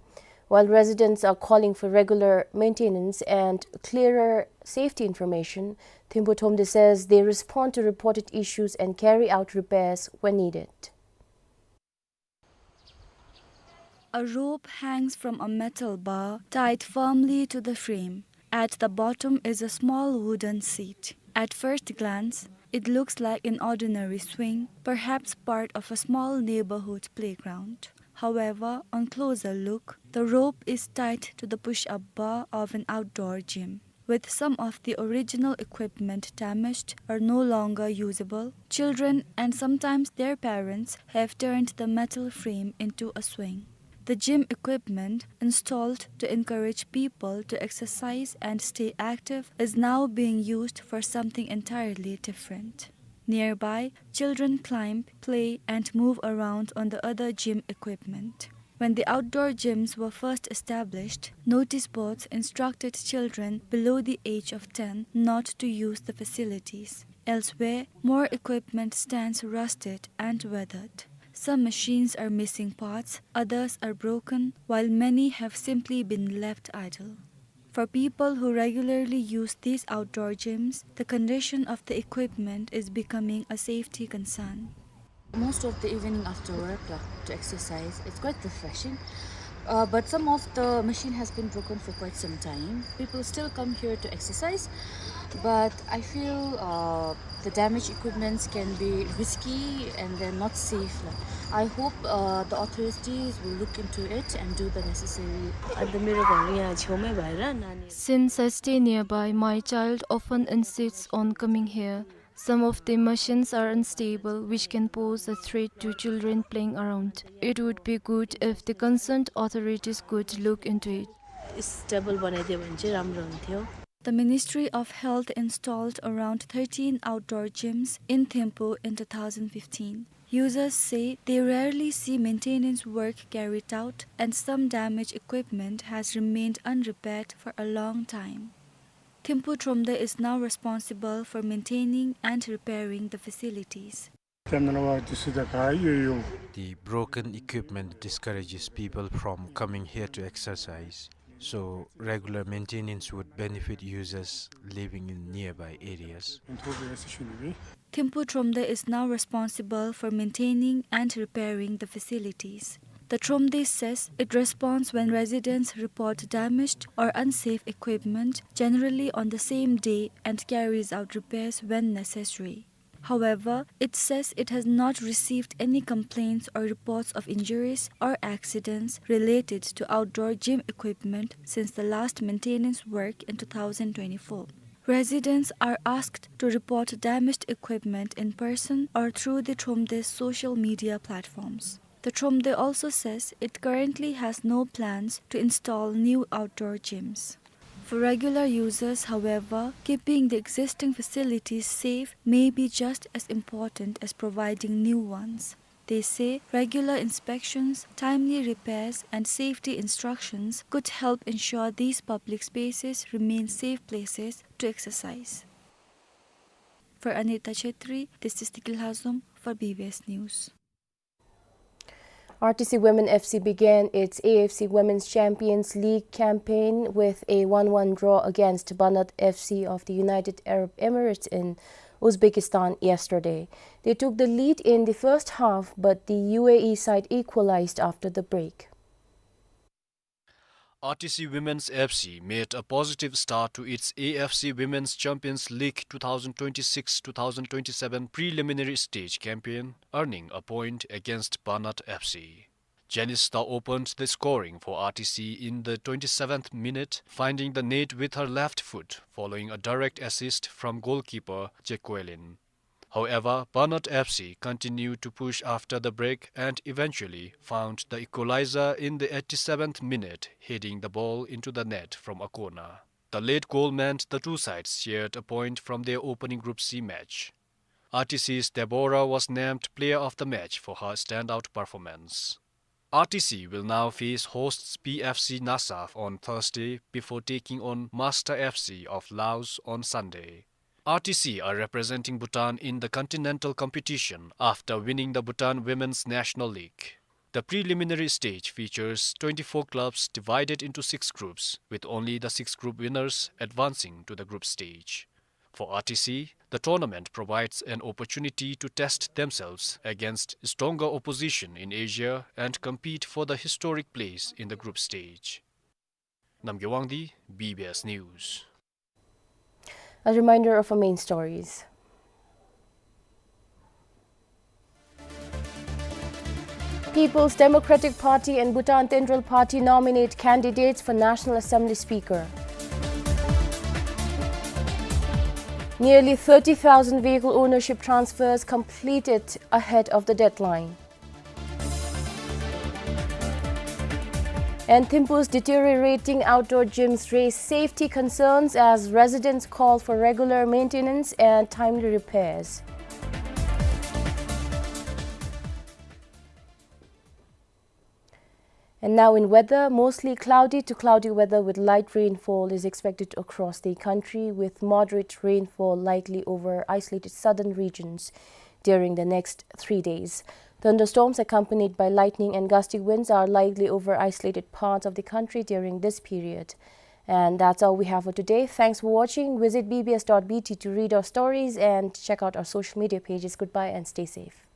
While residents are calling for regular maintenance and clearer safety information, Thimphu Thromde says they respond to reported issues and carry out repairs when needed. A rope hangs from a metal bar tied firmly to the frame. At the bottom is a small wooden seat. At first glance, it looks like an ordinary swing, perhaps part of a small neighborhood playground. However, on closer look, the rope is tied to the push-up bar of an outdoor gym. With some of the original equipment damaged or no longer usable, children and sometimes their parents have turned the metal frame into a swing. The gym equipment, installed to encourage people to exercise and stay active, is now being used for something entirely different. Nearby, children climb, play, and move around on the other gym equipment. When the outdoor gyms were first established, notice boards instructed children below the age of ten not to use the facilities. Elsewhere, more equipment stands rusted and weathered. Some machines are missing parts, others are broken, while many have simply been left idle. For people who regularly use these outdoor gyms, the condition of the equipment is becoming a safety concern. Most of the evening after work, uh, to exercise, it's quite refreshing. Uh, but some of the machine has been broken for quite some time. People still come here to exercise, but I feel, uh, the damaged equipments can be risky and they're not safe. I hope, uh, the authorities will look into it and do the necessary. अन्त मेरो घर यहाँ छेउमै भएर नानी Since I stay nearby, my child often insists on coming here. Some of the machines are unstable, which can pose a threat to children playing around. It would be good if the concerned authorities could look into it. Stable बनाइदियो भने चाहिँ राम्रो हुन्थ्यो। The Ministry of Health installed around thirteen outdoor gyms in Thimphu in two thousand fifteen. Users say they rarely see maintenance work carried out, and some damaged equipment has remained unrepaired for a long time. Thimphu Thromde is now responsible for maintaining and repairing the facilities. The broken equipment discourages people from coming here to exercise, so regular maintenance would benefit users living in nearby areas. Thimphu Thromde is now responsible for maintaining and repairing the facilities. The Thromde says it responds when residents report damaged or unsafe equipment, generally on the same day, and carries out repairs when necessary. However, it says it has not received any complaints or reports of injuries or accidents related to outdoor gym equipment since the last maintenance work in two thousand twenty-four. Residents are asked to report damaged equipment in person or through the Thromde's social media platforms. The Thromde also says it currently has no plans to install new outdoor gyms. For regular users, however, keeping the existing facilities safe may be just as important as providing new ones. They say regular inspections, timely repairs, and safety instructions could help ensure these public spaces remain safe places to exercise. For Anita Chetri, this is Tikil Hazum for B B S News. R T C Women F C began its A F C Women's Champions League campaign with a one one draw against Banat F C of the United Arab Emirates in Uzbekistan yesterday. They took the lead in the first half, but the U A E side equalized after the break. R T C Women's F C made a positive start to its A F C Women's Champions League two thousand twenty-six two thousand twenty-seven preliminary stage campaign, earning a point against Banat F C. Janice Tha opened the scoring for R T C in the twenty-seventh minute, finding the net with her left foot following a direct assist from goalkeeper Jekwelin. However, Banat F C continued to push after the break and eventually found the equalizer in the eighty-seventh minute, heading the ball into the net from a corner. The late goal meant the two sides shared a point from their opening Group C match. R T C's Deborah was named player of the match for her standout performance. R T C will now face hosts P F C Nasaf on Thursday before taking on Master F C of Laos on Sunday. R T C are representing Bhutan in the continental competition after winning the Bhutan Women's National League. The preliminary stage features twenty-four clubs divided into six groups, with only the six group winners advancing to the group stage. For R T C, the tournament provides an opportunity to test themselves against stronger opposition in Asia and compete for the historic place in the group stage. Namgay Wangdi, B B S News. A reminder of our main stories. People's Democratic Party and Bhutan Tendrel Party nominate candidates for National Assembly Speaker. Nearly thirty thousand vehicle ownership transfers completed ahead of the deadline. And Thimphu's deteriorating outdoor gyms raise safety concerns as residents call for regular maintenance and timely repairs. And now in weather, mostly cloudy to cloudy weather with light rainfall is expected across the country, with moderate rainfall likely over isolated southern regions during the next three days. Thunderstorms accompanied by lightning and gusty winds are likely over isolated parts of the country during this period. And that's all we have for today. Thanks for watching. Visit B B S dot B T to read our stories and check out our social media pages. Goodbye and stay safe.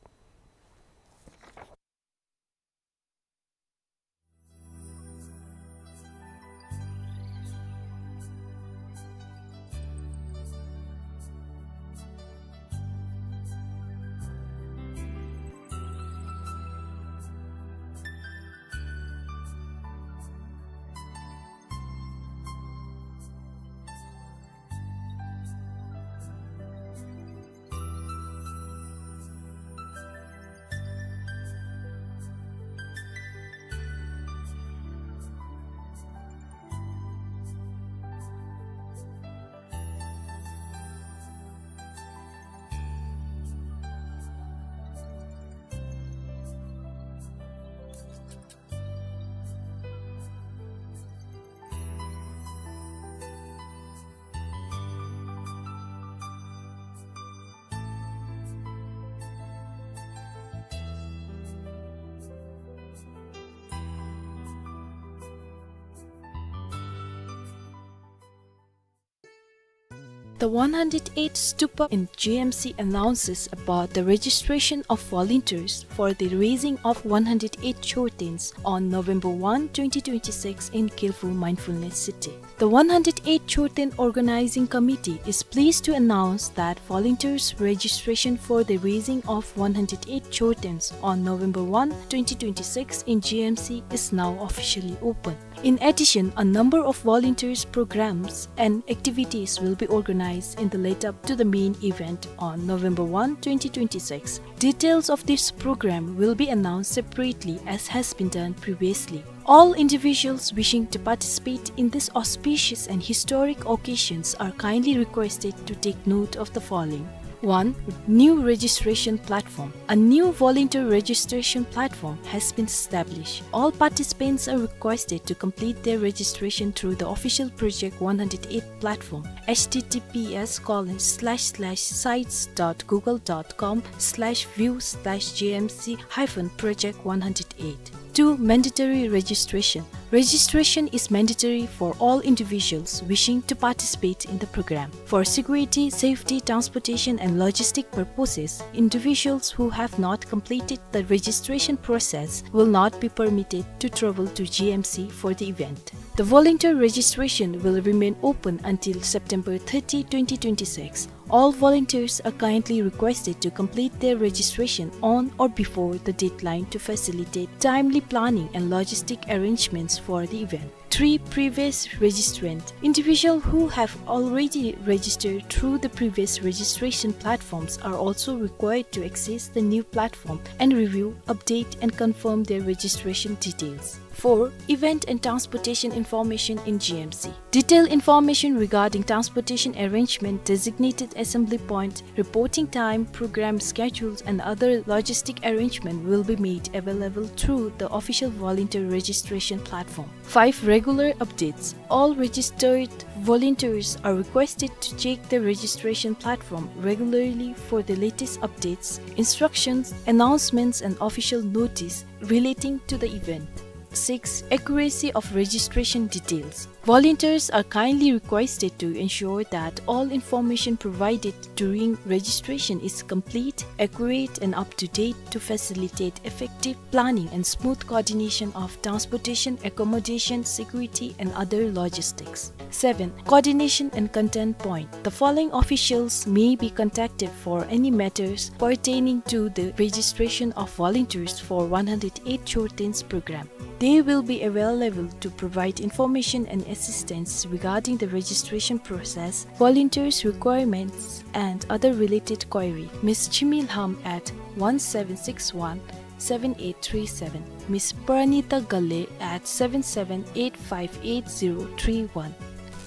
The one hundred eight Stupa in G M C announces about the registration of volunteers for the raising of one hundred eight Chortens on November one, twenty twenty-six in Killfu Mindfulness City. The one hundred eight Chorten Organizing Committee is pleased to announce that volunteers registration for the raising of one hundred eight Chortens on November one, twenty twenty-six in G M C is now officially open. In addition, a number of volunteers programs and activities will be organized in the lead up to the main event on November one, twenty twenty-six. Details of this program will be announced separately as has been done previously. All individuals wishing to participate in this auspicious and historic occasions are kindly requested to take note of the following. One, new registration platform. A new volunteer registration platform has been established. All participants are requested to complete their registration through the official Project one hundred eight platform, H T T P S colon slash slash sites dot google dot com slash view slash G M C hyphen project one hundred eight. eight. Two, mandatory registration. Registration is mandatory for all individuals wishing to participate in the program. For security, safety, transportation, and logistic purposes, individuals who have not completed the registration process will not be permitted to travel to G M C for the event. The volunteer registration will remain open until September thirty, twenty twenty-six. All volunteers are kindly requested to complete their registration on or before the deadline to facilitate timely planning and logistic arrangements for the event. Three, previous registrant. Individuals who have already registered through the previous registration platforms are also required to access the new platform and review, update, and confirm their registration details. Four, event and transportation information in G M C. Detailed information regarding transportation arrangement, designated assembly point, reporting time, program schedules, and other logistic arrangement will be made available through the official volunteer registration platform. Five, regular updates. All registered volunteers are requested to check the registration platform regularly for the latest updates, instructions, announcements, and official notice relating to the event. Six, accuracy of registration details. Volunteers are kindly requested to ensure that all information provided during registration is complete, accurate, and up to date to facilitate effective planning and smooth coordination of transportation, accommodation, security, and other logistics. Seven, coordination and contact point. The following officials may be contacted for any matters pertaining to the registration of volunteers for one hundred eight Chortens program. They will be available to provide information and assistance regarding the registration process, volunteers' requirements, and other related query. Miss Chimi Lham at one seven six one seven eight three seven, Miss Pranita Gale at seven seven eight five eight zero three one,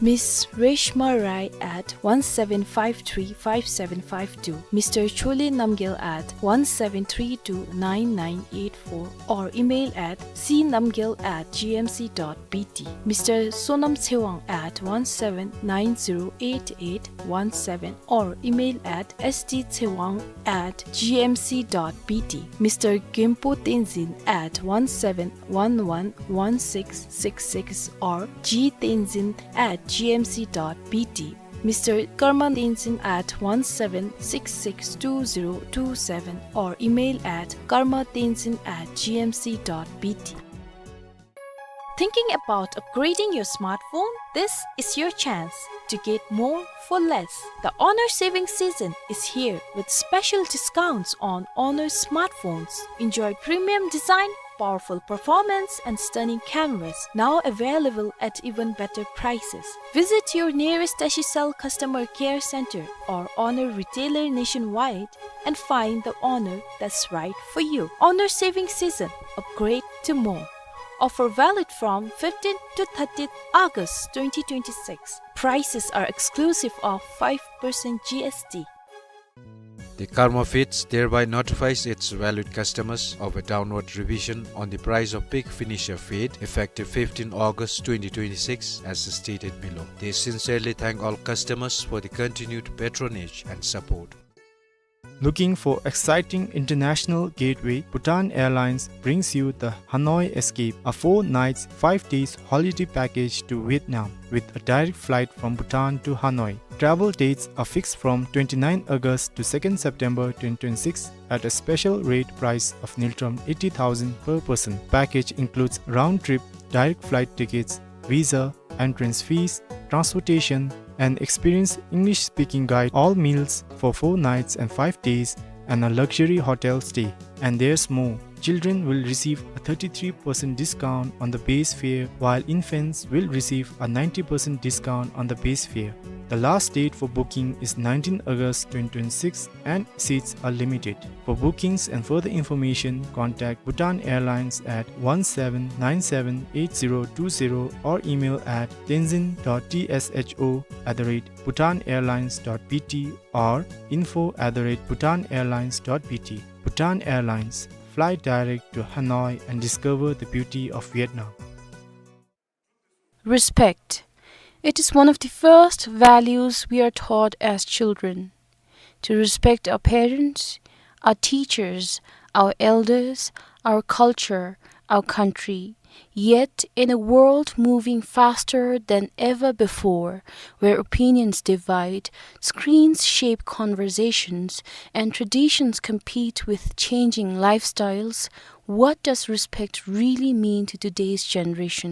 Miss Reshma Rai at one seven five three five seven five two, Mister Chole Namgyal at one seven three two nine nine eight four, or email at c namgyal at g m c dot b t, Mister Sonam Tsewang at one seven nine zero eight eight one seven, or email at s t tsewang at g m c dot b t, Mister Genpo Tenzin at one seven one one one six six six or g tenzin at g m c dot b t, Mister Karma Tenzin at one seven six six two zero two seven or email at karma tenzin at g m c dot b t. Thinking about upgrading your smartphone? This is your chance to get more for less. The Honor saving season is here with special discounts on Honor smartphones. Enjoy premium design, powerful performance, and stunning cameras, now available at even better prices. Visit your nearest Tashicell customer care center or Honor retailer nationwide and find the Honor that's right for you. Honor saving season, upgrade to more. Offer valid from fifteenth to thirtieth August twenty twenty-six. Prices are exclusive of five percent G S T. The Karma Feeds thereby notifies its valued customers of a downward revision on the price of pig finisher feed effective fifteenth August twenty twenty-six as stated below. They sincerely thank all customers for the continued patronage and support. Looking for exciting international gateway? Bhutan Airlines brings you the Hanoi Escape, a four nights, five days holiday package to Vietnam with a direct flight from Bhutan to Hanoi. Travel dates are fixed from twenty-ninth August to second September twenty twenty-six at a special rate price of ngultrum eighty thousand per person. Package includes round trip direct flight tickets, visa, entrance fees, transportation, and experienced English-speaking guide, all meals for four nights and five days, and a luxury hotel stay. And there's more. Children will receive a thirty-three percent discount on the base fare, while infants will receive a ninety percent discount on the base fare. The last date for booking is nineteenth August twenty twenty-six and seats are limited. For bookings and further information, contact Bhutan Airlines at one seven nine seven eight zero two zero or email at tenzin dot t s h o at the rate bhutan airlines dot b t or info at the rate bhutan airlines dot b t. Bhutan Airlines, fly direct to Hanoi and discover the beauty of Vietnam. Respect. It is one of the first values we are taught as children. To respect our parents, our teachers, our elders, our culture, our country. Yet, in a world moving faster than ever before, where opinions divide, screens shape conversations, and traditions compete with changing lifestyles, what does respect really mean to today's generation?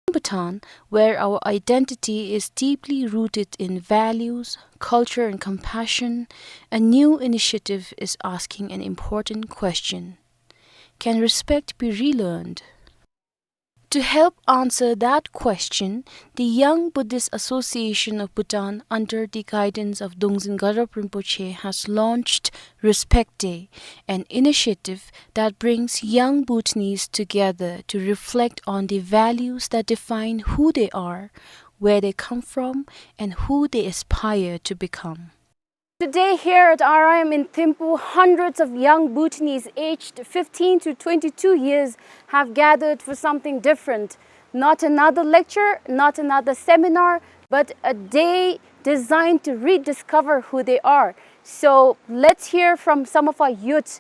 Bhutan, where our identity is deeply rooted in values, culture, and compassion, a new initiative is asking an important question. Can respect be relearned? To help answer that question, the Young Buddhist Association of Bhutan, under the guidance of Dongzin Garab Rinpoche, has launched Respect Day, an initiative that brings young Bhutanese together to reflect on the values that define who they are, where they come from, and who they aspire to become. Today here at R I M in Thimphu, hundreds of young Bhutanese aged fifteen to twenty-two years have gathered for something different. Not another lecture, not another seminar, but a day designed to rediscover who they are. So let's hear from some of our youths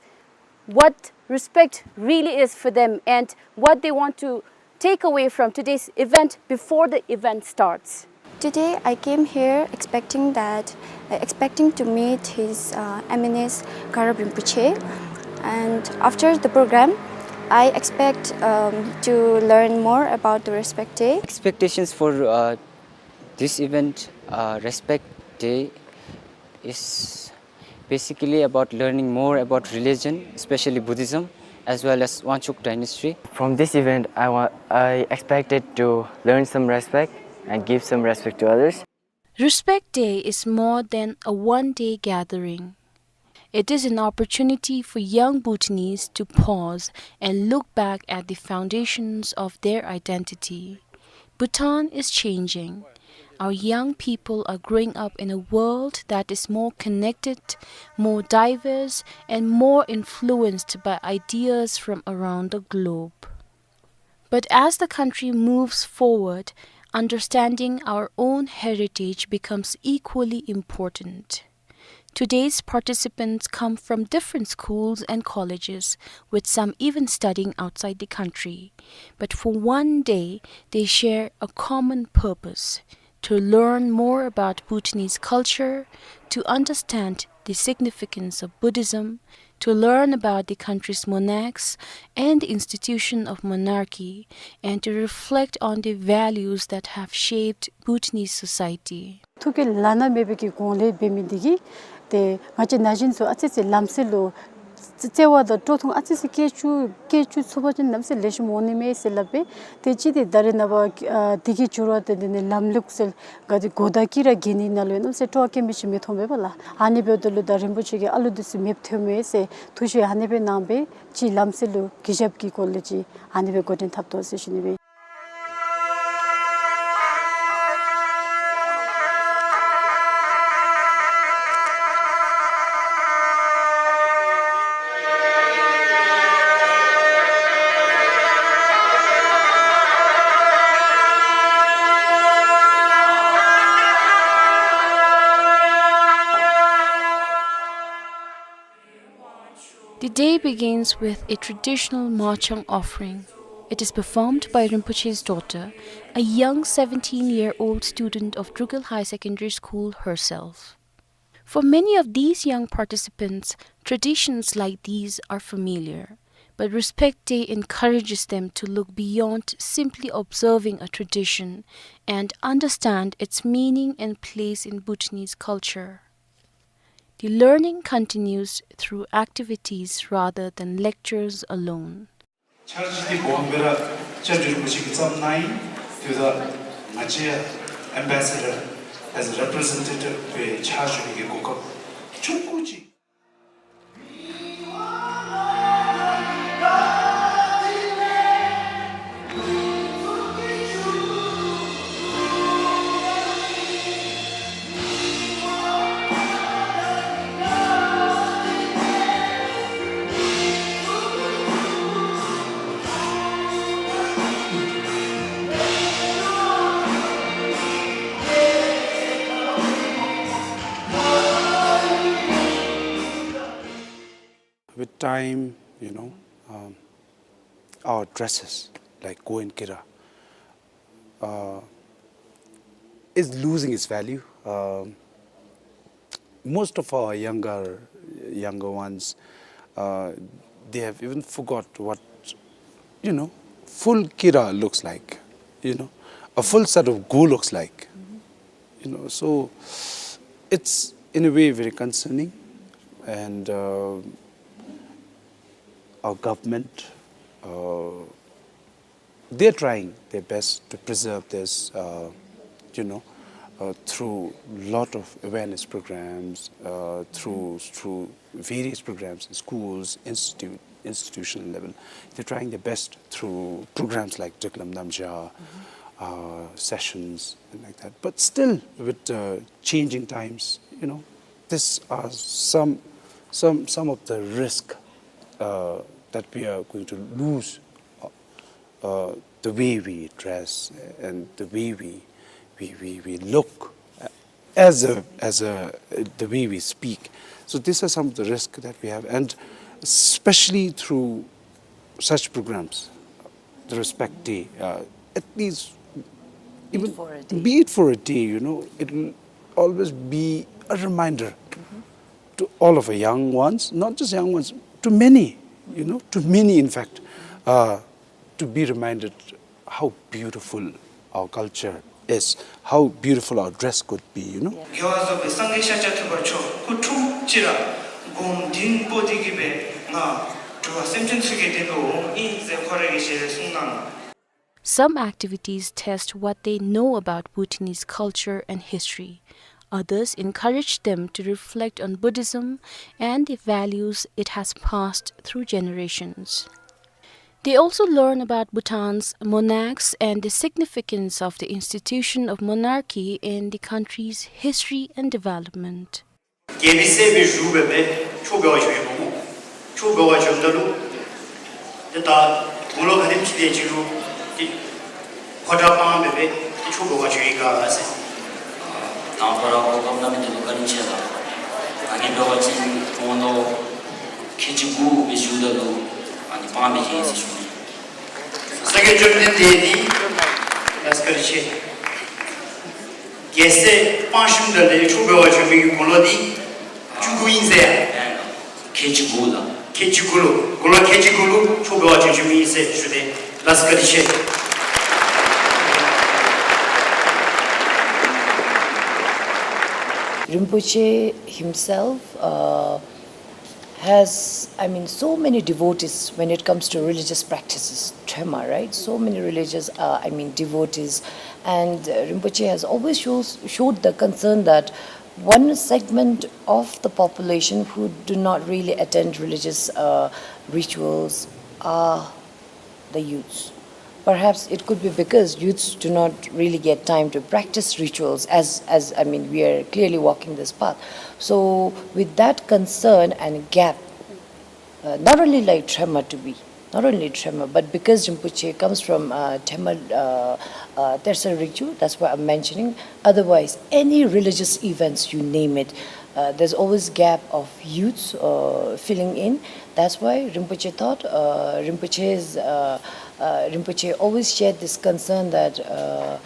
what respect really is for them and what they want to take away from today's event before the event starts. Today I came here expecting that, uh, expecting to meet His, uh, Eminence Garab Rinpoche, and after the program, I expect, um, to learn more about the Respect Day. Expectations for, uh, this event, uh, Respect Day, is basically about learning more about religion, especially Buddhism, as well as Wangchuck dynasty. From this event, I wa-, I expected to learn some respect and give some respect to others. Respect Day is more than a one-day gathering. It is an opportunity for young Bhutanese to pause and look back at the foundations of their identity. Bhutan is changing. Our young people are growing up in a world that is more connected, more diverse, and more influenced by ideas from around the globe. But as the country moves forward, understanding our own heritage becomes equally important. Today's participants come from different schools and colleges, with some even studying outside the country. But for one day, they share a common purpose: to learn more about Bhutanese culture, to understand the significance of Buddhism, to learn about the country's monarchs and the institution of monarchy, and to reflect on the values that have shaped Bhutanese society. ཐུགས་ཀྱི་བླ་ན་མེད་པའི་གི་གོང་ལས་འབད་མི་འདི་གིས་ཏེ་ང་བཅས་ན་གཞོན་ཚུ་ཨ་ཙི་ཙི་ལམ་སྲོལ་ལུ་བརྩེ་བ་དང་སྤྲོ་ཐུང་ཨ་ཙི་ཙི་སྐྱེ་བཅུག་སྐྱེ་བཅུག་ཚུགས་པ་ཅིན་གནམ་མེད་ས་མེད་ལེགས་ཤོམ་འོང་ནི་མས་ཟེར་སླབ་པས། ཏེ་ཅི་སྟེ་ད་རེས་ནངས་པ་ཨ་འདི་གི་འགྱུར་བ་དེ་འདི་ནི་ལམ་ལུགས་ཟེར་ག་ཏེ་གོ་བརྡ་གིས་ར་གྱོན་ནི་ནང་ལུ་གནམ་མེད་ས་མེད་སྤྲོ་བ་སྐྱེ་མི་ཅིག་མི་མཐོང་པས་པ་ལགས། ཨ་ནི་འབདཝ་ད་ལུ་ད་རིན་པོ་ཆེ་གིས་ཨ་ལུ་འདི་ཚུ་མེདཔ་ཐོནམ་མས་ཟེར་ཐུགས་བཞེད་ཨ་ནི་སྦེ་གནང་སྦེ་ཅིག་ལམ་སྲོལ་ལུ་གུས་ཞབས་ཀྱི་སྒོ་ལས་ཅིག་ཨ་ནི་སྦེ་འགོ་འདྲེན་འཐབ་དོ་ཟེར་ཞུ་ནི་སྦེ། The day begins with a traditional machang offering. It is performed by Rinpoche's daughter, a young seventeen-year-old student of Drukgyal High Secondary School herself. For many of these young participants, traditions like these are familiar, But Respect Day encourages them to look beyond simply observing a tradition and understand its meaning and place in Bhutanese culture. The learning continues through activities rather than lectures alone. འཆར་གཞི་འདི་སྦོམ་སྦེ་ར་སྐྱབས་རྗེ་རིན་པོ་ཆེ་གིས་བརྩམས་གནང་ཡི། དེ་ད་ང་བཅས་ཨེམ་བེ་སེ་ཌར་ཨེ་ཛ་རེ་པི་རི་ཟེན་ཊེ་ཊིབ་སྦེ་ཕྱག་ཞུ་ནི་གི་གོ་སྐབས་ཆུང་ཀུ་ཅིག། With time, you know, um, our dresses, like Goen Kira, uh, is losing its value. Um, most of our younger, younger ones, uh, they have even forgot what, you know, full kira looks like, you know, a full set of go looks like, you know. So it's in a way very concerning, and, uh, our government, uh, they're trying their best to preserve this, uh, you know, uh, through lot of awareness programs, uh, through, through various programs in schools, institute, institutional level. They're trying their best through programs like Driklam Namja, uh, sessions, and like that. But still, with, uh, changing times, you know, these are some, some, some of the risk, uh, that we are going to lose, uh, uh, the way we dress and the way we, we, we, we look, uh, as a, as a, uh, the way we speak. So these are some of the risks that we have, and especially through such programs, the Respect Day, uh, at least even be it for a day, you know, it will always be a reminder to all of our young ones, not just young ones, to many, you know, to many, in fact, uh, to be reminded how beautiful our culture is, how beautiful our dress could be, you know. རྒྱལ་བ་རྫོགས་པའི་སངས་རྒྱས་ཤཱཀྱ་ཐུབ་པ་མཆོག་སྐུ་འཁྲུངས་ཅི་ར་སྒོམ་ལྡན་པོ་འདི་གིས་སྦེ་ང་འགྲོ་བ་སེམས་ཅན་ཚུ་གི་དོན་ལུ་འོང་ཨིན་ཟེར་ཁོ་ར་གི་ཞལ་ལས་གསུངས་གནང་། Some activities test what they know about Bhutanese culture and history. Others encourage them to reflect on Buddhism and the values it has passed through generations. They also learn about Bhutan's monarchs and the significance of the institution of monarchy in the country's history and development. རྒྱལ་པོའི་སྲས་སྦེ་བཞུགས་སྦེ་སྦེ་ཆོས་འབད་བར་བྱོན་ཡི་སྨོ། ཆོས་འབད་བར་བྱོནམ་ད་ལུ་ཏེ་ད་དགུང་ལོ་ག་དེམ་ཅིག་དེ་ཅིག་ལུ་ཏེ་ཕོ་བྲང་སྤངས་སྦེ་སྦེ་ཏེ་ཆོས་འབད་བར་བྱོན་ཡི་ག་ཟེར། དང་པ་ར་གོ་སྐབས་གནང་མི་འདི་ལུ་བཀའ་དྲིན་ཆེ་ལགས། ང་གིས་འབད་བ་ཅིན་དགུང་ལོ་ཁལ་གཅིག་དགུ་སྦེ་བཞུགསཔ་ད་ལུ་ང་གིས་སྤངས་སྦེ་བྱོན་ཡི་ཟེར་ཞུ་ནི། ས་སྐྱ་བཅོམ་ལྡན་འདས་ཀྱིས་ལགས་བཀའ་དྲིན་ཆེ། རྒྱལ་སྲས་སྤངས་ཞིནམ་ད་ལས་ཆོས་འབད་བར་བྱོན་མི་གི་དགུང་ལོ་འདི་བཅུ་དགུ་ཨིན་ཟེར། ཁལ་གཅིག་དགུ་ལགས། ཁལ་གཅིག་དགུ་ལུ་དགུང་ལོ་ཁལ་གཅིག་དགུ་ལུ་ཆོས་འབད་བར་བྱོན་བྱོནམ་ཨིན་ཟེར་ཞུ་དེས། ལགས་བཀའ་དྲིན་ཆེ། Rinpoche himself, uh, has, I mean, so many devotees when it comes to religious practices, Trema, right? So many religious, uh, I mean, devotees. And, uh, Rinpoche has always shows, showed the concern that one segment of the population who do not really attend religious, uh, rituals are the youths. Perhaps it could be because youths do not really get time to practice rituals as, as, I mean, we are clearly walking this path. So with that concern and gap, uh, not only like Trema to be, not only Trema, but because Rinpoche comes from, uh, Trema, uh, uh, Tersa Rinpoche, that's why I'm mentioning. Otherwise, any religious events, you name it, uh, there's always gap of youths, uh, filling in. That's why Rinpoche thought, uh, Rinpoche's, uh, uh, Rinpoche always shared this concern that, uh,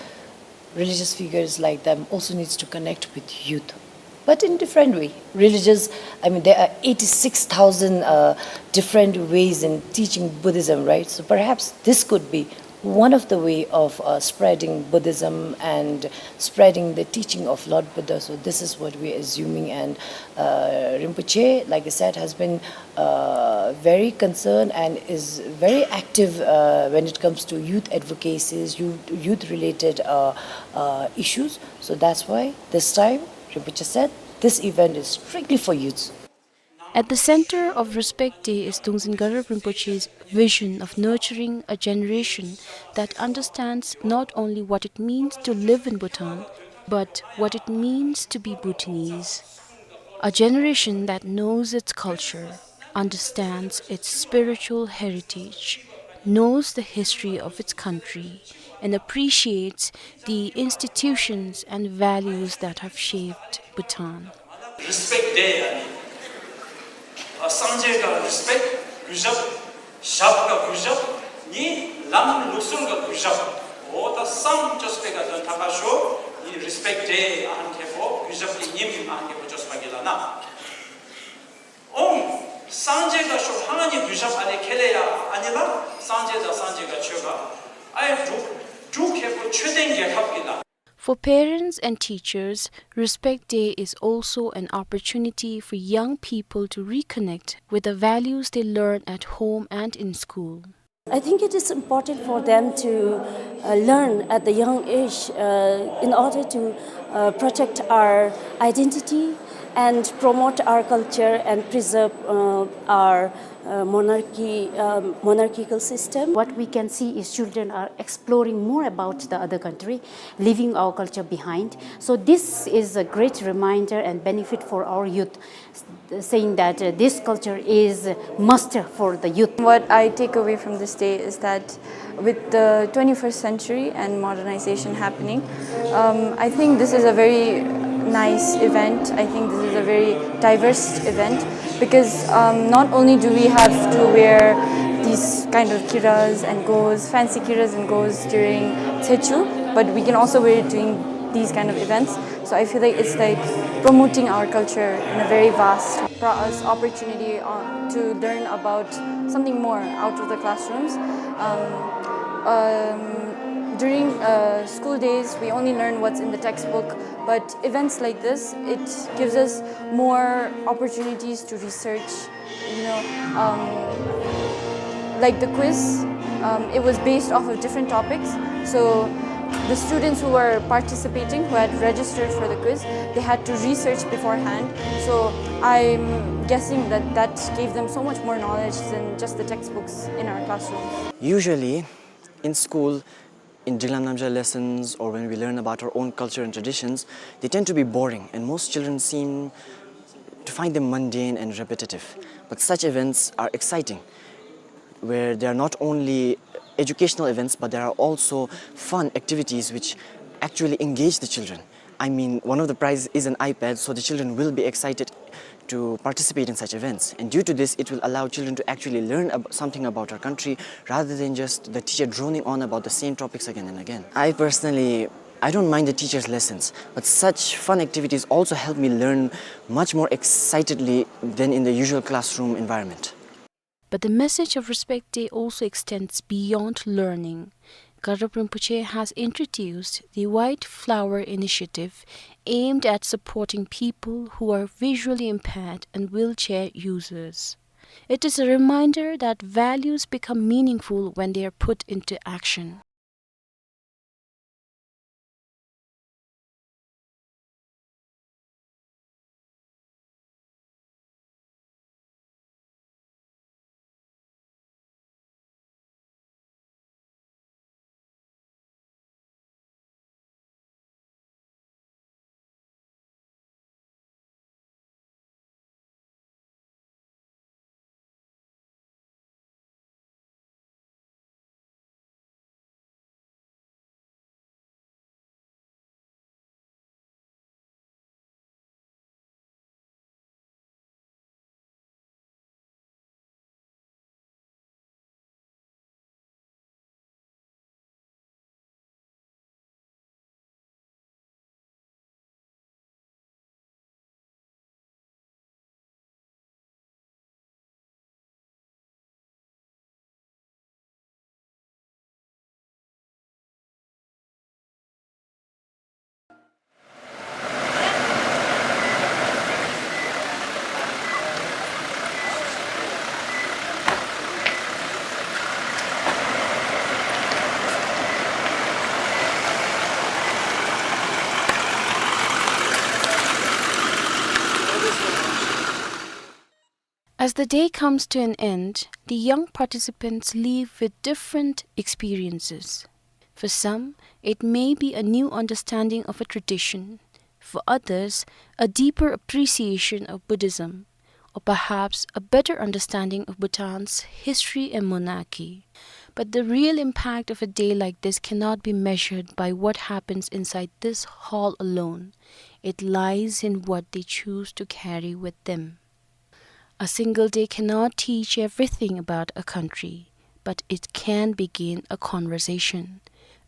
religious figures like them also needs to connect with youth. but in different way. Religious, I mean, there are eighty-six thousand uh, different ways in teaching Buddhism, right? So perhaps this could be one of the way of uh, spreading Buddhism and spreading the teaching of Lord Buddha. So this is what we're assuming. And uh, Rinpoche, like I said, has been uh, very concerned and is very active uh, when it comes to youth advocacies, youth, youth-related uh, uh, issues. So that's why this time Rinpoche said this event is strictly for youths. At the center of Respect Day is Tongzin Garab Rinpoche's vision of nurturing a generation that understands not only what it means to live in Bhutan, but what it means to be Bhutanese. A generation that knows its culture, understands its spiritual heritage, knows the history of its country, and appreciates the institutions and values that have shaped Bhutan. Respect Day ཨ་ནི། ཨ་སངས་རྒྱས་ག་རེསི་པེཀཊ་གུས་ཞབས། ཞབས་ག་གུས་ཞབས། ནི་ལམ་ལུགས་སྲོལ་ག་གུས་ཞབས། འོ་ད་སངས་རྒྱས་པེ་ག་དོན་ཐ་ཀ་ཤོ་ནི་Respect Day ཨ་ཧན་ཁེ་པོ་གུས་ཞབས་ཀྱི་ཉིནམ་ཨ་ཧན་ཁེ་པོ་ཅོས་པ་གི་ལ་ན། ཨོང་སངས་རྒྱས་ག་ཤོ་ཧང་ནི་གུས་ཞབས་ཨ་ནི་ཁེ་ལེ་ཡ་ཨ་ནི་ལ་སངས་རྒྱས་དང་སངས་རྒྱས་ག་ཆོས་ག་ཨའི་འབྲུག་འབྲུག་ཁེ་པོ་ཆོས་ལྡན་རྒྱལ་ཁབ་ཀྱི་ལ། For parents and teachers, Respect Day is also an opportunity for young people to reconnect with the values they learn at home and in school. I think it is important for them to uh, learn at the young age uh, in order to uh, protect our identity and promote our culture and preserve uh, our uh, monarchy, um, monarchical system. What we can see is children are exploring more about the other country, leaving our culture behind. So this is a great reminder and benefit for our youth, saying that uh, this culture is must for the youth. What I take away from this day is that with the twenty-first century and modernization happening, um, I think this is a very nice event. I think this is a very diverse event because um, not only do we have to wear these kind of kiras and gos, fancy kiras and gos during Tsechu, but we can also wear it during these kind of events. So I feel like it's like promoting our culture in a very vast, brought us opportunity on, to learn about something more out of the classrooms. Um, um, during uh, school days, we only learn what's in the textbook, but events like this, it gives us more opportunities to research, you know, um, like the quiz, um, it was based off of different topics. So the students who were participating, who had registered for the quiz, they had to research beforehand. So I'm guessing that that gave them so much more knowledge than just the textbooks in our classrooms. Usually, in school, in Driklam Namjal lessons or when we learn about our own culture and traditions, they tend to be boring, and most children seem to find them mundane and repetitive. But such events are exciting, where they are not only educational events, but there are also fun activities which actually engage the children. I mean, one of the prize is an iPad, so the children will be excited to participate in such events. And due to this, it will allow children to actually learn ab- something about our country rather than just the teacher droning on about the same topics again and again. I personally, I don't mind the teacher's lessons, but such fun activities also help me learn much more excitedly than in the usual classroom environment. But the message of Respect Day also extends beyond learning. Garab Rinpoche has introduced the White Flower Initiative, aimed at supporting people who are visually impaired and wheelchair users. It is a reminder that values become meaningful when they are put into action. As the day comes to an end, the young participants leave with different experiences. For some, it may be a new understanding of a tradition. For others, a deeper appreciation of Buddhism, or perhaps a better understanding of Bhutan's history and monarchy. But the real impact of a day like this cannot be measured by what happens inside this hall alone. It lies in what they choose to carry with them. A single day cannot teach everything about a country, but it can begin a conversation,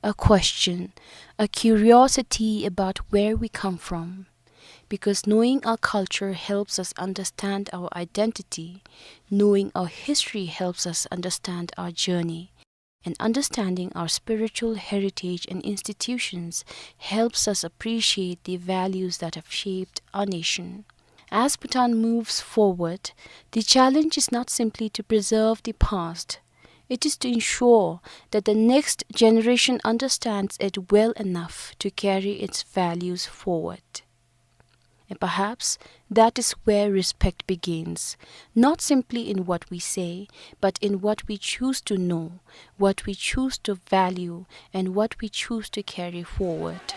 a question, a curiosity about where we come from. Because knowing our culture helps us understand our identity, knowing our history helps us understand our journey, and understanding our spiritual heritage and institutions helps us appreciate the values that have shaped our nation. As Bhutan moves forward, the challenge is not simply to preserve the past, it is to ensure that the next generation understands it well enough to carry its values forward. And perhaps that is where respect begins, not simply in what we say, but in what we choose to know, what we choose to value, and what we choose to carry forward.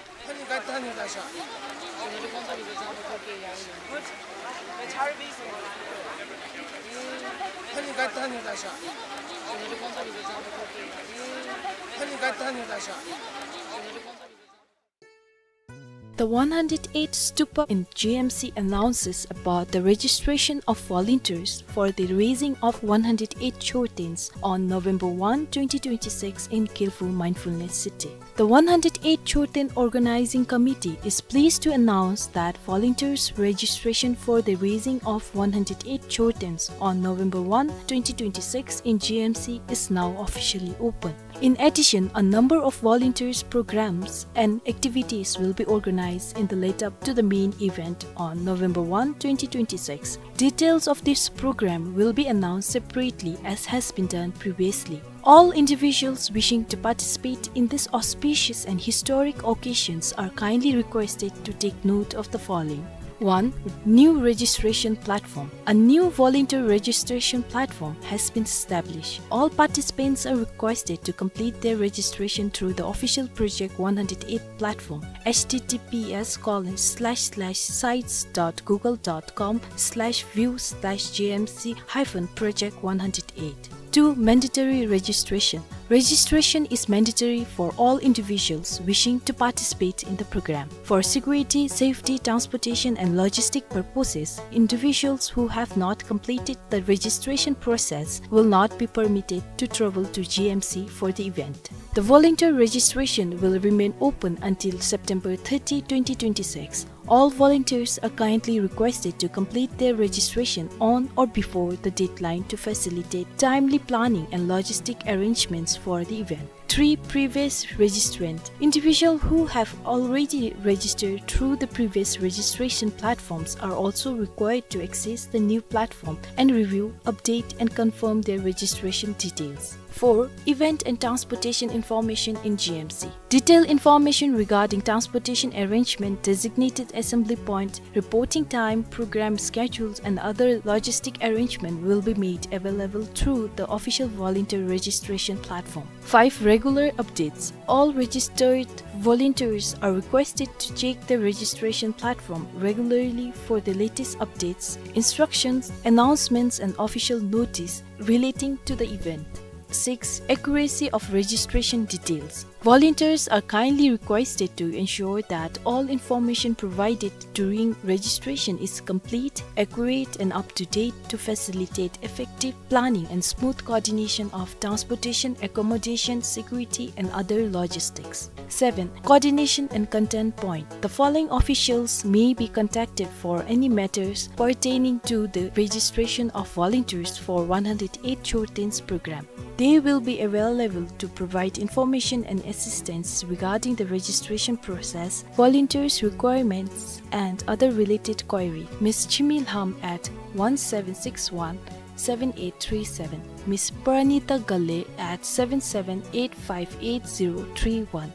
The one hundred eight Stupa in G M C announces about the registration of volunteers for the raising of one hundred eight chortens on November one, twenty twenty-six in Kyrphu Mindfulness City. The one hundred eight Chorten Organizing Committee is pleased to announce that volunteers registration for the raising of one hundred eight chortens on November one, twenty twenty-six in G M C is now officially open. In addition, a number of volunteers programs and activities will be organized in the lead up to the main event on November one, twenty twenty-six. Details of this program will be announced separately as has been done previously. All individuals wishing to participate in this auspicious and historic occasions are kindly requested to take note of the following. One, new registration platform. A new volunteer registration platform has been established. All participants are requested to complete their registration through the official Project one hundred eight platform, H T T P S colon slash slash sites dot google dot com slash view slash G M C hyphen project one hundred eight. Two, mandatory registration. Registration is mandatory for all individuals wishing to participate in the program. For security, safety, transportation, and logistic purposes, individuals who have not completed the registration process will not be permitted to travel to G M C for the event. The volunteer registration will remain open until September thirty, twenty twenty-six. All volunteers are kindly requested to complete their registration on or before the deadline to facilitate timely planning and logistic arrangements for the event. Three, previous registrant. Individuals who have already registered through the previous registration platforms are also required to access the new platform and review, update, and confirm their registration details. Four, event and transportation information in G M C. Detailed information regarding transportation arrangement, designated assembly point, reporting time, program schedules, and other logistic arrangement will be made available through the official volunteer registration platform. Five, regular updates. All registered volunteers are requested to check the registration platform regularly for the latest updates, instructions, announcements, and official notice relating to the event. Six, accuracy of registration details. Volunteers are kindly requested to ensure that all information provided during registration is complete, accurate, and up to date to facilitate effective planning and smooth coordination of transportation, accommodation, security, and other logistics. Seven, coordination and contact point. The following officials may be contacted for any matters pertaining to the registration of volunteers for one hundred eight Chortens program. They will be available to provide information and assistance regarding the registration process, volunteers' requirements, and other related query. Miss Chimi Lham at one seven six one seven eight three seven, Miss Pranita Gale at seven seven eight five eight zero three one.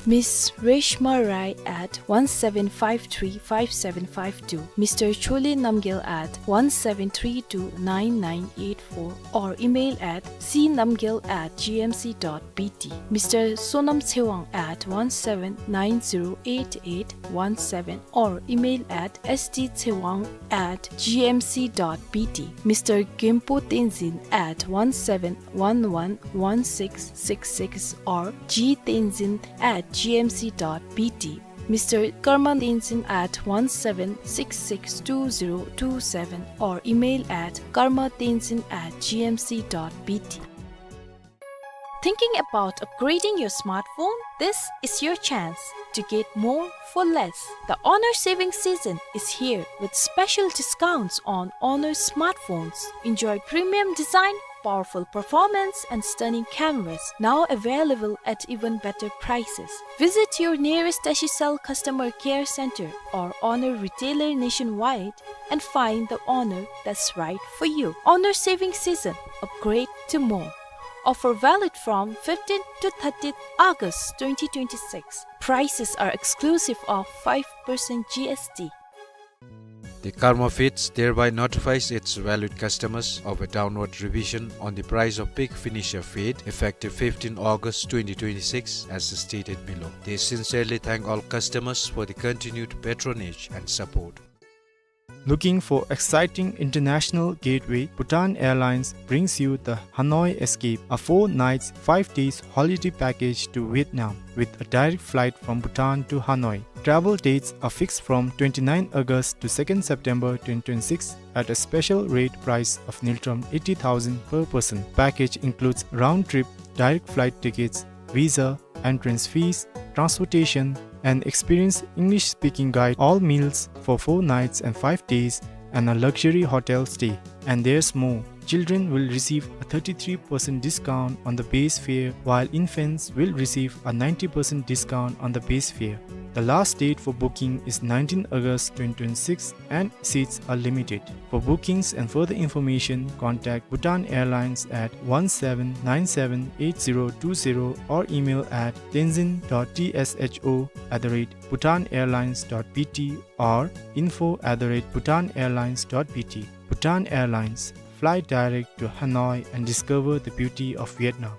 Miss Reshma Rai at one seven five three five seven five two, Mister Chole Namgyal at one seven three two nine nine eight four, or email at c namgyal at g m c dot b t, Mister Sonam Tsewang at one seven nine zero eight eight one seven, or email at s t tsewang at g m c dot b t, Mister Genpo Tenzin at one seven one one one six six six or g tenzin at g m c dot b t, Mister Karma Tenzin at one seven six six two zero two seven or email at karma tenzin at g m c dot b t. Thinking about upgrading your smartphone? This is your chance to get more for less. The Honor Saving Season is here with special discounts on Honor smartphones. Enjoy premium design, powerful performance, and stunning cameras, now available at even better prices. Visit your nearest Tashicell customer care center or Honor retailer nationwide and find the Honor that's right for you. Honor Saving Season, upgrade to more. Offer valid from fifteenth to thirtieth August twenty twenty-six. Prices are exclusive of five percent G S T. The Karma Feeds thereby notifies its valued customers of a downward revision on the price of Pig Finisher feed effective fifteenth August twenty twenty-six as stated below. They sincerely thank all customers for the continued patronage and support. Looking for exciting international gateway? Bhutan Airlines brings you the Hanoi Escape, a four nights, five days holiday package to Vietnam with a direct flight from Bhutan to Hanoi. Travel dates are fixed from twenty-ninth August to second September twenty twenty-six at a special rate price of ngultrum eighty thousand per person. Package includes round trip direct flight tickets, visa, entrance fees, transportation, an experienced English-speaking guide, all meals for four nights and five days, and a luxury hotel stay. And there's more. Children will receive a thirty-three percent discount on the base fare, while infants will receive a ninety percent discount on the base fare. The last date for booking is nineteenth August twenty twenty-six, and seats are limited. For bookings and further information, contact Bhutan Airlines at one seven nine seven eight zero two zero or email at tenzin dot t s h o at the rate bhutan airlines dot b t or info at the rate bhutan airlines dot b t. Bhutan Airlines, fly direct to Hanoi and discover the beauty of Vietnam.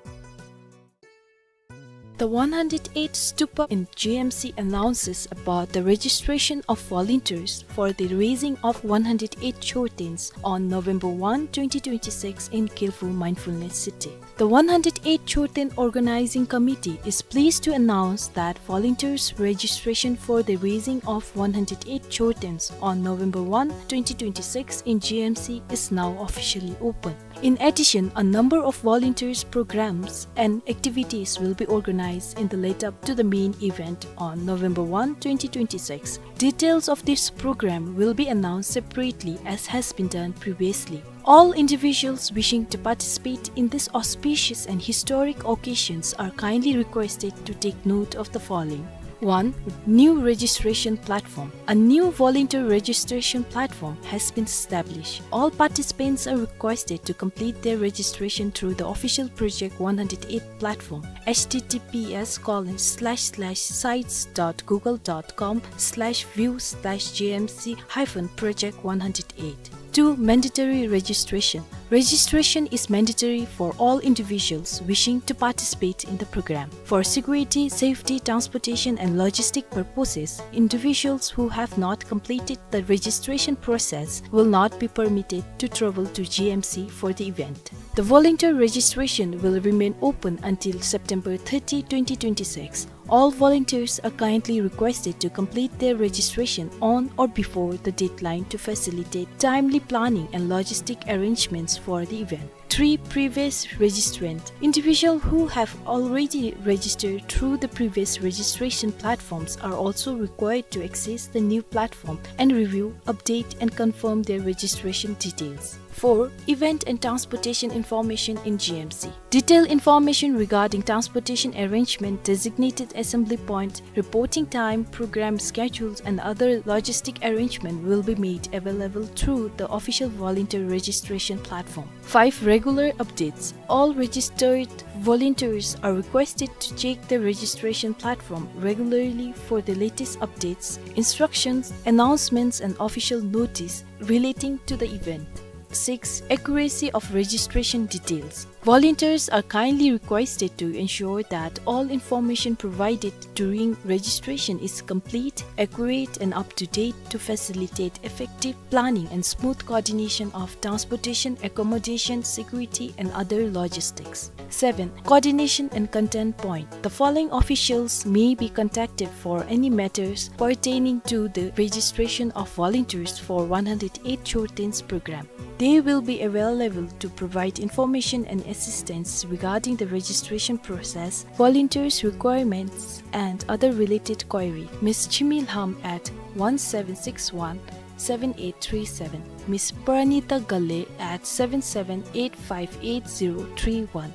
The one hundred eight Stupa in G M C announces about the registration of volunteers for the raising of one hundred eight chortens on November one, twenty twenty-six in Kyrphu Mindfulness City. The one hundred eight Chorten Organizing Committee is pleased to announce that volunteers registration for the raising of one hundred eight chortens on November one, twenty twenty-six in G M C is now officially open. In addition, a number of volunteers programs and activities will be organized in the lead up to the main event on November one, twenty twenty-six. Details of this program will be announced separately as has been done previously. All individuals wishing to participate in this auspicious and historic occasions are kindly requested to take note of the following. One, new registration platform. A new volunteer registration platform has been established. All participants are requested to complete their registration through the official Project one hundred eight platform, h t t p s colon slash slash sites dot google dot com slash view slash g m c hyphen project one hundred eight. Two, mandatory registration. Registration is mandatory for all individuals wishing to participate in the program. For security, safety, transportation, and logistic purposes, individuals who have not completed the registration process will not be permitted to travel to G M C for the event. The volunteer registration will remain open until September thirty, twenty twenty-six. All volunteers are kindly requested to complete their registration on or before the deadline to facilitate timely planning and logistic arrangements for the event. Three, previous registrant. Individuals who have already registered through the previous registration platforms are also required to access the new platform and review, update, and confirm their registration details. Four, event and transportation information in G M C. Detailed information regarding transportation arrangement, designated assembly point, reporting time, program schedules, and other logistic arrangement will be made available through the official volunteer registration platform. Five, regular updates. All registered volunteers are requested to check the registration platform regularly for the latest updates, instructions, announcements, and official notice relating to the event. Six, accuracy of registration details. Volunteers are kindly requested to ensure that all information provided during registration is complete, accurate, and up to date to facilitate effective planning and smooth coordination of transportation, accommodation, security, and other logistics. Seven, coordination and contact point. The following officials may be contacted for any matters pertaining to the registration of volunteers for one hundred eight Chortens program. They will be available to provide information and assistance regarding the registration process, volunteers' requirements, and other related query. Miss Chimi Lham at one seven six one seven eight three seven, Miss Pranita Gale at seven seven eight five eight zero three one,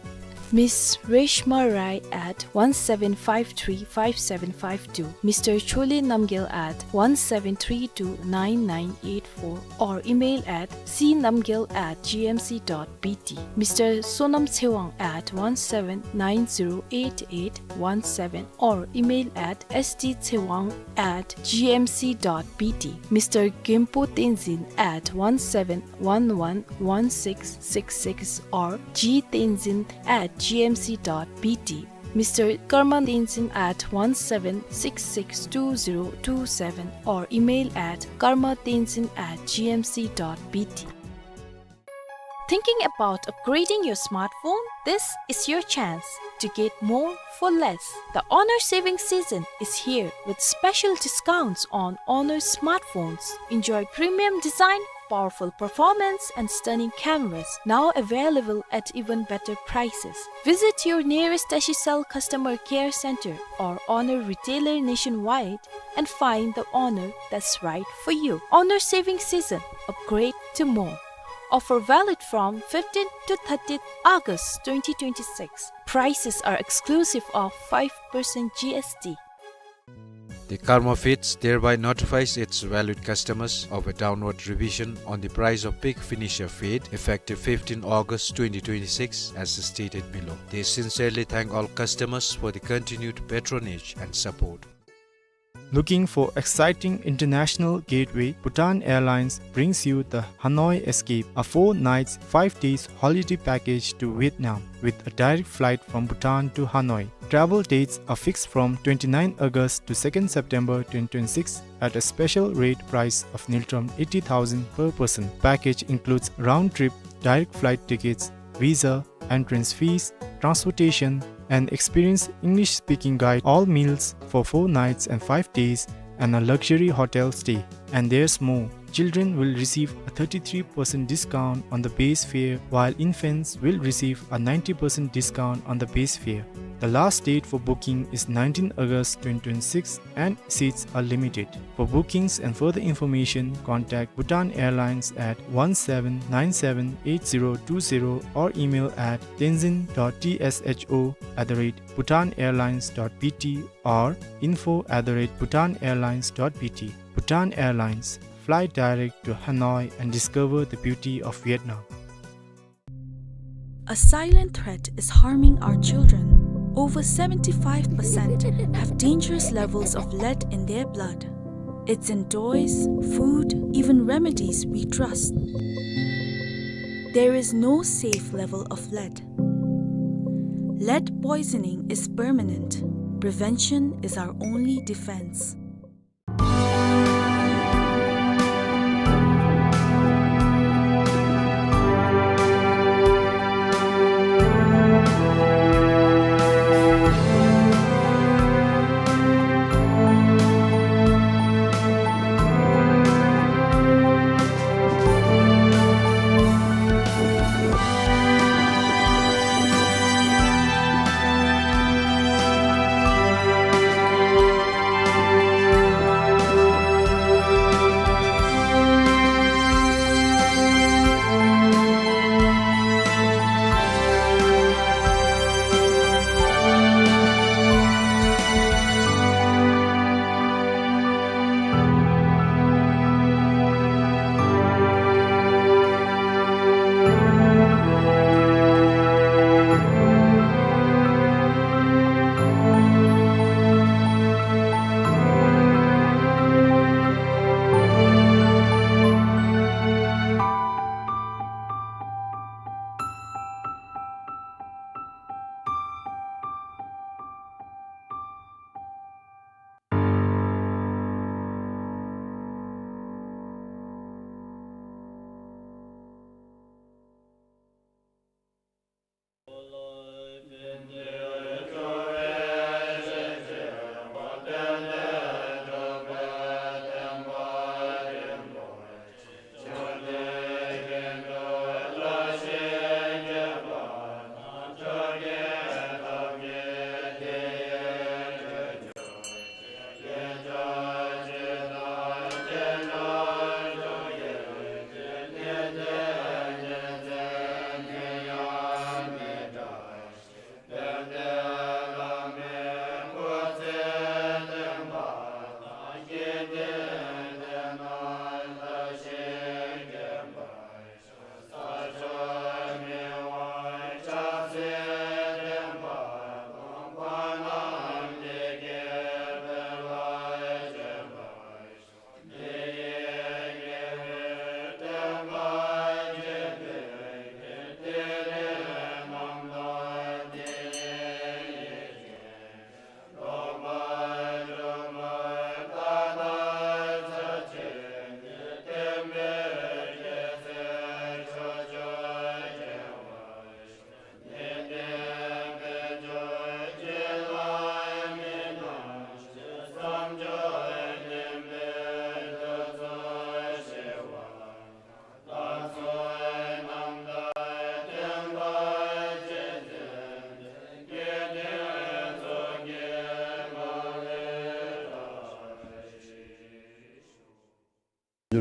Miss Reshma Rai at one seven five three five seven five two, Mister Chole Namgyal at one seven three two nine nine eight four, or email at c namgyal at g m c dot b t, Mister Sonam Tshewang at one seven nine zero eight eight one seven, or email at s t tshewang at g m c dot b t, Mister Genpo Tenzin at one seven one one one six six six or g tenzin at g m c dot b t, Mister Karma Tenzin at one seven six six two zero two seven or email at karma tenzin at g m c dot b t. Thinking about upgrading your smartphone? This is your chance to get more for less. The Honor saving season is here with special discounts on Honor smartphones. Enjoy premium design, powerful performance, and stunning cameras, now available at even better prices. Visit your nearest Tashicell customer care center or Honor retailer nationwide and find the Honor that's right for you. Honor saving season, upgrade to more. Offer valid from fifteenth to thirtieth August twenty twenty-six. Prices are exclusive of five percent G S T. The Karma Feeds thereby notifies its valued customers of a downward revision on the price of pig finisher feed effective fifteenth August twenty twenty-six as stated below. They sincerely thank all customers for the continued patronage and support. Looking for exciting international gateway? Bhutan Airlines brings you the Hanoi Escape, a four nights, five days holiday package to Vietnam with a direct flight from Bhutan to Hanoi. Travel dates are fixed from twenty-ninth August to second September twenty twenty-six at a special rate price of ngultrum eighty thousand per person. Package includes round-trip direct flight tickets, visa, entrance fees, transportation, an experienced English-speaking guide, all meals for four nights and five days, and a luxury hotel stay. And there's more. Children will receive a thirty-three percent discount on the base fare, while infants will receive a ninety percent discount on the base fare. The last date for booking is nineteenth August twenty twenty-six, and seats are limited. For bookings and further information, contact Bhutan Airlines at one seven nine seven eight zero two zero or email at tenzin dot t s h o at the rate bhutan airlines dot b t or info at the rate bhutan airlines dot b t. Bhutan Airlines, fly direct to Hanoi and discover the beauty of Vietnam. A silent threat is harming our children. Over seventy-five percent have dangerous levels of lead in their blood. It's in toys, food, even remedies we trust. There is no safe level of lead. Lead poisoning is permanent. Prevention is our only defense.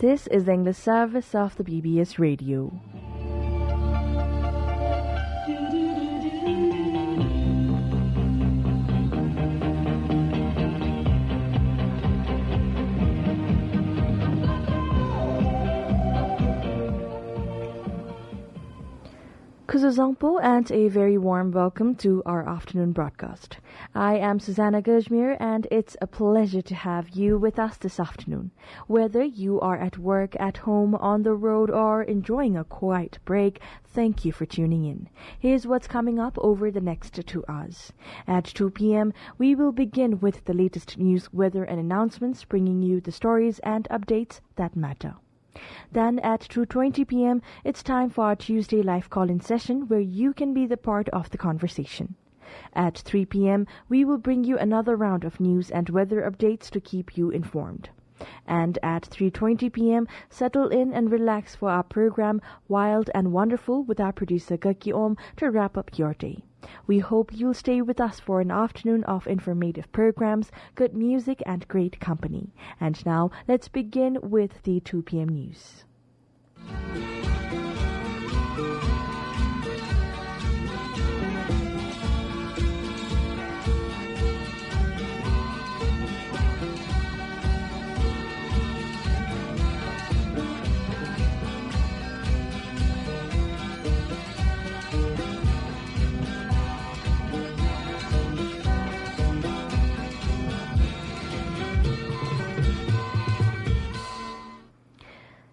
This is the English service of the B B S Radio. Kuzuzangpo and a very warm welcome to our afternoon broadcast. I am Susanna Gajmir, and it's a pleasure to have you with us this afternoon. Whether you are at work, at home, on the road, or enjoying a quiet break, thank you for tuning in. Here's what's coming up over the next two hours. At two p.m., we will begin with the latest news, weather, and announcements, bringing you the stories and updates that matter. Then at two twenty p.m., it's time for our Tuesday live call-in session, where you can be the part of the conversation. At three p.m., we will bring you another round of news and weather updates to keep you informed. And at three twenty p.m., settle in and relax for our program Wild and Wonderful with our producer Gaki Om to wrap up your day. We hope you'll stay with us for an afternoon of informative programs, good music, and great company. And now, let's begin with the two p.m. news.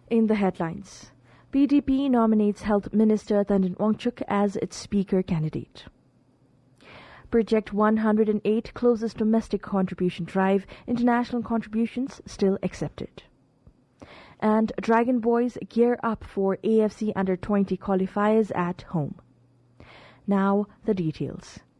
In the headlines, P D P nominates Health Minister Tandon Wangchuk as its speaker candidate. Project one hundred and eight closes domestic contribution drive, international contributions still accepted. And Dragon Boys gear up for A F C under twenty qualifiers at home. Now, the details.